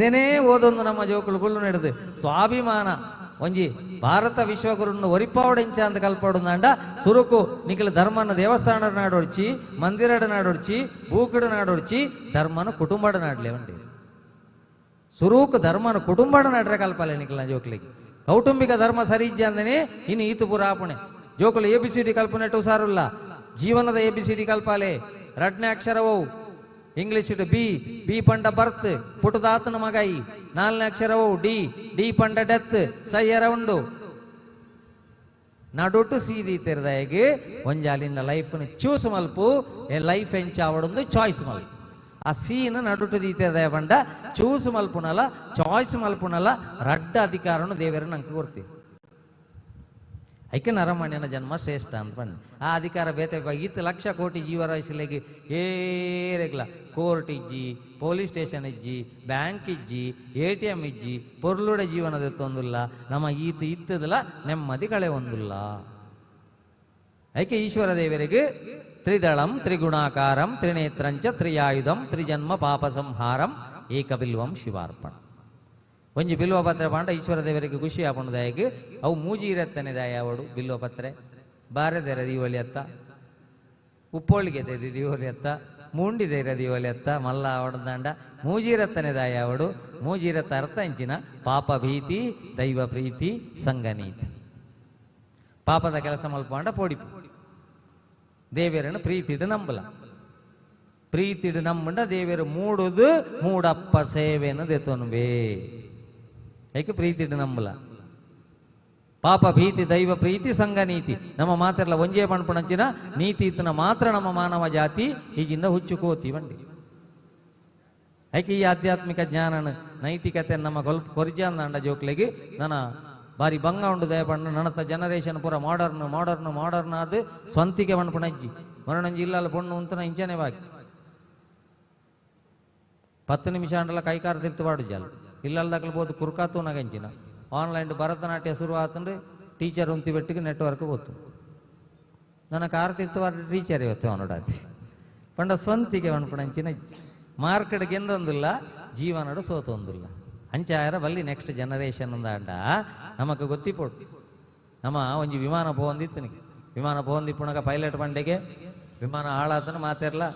Speaker 3: ನೇನೇ ಓದೊಂದು ನಮ್ಮ ಜೋಕುಲು ಗುಲ್ಲು ನಡೆದು ಸ್ವಾಭಿಮಾನ ಒಂಜಿ ಭಾರತ ವಿಶ್ವಗುರುನ್ನು ಒರಿಪಾವಡೆಂಚ ಅಂತ ಕಲ್ಪಡುಂದಾಂಡ ಸುರುಕು ನಿಖಿಲ ಧರ್ಮನ ದೇವಸ್ಥಾನದ ನಾಡೊಡ್ಚಿ, ಮಂದಿರದ ನಾಡೊಡ್ಚಿ, ಬೂಕಡ ನಾಡೊಡ್ಚಿ, ಧರ್ಮನ ಕುಟುಂಬದ ನಾಡ್ಲೆ ಉಂಡಿ. ಸುರುಕು ಧರ್ಮನ ಕುಟುಂಬದ ನಾಡ್ರೆ ಕಲ್ಪಲೆ ನಿಖಿಲ ಜೋಕ್ಲಿಗೆ. ಕೌಟುಂಬಿಕ ಧರ್ಮ ಸರಿ ಇಜ್ಜ ಅಂದನೆ ಇನ್ನು ಈತು ಪೂರ ಆಪಣೆ ಜೋಕುಲು ಎ ಬಿ ಸಿ ಡಿ ಕಲ್ಪನೆಟ್ಟು ಸಾರುಲ್ಲ, ಜೀವನದ ಎ ಬಿ ಸಿ ಡಿ ಕಲ್ಪಾಲೆ. ರಡ್ನೇ ಅಕ್ಷರವು ಇಂಗ್ಲಿಷ್ ಬಿ, ಬಿ ಪಂಡ ಬರ್ತ್ ಪುಟದಾತನ ಮಗಾಯಿ. ನಾಲ್ನೇ ಅಕ್ಷರವು ಡಿ, ಡಿ ಪಂಡ ಡೆತ್ ಸಯ್ಯರ ಉಂಡು. ನಡುಟು ಸೀದಿ ತೆರೆದಾಗೆ ಒಂಜಾಲಿನ ಲೈಫ್ನ ಚೂಸ್ ಮಲ್ಪು, ಲೈಫ್ ಎಂಚಾವಡೊಂದು ಚಾಯ್ಸ್ ಮಲ್ಪು. ಆ ಸೀನ್ ನಡುಟು ದೀತೆರ್ದಾಯ ಪಂಡ ಚೂಸ್ ಮಲ್ಪುನಲ ಚಾಯ್ಸ್ ಮಲ್ಪುನಲ ರಡ್ಡ ಅಧಿಕಾರನು ದೇವರ ನಂಗೆ ಕೊಡ್ತೀವಿ. ಐಕೆ ನರಮಾನ್ಯನ ಜನ್ಮ ಶ್ರೇಷ್ಠ ಅಂತ ಬನ್ನಿ. ಆ ಅಧಿಕಾರ ಬೇತೆ ಈತ ಲಕ್ಷ ಕೋಟಿ ಜೀವರಾಶಿಲೆಗೆ ಏರೆಗ್ಲ ಕೋರ್ಟ್ ಇಜ್ಜಿ, ಪೊಲೀಸ್ ಸ್ಟೇಷನ್ ಇಜ್ಜಿ, ಬ್ಯಾಂಕ್ ಇಜ್ಜಿ, ATM ಇಜ್ಜಿ, ಪೊರ್ಲುಡ ಜೀವನದ ತೊಂದಿಲ್ಲ ನಮ್ಮ ಈತ ಇತ್ತದಲ್ಲ ನೆಮ್ಮದಿ ಕಳೆ ಒಂದಿಲ್ಲ. ಐಕೆ ಈಶ್ವರ ದೇವರಿಗೆ ತ್ರಿದಳಂ ತ್ರಿಗುಣಾಕಾರಂ ತ್ರಿನೇತ್ರಂಚ ತ್ರಿಯಾಯುಧಂ ತ್ರಿಜನ್ಮ ಪಾಪ ಸಂಹಾರಂ ಏಕಬಿಲ್ವಂ ಶಿವಾರ್ಪಣ. ಒಂಜಿ ಬಿಲ್ವ ಪತ್ರೆ ಪಾಂಡ ಈಶ್ವರ ದೇವರಿಗೆ ಖುಷಿ ಆಪಣದಾಯಗೆ ಅವು ಮೂಜಿ ಇರತ್ತನೆ ದಾಯ ಅವಡು ಬಿಲ್ವ ಪತ್ರೆ ಬಾರದೆರ ದೀವಳಿ ಅತ್ತ, ಉಪ್ಪೋಳಿಗೆ ದೀವಳಿ ಅತ್ತ, ಮೂಂಡಿದೆರ ದೀವಳಿ ಅತ್ತ, ಮಲ್ಲ ಅವಡದಾಂಡ ಮೂಜಿರತ್ತನೆ ದಾಯ ಅವಡು ಮೂಜಿರತ್ತ ಅರ್ಥ ಇಂಚಿನ ಪಾಪ ಭೀತಿ ದೈವ ಪ್ರೀತಿ ಸಂಗನೀತಿ. ಪಾಪದ ಕೆಲಸ ಮಲ್ಪಾಂಡ ಪೋಡಿಪು ದೇವರನ್ನು ಪ್ರೀತಿಡು ನಂಬಲ, ಪ್ರೀತಿಡು ನಂಬಂಡ ದೇವರು ಮೂಡುದು ಮೂಡಪ್ಪ ಸೇವೆಯನ್ನು ದೆತೊನ್ಬೇ. ಏಕೆ ಪ್ರೀತಿಡು ನಂಬಲ ಪಾಪ ಭೀತಿ ದೈವ ಪ್ರೀತಿ ಸಂಘ ನೀತಿ ನಮ್ಮ ಮಾತಿರಲ್ಲ ಒಂಜೇ ಪಣಪಣಂಚಿನ ನೀತಿ ಇತ್ತನ ಮಾತ್ರ ನಮ್ಮ ಮಾನವ ಜಾತಿ ಈಗಿಂದ ಹುಚ್ಚು ಕೋತಿ ಬಂಡಿ. ಏಕೆ ಈ ಆಧ್ಯಾತ್ಮಿಕ ಜ್ಞಾನನ ನೈತಿಕತೆ ನಮ್ಮ ಕೊರ್ಜಾಂದಾಂಡ ಜೋಕ್ಲೆಗೆ ನನ್ನ ಬಾರಿ ಬಂಗ ಉಂಡು ದಯಪಣ್ಣ ನನತ ಜನರೇಷನ್ ಪೂರ ಮಾಡರ್ನ್ ಮಾಡರ್ನ್ ಮಾಡರ್ನ್ ಅದು ಸ್ವಂತಿಕೆ ಪಣಪಣಜ್ಜಿ ಮರಣಂಜಿ ಇಲ್ಲಲ್ಲ ಪೊಣ್ಣು ಉಂತನ ಇಂಚನೆ ಬಾಕಿ 10 ನಿಮಿಷ ಅಂಡಲ ಕೈಕಾರ ತಿರ್ತು ಪಾಡು ಜಾಲ ಇಲ್ಲಲ್ದಾಗಲು ಬೋದು ಕುರ್ಕಾತು ನಗಂಚಿನ ಆನ್ಲೈನ್ ಭರತನಾಟ್ಯ ಶುರು ಆತಂದ್ರೆ ಟೀಚರ್ ಉಂತಿ ಬೆಟ್ಟಿಗೆ ನೆಟ್ವರ್ಕ್ ಬೋತು ನನ್ನ ಕಾರ್ ತಿರ್ತುವಾರ ಟೀಚರ್ ಇವತ್ತು ಅವನೋಡಾತಿ ಪಂಡ ಸ್ವಂತಿಗೆ ಪಣಪಣಂಚಿನ ಮಾರ್ಕೆಟ್ ಗೆಂದೊಂದಿಲ್ಲ ಜೀವನಡು ಸೋತೊಂದಿಲ್ಲ ಅಂಚಾಯರ ಬಲ್ಲಿ ನೆಕ್ಸ್ಟ್ ಜನರೇಷನ್ ಅಂದಾಂಡ ನಮಕ್ ಗೊತ್ತಿಪೋಟು ನಮ್ಮ ಒಂಜಿ ವಿಮಾನ ಪೋಂದಿತ್ತು ವಿಮಾನ ಪೋಂದಿಪ್ಪುಣಗ ಪೈಲಟ್ ಬಂಡೆಗೆ ವಿಮಾನ ಹಾಳಾತನ ಮಾತಿರಲ್ಲ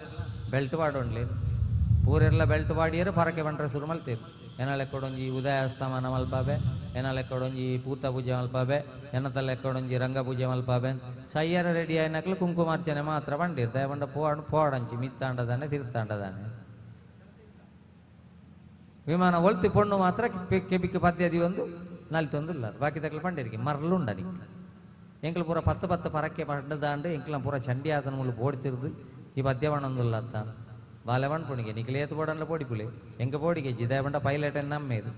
Speaker 3: ಬೆಲ್ಟ್ ಪಾಡೊಂಡ್ಲಿ ಪೂರೆಲ್ಲ ಬೆಲ್ಟ್ ಪಾಡಿಯರು ಪರಕೆ ಬಂಡ್ರೆ ಶುರು ಮಲ್ತೀರು. ಎನ್ನ ಲೆಕ್ಕಡೊಂಜಿ ಉದಯಾಸ್ತಮಾನ ಮಲ್ಪಾಬೆ, ಎನ್ನ ಲೆಕ್ಕಡೊಂಜಿ ಪೂತ ಪೂಜೆ ಮಲ್ಪಾಬೆ, ಎನ್ನ ಲೆಕ್ಕಡೊಂಜಿ ರಂಗ ಪೂಜೆ ಮಲ್ಪಾಬೆ. ಸಯ್ಯರ ರೆಡಿ ಆಯ್ನಕ್ಲು ಕುಂಕುಮಾರ್ಚನೆ ಮಾತ್ರ ಬಂಡಿರ್ ದಯಬಂಡ ಪೋಡ್ ಪೋಡಂಚಿ ಮಿತ್ತಾಂಡದಾನೆ ತಿರ್ತಾಂಡದಾನೆ ವಿಮಾನ ಒಲ್ತಿ ಪೊಣ್ಣು ಮಾತ್ರ ಕೆಬಿಕ್ ಪದ್ಯದಿ ಒಂದು ನಲ್ತೊಂದಿಲ್ಲ ಬಾಕಿ ತಕ್ಕಲು ಪಂಡಿರಿಗೆ ಮರಳುಂಡ ನಿಕ್ ಎಂಕ್ಲು ಪೂರ 10 10 ಪರಕ್ಕೆ ಪಂಡದಾಂಡು ಎಂಕ್ಲ ಪೂರ ಚಂಡಿ ಆತನ ಮುಳ್ಳು ಬೋಡ್ತಿರ್ದು ಈ ಪದ್ಯ ಬಣ್ಣೊಂದಿಲ್ಲ ಅತ್ತ ಬಾಲೆ ಪಣಿಗೆ ನಿಖಿಲ್ ಏತು ಬೋಡನ್ಲ ಪೋಡಿಪುಲೆ ಎಂಕ ಪೋಡಿಗೆ ಜಿದಾಯ ಬಂಡ ಪೈಲಟ್ ನಮ್ಮೇದು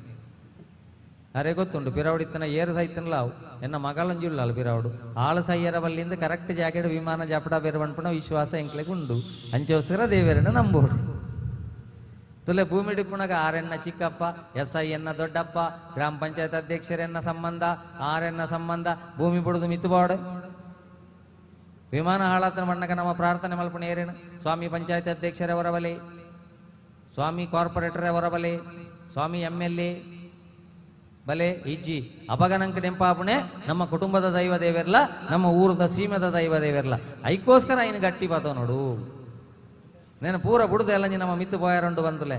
Speaker 3: ಅರೆ ಗೊತ್ತುಂಟು ಪಿರವಡಿತ್ತನ ಏರು ಸೈತನಲ್ಲ ಅವು ಎನ್ನ ಮಗಳಂಜುಳ್ಳಲ್ಲ ಪಿರವಡು ಆಳು ಸೈಯರ ಬಲ್ಲಿಂದ ಕರೆಕ್ಟ್ ಜಾಕೆಟ್ ವಿಮಾನ ಜಾಪಡ ಬೇರೆ ಬಂಡ್ಪುಣ ವಿಶ್ವಾಸ ಎಂಕ್ಲೆಗ್ ಉಂಡು ಅಂಚೋಸ್ಕರ ದೇವರನ್ನು ನಂಬೋದು. ತುಲೆ ಭೂಮಿ ಡಿಪ್ಪುಣಗ ಆರೆನ್ನ ಚಿಕ್ಕಪ್ಪ, ಎಸ್ I ಎನ್ನ ದೊಡ್ಡಪ್ಪ, ಗ್ರಾಮ ಪಂಚಾಯತ್ ಅಧ್ಯಕ್ಷರೆನ್ನ ಸಂಬಂಧ, ಆರೆನ್ನ ಸಂಬಂಧ, ಭೂಮಿ ಬಿಡುದು ಮಿತ್ತುಬಾಡು. ವಿಮಾನ ಹಾಳಾತನ ಮಣ್ಣಕ ನಮ್ಮ ಪ್ರಾರ್ಥನೆ ಮಲ್ಪಣ ಏರೇನು? ಸ್ವಾಮಿ ಪಂಚಾಯತ್ ಅಧ್ಯಕ್ಷರೇ ಹೊರಬಲೆ, ಸ್ವಾಮಿ ಕಾರ್ಪೊರೇಟರೇ ಹೊರಬಲೆ, ಸ್ವಾಮಿ ಎಮ್ ಎಲ್ ಎ ಬಲೆ ಇಜ್ಜಿ. ಅಪಗನಂಕ ನೆಂಪಾಪುಣೆ ನಮ್ಮ ಕುಟುಂಬದ ದೈವ ದೇವೆರ್ಲ, ನಮ್ಮ ಊರದ ಸೀಮೆದ ದೈವ ದೇವೆರ್ಲ. ಐಕೋಸ್ಕರ ಐನು ಗಟ್ಟಿ ಬಾತೋ ನೋಡು. ನೇನು ಪೂರ ಬುಡುದು ಎಲ್ಲ ನಮ್ಮ ಮಿತ್ತು ಬೋಯರುಂಡು ಬಂದುಲೆ.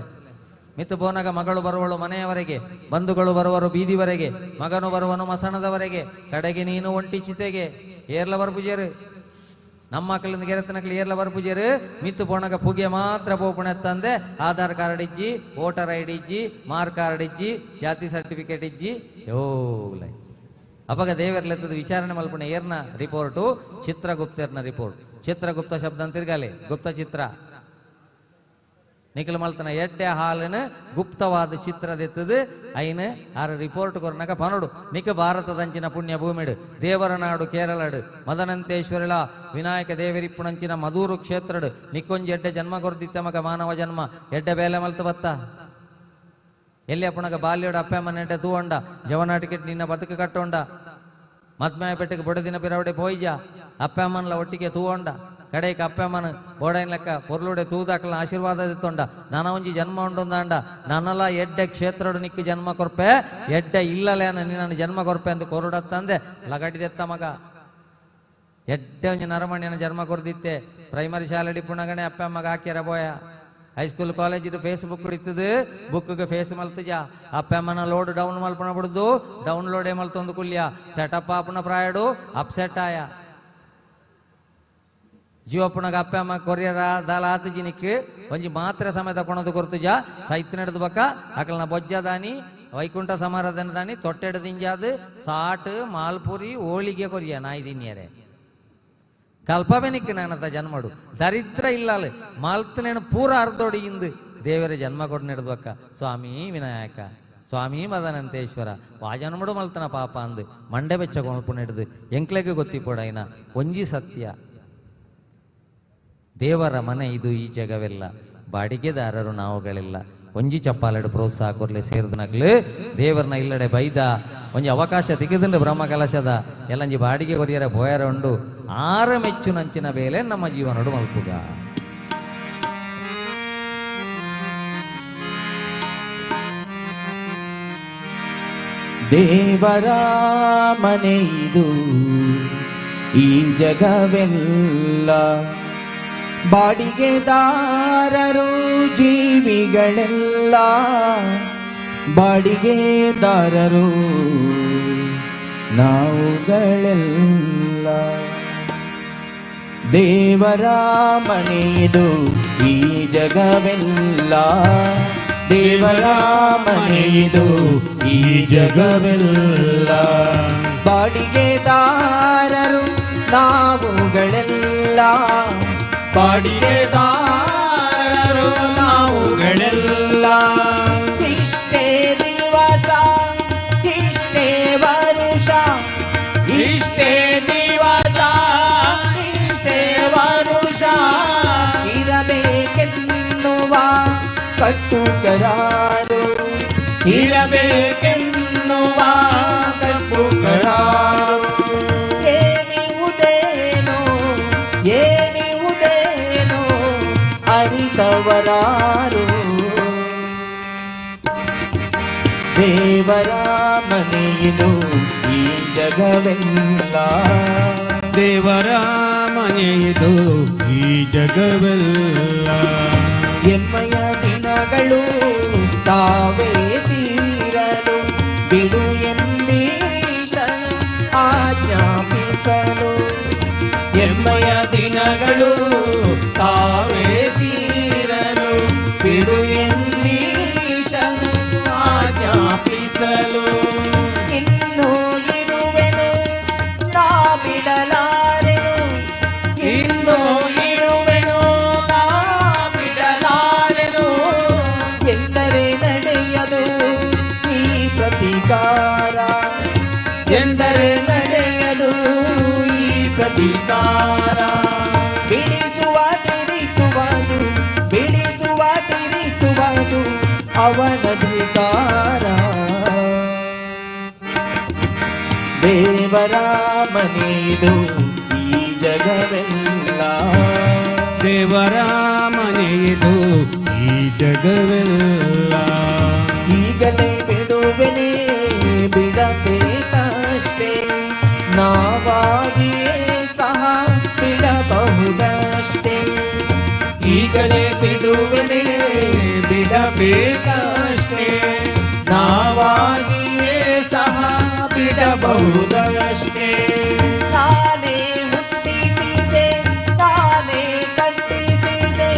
Speaker 3: ಮಿತ್ತು ಬೋನಾಗ ಮಗಳು ಬರುವಳು ಮನೆಯವರೆಗೆ, ಬಂಧುಗಳು ಬರುವರು ಬೀದಿವರೆಗೆ, ಮಗನು ಬರುವನು ಮಸಣದವರೆಗೆ, ಕಡೆಗೆ ನೀನು ಒಂಟಿ ಚಿತೆಗೆ. ಏರ್ಲ ಬರ್ಪುಜೇರು ನಮ್ಮ ಮಕ್ಕಳಿಂದ ಗೆರೆತನಕ್ಲಿ ಏರ್ಲ ಬರ್ಪುಜೇರು. ಮಿತ್ತು ಪೋಣಗ ಪುಗೆ ಮಾತ್ರ ಪೋಪುಣೆ ತಂದೆ ಆಧಾರ್ ಕಾರ್ಡ್ ಇಜ್ಜಿ, ವೋಟರ್ I D ಇಜ್ಜಿ, ಮಾರ್ ಕಾರ್ಡ್ ಇಜ್ಜಿ, ಜಾತಿ ಸರ್ಟಿಫಿಕೇಟ್ ಇಜ್ಜಿ, ಯೋಲ. ಅಪಗ ದೇವರ್ಲೆತ್ತದ ವಿಚಾರಣೆ ಮಲ್ಪುಣೆ ಏರ್ನ ರಿಪೋರ್ಟು? ಚಿತ್ರಗುಪ್ತರ್ನ ರಿಪೋರ್ಟ್. ಚಿತ್ರಗುಪ್ತ ಶಬ್ದ ಅಂತಿರ್ಗಾಲೆ, ಗುಪ್ತ ಚಿತ್ರ. ನಿಖಲ್ ಮಲ್ತನ ಎಡ್ಡೆ ಹಾಲಿನ ಗುಪ್ತವಾದ ಚಿತ್ರದೆತ್ತದು ಐನು ಆರು ರಿಪೋರ್ಟ್ ಕೊರ್ನಕ ಪನೋಡು. ನಿಕ ಭಾರತದಂಚಿನ ಪುಣ್ಯ ಭೂಮಿಡು, ದೇವರ ನಾಡು ಕೇರಳಡು, ಮದನಂತೇಶ್ವರಳ ವಿನಾಯಕ ದೇವರಿಪ್ಪುಣಂಚಿನ ಮಧೂರು ಕ್ಷೇತ್ರಡು ನಿಕ್ಕೊಂಜಿ ಎಡ್ಡೆ ಜನ್ಮ ಕೊರ್ದಿತ್ತಮಕ ಮಾನವ ಜನ್ಮ ಎಡ್ಡೆ ಬೇಲೆ ಮಲ್ತ ಬತ್ತ. ಎಲ್ಲಿ ಅಪ್ಪಣಗ ಬಾಲ್ಯೋಡು ಅಪ್ಪಮ್ಮನ ಎಡ್ಡೆ ತೂವಂಡ, ಜವನಾಟಿಕೆಟ್ ನಿನ್ನ ಬದುಕು ಕಟ್ಟೋಂಡ, ಮದ್ಮಯ ಪೆಟ್ಟಿಗೆ ಬೊಡದಿನ ಪಿರವಡೆ ಪೋಯ್ಜ, ಅಪ್ಪಮ್ಮನಲ ಒಟ್ಟಿಗೆ ತೂವಂಡ, ಕಡೆಗೆ ಅಪ್ಪಮ್ಮನ ಬೋಡೈನ್ ಲೆಕ್ಕ ಪೊರ್ಲುಡೆ ತೂದಾಕಲ ಆಶೀರ್ವಾದ ತೊಂಡ. ನಾನ ಒಂಜಿ ಜನ್ಮ ಉಂಡೊಂದಾಂಡ ನನ್ನಲ ಎಡ್ಡೆ ಕ್ಷೇತ್ರಡು ನಿಕ್ಕು ಜನ್ಮ ಕೊರ್ಪೆ, ಎಡ್ಡೆ ಇಲ್ಲಲೇನ ನಿನ್ನ ಜನ್ಮ ಕೊರ್ಪೆ ಅಂತ ಕೊರುಡತ್ತಂದೆ ಲಗಡಿದೆತ್ತ ಮಗ. ಎಡ್ಡೆ ಒಂಜಿ ನರಮಣ್ಯನ ಜನ್ಮ ಕೊರ್ದಿತ್ತೆ. ಪ್ರೈಮರಿ ಶಾಲೆಡಿ ಪುಣಗಣೆ ಅಪ್ಪಮ್ಮಗ ಹಾಕ್ಯಾರ ಬೋಯ. ಹೈಸ್ಕೂಲ್ ಕಾಲೇಜಿಡು ಫೇಸ್ಬುಕ್ ಇತ್ತದು, ಬುಕ್ಗೆ ಫೇಸ್ ಮಲ್ತಜ. ಅಪ್ಪಮ್ಮನ ಲೋಡ್ ಡೌನ್ ಮಲ್ಪಣ ಬಿಡುದು, ಡೌನ್ಲೋಡೇ ಮಲ್ತೊಂದು ಕುಲ್ಯ. ಸೆಟಪ್ ಆಪುನ ಪ್ರಾಯಡು ಅಪ್ಸೆಟ್ ಆಯ. ಜೀವಪ್ಪನಗ ಅಪ್ಪಮ್ಮ ಕೊರಿಯರ ದಾಲ ಆತಜಿನಿಕ್ ಒಂಜಿ ಮಾತ್ರೆ ಸಮೇತ ಕೊಣದು ಕೊರ್ತುಜ. ಸೈತ್ ನಡೆದು ಬಕ್ಕ ಅಕಲ್ನ ಬೊಜ್ಜದಾನಿ ವೈಕುಂಠ ಸಮಾರಾಧನೆ ದಾನಿ ತೊಟ್ಟೆಡದಿಂಜಾದು ಸಾಟ್ ಮಾಲ್ಪುರಿ ಹೋಳಿಗೆ ಕೊರಿಯ ನಾಯಿ ದಿನ್ಯರೆ. ಕಲ್ಪವೆನಿಕ್ ನಾನತ ಜನ್ಮಡು ದರಿದ್ರ ಇಲ್ಲಾಲ ಮಾಲ್ತನೇನು ಪೂರ ಅರ್ಧೋಡಿ ಇಂದು ದೇವರ ಜನ್ಮ ಕೊಡ್ ನಡೆದು ಬಕ್ಕ. ಸ್ವಾಮಿ ವಿನಾಯಕ, ಸ್ವಾಮಿ ಮದನಂತೇಶ್ವರ ವಾಜನ್ಮಡು ಮಲ್ತನ ಪಾಪ ಅಂದು ಮಂಡೆ ಬೆಚ್ಚ ಕೊಣಪು ನಡೆದು ಎಂಕ್ಲೆಗೆ ಗೊತ್ತಿಪೋಡೈನ ಒಂಜಿ ಸತ್ಯ, ದೇವರ ಮನೆ ಇದು ಈ ಜಗವೆಲ್ಲ, ಬಾಡಿಗೆದಾರರು ನಾವುಗಳೆಲ್ಲ. ಒಂಜಿ ಚಪ್ಪಾಲೆಡು ಪ್ರೋತ್ಸಾಹ ಕೊರ್ಲೆ ಸೇರಿದನಗ್ಲು ದೇವರನ್ನ ಇಲ್ಲಡೆ ಬೈದ ಒಂಜಿ ಅವಕಾಶ ತೆಗೆದುಂಡು ಬ್ರಹ್ಮ ಕಲಶದ ಎಲ್ಲಂಜಿ ಬಾಡಿಗೆ ಕೊರಿಯರ ಬೋಯರ ಉಂಡು. ಆರ ಮೆಚ್ಚು ನಂಚಿನ ಬೇಲೆ ನಮ್ಮ ಜೀವನೋಡು ಮಲ್ಪುಗ.
Speaker 21: ದೇವರ ಮನೆ ಇದು ಈ ಜಗವೆಲ್ಲ, ಬಾಡಿಗೆದಾರರು ಜೀವಿಗಳೆಲ್ಲ, ಬಾಡಿಗೆದಾರರು ನಾವುಗಳೆಲ್ಲ. ದೇವರ ಮನೆಯಿದು ಈ ಜಗವೆಲ್ಲ, ದೇವರ ಮನೆಯಿದು ಈ ಜಗವೆಲ್ಲ, ಬಾಡಿಗೆದಾರರು ನಾವುಗಳೆಲ್ಲ, ಬಾಡಿಗೆದಾರರು ನಾವುಗಳೆಲ್ಲ. ಇಷ್ಟೇ ದಿವಸ ಇಷ್ಟೇ ವರುಷ, ಇಷ್ಟೇ ದಿವಸ ಇಷ್ಟೇ ವರುಷ, ಇರಬೇಕೆನ್ನುವ ಕಟ್ಟುಕರಾರು, ಇರಬೇಕೆನ್ನುವ ಕಟ್ಟುಕರಾರು. ಏನಿವುದೇನು ಏನಿವುದೇನು ಅರಿತವರಾರು, ದೇವರ ಮನೆಯಿದು ಈ ಜಗವೆಲ್ಲ,
Speaker 19: ದೇವರ ಮನೆಯಿದು ಈ ಜಗವೆಲ್ಲ.
Speaker 21: ಎಮ್ಮಯ ದಿನಗಳು ತಾವೇ ತೀರಲು, ಬಿಡು ಎಂದೀಶನು ಆಜ್ಞಾಪಿಸಲು.
Speaker 19: ಎಮ್ಮಯ ದಿನಗಳು ತಾವೇ ತೀರಲು, ಬಿಡು ಎಂದೀಶನು ಆಜ್ಞಾಪಿಸಲು.
Speaker 21: ಇನ್ನೂ ಇರುವೆನು ನಾ ಬಿಡಲಾರೆನು,
Speaker 19: ಇನ್ನೂ ಇರುವೆನು ನಾ ಬಿಡಲಾರೆನು.
Speaker 21: ಎಂದರೆ ನಡೆಯದು ಈ ಪ್ರತೀಕಾರ,
Speaker 19: ಎಂದರೆ ನಡೆಯದು ಈ ಪ್ರತೀಕಾರ.
Speaker 21: ಬಿಡಿಸುವ ತಿರಿಸುವುದು, ಬಿಡಿಸುವ ತಿರಿಸುವುದು ಅವನಧಿಕಾರ. ದೇವರ ಮನೆಯಿದು ಈ
Speaker 19: ಜಗವೆಲ್ಲ.
Speaker 4: ದೇವರ ಮನೆಯಿದು ಈ ಜಗವೆಲ್ಲ.
Speaker 19: ಈಗಲೇ ಬಿಡುವೆನೇ ಬಿಡಬೇಕಷ್ಟೇ, ನಾವಾಗಿಯೇ ಸಹ ಬಿಡಬಹುದಷ್ಟೇ. ಈಗಲೇ ಬಿಡುವೆನೇ ಬಿಡಬೇಕಷ್ಟೇ, ನಾವಾಗಿಯೇ ಸಹ ಬಿಡಬಹುದಷ್ಟೇ. ನಾನೇ ಹುಟ್ಟಿಸಿದೆ ನಾನೇ ಕಟ್ಟಿಸಿದೆ,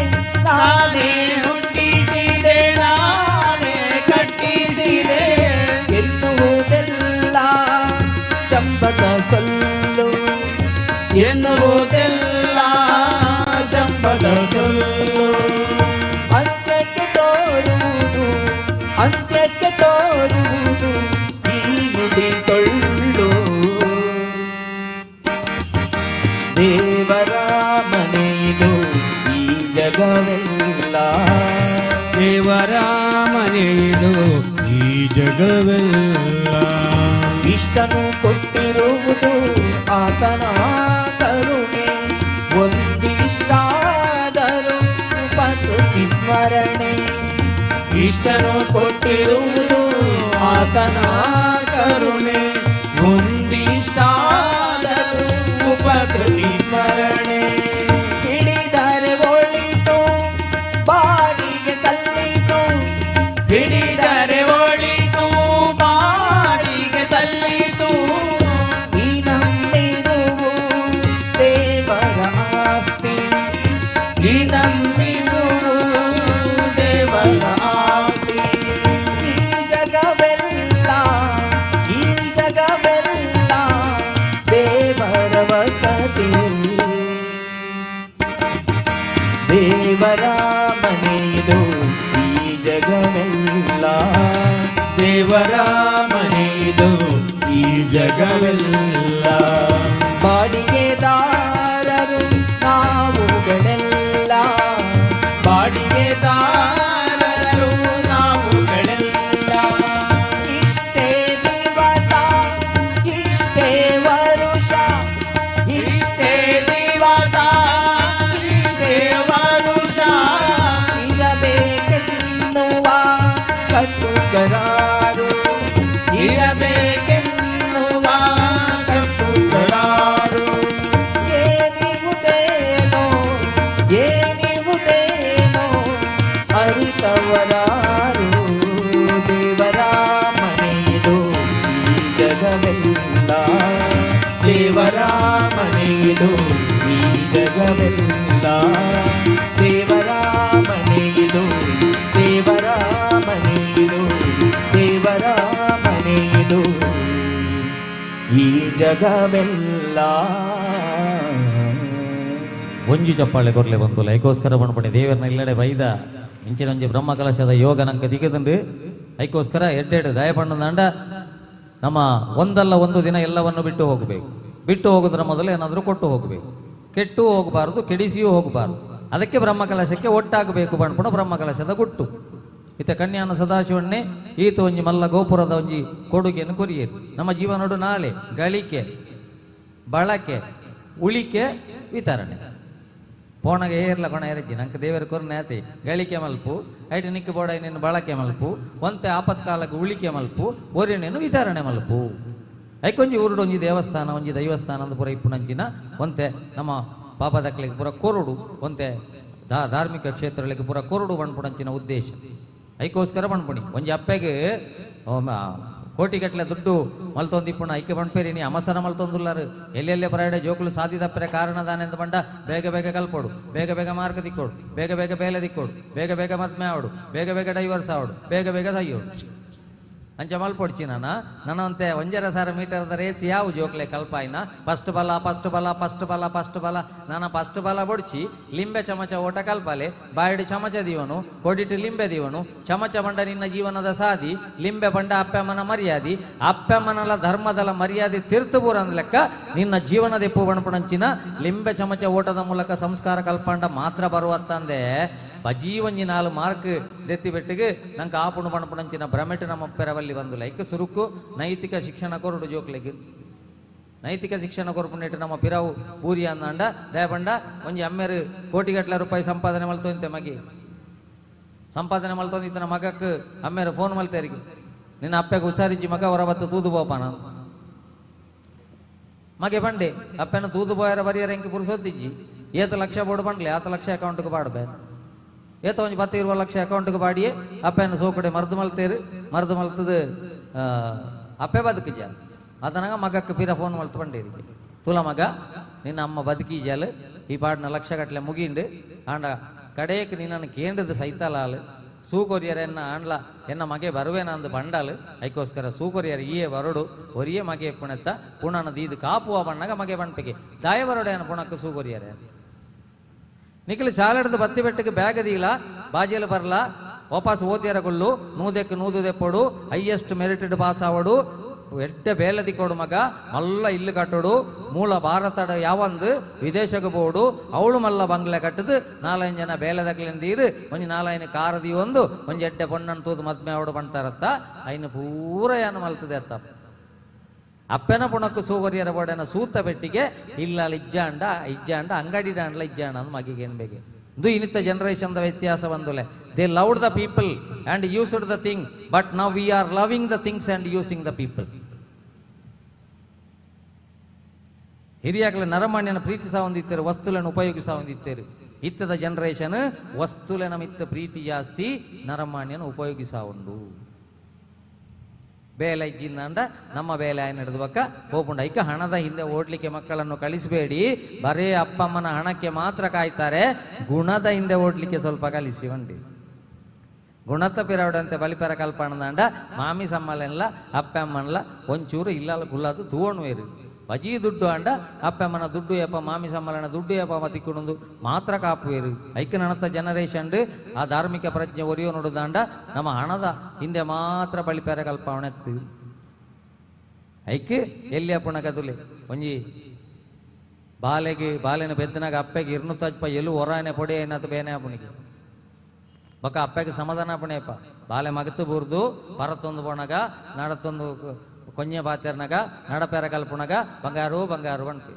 Speaker 19: ನಾನೇ ಹುಟ್ಟಿಸಿದೆ ನಾನೇ ಕಟ್ಟಿಸಿದೆ ಎನ್ನುವುದೆಲ್ಲ ಚಂಬದ ಸೊಲ್ಲು, ಎನ್ನುವುದೆಲ್ಲ ಚಂಬದ ಸೊಲ್ಲು. ಅಂತ್ಯಕ್ಕೆ ತೋರುವುದು, ಅಂತ್ಯಕ್ಕೆ ತೋರುವುದು ಈ ನುಡಿ ಟೊಳ್ಳು. ದೇವರ ಮನೆಯಿದು ಈ ಜಗವೆಲ್ಲ.
Speaker 4: ದೇವರ ಮನೆಯಿದು ಈ ಜಗವೆಲ್ಲ.
Speaker 19: ಇಷ್ಟನು ಕೊಟ್ಟಿರುವುದು ಆತನ ಕರುಣೆ, ಒಂದಿಷ್ಟಾದರೂ ಉಪಕೃತಿ ಸ್ಮರಣೆ. ಇಷ್ಟನು ಕೊಟ್ಟಿರುವುದು ಆತನ ಕರುಣೆ, ಒಂದಿಷ್ಟಾದರೂ ಉಪಕೃತಿ ಸ್ಮರಣೆ. ಹಿಡಿದರೆ ಒಳಿತು ಬಾಡಿಗೆ ಸಲ್ಲಿತು, ಹಿಡಿದರೆ ಒಳಿತು ಬಾಡಿಗೆ ಸಲ್ಲಿತು. ಈ ನಮ್ಮಿರುವು ದೇವರ ಆಸ್ತಿ, ಈ ನಮ್ಮಿರುವು ದೇವರ ಆಸ್ತಿ. ಈ ಜಗವೆಲ್ಲ, ಈ ಜಗವೆಲ್ಲ ದೇವರ ವಸತಿ. ದೇವರ ಮನೆಯಿದು ಈ ಜಗವೆಲ್ಲ.
Speaker 4: ದೇವರ ಮನೆಯಿದು ಈ ಜಗವೆಲ್ಲ.
Speaker 19: ಬಾಡಿಗೆದಾರರು ನಾವುಗಳೆಲ್ಲ, ಬಾಡಿಗೆದಾರರು ನಾವುಗಳೆಲ್ಲ. ಇಷ್ಟೇ ದಿವಸ ಇಷ್ಟೇ ವರುಷ, ಇಷ್ಟೇ ದಿವಸ ಇಷ್ಟೇ ವರುಷ ಇರಬೇಕೆನ್ನುವ ಕಟ್ಟುಕರಾರು, ಇರಬೇಕೆನ್ನುವ ಕಟ್ಟುಕರಾರು. ಏನಿವುದೇನೋ ಏನಿವುದೇನೋ ಅರಿತವರಾರು. ದೇವರ ಮನೆಯಿದು ಈ ಜಗವೆಲ್ಲ. ದೇವರ ಮನೆಯಿದು ಈ ಜಗವೆಲ್ಲ. ದೇವರ ಮನೆಯಿದು, ದೇವರ ಮನೆಯಿದು, ದೇವರ ಮನೆಯಿದು ಈ ಜಗವೆಲ್ಲ.
Speaker 3: ಒಂಜಿ ಚಪ್ಪಾಳೆ ಕೊರ್ಲೆ ಬಂತು ಐಕೋಸ್ಕರ ಪಣಪಣಿ ದೇವರನ್ನ ಇಲ್ಲಡೆ ಬೈದ ಇಂಚಿನ ಒಂಜಿ ಬ್ರಹ್ಮ ಕಲಶದ ಯೋಗ ನಂಕ ದಿಗದಂಡು. ಐಕೋಸ್ಕರ ಎಡ್ಡೆಡ್ ದಯಪಣ್ಣದಂಡ ನಮ್ಮ ಒಂದಲ್ಲ ಒಂದು ದಿನ ಎಲ್ಲವನ್ನು ಬಿಟ್ಟು ಹೋಗಬೇಕು. ಬಿಟ್ಟು ಹೋಗೋದ್ರ ಮೊದಲು ಏನಾದರೂ ಕೊಟ್ಟು ಹೋಗಬೇಕು. ಕೆಟ್ಟು ಹೋಗಬಾರ್ದು, ಕೆಡಿಸಿಯೂ ಹೋಗಬಾರ್ದು. ಅದಕ್ಕೆ ಬ್ರಹ್ಮಕಲಶಕ್ಕೆ ಒಟ್ಟಾಗಬೇಕು ಪಣ್ಪುಣ ಬ್ರಹ್ಮಕಲಶದ ಗುಟ್ಟು. ಇತ ಕನ್ಯಾನ ಸದಾಶಿವಣ್ಣೆ ಈತ ಒಂಜಿ ಮಲ್ಲ ಗೋಪುರದ ಒಂಜಿ ಕೊಡುಗೆಯನ್ನು ಕೊರಿಯರು. ನಮ್ಮ ಜೀವನೋಡು ನಾಳೆ ಗಳಿಕೆ ಬಳಕೆ ಉಳಿಕೆ ವಿತರಣೆ. ಪೋಣಗೆ ಏರ್ಲ ಕೊಣ ಎರಜ್ಜಿ ನಂಗೆ ದೇವರ ಕೊರ್ನೆ ಆತಿ ಗಳಿಕೆ ಮಲ್ಪು ಐಟ್ ನಿಕ್ಕ ಬೋಡ ನಿನ್ನ ಬಳಕೆ ಮಲ್ಪು ಒಂತೆ ಆಪತ್ಕಾಲಕ್ಕೆ ಉಳಿಕೆ ಮಲ್ಪು ಒರಿನೇನು ವಿತರಣೆ ಮಲ್ಪು. ಐಕೊಂಜಿ ಊರುಡು ಒಂಜಿ ದೇವಸ್ಥಾನ ಒಂಜಿ ದೈವಸ್ಥಾನ ಅಂದ್ ಪೂರ ಇಪ್ಪುನಂಚಿನ ಒಂತೆ ನಮ್ಮ ಪಾಪದಕ್ಲಿಗೆ ಪೂರ ಕೊರುಡು ಒಂತೆ ಧಾರ್ಮಿಕ ಕ್ಷೇತ್ರಗಳಿಗೆ ಪೂರ ಕೊರುಡು ಬಣ್ಪುಣಂಚಿನ ಉದ್ದೇಶ. ಐಕೋಸ್ಕರ ಬಣ್ಪುಣಿ ಒಂಜಿ ಅಪ್ಪೆಗೆ ಕೋಟಿಗಟ್ಟಲೆ ದುಡ್ಡು ಮಲ್ತೊಂದಿಪ್ಪುಣ ಐಕೆ ಬಣ್ಪೇರಿ ನೀ ಅಮಸರ ಮಲ್ತೊಂದುಲ್ಲಾರು ಎಲ್ಲೆಲ್ಲೇ ಪರಾಡೆ ಜೋಕುಲು ಸಾಧಿ ತಪ್ಪರೆ ಕಾರಣದಾನೆಂದು ಬಂಡ ಬೇಗ ಬೇಗ ಕಲ್ಪೋಡು, ಬೇಗ ಬೇಗ ಮಾರ್ಕ್ ದಿಕ್ಕೋಡು, ಬೇಗ ಬೇಗ ಬೇಲೆ ದಿಕ್ಕೋಡು, ಬೇಗ ಬೇಗ ಮದ್ಮೆ ಆವಡು, ಬೇಗ ಬೇಗ ಡೈವರ್ಸ್ ಆವಡು, ಬೇಗ ಬೇಗ ಸಯ್ಯೋಡು. ಅಂಚ ಮಲ್ಪೊಡ್ಚಿ ನಾನು ನನ್ನಂತೆ 1.5 ಮೀಟರ್ದ ರೇಸ್ ಯಾವ ಜೋಕ್ಲೆ ಕಲ್ಪಾಯಿನ ಫಸ್ಟ್ ಬಲ ಫಸ್ಟ್ ಬಲ ಫಸ್ಟ್ ಬಲ ಫಸ್ಟ್ ಬಲ ನಾನು ಫಸ್ಟ್ ಬಲ ಬೊಡ್ಚಿ ಲಿಂಬೆ ಚಮಚ ಓಟ ಕಲ್ಪಾಲೆ ಬಾಯಿಡು ಚಮಚ ದೀವನು ಕೊಡಿಟ್ಟು ಲಿಂಬೆ ದೀವನು ಚಮಚ ಬಂಡ ನಿನ್ನ ಜೀವನದ ಸಾದಿ ಲಿಂಬೆ ಬಂಡ ಅಪ್ಪಮ್ಮನ ಮರ್ಯಾದಿ ಅಪ್ಪಮ್ಮನಲ ಧರ್ಮದಲ ಮರ್ಯಾದೆ ತೀರ್ಥ ಬೂರಂದ ಲೆಕ್ಕ ನಿನ್ನ ಜೀವನದ ಎಪ್ಪು ಬಣಪಣಂಚಿನ ಲಿಂಬೆ ಚಮಚ ಓಟದ ಮೂಲಕ ಸಂಸ್ಕಾರ ಕಲ್ಪಂಡ ಮಾತ್ರ ಬರುವತ್ತಂದೆ ಬಜೀ ಒಂಜಿ 4 ಮಾರ್ಕ್ ದೆತ್ತಿ ಬೆಟ್ಟಿಗೆ ನಂಗೆ ಆಪುಣು ಪಣಪುಣಂಚಿನ ಭ್ರಮೆಟು ನಮ್ಮ ಪೆರವಲ್ಲಿ ಬಂದು ಲೈಕ್ ಸುರುಕು ನೈತಿಕ ಶಿಕ್ಷಣ ಕೊರಡು ಜೋಕ್ಲೆಗ್ ನೈತಿಕ ಶಿಕ್ಷಣ ಕೊರ್ಪುನೆಟ್ ನಮ್ಮ ಪಿರಾವು ಬೂರಿ ಅಂದಾಂಡ ದಯಪಂಡ ಒಂಜಿ ಅಮ್ಮೆರು ಕೋಟಿಗಟ್ಟಲೆ ರೂಪಾಯಿ ಸಂಪಾದನೆ ಮಲ್ತೊಂತೆ ಮಗಿ ಸಂಪಾದನೆ ಮಲ್ತೊಂದಿತ್ತನ ಮಗಕ್ಕೆ ಅಮ್ಮೆರು ಫೋನ್ ಮಲ್ತೇರಿಗೆ ನಿನ್ನ ಅಪ್ಪೆಗೆ ಹುಷಾರಿಜ್ಜಿ ಮಗ ಹೊರಬತ್ತು ತೂದು ಬೋಪ ನಾನು ಮಗೆ ಬಂಡೆ ಅಪ್ಪನ ತೂದು ಬೋಯರ ಬರಿಯರ ಎಂಕ್ ಪುರುಸೊತ್ತಿಜ್ಜಿ ಏತ ಲಕ್ಷ ಬೋರ್ಡ್ ಬಂಡ್ಲೆ ಆತ ಲಕ್ಷ ಅಕೌಂಟ್ಗೆ ಬಾಡ್ಬೆ ಏತ ಒಂಜಿ 10 20 ಲಕ್ಷ ಅಕೌಂಟ್ಗೆ ಬಾಡಿಯೇ ಅಪ್ಪನ ಸೋಕಡೆ ಮರ್ದು ಮಲ್ತೇರು ಮರ್ದು ಮಲ್ತದು ಅಪ್ಪೆ ಬದುಕಿಜಾಲ ಅದನಾಗ ಮಗಕ್ಕೆ ಪಿರ ಫೋನ್ ಮಲ್ತು ಬಂಡೇರಿಗೆ ತುಲ ಮಗ ನಿನ್ನ ಅಮ್ಮ ಬದುಕಿಜಾಲ ಈ ಪಾಡಿನ ಲಕ್ಷ ಗಟ್ಟಲೆ ಮುಗಿಂಡು ಆಂಡ ಕಡೆಯಕ್ಕೆ ನಿನ್ನನ್ನು ಕೇಂದ್ರದ ಸೈತಲಾಲು ಸೂಕೊರಿಯರ್ ಎನ್ನ ಆಂಡ್ಲ ಎನ್ನ ಮಗೆ ಬರುವೇನಂದು ಬಂಡಾಲು ಐಕೋಸ್ಕರ ಸೂಕೊರಿಯರ್ ಈಯೇ ಬರೋಡು ಒರಿಯೇ ಮಗೆ ಪುಣೆತ್ತ ಪುಣನ ದೀದು ಕಾಪುವ ಬಣ್ಣಗ ಮಗೆ ಬಣ್ಪಿಗೆ ದಾಯ ಬರೋಡೆ ಪುಣಕ್ಕೆ ಸೂಕೊರಿಯರ್ ನಿಖಿಲ್ ಚಾಲಡ್ದು ಬತ್ತಿ ಬೆಟ್ಟಕ್ಕೆ ಬ್ಯಾಗ್ ದೀಲ ಬಾಜಿಯಲ್ಲಿ ಬರಲ ವಾಪಸ್ ಓದ್ಯರ ಕೊಲ್ಲು ನೂದೆಕ್ ನೂದು ದೆಪ್ಪೋಡು ಹೈಯೆಸ್ಟ್ ಮೆರಿಟೆಡ್ ಪಾಸ್ ಆವಡು ಎಡ್ಡೆ ಬೇಲದಿ ಕೊಡು ಮಗ ಮಲ್ಲ ಇಲ್ಲು ಕಟ್ಟೋಡು ಮೂಲ ಭಾರತದ ಯಾವಂದು ವಿದೇಶಕ್ಕೆ ಬೋಡು ಅವಳು ಮಲ್ಲ ಬಂಗ್ಲೆ ಕಟ್ಟದು ನಾಲೈದು ಜನ ಬೇಲೆದಕ್ಲಿಂದೀರು ಒಂಜಿ ನಾಲೈನು ಕಾರದಿ ಒಂದು ಒಂಜಿ ಎಡ್ಡೆ ಪೊಣ್ಣನ್ ತೂದು ಮದ್ಮೆ ಅವಡು ಬಂತಾರತ್ತ ಐನು ಪೂರ ಏನು ಮಲ್ತದೆ ಅತ್ತ ಅಪ್ಪನ ಪುಣಕ್ಕು ಸೂಗರಿಯರ ಬೋಡನ ಸೂತ ಬೆಟ್ಟಿಗೆ ಇಲ್ಲ ಇಜ್ಜಾಂಡ ಇಜ್ಜಾಂಡ ಅಂಗಡಿ ದಾಂಡ್ಲ ಇಜ್ಜಾಂಡ ಅಂದ್ ಮಗಿಗೆ ಏನ್ಬೇಕೆ ಇದು ಇನ್ನಿತ ಜನರೇಷನ್ ವ್ಯತ್ಯಾಸ ಬಂದುಲೆ. They loved the people and used the thing, but now we are loving the things and using the people. ಹಿರಿಯಾಗಲೇ ನರಮಾನ್ಯನ ಪ್ರೀತಿಸ ಹೊಂದಿತ್ತೇರು, ವಸ್ತುలను ಉಪಯೋಗಿಸ ಹೊಂದಿತ್ತೇರು. ಇತ್ತದ ಜನರೇಷನ್ ವಸ್ತುಲೆನ ಮಿತ್ತ ಪ್ರೀತಿ ಜಾಸ್ತಿ, ನರಮಾನ್ಯನ ಉಪಯೋಗಿಸ ಉಂಡು. ಬೇಲೆ ಇಜ್ಜಿಂದ ನಮ್ಮ ಬೇಲೆ ಆಯ್ ನಡೆದ ಬಕ್ಕ ಹೋಗುಂಡ. ಐಕ ಹಣದ ಹಿಂದೆ ಓಡ್ಲಿಕ್ಕೆ ಮಕ್ಕಳನ್ನು ಕಳಿಸಬೇಡಿ. ಬರೇ ಅಪ್ಪಮ್ಮನ ಹಣಕ್ಕೆ ಮಾತ್ರ ಕಾಯ್ತಾರೆ, ಗುಣದ ಹಿಂದೆ ಓಡ್ಲಿಕ್ಕೆ ಸ್ವಲ್ಪ ಕಲಿಸಿ ಬಂಡಿ. ಗುಣತ ಪಿರವಡಂತೆ ಬಲಿಪೆರ ಕಲ್ಪಣದಂಡ ಮಾಮಿ ಸಮ್ಮಲೆಲ್ಲ ಅಪ್ಪ ಅಮ್ಮನ್ಲ ಒಂಚೂರು ಇಲ್ಲಲ್ಲ ಗುಲ್ಲಾದು ತೂವಣುವೇರು. ಬಜಿ ದುಡ್ಡು ಅಂಡ ಅಪ್ಪಮ್ಮನ ದುಡ್ಡು ಯಪ್ಪ ಮಾಮಿ ಸಮ್ಮಲನ ದುಡ್ಡು ಯಪ್ಪ ಮತಿಕ್ಕುಣಂದು ಮಾತ್ರ ಕಾಪುವೇರು. ಐಕ ನನತ ಜನರೇಷನ್ ಆ ಧಾರ್ಮಿಕ ಪ್ರಜ್ಞೆ ಒರಿಯೋ ನೋಡುದಾಂಡ ನಮ್ಮ ಹಣದ ಹಿಂದೆ ಮಾತ್ರ ಬಳಿಪೆರ ಕಲ್ಪವಣೆತ್ತು. ಐಕ್ ಎಲ್ಲಿ ಅಪ್ಪಣ ಕದುಲೆ ಒಂಜಿ ಬಾಲೆಗೆ ಬಾಲೆನ ಬೆದ್ದನಾಗ ಅಪ್ಪೆಗೆ ಇರ್ನುತ್ತಜ್ಪ ಎಲ್ಲೂ ಹೊರಾನೆ ಪೊಡೆ ಏನಾತ ಬೇನೆ ಅಪ್ಪನಿಗೆ ಬಕ್ಕ ಅಪ್ಪಗೆ ಸಮಾಧಾನ ಅಪ್ಪಣೆಯಪ್ಪ. ಬಾಲೆ ಮಗತು ಬೂರ್ದು ಪರತ್ತೊಂದು ಬೋಣಗ ನಾಡತ್ತೊಂದು ಕೊಂಜೆ ಬಾತೆರ್ನಾಗ ನಡಪೆರ ಕಲ್ಪುಣಗ ಬಂಗಾರು ಬಂಗಾರು ಬಂತು.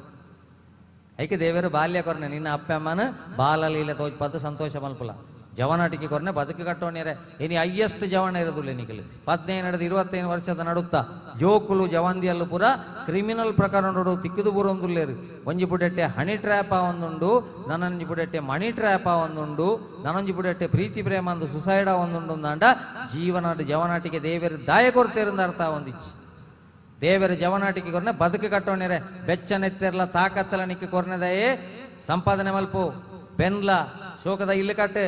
Speaker 3: ಐಕೆ ದೇವರು ಬಾಲ್ಯ ಕೊರ್ನೆ ನಿನ್ನ ಅಪ್ಪ ಅಮ್ಮನ ಬಾಲಲೀಲೆ ತೋಜ್ಪದ್ದು ಸಂತೋಷ ಮಲ್ಪುಲ. ಜವನಾಟಿಕೆ ಕೊರ್ನೆ ಬದುಕು ಕಟ್ಟೋಣ್ಯರೆ ಇನಿ ಹೈಯೆಸ್ಟ್ ಜವನ ಇರೋದಿಲ್ಲ ನಿಖಿಲ್ 15 25 ವರ್ಷದ ನಡುತ್ತ ಜೋಕುಲು ಜವಾಂದಿಯಲ್ಲೂ ಪೂರ ಕ್ರಿಮಿನಲ್ ಪ್ರಕರಣ ನೋಡು ತಿಕ್ಕಿದು ಬೂರೊಂದುಲ್ಲೇರು. ಒಂಜಿ ಪುಡೆಟ್ಟೆ ಹಣಿ ಟ್ರ್ಯಾಪ ಒಂದುಂಡು, ನನ್ನೊಂಜಿ ಪುಡೆಟ್ಟೆ ಮಣಿ ಟ್ರ್ಯಾಪ ಒಂದುಂಡು, ನನ್ನೊಂಜಿ ಪುಡೆಟ್ಟೆ ಪ್ರೀತಿ ಪ್ರೇಮ ಅಂದು ಸುಸೈಡ ಒಂದುಂಡು ಅಂದಾಂಡ ಜೀವನ ಜವನಾಟಿಕೆ ದೇವರು ದಾಯ ಕೊರ್ತೇರಂದ ಅರ್ಥ ಒಂದಿಚ್ಚಿ. ದೇವರ ಜವನಾಟಿಕೆ ಕೊರ್ನೆ ಬದುಕು ಕಟ್ಟೋಣ್ಯರೆ ಬೆಚ್ಚನೆತ್ತಿರ್ಲ ತಾಕತ್ತಲ ನಿಕ್ಕ ಕೊರ್ನೆದಯೇ ಸಂಪಾದನೆ ಮಲ್ಪು ಬೆನ್ಲ ಶೋಕದ ಇಲ್ಲು ಕಟ್ಟು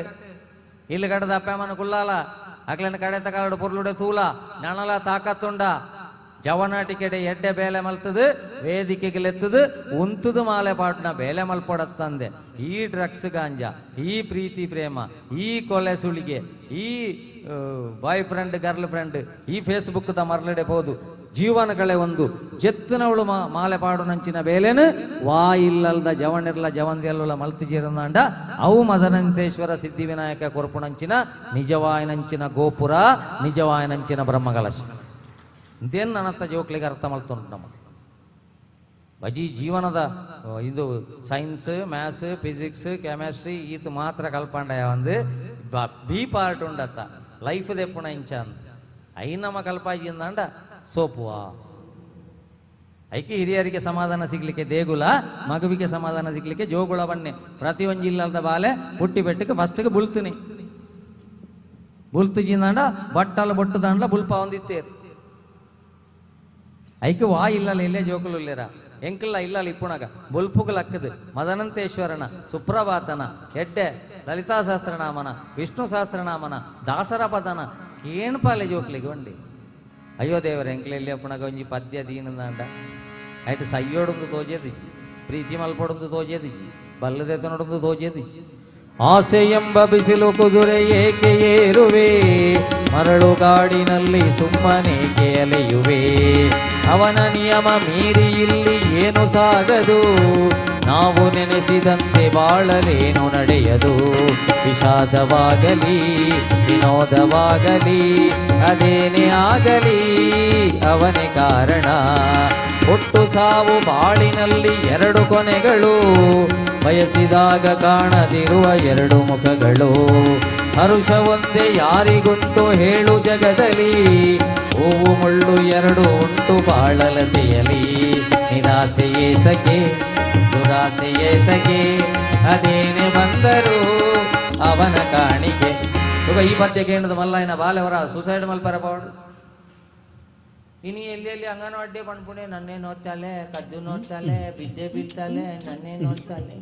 Speaker 3: ಇಲ್ಲು ಕಟ್ಟದ ಅಪ್ಪಮ್ಮನ ಕುಲ್ಲಾಲ ಅಗ್ಲನ ಕಡೆ ತಕಾಲಡು ಪೊರ್ಲುಡೆ ತೂಲ ನಣಲ ತಾಕತ್ತುಂಡ ಜವನಾಟಿಕೆಡೆ ಎಡ್ಡೆ ಬೇಲೆ ಮಲ್ತದು ವೇದಿಕೆಗೆಲೆತ್ತದು ಉಂತುದು ಮಾಲೆ ಪಾಟ್ನ ಬೇಲೆ ಮಲ್ಪಡತ್ತಂದೆ. ಈ ಡ್ರಗ್ಸ್ ಗಾಂಜಾ, ಈ ಪ್ರೀತಿ ಪ್ರೇಮ, ಈ ಕೊಲೆ ಸುಳಿಗೆ, ಈ ಬಾಯ್ ಫ್ರೆಂಡ್ ಗರ್ಲ್ ಫ್ರೆಂಡ್, ಈ ಫೇಸ್ಬುಕ್ ದ ಮರಳಡೆ ಹೋದು ಜೀವನಗಳೇ ಒಂದು ಜೆತ್ತಿನವಳು ಮಾಲೆ ಪಾಡು ನಂಚಿನ ಬೇಲೆನು ವಾ ಇಲ್ಲಲ್ದ ಜವನಿರ್ಲ ಜವಂದಿಯಲ್ಲ ಮಲ್ತಿಜಿರಂದಾಂಡ ಅವು ಮದನಂತೇಶ್ವರ ಸಿದ್ಧಿವಿನಾಯಕ ಕೊರಪುಣಂಚಿನ ನಿಜವಾಯನಂಚಿನ ಗೋಪುರ ನಿಜವಾಯನಂಚಿನ ಬ್ರಹ್ಮಕಲಶ. ಇಂತೇನು ನನ್ನತ್ತ ಜೋಕ್ಲಿಗೆ ಅರ್ಥ ಮಲ್ತುಂಟು ನಮ್ಮ ಬಜಿ ಜೀವನದ ಇದು ಸೈನ್ಸ್ ಮ್ಯಾಥ್ಸ್ ಫಿಸಿಕ್ಸ್ ಕೆಮಿಸ್ಟ್ರಿ ಈತ ಮಾತ್ರ ಕಲ್ಪಂಡಯ ಒಂದು ಬಿ ಪಾರ್ಟ್ ಉಂಡತ್ತ ಲೈಫ್ ದೆಪ್ಪುಣ ಇಂಚ ಅಂತ ಐನಮ್ಮ ಕಲ್ಪಾಜಿಂದಾಂಡ ಸೋಪುವಾ. ಐಕೆ ಹಿರಿಯರಿಗೆ ಸಮಾಧಾನ ಸಿಗ್ಲಿಕ್ಕೆ ದೇಗುಲ, ಮಗುವಿಗೆ ಸಮಾಧಾನ ಸಿಗ್ಲಿಕ್ಕೆ ಜೋಗುಳ ಬನ್ನೆ. ಪ್ರತಿ ಒಂಜಿ ಇಲ್ಲದ ಬಾಲೆ ಪುಟ್ಟಿ ಬೆಟ್ಟಕ್ಕೆ ಫಸ್ಟ್ಗೆ ಬುಲ್ತಿನಿ ಬುಲ್ತು ಜಿಂದಾಂಡ ಬಟ್ಟಲ ಬೊಟ್ಟು ದಾಂಡ್ಲ ಬುಲ್ಪ ಒಂದಿತ್ತೇರು. ಐಕೆ ವಾ ಇಲ್ಲಲ್ಲ ಇಲ್ಲೇ ಜೋಕುಲು ಇಲ್ಲೇರ ಎಂಕಲ್ಲ ಇಲ್ಲಲ್ಲ ಇಪ್ಪುಣಗ ಬುಲ್ಪುಗಲಕ್ಕದು ಮದನಂತೇಶ್ವರನ ಸುಪ್ರಭಾತನ ಎಡ್ಡೆ ಲಲಿತಾ ಸಹಸ್ರನಾಮನ ವಿಷ್ಣು ಸಹಸ್ರನಾಮನ ದಾಸರ ಪದನ ಕೇಣ್ಪಾಲೆ ಜೋಕ್ಲಿಗೆ ಒಂಡಿ. ಅಯ್ಯೋ ದೇವರ ಎಂಕ್ಲೆಲ್ಲಿ ಅಪ್ಪಣಗ ಒಂಜಿ ಪದ್ಯ ದೀನದಾಂಡ ಐಟ್ ಸಯ್ಯೋಡೊಂದು ತೋಜೇದಿಜ್ಜಿ, ಪ್ರೀತಿ ಮಲ್ಪಡೊಂದು ತೋಜೇದಿಜ್ಜಿ, ಬಲ್ಲದೆತನೊಡೊಂದು ತೋಜೇದಿಜ್ಜಿ. ಆಸೆ ಎಂಬ ಬಿಸಿಲು ಕುದುರೆ ಏಕೆ ಏರುವೆ, ಮರಳು ಗಾಡಿನಲ್ಲಿ ಸುಮ್ಮನೇಕೆ ಅಲೆಯುವೆ, ಅವನ ನಿಯಮ ಮೀರಿ ಇಲ್ಲಿ ಏನು ಸಾಗದು, ನಾವು ನೆನೆಸಿದಂತೆ ಬಾಳಲೇನು ನಡೆಯದು, ವಿಷಾದವಾಗಲಿ ವಿನೋದವಾಗಲಿ ಅದೇನೇ ಆಗಲಿ ಅವನೇ ಕಾರಣ, ಹುಟ್ಟು ಸಾವು ಬಾಳಿನಲ್ಲಿ ಎರಡು ಕೊನೆಗಳು, ಬಯಸಿದಾಗ ಕಾಣದಿರುವ ಎರಡು ಮುಖಗಳು. ಹರುಷ ಒಂದೇ ಯಾರಿಗುಂಟು ಹೇಳು ಜಗದಲ್ಲಿ, ಹೂವು ಮುಳ್ಳು ಎರಡು ಉಂಟು ಬಾಳಲತೆಯಲಿ. ನಿರಾಸೆಯೇತಕ್ಕೆ ದುರಾಸೆಯೇತಕ್ಕೆ, ಅದೇನೆ ಬಂದರೂ ಅವನ ಕಾಣಿಕೆ. ಈ ಪದ್ಯಕ್ಕೆ ಏನದು ಮಲ್ಲಾಯನ ಬಾಲೆವರ ಸೂಸೈಡ್ ಮಲ್ಪರ ಪೌಡು. ಇನಿ ಎಲ್ಲಿ ಎಲ್ಲಿ ಅಂಗನವಾಡಿ ಪಣ್ಪುಣೆ ನನ್ನೇ ನೋಡ್ತಾಳೆ, ಕದ್ದು ನೋಡ್ತಾಳೆ, ಬಿದ್ದೆ ಬೀಳ್ತಾಳೆ, ನನ್ನೇ ನೋಡ್ತಾಳೆ,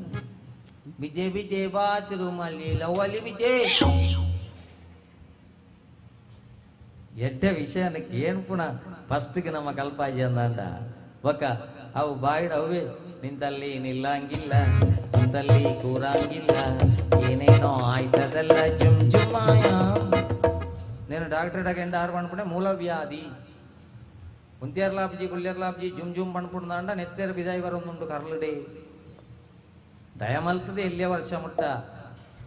Speaker 3: ಬಿದ್ದೆ ಬಿದ್ದೆ ಬಾತ್ರೂಮ್ ಅಲ್ಲಿ ಲವ್ವಲ್ಲಿ ಬಿದ್ದೆ. ಎಡ್ಡೆ ವಿಷಯನಕ್ಕೆ ಏನು ಪುಣ ಫಸ್ಟ್ಗೆ ನಮ್ಮ ಕಲ್ಪಾಜಿ ಅಂದಾಂಡ ಬೊಕ್ಕ ಅವು ಬಾಯಿಡ್ ಅವೇ ನಿಂತಲ್ಲಿ ನಿಲ್ಲಂಗಿಲ್ಲ, ನಿಂತಲ್ಲಿ ಕೂರಂಗಿಲ್ಲ, ಏನೇನೋ ಆಯ್ತದಲ್ಲ ಜುಮ್ ಜುಮ್ಮಾಯ. నేను డాక్టర్ ಎಂಡ ಆರು ಪಣ್ಪುಣೆ ಮೂಲವ್ಯಾಧಿ ಉಂತಿಯರ್ಲಾಬ್ಜಿ ಕುಳ್ಳಿಯರ್ಲಾಬ್ಜಿ ಜುಮ್ ಜುಮ್ ಪಣ್ಪುಂಡ ನೆತ್ತೆರ ಬಿದಾಯಿ ಬರೊಂದುಂಟು ಕರ್ಲುಡೆ. ದಯಮಲ್ತದೆ ಎಲ್ಲಿಯ ವರ್ಷ ಮುಟ್ಟ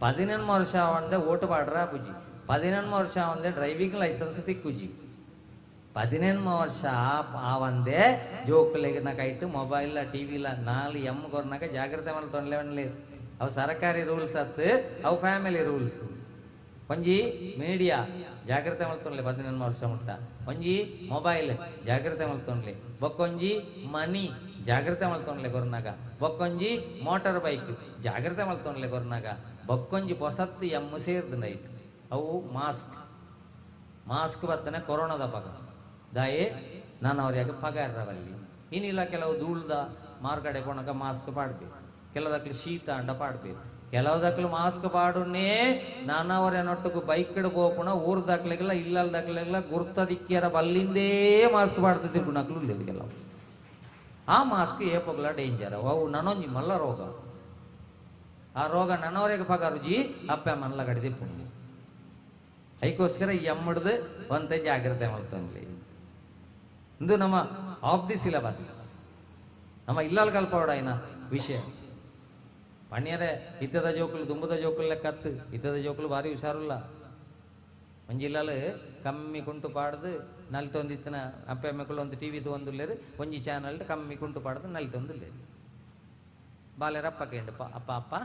Speaker 3: 18 ವರ್ಷ ಅವಂದೆ ಓಟು ಪಾಡ್ರ ಪುಜಿ, 18 ವರ್ಷ ಅವಂದೆ ಡ್ರೈವಿಂಗ್ ಲೈಸೆನ್ಸ್ ತಿಕ್ಕುಜಿ, 18 ವರ್ಷ ಆವಂದೆ ಜೋಕುಲೆಗಿನ ಕೈಟು ಮೊಬೈಲ್ ಟಿವಿಲ 4 ಎಮ್ ಕೊರ್ನಾಕ ಜಾಗ್ರತೆ ಮಲ್ತೊಂಡ್ಲೆ. ಅವು ಸರಕಾರಿ ರೂಲ್ಸ್ ಅತ್ತು, ಅವು ಫ್ಯಾಮಿಲಿ ರೂಲ್ಸ್. ಒಂಜಿ ಮೀಡಿಯಾ ಜಾಗ್ರತೆ ಮಲ್ತೊಂಡ್ಲೆ 18 ವರ್ಷ ಮುಟ್ಟ, ಒಂಜಿ ಮೊಬೈಲ್ ಜಾಗ್ರತೆ ಮಲ್ತೊಂಡ್ಲೆ, ಬೊಕ್ಕೊಂಜಿ ಮನಿ ಜಾಗ್ರತೆ ಮಲ್ತೊಂಡ್ಲೆ ಕೊರ್ನಾಗ, ಬೊಕ್ಕೊಂಜಿ ಮೋಟಾರ್ ಬೈಕ್ ಜಾಗ್ರತೆ ಮಲ್ತೊಂಡ್ಲೆ ಕೊರ್ನಾಗ, ಬೊಕ್ಕೊಂಜಿ ಪೊಸತ್ತು ಎಮ್ಮು ಸೇರ್ದು ನೈಟ್. ಅವು ಮಾಸ್ಕ್ ಮಾಸ್ಕ್ ಬತ್ತನೆ ಕೊರೋನಾದ ಪಗ ದಾಯೆ ನಾನು ಅವ್ರಿಗೆ ಪಗಾರವಲ್ಲಿ. ಇನ್ನಿಲ್ಲ ಕೆಲವು ಧೂಳ್ದ ಮಾರ್ಗಡೆ ಪೋಣಕ ಮಾಸ್ಕ್ ಪಾಡ್ಬೇಕು, ಕೆಲವದಕ್ಲು ಶೀತ ಅಂಡ ಪಾಡ್ಬೇಕು, ಕೆಲವದಕ್ಲು ಮಾಸ್ಕ್ ಪಾಡುನೇ ನಾನವರ ನೊಟ್ಟುಕು ಬೈಕ್ ಪೋಪುಣ ಊರು ದಾಖಲೆಗೆಲ್ಲ ಇಲ್ಲಲ್ ದಾಖಲೆಗೆಲ್ಲ ಗುರ್ತ ದಿಕ್ಕಿಯರ ಬಲ್ಲಿಂದೇ ಮಾಸ್ಕ್ ಪಾಡ್ತಿದ್ರು ನಕ್ಲು ಇಲ್ಲ ಕೆಲವು. ಆ ಮಾಸ್ಕ್ ಏಪೋಗ್ಲ ಡೇಂಜರ್, ಅವು ನನೊಂಜಿ ಮಲ್ಲ ರೋಗ. ಆ ರೋಗ ನನ್ನವರೆಗೆ ಪಗಾರುಜಿ ಅಪ್ಪ ಮಲ್ಲ ಕಡಿದೆ ಪುಣ್ಯ. ಅದಕ್ಕೋಸ್ಕರ ಎಮ್ಮಡ್ದು ಒಂತೆ ಜಾಗ್ರತೆ ಮಾಡ್ತನ್ಲಿ. ಇದು ನಮ್ಮ ಆಫ್ the syllabus, ನಮ್ಮ ಇಲ್ಲಲ್ ಕಲ್ಪವಡ ಏನ ವಿಷಯ. ಪಣ್ಯರೆ ಇತ್ತದ ಜೋಕುಲು ದುಂಬದ ಜೋಕುಲು ಲೆಕ್ಕತ್ತು, ಇತ್ತದ ಜೋಕುಲು ಭಾರಿ ಹುಷಾರುಲ್ಲ. ಒಂಜಿ ಇಲ್ಲಲ್ ಕಮ್ಮಿ ಕುಂಟು ಪಾಡ್ದು ನಲ್ತೊಂದಿತ್ತಿನ ಅಪ್ಪೆ ಅಮ್ಮಕ್ಕಳು ಒಂದು ಟಿ ವಿ ತೊಂದುಲ್ಲೇರು, ಒಂಜಿ ಚಾನಲ್ ಕಮ್ಮಿ ಕುಂಟು ಪಾಡ್ದು ನಲ್ತೊಂದುಲ್ಲೇರು. ಬಾಲೆರಪ್ಪ ಕೇಂಡು ಅಪ್ಪ ಅಪ್ಪ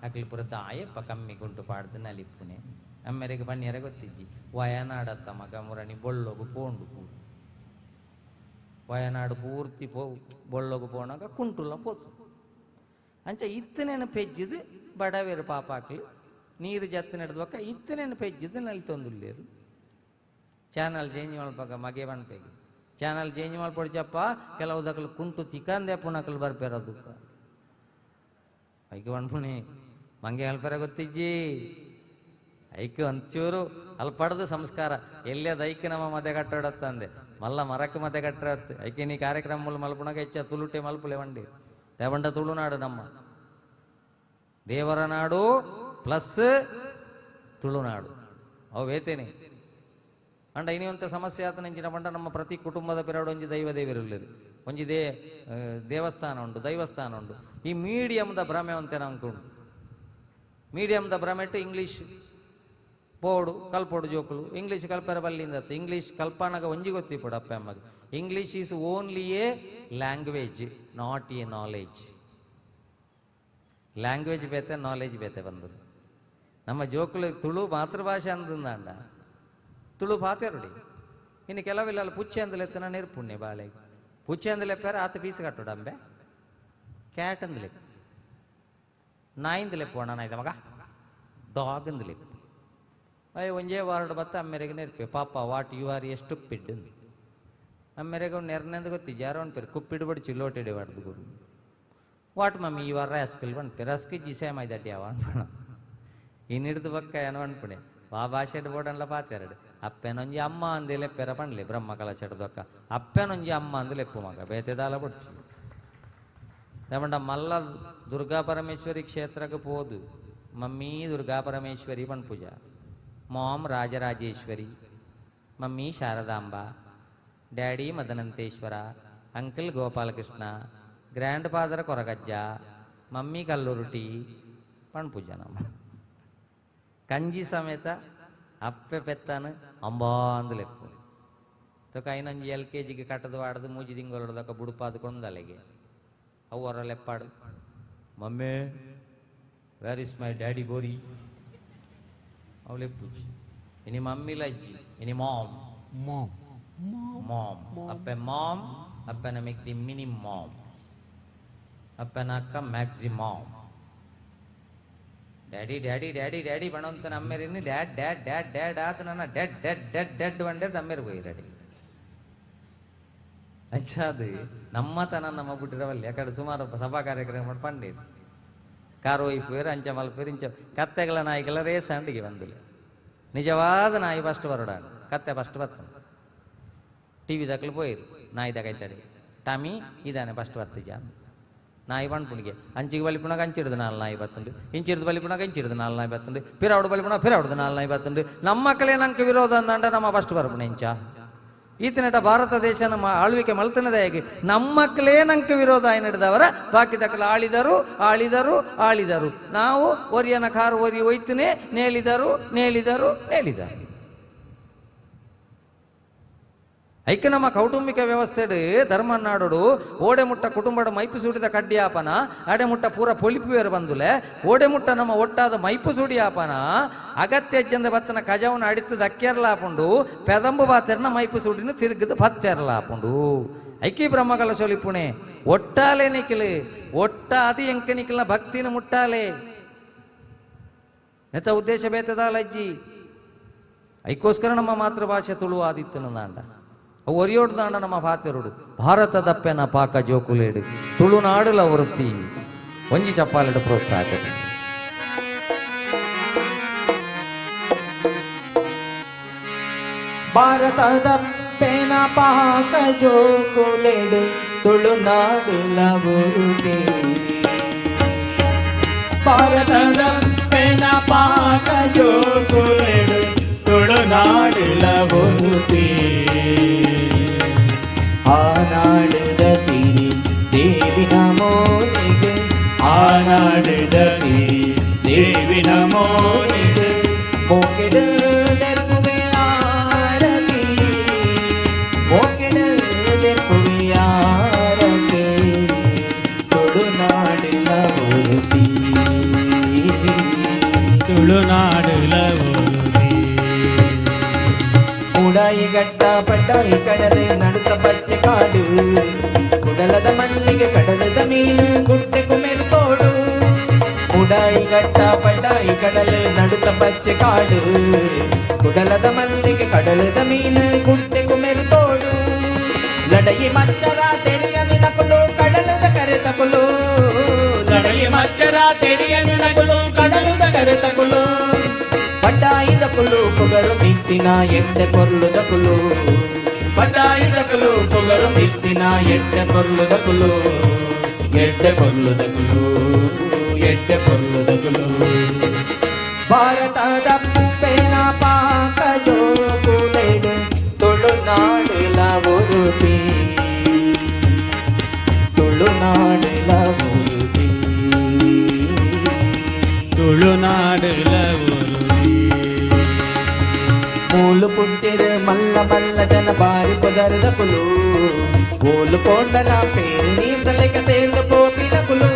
Speaker 3: ಅಕ್ಲಿ ಪುರತ ಆಯಪ್ಪ ಕಮ್ಮಿ ಕುಂಟು ಪಾಡ್ದು ನಲಿಪ್ಪುನೆ. ಅಮ್ಮೆರೆಗೆ ಬಣ್ಣಿಯರೆ ಗೊತ್ತಿಜ್ಜಿ ವಯನಾಡತ್ತ ಮಗ ಮುರಣಿ ಬೊಳ್ಳೋಗು ಪೋಂಡು, ವಯನಾಡು ಪೂರ್ತಿ ಪೋ ಬೊಳ್ಳೋಗು ಪೋಣಾಗ ಕುಂಟುಲ್ಲ ಪೋತು. ಅಂಚ ಇತ್ತನೇನು ಪೆಜ್ಜಿದು ಬಡವೇರು ಪಾಪಾಕ್ಲು ನೀರು ಜತ್ತು ನಡೆದ್ವಕ್ಕ ಇತ್ತನೇನು ಪೆಜ್ಜಿದು ನಲಿತೊಂದುಲ್ಲೇರು. ಚಾನಲ್ ಚೇಂಜ್ ಮಲ್ಪಕ ಮಗೆ ಬಣ್ಪೇಗೆ ಚಾನಲ್ ಚೇಂಜ್ ಮಲ್ಪೊಡ್ಚಪ್ಪ ಕೆಲವು ದಕ್ಕಲು ಕುಂಟು ತಿಕ್ಕಂದೆ ಪುಣಕಲು ಬರ್ಪೇರ ದುಃಖ ಐಕೆ ಬಣ್ಪುಣಿ ಮಂಗೆ ಅಲ್ಪರ ಗೊತ್ತಿಜ್ಜಿ. ಐಕೆ ಒಂಚೂರು ಅಲ್ಲಿ ಪಡೆದು ಸಂಸ್ಕಾರ ಎಲ್ಲದ ಐಕೆ ನಮ್ಮ ಮದೆ ಕಟ್ಟೋಡತ್ತಂದೆ ಮಲ್ಲ ಮರಕ್ಕೆ ಮದೆ ಕಟ್ಟರತ್ತು. ಐಕೆ ನೀ ಕಾರ್ಯಕ್ರಮ ಮಲ್ಪುಣಕ ಹೆಚ್ಚ ತುಳುಟೆ ಮಲ್ಪುಲೆ ವಂಡಿ ದೇವಂಡ ತುಳುನಾಡು ನಮ್ಮ ದೇವರ ನಾಡು ಪ್ಲಸ್ ತುಳುನಾಡು ಅವು ಬೇತೇನೆ. ಅಂಡ ಇನ್ನೊಂತ ಸಮಸ್ಯೆ ಆತ ನೆಂಚಿನ ಪಂಡ ನಮ್ಮ ಪ್ರತಿ ಕುಟುಂಬದ ಪಿರಡು ಒಂಜಿ ದೈವ ದೇವಿರುಳ್ಳದು, ಒಂಜಿ ದೇವಸ್ಥಾನ ಉಂಟು, ದೈವಸ್ಥಾನ ಉಂಟು. ಈ ಮೀಡಿಯಂದ ಭ್ರಮೆ ಅಂತೆ ನಂಕುಂಡು. ಮೀಡಿಯಂದ ಭ್ರಮೆಟ್ಟು ಇಂಗ್ಲೀಷ್ ಪೋಡು ಕಲ್ಪೋಡು ಜೋಕುಲು ಇಂಗ್ಲೀಷ್ ಕಲ್ಪರ ಬಲ್ಲಿಂದ ಇಂಗ್ಲೀಷ್ ಕಲ್ಪನಾಗ ಒಂಜಿ ಗೊತ್ತಿಪ್ಪಡು ಅಪ್ಪ ಅಮ್ಮಗೆ. English is only a language, not a knowledge. Language ಬೇತೆ ನಾಲೆಜ್ ಬೇತೆ ಬಂದು ನಮ್ಮ ಜೋಕುಲು ತುಳು ಮಾತೃಭಾಷೆ ಅಂದಂಡ ತುಳು ಪಾತೆರುಡಿ. ಇನ್ನು ಕೆಲವಿಲ್ಲ ಪುಚ್ಚೆ ಅಂದಲೆತ್ತನ ನೆರ್ಪುಣ್ಯ ಬಾಳೆಗೆ ಪುಚ್ಚೆ ಅಂದಲೆಪ್ಪಾರ ಆತ ಪೀಸ್ ಕಟ್ಟೋಡು ಅಂಬೆ ಕ್ಯಾಟ್ ಅಂದಲೆಪ್ ನಾಯಿಂದಲೆಪ್ಪು ಅಣ್ಣ ನಾಯ್ದ ಮಗ ಡಾಗ್ ಅಂದಲೆಪ್ಪು. ಅಯ್ಯ ಒಂಜೇ ವಾರ್ಡ್ ಬತ್ತ ಅಮ್ಮೆರೆಗೆ ನೆರ್ಪೆ ಪಾಪ what you are ಎಷ್ಟು ಪಿಡ್ ಅಮ್ಮೆರೆಗೆ ನೆರ್ನೆಂದು ಗೊತ್ತಿಜ್ಜಿ ಯಾರೋ ಅನ್ಪೇರು ಕುಪ್ಪಿಡು ಬಡಿಚು ಲೋಟಿಡಿ ಬಾರ್ದು ಗುರು what mummy you are rascal ಪನ್ಪೆ ರಸ್ಕ್ ಇಜ್ಜಿ ಸೇಮ್ ಆಯ್ದಡ್ಡಿ ಯಾವ ಅನ್ಪಣ ಇನ್ನಿಡ್ದು ಬಕ್ಕ ಏನೋ ಅನ್ಪಣೆ ಆ ಭಾಷೆ ಬೋಡನ್ಲ ಪಾತೆರಡು ಅಪ್ಪೆನೊಂಜಿ ಅಮ್ಮ ಅಂದೆ ಲೆಪ್ಪೆರ ಪಣ್ಲೆ ಬ್ರಹ್ಮ ಕಲಚಡ್ದಕ್ಕ ಅಪ್ಪೆನೊಂಜಿ ಅಮ್ಮ ಅಂದು ಲೆಪ್ಪು ಮಗ ಬೇತೆದಾಲ ಬಡ್ಚು. ದೇವಂಡ ಮಲ್ಲ ದುರ್ಗಾ ಪರಮೇಶ್ವರಿ ಕ್ಷೇತ್ರಕ್ಕೆ ಪೋದು mummy Durga Parameshwari ಪಣ್ಪುಜ, mom Rajarajeshwari, mummy Sharadamba, daddy Madananteshwara, uncle Gopalakrishna, grandfather Koragajja, mummy Kalluruti ಪಣ್ಪುಜ. ನಮ್ಮ ಕಂಜಿ ಸಮೇತ ಅಪ್ಪೆ ಪೆತ್ತಾನು ಅಂಬಾ ಅಂದು ಲೆಪ್ಪು. ತೊಕ ಐನಂಜಿ ಎಲ್ ಕೆ ಜಿಗೆ ಕಟ್ಟದು ಆಡದು ಮೂಜಿ ತಿಂಗಳದಕ ಬುಡುಪಾದು ಕೊಂದಲೆಗೆ ಅವು ಹೊರ ಲೆಪ್ಪಾಡು mummy where is my daddy ಬೋರಿ ಅವು ಲೆಪ್ಪುಜಿ ಇನಿ ಮಮ್ಮಿಲ ಅಜ್ಜಿ ಇನಿ ಮಾಮ್
Speaker 20: ಮಾಮ್
Speaker 3: ಮಾಮ್ ಅಪ್ಪೆ ಮಾಮ್ ಅಪ್ಪನ ಮಿಕ್ತಿ ಮಿನಿ ಮಾಮ್ ಅಪ್ಪನ ಅಕ್ಕ maximum daddy daddy daddy daddy ಬಣವಂತ ನಮ್ಮೆರಿನಿ dad dad dad dad ಆತ ನನ್ನ ಡೆಡ್ ಡೆಡ್ ಡೆಡ್ ಡೆಡ್ ಬಂಡೆ ನಮ್ಮೆರ್ ಹೋಗಿ ಡ್ಯಾಡಿ ಅಂಚಾದು ನಮ್ಮತನ ನಮ್ಮ ಬಿಟ್ಟಿರವಲ್ಲಿ ಯಾಕಡೆ ಸುಮಾರು ಸಭಾ ಕಾರ್ಯಕ್ರಮ ಮಾಡಿ ಪಂಡೀರು ಕಾರು ಒಯ್ಪೇರು ಅಂಚ ಮಲ್ಪೇರು ಇಂಚ ಕತ್ತೆಗಳ ನಾಯಿಗೆಲ್ಲ ರೇಸ್ ಅಂಡಿಗೆ ಬಂದಿಲ್ಲ ನಿಜವಾದ ನಾಯಿ ಫಸ್ಟ್ ಬರೋಡ ಕತ್ತೆ ಫಸ್ಟ್ ಬರ್ತದೆ ಟಿ ವಿ ದಾಖಲು ಪೋಯಿರು ನಾಯಿ ದಾಕೈತಾಡಿ ಟಾಮಿ ಇದಾನೆ ಫಸ್ಟ್ ಬತ್ತಿಜ ನಾಯಿ ಪಣ್ಪುಣಿಗೆ ಅಂಚಿಗೆ ಬಲಿಪುಣಗ ಅಂಚಿಡ್ದು ನಾಲ್ ನಾಯಿ ಬತ್ತುಂಡು ಇಂಚಿಡ್ದು ಬಲಿಪುಣಗ ಇಂಚಿಡ್ದು ನಾಲ್ ನಾಯಿ ಬತ್ತುಂಡು ಪಿರಾವಡು ಬಲಿಪುಣ ಪಿರಾವಡ್ದು ನಾಲ್ ನಾಯಿ ಬತ್ತುಂಡು ನಮ್ಮ ಮಕ್ಕಳೇ ನಂಗೆ ವಿರೋಧ ಅಂದಂಡ ನಮ್ಮ ಫಸ್ಟ್ ಬರಪುಣ ಇಂಚ ಈತನಟ ಭಾರತ ದೇಶ ನಮ್ಮ ಆಳ್ವಿಕೆ ಮಲ್ತನದೇ ಹೇಗೆ ನಮ್ಮ ಮಕ್ಕಳೇ ನಂಗೆ ವಿರೋಧ ನಡೆದವರ ಬಾಕಿ ದಕ್ಕಲ ಆಳಿದರು ಆಳಿದರು ಆಳಿದರು ನಾವು ಒರಿಯನ ಕಾರು ಒರಿ ಒಯ್ತನೆ ನೇಳಿದರು ನೇಳಿದರು ನೇಳಿದರು. ಐಕ ನಮ್ಮ ಕೌಟುಂಬಿಕ ವ್ಯವಸ್ಥೆಡು ಧರ್ಮನಾಡುಡು ಓಡೆ ಮುಟ್ಟ ಕುಟುಂಬದ ಮೈಪು ಸೂಡಿದ ಕಡ್ಡಿಯಾಪನ ಅಡೆ ಮುಟ್ಟ ಪೂರ ಪೊಲಿಪುವೇರು ಬಂದುಲೆ ಓಡೆ ಮುಟ್ಟ ನಮ್ಮ ಒಟ್ಟಾದ ಮೈಪು ಸುಡಿಯಾಪನ ಅಗತ್ಯ ಚಂದ ಬತ್ತನ ಕಜವನ ಅಡಿತದ ಅಕ್ಕೆರ್ಲಾಪುಂಡು ಪೆದಂಬು ಬಾತೆರ್ನ ಮೈಪು ಸೂಡಿನ ತಿರುಗದು ಪತ್ತೆರ್ಲಾಪುಂಡು ಐಕಿ ಬ್ರಹ್ಮಕಲ ಸೊಲಿಪುಣೆ ಒಟ್ಟಾಲೆ ನಿಖಿಲು ಒಟ್ಟಾದಿ ಎಂಕ ನಿಖಿಲ್ನ ಭಕ್ತಿನ ಮುಟ್ಟಾಲೆ ನೆತ ಉದ್ದೇಶ ಬೇತದಾಲಜ್ಜಿ ಐಕೋಸ್ಕರ ನಮ್ಮ ಮಾತೃಭಾಷೆ ತುಳು ಆದಿತ್ತನ ದಾಂಡ ಒರಿಯೋಡು ದಾಂಡ ನಮ್ಮ ಪಾತೆರುಡು ಭಾರತದಪ್ಪೆನ ಪಾಕ ಜೋಕುಲೇಡು ತುಳುನಾಡುಲ ವೃತ್ತಿ ಒಂಜಿ ಚಪ್ಪಾಲೆಡು ಪ್ರೋತ್ಸಾಹ.
Speaker 19: ಭಾರತದಪ್ಪೆನ ಪಾಕ ಜೋಕುಲೇಡು ತುಳುನಾಡುಲ ವೃತ್ತಿ ಭಾರತದಪ್ಪೆನ ಪಾಕ ಜೋಕುಲೇಡು ತುಳುನಾಡುಲ ವೃತ್ತಿ ಆನಾಡುದ ಸಿರಿ ದೇವಿ ನಮೋನಿಗೆ ಆನಾಡುದ ಸಿರಿ ದೇವಿ ನಮೋನಿಗೆ ಮೋಕೆಡು ದೆಪ್ಪುವೆ ಆರತಿ ಮೋಕೆಡು ದೆಪ್ಪುವೆ ಆರತಿ ತುಳುನಾಡಿನ ಒರುತಿ
Speaker 4: ತುಳುನಾಡುಲ ಒರುತಿ.
Speaker 19: ಉಡಾಯಿ ಗಟ್ಟ ಪಡ್ಡಾಯಿ ಕಡಲೆ ನಡುತ್ತ ಪಚ್ಚೆ ಕಾಡು ಕುಡಲದ ಮಲ್ಲಿಗೆ ಕಡಲದ ಮೀನು ಗುಡ್ಡೆ ಕುಮೆರು ತೋಡು ಉಡಾಯಿ ಗಟ್ಟ ಪಡ್ಡಾಯಿ ಕಡಲೆ ನಡುತ್ತ ಪಚ್ಚೆ ಕಾಡು ಕುಡಲದ ಮಲ್ಲಿಗೆ ಕಡಲದ ಮೀನು ಗುಡ್ಡೆ ಕುಮೆರು ತೋಡು ಲಡಯಿ ಮಚ್ಚರ ತೆರೆಯ ನಕುಲು ಕಡಲದ ಕರೆ ತಕುಲು ಲಡಯಿ ಮಚ್ಚರ ತೆರೆಯ ನಕುಲು ಕಡಲದ ಕರೆ ತಕುಲು ಪಡ್ಡಾಯಿದ ಕುಲು ಪೊಗರು ಮಿತ್ತಿನ ಎಡ್ಡೆ ಪೊರ್ಲುದ ಕುಲು ಪಡ್ಡಾಯಿದ ಕುಲು ಪೊಗರು ಮಿತ್ತಿನ ಎಡ್ಡೆ ಪೊರ್ಲುದ ಕುಲು ಎಡ್ಡೆ ಪೊರ್ಲುದ ಕುಲು ಎಡ್ಡೆ ಪೊರ್ಲುದ ಕುಲು ಭಾರತದ ಪೆನ ಪಾಕ ಜೋಕುಲೆಡು ತುಳುನಾಡುಲ ಒರುತಿ ತುಳುನಾಡುಲ ಒರುತಿ
Speaker 4: ತುಳುನಾಡುಲ ಒರುತಿ.
Speaker 19: ಮೂಲು ಪುಟ್ಟಿರು ಮಲ್ಲ ಮಲ್ಲ ಜನ ಬಾರಿ ಪೊದರದ ಕುಲು ಓಲು ಪೋಂಡಲ ಪೇರು ನೀರ್ದಲೆಕ ಸೇರ್ದು ಪೋಪಿನ ಕುಲು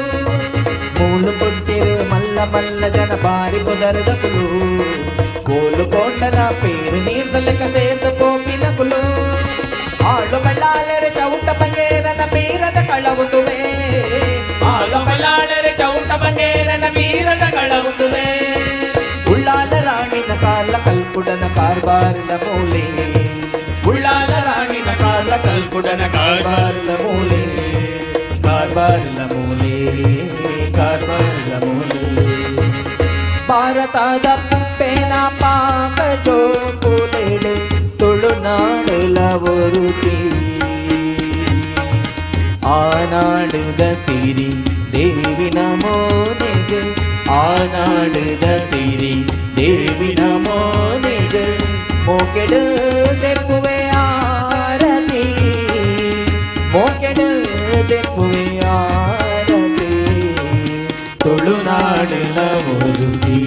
Speaker 19: ಮೂಲು ಪುಟ್ಟಿರು ಮಲ್ಲ ಮಲ್ಲ ಜನ ಬಾರಿ ಪೊದರದ ಕುಲು ಓಲು ಪೋಂಡಲ ಪೇರು ನೀರ್ದಲೆಕ ಸೇರ್ದು ಪೋಪಿನ ಕುಲು ಆಳು ಬಳ್ಳಾಳರ ಚೌಟ ಬಂಗೇರನ ಬೀರದ ಕಳವುದುವೆ ಆಳು ಬಳ್ಳಾಳರ ಚೌಟ ಬಂಗೇರನ ಬೀರದ ಕಳವುದುವೆ ಉಳ್ಳಾಲ ರಾಣಿನ ಕಾರ್ಲ ಕಲ್ಪುಡನ ಕಾರ್ಬಾರದ ಮೂಲೆ ಉಳ್ಳಾಲ ರಾಣಿನ ಕಾರ್ಲ ಕಲ್ಪುಡನ ಕಾರ್ಬಾರದ ಮೂಲೆ ಕಾರ್ಬಾರದ ಮೂಲೆ ಕಾರ್ಬಾರದ ಮೂಲೆ ಭಾರತದ ಪೆನ ಪಾಕ ಜೋಕುಲೆಡು ತುಳುನಾಡುಲ ಒರುತಿ ಆನಾಡುದ ಸಿರಿ ದೇವಿ ನಮೋನಿಗೆ ಆನಾಡುದ ಸಿರಿ ದೇವಿ ನಮೋನಿಗೆ ಮೋಕೆಡು ದೆಪ್ಪುವೆ ಆರತಿ ಮೋಕೆಡು ದೆಪ್ಪುವೆ ಆರತಿ ತುಳುನಾಡುಲ ಒರುತಿ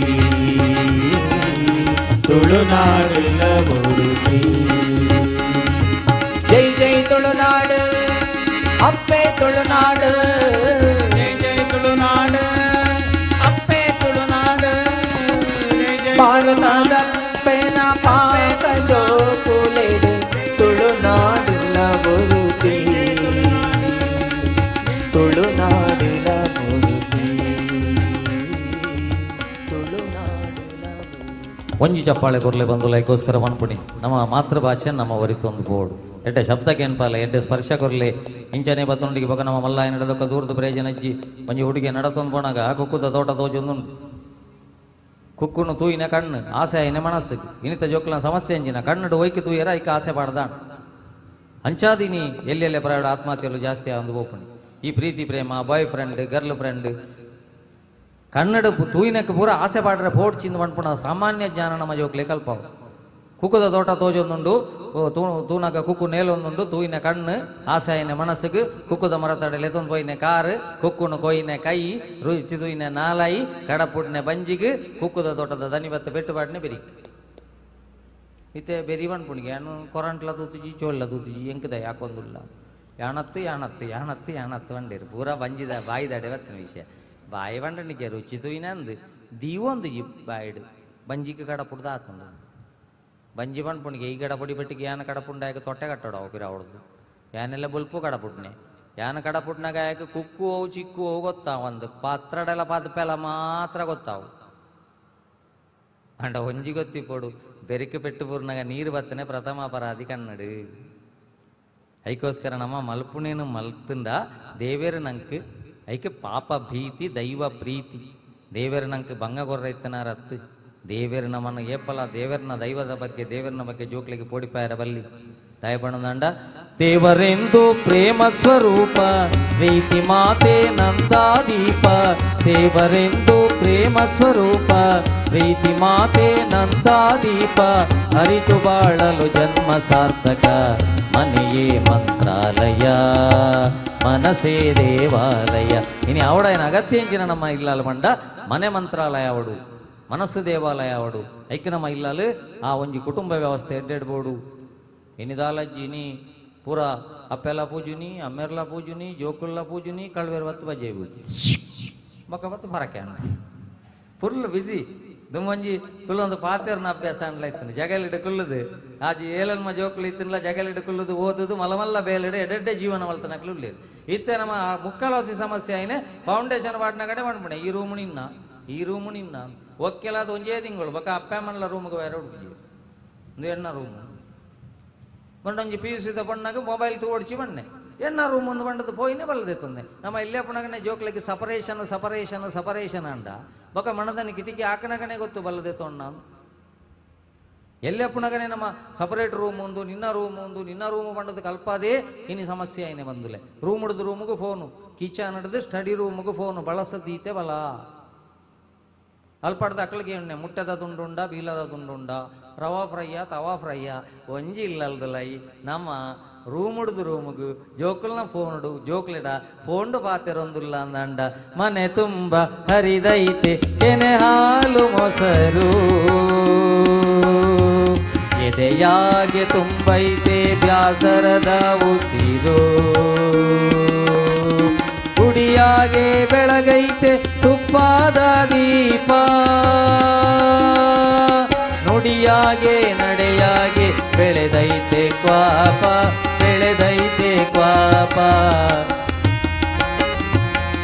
Speaker 19: ತುಳುನಾಡುಲ ಒರುತಿ. ಅಪ್ಪೆ ತುಳುನಾಡು,
Speaker 4: ಜೈ ಜೈ ತುಳುನಾಡು, ಅಪ್ಪೆ ತುಳುನಾಡು.
Speaker 19: ಭಾರತದಪ್ಪೆನ ಪಾಕ ಜೋಕುಲೆಡು ತುಳುನಾಡುಲ ಬುರುತಿ, ತುಳುನಾಡುಲ ಬುರುತಿ, ತುಳುನಾಡುಲ.
Speaker 3: ಒಂಜಿ ಚಪ್ಪಾಳೆ ಕೊರ್ಲೆ ಬಂದು ಲೈಕೋಸ್ಕರ ಮನ್ಪುಣಿ ನಮ್ಮ ಮಾತೃಭಾಷೆ ನಮ್ಮ ಒರಿತೊಂದು ಬೋರ್ಡು ಎಡ್ಡೆ ಶಬ್ದಕ್ಕೆ ಏನ್ಪಾಲ ಎಡ್ಡೆ ಸ್ಪರ್ಶ ಕೊರ್ಲೆ ಇಂಚನೆ ಬತ್ತೊಂಡಿಗೆ ಬೊಕ ನಮ್ಮ ಮಲ್ಲಾಯ ನಡೆದೊಕ್ಕ ದೂರದ ಪ್ರೇಜನಜ್ಜಿ ಒಂಜಿ ಹುಡುಗಿ ನಡತೊಂದು ಪೋನಾಗ ಆ ಕುಕ್ಕುದ ತೋಟ ತೋಜೊಂದುಂಡು ಕುಕ್ಕುನು ತೂಯಿನ ಕಣ್ಣು ಆಸೆ ಆಯಿನ ಮನಸ್ಸು ಇನಿತ ಜೋಕ್ಲನ ಸಮಸ್ಯೆ ಅಂಜಿನ ಕಣ್ಣುಡು ಒಯ್ಕು ತೂಯರ ಐಕ ಆಸೆ ಪಾಡ್ದಾಣ ಅಂಚಾದಿನಿ ಎಲ್ಲೆಲ್ಲೆ ಪ್ರಯಾಣ ಆತ್ಮಹತ್ಯೆಗಳು ಜಾಸ್ತಿ ಆಂದು ಬೋಪುಣಿ ಈ ಪ್ರೀತಿ ಪ್ರೇಮ boyfriend girlfriend Kannada ತೂಯಿನಕ್ಕೆ ಪೂರ ಆಸೆ ಪಾಡ್ರೆ ಪೋಟ್ ಚಿಂದ ಪನ್ಪುಣ ಸಾಮಾನ್ಯ ಜ್ಞಾನ ನಮ್ಮ ಜೋಕ್ಲೆ ಕಲ್ಪಾವು ಕುಕ್ಕುದ ತೋಟ ತೋಜೊಂದುಂಡು ತೂನಗ ಕುಕ್ಕು ನೇಲೊಂದುಂಡು ತೂಯಿನ ಕಣ್ಣು ಆಸೆ ಆಯಿನ ಮನಸ್ಸುಗೆ ಕುಕ್ಕುದ ಮರತಡಲೆ ಎತ್ತೊಂದು ಪೋಯಿನ ಕಾರು ಕುಕ್ಕುನು ಕೊಯ್ಯಿನ ಕೈ ರುಚಿ ತೂಯಿನ ನಾಲಾಯಿ ಕಡಪುಡ್ನೆ ಬಂಜಿಗೆ ಕುಕ್ಕುದ ತೋಟದ ದನಿಬತ್ತ ಪೆಟ್ಟುಪಾಡ್ನೆ ಬೆರಿಕ್ ಇತ್ತೆ ಬೆರಿ ಪನ್ಪುಣಿಗೆ ಯಾನು ಕೊರಂಟ್ಲ ತೂತುಜಿ ಚೋಲ್ಲ ತೂತುಜಿ ಎಂಕದ ಯಾಕೊಂದುಲ್ಲ ಯಾಣತ್ತು ಯಾಣತ್ತು ಯಾಣತ್ತು ಯಾಣತ್ತು ಬಂಡೇರು ಪೂರ ಬಂಜಿದ ಬಾಯಿದಡೆ ಬತ್ತಿನ ವಿಷಯ ಬಾಯಿ ಬಂಡನಿಗೆ ರುಚಿ ತೂಯಿನ ಅಂದು ದೀವೊಂದು ಜಿ ಬಾಯಿಡು ಬಂಜಿಗೆ ಕಡಪುಡ್ದ ಆತಂಡು ಬಂಜಿ ಪನ್ಪುಣಿಗೆ ಈ ಕಡಪುಡಿ ಪೆಟ್ಟಿಗೆ ಯಾನ ಕಡಪುಂಡಾಯಕ ತೊಟ್ಟೆ ಕಟ್ಟೋಡು ಅವು ಪಿರ ಅವಡ್ದು ಯಾನೆಲ್ಲ ಬೊಲ್ಪು ಕಡಪುಡ್ನೆ ಯಾನ ಕಡಪುಡ್ನಾಗ ಆಯಕ ಕುಕ್ಕು ಅವು ಚಿಕ್ಕು ಅವು ಗೊತ್ತಾವ ಒಂದು ಪಾತ್ರಡೆಲ ಪಾದಪೆಲ ಮಾತ್ರ ಗೊತ್ತಾವು ಅಂಡ ಒಂಜಿ ಗೊತ್ತಿಪೋಡು ಬೆರಿಕೆ ಪೆಟ್ಟು ಪೂರ್ನಾಗ ನೀರು ಬತ್ತನೆ ಪ್ರಥಮ ಅಪರಾಧಿ ಕನ್ನಡು ಐಕೋಸ್ಕರ ನಮ್ಮ ಮಲ್ಪುಣೇನು ಮಲ್ತುಂಡ ದೇವೇರು ನಂಕ್ ಐಕೆ ಪಾಪ ಭೀತಿ ದೈವ ಪ್ರೀತಿ ದೇವೇರು ನಂಕ್ ಬಂಗ ಗೊರ್ರೈತನಾರತ್ತು ದೇವೇರು ನಮ್ಮನ್ನು ಏಪಲ ದೇವರನ ದೈವದ ಬಗ್ಗೆ ದೇವರನ ಬಗ್ಗೆ ಜೋಕ್ಲಿಗೆ ಪೋಡಿಪಾಯರ ಬಲ್ಲಿ ದಯಪಣದಂಡ ದೇವರೆಂದು ಪ್ರೇಮ ಸ್ವರೂಪ ಪ್ರೀತಿ ಮಾತೆ ನಂದಾದೀಪ ದೇವರೆಂದು ಪ್ರೇಮ ಸ್ವರೂಪ ಪ್ರೀತಿ ಮಾತೆ ನಂದಾದೀಪ ಅರಿತು ಬಾಳಲು ಜನ್ಮ ಸಾರ್ಥಕ ಮನೆಯೇ ಮಂತ್ರಾಲಯ ಮನಸೇ ದೇವಾಲಯ ಇನಿ ಅವಡ ಏನ ಅಗತ್ಯ ಎಂಚಿನ ನಮ್ಮ ಇಲ್ಲಾಲು ಮಂಡ ಮನೆ ಮಂತ್ರಾಲಯ ಅವಡು ಮನಸ್ಸು ದೇವಾಲಯ ಅವಡು ಐಕೆ ನಮ್ಮ ಇಲ್ಲಾಲು ಆ ಒಂಜಿ ಕುಟುಂಬ ವ್ಯವಸ್ಥೆ ಎಡ್ಡೆಡ್ಬೋಡು ಎನಿದಾಲಜ್ಜಿ ಇನಿ ಪೂರ ಅಪ್ಪೆಲ್ಲ ಪೂಜುನಿ ಅಮ್ಮೆರ್ಲ ಪೂಜುನಿ ಜೋಕುಲ್ಲ ಪೂಜುನಿ ಕಳ್ವೇರ್ ಬತ್ತು ಬಜ್ಜೆ ಪೂಜಿ ಬೊಕ್ಕ ಬತ್ತು ಮರಕ್ಕೆ ಫುಲ್ ಬಿಸಿ ದುಮ್ಮಂಜಿ ಕುಲ್ಲೊಂದು ಪಾತೆರ್ನ ಅಭ್ಯಾಸ ಅನ್ಲೈತನು ಜಗಲಿಡು ಕುಲ್ಲುದು ಆಜಿ ಏಲನ್ಮ ಜೋಕುಲು ಇತ್ತಿನ್ಲ ಜಗಲಿಡು ಕುಲ್ಲುದು ಓದುದು ಮಲಮಲ್ಲ ಬೇಲಿಡು ಎಡೆಡ್ಡೆ ಜೀವನ ಮಲ್ತನಕ್ಲು ಉಳ್ಳೇರು ಇತ್ತೆ ನಮ್ಮ ಮುಕ್ಕಲೋಸಿ ಸಮಸ್ಯೆ ಆಯ್ನೆ ಫೌಂಡೇಶನ್ ವಾಡ್ನ ಕಡೆ ಮಾಡ್ಬಿಡೆ ಈ ರೂಮು ನಿನ್ನ ಈ ರೂಮು ನಿನ್ನ ಒಕ್ಕೆಲಾದ ಒಂಜೇ ತಿಂಗಳು ಬೊಕ್ಕ ಅಪ್ಪ ಅಮ್ಮನ್ಲ ರೂಮ್ಗೆ ಬೇರೆ ಹುಡುಗಿ ಒಂದು ಎಣ್ಣ ರೂಮು ಒಂದೊಂಜಿ ಪಿ ಯು ಸಿದ ಪಣ್ಣಾಗ ಮೊಬೈಲ್ ತೋಡ್ಚಿ ಬಣ್ಣೆ ಎಣ್ಣ ರೂಮ್ ಒಂದು ಬಂಡದ ಪೋಯಿನೇ ಬಲ್ಲದೆತ್ತೊಂದೆ ನಮ್ಮ ಇಲ್ಲೇ ಪುಣಗನೆ ಜೋಕ್ಲಿಗೆ ಸಪರೇಷನ್ ಸಪರೇಷನ್ ಸಪರೇಷನ್ ಅಂಡ ಬೊಕ ಮಣದನಿ ಕಿಟಿಕಿ ಆಕನಗನೆ ಗೊತ್ತು ಬಲ್ಲದೆತ್ತೊಣ್ಣ ಎಲ್ಲೇ ಪುಣಗನೆ ನಮ್ಮ ಸಪರೇಟ್ ರೂಮ್ ಒಂದು ನಿನ್ನ ರೂಮ್ ಒಂದು ನಿನ್ನ ರೂಮು ಬಂಡದ ಕಲ್ಪಾದೇ ಇನಿ ಸಮಸ್ಯೆ ಆಯ್ನೆ ಬಂದುಲೆ ರೂಮ್ ಹಿಡಿದು ರೂಮಿಗೂ ಫೋನು ಕಿಚನ್ ಹಿಡಿದು ಸ್ಟಡಿ ರೂಮಿಗೂ ಫೋನು ಬಳಸದೀತೆ ಬಲ ಅಲ್ಪಡ್ದ ಅಕ್ಳಿಗೆ ಎಣ್ಣೆ ಮುಟ್ಟದ ತುಂಡುಂಡ ಬೀಲದ ತುಂಡುಂಡ ರವಾ ಫ್ರೈಯ ತವಾ ಫ್ರೈಯ ಒಂಜಿ ಇಲ್ಲಲ್ದಲೈ ನಮ್ಮ ರೂಮ್ ಹಿಡ್ದು ರೂಮಿಗು ಜೋಕುಲ್ನ ಫೋನುಡು ಜೋಕ್ಲಿಡ ಫೋನ್ಡು ಪಾತೆರೊಂದುಲ್ಲ ಅಂದಂಡ ಮನೆ ತುಂಬ ಹರಿದೈತೆ ಕೆನೆ ಹಾಲು ಮೊಸರು ಎದೆಯಾಗೆ ತುಂಬೈತೆ ಬ್ಯಾಸರದ ಉಸಿರು ಗುಡಿಯಾಗೆ ಬೆಳಗೈತೆ ತುಪ್ಪದ ದೀಪ ನುಡಿಯಾಗೆ ನಡೆಯಾಗೆ ಬೆಳೆದೈತೆ ಕ್ವಾಪ ಬೆಳೆದೈತೆ ಕ್ವಾಪ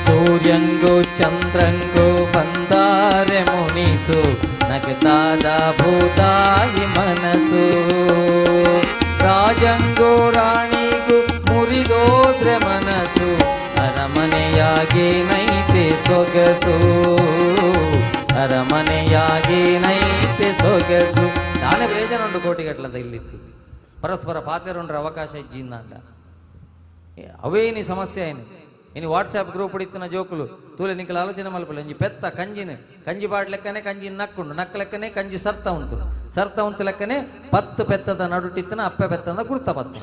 Speaker 3: ಸೂರ್ಯಂಗು ಚಂದ್ರಂಗು ಬಂದಾರೆ ಮುನಿಸು ನಗತಾದ ಭೂತಾಯಿ ಮನಸ್ಸು ರಾಜಂಗು ರಾಣಿಗೂ ಮುರಿದೋದ್ರೆ ಮನಸ್ಸು ಅರಮನೆಯಾಗೇನೈತೆ ಸೊಗಸು ಅರಮನೆಯಾಗೇನೈತೆ ಸೊಗಸು ನಾನೇ ಪ್ರಯೋಜನ ಉಂಟು ಕೋಟಿಗಟ್ಟಲದ ಇಲ್ಲಿತ್ತು ಪರಸ್ಪರ ಪಾತೆರುಂಡ್ರ ಅವಕಾಶ ಇಜ್ಜಿಂದಾಂಡ ಅವೇ ನೀ ಸಮಸ್ಯೆ ಏನು ಇನ್ನು ವಾಟ್ಸ್ಯಾಪ್ ಗ್ರೂಪ್ ಹಿಡಿತನ ಜೋಕುಲು ತೂಲೆ ನಿಂಕಲ ಆಲೋಚನೆ ಮಲ್ಪಲೆ ಒಂಜಿ ಪೆತ್ತ ಕಂಜಿನ ಕಂಜಿ ಬಾಡ್ ಲೆಕ್ಕನೆ ಕಂಜಿನ ನಕ್ಕುಂಡು ನಕ್ಕ ಲೆಕ್ಕನೆ ಕಂಜಿ ಸರ್ತ ಉಂಟು ಸರ್ತ ಉಂತು ಲೆಕ್ಕನೆ ಪತ್ತು ಪೆತ್ತದ ನಡುಟಿತ್ತನ ಅಪ್ಪೆ ಪೆತ್ತದ ಗುರ್ತ ಪತ್ತು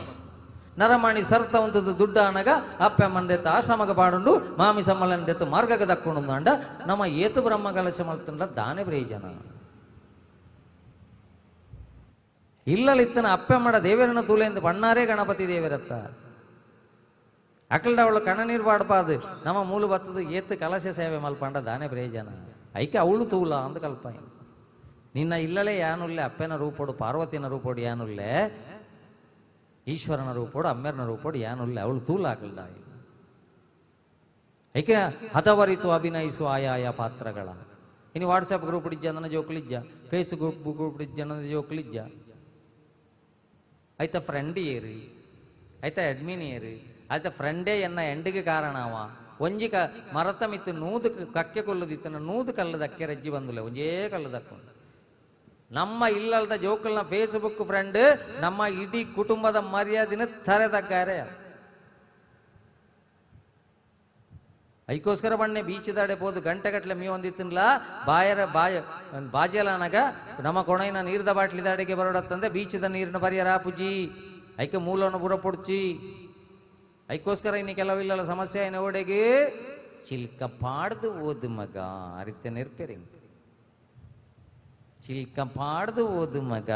Speaker 3: ನರಮಾಣಿ ಸರ್ತ ಉಂತದ ದುಡ್ಡ ಅನಗ ಅಪ್ಪೆ ಮಂದೆತ್ತ ಆಶ್ರಮಗ ಪಾಡುಂಡು ಮಾಮಿ ಸಮ್ಮಲಂದೆತ್ತ ಮಾರ್ಗಗ ದಕ್ಕುಂಡು ಅಂಡ ನಮ್ಮ ಏತು ಬ್ರಹ್ಮ ಕಲಶ ಮಲ್ತುಂಡ ದಾನೆ ಪ್ರಯೋಜನ ಇಲ್ಲಲಿತ್ತನ ಅಪ್ಪೆ ಮಡ ದೇವರನ್ನ ತೂಲೆಂದು ಬಣ್ಣಾರೇ ಗಣಪತಿ ದೇವರತ್ತ ಅಕಲ್ದ ಅವಳು ಕಣ್ಣನೀರು ಪಾಡ್ಪಾದು ನಮ್ಮ ಮೂಲು ಬತ್ತದು ಏತ್ ಕಲಶ ಸೇವೆ ಮಲ್ಪಂಡ ದಾನೆ ಪ್ರಯೋಜನ ಐಕೆ ಅವಳು ತೂಲ ಅಂದ ಕಲ್ಪಾಯಿ ನಿನ್ನ ಇಲ್ಲಲೇ ಯಾನುಲ್ಲೆ ಅಪ್ಪನ ರೂಪೋಡು ಪಾರ್ವತಿನ ರೂಪೋಡು ಯಾನುಲ್ಲೆ ಈಶ್ವರನ ರೂಪೋಡು ಅಮ್ಮೆರ್ನ ರೂಪೋಡು ಯಾನುಲ್ಲೆ ಅವಳು ತೂಲ ಅಕಲ್ದ ಐಕೆ ಹದವರಿತು ಅಭಿನಯಿಸುವ ಆಯಾಯ ಪಾತ್ರಗಳ ಇನ್ನು ವಾಟ್ಸಪ್ ಗ್ರೂಪ್ ಇಜ್ಜ ನನ್ನ ಜೋಕುಲಿಜ್ಜ ಫೇಸ್ಬುಕ್ ಗ್ರೂಪ್ ಇಜ್ಜ ನನ್ನ ಜೋಕುಲಿಜ್ಜ ಆಯ್ತಾ ಫ್ರೆಂಡ್ ಏರಿ ಆಯ್ತಾ ಅಡ್ಮಿನ್ ಏರಿ ಆಯ್ತಾ ಫ್ರೆಂಡೇ ಎನ್ನ ಎಂಡಿಗೆ ಕಾರಣವ ಒಂಜಿ ಕ ಮರತ ಮಿತ್ತು ನೂದು ಕಕ್ಕೆ ಕೊಲ್ಲುದಿತ್ತನ ನೂದು ಕಲ್ಲದ ಅಕ್ಕೆ ರಜ್ಜಿ ಬಂದುಲ್ಲ ಒಂಜೇ ಕಲ್ಲದಕ್ಕೊಂಡು ನಮ್ಮ ಇಲ್ಲಲ್ದ ಜೋಕಲ್ನ ಫೇಸ್ಬುಕ್ ಫ್ರೆಂಡ್ ನಮ್ಮ ಇಡೀ ಕುಟುಂಬದ ಮರ್ಯಾದಿನ ತರೆದಕ್ಕಾರೆ ಐಕೋಸ್ಕರ ಬಣ್ಣೆ ಬೀಚದಾಡೆ ಪೋದು ಗಂಟೆಗಟ್ಟಲೆ ಮೀ ಒಂದಿತ್ತಿನ್ಲ ಬಾಯರ ಬಾಯ ಬಾಜಲನಗ ನಮ್ಮ ಕೊಣೈನ ನೀರ್ದ ಬಾಟ್ಲಿದಾಡೆಗೆ ಬರೋಡತ್ತಂದೆ ಬೀಚದ ನೀರಿನ ಪರಿಯರ ಪುಜಿ ಐಕೆ ಮೂಲವನ್ನು ಬುರ ಪೊಡ್ಚಿ ಐಕೋಸ್ಕರ ಇನ್ನು ಕೆಲವಿಲ್ಲಲ್ಲ ಸಮಸ್ಯೆ ಏನ ಓಡೆಗೆ ಚಿಲ್ಕ ಪಾಡ್ದು ಓದು ಮಗ ಅರಿತೆ ನೆರ್ಪೆರಿಂಗ್ ಚಿಲ್ಕ ಪಾಡ್ದು ಓದು ಮಗ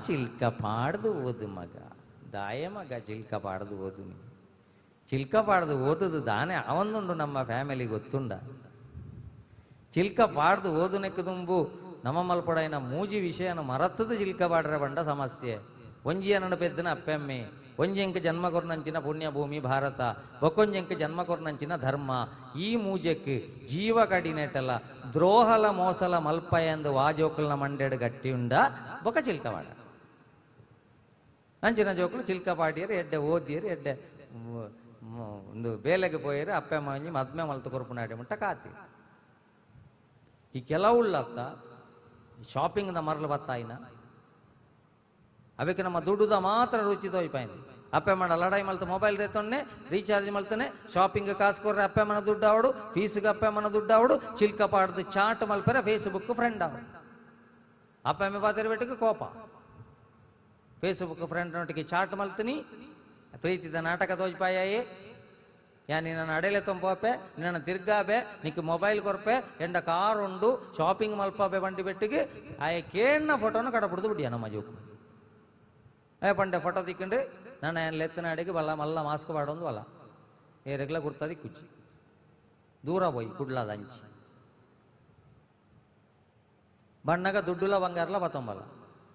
Speaker 3: ಚಿಲ್ಕ ಪಾಡ್ದು ಓದು ಮಗ ದಾಯ ಮಗ ಚಿಲ್ಕ ಪಾಡ್ದು ಓದು ನೀ ಚಿಲ್ಕ ಪಾಡ್ದು ಓದುದು ದಾನೆ ಅವಂದುಂಡು ನಮ್ಮ ಫ್ಯಾಮಿಲಿ ಗೊತ್ತುಂಡ ಚಿಲ್ಕ ಪಾಡ್ದು ಓದುನೆಕ್ಕು ದುಂಬು ನಮ್ಮ ಮಲ್ಪಡೈನ ಮೂಜಿ ವಿಷಯನ ಮರತ್ತದು ಚಿಲ್ಕ ಪಾಡ್ರೆ ಬಂಡ ಸಮಸ್ಯೆ ಒಂಜಿಯನಡು ಪೆದ್ದನ ಅಪ್ಪೆಮ್ಮೆ ಒಂಜೆಂಕ ಜನ್ಮ ಕೊರ್ನಂಚಿನ ಪುಣ್ಯಭೂಮಿ ಭಾರತ ಬೊಕ್ಕೊಂಜೆಂಕ ಜನ್ಮ ಕೊರ್ನಂಚಿನ ಧರ್ಮ ಈ ಮೂಜೆಕ್ ಜೀವ ಕಡಿನೆಟಲ ದ್ರೋಹಲ ಮೋಸಲ ಮಲ್ಪಯಂದು ವಾಜೋಕಲ್ನ ಮಂಡೆಡು ಗಟ್ಟಿಯುಂಡ ಬೊಕ ಚಿಲ್ಕವಾಡ ಅಂಚಿನ ಜೋಕುಲು ಚಿಲ್ಕ ಪಾಡಿಯರು ಎಡ್ಡೆ ಓದಿಯರು ಎಡ್ಡೆ ಒಂದು ಬೇಲೆಗೆ ಪೋಯರು ಅಪ್ಪೆ ಮಂಜಿ ಮದ್ಮೆ ಮಲ್ತು ಕೊರ್ಪುನಾಡಿ ಮುಟ್ಟ ಕಾತಿ ಈ ಕೆಲವುಳ್ಳತ್ತ ಶಾಪಿಂಗ್ದ ಮರಲು ಬತ್ತಾಯಿನ ಅವಕ್ಕೆ ನಮ್ಮ ದುಡ್ಡುದ ಮಾತ್ರ ರುಚಿ ತೋಯ್ಪಾಯಿನ ಅಪ್ಪೆ ಮಾಡ ಲಡಾಯಿ ಮಲ್ತು ಮೊಬೈಲ್ ದೇತೊನ್ನೆ ರೀಚಾರ್ಜ್ ಮಲ್ತಾನೆ ಶಾಪಿಂಗ್ ಕಾಸು ಕೊರ್ರೆ ಅಪ್ಪೆ ಮನ ದುಡ್ಡು ಅವಡು ಫೀಸ್ಗೆ ಅಪ್ಪೆ ಮನ ದುಡ್ಡು ಅವಡು ಚಿಲ್ಕ ಪಾಡ್ದು ಚಾಟ್ ಮಲ್ಪರೆ ಫೇಸ್ಬುಕ್ ಫ್ರೆಂಡ್ ಅವಡು ಅಪ್ಪೆ ಅಮ್ಮೆ ಪಾತಿರ ಬೆಟ್ಟಿಗೆ ಕೋಪ ಫೇಸ್ಬುಕ್ ಫ್ರೆಂಡ್ ನೊಟ್ಟಿಗೆ ಚಾಟ್ ಮಲ್ತೀನಿ ಪ್ರೀತಿದ ನಾಟಕ ತೋಜ್ಪಾಯಾಯೇ ಯಾ ನಿನ್ನ ಅಡೆಲೆ ತೊಂಪಾಪೆ ನಿನ್ನ ತಿರ್ಗಾಬೆ ನಿಕ್ ಮೊಬೈಲ್ ಕೊರ್ಪೆ ಎಂಡ ಕಾರ್ ಉಂಡು ಶಾಪಿಂಗ್ ಮಲ್ಪಾಪೆ ಬಂಡಿ ಬೆಟ್ಟಿಗೆ ಆಯ ಕೇಣ್ಣ ಫೋಟೋನ ಕಡಪುಡ್ದು ಬಿಡಿಯ ನಮ್ಮ ಜೋಕು ಏ ಪಂಡೆ ಫೋಟೋ ತಿಕ್ಕೊಂಡು ನಾನು ಏನು ಲೆತ್ತನಾಡಿಗೆ ಬಲ್ಲ ಮಲ್ಲ ಮಾಸ್ಕ್ ಪಾಡೊಂದು ಅಲ್ಲ ಏರೆಗ್ಲ ಗುರ್ತದಿ ಕುಚ್ಚಿ ದೂರ ಪೋಯಿ ಕುಡ್ಲಾದ ಅಂಚಿ ಬಣ್ಣಗ ದುಡ್ಡುಲ ಬಂಗಾರಲ ಬತ್ತೊಂಬಲ್ಲ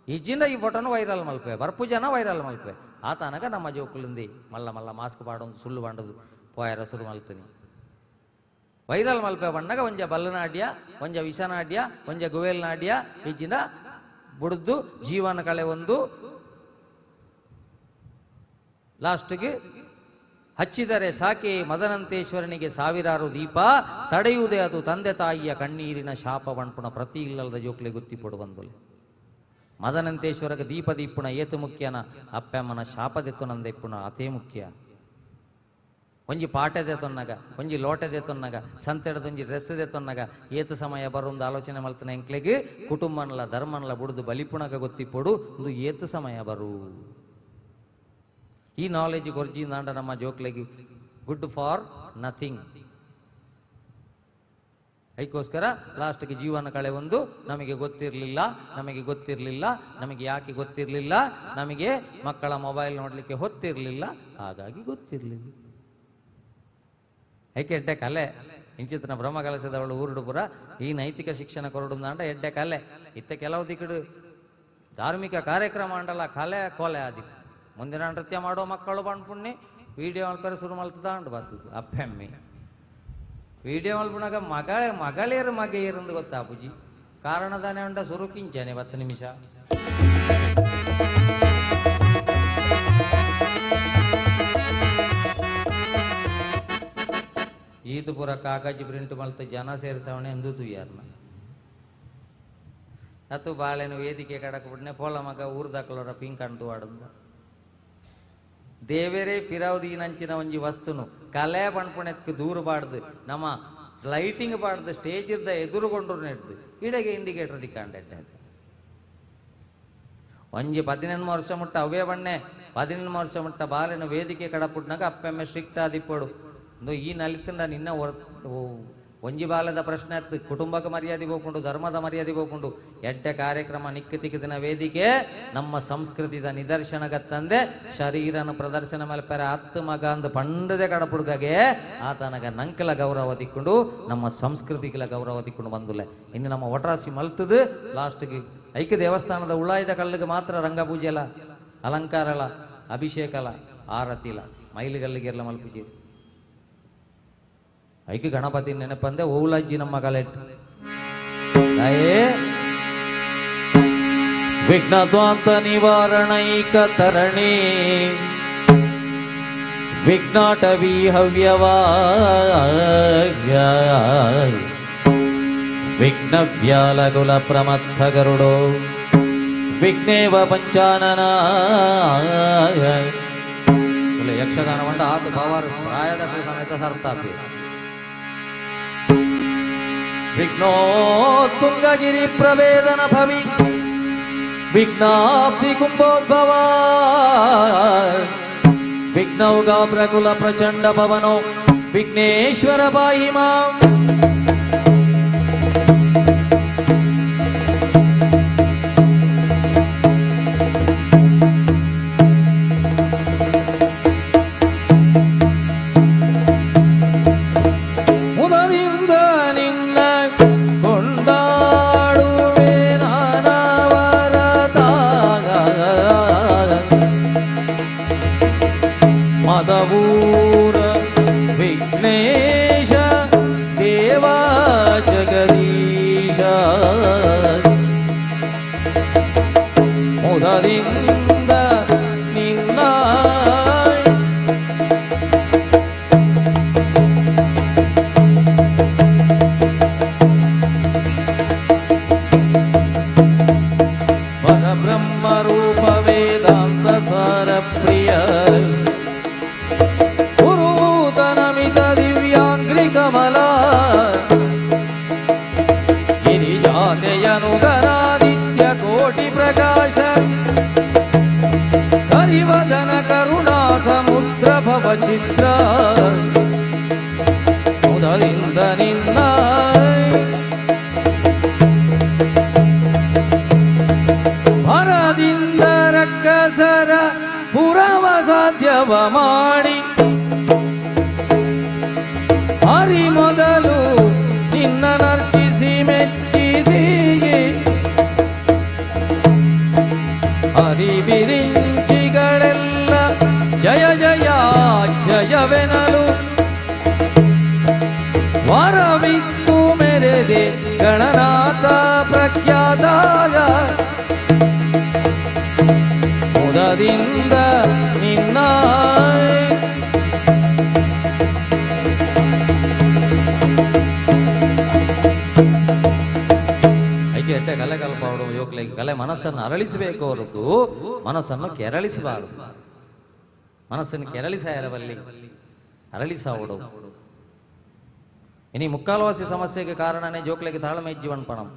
Speaker 3: ಇಜ್ಜಿಂದ ಈ ಫೋಟೋನು ವೈರಲ್ ಮಲ್ಪೆ ಬರ್ಪು ಜನ ವೈರಲ್ ಮಲ್ಪೆ ಆತನಗ ನಮ್ಮ ಜೋಕುಲಿಂದಿ ಮಲ್ಲ ಮಲ್ಲ ಮಾಸ್ಕ್ ಪಾಡೊಂದು ಸುಳ್ಳು ಬಂಡದು ಪೋಯರ ಸುರು ಮಲ್ತೀನಿ ವೈರಲ್ ಮಲ್ಪೆ ಬಣ್ಣಗ ಒಂಜ ಬಲ್ಲನಾಡ್ಯ ಒಂಜ ವಿಷನಾಡ್ಯ ಒಂಜ ಗುವೇಲ್ ನಾಡ್ಯ ಇಜ್ಜಿಂದ ಬುಡ್ದು ಜೀವನ ಕಳೆ ಒಂದು ಲಾಸ್ಟ್ಗೆ ಹಚ್ಚಿದರೆ ಸಾಕೆ ಮದನಂತೇಶ್ವರನಿಗೆ ಸಾವಿರಾರು ದೀಪ ತಡೆಯುವುದೇ ಅದು ತಂದೆ ತಾಯಿಯ ಕಣ್ಣೀರಿನ ಶಾಪ ವಣ್ಪುಣ ಪ್ರತಿ ಇಲ್ಲದ ಜೋಕ್ಲೆ ಗುತ್ತಿಪೊಡು ಬಂದುಲೆ ಮದನಂತೇಶ್ವರಗೆ ದೀಪ ದೀಪುಣ ಏತು ಮುಖ್ಯನ ಅಪ್ಪಮ್ಮನ ಶಾಪದೆತ್ತು ನಂದೆಪ್ಪುಣ ಅತೇ ಮುಖ್ಯ ಒಂಜಿ ಪಾಟೆದೆ ತೊನ್ನಗ ಒಂಜಿ ಲೋಟೆದೆ ತೊನ್ನಗ ಸಂತೆಡದೊಂಜಿ ಡ್ರೆಸ್ ದೆ ತೊನ್ನಗ ಏತು ಸಮಯ ಬರೊಂದು ಆಲೋಚನೆ ಮಲ್ತನ ಎಂಕ್ಲೆಗ್ ಕುಟುಂಬನ್ಲ ಧರ್ಮನ್ಲ ಬುಡ್ದು ಬಲಿಪುಣಗ ಗೊತ್ತಿಪ್ಪೊಡು ಒಂದು ಏತು ಸಮಯ ಬರು ಈ ನಾಲೆಜ್ ಕೊರ್ಜಿಂದಾಂಡ ನಮ್ಮ ಜೋಕ್ಲೆಗ್ ಗುಡ್ ಫಾರ್ ನಥಿಂಗ್ ಅದಕ್ಕೋಸ್ಕರ ಲಾಸ್ಟ್ಗೆ ಜೀವನ ಕಳೆ ಒಂದು ನಮಗೆ ಗೊತ್ತಿರಲಿಲ್ಲ ನಮಗೆ ಗೊತ್ತಿರಲಿಲ್ಲ ನಮಗೆ ಯಾಕೆ ಗೊತ್ತಿರಲಿಲ್ಲ ನಮಗೆ ಮಕ್ಕಳ ಮೊಬೈಲ್ ನೋಡಲಿಕ್ಕೆ ಹೊತ್ತಿರಲಿಲ್ಲ ಹಾಗಾಗಿ ಗೊತ್ತಿರಲಿಲ್ಲ ಏಕೆ ಎಡ್ಡೆ ಕಲೆ ಇಂಚಿತನ ಬ್ರಹ್ಮ ಕಲಶದವಳು ಊರುಡು ಪುರ ಈ ನೈತಿಕ ಶಿಕ್ಷಣ ಕೊರಡುಂದಾಂಡ ಎಡ್ಡೆ ಕಲೆ ಇತ್ತ ಕೆಲವು ದಿಕ್ಕಡು ಧಾರ್ಮಿಕ ಕಾರ್ಯಕ್ರಮ ಅಂಡಲ್ಲ ಕಲೆ ಕೊಲೆ ಆದಿ ಮುಂದಿನ ನೃತ್ಯ ಮಾಡೋ ಮಕ್ಕಳು ಪುಣ್ಯ ವಿಡಿಯೋ ಮಲ್ಪೆರ ಶುರು ಮಲ್ತದ ಅಂಡು ಬರ್ತದ್ದು ಅಪ್ಪೆಮ್ಮಿ ವಿಡಿಯೋ ಮಲ್ಪುಣಗ ಮಗಳ ಮಗಳೇರು ಮಗೆಯೇರಂದು ಗೊತ್ತಾ ಪೂಜಿ ಕಾರಣದಾನೆ ಉಂಡ ಸುರುಕಿಂಚಾನೆ 10 ನಿಮಿಷ ಈತು ಪೂರ ಕಾಗಜಿ ಪ್ರಿಂಟ್ ಮಲ್ತ ಜನ ಸೇರಿಸವಣೆ ಎಂದು ತುಯ್ಯಾರ್ನ ಅತು ಬಾಳೆನು ವೇದಿಕೆ ಕಡಕ ಬಿಡ್ನೆ ಪೋಲ ಮಗ ಊರ್ದಾಕಲೋರ ಪಿಂಕ್ ಅಂಟು ಆಡಂದ ದೇವರೇ ಪಿರವದೀನಂಚಿನ ಒಂಜಿ ವಸ್ತುನು ಕಲೆ ಪಣ್ಪುಣೆತ್ಕ್ ದೂರ ಬಾಡ್ದು ನಮ್ಮ ಲೈಟಿಂಗ್ ಬಾಡ್ದು ಸ್ಟೇಜ್ ಇರ್ದ ಎದುರುಗೊಂಡ್ರು ನೆಡ್ದು ಇಡೆಗೆ ಇಂಡಿಕೇಟರ್ ದಿಕ್ಕಾಂಡೆಡ್ಡೆ ಒಂಜಿ 18 ವರ್ಷ ಮುಟ್ಟ ಅವೇ ಬಣ್ಣೆ 18 ವರ್ಷ ಮುಟ್ಟ ಬಾಲೆನ ವೇದಿಕೆ ಕಡಪುಟ್ನಾಗ ಅಪ್ಪೆಮ್ಮೆ ಸ್ಟ್ರಿಕ್ಟ್ ಆದಿಪ್ಪಡು ಈ ನಲಿತಂಡ ನಿನ್ನ ಒಂಜಿ ಬಾಲದ ಪ್ರಶ್ನೆ ಅತ್ತು ಕುಟುಂಬಕ್ಕೆ ಮರ್ಯಾದೆ ಬೋಪುಂಡು, ಧರ್ಮದ ಮರ್ಯಾದೆ ಬೋಪುಂಡು. ಎಡ್ಡೆ ಕಾರ್ಯಕ್ರಮ ನಿಕ್ಕು ತಿಕ್ಕಿದಿನ ವೇದಿಕೆ ನಮ್ಮ ಸಂಸ್ಕೃತಿದ ನಿದರ್ಶನಗತ್ತಂದೆ ಶರೀರನ ಪ್ರದರ್ಶನ ಮಲ್ಪೆರ ಅತ್ತು ಮಗ ಅಂದು ಪಂಡದೆ ಕಡಪುಡ್ಗಾಗೆ ಆತನಗ ನಂಕಲ ಗೌರವ ತಿಕ್ಕೊಂಡು ನಮ್ಮ ಸಂಸ್ಕೃತಿಗಳ ಗೌರವ ತಿಕ್ಕೊಂಡು ಬಂದುಲೆ. ಇನ್ನು ನಮ್ಮ ಒಟ್ರಾಸಿ ಮಲ್ತದು ಲಾಸ್ಟ್ಗೆ ಐಕ್ಯ ದೇವಸ್ಥಾನದ ಉಳ್ಳಾಯದ ಕಲ್ಲಿಗೆ ಮಾತ್ರ ರಂಗಪೂಜೆಲ, ಅಲಂಕಾರಲ, ಅಭಿಷೇಕಲ, ಆರತಿಲ, ಮೈಲಿಗಲ್ಲಿಗೆಲ್ಲ ಮಲ್ಪುಜಿ. ಐಕೆ ಗಣಪತಿ ನೆನಪಂದೆ ಓಲಾಜ್ಜಿ ನಮ್ಮ ಕಲೆಟ್ ವಿಘ್ನದ್ವಾಂತ ನಿವಾರಣೈಕ ತರಣಿ ವಿಘ್ನಾಟವಿ ಹವ್ಯವಾಗ್ಯ ವಿಘ್ನವ್ಯಾಲಗುಲ ಪ್ರಮಥ ಗರುಡೋ ವಿಘ್ನೇವ ಪಂಚಾನನ. ಯಕ್ಷಗಾನ ಮಂಡ ಆತ ಬಾವಾರು ಪ್ರಾಯದ ಸಮೇತ ಸರ್ತಾಪಿ ವಿಘ್ನೋ ತುಂಗಗಿರಿ ಪ್ರವೇದನ ಭವಿ ವಿಘ್ನಾಬ್ಧಿ ಕುಂಭೋದ್ಭವ ವಿಘ್ನೌಗಾ ಪ್ರಕುಲ ಪ್ರಚಂಡ ಭವನೋ ವಿಘ್ನೇಶ್ವರ ಪಾಹಿ ಮಾಂ. ಮುದದಿಂದ ನಿನ್ನ ಕೊಂಡಾಡುವೆ ನಾನವರತ ಮದವೂರ ವಿಘ್ನೇಶ ದೇವ ಜಗದೀಶ ಮುದದಿಂದ ನಿನ್ನ ಪರಬ್ರಹ್ಮ ರೂಪ ವೇದಾಂತ ಸಾರ ಪ್ರಿಯ ಗುರುತನಮಿತ ದಿವ್ಯಾಂಗ್ರಿ ಕಮಲ ಗಿರಿಜಾತೆಯನುಗನಾದಿತ್ಯ ಕೋಟಿ ಪ್ರಕಾಶ ಕರಿವದನ ಕರುಣಾ ಸಮುದ್ರ ಭವಚಿತ್ರ ಮುದದಿಂದ ನಿನ್ನ ವರದಿಂದ ರಕ್ಕಸರ ಪುರವ ಸಾಧ್ಯವ ಮಾಡಿ ಹರಿ ಮೊದಲು ನಿನ್ನ ನರ್ಚಿಸಿ ಮೆಚ್ಚಿಸಿ ಹರಿ ಬಿರಿಂಚಿಗಳೆಲ್ಲ ಜಯ ಜಯ ಜಯವೆನಲು ವರವಿತ್ತು ಮೆರೆದೆ ಗಣನಾಥ ಪ್ರಖ್ಯಾತ ಮುದದಿಂದ ನಿನ್ನ ಐಕೆ ಎಟ್ಟೆ ಕಲೆ ಕಲ್ಪ ಯೋಕ್ಲೆ ಕಲೆ ಮನಸ್ಸನ್ನು ಅರಳಿಸಬೇಕು ಹೊರತು ಮನಸ್ಸನ್ನು ಕೆರಳಿಸಬಾರದು. ಮನಸ್ಸನ್ನು ಕೆರಳಿಸಾಯರವಲ್ಲಿ ಅರಳಿಸಾವಡು. ಇನಿ ಮುಕ್ಕಾಲ್ವಾಸಿ ಸಮಸ್ಯೆಗೆ ಕಾರಣನೇ ಜೋಕ್ಲೆಗೆ ತಾಳ್ಮೆ ಜೀವನ್ ಪಣಂ.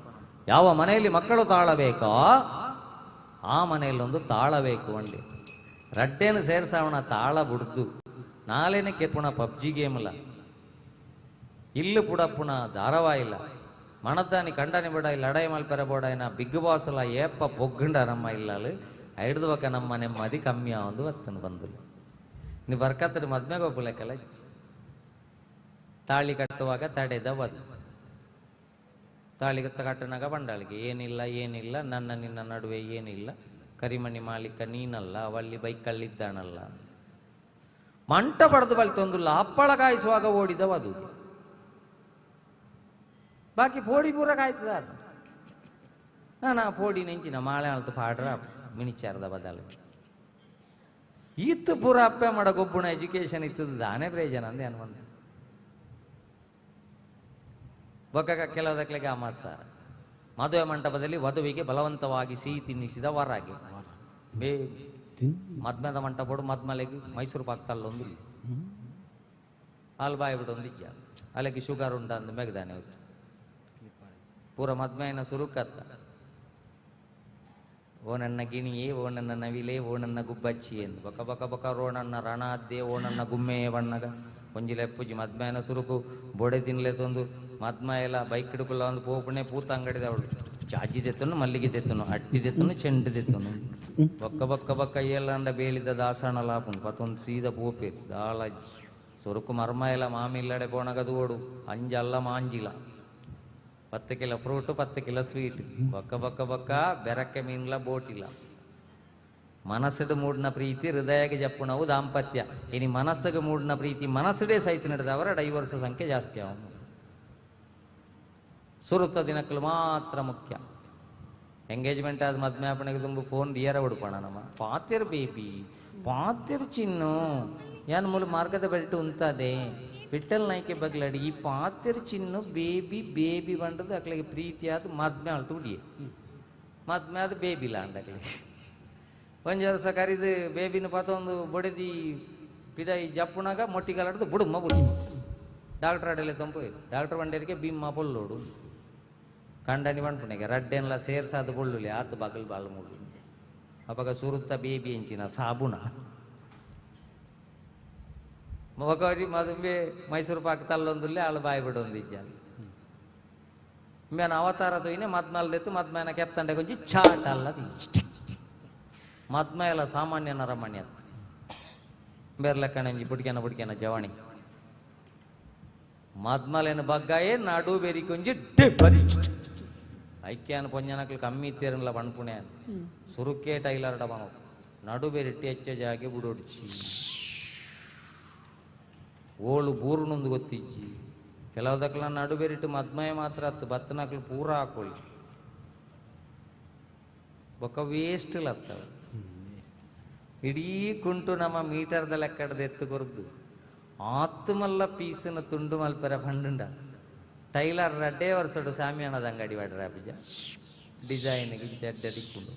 Speaker 3: ಯಾವ ಮನೆಯಲ್ಲಿ ಮಕ್ಕಳು ತಾಳಬೇಕೋ ಆ ಮನೆಯಲ್ಲೊಂದು ತಾಳಬೇಕು ಅಂಡಿ ರಡ್ಡೇನು ಸೇರ್ಸಾವಣ ತಾಳ ಬುಡ್ದು ನಾಲೇನೆ ಕೆಪುಣ ಪಬ್ಜಿ ಗೇಮ್ಲ ಇಲ್ಲು ಪುಡಪ್ಪುಣ ಧಾರಾವಾಹಿಲ್ಲ ಮಣತಾನಿ ಕಂಡನಿ ಬಿಡ ಲಡಾಯಿ ಮಲ್ಪೆರ ಬೋಡಾಯಿನ ಬಿಗ್ ಬಾಸ್ಲ ಏಪ ಪೊಗ್ಗುಂಡ ನಮ್ಮ ಇಲ್ಲಲು ಐಡ್ದುವಕ ನಮ್ಮ ನೆಮ್ಮದಿ ಕಮ್ಮಿ ಆವೊಂದು ಬತ್ತನು ಬಂದುಲು. ನೀ ಬರ್ಕತ್ತಡು ಮದ್ಮೆಗೆ ಒಬ್ಬಲೆಕ್ಕಲ್ಲ ತಾಳಿ ಕಟ್ಟುವಾಗ ತಡೆದ ಬದು ತಾಳಿ ಕಟ್ಟನಾಗ ಬಂಡಾಳಿಗೆ ಏನಿಲ್ಲ ಏನಿಲ್ಲ ನನ್ನ ನಿನ್ನ ನಡುವೆ ಏನಿಲ್ಲ ಕರಿಮಣಿ ಮಾಲೀಕ ನೀನಲ್ಲ ಅವಲ್ಲಿ ಬೈಕಲ್ಲಿದ್ದಾನಲ್ಲ ಮಂಟ ಪಡೆದು ಬಲ್ತೊಂದುಲ್ಲ ಅಪ್ಪಳ ಕಾಯಿಸುವಾಗ ಓಡಿದ ವಧು ಬಾಕಿ ಪೋಡಿ ಪೂರ ಕಾಯ್ತದ ಅದು ನಾನು ಆ ಪೋಡಿ ನೆಂಚಿನ ಮಾಳೆ ಅಳ್ತು ಪಾಡ್ರ ಮಿನಿಚಾರದ ಬದಲು ಈತ್ತು ಪೂರ ಅಪ್ಪೆ ಮಾಡ ಗೊಬ್ಬುಣ ಎಜುಕೇಶನ್ ಇತ್ತದ ದಾನೇ ಪ್ರಯೋಜನ ಅಂದೆ ಅನ್ಬಂದ ಬೊಕ್ಕ ಕೆಲವದಕ್ಲೆಗೆ ಅಮಾಸ ಮದುವೆ ಮಂಟಪದಲ್ಲಿ ವಧುವಿಗೆ ಬಲವಂತವಾಗಿ ಸಿಹಿ ತಿನ್ನಿಸಿದ ವರಾಗಿ ಬೇ ಮದ್ಮೆದ ಮಂಟಪಡು ಮದ್ಮಲೆಗೆ ಮೈಸೂರು ಪಾಕ್ ತಲ್ಲೊಂದು ಹಾಲು ಬಾಯಿ ಬಿಡು ಒಂದಿಜ್ಜ ಅಲ್ಲಿಗೆ ಶುಗರ್ ಉಂಟ ಅಂದ ಮೆಗ್ದಾನೆ ಹೋಯ್ತು ಪೂರ ಮದ್ಮೆಯನ್ನ ಸುರುಕತ್ತ ಓ ನನ್ನ ಗಿಣಿಯೇ, ಓ ನನ್ನ ನವಿಲೆ, ಓ ನನ್ನ ಗುಬ್ಬಚ್ಚಿ ಎಂದು ಬಕ ಬಕ ಬಕ ರೋಣಣ್ಣ ರಣಾದ್ದೆ ಓ ನನ್ನ ಗುಮ್ಮೆಯೇ ಬಣ್ಣಗ ಒಂಜಿ ಲೆಪ್ಪುಜಿ ಮದ್ಮಯನ ಸುರುಕು ಬೊಡೆ ತಿನ್ಲೆ ತಂದು ಮದ್ಮಯ ಎಲ್ಲ ಬೈಕ್ ಹಿಡ್ಕುಲ್ಲ ಒಂದು ಪೋಪುಣೆ ಪೂತ ಅಂಗಡಿದವಳು ಜಾಜಿ ದೆತ್ತನು ಮಲ್ಲಿಗೆ ದೆತ್ತನು ಅಟ್ಟಿ ದೆತ್ತನು ಚೆಂಡು ದೆತ್ತನು ಬೊಕ್ಕ ಬೊಕ್ಕ ಬೊಕ್ಕ ಏಲಾಂಡ ಬೇಲಿದ ದಾಸಣ ಲಾಪುನು ಪತ್ತೊಂದು ಸೀದ ಪೋಪೆ ದಾಳ ಸುರುಕು ಮರ್ಮ ಎಲ್ಲ ಮಾಮಿ ಇಲ್ಲಡೆ ಪೋಣಗದು ಓಡು ಅಂಜಲ್ಲ ಮಾಂಜಿಲ 10 ಕಿಲೋ ಫ್ರೂಟು 10 ಕಿಲೋ ಸ್ವೀಟ್ ಬೊಕ್ಕ ಬೊಕ್ಕ ಬೊಕ್ಕ ಬೆರಕೆ ಮೀನ್ಲ ಬೋಟಿಲ್ಲ. ಮನಸ್ಸುಡು ಮೂಡಿನ ಪ್ರೀತಿ ಹೃದಯಕ್ಕೆ ಜಪ್ಪುಣವು ದಾಂಪತ್ಯ. ಇನಿ ಮನಸ್ಸಿಗೆ ಮೂಡಿನ ಪ್ರೀತಿ ಮನಸ್ಸುಡೇ ಸಹಿತ ನಡೆದವರ ಡೈವರ್ಸ್ ಸಂಖ್ಯೆ ಜಾಸ್ತಿ ಅವನು. ಸುರುತ್ತ ದಿನಕ್ಕಲು ಮಾತ್ರ ಮುಖ್ಯ. ಎಂಗೇಜ್ಮೆಂಟ್ ಆದ ಮದ್ಮ್ಯಾಪಣೆಗೆ ತುಂಬ ಫೋನ್ ದಿಯರ ಉಡುಪಣ ನಮ್ಮ ಪಾತಿರ್ ಬೇಬಿ ಪಾತಿರ್ ಚಿನ್ನು ಯಾನ್ ಮೂಲ ಮಾರ್ಗದ ಬೆಲ್ಟು ಉಂತದೆ ವಿಠಲ್ ನಾಯ್ಕೆ ಬಗ್ಲಡಿ ಈ ಪಾತಿರ್ ಚಿನ್ನು ಬೇಬಿ ಬೇಬಿ ಬಂಡದು ಅಕ್ಲಿಗೆ ಪ್ರೀತಿಯಾದ ಮದ್ಮೆ ಅಳ್ತು ಉಡಿಯೆ ಮದ್ಮೆ ಆದ ಬೇಬಿಲ್ಲ ಅಂಡಕ್ಲಿಗೆ ಒಂಜಿ ವರ್ಷ ಕರಿದು ಬೇಬಿನ ಪಾತೊಂದು ಬೊಡೆದಿ ಪಿದಾಯಿ ಜಪ್ಪುನಾಗ ಮೊಟ್ಟಿಗಲಾಡ್ದು ಬುಡುಮ್ಮ ಬುಡಿ ಡಾಕ್ಟ್ರ್ ಅಡಲೆ ತಂಪು ಡಾಕ್ಟ್ರ್ ಬಂಡೇರಿಗೆ ಭೀಮ ಪೊಲ್ಲೋಡು ಕಂಡನಿ ಬಂಡ್ಪುಣೆಗೆ ರಡ್ಡೆನ್ಲ ಸೇರ್ಸಾದ ಬೊಳ್ಳುಲಿ ಆತು ಬಗಲ್ ಬಾಲ್ ಮೂಡು ಅಪಗ ಸುರುತ್ತ ಬೇಬಿ ಎಂಚಿನ ಸಾಬುನ ಮೊಗರಿ ಮದುವೆ ಮೈಸೂರು ಪಾಕ್ ತಲ್ಲೊಂದುಲ್ಲೆ ಆಳು ಬಾಯಿ ಬಿಡೊಂದು ಇಜ್ಜಾಲಿ ಮೇನ ಅವತಾರ ತೋಯ್ನೆ ಮದ್ಮಲ್ದೆತ್ತು ಮದ್ಮಯನ ಕೆಪ್ತಂಡೆ ಕೊಂಚಿ ಚಾಟ್ ಅಲ್ಲ ಮದ್ಮಯಲ ಸಾಮಾನ್ಯ ನರಮಣ್ಯತ್ತು ಬೇರ್ಲೆಕ್ಕಣಂಜಿ ಬುಡ್ಕೆನ ಬುಡ್ಕೆನ ಜವಾಣಿ ಮದ್ಮಲೇನು ಬಗ್ಗಾಯೇ ನಡು ಬೇರಿ ಕೊಂಜಿ ಡೆಬ್ಬರಿ ಐಕ್ಯಾನ ಪೊಂಜನಕ್ಲು ಕಮ್ಮಿ ತೇರನ್ಲ ಪಣ್ಪುಣೆ ಸುರುಕೇ ಟೈಲರ್ ಡಬನ ನಡು ಬೇರಿಟ್ಟಿ ಹೆಚ್ಚ ಜಾಗೆ ಬುಡೋಡ್ಚಿ ಓಳು ಬೂರುನೊಂದು ಗೊತ್ತಿಜ್ಜಿ ಕೆಲವುದಕ್ಲ ನಡು ಬೇರಿಟ್ಟು ಮದ್ಮಯ ಮಾತ್ರ ಅತ್ತು ಬತ್ತನಕ್ಲು ಪೂರ ಹಾಕೊಳ್ಳಿ ಬೊಕ್ಕ ವೇಸ್ಟ್ ಲತ್ತವ ಇಡೀ ಕುಂಟು ನಮ್ಮ ಮೀಟರ್ದ ಲೆಕ್ಕಡ್ದು ಎತ್ತು ಕೊರ್ದು ಆತ್ಮಲ್ಲ ಪೀಸನ ತುಂಡು ಮಲ್ಪೆರ ಫಂಡುಂಡ ಟೈಲರ್ ರಡ್ಡೇ ವರ್ಷಡು ಸಾಮಿಯಾನದ ಅಂಗಡಿ ವಾಡ್ರ ಬಿಜ ಡಿಸೈನ್ ಗಿಂಚಡ್ಡಿಕ್ಕೊಂಡು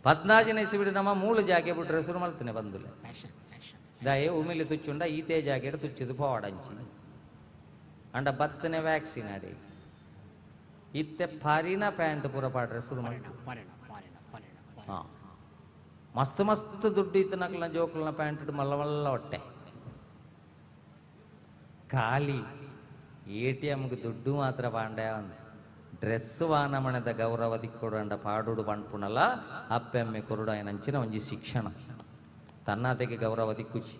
Speaker 3: 14ನೇ ಇಸ್ವಿಡು ನಮ್ಮ ಮೂಲ ಜಾಗೆ ಬಿಟ್ರೆ ಶುರು ಮಲ್ತನೆ ಬಂದುಲೆ ದಾಯೆ ಉಮಿಲಿ ತುಚ್ಚುಂಡ ಈತೇ ಜಾಕೆಟ್ ತುಚ್ಚಿದು ಪೋವಾಡಂಚಿ ಅಂಡ ಬತ್ತನೆ ವ್ಯಾಕ್ಸಿನ್ ಅಡಿ ಇತ್ತೆ ಫಾರಿನ ಪ್ಯಾಂಟ್ ಪೂರ ಪಾಡ್ರೆ ಶುರು ಮಾಡಿ ಹಾಂ ಮಸ್ತ್ ಮಸ್ತ್ ದುಡ್ಡು ಇತ್ತು ನಕ್ಲನ ಜೋಕ್ಲನ ಪ್ಯಾಂಟ್ ಮಲ್ಲ ಮಲ್ಲ ಹೊಟ್ಟೆ ಖಾಲಿ ಎ.ಟಿ.ಎಮ್ಗೆ ದುಡ್ಡು ಮಾತ್ರ ಪಾಂಡೆ ಒಂದು ಡ್ರೆಸ್ ವಾನಮಣದ ಗೌರವ ದಿಕ್ಕೊಡು ಅಂಡ ಪಾಡುಡು ಪಣ್ಪುಣಲ ಅಪ್ಪೆಮ್ಮೆ ಕೊರುಡು ನಂಚಿನ ಒಂಜಿ ಶಿಕ್ಷಣ ತನ್ನಾತೆಗೆ ಗೌರವ ದಿಕ್ಕುಚಿ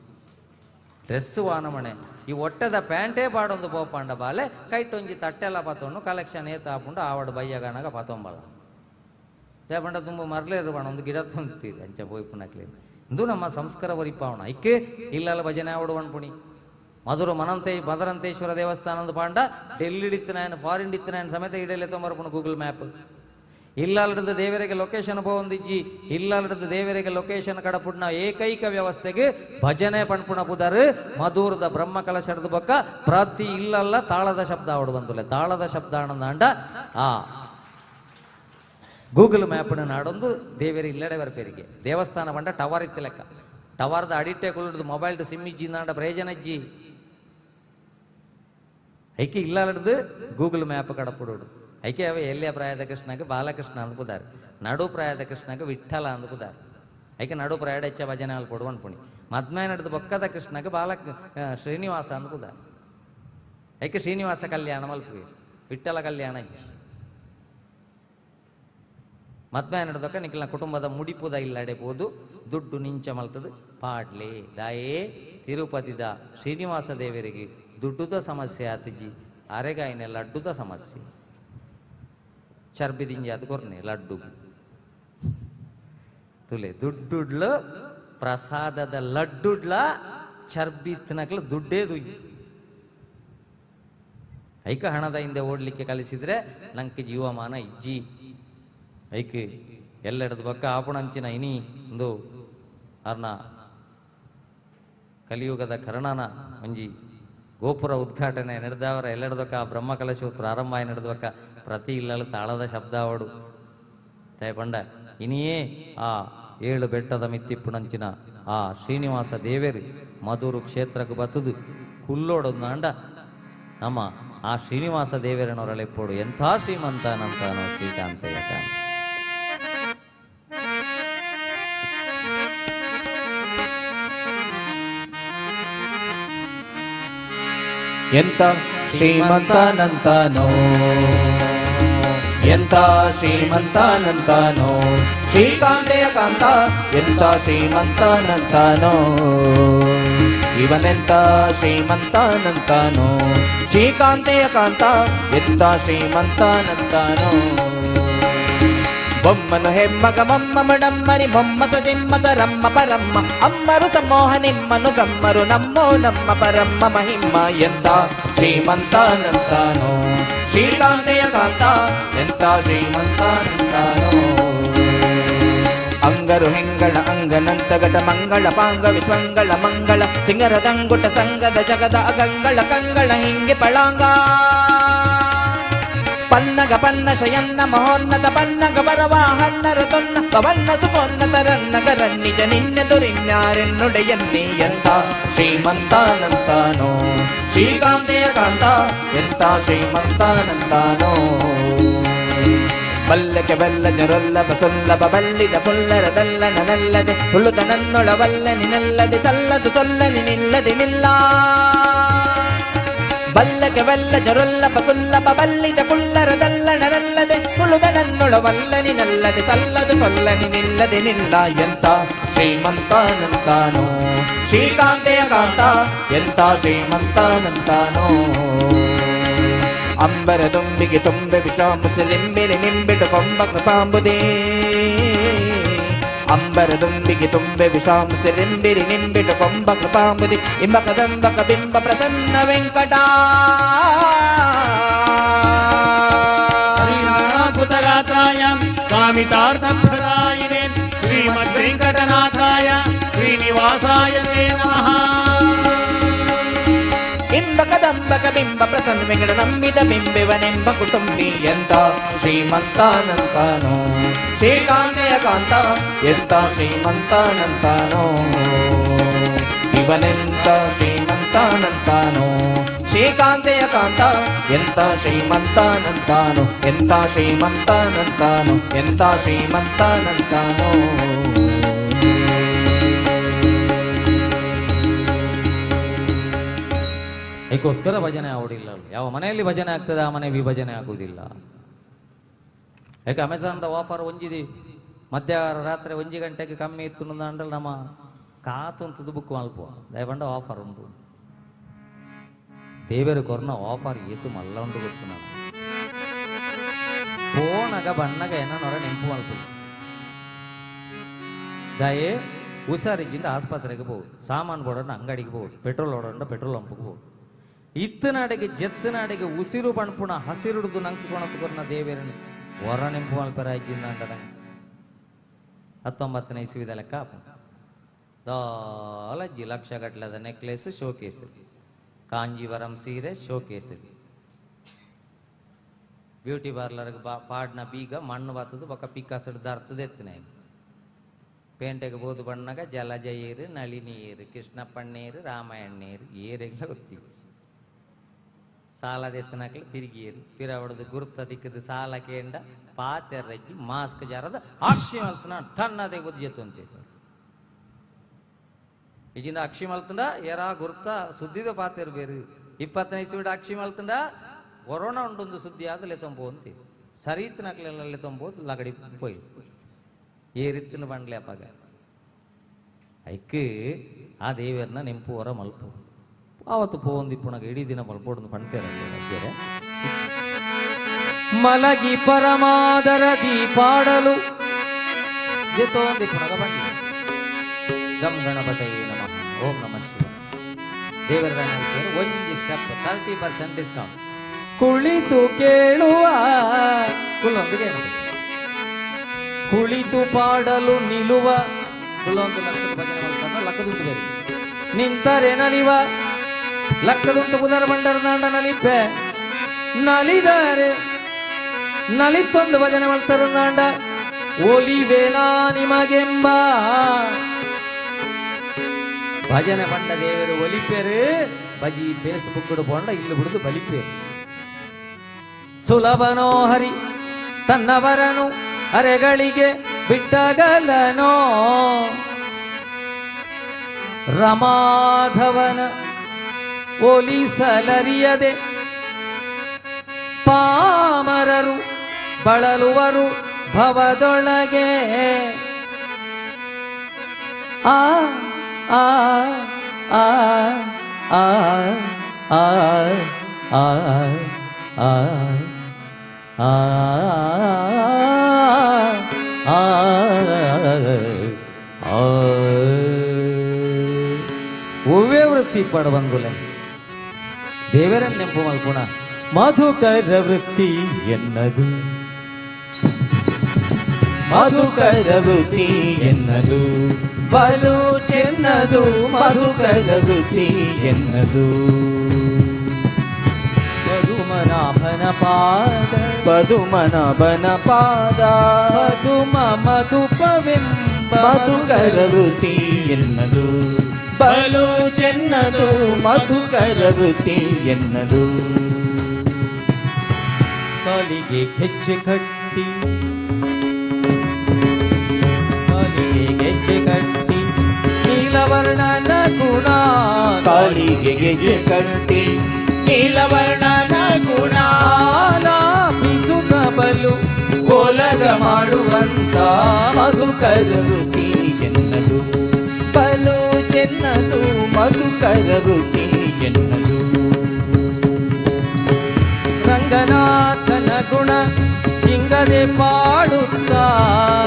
Speaker 3: ಡ್ರೆಸ್ ವಾನಮಣೆ ಈ ಒಟ್ಟದ ಪ್ಯಾಂಟೇ ಪಾಡೊಂದು ಪೋಪಾಂಡ ಬಾಲೆ ಕೈಟೊಂಜಿ ತಟ್ಟೆಲ್ಲ ಪತ್ತೊಂಡು ಕಲೆಕ್ಷನ್ ಏತ ಹಾಪುಂಡು ಆವಡು ಬಯ್ಯಗನಗ ಪತೊಂಬಲ ದೇಪಂಡ ತುಂಬ ಮರಲೇರು ಬಾಣ ಒಂದು ಗಿಡ ತೊಂತೀರಿ ಅಂಚ ಪೋಯ್ಪುನಕ್ಲಿ ಇಂದು ನಮ್ಮ ಸಂಸ್ಕಾರ ಒರಿಪಾವಣ ಇಕ್ಕೆ ಇಲ್ಲಲ್ಲ ಭಜನೆ ಆವಡು ಪಣ್ಪುಣಿ ಮಧುರ ಮನಂತೆ ಮದರಂತೇಶ್ವರ ದೇವಸ್ಥಾನದ ಪಾಂಡ ಡೆಲ್ಲಿ ಇತ್ತಿನಾಯನ ಫಾರಿನ್ ಇತ್ತಿನಾಯನ ಸಮೇತ ಇಡಲೆ ತೊಂಬರ್ಪುಣ ಗೂಗಲ್ ಮ್ಯಾಪ್ ಇಲ್ಲಲ್ಡದ ದೇವರಿಗೆ ಲೊಕೇಶನ್ ಪೋವೊಂದಿಜ್ಜಿ ಇಲ್ಲಲ್ಡದ ದೇವರಿಗೆ ಲೊಕೇಶನ್ ಕಡಪುಡ್ನ ಏಕೈಕ ವ್ಯವಸ್ಥೆಗೆ ಭಜನೆ ಪಣ್ಪುಣ ಬುದರು ಮಧುರದ ಬ್ರಹ್ಮ ಕಲಶದ ಬೊಕ್ಕ ಪ್ರತಿ ಇಲ್ಲಲ್ಲ ತಾಳದ ಶಬ್ದ ಅವಡು ಬಂದುಲೆ ತಾಳದ ಶಬ್ದ ಆನಂದ ಆ ಗೂಗಲ್ ಮ್ಯಾಪ್ನ ನಾಡೊಂದು ದೇವರ ಇಲ್ಲಡೆ ಬರ್ಪೇರಿಗೆ ದೇವಸ್ಥಾನ ಬಂಡ ಟವರ್ ಇತ್ತು ಲೆಕ್ಕ ಟವರ್ದ ಅಡಿಟೆ ಕುಳ್ಳಿಡ್ದು ಮೊಬೈಲ್ ಸಿಮ್ ಇಜ್ಜಿ ನಾಡ ಪ್ರಯೋಜನ ಇಜ್ಜಿ ಐಕೆ ಇಲ್ಲಲ್ಡ್ದು ಗೂಗಲ್ ಮ್ಯಾಪ್ ಕಡಪುಡೋಡು ಐಕೆ ಅವ ಎಲ್ಲಿಯ ಪ್ರಾಯದ ಕೃಷ್ಣಗೆ ಬಾಲಕೃಷ್ಣ ಅಂದ್ಪುದಾರೆ ನಡು ಪ್ರಾಯದ ಕೃಷ್ಣಗೆ ವಿಠಲ ಅಂದ್ಪುದಾರೆ ಐಕೆ ನಡು ಪ್ರಾಯಡ ಹೆಚ್ಚ ಭಜನೆ ಅಲ್ಲಿ ಕೊಡು ಅನ್ಪುಣಿ ಮದ್ಮೆ ನಡೆದು ಬೊಕ್ಕದ ಕೃಷ್ಣಗೆ ಬಾಲ ಶ್ರೀನಿವಾಸ ಅಂದ್ಪುದಾರೆ ಐಕೆ ಶ್ರೀನಿವಾಸ ಕಲ್ಯಾಣ ಮಲ್ಪುವೆ ವಿಠಲ ಕಲ್ಯಾಣ ಇಜ್ಜಿ ಮದ್ಮೆ ನಡೆದಕ್ಕ ನಿಖಿಲ್ನ ಕುಟುಂಬದ ಮುಡಿಪುದ ಇಲ್ಲಡೆ ಪೋದು ದುಡ್ಡು ನಿಂಚ ಮಲ್ತದು ಪಾಡ್ಲೆ ದಾಯೇ ತಿರುಪತಿದ ಶ್ರೀನಿವಾಸ ದೇವರಿಗೆ ದುಡ್ಡುದ ಸಮಸ್ಯೆ ಆತಿಜಿ ಅರೆಗಾಯಿನ ಲಡ್ಡುದ ಸಮಸ್ಯೆ ಚರ್ಬಿ ಅದು ಕೊರ್ನೆ ಲಡ್ಡು ತುಲೆ ದುಡ್ಡುಡ್ಲು ಪ್ರಸಾದದ ಲಡ್ಡುಡ್ಲ ಚರ್ಬಿ ತಿನ್ನಕ್ಲು ದುಡ್ಡೇ ದುಯ್ಯಿ ಐಕ ಹಣದ ಹಿಂದೆ ಓಡ್ಲಿಕ್ಕೆ ಕಲಿಸಿದ್ರೆ ನಂಗೆ ಜೀವಮಾನ ಇಜ್ಜಿ ಐಕೆ ಎಲ್ಲೆಡದ ಬಕ್ಕ ಆಪುಣಂಚಿನ ಇನಿ ಒಂದು ಅರ್ನ ಕಲಿಯುಗದ ಕರ್ಣನ ಒಂಜಿ ಗೋಪುರ ಉದ್ಘಾಟನೆ ನಡೆದವರ ಎಲ್ಲೆಡದಕ್ಕ ಬ್ರಹ್ಮ ಕಲಶ ಪ್ರಾರಂಭ ಆಗಿ ನಡೆದಕ್ಕ ಪ್ರತಿ ಇಲ್ಲಲು ತಾಳದ ಶಬ್ದ ಅವಡು ಪಂಡ ಇನಿಯೇ ಆ 7 ಬೆಟ್ಟದ ಮಿತ್ತಿಪ್ಪುಣಂಚಿನ ಆ ಶ್ರೀನಿವಾಸ ದೇವೇರು ಮಧುರು ಕ್ಷೇತ್ರಕ್ಕೆ ಬತ್ತದು ಕುಲ್ಲೋಡೊಂದು ಅಂಡ ನಮ್ಮ ಆ ಶ್ರೀನಿವಾಸ ದೇವೇರನವರಳೆಪ್ಪೋಡು ಎಂಥ ಶ್ರೀಮಂತನಂತಾನೋ ಶ್ರೀಕಾಂತಯ್ಯ.
Speaker 19: ಎಂತ ಶ್ರೀಮಂತನಂತನೋ ಎಂತ ಶ್ರೀಮಂತನಂತನೋ ಶ್ರೀಕಾಂತೆಯ ಕಾಂತ ಎಂತ ಶ್ರೀಮಂತನಂತನೋ ಇವನೆಂತ ಶ್ರೀಮಂತನಂತನೋ ಶ್ರೀಕಾಂತೆಯ ಕಾಂತ ಎಂತ ಶ್ರೀಮಂತನಂತನೋ ಬೊಮ್ಮನು ಹೆಮ್ಮಗ ಮಮ್ಮ ಮಡಮ್ಮರಿ ಮೊಮ್ಮಸ ಜಿಮ್ಮಸ ರಮ್ಮ ಪರಮ್ಮ ಅಮ್ಮರು ಸಮೋಹ ನಿಮ್ಮನು ಗಮ್ಮರು ನಮ್ಮೋ ನಮ್ಮ ಪರಮ್ಮ ಮಹಿಮ್ಮ ಎಂತ ಶ್ರೀಮಂತನಂತನೋ ಶ್ರೀಕಾಂತೆಯ ಕಾಂತ ಎಂತ ಶ್ರೀಮಂತನಂತನೋ ಅಂಗರು ಹೆಂಗಳ ಅಂಗನಂತ ಘಟ ಮಂಗಳ ಪಾಂಗ ವಿಶ್ವಂಗಳ ಮಂಗಳ ಸಿಂಗರದಂಗುಟ ಸಂಗದ ಜಗದ ಅಗಂಗಳ ಕಂಗಳ ಹಿಂಗೆ ಪಳಾಂಗ ಪನ್ನಗ ಪನ್ನ ಶಯನ್ನ ಮಹೋನ್ನತ ಪನ್ನಗ ವರವಾಹನ್ನರ ತೊನ್ನ ಪವನ್ನ ಸುಖೋನ್ನತ ರನ್ನಗ ರನ್ನಿಜ ನಿನ್ನೆ ದುರಿನ್ಯಾರೆನ್ನುಡೆಯನ್ನೇ ಎಂತ ಶ್ರೀಮಂತನಂತನೋ ಶ್ರೀಕಾಂತೆಯ ಕಾಂತ ಎಂತ ಶ್ರೀಮಂತನಂತನೋ ಬಲ್ಲಕ್ಕೆ ಬಲ್ಲ ಜರೊಲ್ಲಭ ಸುಲ್ಲಭ ಬಲ್ಲಿದ ಪುಲ್ಲರ ದಲ್ಲನಲ್ಲದೆ ಹುಳುತ ನನ್ನೊಳವಲ್ಲ ನಿನ್ನಲ್ಲದೆ ಸಲ್ಲದು ಸೊಲ್ಲ ನಿನ್ನಲ್ಲದೆ ನಿಲ್ಲ ಬಲ್ಲಕ್ಕೆ ಬಲ್ಲ ಜರೊಲ್ಲಭ ಸುಲ್ಲಭ ಬಲ್ಲಿದ ಕುಲ್ಲರ ದಲ್ಲನಲ್ಲದೆ ಹುಳುದ ನನ್ನೊಳವಲ್ಲ ನಿನ್ನಲ್ಲದೆ ಸಲ್ಲದು ಸೊಲ್ಲ ನಿನ್ನಲ್ಲದೆ ನಿಲ್ಲ ಎಂತ ಶ್ರೀಮಂತನಂತಾನೋ ಶ್ರೀಕಾಂತೆಯ ಕಾಂತ ಎಂತ ಶ್ರೀಮಂತನಂತಾನೋ ಅಂಬರ ದುಂಬಿಗೆ ತುಂಬೆ ವಿಷಾಂಬುಸಲಿಂಬಿರಿ ನಿಂಬಿಟು ಕೊಂಬ ಕೃಪಾಂಬುದೇ ಅಂಬರ ದುಂಬಿಗೆ ತುಂಬೆ ವಿಷಾಂಬುಸಲಿಂಬಿರಿ ನಿಂಬಿಟು ಕೊಂಬ ಕೃಪಾಂಬುದಿ ಇಂಬ ಕದಂಬಕ ಬಿಂಬ ಪ್ರಸನ್ನ ವೆಂಕಟ
Speaker 4: ಹರಿಯಾಣಾದ್ಭುತಗಾತ್ರಾಯ ಕಾಮಿತಾರ್ಥಪ್ರದಾಯಿನೇ ಶ್ರೀಮದ್ವೆಂಕಟನಾಥಾಯ ಶ್ರೀನಿವಾಸಾಯ ತೇ ನಮಃ.
Speaker 19: ಇಂಬ ಕದಂಬಕ ಬಿಂಬ ಪ್ರಸನ್ನ ವೆಂಕಟ ನಂಬಿದ ಬಿಂಬೆವನೆಂಬ ಕುಟುಂಬಿ ಎಂತ ಶ್ರೀಮಂತನಂತನೋ ಶ್ರೀಕಾಂತೆಯ ಕಾಂತ ಎಂತ ಶ್ರೀಮಂತನಂತನೋ ಇವನೆಂತ ಶ್ರೀಮಂತನಂತನೋ ಶ್ರೀಕಾಂತೆಯ ಕಾಂತ ಎಂತ ಶ್ರೀಮಂತನಂತಾನೋ ಎಂತ ಶ್ರೀಮಂತನಂತಾನೋ ಎಂತ ಶ್ರೀಮಂತನಂತಾನೋ.
Speaker 3: ಅದಕ್ಕೋಸ್ಕರ ಭಜನೆ ಆಗೋದಿಲ್ಲ. ಯಾವ ಮನೆಯಲ್ಲಿ ಭಜನೆ ಆಗ್ತದೆ ಆ ಮನೆ ವಿಭಜನೆ ಆಗುವುದಿಲ್ಲ. ಯಾಕೆ ಅಮೆಝಾನ್ದ ಆಫರ್ ಒಂಜಿದಿ ಮಧ್ಯಾಹ್ನ ರಾತ್ರಿ 1 ಗಂಟೆಗೆ ಕಮ್ಮಿ ಇತ್ತು ಅಂದ್ರಲ್ಲಿ ನಮ್ಮ ಕಾತುಂತದ್ದು ಬುಕ್ ಮಲ್ಪ ದಯಪಂಡ ಆಫರ್ ಉಂಟು. ದೇವರು ಕೊರ್ನ ಆಫರ್ ಏತು ಮಲ್ಲ ಉಂಟು ಗೊತ್ತು. ನಾನು ಪೋನಗ ಬಣ್ಣಗ ಏನೋ ನೆಂಪು ಮಲ್ಪ ದಯೆ ಹುಷಾರಿಜ್ಜಿಂದ ಆಸ್ಪತ್ರೆಗೆ ಹೋಗು, ಸಾಮಾನು ಬೋಡೋಣ ಅಂಗಡಿಗೆ ಹೋಗು, ಪೆಟ್ರೋಲ್ ಹೊಡೋಣ ಪೆಟ್ರೋಲ್ ಪಂಪ್ಗೆ ಹೋಗು. ಇತ್ತನಾಡಿಗೆ ಜೆತ್ತನಾಡಿಗೆ ಉಸಿರು ಬಣ್ಪುಣ ಹಸಿರುಡ್ದು ನಂಕು ಕೊಣತುಕೊರ್ನ ದೇವೇರನು ಹೊರ ನೆಂಪು ಮಲ್ಪರ ಅಜ್ಜಿಂದ ಅಂಡ ನಂಗೆ 19ನೇ ಇಸ್ವಿದ ಲೆಕ್ಕ ದಾಲಜ್ಜಿ ಲಕ್ಷ ಗಟ್ಟಲದ ನೆಕ್ಲೆಸ್ ಶೋಕೇಸ್, ಕಾಂಜೀವರಂ ಸೀರೆ ಶೋಕೇಸ್, ಬ್ಯೂಟಿ ಪಾರ್ಲರ್ಗೆ ಬಾ ಪಾಡ್ನ ಬೀಗ ಮಣ್ಣು ಬಾತದು ಬೊಕ್ಕ ಪಿಕ್ಕಾಸಡು ದರ್ತದೆ ಎತ್ತಿನ ಪೇಂಟೆಗೆ ಬೋದು ಬಣ್ಣಗ ಜಲಜ ಏರು ನಳಿನಿ ಏರು ಕೃಷ್ಣಪ್ಪಣ್ಣೇರು ರಾಮಾಯಣ್ಣೇರು ಏರೆಲ್ಲ ಗೊತ್ತೀವಿ. ಸಾಲದ ಎತ್ತನಕ್ಲೆ ತಿರುಗಿಯರು ಪಿರವಡದು ಗುರುತ ದಿಕ್ಕದು ಸಾಲ ಕೇಂಡ ಪಾತೆರಜ್ಜಿ ಮಾಸ್ಕ್ ಜಾರದ ಅಕ್ಷಿ ಮಲ್ತನ ಟನ್ನದೇ ಬುದ್ಧಿತ್ತು ಅಂತೆ. ಈಜಿನ ಅಕ್ಷಿ ಮಲ್ತಂಡ ಎರಾ ಗುರುತ ಸುದ್ದಿದ ಪಾತೆರು ಬೇರು 20ನೇ ಇಸ್ವಿಡ ಅಕ್ಷಿ ಮಲ್ತಂಡ ಕೊರೋನಾ ಉಂಡೊಂದು ಸುದ್ದಿ ಆದಲೆ ತಂಬೋ ಅಂತೆ ಸರೀತನಕ್ಲೆಲ್ಲ ತಂಬೋದು ಲಗಡಿ ಪೋಯ್ ಏರಿತ್ತಿನ ಬಂಡ್ಲೆ ಅಪ್ಪಾಗ ಐಕ್ ಆ ದೇವರನ್ನ ನೆಂಪು ಹೊರ ಮಲ್ಪು ಆವತ್ತು ಪೋಂದು ಇಪ್ಪುಣಗ ಇಡೀ ದಿನ ಮಲ್ಪೋಡು ಪಣ್ತೇರೆ. ಮಲಗಿ ಪರಮಾದರದಿ ಪಾಡಲು ಜೊತೊಂದು ಇಪ್ಪುಣಗ ಬನ್ನಿ. ಗಂ ಗಣಪತಯೇ ನಮಃ, ಓಂ ನಮಃ ಶಿವ. ದೇವರ ಒಂದು ಸ್ಟೆಪ್ 30% ಡಿಸ್ಕೌಂಟ್. ಕುಳಿತು ಕೇಳುವ ಕುಲ್ಲೊಂದಿಗೆ ಕುಳಿತು ಪಾಡಲು ನಿಲ್ಲುವ ಕುಲ್ಲೊಂದು ಲಕ್ಕದ ಭಜನೆ ಮಾಡ್ತಾನ ಲಕ್ಕದುಂಟು ಬೇರೆ ನಿಂತರೆ ನಲಿವ ಲಕ್ಕದುಂಟು ಬುಧರ ಬಂಡರ ದಾಂಡ ನಲಿಪೆ ನಲಿದರೆ ನಲಿತೊಂದು ಭಜನೆ ಮಾಡ್ತಾರ ದಾಂಡ ಒಲಿವೆನಾ ನಿಮಗೆಂಬ ಭಜನೆ ಬಂಡ ದೇವರು ಒಲಿಪೇರು ಬಜಿ ಫೇಸ್ಬುಕ್ ಪೋಂಡ ಇಲ್ಲಿ ಬಿಡುದು ಬಲಿಪೇರು. ಸುಲಭನೋ ಹರಿ ತನ್ನವರನು ಅರೆಗಳಿಗೆ ಬಿಟ್ಟಗಲನೋ ರಮಾಧವನ ಒಲಿಸಲರಿಯದೆ ಪಾಮರರು ಬಳಲುವರು ಭವದೊಳಗೆ. ಆ ಆ ಆ ಆ ಆ ಆ ಆ ಆ ಆ ಆ ಒವ್ವೇ ವೃತ್ತಿ ಪಡ ಬಂಗುಲೆ ದೇವರನ್ನ ನೆಂಪು ಮಲ್ಪುಣ ಮಧುಕರ ವೃತ್ತಿ ಎನ್ನದು,
Speaker 19: ಮಧುಕರ ವೃತ್ತಿ ಎನ್ನದು ಬಲು ಚೆನ್ನದು, ಮಧುಕರ ವೃತ್ತಿ ಎನ್ನದು.
Speaker 3: ಪದುಮನಾಭನ ಪಾದ,
Speaker 19: ಪದುಮನಾಭನ ಪಾದ,
Speaker 3: ಪದುಮ ಮಧುಪವೆಂಬ
Speaker 19: ಮಧುಕರ ವೃತ್ತಿ ಎನ್ನದು ಬಲು ಚೆನ್ನದು, ಮಧುಕರ ವೃತ್ತಿ ಎನ್ನದು.
Speaker 3: ಕಾಲಿಗೆ ಹೆಜ್ಜೆ ಕಟ್ಟಿ, ಕಾಲಿಗೆ ಗೆಜ್ಜೆ ಕಟ್ಟಿ ನೀಲವರ್ಣನ ಗುಣ,
Speaker 19: ಕಾಲಿಗೆ ಗೆಜ್ಜೆ ಕಟ್ಟಿ ನೀಲವರ್ಣನ ಗುಣ,
Speaker 3: ಆಲಾಪಿಸುತ್ತ ಬಲು
Speaker 19: ಕೋಲಗ ಮಾಡುವಂತ ಮಧುಕರ ವೃತ್ತಿ ಎನ್ನದು ಬಲು ಚೆನ್ನದು, ಮಧುಕರ ವೃತ್ತಿ ಎನ್ನದು.
Speaker 3: ರಂಗನಾಥನ ಗುಣ ಹಿಂಗದೆ ಪಾಡುತ್ತ,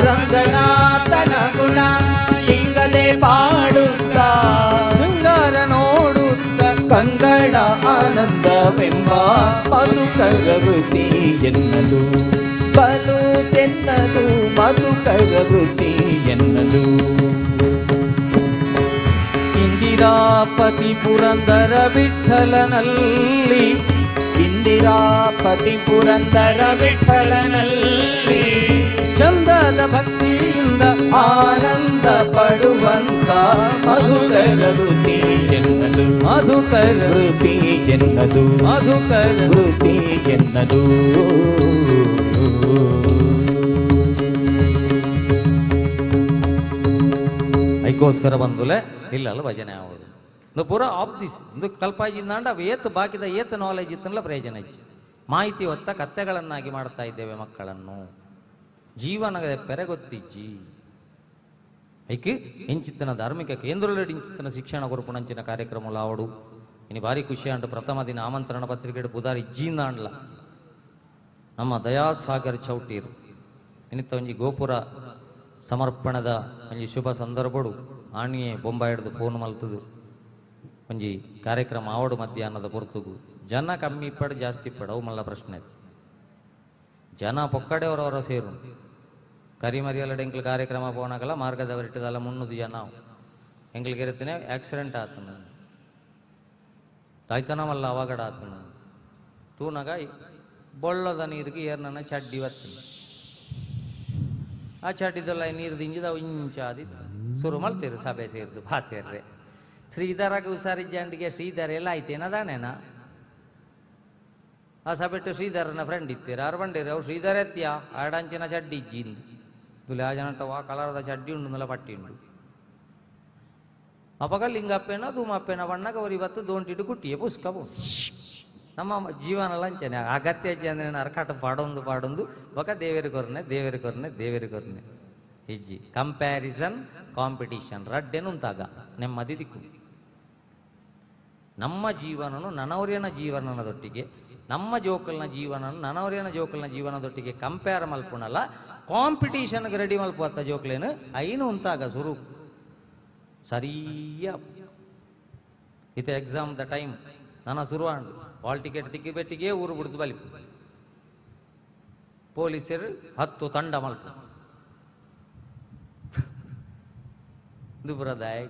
Speaker 19: ರಂಗನಾಥನ ಗುಣ ಹಿಂಗದೆ ಪಾಡುತ್ತ,
Speaker 3: ಶೃಂಗಾರ ನೋಡುತ್ತ
Speaker 19: ಕಂಗಳ ಆನಂದವೆಂಬ ಮಧುಕರ ವೃತ್ತಿ ಎನ್ನದು ಬಲು ಚೆನ್ನದು, ಮಧುಕರ ವೃತ್ತಿ ಎನ್ನದು.
Speaker 3: ಇಂದಿರಾಪತಿ ಪುರಂದರ ವಿಠಲನಲ್ಲಿ,
Speaker 19: ಇಂದಿರಾಪತಿ ಪುರಂದರ ವಿಠಲನಲ್ಲಿ,
Speaker 3: ಚಂದದ ಭಕ್ತಿಯಿಂದ
Speaker 19: ಆನಂದ ಪಡುವಂತ ಮಧುಕರ ವೃತ್ತಿ ಎನ್ನದು,
Speaker 3: ಮಧುಕರ
Speaker 19: ವೃತ್ತಿ ಎನ್ನದು,
Speaker 3: ಮಧುಕರ
Speaker 19: ವೃತ್ತಿ ಎನ್ನದು.
Speaker 3: ಐಕೋಸ್ಕರ ಬಂದುಲೆ ಇಲ್ಲ ಅಲ್ಲ ಭಜನೆ ಆಗೋದು ಒಂದು ಪೂರ ಆಫ್ this ಒಂದು ಕಲ್ಪಾಜಿಂದಾಂಡ ಏತ್ ಬಾಕಿದ ಏತ್ ನಾಲೆಜ್ ಇತ್ತಲ್ಲ ಪ್ರಯೋಜನ ಇತ್ತು. ಮಾಹಿತಿ ಹೊತ್ತ ಕತ್ತೆಗಳನ್ನಾಗಿ ಮಾಡ್ತಾ ಇದ್ದೇವೆ ಮಕ್ಕಳನ್ನು. ಜೀವನದ ಪೆರೆಗೊತ್ತಿಜ್ಜಿ ಐಕೆ ಇಂಚಿತ್ತನ ಧಾರ್ಮಿಕ ಕೇಂದ್ರದಲ್ಲಿ ಇಂಚಿತ್ತನ ಶಿಕ್ಷಣ ಕೊರಪುಣಂಚಿನ ಕಾರ್ಯಕ್ರಮ ಆವಡು ಇನ್ನು ಭಾರಿ ಖುಷಿ ಅಂಟು. ಪ್ರಥಮ ದಿನ ಆಮಂತ್ರಣ ಪತ್ರಿಕೆ ಬುಧಾರಿ ಇಜ್ಜಿಂದಾಂಡ್ಲ ನಮ್ಮ ದಯಾಸಾಗರ್ ಚೌಟೀರು ಇನ್ನಿತ್ತ ಒಂಜಿ ಗೋಪುರ ಸಮರ್ಪಣದ ಒಂಜಿ ಶುಭ ಸಂದರ್ಭಡು ಆಣಿಯೇ ಬೊಂಬಾಯಿ ಹಿಡ್ದು ಫೋನ್ ಮಲ್ತದು ಒಂಜಿ ಕಾರ್ಯಕ್ರಮ ಆವಡು ಮಧ್ಯಾಹ್ನದ ಪೊರ್ತುಗು ಜನ ಕಮ್ಮಿ ಇಪ್ಪಡು ಜಾಸ್ತಿ ಇಪ್ಪಡು ಅವು ಮಲ್ಲ ಪ್ರಶ್ನೆ. ಜನ ಪೊಕ್ಕಡೆಯವರವರ ಸೇರು ಕರಿಮರಿಯಲ್ಲ ಎಂಕ್ಲು ಕಾರ್ಯಕ್ರಮ ಪೋನಾಗಲ್ಲ ಮಾರ್ಗದವರಿಟ್ಟದಲ್ಲ 300 ಜನ ಎಂಕ್ಲಿಗೆ ಇರುತ್ತೇನೆ ಆಕ್ಸಿಡೆಂಟ್ ಆತನ ತಾಯ್ತನ ಮಲ್ಲ ಅವಘಡ ಆತನ ತೂನಾಗ ಬೊಳ್ಳದ ನೀರಿಗೆ ಏರ್ನ ಚಡ್ಡಿ ಬರ್ತದೆ. ಆ ಚಡ್ಡಿದೆಲ್ಲ ನೀರು ದಿಂಜಿದ ಅವು ಇಂಚಾದಿತ್ತು ಶುರು ಮಲ್ತೀರು ಸಭೆ ಸೇರಿದು ಬಾತೇರ್ರೆ ಶ್ರೀಧರಾಗ ಹುಷಾರಿಜ್ಜಂಡಿಗೆ ಶ್ರೀಧರ ಎಲ್ಲ ಆಯ್ತೇನ ದಾನೇನ ಆ ಸಭೆಟ್ಟು ಶ್ರೀಧರನ ಫ್ರೆಂಡ್ ಇತ್ತೀರ ಆರು ಬಂಡೀರಿ ಅವು ಶ್ರೀಧರ ಎತ್ತಿಯ ಆಡಂಚಿನ ಚಡ್ಡಿ ಇಜ್ಜಿಂದು ತುಲೆ ಆ ಜನಟ ವಾ ಕಲರದ ಚಡ್ಡಿ ಉಂಡು ಪಟ್ಟಿ ಉಂಡು ಅಪಗ ಲಿಂಗಪ್ಪೇನ ಧೂಮಪ್ಪೇನ ಬಣ್ಣಗ ಅವರು ಇವತ್ತು ದೋಂಟಿಡು ಕುಟ್ಟಿಯೇ ಪುಸ್ಕವು ನಮ್ಮ ಜೀವನ ಲಂಚನೆ ಅಗತ್ಯ ಅಜ್ಜಿ ಅಂದ್ರೆ ಅರ್ಕಾಟ ಪಾಡೊಂದು ಪಾಡೊಂದು ಬಕ ದೇವೇರು ಕೊರ್ನೆ ದೇವೇರು ಕೊರ್ನೆ ದೇವೇರು ಕೊರ್ನೆ ಇಜ್ಜಿ ಕಂಪ್ಯಾರಿಸನ್ ಕಾಂಪಿಟಿಷನ್ ರಡ್ಡೆನುಂತಾಗ ನೆಮ್ಮದಿ ದಿಕ್ಕು. ನಮ್ಮ ಜೀವನನು ನನವರಿಯನ ಜೀವನದೊಟ್ಟಿಗೆ ನಮ್ಮ ಜೋಕಲ್ನ ಜೀವನ ನನವರಿಯನ ಜೋಕಲ್ನ ಜೀವನದೊಟ್ಟಿಗೆ ಕಂಪೇರ್ ಮಲ್ಪುಣಲ್ಲ ಕಾಂಪಿಟೀಷನ್ಗೆ ರೆಡಿ ಮಲ್ಪುತ್ತ ಜೋಕ್ಲೇನು ಐನು ಉಂತಾಗ ಸುರು ಸರಿಯ ಇತ ಎಕ್ಸಾಮ್ the time ನನ್ನ ಸುರುವಾಂಡು ಹಾಲ್ ಟಿಕೆಟ್ ತಿಕ್ಕಿ ಬೆಟ್ಟಿಗೆ ಊರು ಬಿಡ್ದು ಬಲಿಪು ಪೊಲೀಸರು 10 ತಂಡ ಮಲ್ಪ ದುಬ್ರದಾಯ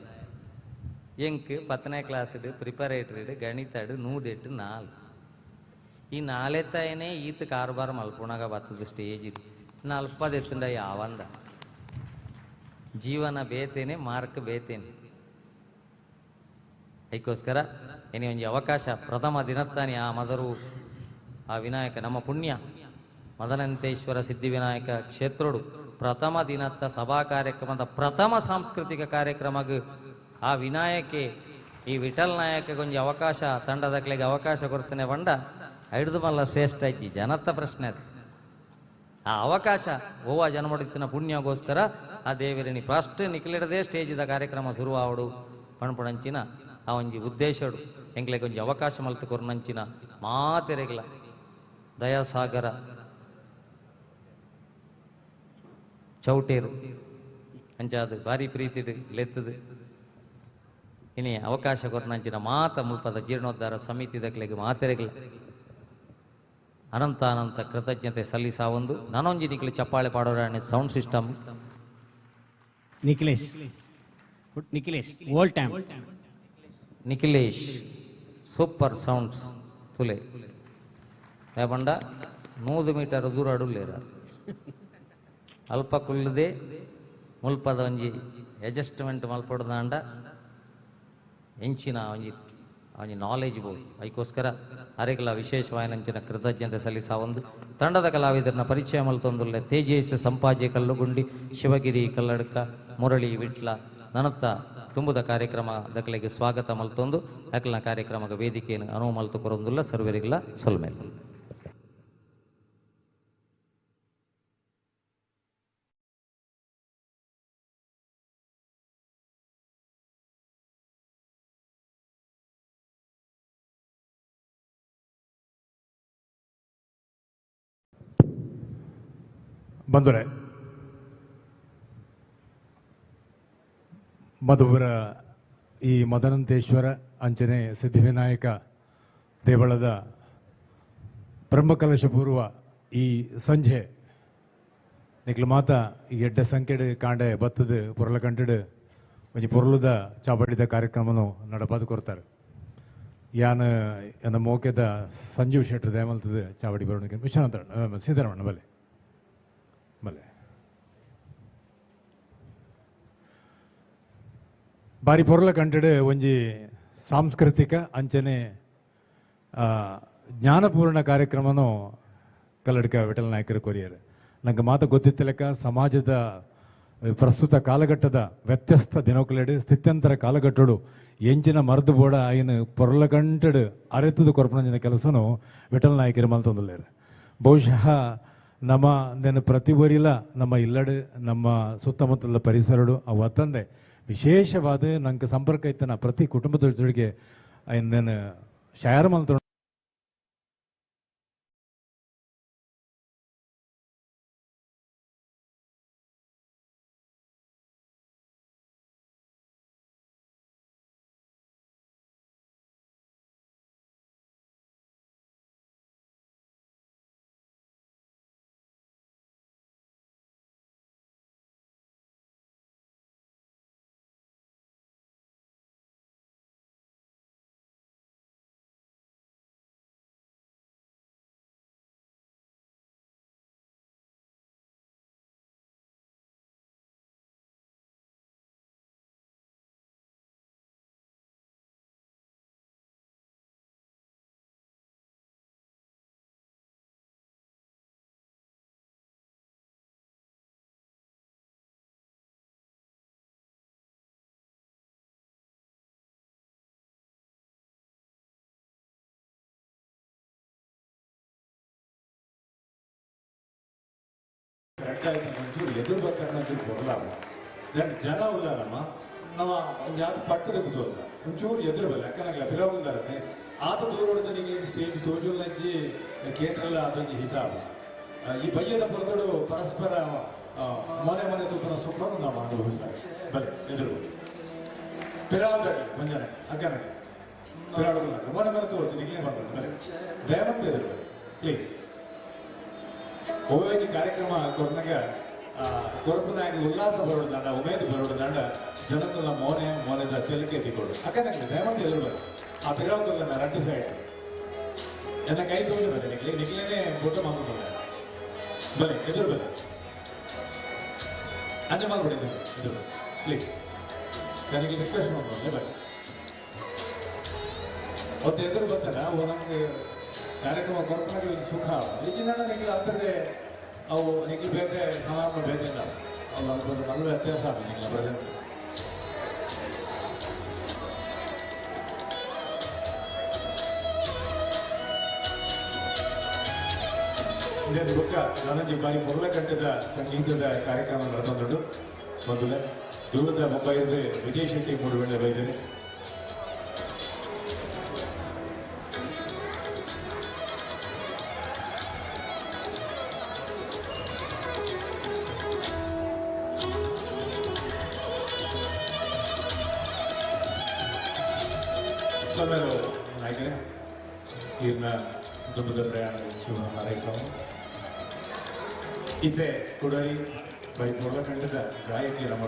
Speaker 3: ಎಂಕ್ 10ನೇ ಕ್ಲಾಸ್ಡ್ ಪ್ರಿಪರೇಟರಿಡ್ ಗಣಿತಡು 108 4 ಈ ನಾಲೆತ್ತಾಯನೇ ಈತ ಕಾರ್ಬಾರ್ ಮಲ್ಪುಣಗ ಬತ್ತದ ಸ್ಟೇಜ್ ನಲ್ಪದೆತ್ತಂಡ ಯಾವಂದ ಜೀವನ ಬೇತೇನೆ ಮಾರ್ಕ್ ಬೇತೇನೆ. ಅದಕ್ಕೋಸ್ಕರ ಏನೇ ಒಂಜಿ ಅವಕಾಶ ಪ್ರಥಮ ದಿನತ್ತಾನೆ ಆ ಮದರು ಆ ವಿನಾಯಕ ನಮ್ಮ ಪುಣ್ಯ ಮದನಂತೇಶ್ವರ ಸಿದ್ಧಿವಿನಾಯಕ ಕ್ಷೇತ್ರೋಡು ಪ್ರಥಮ ದಿನತ್ತ ಸಭಾ ಕಾರ್ಯಕ್ರಮದ ಪ್ರಥಮ ಸಾಂಸ್ಕೃತಿಕ ಕಾರ್ಯಕ್ರಮಗ್ ಆ ವಿನಾಯಕೆ ಈ ವಿಠಲ್ ನಾಯಕ ಒಂಜಿ ಅವಕಾಶ ತಂಡದಕ್ಲೆಗೆ ಅವಕಾಶ ಕೊಡ್ತಾನೆ ಬಂಡ ಐಡ್ದು ಮಲ್ಲ ಶ್ರೇಷ್ಠ ಐತಿ ಜನತ್ತ ಪ್ರಶ್ನೆ ಅದು. ಆ ಅವಕಾಶ ಓವಾ ಜನ್ಮಡಿತ್ತಿನ ಪುಣ್ಯಗೋಸ್ಕರ ಆ ದೇವರಿನಿ ಫಸ್ಟ್ ನಿಕ್ಲಿಡದೆ ಸ್ಟೇಜಿದ ಕಾರ್ಯಕ್ರಮ ಶುರುವಾವಡು ಪಣಪಣಂಚಿನ ಆ ಒಂಜಿ ಉದ್ದೇಶಡು ಎಂಕ್ಲೆಗೆ ಒಂಜಿ ಅವಕಾಶ ಮಲ್ತು ಕೊರ್ನಂಚಿನ ಮಾತೆರೆಗ್ಲ ದಯಾಸಾಗರ ಚೌಟೇರು ಅಂಚಾದು ಭಾರಿ ಪ್ರೀತಿಡು ಲೆತ್ತದು ಇನಿ ಅವಕಾಶ ಕೊರ್ನಂಚಿನ ಮಾತ ಮುಲ್ಪದ ಜೀರ್ಣೋದ್ಧಾರ ಸಮಿತಿದಕ್ಲೆಗೆ ಮಾತೆರೆಗ್ಲ ಅನಂತ ಅನಂತ ಕೃತಜ್ಞತೆ ಸಲ್ಲಿಸಾವೊಂದು ನಾನೊಂಜಿ ನಿಕ್ಲು ಚಪ್ಪಾಳೆ ಪಾಡೋರಾಣೆ sound system.
Speaker 20: Nikhilesh Nikhilesh all time
Speaker 3: Nikhilesh super sounds ತುಲೆ ಬಂಡ 100 ಮೀಟರ್ ದೂರ ಅಡುಲ್ಲೇರ ಅಲ್ಪ ಕುಲ್ಲದೆ ಮುಲ್ಪದ ಒಂಜಿ ಅಡ್ಜಸ್ಟ್ಮೆಂಟ್ ಮಲ್ಪೊಡ್ದಾಂಡ ಎಂಚಿನ ಒಂಜಿ ಒಂಜಿ ನಾಲೆಜ್ ಬೋಡು ಐಕೋಸ್ಕರ ಅರೆಗಲ ವಿಶೇಷವಾಯಿನಂಚಿನ ಕೃತಜ್ಞತೆ ಸಲ್ಲಿಸಾವೊಂದು ತಂಡದ ಕಲಾವಿದರನ್ನ ಪರಿಚಯ ಮಲ್ತೊಂದುಲ್ಲೆ ತೇಜೇಶ್ ಸಂಪಾಜೆ ಕಲ್ಲುಗುಂಡಿ ಶಿವಗಿರಿ ಕಲ್ಲಡ್ಕ ಮುರಳಿ ವಿಟ್ಲ ನನತ್ತ ತುಂಬುದ ಕಾರ್ಯಕ್ರಮ ದಕ್ಕಲೆಗೆ ಸ್ವಾಗತ ಮಲ್ತೊಂದು ಅಕಲ್ನ ಕಾರ್ಯಕ್ರಮದ ವೇದಿಕೆಯನ್ನು ಅನುವು ಮಲ್ತು ಕೊರೊಂದುಲ್ಲ ಸರ್ವರಿಗಲ ಸೊಲ್ಮೆ.
Speaker 6: ಬಂಧುರೇ, ಮಧುವರ ಈ ಮದನಂತೇಶ್ವರ ಅಂಚನೆ ಸಿದ್ಧಿವಿನಾಯಕ ದೇವಳದ ಬ್ರಹ್ಮಕಲಶ ಪೂರ್ವ ಈ ಸಂಜೆ ನಿಕ್ಲು ಮಾತ ಈ ಎಡ್ಡ ಸಂಖ್ಯೆಡು ಕಾಂಡೆ ಬತ್ತದು ಪೊರಲಕಂಟಡು ಒಂಜಿ ಪೊರಲುದ ಚಾಬಡಿದ ಕಾರ್ಯಕ್ರಮನು ನಡಪಾದು ಕೊರ್ತಾರೆ. ಯಾನ್ ಎನ್ನ ಮೋಕೆದ ಸಂಜೀವ್ ಶೆಟ್ಟರ್ ದೇಮಲ್ತದ ಚಾವಡಿ ಬರೋಣಕ್ಕೆ ವಿಶ್ವನಾಥ ಸೀತಾರಮಣ ಬಲೆ ಬಲೆ ಬಾರಿ ಪೊರ್ಲ ಕಂಟೆಡ್ ಒಂಜಿ ಸಾಂಸ್ಕೃತಿಕ ಅಂಚನೆ ಜ್ಞಾನಪೂರ್ಣ ಕಾರ್ಯಕ್ರಮನೂ ಕಲ್ಲಡ್ಕ ವಿಠಲ ನಾಯಕರು ಕೊರಿಯರು. ನಂಗೆ ಮಾತು ಗೊತ್ತಿತ್ತಲೆಕ್ಕ ಸಮಾಜದ ಪ್ರಸ್ತುತ ಕಾಲಘಟ್ಟದ ವ್ಯತ್ಯಸ್ತ ದಿನೋಕಲೆಡು ಸ್ಥಿತ್ಯಂತರ ಕಾಲಘಟ್ಟಡು ಎಂಚಿನ ಮರದು ಬೋಡ ಐನು ಪೊರ್ಲ ಕಂಟೆಡ್ ಅರೆತದ ಕೊರ್ಪಣಂಚಿನ ಕೆಲಸನು ವಿಠಲ ನಾಯಕರು ಮಲ್ತೊಂದುಲ್ಲೇರು. ಬಹುಶಃ ನಮ್ಮ ನೆನ ಪ್ರತಿ ಒರಿಲ ನಮ್ಮ ಇಲ್ಲಡು ನಮ್ಮ ಸುತ್ತಮುತ್ತಲ ಪರಿಸರಡು ಅವು ಅತ್ತಂದೆ ವಿಶೇಷವಾದ ನಂಗೆ ಸಂಪರ್ಕ ಇತ್ತನ ಪ್ರತಿ ಕುಟುಂಬದ ಜೊತೆಗೆ ನಾನು ಶೇರ್ ಮಲ್ತ
Speaker 5: ರಡ್ಡಾಯ್ತು ಒಂಚೂರು ಎದುರು ಬರ್ತಾರೆ ಒಂಚೂರು ಬರಲಾರ then ಜನ ಉಳ್ಳಾರಮ್ಮ ನಮ್ಮ ಒಂಜಾತ ಪಟ್ಟದ ಕೂತೋಲ್ಲ ಒಂಚೂರು ಎದುರು ಬಲ್ಲ ಅಕ್ಕನಾಗಲ್ಲ ಫಿರೋಗುಲ್ದಾರತ್ತೆ ಆತ ದೂರ ಹೊಡೆದ ನಿಮಗೆ ಸ್ಟೇಜ್ ತೋಜುಲ್ಲಂಚಿ ಕೇಂದ್ರಲ್ಲ ಅದೊಂಜಿ ಹಿತ ಈ ಬಯ್ಯದ ಪೊರತಡು ಪರಸ್ಪರ ಮನೆ ಮನೆ ತೂಪನ ಸುಖವನ್ನು ನಾವು ಅನುಭವಿಸ್ತಾರೆ. ಬಲೆ ಎದುರು ಪಿರಾಲ್ದಾಗಲಿ ಮುಂಜಾನೆ ಅಕ್ಕನಾಗಲಿ ಪಿರಾಡುಲ್ಲ ಮನೆ ಮನೆ ತೋರಿಸಿ ನಿಗ್ಲೇ ಬಂದ್ಬಿಡು ಬಲೆ ದಯವಂತ ಎದುರು ಬಲೆ ಪ್ಲೀಸ್. ಒವ್ವೇಜಿ ಕಾರ್ಯಕ್ರಮ ಕೊರ್ನಾಗ ಕೊರಪನಾಗಿ ಉಲ್ಲಾಸ ಬರೋಡು ದಂಡ ಉಮೇದು ಬರೋಡು ದಂಡ ಜನಕುಲ ಮೋನೆ ಮೋನೆದ ತೆಲಿಕೆ ತಿಕ್ಕೊಡು ಅಕ್ಕನಾಗಲಿ ದಯಮಾಡಿ ಎದುರು ಬರ ಆ ಪಿರಾವುಕಲ್ಲ ರಡ್ಡು ಸೈಡ್ ಎನ್ನ ಕೈ ತೋಜು ಬಲೆ ನಿಕ್ಲೆ ನಿಕ್ಲೇನೆ ಬೊಟ್ಟು ಮಾತಾಡ ಬಲೆ ಎದುರು ಬಲೆ ಅಂಚೆ ಮಾಡ್ಬಿಡಿ ಎದುರು ಬಲೆ ಪ್ಲೀಸ್ ಸರ್ ನಿಕ್ಲೆ ರಿಕ್ವೆಸ್ಟ್ ಮಾಡ್ಬೋದು ಬಲೆ ಅವತ್ತು ಎದುರು ಬರ್ತಾನ ಅವು ನಂಗೆ ಕಾರ್ಯಕ್ರಮ ಕೊರಪನಾಗಿ ಒಂದು ಸುಖ ಈಚಿನ ನಿಕ್ಲು ಹತ್ತದೆ ಅವು ನಿಕ್ಲು ಬೇತೆ ಸಮಾರಂಭ ಬೇತೆ ಅವು ಅಲ್ಪ ಮಲ್ಲ ವ್ಯತ್ಯಾಸ ಆಗ ನಿಕ್ಲ ಪ್ರೆಸೆನ್ಸ್. ಇಂದೆಂದು ಬೊಕ್ಕ ನನಂಜಿ ಬಾರಿ ಪೊರ್ಲಕಟ್ಟದ ಸಂಗೀತದ ಕಾರ್ಯಕ್ರಮ ನಡೆದೊಂದುಂಡು. ಮೊದಲೇ ದೂರದ ಮುಂಬೈದ ವಿಜಯ್ ಶೆಟ್ಟಿ ಮೂಡುಬೆಳ್ಳೆ ಬೈದರೆ. ಸೊಲ್ಮೆಲು ನಾಯಕರೇ, ಈರ್ನ ದುಂಬದ ಪ್ರಯಾಣ ಶುಭ ಹಾರೈಸವ. ಇತ್ತೆ ಕುಡರಿ ಬರಿ ಪೊರ್ಲಕಂಠದ ಗಾಯಕಿ ನಮ್ಮ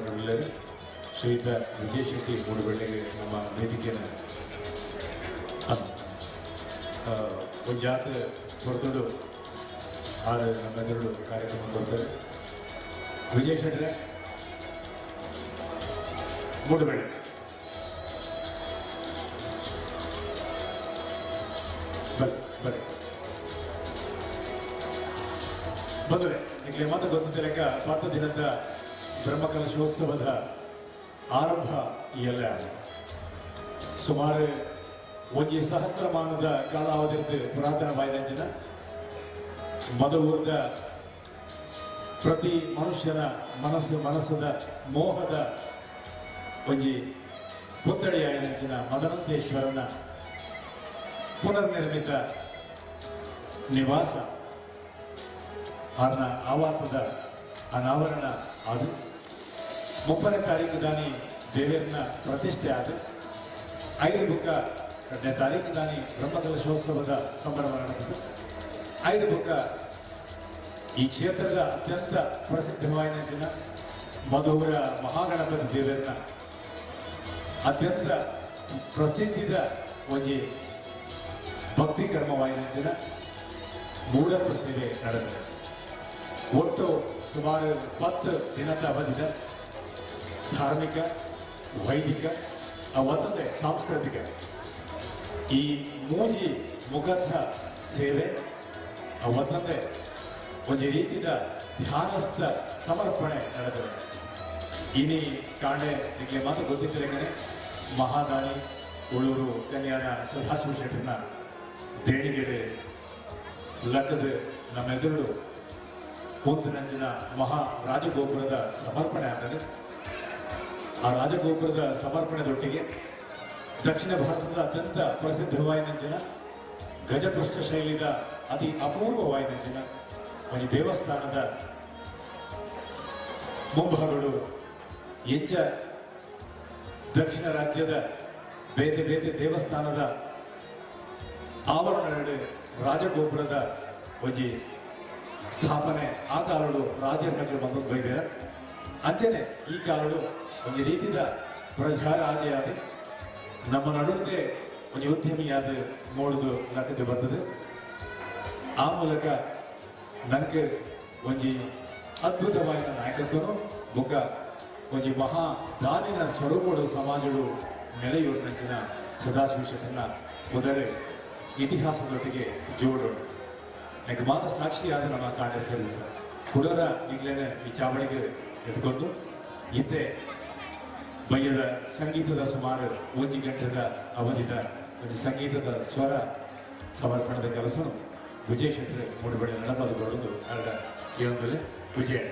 Speaker 5: ಶ್ರೀಯುತ ವಿಜಯ್ ಶೆಟ್ಟಿ ಮೂಡುಬೆಳ್ಳೆಗೆ ನಮ್ಮ ವೇದಿಕೆಯ ಒಂಜಾತ ಹೊರತುಡು ಆರು ನಮ್ಮೆದುರು ಕಾರ್ಯಕ್ರಮ ಕೊಡ್ತಾರೆ. ವಿಜಯ್ ಶೆಟ್ಟರೆ ಮೂಡುಬೆಳ್ಳೆ. ಬನ್ನಿ ಬನ್ನಿ ಬಂದರೆ ನಿಮಗೆ ಮಾತು ಗೊತ್ತಿದ್ದ ಲೆಕ್ಕ 10 ದಿನದ ಬ್ರಹ್ಮಕಲಶೋತ್ಸವದ ಆರಂಭ ಈ ಎಲ್ಲ ಸುಮಾರು ಒಂಜಿ ಸಹಸ್ರಮಾನದ ಕಾಲಾವಧಿಯಿಂದ ಪುರಾತನ ವಾಯ್ದಂಚಿನ ಮಧುವೂರ್ದ ಪ್ರತಿ ಮನುಷ್ಯನ ಮನಸ್ಸು ಮನಸ್ಸದ ಮೋಹದ ಒಂಜಿ ಪುತ್ತಳಿಯಾಯನಂಚಿನ ಮದನಂತೇಶ್ವರನ ಪುನರ್ನಿರ್ಮಿತ ನಿವಾಸ ಆರ್ನ ಆವಾಸದ ಅನಾವರಣ ಅದು 30ನೇ ತಾರೀಕು ದಾನಿ ದೇವರನ್ನ ಪ್ರತಿಷ್ಠೆ ಆದ 5 ಬುಕ್ಕ 2ನೇ ತಾರೀಕು ದಾನಿ ಬ್ರಹ್ಮಕಲಶೋತ್ಸವದ ಸಂಭ್ರಮ ನಡೆದಿದೆ. 5 ಬುಕ್ಕ ಈ ಕ್ಷೇತ್ರದ ಅತ್ಯಂತ ಪ್ರಸಿದ್ಧವಾಯಿನಂಚಿನ ಮಧುರ ಮಹಾಗಣಪತಿ ದೇವರನ್ನ ಅತ್ಯಂತ ಪ್ರಸಿದ್ಧಿದ ಒಂಜಿ ಭಕ್ತಿ ಕರ್ಮವಾಯಿನಂಚಿನ ಮೂಡಪ್ಪ ಸೇವೆ ನಡೆದಿದೆ. ಒಟ್ಟು ಸುಮಾರು 10 ದಿನದ ಅವಧಿದ ಧಾರ್ಮಿಕ, ವೈದಿಕ, ಅವತ್ತಂದೆ ಸಾಂಸ್ಕೃತಿಕ ಈ ಮೂಜಿ ಮುಖದ ಸೇವೆ ಅವತ್ತಂದೆ ಒಂದು ರೀತಿಯ ಧ್ಯಾನಸ್ಥ ಸಮರ್ಪಣೆ ನಡೆದಿದೆ. ಇನಿ ಕಾಂಡೆ ನಿಮಗೆ ಮಾತು ಗೊತ್ತಿದ್ದರೆ ಮಹಾದಾನಿ ಉಳೂರು ಕನ್ಯಾನ ಸದಾಶಿವ ಶೆಟ್ಟರ್ನ ದೇಣಿಗೆಡೆ ಲಕ್ಕದ ನಮ್ಮೆದುರು ಕೂತನಂಚಿನ ಮಹಾ ರಾಜಗೋಪುರದ ಸಮರ್ಪಣೆ ಆದರೆ ಆ ರಾಜಗೋಪುರದ ಸಮರ್ಪಣೆದೊಟ್ಟಿಗೆ ದಕ್ಷಿಣ ಭಾರತದ ಅತ್ಯಂತ ಪ್ರಸಿದ್ಧ ವಾಯಿನಂಚಿನ ಗಜಪೃಷ್ಠ ಶೈಲಿಯ ಅತಿ ಅಪೂರ್ವ ವಾಯಿನಂಚಿನ ಒಂದು ದೇವಸ್ಥಾನದ ಮುಂಭಾಗಗಳು ಎಂಚ ದಕ್ಷಿಣ ರಾಜ್ಯದ ಬೇತೆ ಬೇತೆ ದೇವಸ್ಥಾನದ ಆವರಣಗಳು ರಾಜಗೋಪುರದ ಒಂಜಿ ಸ್ಥಾಪನೆ ಆ ಕಾಲಡು ರಾಜರ ಬಂದದ್ದು ಬೈದಿರ ಅಂಚನೆ ಈ ಕಾಲಡು ಒಂದು ರೀತಿಯ ಪ್ರಜಾರಾಜೆಯಾದ ನಮ್ಮ ನಡುವೆ ಒಂದು ಉದ್ಯಮಿಯಾದ ಮೂಡುದು ಲಕ್ಕದೆ ಬರ್ತದೆ. ಆ ಮೂಲಕ ನನಗೆ ಒಂಜಿ ಅದ್ಭುತವಾದ ನಾಯಕತ್ವನು ಬೊಕ್ಕ ಒಂಜಿ ಮಹಾ ದಾನಿನ ಸ್ವರೂಪಡು ಸಮಾಜಡು ನೆಲೆಯೂರಿನಂಚಿನ ಸದಾಶಿವ ಶೆಟ್ಟರ್ನ ಕುದುರೆ ಇತಿಹಾಸದೊಟ್ಟಿಗೆ ಜೋಡೋಣ. ನನಗೆ ಮಾತ ಸಾಕ್ಷಿಯಾದ ನಮ್ಮ ಕಾರಣ ಸೇರುತ್ತೆ ಕುಡರ ಈಗಲೇ ಈ ಚಾವಣಿಗೆ ಎತ್ಕೊಂಡು ಇತ್ತೆ ಬಯ್ಯದ ಸಂಗೀತದ ಸುಮಾರು 1 ಗಂಟೆದ ಅವಧಿದ ಒಂದು ಸಂಗೀತದ ಸ್ವರ ಸಮರ್ಪಣದ ಕೆಲಸ ವಿಜಯ್ ಶೆಟ್ಟರ್ ಮೂಡುಬಡೆ ನಡಪದುಕೊಳ್ಳೋದು ಅರ್ಧ ಕೇಳೋದಲ್ಲೇ ವಿಜಯ.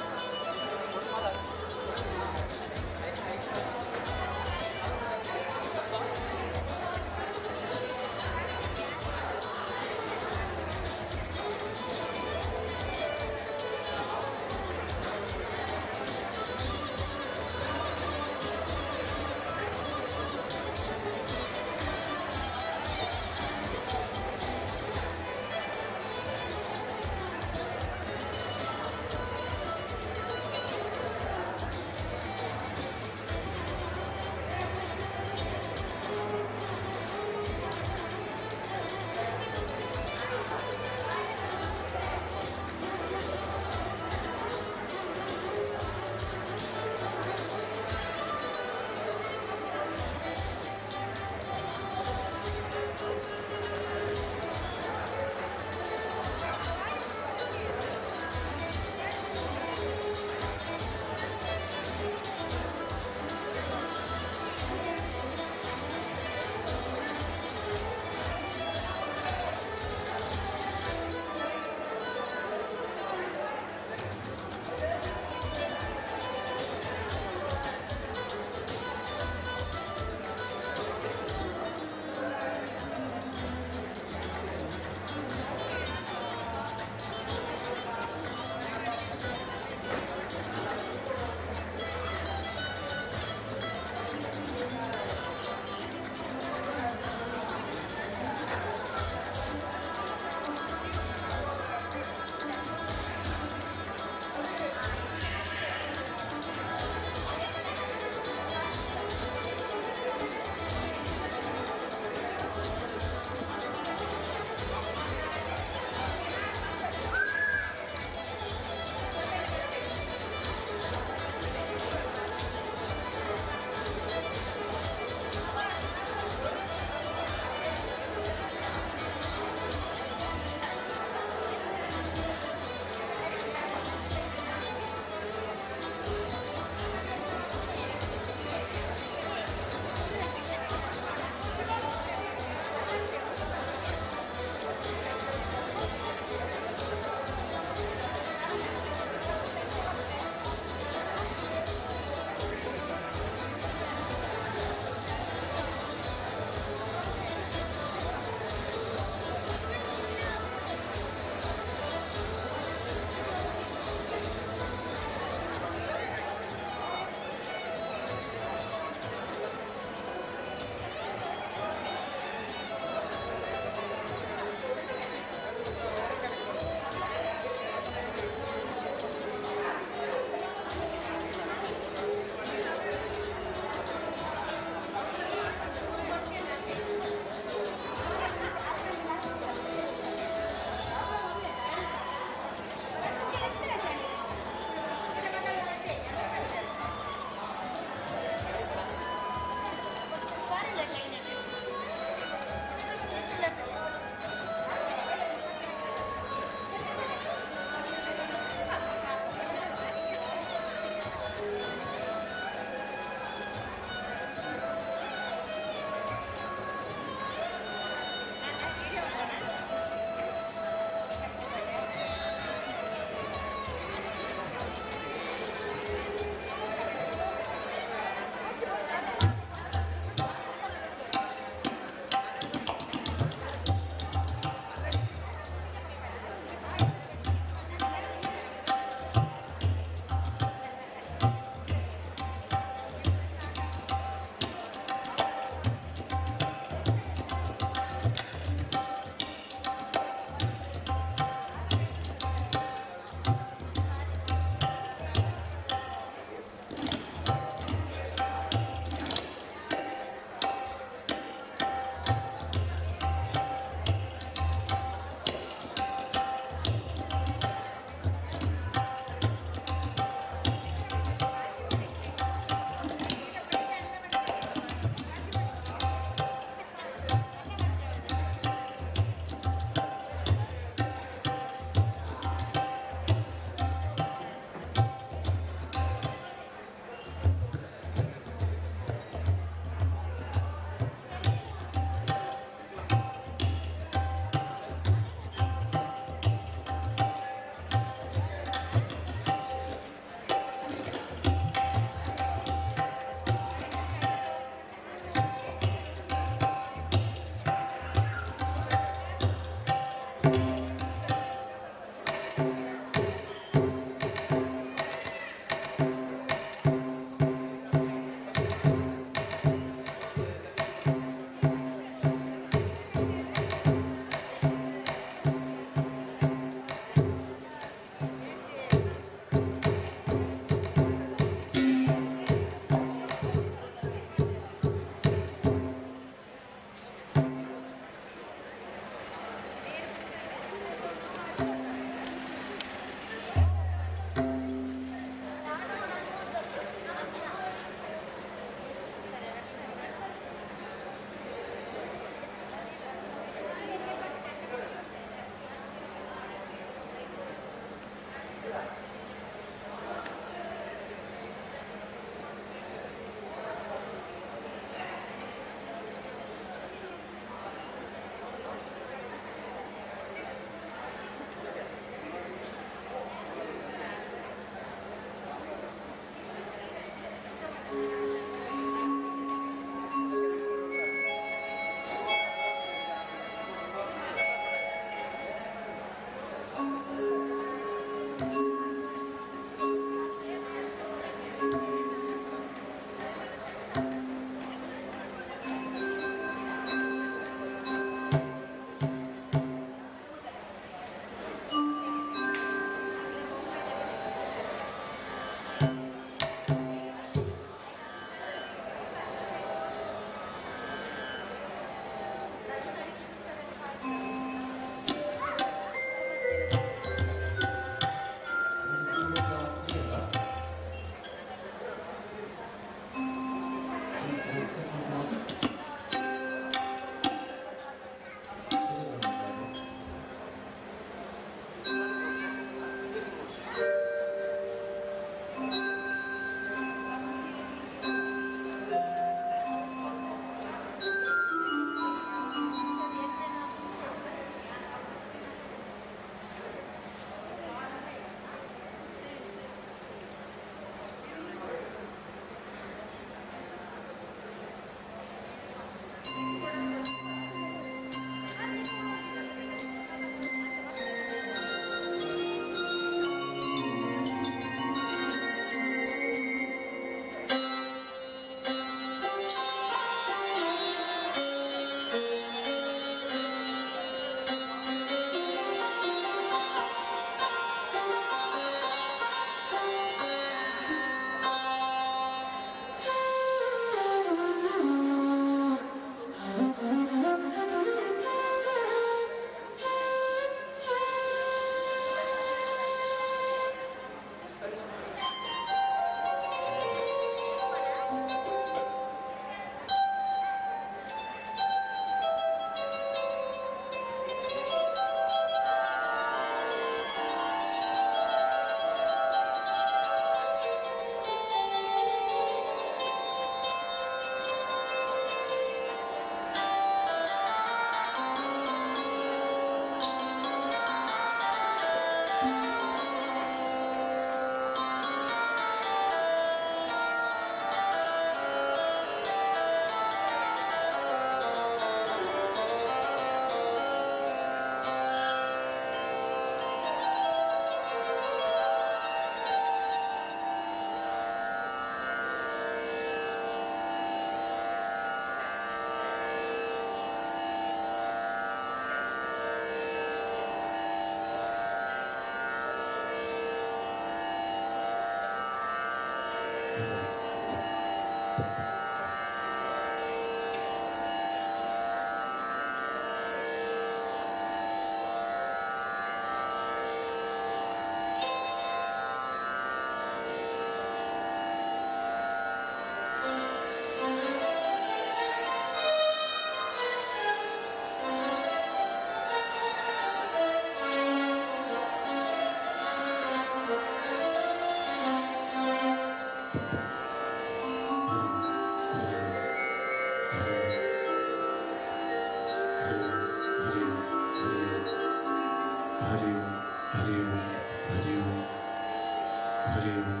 Speaker 5: ಹರಿ ಓಂ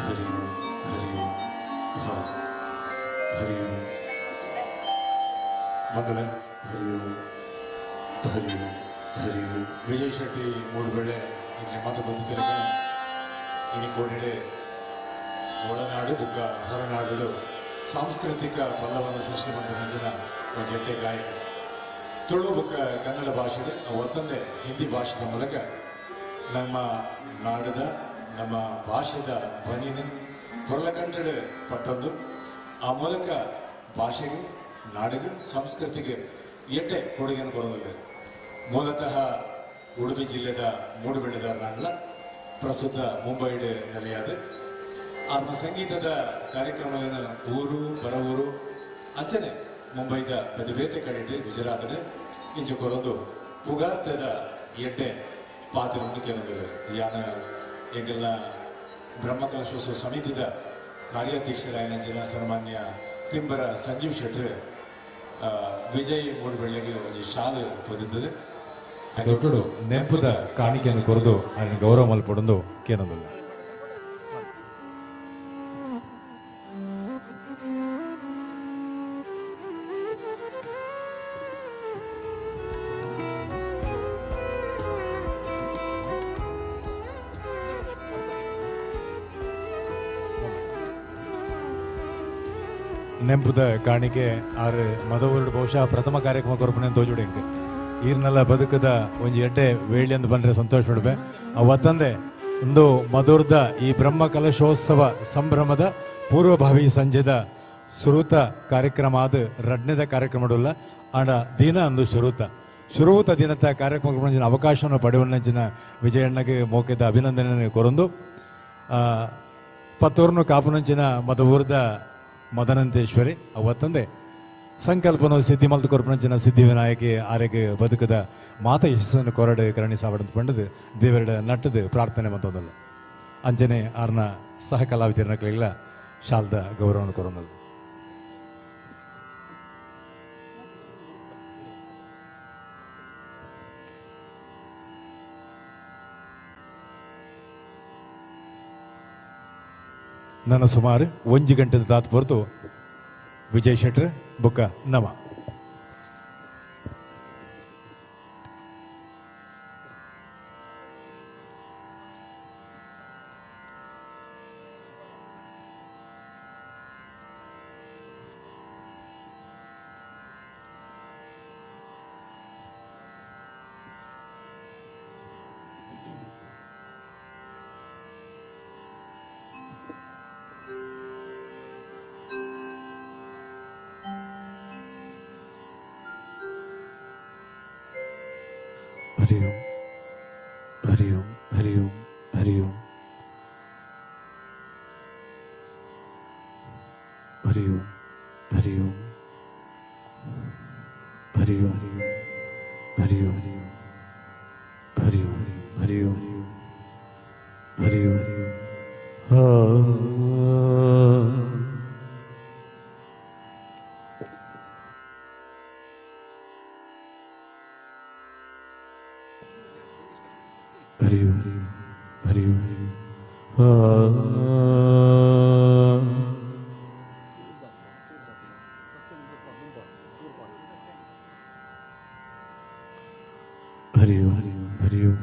Speaker 5: ಹರಿ ಓಂ ಹರಿ ಓಂ ಹಾ ಹರಿ ಓಂ ಮಂಗಳ ಹರಿ ಓಂ ಹರಿ ಓಂ ಹರಿ ಓಂ. ವಿಜಯ್ ಶೆಟ್ಟಿ ಮೂಡುಬೆಳ್ಳೆ ಇಲ್ಲಿ ಮಾತು ಗೊತ್ತಿದ್ದರೆ ಇನಿ ಕೋಡಿಡೆ ಒಳನಾಡು ಬುಕ್ಕ ಹೊರನಾಡು ಸಾಂಸ್ಕೃತಿಕ ಪಲ್ಲವನ್ನು ಸೃಷ್ಟಿ ಬಂದ ಜನ ಜಂಟೆ ಗಾಯಕ. ತುಳು ಬುಕ್ಕ ಕನ್ನಡ ಭಾಷೆಗೆ ಒತ್ತಂದೆ ಹಿಂದಿ ಭಾಷೆದ ಮೂಲಕ ನಮ್ಮ ನಾಡದ ನಮ್ಮ ಭಾಷೆದ ಧ್ವನಿನ ಪೊರ್ಲಕಂಟಡು ಪಟ್ಟೊಂದು ಆ ಮೂಲಕ ಭಾಷೆಗೆ ನಾಡಿಗೆ ಸಂಸ್ಕೃತಿಗೆ ಎಟ್ಟೆ ಕೊಡುಗೆಯನ್ನು ಕೊಡೋದಿದೆ. ಮೂಲತಃ ಉಡುಪಿ ಜಿಲ್ಲೆದ ಮೂಡುಬೆಳ್ಳೆದ ನಾಡಲ ಪ್ರಸ್ತುತ ಮುಂಬೈಡ್ ನೆಲೆಯಾದ ಆತ್ಮ ಸಂಗೀತದ ಕಾರ್ಯಕ್ರಮಗಳನ್ನು ಊರು ಬರವೂರು ಅಂಚನೆ ಮುಂಬೈದ ಬೇತೆ ಕಡೆಟ್ ಗುಜರಾತದ ಇಂಚು ಕೊರೊಂದು ಪುಗಾರ್ತದ ಎಡ್ಡೆ ಪಾತ್ರವನ್ನು ಕೇಳಿದ್ದಾರೆ. ಯಾನ ಎಂಗೆಲ್ಲ ಬ್ರಹ್ಮಕಲಶೋತ್ಸವ ಸಮಿತಿದ ಕಾರ್ಯಾಧ್ಯಕ್ಷರಾಯನ ಜನ ಸನ್ಮಾನ್ಯ ತಿಂಬರ ಸಂಜೀವ್ ಶೆಟ್ರು ವಿಜಯ್ ಮೂಡುಬೆಳ್ಳೆಗೆ ಒಂದು ಶಾಲು ಪೊದಿತ್ತದೆ.
Speaker 6: ದೊಡ್ಡ ನೆಂಪುದ ಕಾಣಿಕೆಯನ್ನು ಕೊರದು ಅದನ್ನು ಗೌರವ ಮಲ್ಪಡೊಂದು ಕೇನೊಂದಿಲ್ಲ. ನೆಂಪುದ ಕಾಣಿಕೆ ಆರು ಮದವರುಡು ಬಹುಶಃ ಪ್ರಥಮ ಕಾರ್ಯಕ್ರಮ ಕೊರಪಣೆ ತೋಜುಡು ಎಂಕ್ ಈರ್ನೆಲ್ಲ ಬದುಕದ ಒಂಜಿ ಎಡ್ಡೆ ವೇಳಿ ಅಂದ್ ಬಂದ್ರೆ ಸಂತೋಷ ಉಡುಪೆ. ಅವತ್ತಂದೆ ಒಂದು ಮಧುರ್ದ ಈ ಬ್ರಹ್ಮ ಕಲಶೋತ್ಸವ ಸಂಭ್ರಮದ ಪೂರ್ವಭಾವಿ ಸಂಜೆದ ಸುರೂತ ಕಾರ್ಯಕ್ರಮ ಅದು ರಡ್ನೆದ ಕಾರ್ಯಕ್ರಮ ಆಂಡ ದಿನ ಅಂದು ಸುರೂತ ಸುರೂತ ದಿನದ ಕಾರ್ಯಕ್ರಮ ಅವಕಾಶವನ್ನು ಪಡೆಯುವ ವಿಜಯಣ್ಣಗೆ ಮೋಕೆದ ಅಭಿನಂದನೆ ಕೊರೊಂದು ಪತ್ತೂರ್ನು ಕಾಪುನಂಚಿನ ಮಧುವೂರ್ದ ಮದನಂತೇಶ್ವರಿ ಅವತ್ತಂದೆ ಸಂಕಲ್ಪನು ಸಿದ್ಧಿ ಮಲ್ತು ಕೊರ್ಪಣಂಚಿನ ಸಿದ್ಧಿ ವಿನಾಯಕಿ ಆರೆಗೆ ಬದುಕದ ಮಾತ ಯಶಸ್ಸನ್ನು ಕೊರಡು ಕರಣಿ ಸಾವಡಂತ ಪಂಡದು ದೇವರಡ ನಟ್ಟದು ಪ್ರಾರ್ಥನೆ ಮಂತೊಂದಲ್ಲ ಅಂಚನೆ ಆರ್ನ ಸಹ ಕಲಾವಿದರನಕ್ಲೆಲ್ಲ ಶಾಲ್ದ ಗೌರವವನ್ನು ಕೊರೊಂದಲ್ಲ. ನನ್ನ ಸುಮಾರು 1 ಗಂಟೆದ ತಾತ್ ಹೊರತು ವಿಜಯ್ ಶೆಟ್ರ್ ಬುಕ್ಕ ನಮ.
Speaker 14: ಹರಿ ಓಂ ಹರಿ ಓಂ ಹರಿ ಓಂ ಹರಿ ಓಂ ಹರಿ ಓಂ ಹರಿ ಓಂ ಹರಿ ಓಂ ಹರಿ ಓಂ ಹರಿ ಓಂ ಹರಿ ಓಂ ಹರಿ ಓಂ ಹರಿ ಓಂ ಹರಿ ಓಂ ಹರಿ ಓಂ ಹರಿ ಓಂ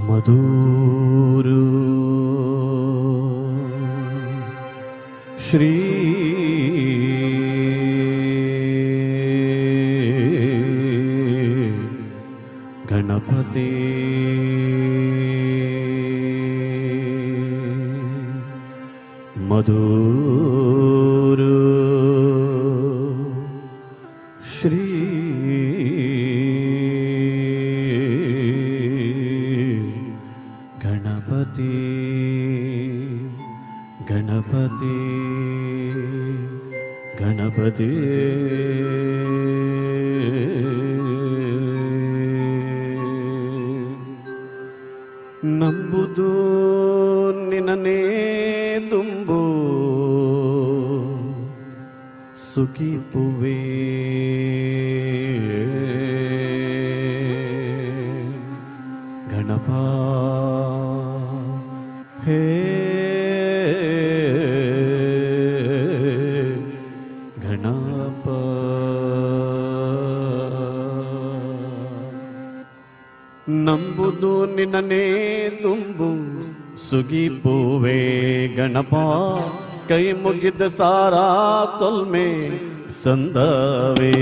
Speaker 7: ಮಧುರು ಶ್ರೀ ಗಣಪತಿ ಮಧುರು ಶ್ರೀ ಗಣಪತಿ ಗಣಪತಿ ಗಣಪತಿ. ನಂಬುದು ನಿನನೇ ದುಂಬು ಸುಖಿಪುವೆ ಗಣಪ ಹೇ ಗಣಪ. ನಂಬುದು ನಿನ್ನನೇ ದುಂಬು ಸುಗಿಪುವೆ ಗಣಪ ಕೈ ಮುಗಿದ ಸಾರಾ ಸೊಲ್ಮೆ ಸಂದವೇ.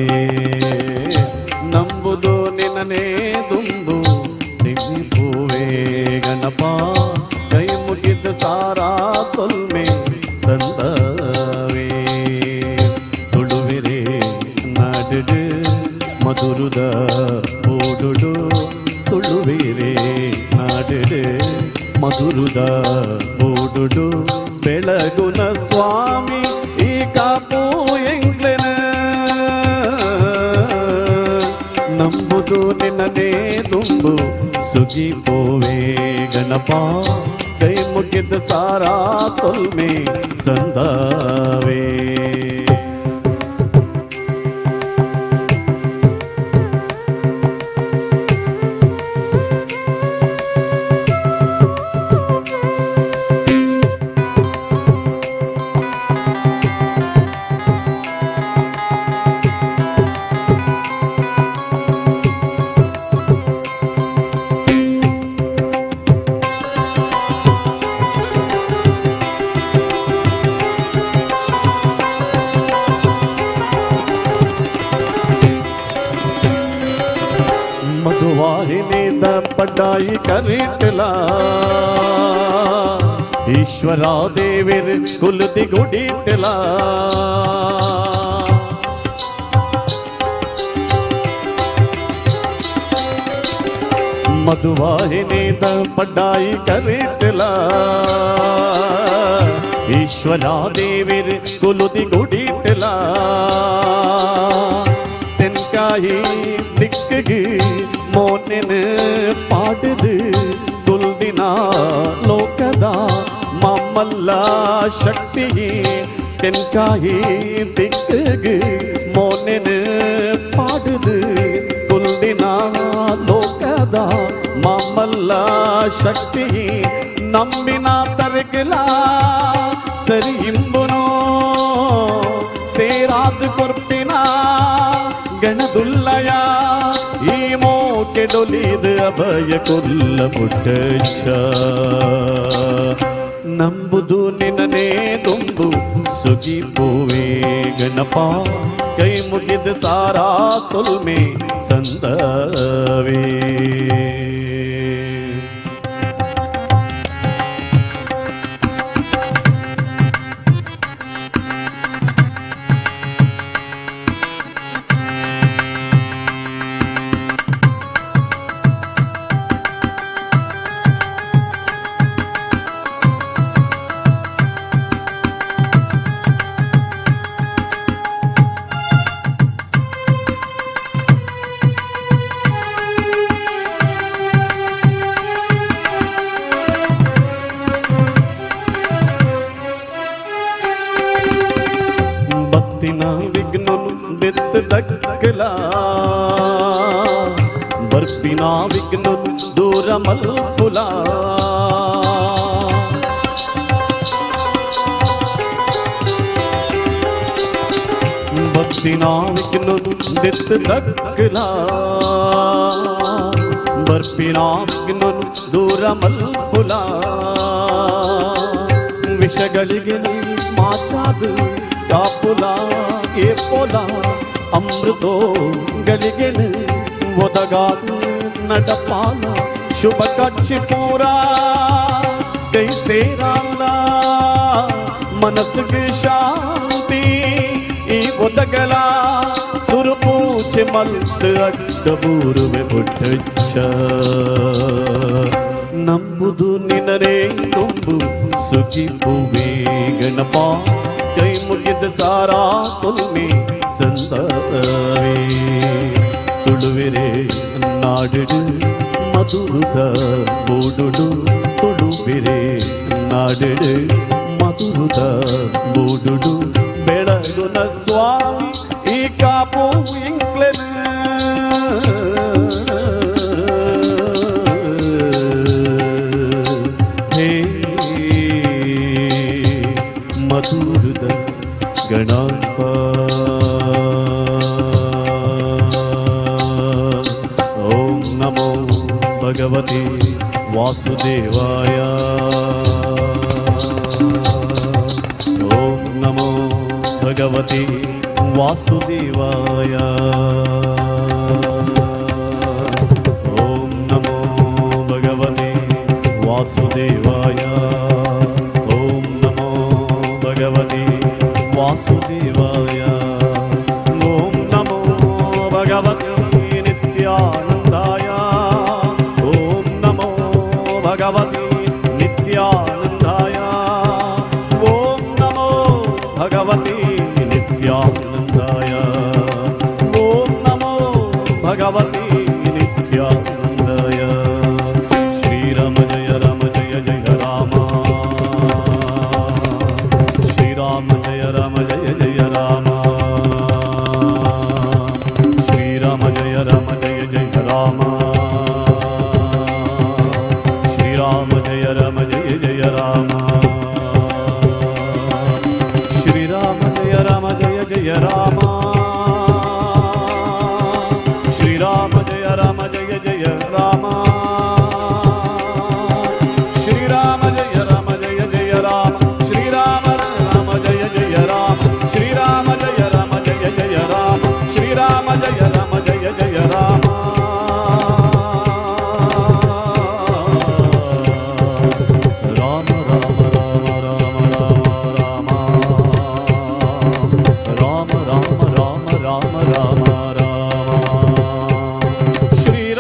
Speaker 7: ನಂಬುದು ನಿನ್ನನೇ ದುಂಬು ನಿಗಿಪುವೆ ಗಣಪ ಕೈ ಮುಗಿದ ಸಾರಾ ಸೊಲ್ಮೆ ಸಂದವೇ. ತುಳುವಿರೆ ನಾಡು ಮಧುರುದ ಓಡುಡು ತುಳುವಿರೆ ನಾಡು ಮಧುರುದ ಓಡುಡು ಬೆಳಗುನ ಸ್ವಾಮಿ ಈ ಕಾಪು ಎಂಗ್ಲೆನ. ನಂಬುದು ನಿನ್ನನೇ ದುಂಬು ಸುಗಿಪೋವೆ ಗಣಪ ಕೈ ಮುಗಿದ ಸಾರಾ ಸೊಲ್ಮೆ ಸಂದವೇ. ಮಧುವಾಹಿನಿದ ಪಡ್ಡಾಯಿ ಕರಿಟಲ ಈಶ್ವರ ದೇವಿರ್ ಕುಲದಿ ಗುಡಿಟಲ. ಮಧುವಾಹಿನಿದ ಪಡ್ಡಾಯಿ ಕರಿಟಲ ಈಶ್ವರ ದೇವಿರ್ ಕುಲದಿ ಗುಡಿಟಲ. ತೆನ್ಕಾಯಿ ದಿಕ್ಕಿಗೆ ಮೋನಿನ ಪಾಡುದು ತುಲ್ದಿನ ಲೋಕದ ಮಮ್ಮಲ್ಲ ಶಕ್ತಿ. ತೆನ್ಕಾಯಿ ದಿಕ್ಕಿಗೆ ಮೋನಿನ ಪಾಡುದು ತುಲ್ದಿನ ಲೋಕದ ಮಮ್ಮಲ್ಲ ಶಕ್ತಿ. ನಂಬಿನ ತರಕಲ ಸರಿ ಇಂಬುನೋ ಸೇರಾದ ಕೊರ್ಪಿನ ಗಣದುಲ್ಲಯ ಈ ಮೋಕೆಡೊಲಿದ ಅಭಯ ಕೊಲ್ಲ ಮುಟ್ಟಚ್ಚ. ನಂಬುದು ನಿನ್ನನೇ ದುಂಬು ಸುಗಿಪುವೆ ಗಣಪ ಕೈ ಮುಗಿದ ಸಾರಾ ಸೊಲ್ಮೆ ಸಂದವೇ. ಭಕ್ತಿನ ವಿಘ್ನನು ಬೆತ್ತ ದಕ್ಕಲ ಬರ್ಪಿನ ವಿಘ್ನನು ದೂರ ಮಲ್ಪುಲ. ಭಕ್ತಿನ ವಿಘ್ನನು ಬೆತ್ತ ದಕ್ಕಲ ಬರ್ಪಿನ ವಿಘ್ನನು ದೂರ ಮಲ್ಪುಲ. ವಿಷಗಳಿಗೆ ಮಾಚಾದು ಕಾಪುಲ ಏಪೋಲ ಅಮೃತೋ ಗಳಿಗೆನು ಒದಗಾದು ನಡಪಾಲ. ಶುಭ ಕಚ್ಚಿ ಪೂರ ಕೈ ಸೇರಾಲ ಮನಸ್ಸಿಗೆ ಶಾಂತಿ ಈ ಒದಗಲ. ಸುರುಪೂಚೆ ಮಲ್ತ್ ಅಡ್ಡ ಬೂರುವೆ ಬೊಟ್ಟಚ್ಚ. ನಂಬುದು ನಿನರೇ ತುಂಬು ಸುಖಿಪುವೆ ಗಣಪ. ಕೈ ಮುಗಿದ ಸಾರಾ ಸೊಲ್ಮೆ ಸಂದವೇ. ತುಳುವೆರೆ ನಾಡಿಡು ಮಧುರುದ ಬೂಡುಡು. ತುಳುವೆರೆ ನಾಡಿಡು ಮಧುರುದ ಬೂಡುಡು. ಬೆಳಗುನ ಸ್ವಾಮಿ ಈ ಕಾಪು ಇಂಗ್ಲೆನ್. ಹೇ ಮಧುರದ ಗಣಪ. ಓಂ ನಮೋ ಭಗವತೆ ವಾಸುದೇವಾಯ. ಓಂ ನಮೋ ಭಗವತೆ ವಾಸುದೇವಾಯ. ಓಂ ನಮೋ ಭಗವತೆ ವಾಸುದೇವಾಯ. ಓಂ ನಮೋ ಭಗವತೆ ವಾಸುದೇವಾಯ. ಓಂ ನಮೋ ಭಗವತೆ ನಿತ್ಯಾನಂದಾಯ. ಓಂ ನಮೋ ಭಗವತೆ ನಿತ್ಯಾನಂದಾಯ. ಓಂ ನಮೋ ಭಗವತೆ ನಿತ್ಯಾನಂದಾಯ. ಓಂ ನಮೋ ಭಗವತೆ ನಿತ್ಯಾನಂದಾಯ. ಶ್ರೀರಾಮ ಜಯ ರಾಮ ಜಯ ಜಯ ರಾಮ. ಶ್ರೀರಾಮ ಜಯ ರಾಮ ಜಯ ಜಯ ರಾಮ. ಶ್ರೀರಾಮ ಜಯ ರಾಮ ಜಯ ಜಯ ರಾಮ. ಶ್ರೀರಾಮ ಜಯ ರಾಮ ಜಯ ಜಯ ರಾಮ. ಶ್ರೀರಾಮ ಜಯ ರಾಮ ಜಯ ಜಯ ರಾಮ. ಶ್ರೀರಾಮ ಜಯ ರಾಮ ಜಯ ಜಯ ರಾಮ. ಶ್ರೀರಾಮ ಜಯ ರಾಮ ಜಯ ಜಯ ರಾಮ. ಶ್ರೀರಾಮ ರಾಮ ಜಯ ಜಯ ರಾಮ. ಶ್ರೀರಾಮ ಜಯ ರಾಮ ಜಯ ಜಯ ರಾಮ. ಶ್ರೀರಾಮ ಜಯ ರಾಮ ಜಯ ಜಯ ರಾಮ. ರಾಮ ರಾಮ ರಾಮ ರಾಮ ರಾಮ ರಾಮ ರಾಮ ರಾಮ ರಾಮ ರಾಮ ರಾಮ. ಶ್ರೀರಾಮ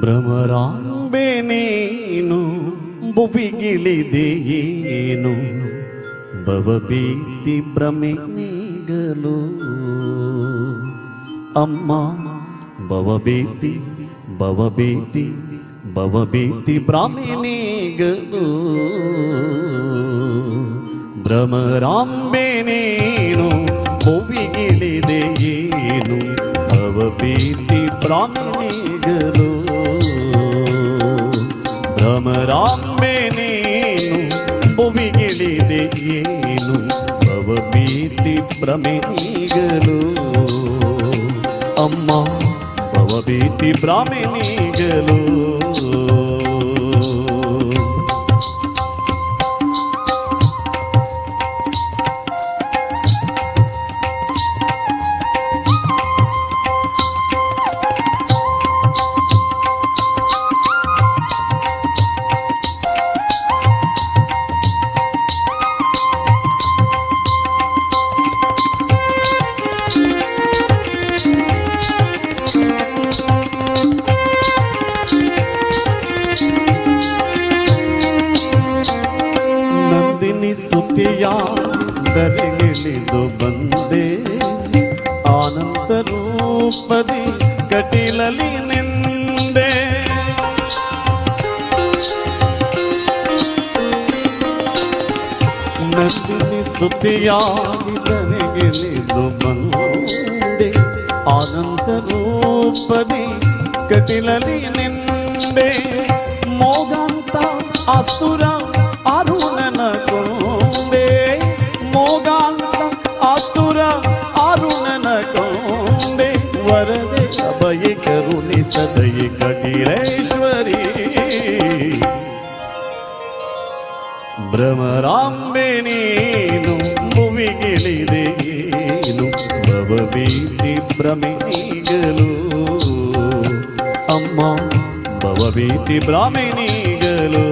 Speaker 10: ಭ್ರಮರಾಂಬೆ ನೀನು ಭುವಿಗಿಳಿದೆಯೇನು ಭವಭೀತಿ ಭ್ರಮೆ ನೀಗಲು ಅಮ್ಮ ಭವಭೀತಿ ಭವಭೀತಿ ಭವಭೀತಿ ಭ್ರಮೆ ನೀಗಲು ಭ್ರಮರಾಂಬೆ ನೀನು ಭುವಿಗಿಳಿದೆಯೇನು ಭವಭೀತಿ ಭ್ರಮೆ ನೀಗಲು ಭ್ರಮರಾಂಬೆ ನೀನು ಭುವಿಗಿಳಿದೆಯೇನು ಭವಭೀತಿ ಭ್ರಮೆ ನೀಗಲು ಅಮ್ಮ ಭವಭೀತಿ ಭ್ರಮೆ ನೀಗಲು. ನಂದಿನಿ ಸುತಿಯ ದರೆಗಿಳಿದು ಬಂದೆ ಆನಂದ ರೂಪದಿ ಕಟಿಲಲಿ ನಿಂದೆ. ನಂದಿನಿ ಸುತಿಯ ದರೆಗಿಳಿದು ಬಂದೆ ಆನಂದ ರೂಪದಿ ಕಟಿಲಲಿ ನಿಂದೆ. ಮೋಗಾಂತ ಅಸುರ ಅರುಣನ ಕೊಂದೆ ಮೋಗಾಂತ ಅಸುರ ಅರುಣನ ಕೊಂದೆ. ವರದೆ ಅಭಯ ಕರುಣಿ ಸದಯ ಕಟಿಲೇಶ್ವರಿ. ಭ್ರಮರಾಂಬೆ ನೀನು ಭುವಿಗಿಳಿದೆಯೇನು ಭವಭೀತಿ ಭ್ರಮೆ ನೀಗಲು ಅಮ್ಮ ಭವಭೀತಿ ಭ್ರಮೆ ನೀಗಲು.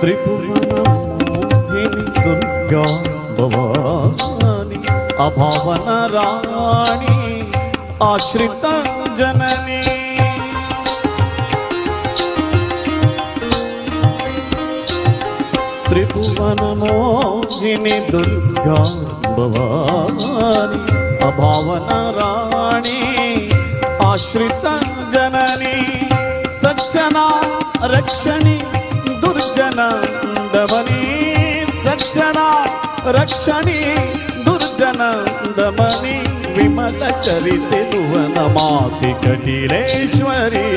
Speaker 10: ತ್ರಿಭುವನ ಮೋಹಿನಿ ದುರ್ಗಾ ಭವಾನಿ ಅಭಾವನ ರಾಣಿ ಆಶ್ರಿತ ಜನನಿ. ತ್ರಿಭುವನ ಮೋಹಿನಿ ದುರ್ಗಾ ಭವಾನಿ ಅಭಾವನ ರಾಣಿ ಆಶ್ರಿತ ಜನನಿ. ಸಜ್ಜನ ರಕ್ಷಣಿ ದುರ್ಜನ ದಮನಿ ಸಜ್ಜನ ರಕ್ಷಣಿ ದುರ್ಜನ ದಮನಿ. ವಿಮಲ ಚರಿತೆ ಭುವನ ಮಾತಿ ಕಟಿಲೇಶ್ವರಿ.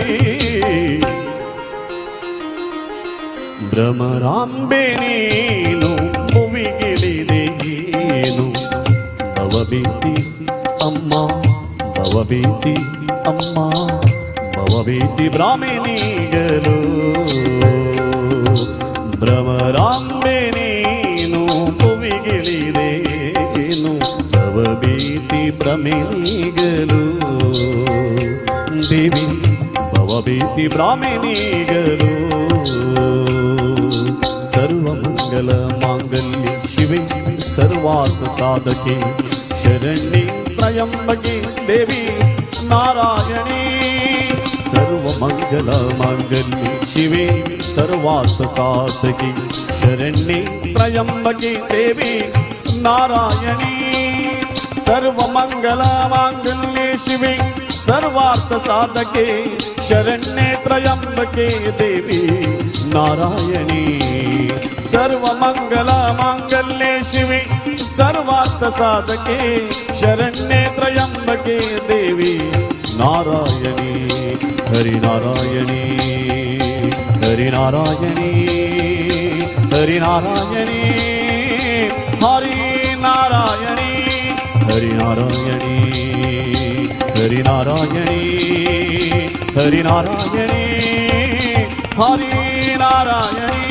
Speaker 10: ಭ್ರಮರಾಂಬೆ ನೀನು ಭುವಿಗಿಳಿದೆಯೇನು ಭವಭೀತಿ ಅಮ್ಮ ಭವಭೀತಿ ಅಮ್ಮ ಭವಭೀತಿ ಭ್ರಮೆ ನೀಗಲು. ಭ್ರಮರಾಂಬೆ ನೀನು ಭುವಿಗಿಳಿದೇನು ಭವಭೀತಿ ಭ್ರಮೆ ನೀಗಲು ದೇವಿ ಭವಭೀತಿ ಭ್ರಮೆ ನೀಗಲು. ಸರ್ವಮಂಗಲ ಮಾಂಗಲ್ಯ ಶಿವೆ ಸರ್ವಾರ್ಥ ಸಾಧಕೆ ಶರಣ್ಯೆ ತ್ರಯಂಬಕೆ ದೇವಿ ನಾರಾಯಣಿ. ಸರ್ವಮಂಗಲ ಮಾಂಗಲ್ಯ ಶಿವೆ ಸರ್ವಾರ್ಥ ಸಾಧಕೆ ಶರಣ್ಯೆ ತ್ರಯಂಬಕೆ ದೇವಿ ನಾರಾಯಣಿ. ಸರ್ವಮಂಗಲ ಮಾಂಗಲ್ಯೆ ಶಿವೆ ಸರ್ವಾರ್ಥ ಸಾಧಕೆ ಶರಣ್ಯೆ ತ್ರಯಂಬಕೆ ದೇವಿ ನಾರಾಯಣಿ. ಸರ್ವಮಂಗಲ ಮಾಂಗಲ್ಯೆ ಶಿವೆ ಸರ್ವಾರ್ಥ ಸಾಧಕೆ ಶರಣ್ಯೆ ತ್ರಯಂಬಕೆ ದೇವಿ ನಾರಾಯಣಿ. ಹರಿ ನಾರಾಯಣಿ ಹರಿ ನಾರಾಯಣಿ ಹರಿ ನಾರಾಯಣಿ ಹರಿ ನಾರಾಯಣಿ ಹರಿ ನಾರಾಯಣಿ ಹರಿ ನಾರಾಯಣಿ ಹರಿ ನಾರಾಯಣಿ ಹರಿ ನಾರಾಯಣಿ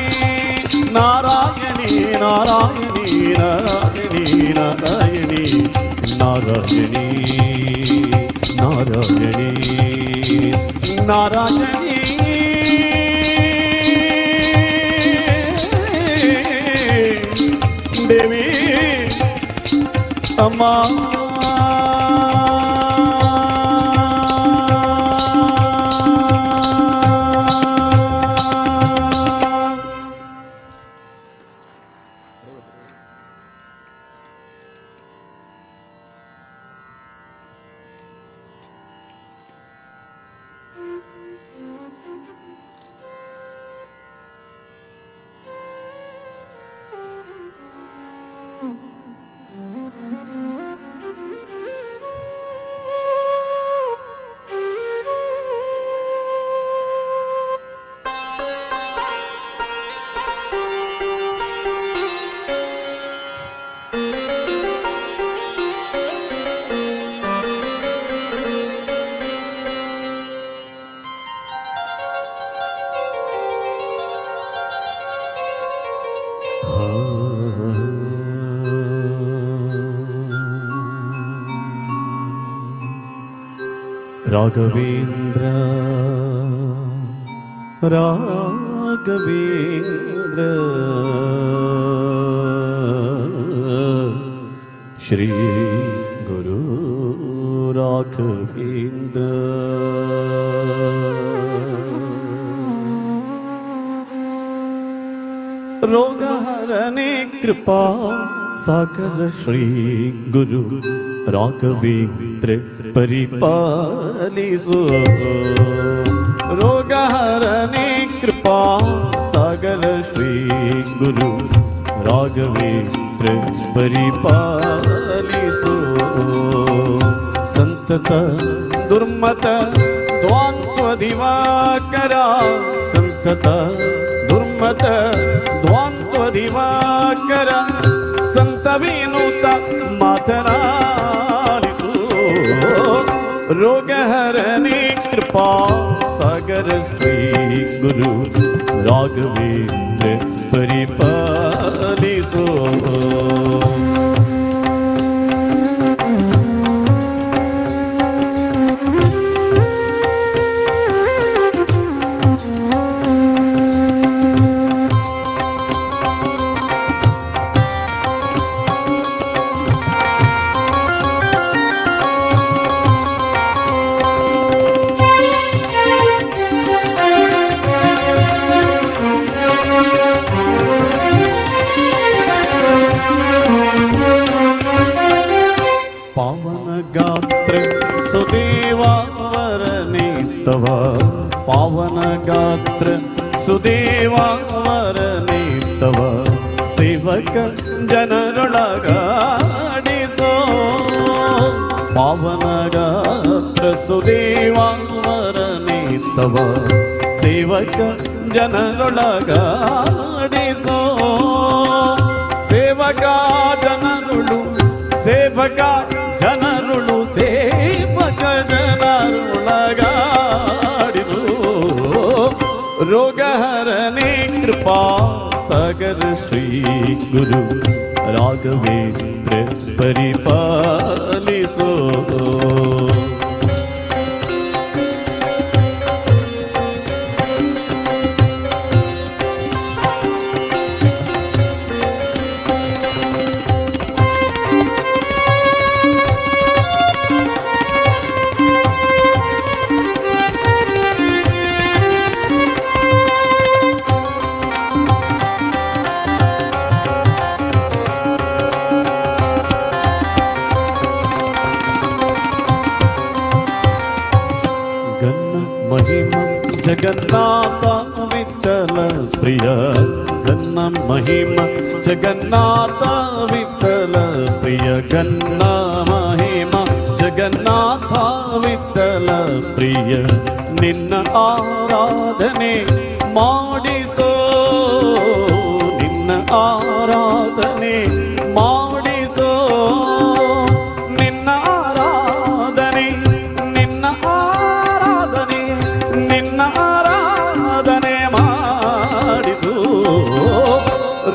Speaker 10: ನಾರಾಯಣಿ ನಾರಾಯಣಿ ನಾರಾಯಣಿ ನಾರಾಯಣಿ ನಾರಾಯಣಿ ನಾರಾಯಣಿ ನಾರಾಯಣಿ ದೇವಿ ಅಮ್ಮ. ರಾಘವೇಂದ್ರ ರಾಘವೇಂದ್ರ ಶ್ರೀ ಗುರು ರಾಘವೇಂದ್ರ ರೋಗಹರನೆ ಕೃಪಾ ಸಾಗರ ಶ್ರೀ ಗುರು ರಾಘವೇಂದ್ರ ಪರಿಪಾಲಿಸು. ರೋಗಹರನೆ ಕೃಪಾ ಸಾಗರ ಶ್ರೀ ಗುರು ರಾಘವೇಂದ್ರ ಪರಿಪಾಲಿಸು. ಸಂತತ ದುರ್ಮತ ದ್ವಾಂತ್ವ ದಿವಾಕರ ಸಂತತ ದುರ್ಮತ ದ್ವಾಂತ್ವ ದಿವಾಕರ ಸಂತ ವಿನೂತ ಮಾತನಾಡಿಸು. ರೋಗಹರನೆ ಕೃಪಾ ಸಾಗರ ಶ್ರೀ ಗುರು ರಾಘವೇಂದ್ರ ಪರಿಪಾಲಿಸು. ಸುದೇವಾವರನೆ ತವ ಪಾವನ ಗಾತ್ರ ಸುದೇವಾವರನೆ ತವ ಸೇವಕ ಜನರೊಳಗಾಡಿಸೋ. ಪಾವನ ಗಾತ್ರ ಸುದೇವಾವರನೆ ತವ ಸೇವಕ ಜನರೊಳಗಾಡಿಸೋ. ಸೇವಕ ಜನರುಳು ಸೇವಕ ಜನರುಳು ಸೇವಕ ಜನರುಳಗಾಡಿದು. ರೋಗಹರನೆ ಕೃಪಾ ಸಾಗರ ಶ್ರೀ ಗುರು ರಾಘವೇಂದ್ರ ಪರಿಪಾಲಿಸೋ. ಜಗನ್ನಾಥ ವಿಠಲ ಪ್ರಿಯ ಗನ್ನ ಮಹಿಮ ಜಗನ್ನಾಥ ವಿಠಲ ಪ್ರಿಯ ಗನ್ನ ಮಹಿಮ ಜಗನ್ನಾಥ ವಿಠಲ ಪ್ರಿಯ ನಿನ್ನ ಆರಾಧನೆ ಮಾಡಿಸೋ, ನಿನ್ನ ನಿನ್ನ ಆರಾಧನೆ ಮಾಡಿಸೋ, ನಿನ್ನ ಆರಾಧನೆ, ನಿನ್ನ ಆರಾಧನೆ, ನಿನ್ನ ಆರಾಧನೆ ಮಾಡಿಸೋ.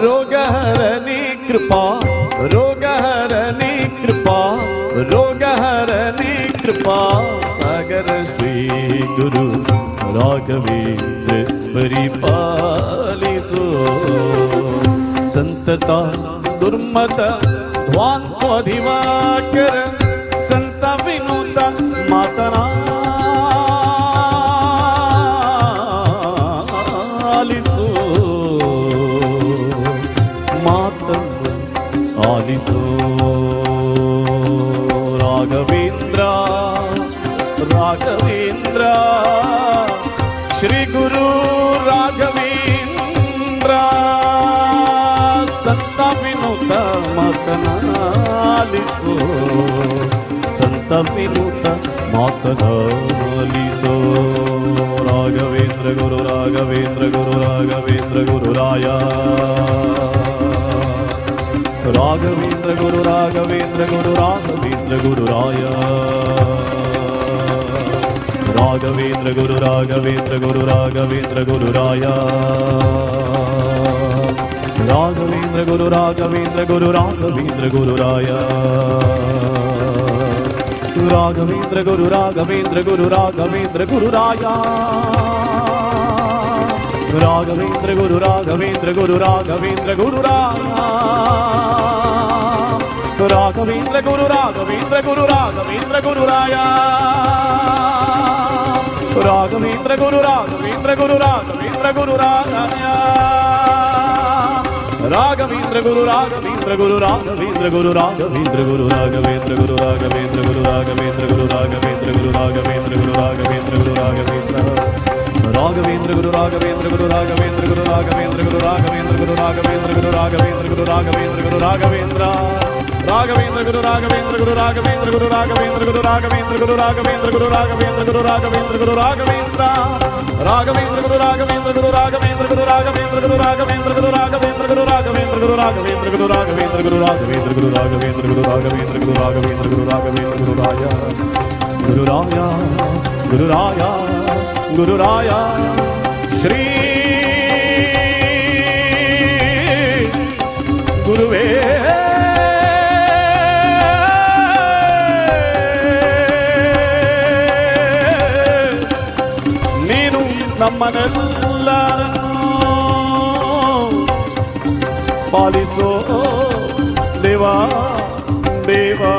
Speaker 10: ರೋಗಹರನೆ ಕೃಪಾ, ರೋಗಹರನೆ ಕೃಪಾ, ರೋಗಹರನೆ ಕೃಪಾ ಸಾಗರ ಶ್ರೀ ಗುರು ರಾಘವೇಂದ್ರ ಪರಿಪಾಲಿಸೋ. ಸಂತತ ದುರ್ಮತ ಧ್ವಾಂತ್ವಧಿವಾಕರ ಸಂತ ವಿನೂತ ಮಾತನಾಲಿಸೋ, ಮಾತನ್ನು ಆಲಿಸೋ. ರಾಘವೇಂದ್ರ ರಾಘವೇಂದ್ರ ಶ್ರೀ ಗುರು ರಾಘವೇಂದ್ರ ಸಂತ ವಿನೂತ ಮಾತನಾಲಿಸೋ, ಸಂತ ವಿನೂತ ಮಾತನಾಲಿಸೋ. ರಾಘವೇಂದ್ರ ಗುರು ರಾಘವೇಂದ್ರ ಗುರು ರಾಘವೇಂದ್ರ ಗುರುರಾಯ, ರಾಘವೇಂದ್ರ ಗುರು ರಾಘವೇಂದ್ರ ಗುರು ರಾಘವೇಂದ್ರ ಗುರುರಾಯ, ರಾಘವೇಂದ್ರ ಗುರು ರಾಘವೇಂದ್ರ ಗುರು ರಾಘವೇಂದ್ರ ಗುರುರಾಯ, ರಾಘವೇಂದ್ರ ಗುರು ರಾಘವೇಂದ್ರ ಗುರು ರಾಘವೇಂದ್ರ ಗುರುರಾಯ, ರಾಘವೇಂದ್ರ ಗುರು ರಾಘವೇಂದ್ರ ಗುರು ರಾಘವೇಂದ್ರ ಗುರುರಾಯ, ರಾಘವೇಂದ್ರ ಗುರು ರಾಘವೇಂದ್ರ ಗುರು ರಾಘವೇಂದ್ರ ಗುರುರಾಯ, ರಾಘವೇಂದ್ರ ಗುರು ರಾಘವೇಂದ್ರ ಗುರು ರಾಘವೇಂದ್ರ ಗುರುರಾಯ, ರಾಘವೇಂದ್ರ ಗುರು ರಾಘವೇಂದ್ರ ಗುರು ರಾಘವೇಂದ್ರ ಗುರುರಾಯ, ರಾಘವೇಂದ್ರ ಗುರು ರಾಘವೇಂದ್ರ ಗುರು ರಾಘವೇಂದ್ರ ಗುರು ರಾಘವೇಂದ್ರ ಗುರು ರಾಘವೇಂದ್ರ ಗುರು ರಾಘವೇಂದ್ರ ಗುರು ರಾಘವೇಂದ್ರ ಗುರು ರಾಘವೇಂದ್ರ ಗುರು ರಾಘವೇಂದ್ರ ಗುರು ರಾಘವೇಂದ್ರ ಗುರು ರಾಘವೇಂದ್ರ, ರಾಘವೇಂದ್ರ ಗುರು ರಾಘವೇಂದ್ರ ಗುರು ರಾಘವೇಂದ್ರ ಗುರು ರಾಘವೇಂದ್ರ ಗುರು ರಾಘವೇಂದ್ರ ಗುರು ರಾಘವೇಂದ್ರ ಗುರು ರಾಘವೇಂದ್ರ ಗುರು ರಾಘವೇಂದ್ರ ಗುರು ರಾಘವೇಂದ್ರ, ರಾಘವೇಂದ್ರ ಗುರು ರಾಘವೇಂದ್ರ ಗುರು ರಾಘವೇಂದ್ರ ಗುರು ರಾಘವೇಂದ್ರ ಗುರು ರಾಘವೇಂದ್ರ ಗುರು ರಾಘವೇಂದ್ರ ಗುರು ರಾಘವೇಂದ್ರ ಗುರು ರಾಘವೇಂದ್ರ ಗುರು ರಾಘವೇಂದ್ರ, ರಾಘವೇಂದ್ರ ಗುರು ರಾಘವೇಂದ್ರ ಗುರು ರಾಘವೇಂದ್ರ ಗುರು ರಾಘವೇಂದ್ರ ಗುರು ರಾಘವೇಂದ್ರ ಗುರು ರಾಘವೇಂದ್ರ ಗುರು ರಾಘವೇಂದ್ರ ಗುರು ರಾಘವೇಂದ್ರ ಗುರು ರಾಘವೇಂದ್ರ ಗುರು ರಾಘವೇಂದ್ರ ಗುರು ರಾಘವೇಂದ್ರ ಗುರು ರಾಘವೇಂದ್ರ ಗುರು ರಾಘವೇಂದ್ರ ಗುರು ರಾಘವೇಂದ್ರ ಗುರುರಾಯ ಗುರುರಾಯ ಗುರುರಾಯ ಗುರುರಾಯ ಶ್ರೀ ಗುರುವೇ ನೀನು ನಮ್ಮನೆಲ್ಲರನ್ನು ಪಾಲಿಸೋ ದೇವಾ ದೇವಾ.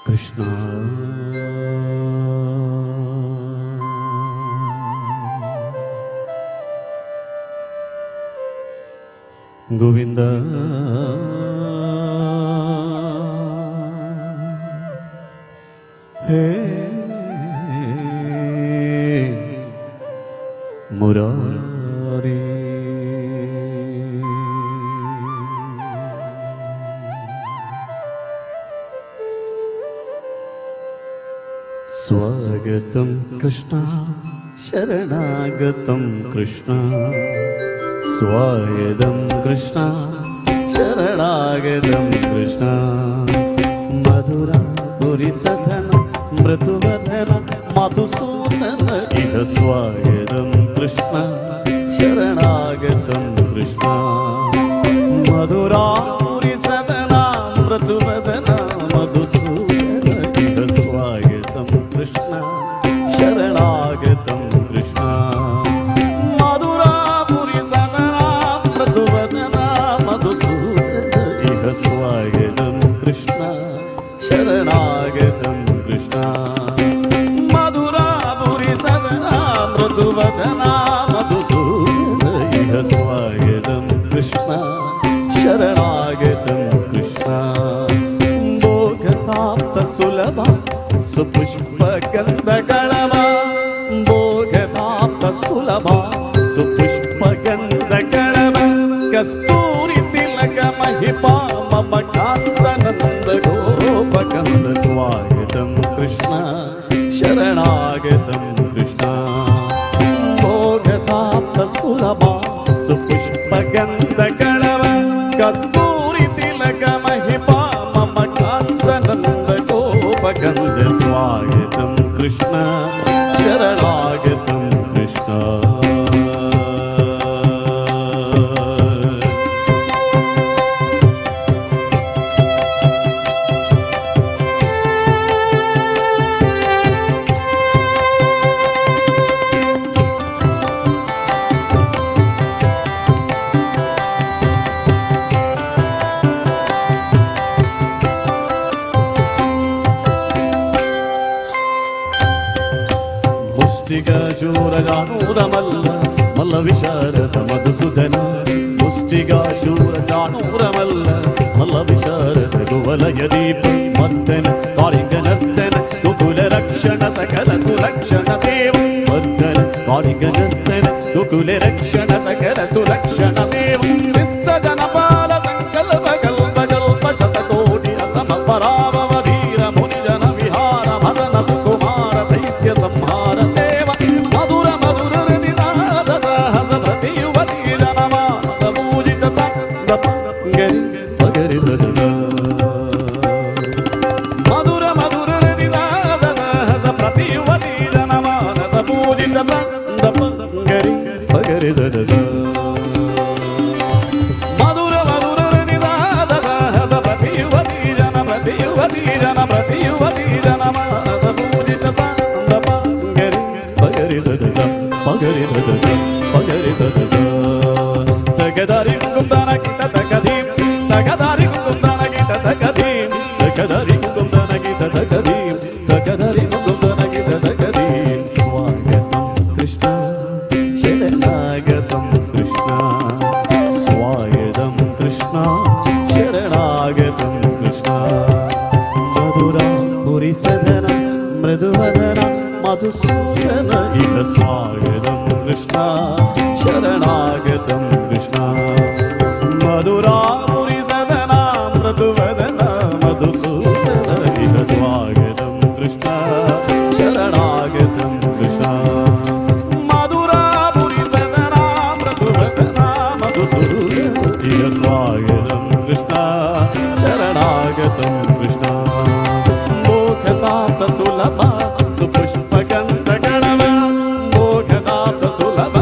Speaker 10: ಕೃಷ್ಣ ಗೋವಿಂದ ಹೇ ಮುರಾರಿ. स्वागतं कृष्ण ಶರಣಾಗತಂ ಕೃಷ್ಣ ಸ್ವಾಗತಂ ಕೃಷ್ಣ ಶರಣಾಗತಂ ಕೃಷ್ಣ. ಮಧುರಾ ಪುರಿ ಸದನ ಮೃದುವದನ ಮಧುಸೂದನ ಇಹ ಸ್ವಾಗತಂ ಕೃಷ್ಣ ಶರಣಾಗತಂ ಕೃಷ್ಣ. ಮಧುರಾ ಪುರಿ ಸದನ ಮೃದುವದನ ಮಧುಸೂದನ ಇಹ ಸ್ವಾಗತಂ ಕೃಷ್ಣ ಶರಣಾಗತಂ ಕೃಷ್ಣ. ಮಧುರಾ ಪುರಿ ಸದನ ಮೃದುವದನ ಮಧುಸೂದನ ಇಹ ಸ್ವಾಗತಂ ಕೃಷ್ಣ ಶರಣಾಗತಂ ಕೃಷ್ಣ. ಮಧುರಾ ಪುರಿ ಸದನ ಮೃದುವದನ ಮಧುಸೂದನ ಇಹ ಸ್ವಾಗತಂ ಕೃಷ್ಣ ಶರಣಾಗತಂ ಕೃಷ್ಣ. ಭೋಗತಾಪ್ತ ಸುಲಭ ಸುಪುಷ್ಪ ಗಂಧಗಳವ ಭೋಗತಾಪ್ತ ಸುಲಭ ಸುಪುಷ್ಪ ಗಂಧಗಳವ ಕಸ್ತೂರಿ ತಿಲಕ ಮಹಿಪಾ ಮಮ ಕಾಂತನಂದ ಗೋಪಕಂದ ಸ್ವಾಗತಂ ಕೃಷ್ಣ ಶರಣಾಗತಂ ಕೃಷ್ಣ. ಭೋಗತಾಪ್ತ ಸುಲಭ ಸುಪುಷ್ಪ ಗಂಧಗಳವ ಕಸ್ತೂರಿ ತಿಲಕ ಮಹಿಪಾ ಮಮ ಕಾಂತನಂದ ಗೋಪಕಂದ ಸ್ವಾಗತಂ ಕೃಷ್ಣ ಶರಣಾಗತಂ ಕೃಷ್ಣ. ಮುಷ್ಟಿಗ ಶೂರ ಜಾನೂರಮಲ್ಲ ಮಲ್ಲ ವಿಶಾರದ ಮಧುಸೂದನ ಮುಷ್ಟಿಗ ಶೂರ ಜಾನೂರಮಲ್ಲ ಮಲ್ಲ ವಿಶಾರದ ಗುವಲಯ ದೀಪ ಮದ್ದನ ಕಾಳಿಂಗನರ್ತನ ಗೋಕುಲ ರಕ್ಷಣ ಸಕಲ ಸುಲಕ್ಷಣ ದೇವ ಮದ್ದನ ಕಾಳಿಂಗನರ್ತನ ಗೋಕುಲ ರಕ್ಷಣ ಸಕಲ ಸುಲಕ್ಷಣ ದೇವ ಶಿಷ್ಟ ಜನಪಾಲ ಸಂಕಲ್ಪ ಕಲ್ಪ ಕಲ್ಪ ಶತಕೋಟಿ ಅಸಮ ಪರಾಭವ ಧೀರ ಮುನಿ ಜನ ವಿಹಾರ ಮದನ ಸುಕುಮಾರ ದೈತ್ಯ ಸಂಹಾರ ದೇವ ಮಧುರ ಮಧುರ ಹೃದಿನಾದ ಸಾಹಸ ಪ್ರತಿಯುವತಿ ಜನಮಾನಸ ಪೂಜಿತ ಗರಿ ಪಗರಿ ಸದಸ ಮಧುರ ಮಧುರ ಹೃದಿನಾದ ಸಾಹಸ ಪ್ರತಿಯುವತಿ ಜನಮಾನಸ ಪೂಜಿತ ಗರಿ ಪಗರಿ ಸದಸ ಮಧುರ ಮಧುರ ಹೃದಿನಾದ ಸಾಹಸ ಪ್ರತಿಯುವತಿ ಜನ ಪ್ರತಿಯುವತಿ ಜನ ಪ್ರತಿಯುವತಿ ಜನಮಾನಸ ಪೂಜಿತ ಗರಿ ಪಗರಿ ಸದಸ ಪಗರಿ ಸದಸ ಪಗರಿ ಸದಸ ತಗದಾರಿ ಕುಂಕುಂದನ ಗೀತ ತಗದೀಂ ತಗದಾರಿ ಕುಂಕುಂದನ ಗೀತ ತಗದೀಂ ತಗದಾರಿ ಕುಂಕುಂದನ ಗೀತ ತಗದೀಂ ತಗದಾರಿ ಕುಂಕುಂದನ ಗೀತ ತಗದೀಂ. ಸ್ವಾಗತಂ ಕೃಷ್ಣ ಶರಣಾಗತಂ ಕೃಷ್ಣ ಸ್ವಾಗತಂ ಕೃಷ್ಣ ಶರಣಾಗತಂ ಕೃಷ್ಣ. ಮಧುರಾ ಪುರಿ ಸದನ ಮೃದುವದನ ಮಧುಸೂದನ ಇಹ ಸ್ವಾಗತಂ ಕೃಷ್ಣ ಶರಣಾಗತಂ ಕೃಷ್ಣ. ಮಧುರಾ ಪುರಿ ಸದನ ಮೃದುವದನ ಮಧುಸೂದನ ಇಹ ಸ್ವಾಗತಂ ಕೃಷ್ಣ ಶರಣಾಗತಂ ಕೃಷ್ಣ. ಮಧುರಾ ಪುರಿ ಸದನ ಮೃದುವದನ ಮಧುಸೂದನ ಇಹ ಸ್ವಾಗತಂ ಕೃಷ್ಣ ಶರಣಾಗತಂ ಕೃಷ್ಣ. ಮೋಕ್ಷತಾಪ್ತ ಸುಲಭ ಸುಪುಷ್ಪ ಗಂಧಗಳವ ಮೋಕ್ಷತಾಪ್ತ ಸುಲಭ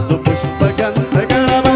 Speaker 10: ಸುಪುಷ್ಪ ಗಂಧಗಳವ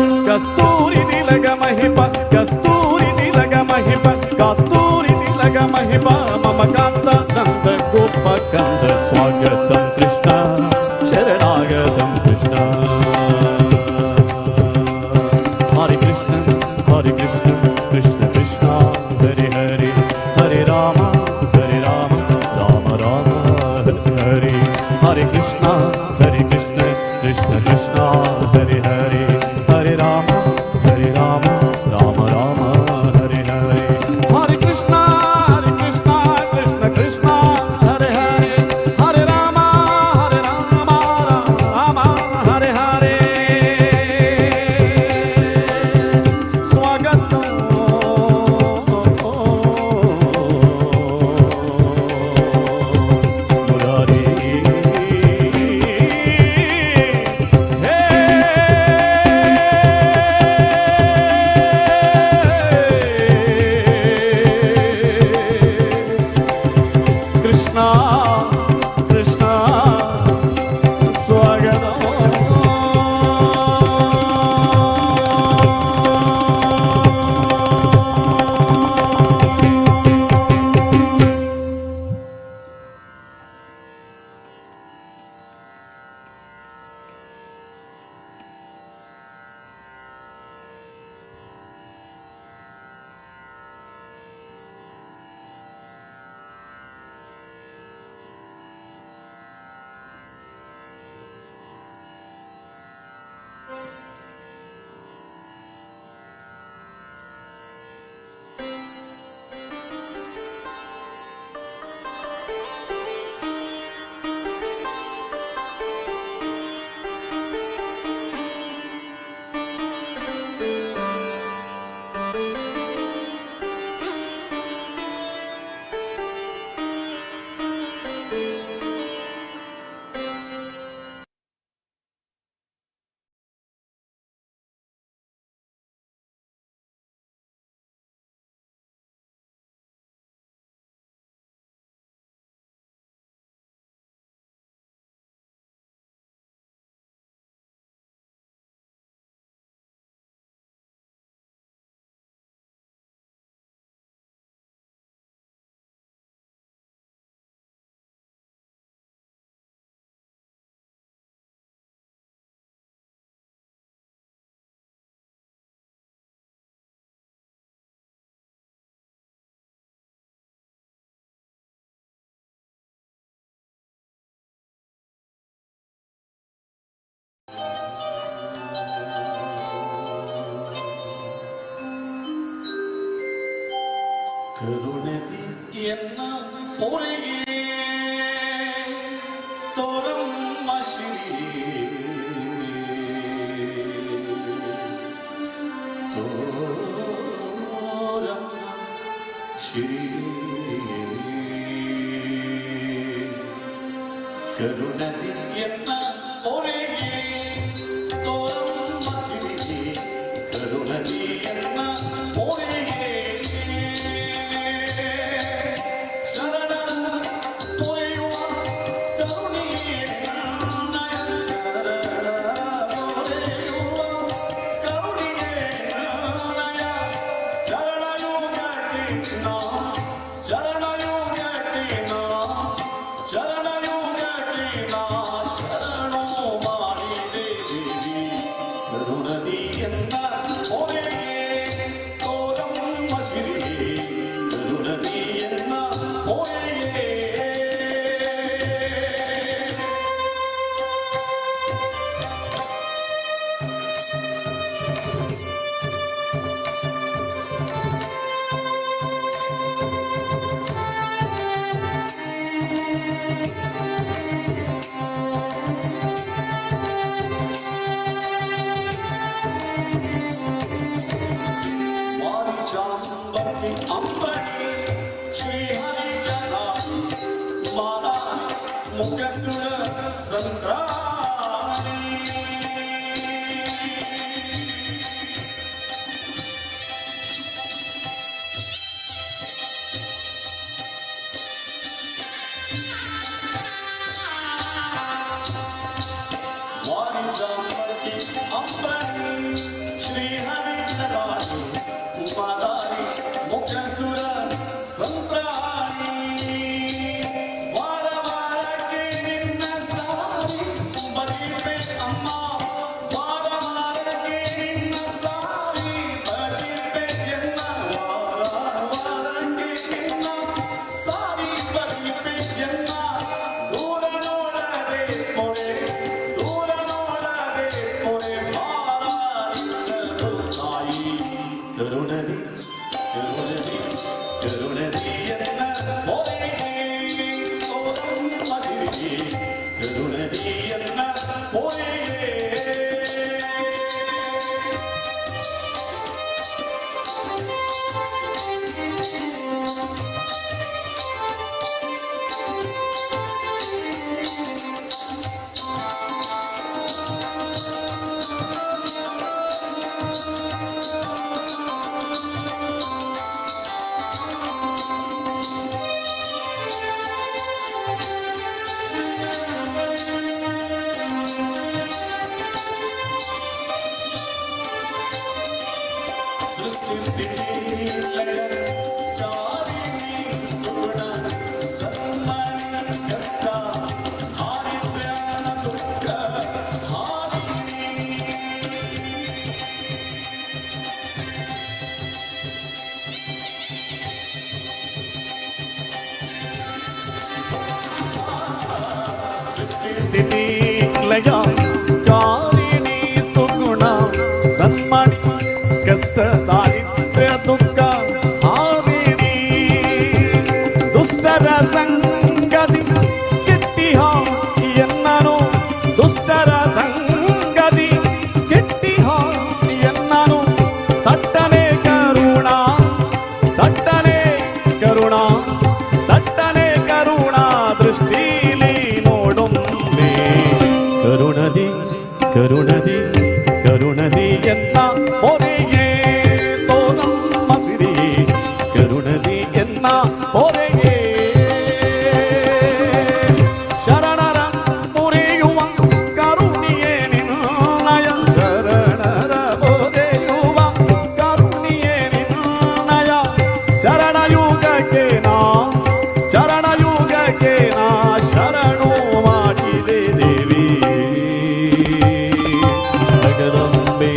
Speaker 12: ಕರುಣದಿ ಎನ್ನ ಪೊರೆಗೆ ತೋರಮ್ಮ ಶ್ರೀ ತೋರಮ್ಮ ಶ್ರೀ ಕರುಣದಿ ಎನ್ನ ಪೊರೆಗೆ ತೋರಮ್ಮ ಶ್ರೀ ಕರುಣದಿ ಎನ್ನ ಪೊರೆಗೆ ಶರಣರ ಪೊರೆಯುವ ಕರುಣಿಯೇ ನನ್ನಯ ಶರಣರ ಪೊರೆಯುವ ಕರುಣಿಯೇ ನನ್ನಯ ಚರಣಯುಗಕ್ಕೆ ನಾ ಚರಣಯುಗಕ್ಕೆ ನಾ ಚರಣಯುಗಕ್ಕೆ ನಾ ಶರಣು ಮಾಡಿದೆ ದೇವಿ ಕರುಣದಿ ಎನ್ನ ಪೊರೆಗೆ ತೋರಮ್ಮ ಶ್ರೀ ಕರುಣದಿ ಎನ್ನ ಪೊರೆಗೆ. ವಾರಿಚಾಂಬಕ್ಕೆ ಅಂಬಡಿ ಶ್ರೀಹರಿಯರ ಮಾನ ಮುಖಸುರ ಸಂತ್ರಾಣಿ. ವಾರಿಚಾಂಬಕ್ಕೆ ಅಂಬಡಿ ಶ್ರೀಹರಿಯರ ಮಾದಾರಿ ಮುಖಸುರ ಸಂತ್ರಾಣಿ. ವಾರ ವಾರಕ್ಕೆ ನಿನ್ನ ಸಾರಿ ಬಜಿಪೆ ಅಮ್ಮ, ವಾರ ವಾರಕ್ಕೆ ನಿನ್ನ ಸಾರಿ ಬಜಿಪೆ ಎನ್ನ, ವಾರ ವಾರಕ್ಕೆ ನಿನ್ನ ಸಾರಿ ಬಜಿಪೆ ಎನ್ನ. ದೂರ ನೋಡದೆ ಪೊರೆ, ದೂರ ನೋಡದೆ ಪೊರೆ ಭಾರ ತಾಯಿ. ಕರುಣದಿ ಕರುಣದಿ ಕರುಣದಿ ಎನ್ನ ಪೊರೆಗೆ ತೋರಮ್ಮ ಶ್ರೀ ಕರುಣದಿ ಎನ್ನ ಪೊರೆಗೆ. ಸೃಷ್ಟಿ ಸ್ಥಿತಿ ಲಯ ಚಾರಿಣಿ ಸುಗುಣ ಸನ್ಮಣಿ ಕಷ್ಟ ಹಾರಿದ್ರ್ಯ ದುಃಖ ಹಾರಿಣಿ.
Speaker 7: ಸ್ಥಿತಿ ಲಯ ಚಾರಿಣಿ ಸುಗುಣ ಸನ್ಮಣಿ ಕಷ್ಟ ದಾರಿದ್ರ್ಯ ದುಃಖ ಹಾರಿಣಿ. ದುಷ್ಟರ ಸಂಗತಿ ಕೆಟ್ಟಿಹ ಎನ್ನನು, ದುಷ್ಟರ ಸಂಗತಿ ಕೆಟ್ಟಿಹ ಎನ್ನನು. ತಟ್ಟನೆ ಕರುಣ, ತಟ್ಟನೆ ಕರುಣ, ತಟ್ಟನೆ ಕರುಣ ದೃಷ್ಟಿಲಿ ನೋಡುಂಬೆ. ಕರುಣದಿ ಕರುಣದಿ ಕರುಣದಿ ಎನ್ನ ಪೊರೆಗೆ ತೋರಮ್ಮ ಸಿರಿ ಕರುಣದಿ ಎನ್ನ ಪೊರೆಗೆ. ಶರಣರ ಪೊರೆಯುವ ಕರುಣಿಯೇ ನಿನ್ನಯ, ಶರಣರ ಪೊರೆಯುವ ಕರುಣಿಯೇ ನಿನ್ನಯ. ಚರಣಯುಗಕ್ಕೆ ನಾ, ಚರಣಯುಗಕ್ಕೆ ನಾ ಶರಣು ಮಾಡಿದೆ ದೇವಿ ಜಗದಂಬೆ.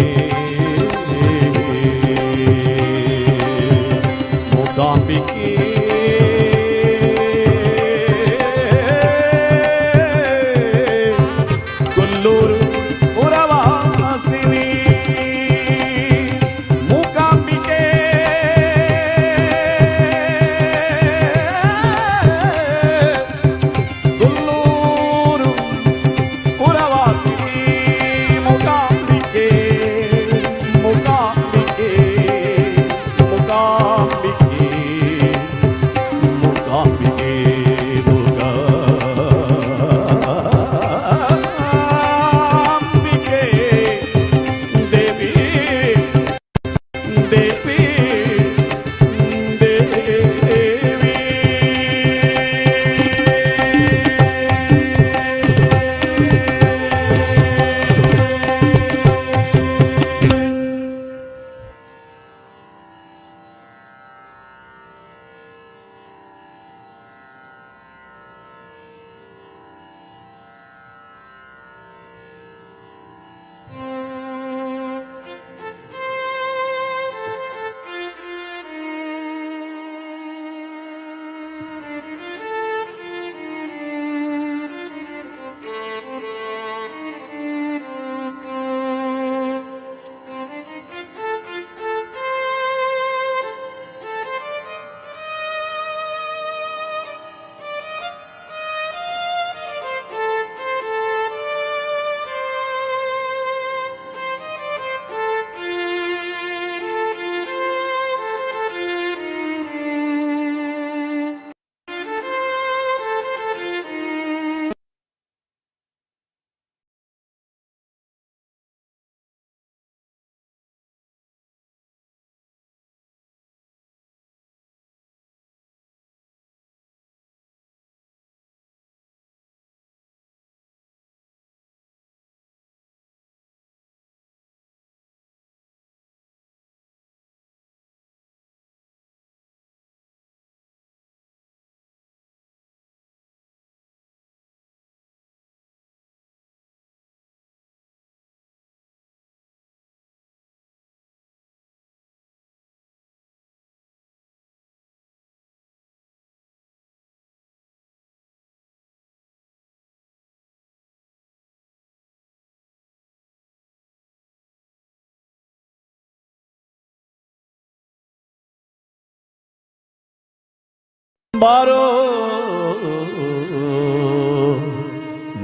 Speaker 10: ಬಾರೋ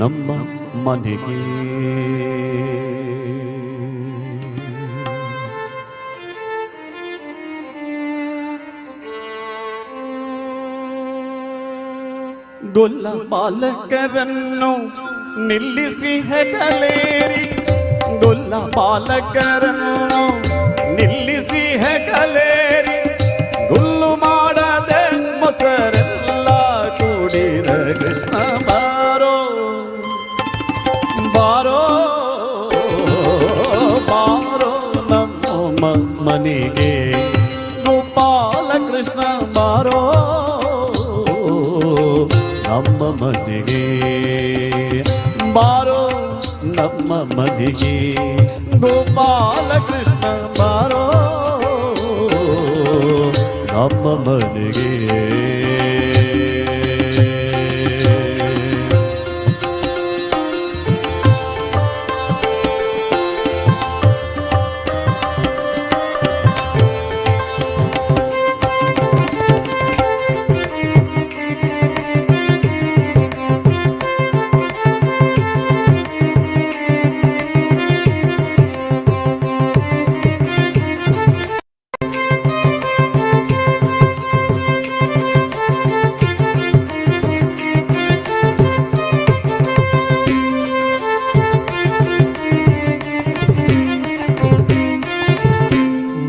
Speaker 10: ನಮ್ಮ ಮನೆಗೆ. ಗೊಲ್ಲ ಬಾಲಕರನ್ನು ನಿಲ್ಲಿಸಿ ಹೆಗಲೇರಿ, ಗೊಲ್ಲ ಬಾಲಕರನ್ನು ನಿಲ್ಲಿಸಿ ಹೆಗಲೇರಿ, ಗುಲ್ಲು ಮಾಡದೆ ಮೊಸರೆಲ್ಲ ಕೂಡಿದ ಕೃಷ್ಣ ಬಾರೋ ಬಾರೋ ಬಾರೋ ನಮ್ಮ ಮನೆಗೆ, ಗೋಪಾಲ ಕೃಷ್ಣ ಬಾರೋ ನಮ್ಮ ಮನೆಗೆ, ಬಾರೋ ನಮ್ಮ ಮನೆಗೆ, ಗೋಪಾಲ ಕೃಷ್ಣ ಬಾರೋ ನಮ್ಮ ಮನೆಗೆ.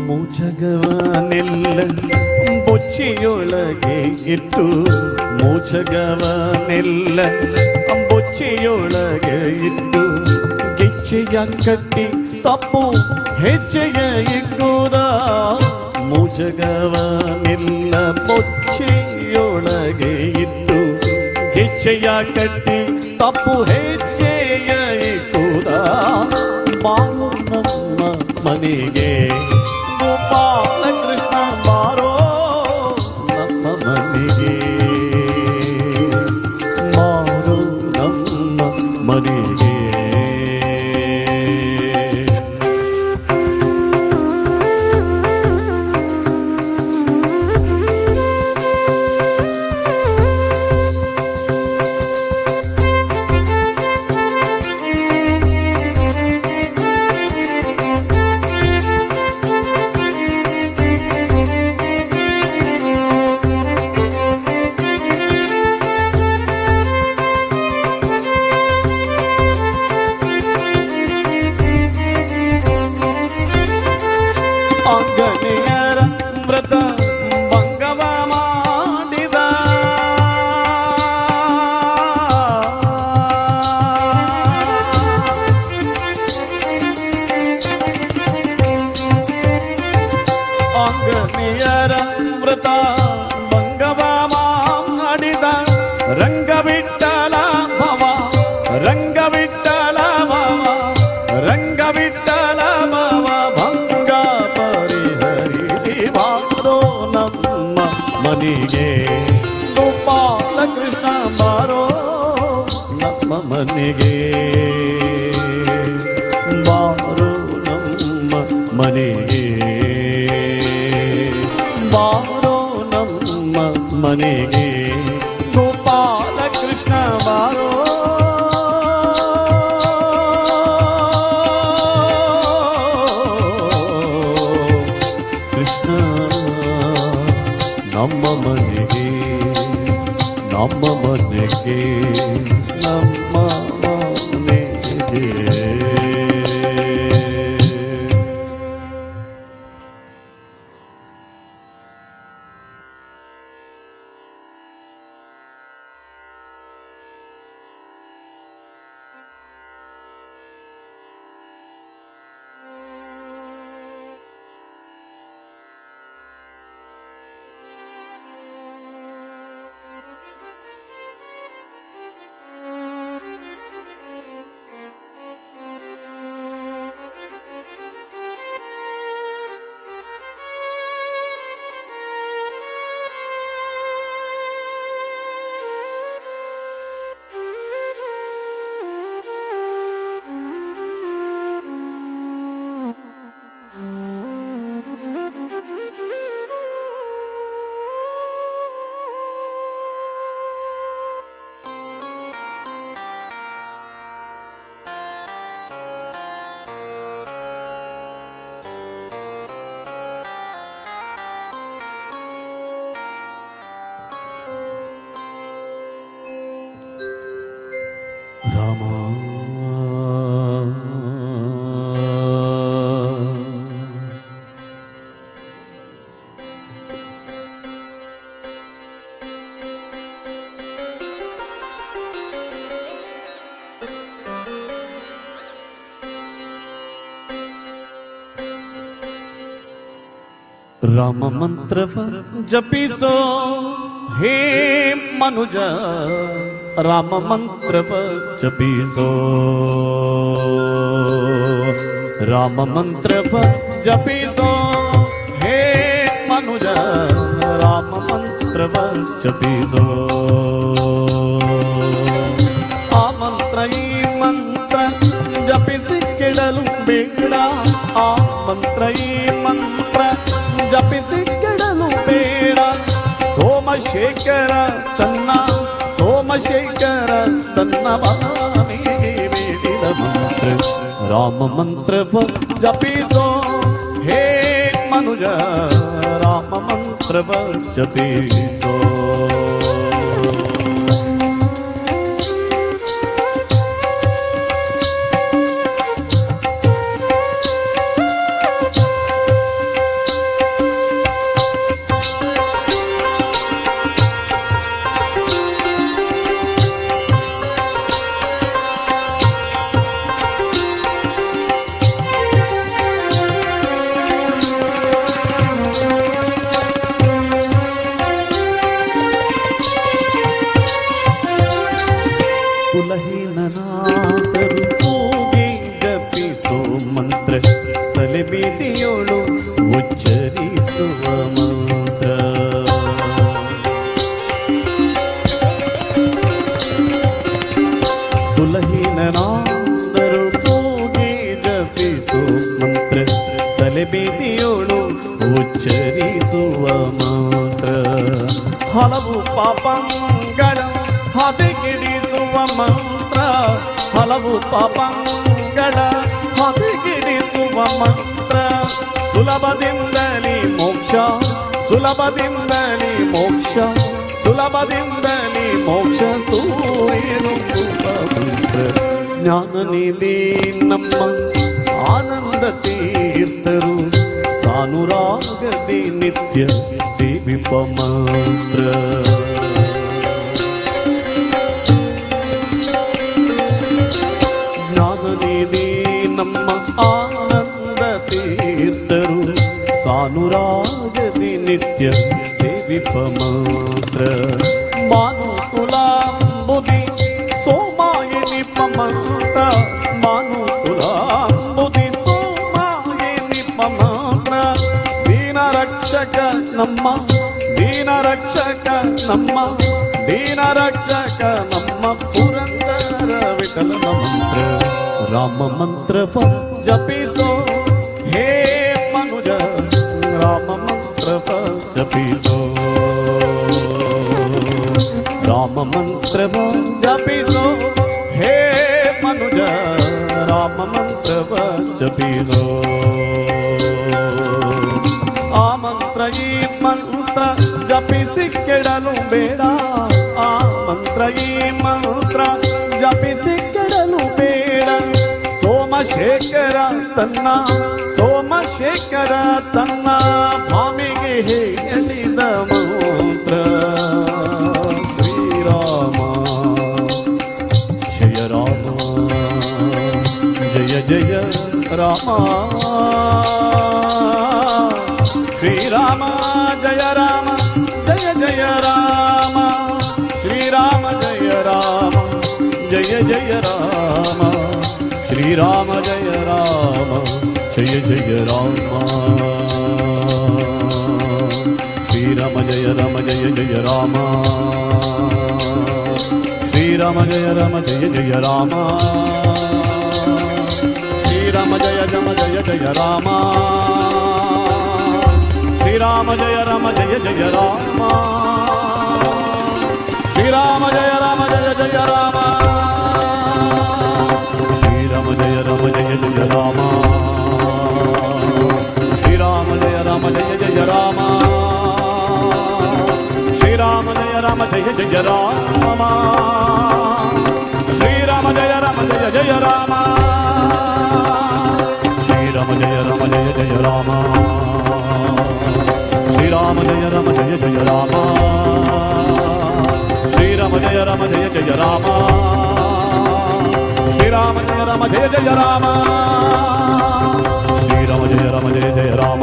Speaker 10: ಮೂಚಗವನೆಲ್ಲ ಬೊಚ್ಚಿಯೊಳಗೆ ಇಟ್ಟು, ಮೂಚಗವನೆಲ್ಲ ಬೊಚ್ಚಿಯೊಳಗೆ ಇಟ್ಟು, ಗೆಜ್ಜೆಯ ಕಟ್ಟಿ ತಪ್ಪು ಹೆಜ್ಜೆಯ ಇಕ್ಕುದ, ಮೂಚಗವನೆಲ್ಲ ಬೊಚ್ಚಿಯೊಳಗೆ ಇಟ್ಟು, ಗೆಜ್ಜೆಯ ಕಟ್ಟಿ ತಪ್ಪು ಹೆಜ್ಜೆಯ ಇಕ್ಕುದ, ಬಾರೋ ನಮ್ಮ ಮನೆಗೆ, ಗೋಪಾಲ ಕೃಷ್ಣ ಬಾರೋ ನಮ್ಮ ಮನೆಗೆ, ಬಾರೋ ನಮ್ಮ ಮನೆಗೆ. ಅಂಗನೆಯರ ವ್ರತ ಭಂಗವ ಮಾಡಿದ, ಅಂಗನೆಯರ ವ್ರತ ಭಂಗವ ಮಾಡಿದ, ರಂಗವಿಟ್ಟಲ ಭವ ರಂಗವಿಟ್ಟಲ ಭವ ರಂಗವಿಟ್ಟಲ ಭವ ಭಂಗ ಪರಿಹರಿಸಿ ಬಾರೋ ನಮ್ಮ ಮನೆಗೆ, ಗೋಪಾಲ ಕೃಷ್ಣ ಬಾರೋ ನಮ್ಮ ಮನೆಗೆ, ಬಾರೋ ನಮ್ಮ ಮನೆಗೆ, ಬಾರೋ ನಮ್ಮ ಮನೆಗೆ, ಗೋಪಾಲ ಕೃಷ್ಣ ಬಾರೋ ಕೃಷ್ಣ ನಮ್ಮ ಮನೆಗೆ, ನಮ್ಮ ಮನೆಗೆ, ನಮ್ಮ ಮನೆಗೆ. ರಾಮ ಮಂತ್ರವ ಜಪಿಸೋ ಹೇ ಮನುಜ, ರಾಮ ಮಂತ್ರವ ಜಪಿಸೋ, ರಾಮ ಮಂತ್ರವ ಜಪಿಸೋ ಹೇ ಮನುಜ, ರಾಮ ಮಂತ್ರವ ಜಪಿಸೋ. ಆ ಮಂತ್ರ ಈ ಮಂತ್ರ ಜಪಿಸಿ ಕೆಡಲು ಬೇಡ, ಆ ಮಂತ್ರ ಈ ಮಂತ್ರ ಜಪಿಸಿ ಕೆಡಲು ಬೇಡ. ಸೋಮಶೇಖರ ತನ್ನ, ಸೋಮಶೇಖರ ತನ್ನ ಬಾಮಿಗೆ ಬೇಡಿದ ಮಂತ್ರ, ರಾಮ ಮಂತ್ರವ ಜಪಿಸೋ ಹೇ ಮನುಜ, ರಾಮ ಮಂತ್ರವ ಜಪಿಸೋ. ಕುಲಹೀನನಾದರೂ ಕೂಗಿ ಜಪಿಸೋ ಮಂತ್ರ, ಸಲೆಬೀದಿಯೋಳು ಉಚ್ಚರಿಸುವ ಮಂತ್ರ. ಕುಲಹೀನನಾದರೂ ಕೂಗಿ ಜಪಿಸೋ ಮಂತ್ರ, ಸಲೆಬೀದಿಯೋಳು ಉಚ್ಚರಿಸುವ ಮಂತ್ರ. ಹಲವು ಪಾಪಗಳ ಹದಗೆಡಿಸುವ ಮಂತ್ರ, ಹಲವು ಪಾಪಗಳ ಹದಗೆಡಿಸುವ ಮಂತ್ರ. ಸುಲಭದಿಂದಲೇ ಮೋಕ್ಷ, ಸುಲಭದಿಂದಲೇ ಮೋಕ್ಷ, ಸುಲಭದಿಂದಲೇ ಮೋಕ್ಷ ಸೂರ್ಯನು ಮಂತ್ರ. ಜ್ಞಾನ ನಿಧಿ ನಮ್ಮ ಆನಂದ ತೀರ್ಥರು ಸಾನುರಾಗದಿ ನಿತ್ಯ ಸೇವಿಪ ಮಂತ್ರ. ಜ್ಞಾನನಿಧಿ ನಮ್ಮ ಆನಂದ ತೀರ್ಥರು ಸಾನುರಾಗದಿ ನಿತ್ಯ ಸೇವಿಪ ಮಂತ್ರ. ಮಾನುಕುಲಾಂಬುದಿ ಸೋಮಾಯ ನಿಪ ಮಂತ್ರ, ಮಾನುಕುಲಾಂಬುದಿ ಸೋಮಾಯ ನಿಪ ಮಂತ್ರ. ದೀನ ರಕ್ಷಕ ನಮ್ಮ, ದೀನ ರಕ್ಷಕ ನಮ್ಮ, ದೀನ ರಕ್ಷಕ ನಮ್ಮ ಪುರಂದರ ವಿಠಲನ ಮಂತ್ರ. ರಾಮ ಮಂತ್ರವ ಜಪಿಸೋ ಹೇ ಮನುಜ, ರಾಮ ಮಂತ್ರವ ಜಪಿಸೋ, ರಾಮ ಮಂತ್ರವ ಜಪಿಸೋ ಹೇ ಮನುಜ, ರಾಮ ಮಂತ್ರವ ಜಪಿಸೋ. ಆ ಮಂತ್ರ ಈ ಮಂತ್ರ ಜಪಿಸಿ ಕೆಡಲು ಬೇಡ, ಆ ಮಂತ್ರ ಈ ಮಂತ್ರ ಜಪಿಸಿ ಕೆಡಲು ಬೇಡ. ಸೋಮಶೇಖರ ತನ್ನ, ಸೋಮಶೇಖರ ತನ್ನ ಭಾಮಿಗೆ ಹೇಳಿದ ಮಂತ್ರ. ಶ್ರೀರಾಮ ಜಯ ರಾಮ ಜಯ ಜಯ ರಾಮ, ಶ್ರೀರಾಮ ಜಯ ರಾಮ ಜಯ ಜಯ ರಾಮ, ಶ್ರೀರಾಮ ಜಯ ರಾಮ ಜಯ ಜಯ ರಾಮ, ಶ್ರೀರಾಮ ಜಯ ರಾಮ ಜಯ ಜಯ ರಾಮ, ಶ್ರೀರಾಮ ಜಯ ರಾಮ ಜಯ ಜಯ ರಾಮ, ಶ್ರೀರಾಮ ಜಯ ರಾಮ ಜಯ ಜಯ ರಾಮ, ಶ್ರೀರಾಮ ಜಯ ರಾಮ ಜಯ ಜಯ ರಾಮ, ಶ್ರೀರಾಮ ಜಯ ರಾಮ ಜಯ ಜಯ ರಾಮ, ಶ್ರೀರಾಮ ಜಯ ರಾಮ ಜಯ ಜಯ ರಾಮ, ಶ್ರೀರಾಮ ಜಯ ರಾಮ ಜಯ ಜಯ ರಾಮ, ಶ್ರೀರಾಮ ಜಯ ರಾಮ ಜಯ ಜಯ ರಾಮ, ಶ್ರೀರಾಮ ಜಯ ರಾಮ ಜಯ ಜಯ ರಾಮ, ಶ್ರೀರಾಮ ಜಯ ರಾಮ ಜಯ ಜಯ ರಾಮ, ಶ್ರೀರಾಮ ಜಯ ರಾಮ ಜಯ ಜಯ ರಾಮ, ಶ್ರೀರಾಮ ಜಯ ರಾಮ ಜಯ ಜಯ ರಾಮ, ಶ್ರೀರಾಮ ಜಯ ರಾಮ ಜಯ ಜಯ ರಾಮ, ಶ್ರೀರಾಮ ಜಯ ರಾಮ ಜಯ ಜಯ ರಾಮ, ಶ್ರೀರಾಮ ಜಯ ರಾಮ ಜಯ ಜಯ ರಾಮ.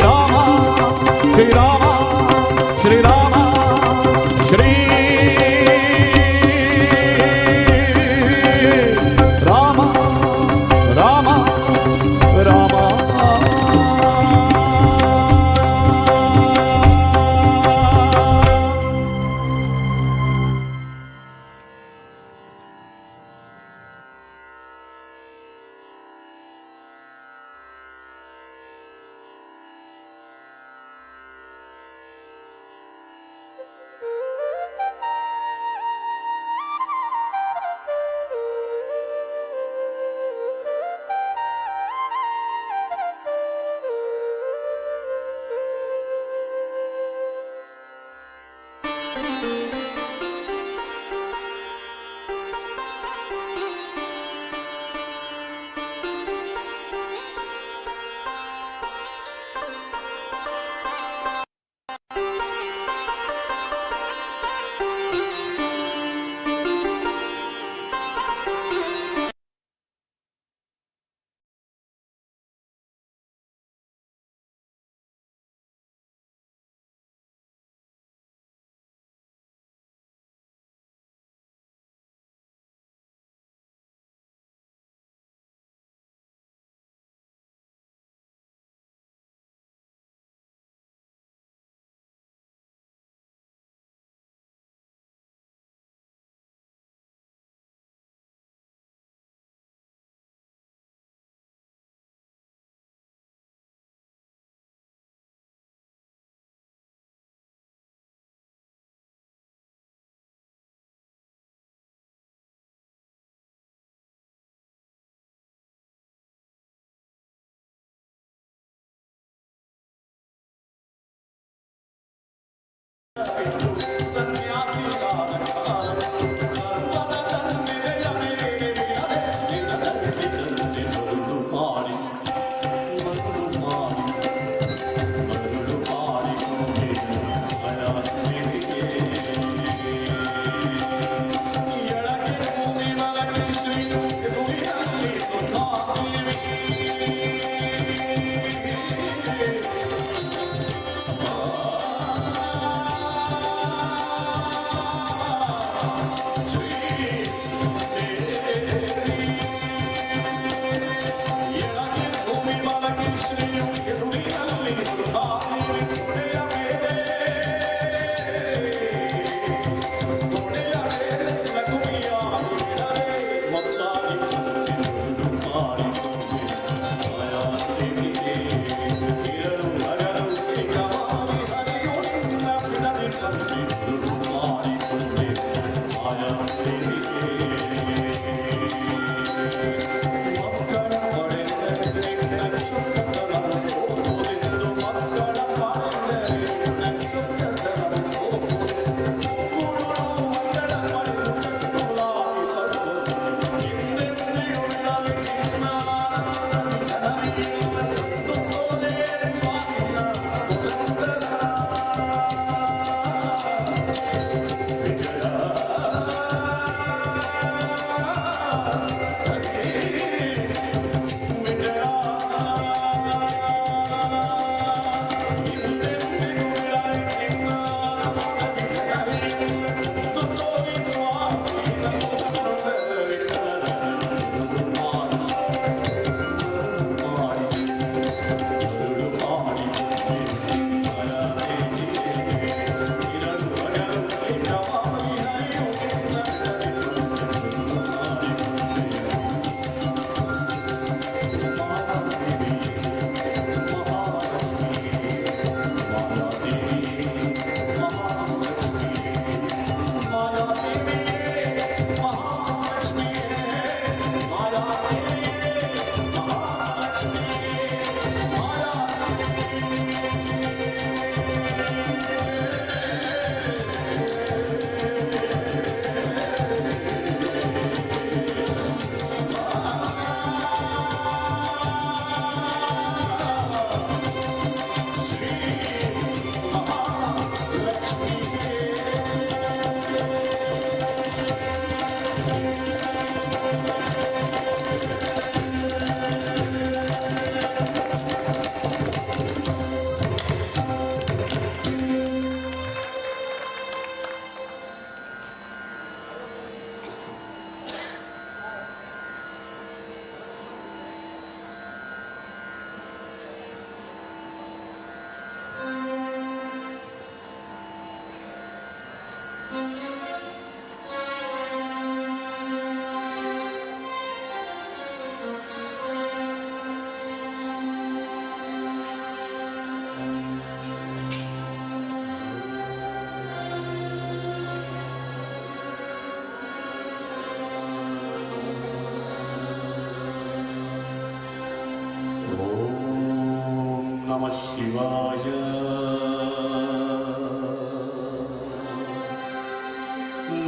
Speaker 10: ನಮಃ ಶಿವಾಯ.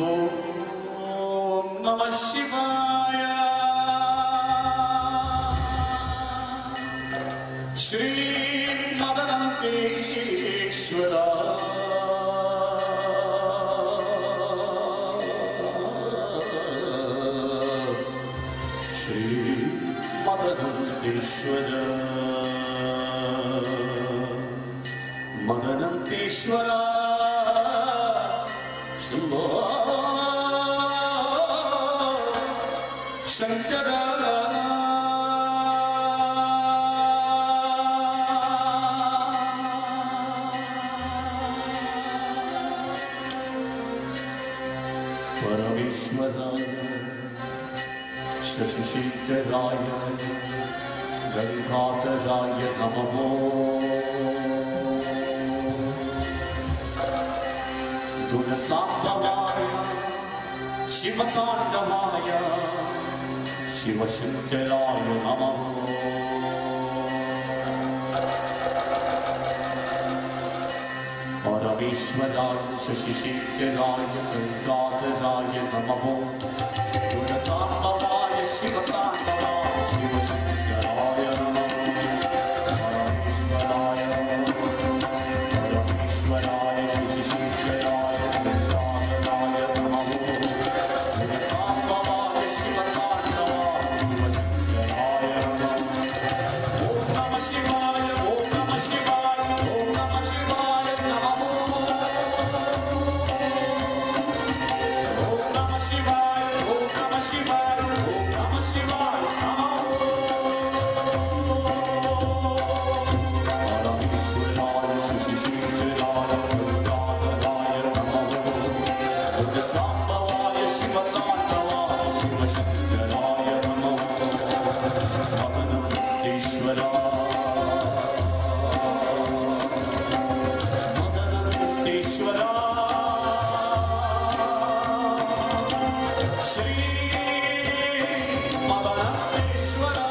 Speaker 10: ಓಂ ನಮಃ ಶಿವಾಯ. ಶ್ರೀ ಮದನಂತೇಶ್ವರ ಶ್ರೀ ಮದನಂತೇಶ್ವರ ಮದನಂತೇಶ್ವರ ಶಂಭೋ ಶಂಕರ. परमेश्वराय शशिशेखराय गंगाधराय नमः. गुणसाम्भवाय शिवताण्डवाय शिवशंकराय नमः. परमेश्वराय शशिशेखराय गंगाधराय नमः. गुणसाम्भवाय शिवताण्डवाय शिवशंकराय नमः. परमेश्वराय परमेश्वराय शशिशेखराय गंगाधराय नमः. गुणसाम्भवाय शिवताण्डवाय शिवशंकराय नमः. ओम नमः शिवाय ओम नमः शिवाय ओम नमः शिवाय नमः. ओम नमः शिवाय ओम नमः शिवाय ओम नमः शिवाय नमः. परमेश्वराय शशिशेखराय गंगाधराय नमः. गुणसाम्भवाय शिवताण्डवाय शिवशंकराय नमः. मदनंतेश्वरा मदनंतेश्वरा श्री मदनंतेश्वरा.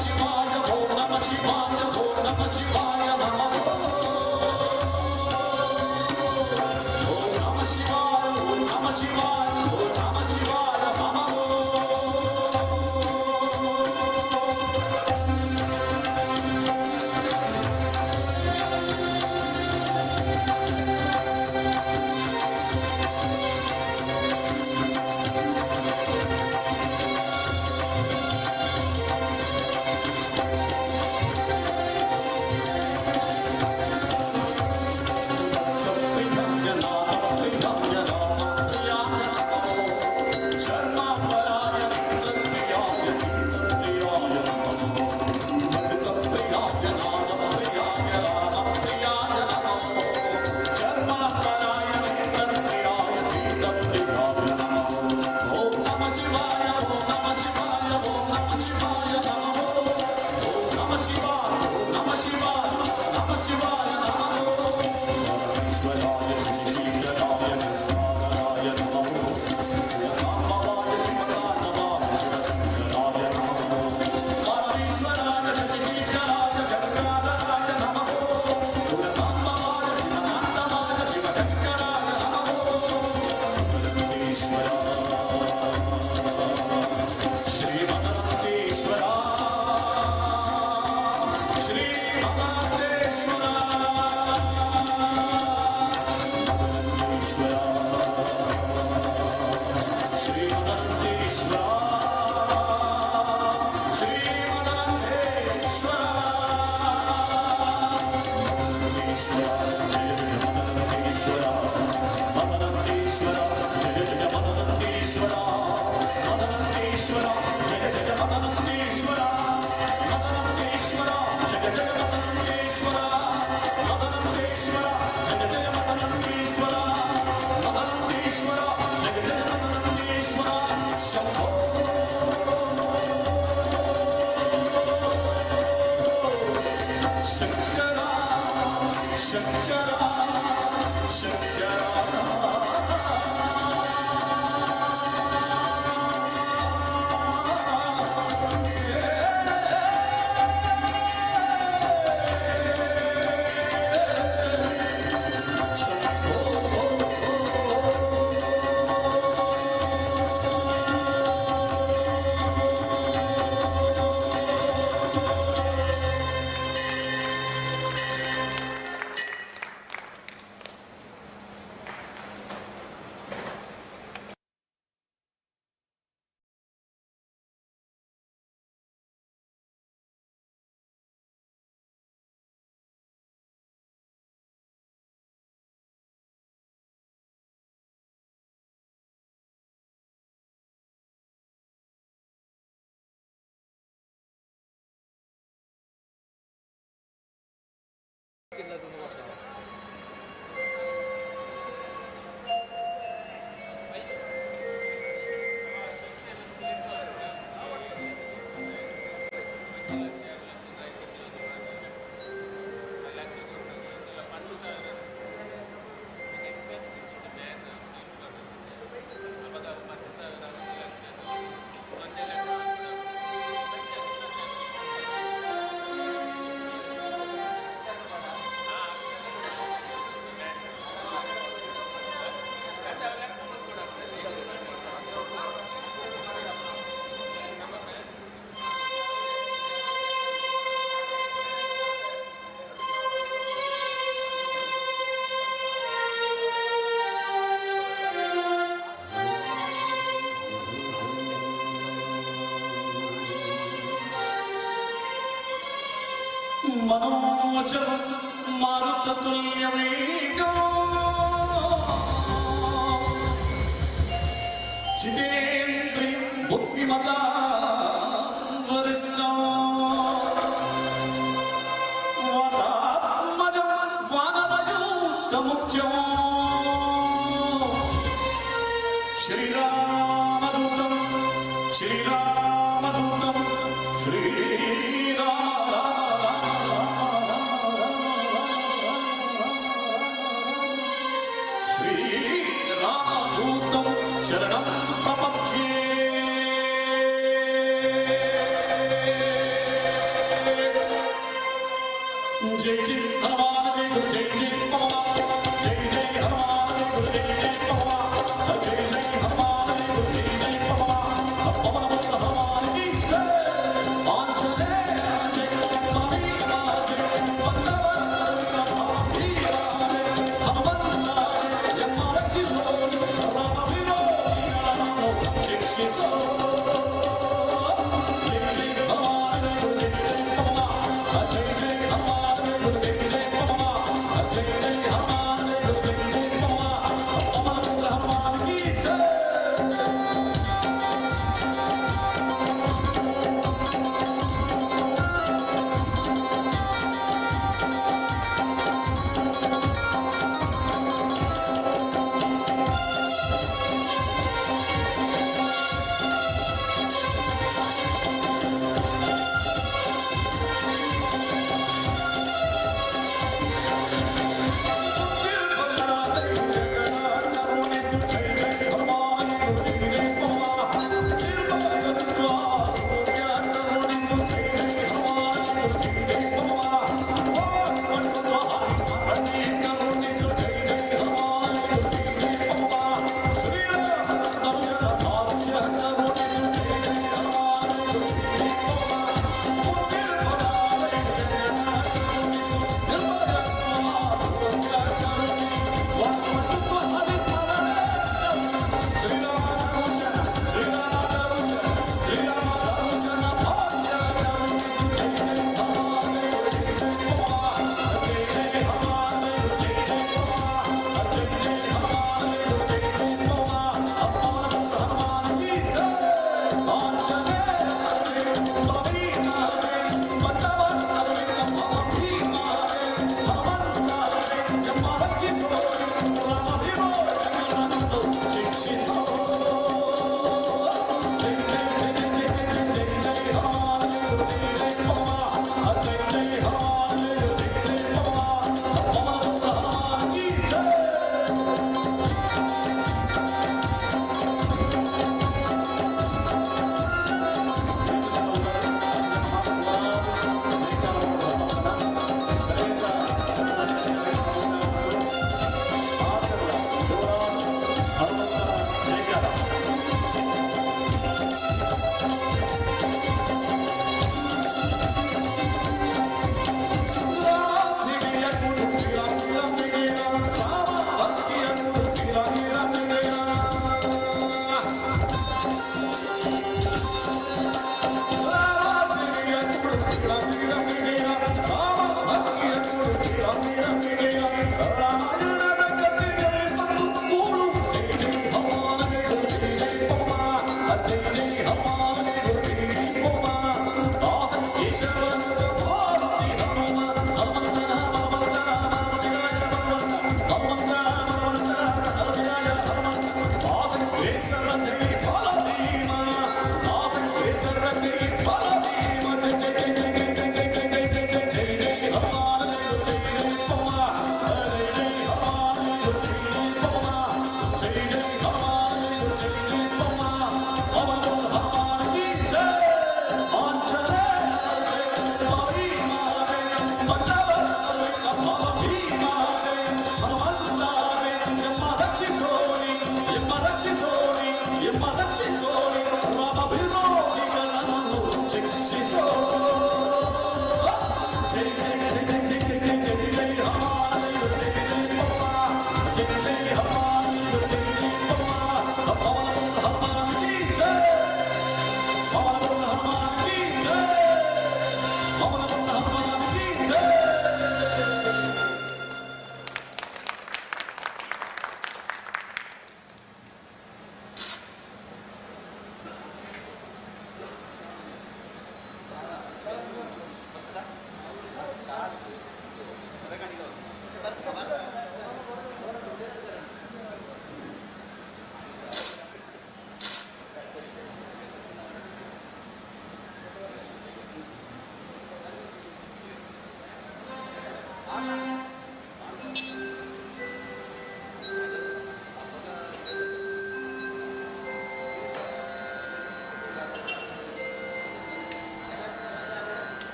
Speaker 10: शिवाय ओम नमः शिवाय ओम नमः शिवाय नमः. ओम
Speaker 12: मनोजवं मारुततुल्यवेगो जितेन्द्रियं बुद्धिमतां वरिष्ठो वातात्मजं वानरयूथमुख्यो श्रीरामदूतं श्रीरामदूतं श्रीराम श्रीरामदूतं शरणं प्रपद्ये। जय जय हनुमान जय गुरु जय जय पवन जय जय हनुमान जय गुरु जय जय पवन जय जय हनुमान जय गुरु जय जय पवन पवन पुत्र हनुमान की जय। आंजनेय जय कबीरा जय पल्लव हनुमंत यम रक्षिसो राम विरोधी शिक्षिसो। जय जय हनुमान जय गुरु जय जय पवन जय जय हनुमान जय गुरु जय जय पवन जय जय हनुमान जय गुरु जय जय पवन पवन पुत्र हनुमान की जय।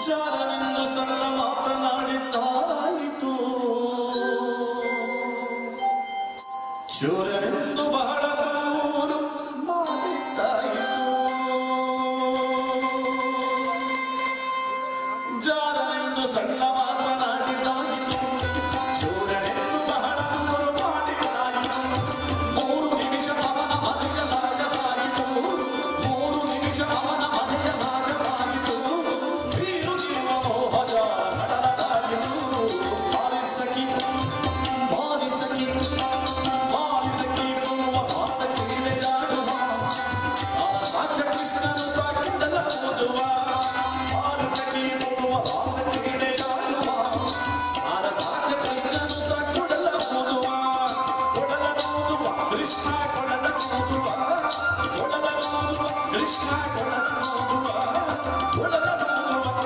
Speaker 12: ಜಾರನೆಂದು ಸಣ್ಣ ಮಾತನಾಡಿದ್ದಾಯಿತು, ಚೋರನೆಂದು ಬಹಳ ದೂರು ಮಾಡಿದ್ದಾಯಿತು. ಜಾರನೆಂದು ಸಣ್ಣ ಮಾತನಾಡಿದ್ದಾಯಿತು, ಚೋರನೆಂದು ಬಹಳ ದೂರು ಮಾಡಿದ್ದಾಯಿತು. 3 ನಿಮಿಷ ಅವನ ಮರೆಯಲಾಗದಾಯಿತು, 3 ನಿಮಿಷ ಅವನ ಮರೆಯಲಾಗದಾಯಿತು.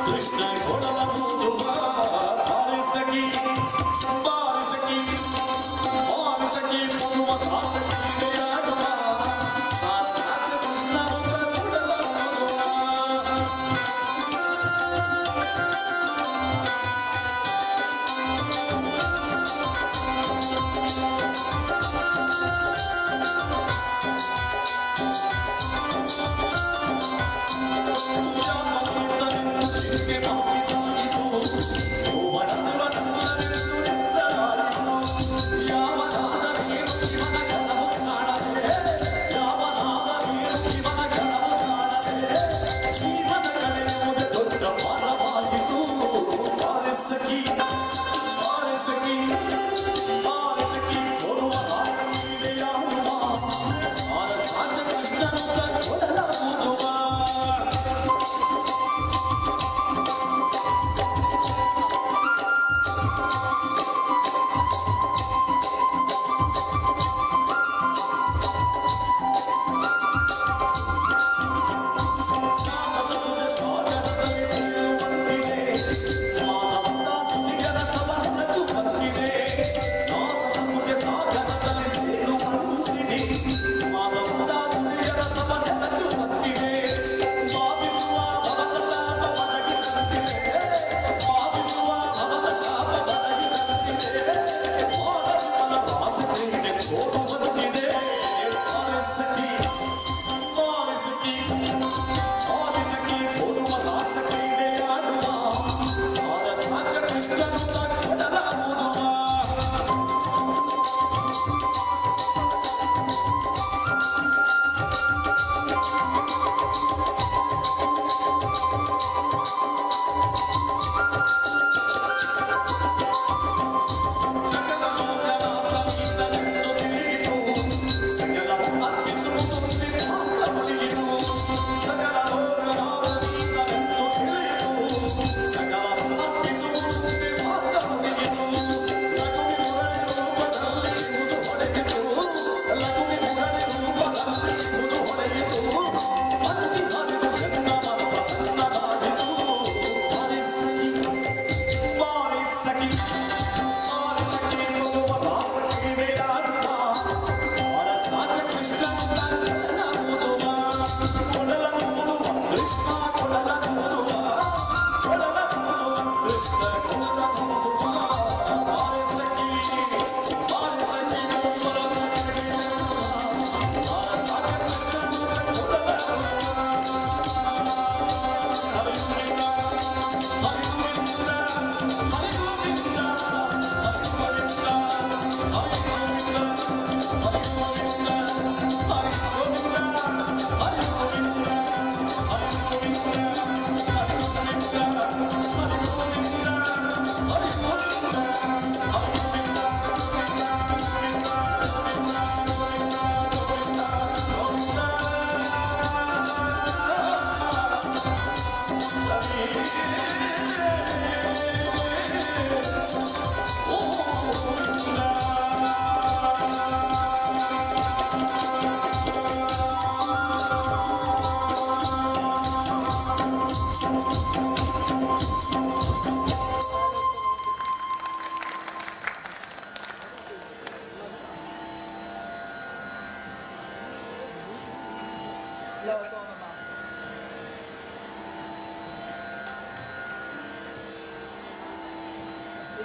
Speaker 12: ಕೃಷ್ಣ ಕೊಡಲ ಮೂದುವ ಬಾರಿಸಕಿ ಬಾರಿಸಕಿ ಬಾರಿಸಕಿ ಪೂರ್ವ ದಾಸಕೀಡೆಯಾಡುವ ಸಾರಾಜ ಕೃಷ್ಣ ಕೊಡಲ ಮೂದುವ.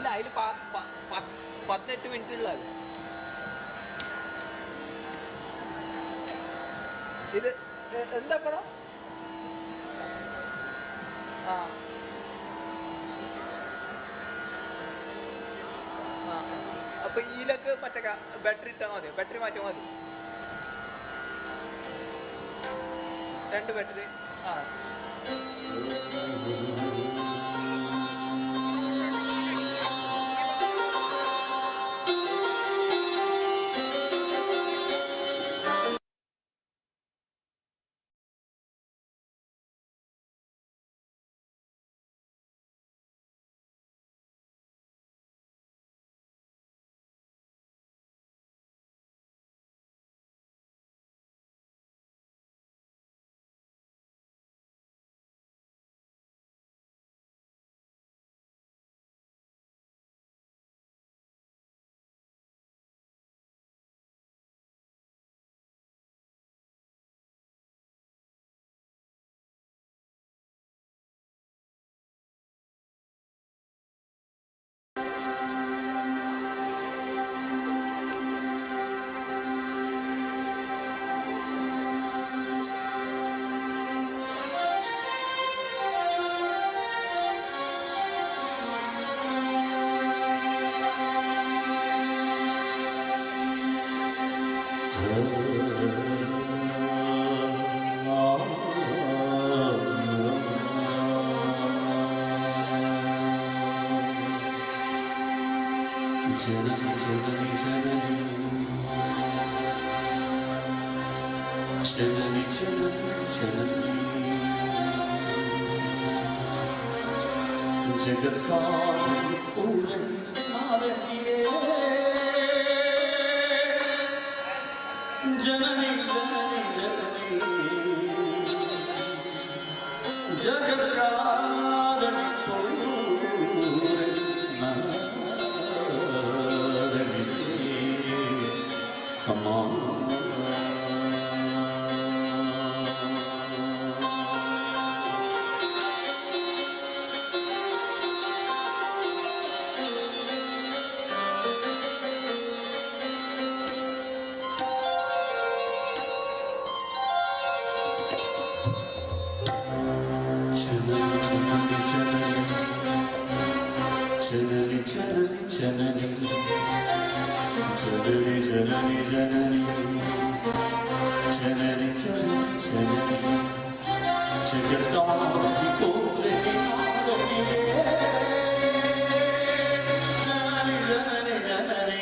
Speaker 13: അല്ല അതിൽ 18 മിനിറ്റ് ഉള്ളത്. ഇത് എന്താ പടം? ആ അപ്പൊ ഇതിലൊക്കെ മറ്റേ ബാറ്ററി ഇട്ടാൽ മതി, ബാറ്ററി മാറ്റിയാൽ മതി. 2 ബാറ്ററി. ആ
Speaker 22: Janani Janani Janani Janani Janani Janani Jagat Karan Purani Janani Janani Janani Jagat Karan Purani Janani Janani Janani Janani Janani Janani Janani Janani Janani Jagat Purani Janani Janani Janani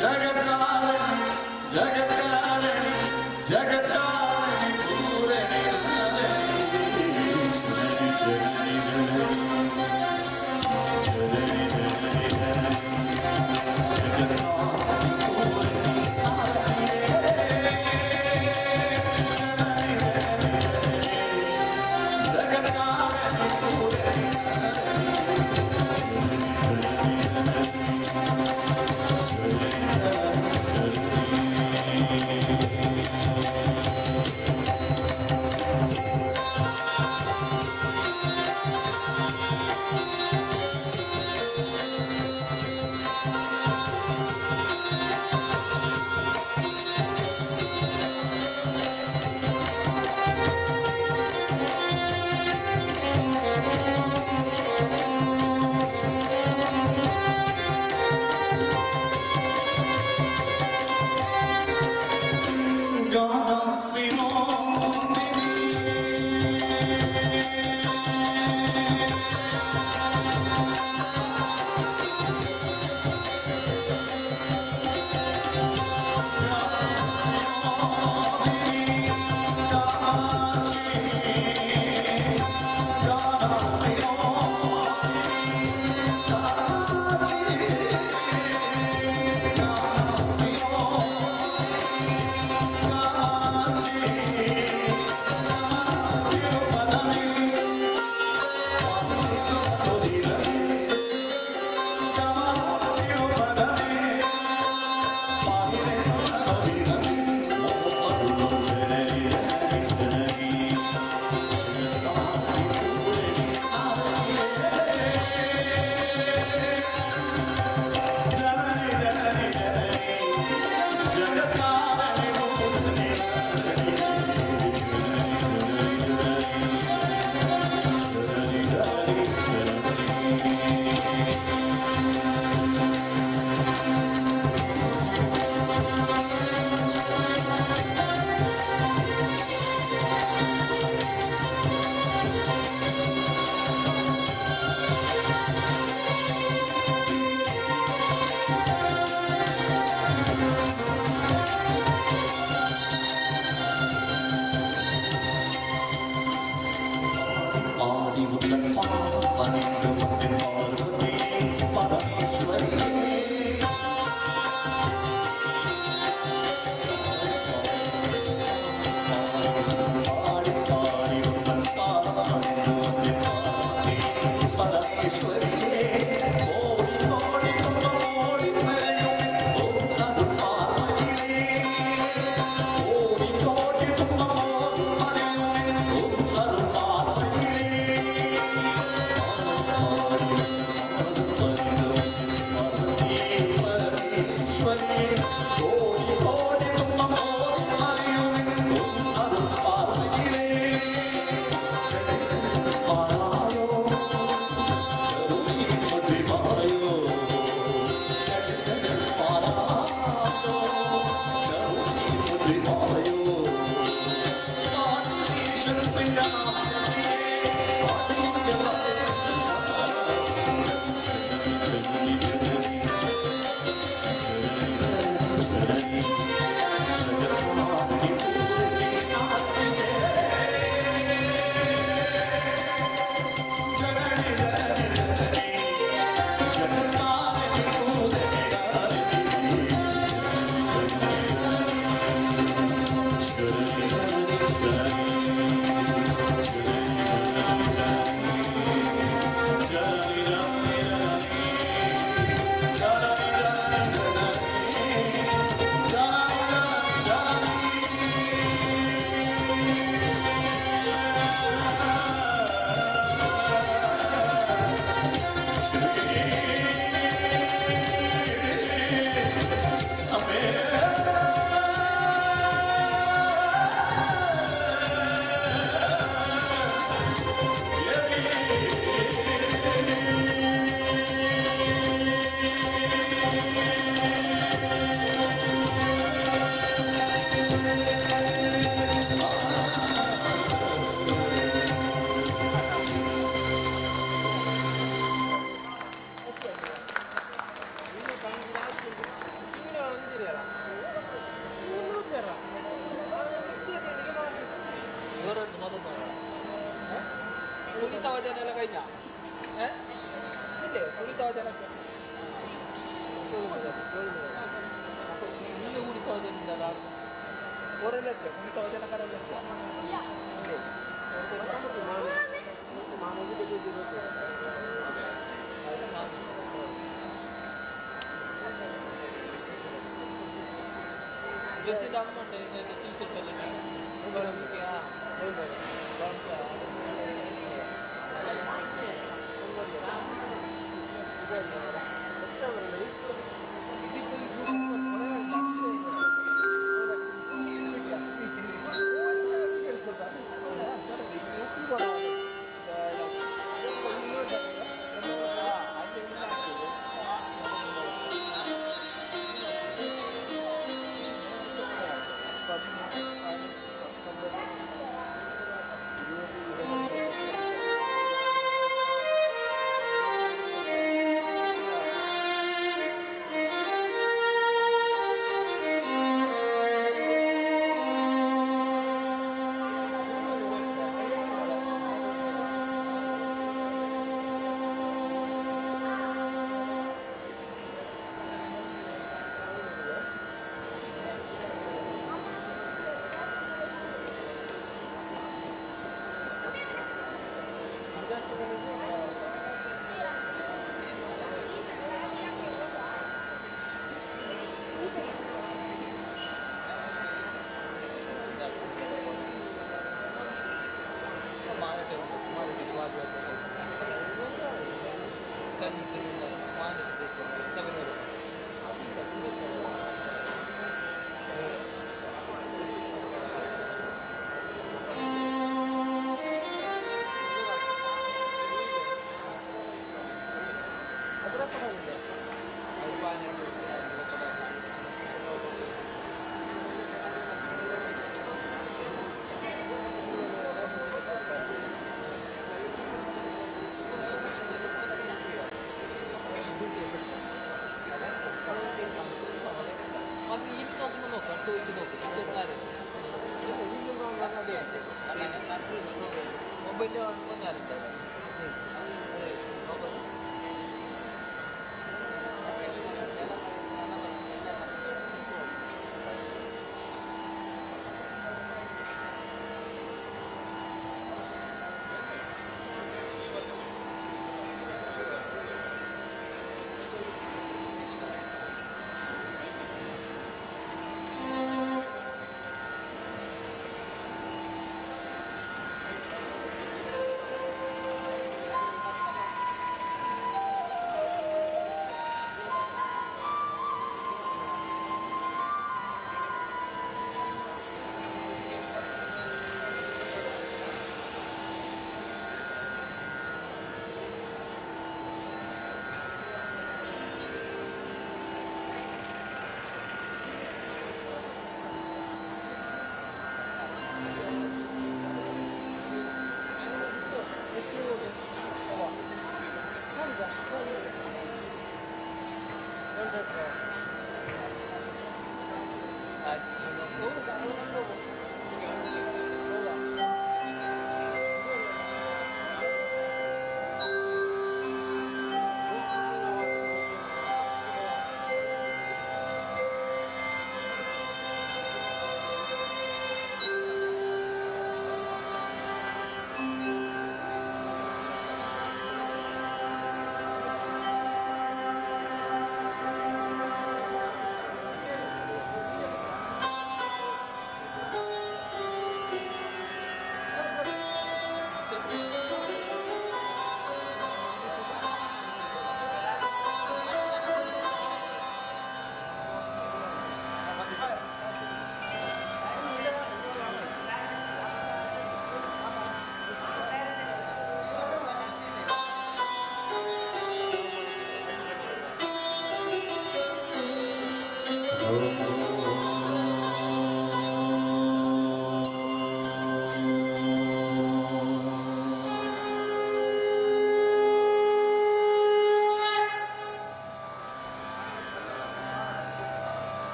Speaker 22: Jagat Karani Jagat Karani Jagat Karani Purani Janani Janani Janani Janani Janani Janani Jagat Jagat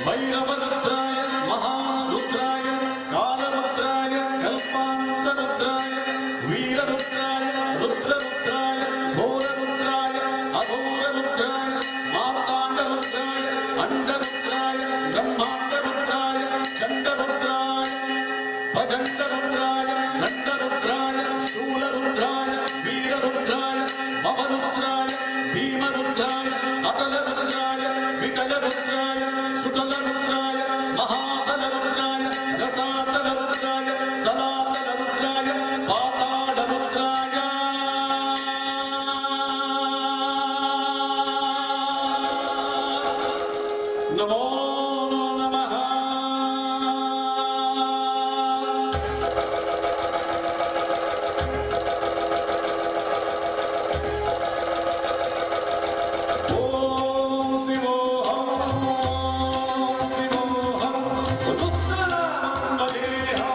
Speaker 12: ಭೈರವರುದ್ರಾಯ ಮಹಾರುದ್ರಾಯ ಕಾಲರುದ್ರಾಯ ಕಲ್ಪಾಂತರುದ್ರಾಯ ವೀರರುದ್ರಾಯ ರುದ್ರರುದ್ರಾಯ ಘೋರರುದ್ರಾಯ ಅಘೋರರುದ್ರಾಯ ಮಾರ್ತಾಂಡರುದ್ರಾಯ ಅಂಡರುದ್ರಾಯ ಬ್ರಹ್ಮಾಂಡರುದ್ರಾಯ ಚಂಡರುದ್ರಾಯ ಪ್ರಚಂಡರುದ್ರಾಯ ದಂಡರುದ್ರಾಯ ಶೂಲರುದ್ರಾಯ ವೀರರುದ್ರಾಯ ಭವರುದ್ರಾಯ ಭೀಮರುದ್ರಾಯ ಅತಲರುದ್ರಾಯ ವಿಕಲರುದ್ರಾಯ ಸುತಲರುದ್ರಾಯ ಮಹಾತಲರುದ್ರಾಯ ರಸಾತಲರುದ್ರಾಯ ತಲಾತಲರುದ್ರಾಯ ಪಾತಾಳರುದ್ರಾಯ. ನಮೋ ನಮಃ. ಓಂ ಶಿವೋಹಂ ಶಿವೋಹಂ ರುದ್ರನಾಮಂ ಭಜೇಹಂ.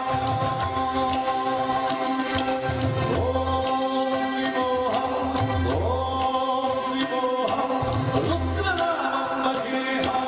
Speaker 12: ಓಂ ಶಿವೋಹಂ ಓಂ ಶಿವೋಹಂ ರುದ್ರನಾಮಂ ಭಜೇಹಂ.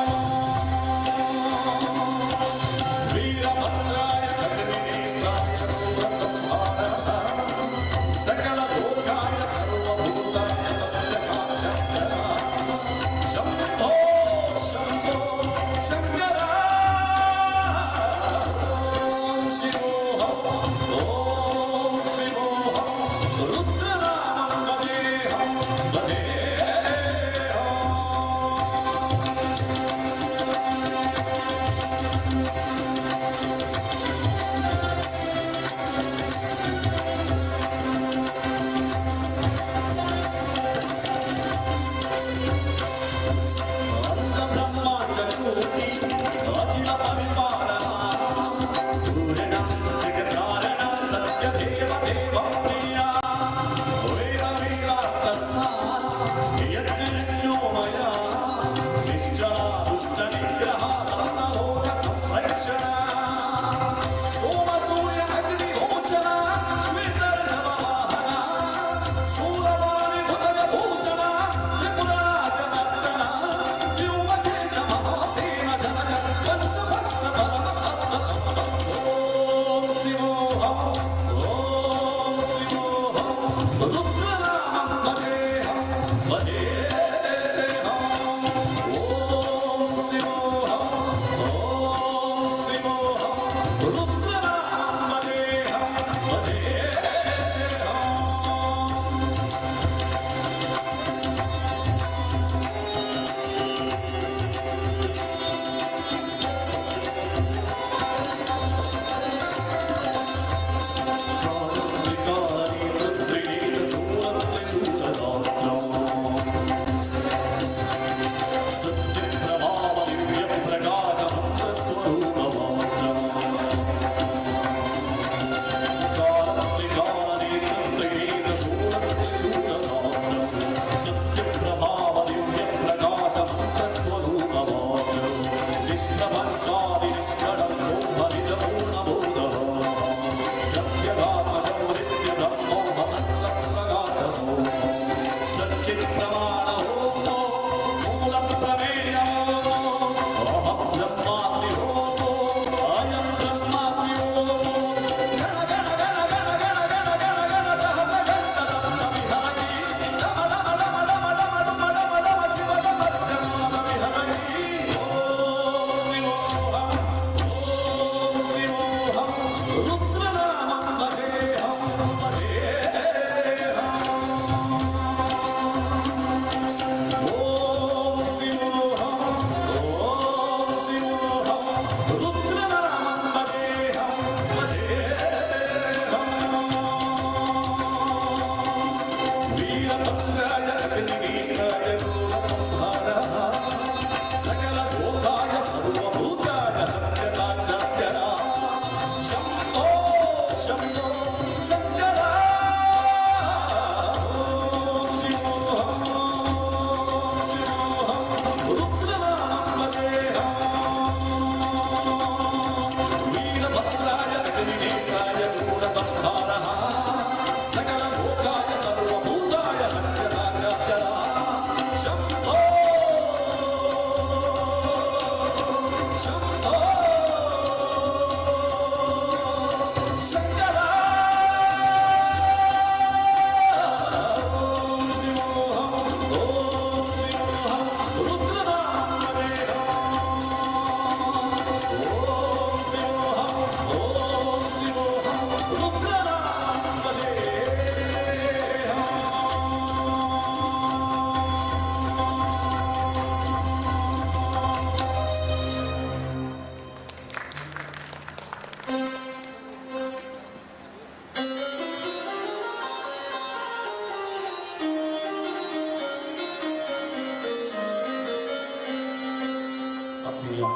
Speaker 12: ಆತ್ಮೀಯ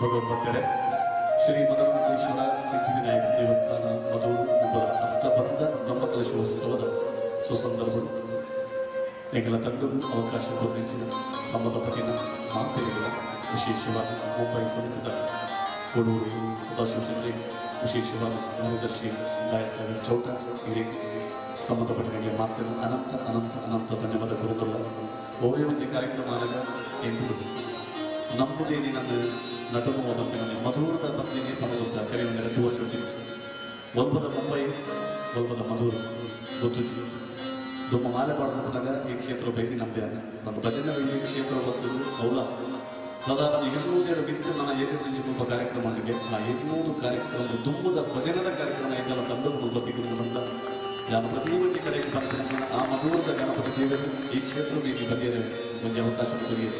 Speaker 12: ಭಗವದ್ಭಕ್ತರೇ, ಶ್ರೀ ಮದನಂತೇಶ್ವರ ಸಿದ್ಧಿವಿನಾಯಕ ದೇವಸ್ಥಾನ ಮಧೂರು ಒಬ್ಬರ ಅಷ್ಟಬಂಧ ಬ್ರಹ್ಮಕಲಶೋತ್ಸವದ ಸುಸಂದರ್ಭ ಎಂಗಲ ತಂಡವು ಅವಕಾಶ ಕೊಟ್ಟಿದ್ದ ಸಂಬಂಧಪಟ್ಟಿನ ಮಾತೆಗಳ ವಿಶೇಷವಾದ ಮುಂಬೈ ಸಮಿತಿದ ಕೊಡೂರು ಸದಾಶಿವ ಶೆಟ್ಟಿ, ವಿಶೇಷವಾದ ಕಾರ್ಯದರ್ಶಿ ದಾಯಸಾಗರ್ ಚೌಟ ಹಿರೇ ಸಂಬಂಧಪಟ್ಟ ಮಾತಿನ ಅನಂತ ಅನಂತ ಅನಂತ ಧನ್ಯವಾದ ಕೊರಗೊಳ್ಳ. ಒವ್ವೇ ಒಂದು ಕಾರ್ಯಕ್ರಮ ಆದಾಗ ಎಂಬುದು ನಂಬುದೇನೆ ನನ್ನ ನಟನು ಬಂದಿನ ಮಧುರದ ಬಂದಿನಿ ಪಣಗುತ್ತ ಕರೆ ಒಂದು 2 ವರ್ಷ ಒಲ್ಪದ ಮುಂಬೈ ಒಲ್ಪದ ಮಧುರ ಗೊತ್ತುಜಿ ದುಮ್ಮ ಮಾಲೆ ಪಾಡ್ದಪ್ಪನಾಗ ಈ ಕ್ಷೇತ್ರ ಬೈದಿ ನಮ್ಮದೇ ನಮ್ಮ ಭಜನೆ ಈ ಕ್ಷೇತ್ರ ಬರ್ತದೆ ಅವಲ ಸಾಧಾರಣ 2 ಬಿತ್ತು ನನ್ನ 7 ದಿನಕ್ಕೆ ಕಾರ್ಯಕ್ರಮ ಆ 200 ಕಾರ್ಯಕ್ರಮ ದುಂಬುದ ಭಜನದ ಕಾರ್ಯಕ್ರಮ ಎಂಗೆಲ್ಲ ತಂದು ಗೊತ್ತಿದ್ದು ಬಂದ ನಾನು ಪ್ರತಿ ಒಂದು ಕಡೆಗೆ ಬರ್ತೀನಿ. ಆ ಮಧುರದ ಗಣಪತಿ ದೇವರು ಈ ಕ್ಷೇತ್ರ ನೀವು ಬಗೆಯರೆ ಒಂದು ಅವಕಾಶ ಕೊರಿಯರು.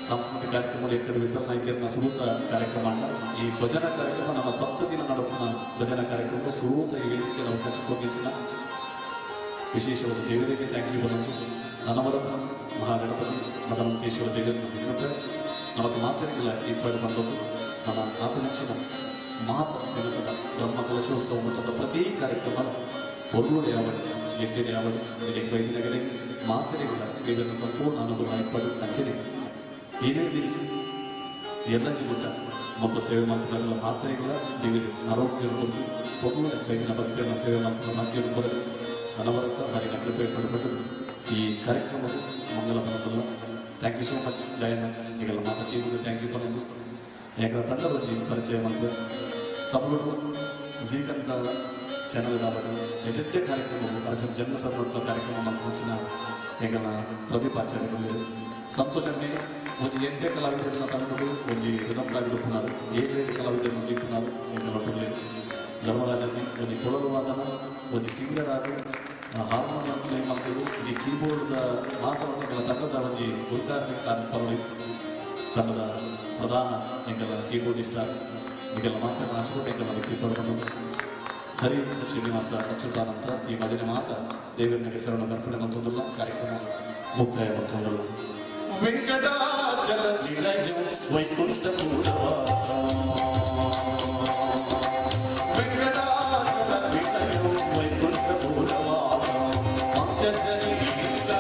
Speaker 12: ಸಾಂಸ್ಕೃತಿಕ ಕಾರ್ಯಕ್ರಮ ಎಕ್ಕಡೆ ವಿಠಲ್ ನಾಯ್ಕರ್ನ ಸುರೂತ ಕಾರ್ಯಕ್ರಮ ಅಣ್ಣ ಈ ಭಜನಾ ಕಾರ್ಯಕ್ರಮ ನಮ್ಮ 10 ದಿನ ನಡಪುನ ಭಜನಾ ಕಾರ್ಯಕ್ರಮ ಸುರೂತ ಈ ವೇದಿಕೆ ಅವಕಾಶ ಕೊಟ್ಟಿದ್ದ ವಿಶೇಷವಾದ ದೇವರಿಗೆ thank you ಬಂದು ಅನವರತ ಮಹಾಗಣಪತಿ ಮದನಂತೇಶ್ವರ ದೇವರನ್ನು ವಿಶ್ವತ ನಮಗೆ ಮಾತರಿಗಿಲ್ಲ ಈ ಪಾಡು ಬಂದದ್ದು ನಮ್ಮ ಆತನೆಚ್ಚಿನ ಮಾತ ದಿನದ ಬ್ರಹ್ಮ ಕಲಶೋತ್ಸವ ಮಟ್ಟದ ಪ್ರತಿ ಕಾರ್ಯಕ್ರಮ ಪೊರ್ಲುಡೆ ಯಾವಡು ಎಡ್ಡೆಡೆ ಯಾವಡು ಬೈದಿನಗರೆ ಮಾತರಿಗಿಲ್ಲ ದೇವರನ್ನು ಸಂಪೂರ್ಣ ಅನುಗ್ರಹ ಏರ್ಪಾಡು ಅಂಚನೆ ಏನೇ ತಿರಿಸಿ ಎಲ್ಲಂಜಿ ಗುಡ್ಡ ಮೊತ್ತ ಸೇವೆ ಮಾಡ್ಕೊಂಡಾಗಲ್ಲ ಮಾತ್ರೆಗಳ ದೇವರು ಆರೋಗ್ಯ ಕೊಟ್ಟು ಪೊರ್ಲುಡೆ ಬೈದಿನ ಭಕ್ತಿಯನ್ನು ಸೇವೆ ಮಾಡ್ಕೊಂಡು ಭಾಗ್ಯ ಬರಲು ಅನವರತ ಹರಿನ ಕೃಪೆ ಪಡೆಪಟ್ಟು ಈ ಕಾರ್ಯಕ್ರಮದ ಮಂಗಲ ಬರಲ್ಲ. Thank you so much Jayanna. ಈಗೆಲ್ಲ ಮಾತಾಡ್ತೀವಿ thank you ಬಂದು ಯಾಕಂದ್ರೆ ತಂಡದ ಪರಿಚಯ ಮಾಡಿದೆ ತಮಿಳು ಜೀ ಕನ್ನಡ ಚಾನಲ್ ಎಡ್ಡೆ ಕಾರ್ಯಕ್ರಮ ಅರ್ಜುನ್ ಜನ್ಮ ಸರ್ವತ್ವ ಕಾರ್ಯಕ್ರಮ ಮುಂಚಿನ ಎಂಗಲ ಪ್ರದೀಪ್ ಆಚಾರ್ಯರು ಸಂತೋಷನೇ ಒಂದು 8 ಕಲಾವಿದರನ್ನ ತಂಡಗಳು ಒಂದು ರಿದಮ್ ಕಲಾವಿದರು 7 ಕಲಾವಿದರನ್ನು ಇಟ್ಟುನಾರು ಎಂಗಲ ಧರ್ಮರಾಜನ್ನೇ ಒಂದು ಕೊಳಲು ವಾದನ ಒಂದು ಸಿಂಗರ್ ಆದ ಹಾರ್ಮೋನಿಯಂ ಪ್ಲೇ ಮಾಡ್ತಿದ್ರು ಈ ಕೀಬೋರ್ಡ್ದ ಮಾತಾಡ್ತಾ ಎಂಗಲ ತಂಡದ ಒಂದು ಗುರುಕಾರ್ಯ ಪರವಾಗಿ ತಂಡದ ಪ್ರಧಾನ ಎಂಗಲ ಕೀಬೋರ್ಡಿಸ್ಟ ಈಗೆಲ್ಲ ಮಾತನ್ನು ಆಶೀರ್ವಾದ ಎಂಗಲ ಕೀಬೋರ್ಡ್ ಬಂದದ್ದು ಹರಿ ಶ್ರೀನಿವಾಸ ಅಚ್ಯುತಾನಂತ ಈ ಮದಿನ ಮಾತ ದೇವರ ಚರಣ ಅರ್ಪಣೆ ಮತ್ತೊಂದಲ್ಲ ಕಾರ್ಯಕ್ರಮ ಮುಕ್ತಾಯ ಮತ್ತೊಂದಲ್ಲ.
Speaker 22: ವೆಂಕಟಾಚಲ ನಿಲಯಂ ವೈಕುಂಠಪುರವಾಸ ವೆಂಕಟಾಚಲ ನಿಲಯಂ ವೈಕುಂಠಪುರವಾಸ ಪಂಚಜನೀಂದ್ರ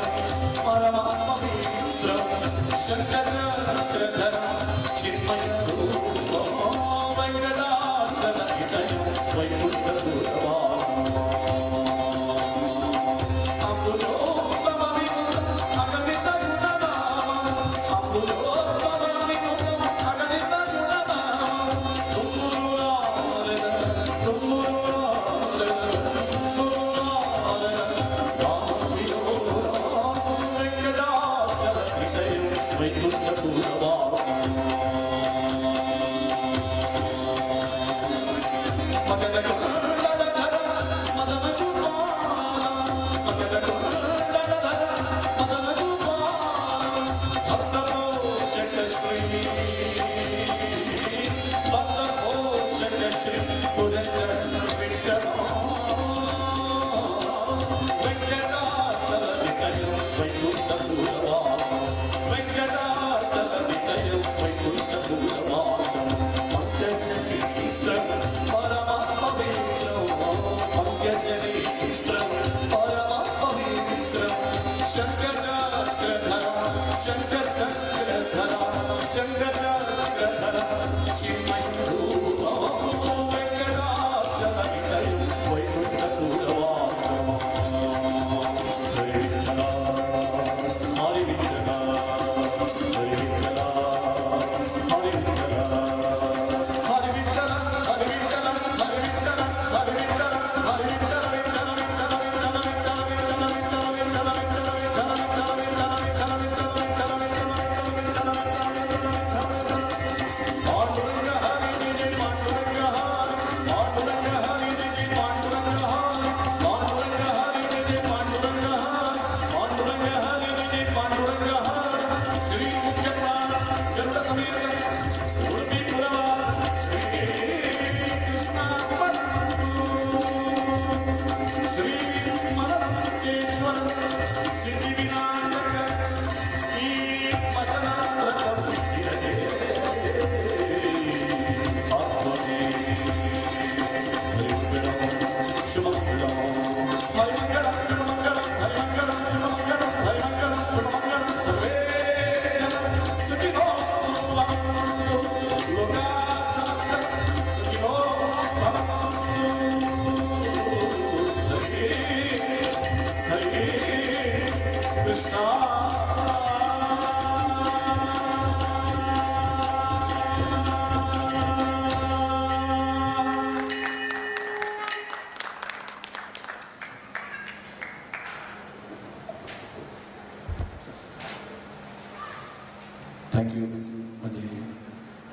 Speaker 22: ಪರಮಾತ್ಮಮಿತ್ರ ಶಂಕರಚಕ್ರಧರ ಚಿನ್ಮಯ ರೂಪ ವೆಂಕಟಾಚಲ ನಿಲಯಂ ವೈಕುಂಠಪುರವಾಸ ಅಗಣಿತ ಗುಣನಾಮ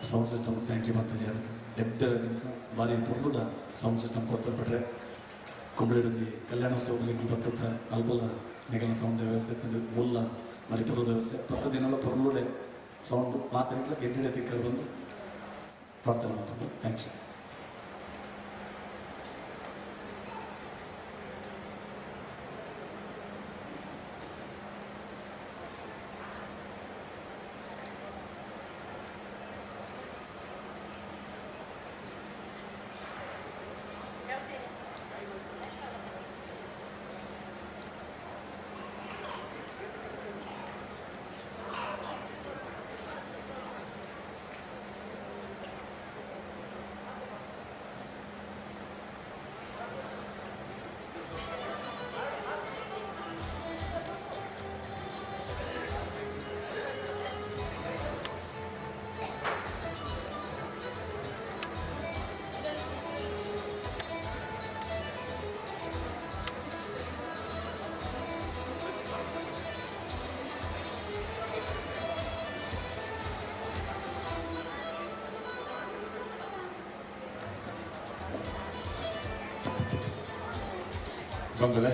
Speaker 5: ಸೌಂಡ್ ಸಿಸ್ಟಮ್ thank you ಮತ್ತು ಜನ ಎಡ್ಡ ನಿಮಿಷ ಭಾರಿ ಪೊರ್ಲುದ ಸೌಂಡ್ ಸಿಸ್ಟಮ್ ಕೊಡ್ತಾರೆ ಬಿಟ್ರೆ ಕುಂಬಳಿಡೊಂಜಿ ಕಲ್ಯಾಣೋತ್ಸವ ನಿಗುಲು ಬತ್ತತ್ತ ಅಲ್ಪಲ ನಿಗಲ ಸೌಂಡ್ ವ್ಯವಸ್ಥೆ ಇತ್ತಂದು ಮುಲ್ಲ ಬಾರಿ ಪೊರ್ಲುದ ವ್ಯವಸ್ಥೆ ಪತ್ತು ದಿನಲ ಪೊರ್ಲುಡೆ ಸೌಂಡ್ ಮಾತ್ರ ಎಡ್ಡೆ ತಿಕ್ಕಲು ಬಂದು ಪ್ರಾರ್ಥನೆ ಮಾಡ್ತಾರೆ. Thank you.
Speaker 6: ಬಂಗಲೆ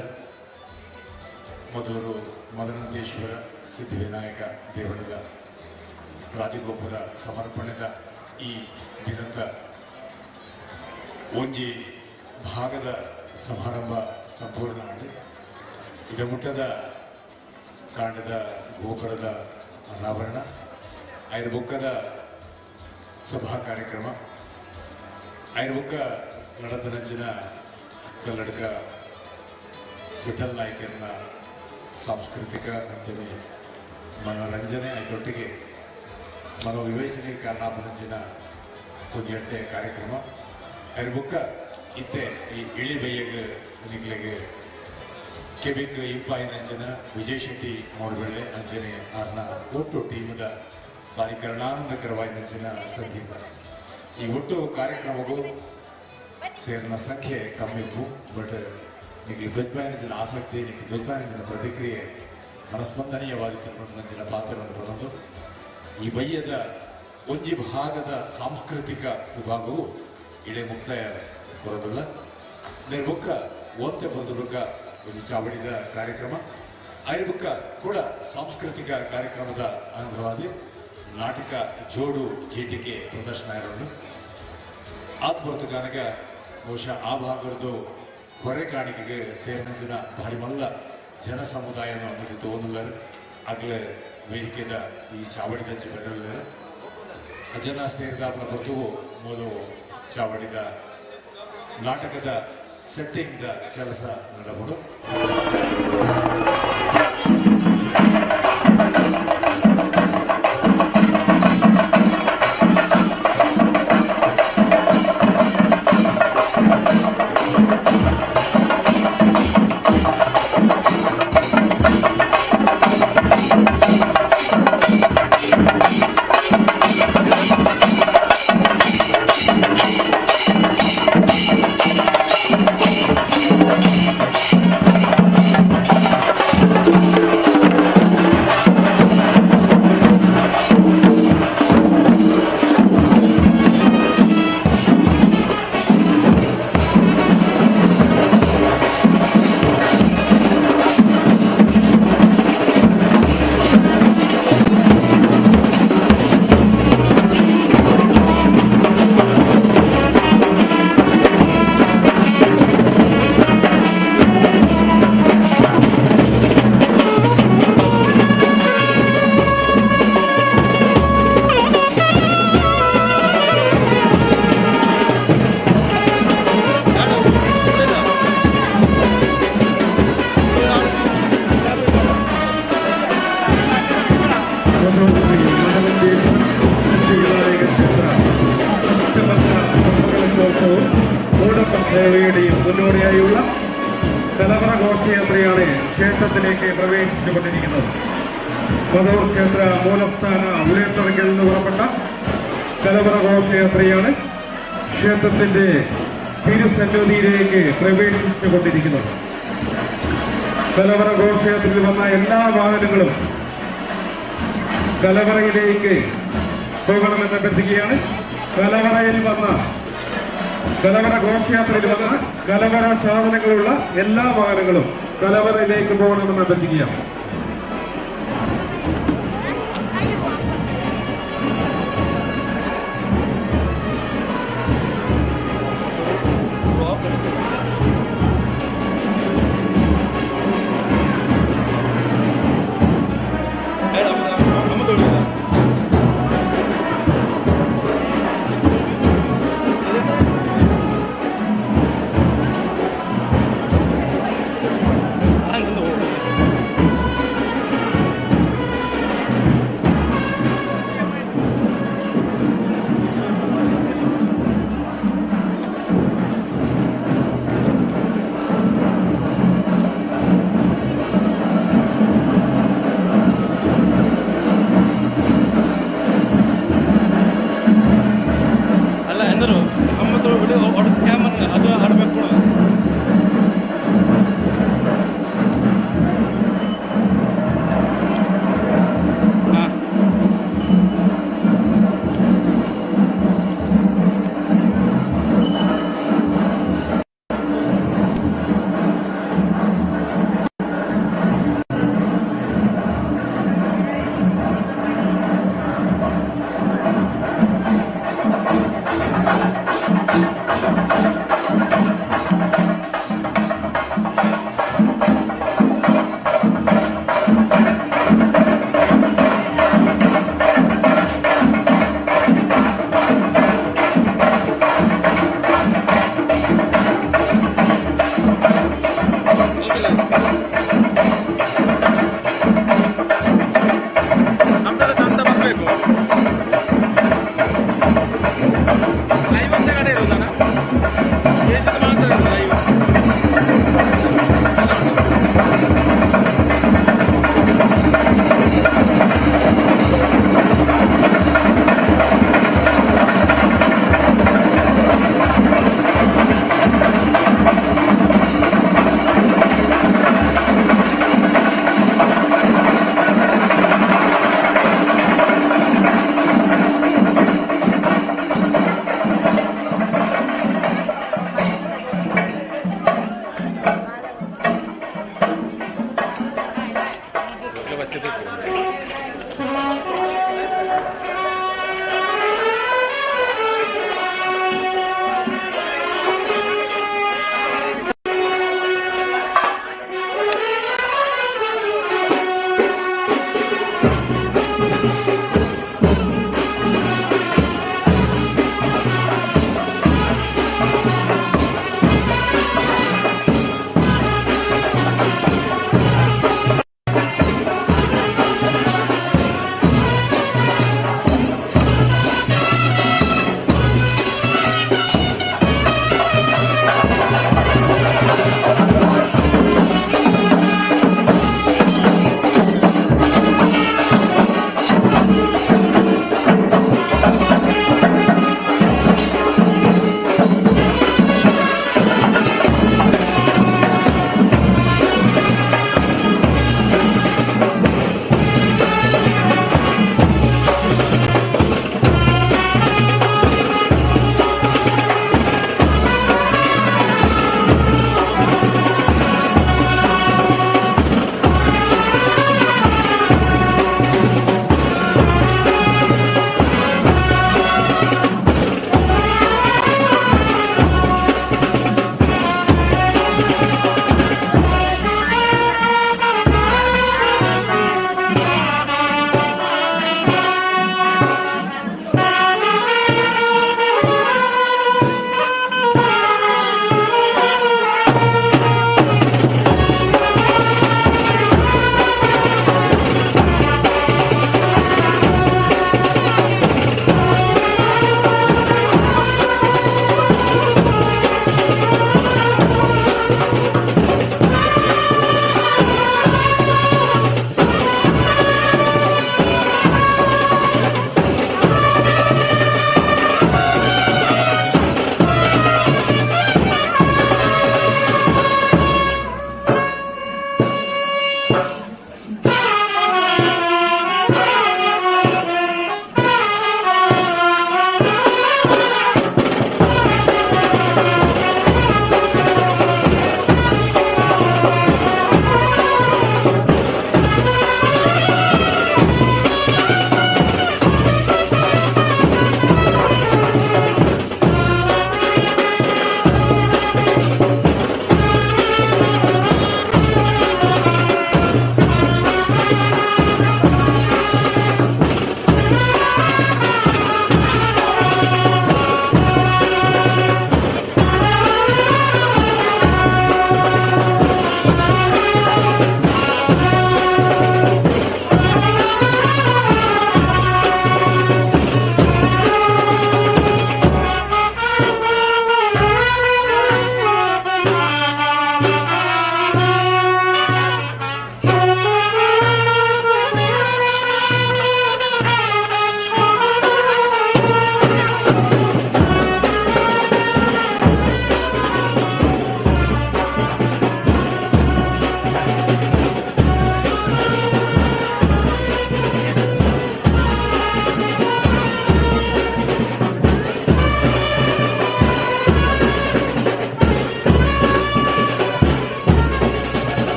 Speaker 6: ಮಧೂರು ಮದನಂತೇಶ್ವರ ಸಿದ್ಧಿವಿನಾಯಕ ದೇವಳದ ರಾಜಗೋಪುರ ಸಮರ್ಪಣೆದ ಈ ದಿನದ ಒಂಜಿ ಭಾಗದ ಸಮಾರಂಭ ಸಂಪೂರ್ಣ ಆಂಡ್. ಇದಮುಟ್ಟದ ಕಾಂಡದ ಗೋಪುರದ ಅನಾವರಣ, ಐರ್ಬುಕ್ಕದ ಸಭಾ ಕಾರ್ಯಕ್ರಮ, ಐರ್ಬುಕ್ಕ ನಡತನಂಚಿನ ಕಲ್ಲಡ್ಕ ವಿಠಲ್ ನಾಯ್ಕರನ್ನ ಸಾಂಸ್ಕೃತಿಕ ಅಂಚನೆ ಮನೋರಂಜನೆ ಅದರೊಟ್ಟಿಗೆ ಮನೋವಿವೇಚನೆ ಕಾರಣಾಪನಂಚಿನ ಒಂಜೆಟ್ಟೆ ಕಾರ್ಯಕ್ರಮ ಐರ್ಬುಕ್ಕ ಇತ್ತೆ ಈ ಇಳಿಬಯ್ಯಗ ನಿಕ್ಲೆಗೆ ಕೆಬಿಕ್ ಇಂಪಾಯಿನಂಚಿನ ವಿಜಯ್ ಶೆಟ್ಟಿ ಮೂಡುಬೆಳ್ಳೆ ಅಂಚನೆ ಆರ್ನ ಒಟ್ಟು ಟೀಮದ ಭಾರಿ ಕರ್ಣಾನಂದಕರವಾಯಿನಂಚಿನ ಸಂಗೀತ. ಈ ಒಟ್ಟು ಕಾರ್ಯಕ್ರಮಕ್ಕೂ ಸೇರಿನ ಸಂಖ್ಯೆ ಕಮ್ಮಿ ಇಪ್ಪು, ಬಟ್ ನಿಕ್ಲೆ ಧ್ವಜ್ಪಾಯನಂಚಿನ ಆಸಕ್ತಿ, ನಿಕ್ಲೆ ಧ್ವಜ್ಪಾಯನಂಚಿನ ಪ್ರತಿಕ್ರಿಯೆ ಮನಸ್ಪಂದನೀಯವಾದ ನಂಚಿನ ಪಾತ್ರವನ್ನು ಪಡೆದು ಈ ಬಯ್ಯದ ಒಂಜಿ ಭಾಗದ ಸಾಂಸ್ಕೃತಿಕ ವಿಭಾಗವು ಇಡೀ ಮುಕ್ತಾಯ ಕೊರೋದಿಲ್ಲ. ನಿರ್ಬುಕ್ಕ ಒಂತೆ ಬುಕ್ಕ ಒಂದು ಚಾವಡಿದ ಕಾರ್ಯಕ್ರಮ, ಐರ್ಬುಕ್ಕ ಕೂಡ ಸಾಂಸ್ಕೃತಿಕ ಕಾರ್ಯಕ್ರಮದ ಅಂಗವಾಗಿ ನಾಟಕ ಜೋಡು ಜೀಟಿಗೆ ಪ್ರದರ್ಶನ ಇರೋದು. ಆತ್ಮೃತ ಕಾನಕ ಬಹುಶಃ ಆ ಭಾಗದ್ದು ಹೊರೆ ಕಾಣಿಕೆಗೆ ಸೇರಿನ ಭಾರಿ ಮಲ್ಲ ಜನ ಸಮುದಾಯನ ಅನ್ನೋದು ತೋನುಲ್ಲರು ಆಗಲೇ ವೇದಿಕೆದ ಈ ಚಾವಡಿದಂಚಿ ಬರಲಿಲ್ಲ ಜನ ಸೇರಿದ ಹೊರತುವು ಮೂಲು ಚಾವಡಿದ ನಾಟಕದ ಸೆಟ್ಟಿಂಗ್ದ ಕೆಲಸ ನಡೆಬಹುದು.
Speaker 11: സേവയുടെയും മുന്നോടിയായുള്ള കലവറ ഘോഷയാത്രയാണ് ക്ഷേത്രത്തിലേക്ക് പ്രവേശിച്ചുകൊണ്ടിരിക്കുന്നത്. മധൂർ ക്ഷേത്ര മൂലസ്ഥാന ഉലയത്തറങ്കിൽ നിന്ന് പുറപ്പെട്ട കലവറ ഘോഷയാത്രയാണ് ക്ഷേത്രത്തിന്റെ തിരുസന്നിധിയിലേക്ക് പ്രവേശിച്ചുകൊണ്ടിരിക്കുന്നത്. കലവറ ഘോഷയാത്രയിൽ വന്ന എല്ലാ വാഹനങ്ങളും കലവറയിലേക്ക് പോകണമെന്ന് അഭ്യർത്ഥിക്കുകയാണ്. കലവറയിൽ വന്ന, കലവറ ഘോഷയാത്രയിൽ വന്ന കലവറ സാധനങ്ങളുള്ള എല്ലാ വാഹനങ്ങളും കലവറയിലേക്ക് പോകണമെന്ന് അഭ്യർത്ഥിക്കുകയാണ്.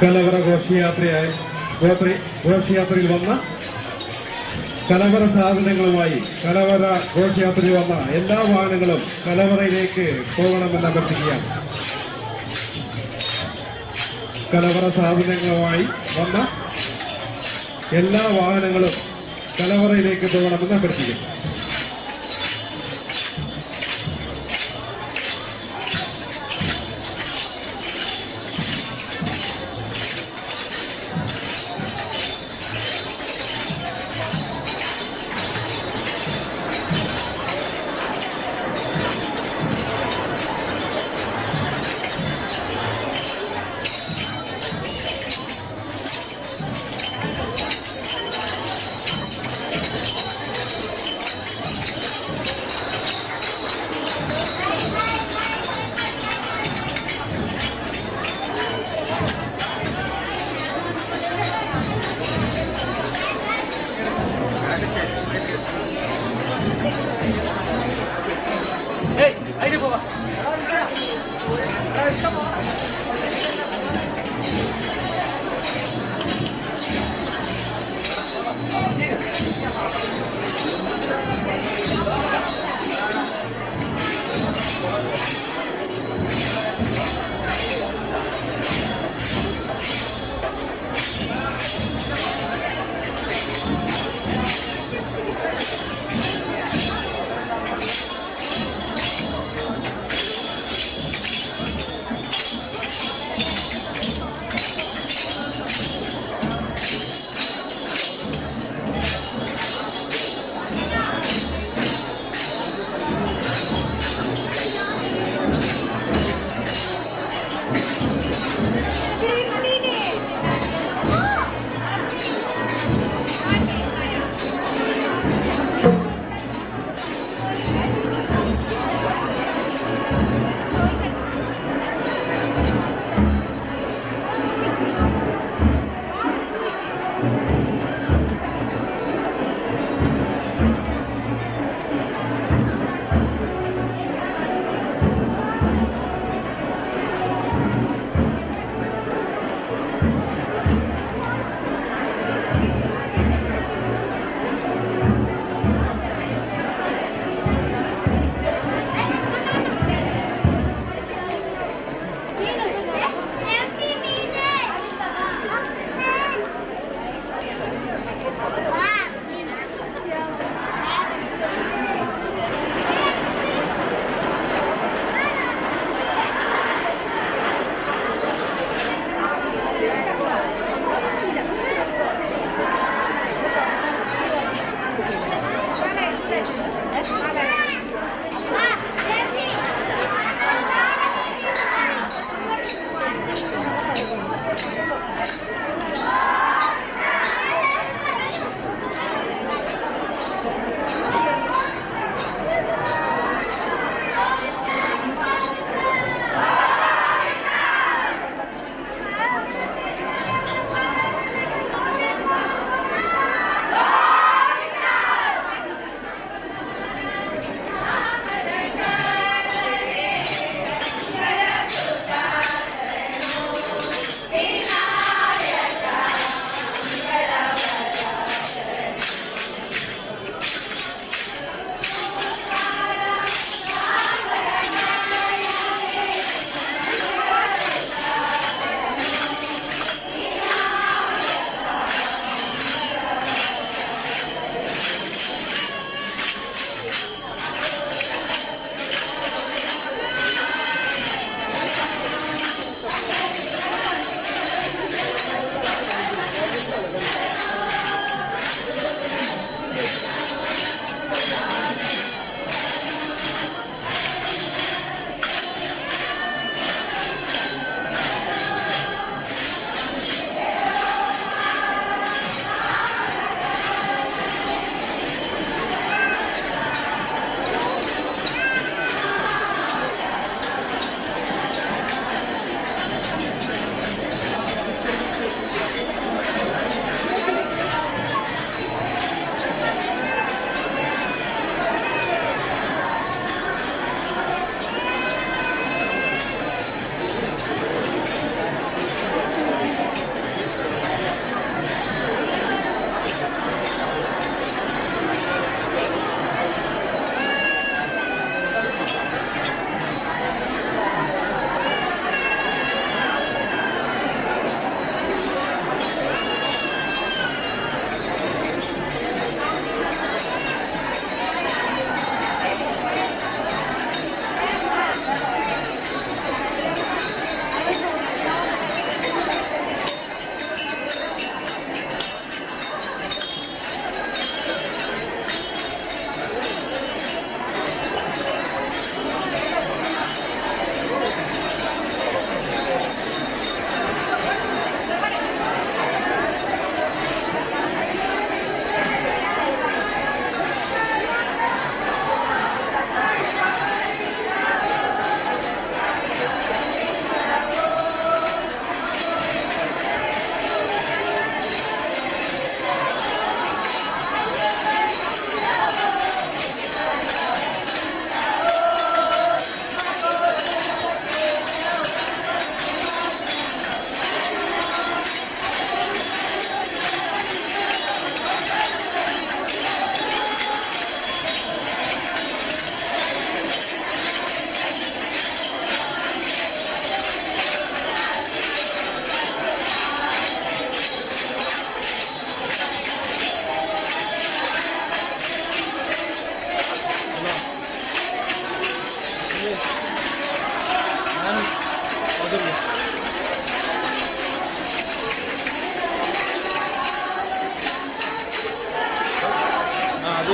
Speaker 11: കലവറ ഘോഷയാത്രയായി ഘോഷയാത്രയിൽ വന്ന കലവറ സാധനങ്ങളുമായി കലവറ ഘോഷയാത്രയിൽ വന്ന എല്ലാ വാഹനങ്ങളും കലവറയിലേക്ക് പോകണമെന്ന് അഭ്യർത്ഥിക്കുകയാണ്. കലവറ സാധനങ്ങളുമായി വന്ന എല്ലാ വാഹനങ്ങളും കലവറയിലേക്ക് പോകണമെന്ന് അഭ്യർത്ഥിക്കുന്നു.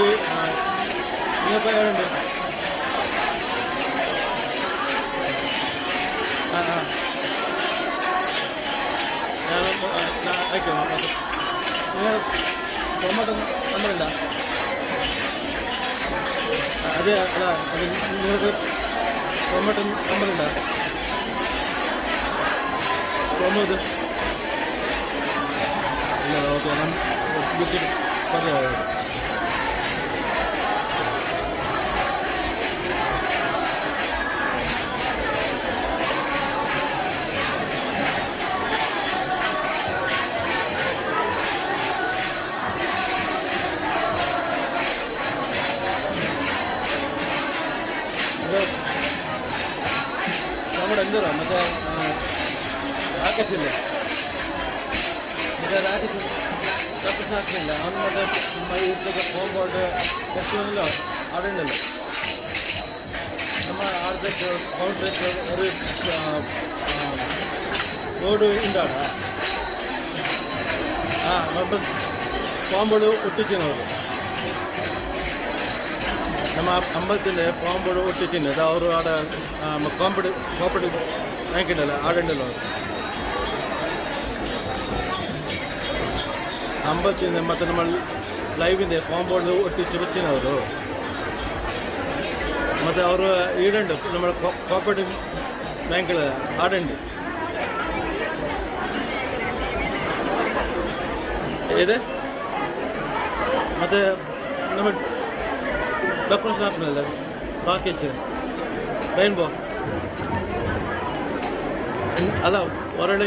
Speaker 2: ಉಂಟು. ಹಾಂ ಹಾಂ ನಾನು ಟೊಮೊಟೊ ನಂಬರ್ ಅದೇ ಅಲ್ಲ, ಅದು നിങ്ങൾക്ക് ടൊമാറ്റോ നമ്പറുണ്ടോ? പ്രൊമോദ് ഇല്ല. ഓക്കെ, ഞാൻ വിളിച്ചിട്ട് പറയാം. നമ്മുടെ എന്തോ മറ്റേ രാക്കറ്റ് ഇല്ലേ, മറ്റേ രാക്കറ്റ് രാക്കറ്റ് നാട്ടിലില്ല അവൻ മറ്റേ ഇവിടുത്തെ കോമ്പൗണ്ട് ഫെസ്റ്റിവലിലോ അവിടെ ഉണ്ടല്ലോ. ನಮ್ಮ ಆರ್ಧಕ್ಕೆ ಕೌಂಟ್ರಕ್ಕೆ ഒരു ಬೋರ್ಡು ಉಂಟಾಡ. ಹಾಂ, ನಮ್ಮ കോമ്പൗണ്ട് ഒട്ടിച്ചിനವರು ನಮ್ಮ അമ്പലത്തിൻ്റെ കോമ്പൗണ്ട് ഒട്ടിച്ചിന്. അത് ಅವರು ಆಡ ಕಾಂಪಿಟಿ ಕೋಪರೇಟಿವ್ ಬ್ಯಾಂಕ್ ಉಂಟಲ್ಲ, ಆಡ ಉಂಟಲ್ಲ ಅವರು അമ്പലത്തിൻ്റെ ಮತ್ತು ನಮ್ಮ ಲೈವಿಂದ ಕಾಂಪೌಂಡ್ ಒಟ್ಟಿച്ച് ಬಚ್ಚಿನವರು. ಮತ್ತು ಅವರು ಈಡುಂಡು ನಮ್ಮ ಕೋಪರೇಟಿವ್ ಬ್ಯಾಂಕ್ ಆಡುಂಡು ಇದೆ. ಮತ್ತು ನಮ್ಮ ಡಾಕ್ಟರ್ ಆದ್ಮೇಲೆ ರಾಕೇಶ್ ರೈನ್ಬೋ ಅಲ್ಲ ಹೊರಗಡೆ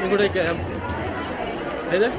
Speaker 2: ಇಂಗುಡಕ್ಕೆ ಇದೆ.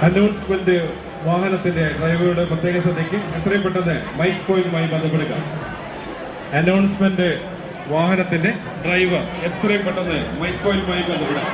Speaker 11: അനൗൺസ്മെന്റ് വാഹനത്തിന്റെ ഡ്രൈവറുടെ പ്രത്യേക ശ്രദ്ധയ്ക്ക് എത്രയും പെട്ടെന്ന് മൈക്ക് പോയിന്റുമായി ബന്ധപ്പെടുക. അനൗൺസ്മെന്റ് വാഹനത്തിന്റെ ഡ്രൈവർ എത്രയും പെട്ടെന്ന് മൈക്ക് പോയിന്റുമായി ബന്ധപ്പെടുക.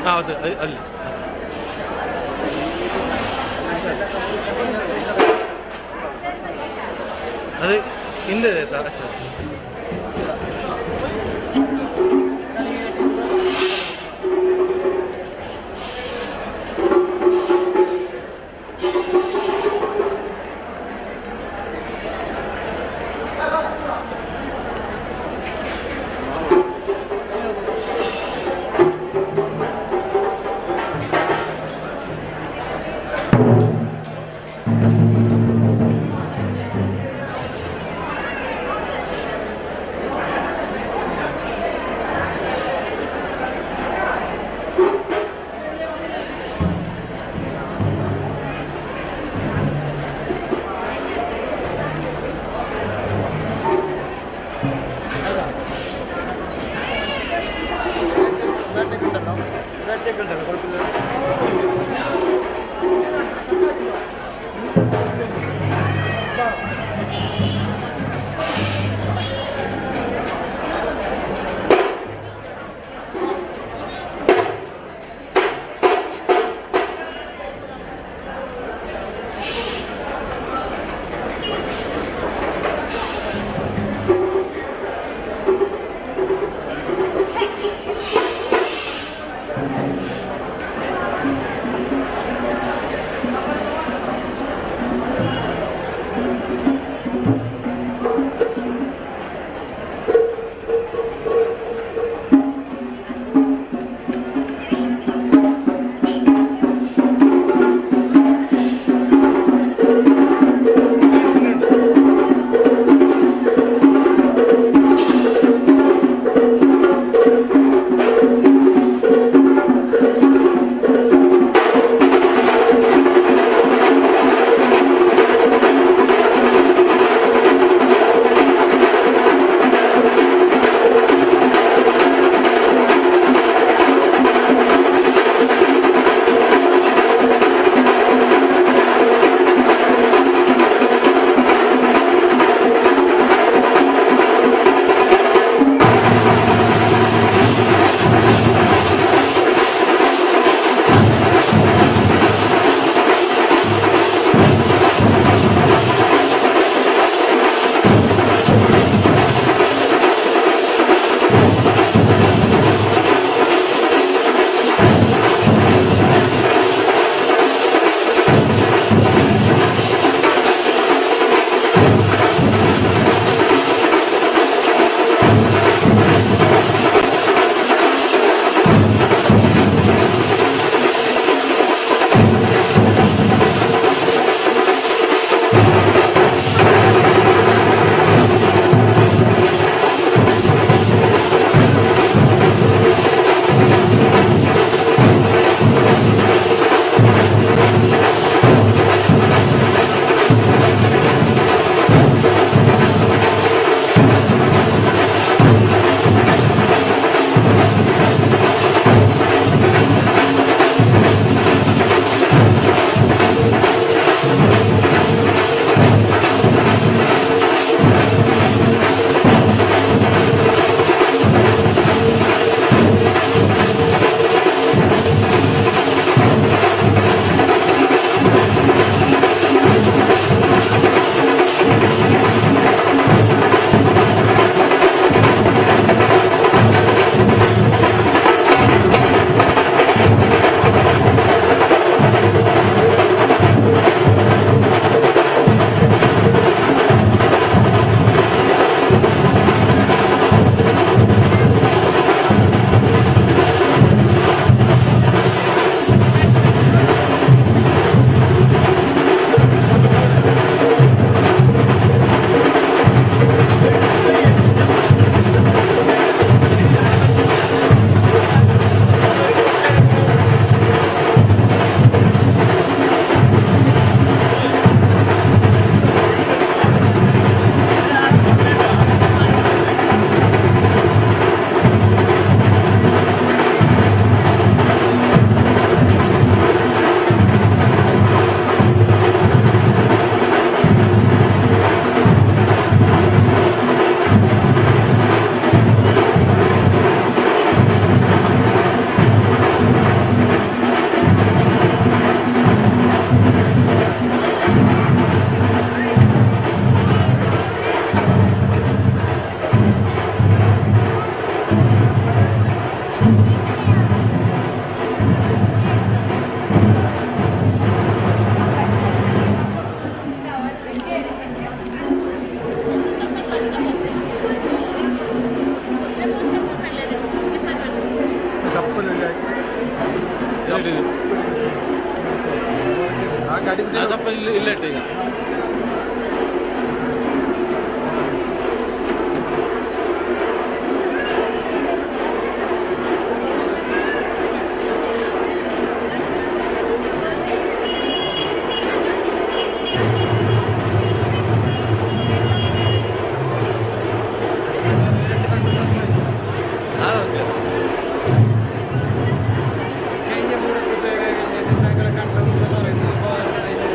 Speaker 2: ಹೌದು, ಅಲ್ಲಿ ಅದೇ ಹಿಂದೆ ಇದೆ.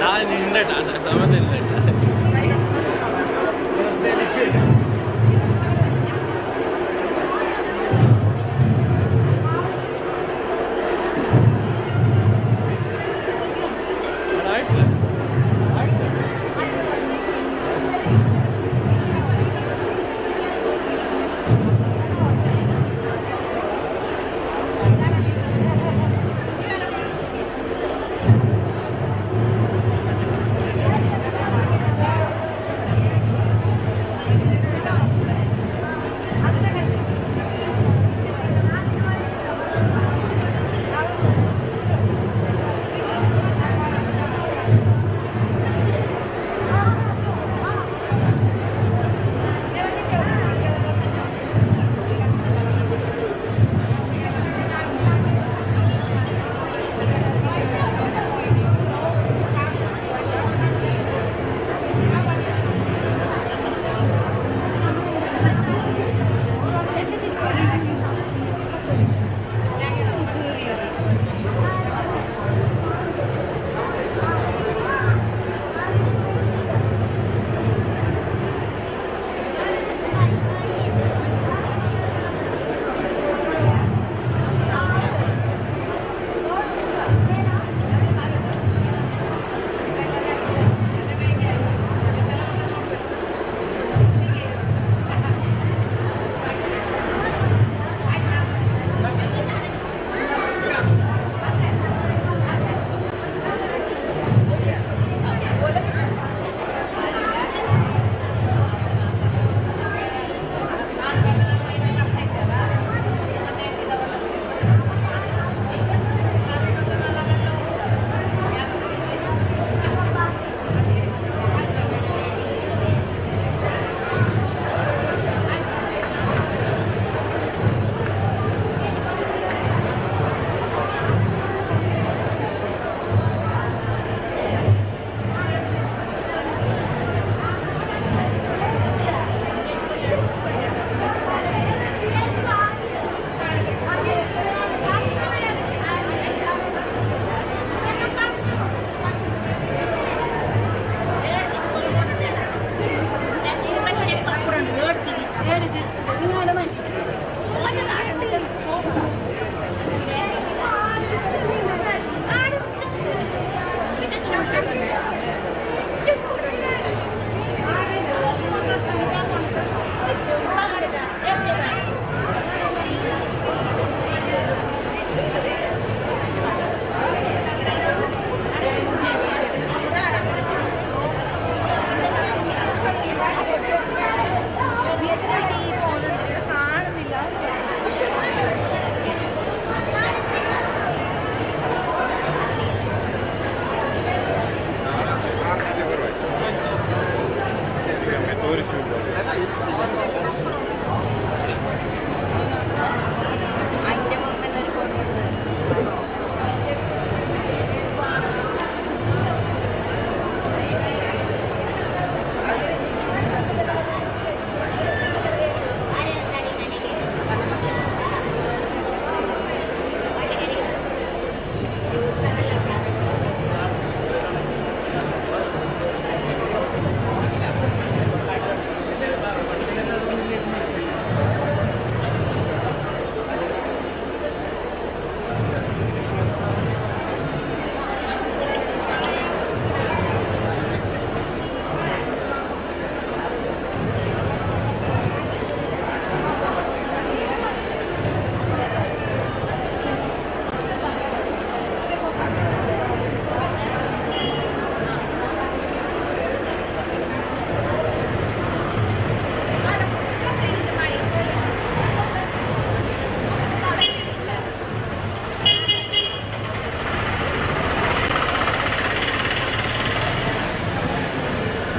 Speaker 2: ನಾನು ಹಿಂದೆ ಸಮಯದಲ್ಲಿ.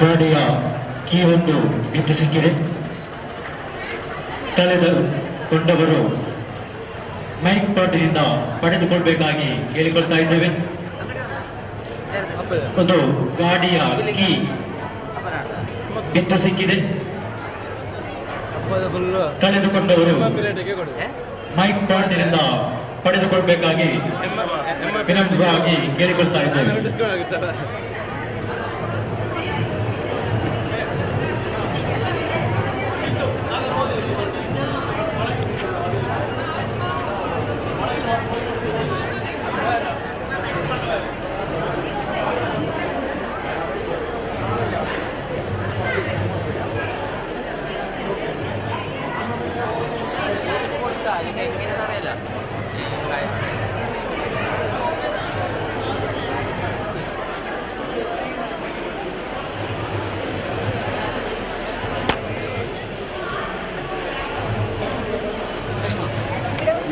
Speaker 17: ಗಾಡಿಯ ಕೀ ಒಂದು ಬಿದ್ದು ಸಿಕ್ಕಿದೆ. ಕಳೆದುಕೊಂಡವರು ಮೈಕ್ ಪಾಟಿನಿಂದ ಪಡೆದುಕೊಳ್ಬೇಕಾಗಿ ಕೇಳಿಕೊಳ್ತಾ ಇದ್ದೇವೆ. ಒಂದು ಗಾಡಿಯ ಕೀ ಬಿದ್ದು ಸಿಕ್ಕಿದೆ. ಕಳೆದುಕೊಂಡವರು ಮೈಕ್ ಪಾಯಿಂಟಿನಿಂದ ಪಡೆದುಕೊಳ್ಬೇಕಾಗಿ ವಿನಮ್ರವಾಗಿ ಕೇಳಿಕೊಳ್ತಾ ಇದ್ದೇವೆ.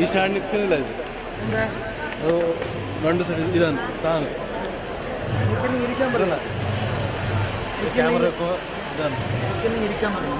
Speaker 2: ಈ ಸ್ಟ್ಯಾಂಡ್ ನಿಲ್ತಿಲ್ಲ ಇದು. ಅದು രണ്ട് ಸೈಡ್ ಇದಾನೆ ತಾನು ಕ್ಯಾಮರಾ ಇದಾನೆ.
Speaker 20: ഇരിക്കാൻ പറഞ്ഞു.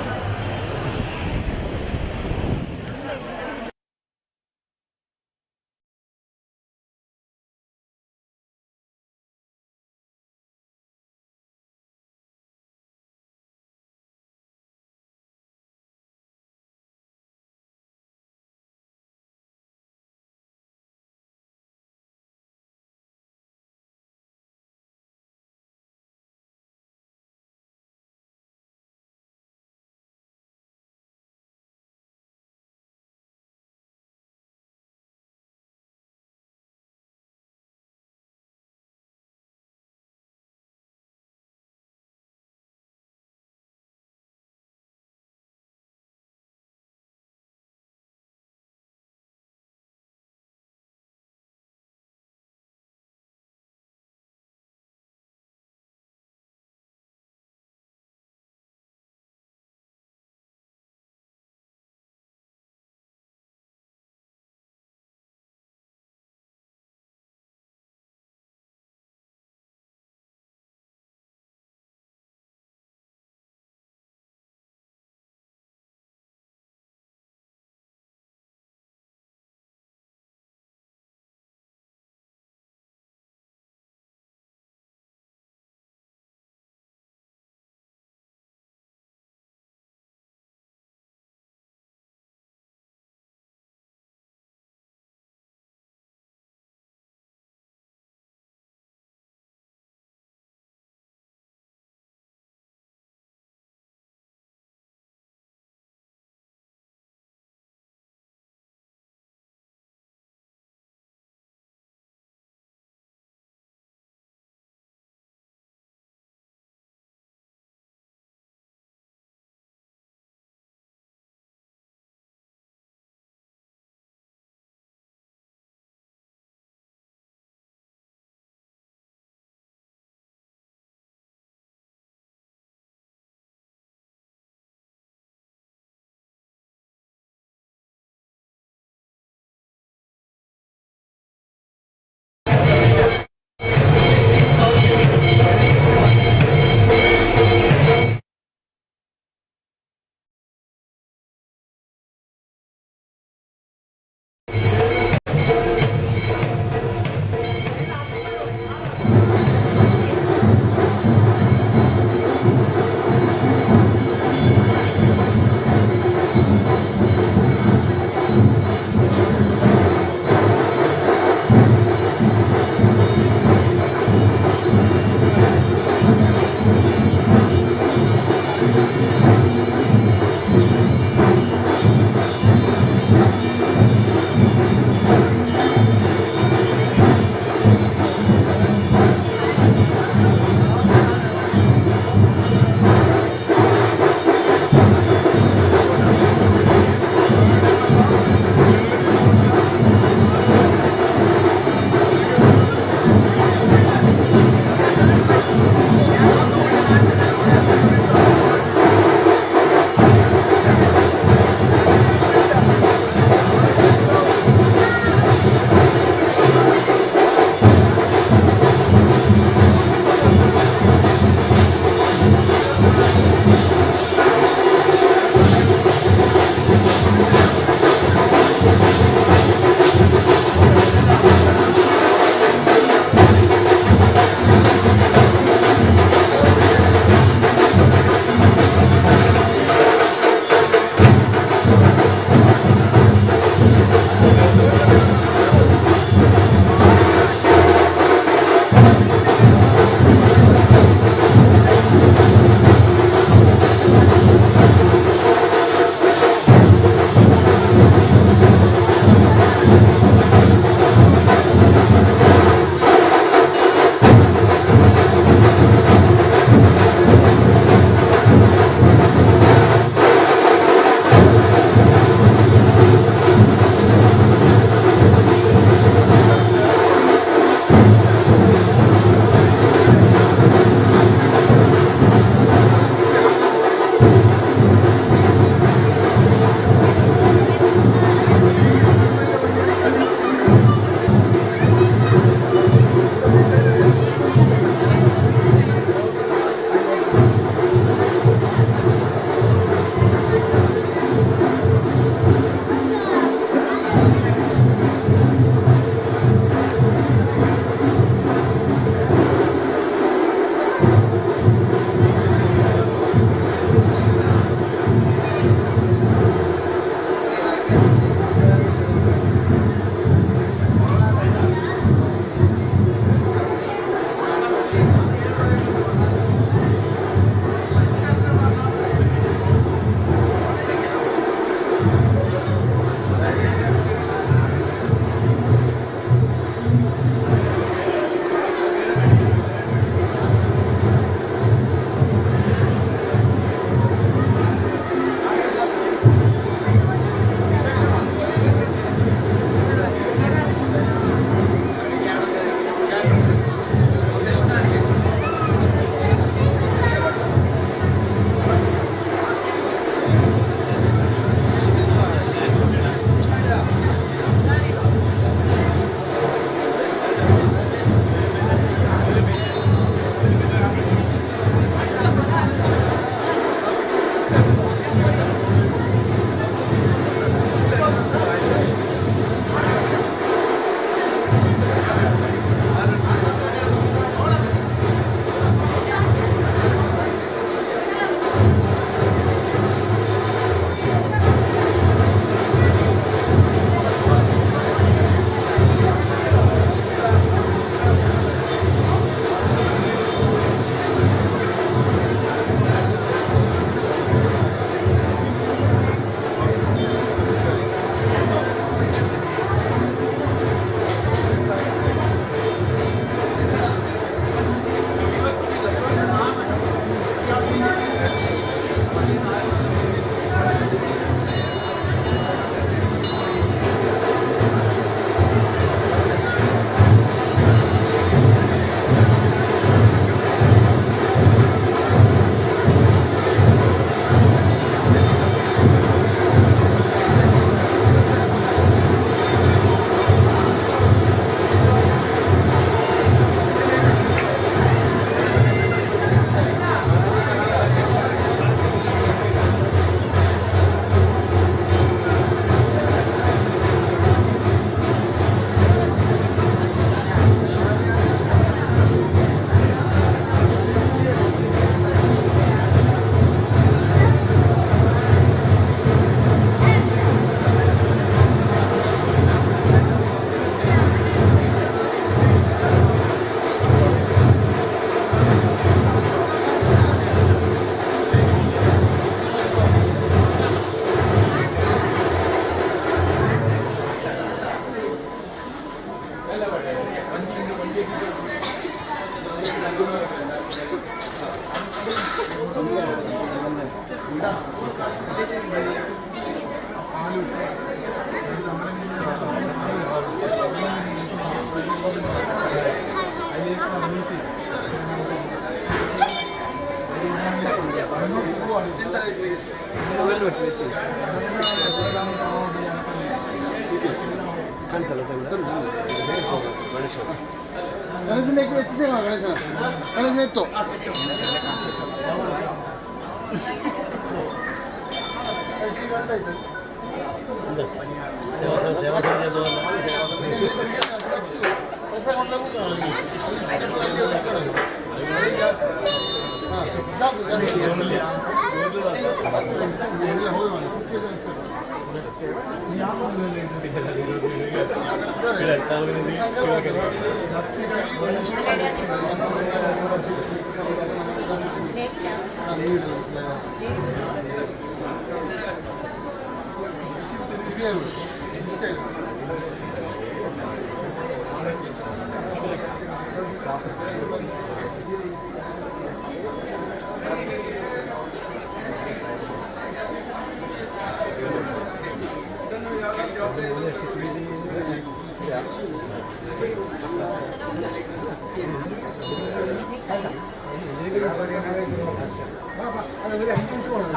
Speaker 1: ಗಣೇಶನ ಎತ್ತು.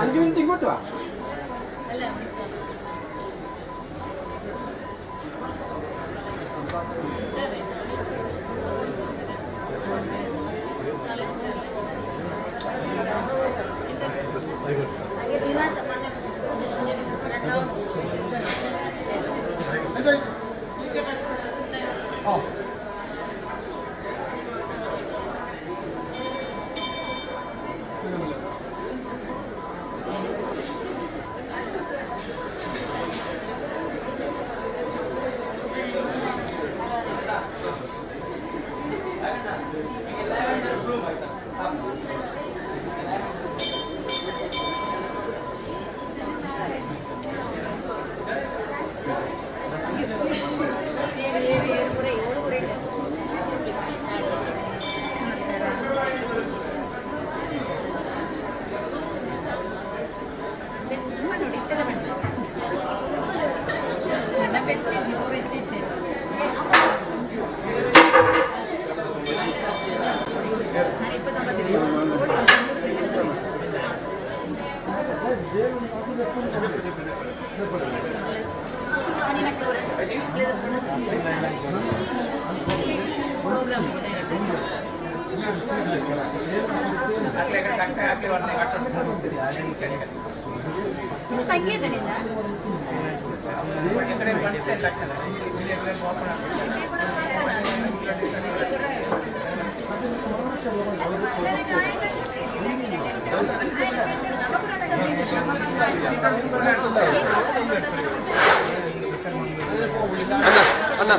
Speaker 20: അഞ്ചു മിനിറ്റ് ഇങ്ങോട്ട് വാ.
Speaker 2: ಅಣ್ಣ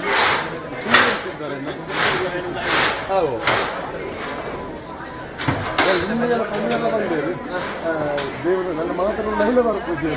Speaker 1: ದೇವರು ನನ್ನ ಮಾತನ್ನು ಮಹಿಳೆ ಪೂಜೆ.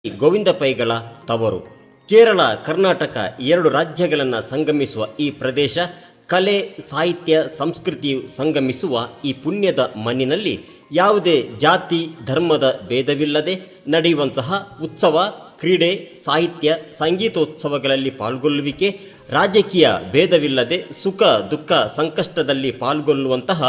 Speaker 16: ಗೋವಿಂದ ಪೈಗಳ ತವರು. ಕೇರಳ, ಕರ್ನಾಟಕ ಎರಡು ರಾಜ್ಯಗಳನ್ನು ಸಂಗಮಿಸುವ ಈ ಪ್ರದೇಶ ಕಲೆ, ಸಾಹಿತ್ಯ, ಸಂಸ್ಕೃತಿಯು ಸಂಗಮಿಸುವ ಈ ಪುಣ್ಯದ ಮಣ್ಣಿನಲ್ಲಿ ಯಾವುದೇ ಜಾತಿ ಧರ್ಮದ ಭೇದವಿಲ್ಲದೆ ನಡೆಯುವಂತಹ ಉತ್ಸವ, ಕ್ರೀಡೆ, ಸಾಹಿತ್ಯ, ಸಂಗೀತೋತ್ಸವಗಳಲ್ಲಿ ಪಾಲ್ಗೊಳ್ಳುವಿಕೆ, ರಾಜಕೀಯ ಭೇದವಿಲ್ಲದೆ ಸುಖ ದುಃಖ ಸಂಕಷ್ಟದಲ್ಲಿ ಪಾಲ್ಗೊಳ್ಳುವಂತಹ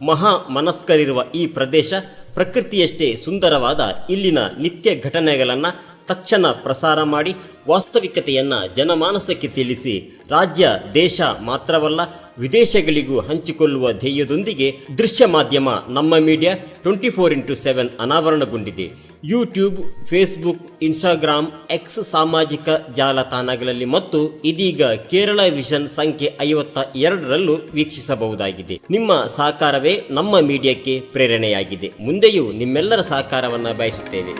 Speaker 16: ಮಹಾ ಮನಸ್ಕರಿರುವ ಈ ಪ್ರದೇಶ ಪ್ರಕೃತಿಯಷ್ಟೇ ಸುಂದರವಾದ ಇಲ್ಲಿನ ನಿತ್ಯ ಘಟನೆಗಳನ್ನು ತಕ್ಷಣ ಪ್ರಸಾರ ಮಾಡಿ ವಾಸ್ತವಿಕತೆಯನ್ನು ಜನಮಾನಸಕ್ಕೆ ತಿಳಿಸಿ ರಾಜ್ಯ, ದೇಶ ಮಾತ್ರವಲ್ಲ ವಿದೇಶಗಳಿಗೂ ಹಂಚಿಕೊಳ್ಳುವ ಧ್ಯೇಯದೊಂದಿಗೆ ದೃಶ್ಯ ಮಾಧ್ಯಮ ನಮ್ಮ ಮೀಡಿಯಾ 24x7 ಅನಾವರಣಗೊಂಡಿದೆ. ಯೂಟ್ಯೂಬ್, ಫೇಸ್ಬುಕ್, ಇನ್ಸ್ಟಾಗ್ರಾಮ್, ಎಕ್ಸ್ ಸಾಮಾಜಿಕ ಜಾಲತಾಣಗಳಲ್ಲಿ ಮತ್ತು ಇದೀಗ ಕೇರಳ ವಿಷನ್ ಸಂಖ್ಯೆ 52ರಲ್ಲೂ ವೀಕ್ಷಿಸಬಹುದಾಗಿದೆ. ನಿಮ್ಮ ಸಹಕಾರವೇ ನಮ್ಮ ಮೀಡಿಯಾಕ್ಕೆ ಪ್ರೇರಣೆಯಾಗಿದೆ. ಮುಂದೆಯೂ ನಿಮ್ಮೆಲ್ಲರ ಸಹಕಾರವನ್ನು ಬಯಸುತ್ತೇವೆ.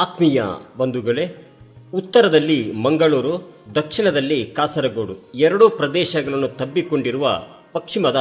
Speaker 16: ಆತ್ಮೀಯ ಬಂಧುಗಳೇ, ಉತ್ತರದಲ್ಲಿ ಮಂಗಳೂರು, ದಕ್ಷಿಣದಲ್ಲಿ ಕಾಸರಗೋಡು ಎರಡೂ ಪ್ರದೇಶಗಳನ್ನು ತಬ್ಬಿಕೊಂಡಿರುವ ಪಶ್ಚಿಮದ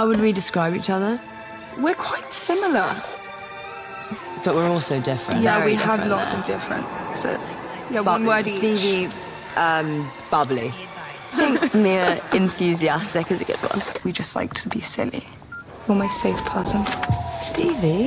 Speaker 15: How would we describe each other?
Speaker 18: We're quite similar.
Speaker 15: But we're also different.
Speaker 18: Yeah,
Speaker 15: Very
Speaker 18: we have
Speaker 15: different,
Speaker 18: lots
Speaker 15: though.
Speaker 18: of differences. Yeah, one word each.
Speaker 15: Stevie, bubbly. I think Mia, enthusiastic is a good one.
Speaker 18: We just like to be silly. You're my safe person.
Speaker 15: Stevie?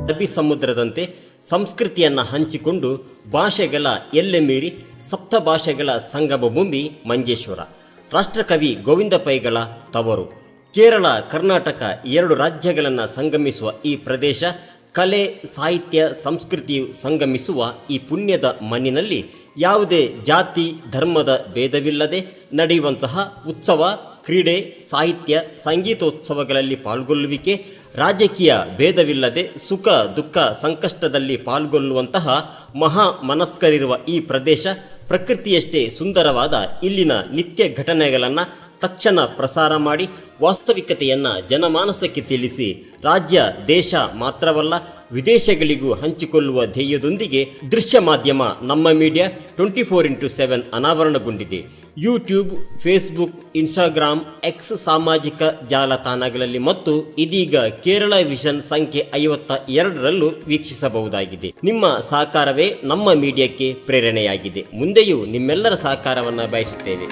Speaker 16: ಅರಬ್ಬಿ ಸಮುದ್ರದಂತೆ ಸಂಸ್ಕೃತಿಯನ್ನು ಹಂಚಿಕೊಂಡು ಭಾಷೆಗಳ ಎಲ್ಲೆ ಮೀರಿ ಸಪ್ತ ಭಾಷೆಗಳ ಸಂಗಮ ಭೂಮಿ ಮಂಜೇಶ್ವರ. ರಾಷ್ಟ್ರಕವಿ ಗೋವಿಂದ ಪೈಗಳ ತವರು. ಕೇರಳ ಕರ್ನಾಟಕ ಎರಡು ರಾಜ್ಯಗಳನ್ನು ಸಂಗಮಿಸುವ ಈ ಪ್ರದೇಶ ಕಲೆ ಸಾಹಿತ್ಯ ಸಂಸ್ಕೃತಿಯು ಸಂಗಮಿಸುವ ಈ ಪುಣ್ಯದ ಮಣ್ಣಿನಲ್ಲಿ ಯಾವುದೇ ಜಾತಿ ಧರ್ಮದ ಭೇದವಿಲ್ಲದೆ ನಡೆಯುವಂತಹ ಉತ್ಸವ, ಕ್ರೀಡೆ, ಸಾಹಿತ್ಯ, ಸಂಗೀತೋತ್ಸವಗಳಲ್ಲಿ ಪಾಲ್ಗೊಳ್ಳುವಿಕೆ, ರಾಜಕೀಯ ಭೇದವಿಲ್ಲದೆ ಸುಖ ದುಃಖ ಸಂಕಷ್ಟದಲ್ಲಿ ಪಾಲ್ಗೊಳ್ಳುವಂತಹ ಮಹಾ ಮನಸ್ಕರಿರುವ ಈ ಪ್ರದೇಶ ಪ್ರಕೃತಿಯಷ್ಟೇ ಸುಂದರವಾದ ಇಲ್ಲಿನ ನಿತ್ಯ ಘಟನೆಗಳನ್ನು ತಕ್ಷಣ ಪ್ರಸಾರ ಮಾಡಿ ವಾಸ್ತವಿಕತೆಯನ್ನು ಜನಮಾನಸಕ್ಕೆ ತಿಳಿಸಿ ರಾಜ್ಯ ದೇಶ ಮಾತ್ರವಲ್ಲ ವಿದೇಶಗಳಿಗೂ ಹಂಚಿಕೊಳ್ಳುವ ಧ್ಯೇಯದೊಂದಿಗೆ ದೃಶ್ಯ ಮಾಧ್ಯಮ ನಮ್ಮ ಮೀಡಿಯಾ 24x7 ಅನಾವರಣಗೊಂಡಿದೆ. ಯೂಟ್ಯೂಬ್, ಫೇಸ್ಬುಕ್, ಇನ್ಸ್ಟಾಗ್ರಾಮ್, ಎಕ್ಸ್ ಸಾಮಾಜಿಕ ಜಾಲತಾಣಗಳಲ್ಲಿ ಮತ್ತು ಇದೀಗ ಕೇರಳ ವಿಷನ್ ಸಂಖ್ಯೆ 52ರಲ್ಲೂ ವೀಕ್ಷಿಸಬಹುದಾಗಿದೆ. ನಿಮ್ಮ ಸಹಕಾರವೇ ನಮ್ಮ ಮೀಡಿಯಾಕ್ಕೆ ಪ್ರೇರಣೆಯಾಗಿದೆ. ಮುಂದೆಯೂ ನಿಮ್ಮೆಲ್ಲರ ಸಹಕಾರವನ್ನು ಬಯಸುತ್ತೇವೆ.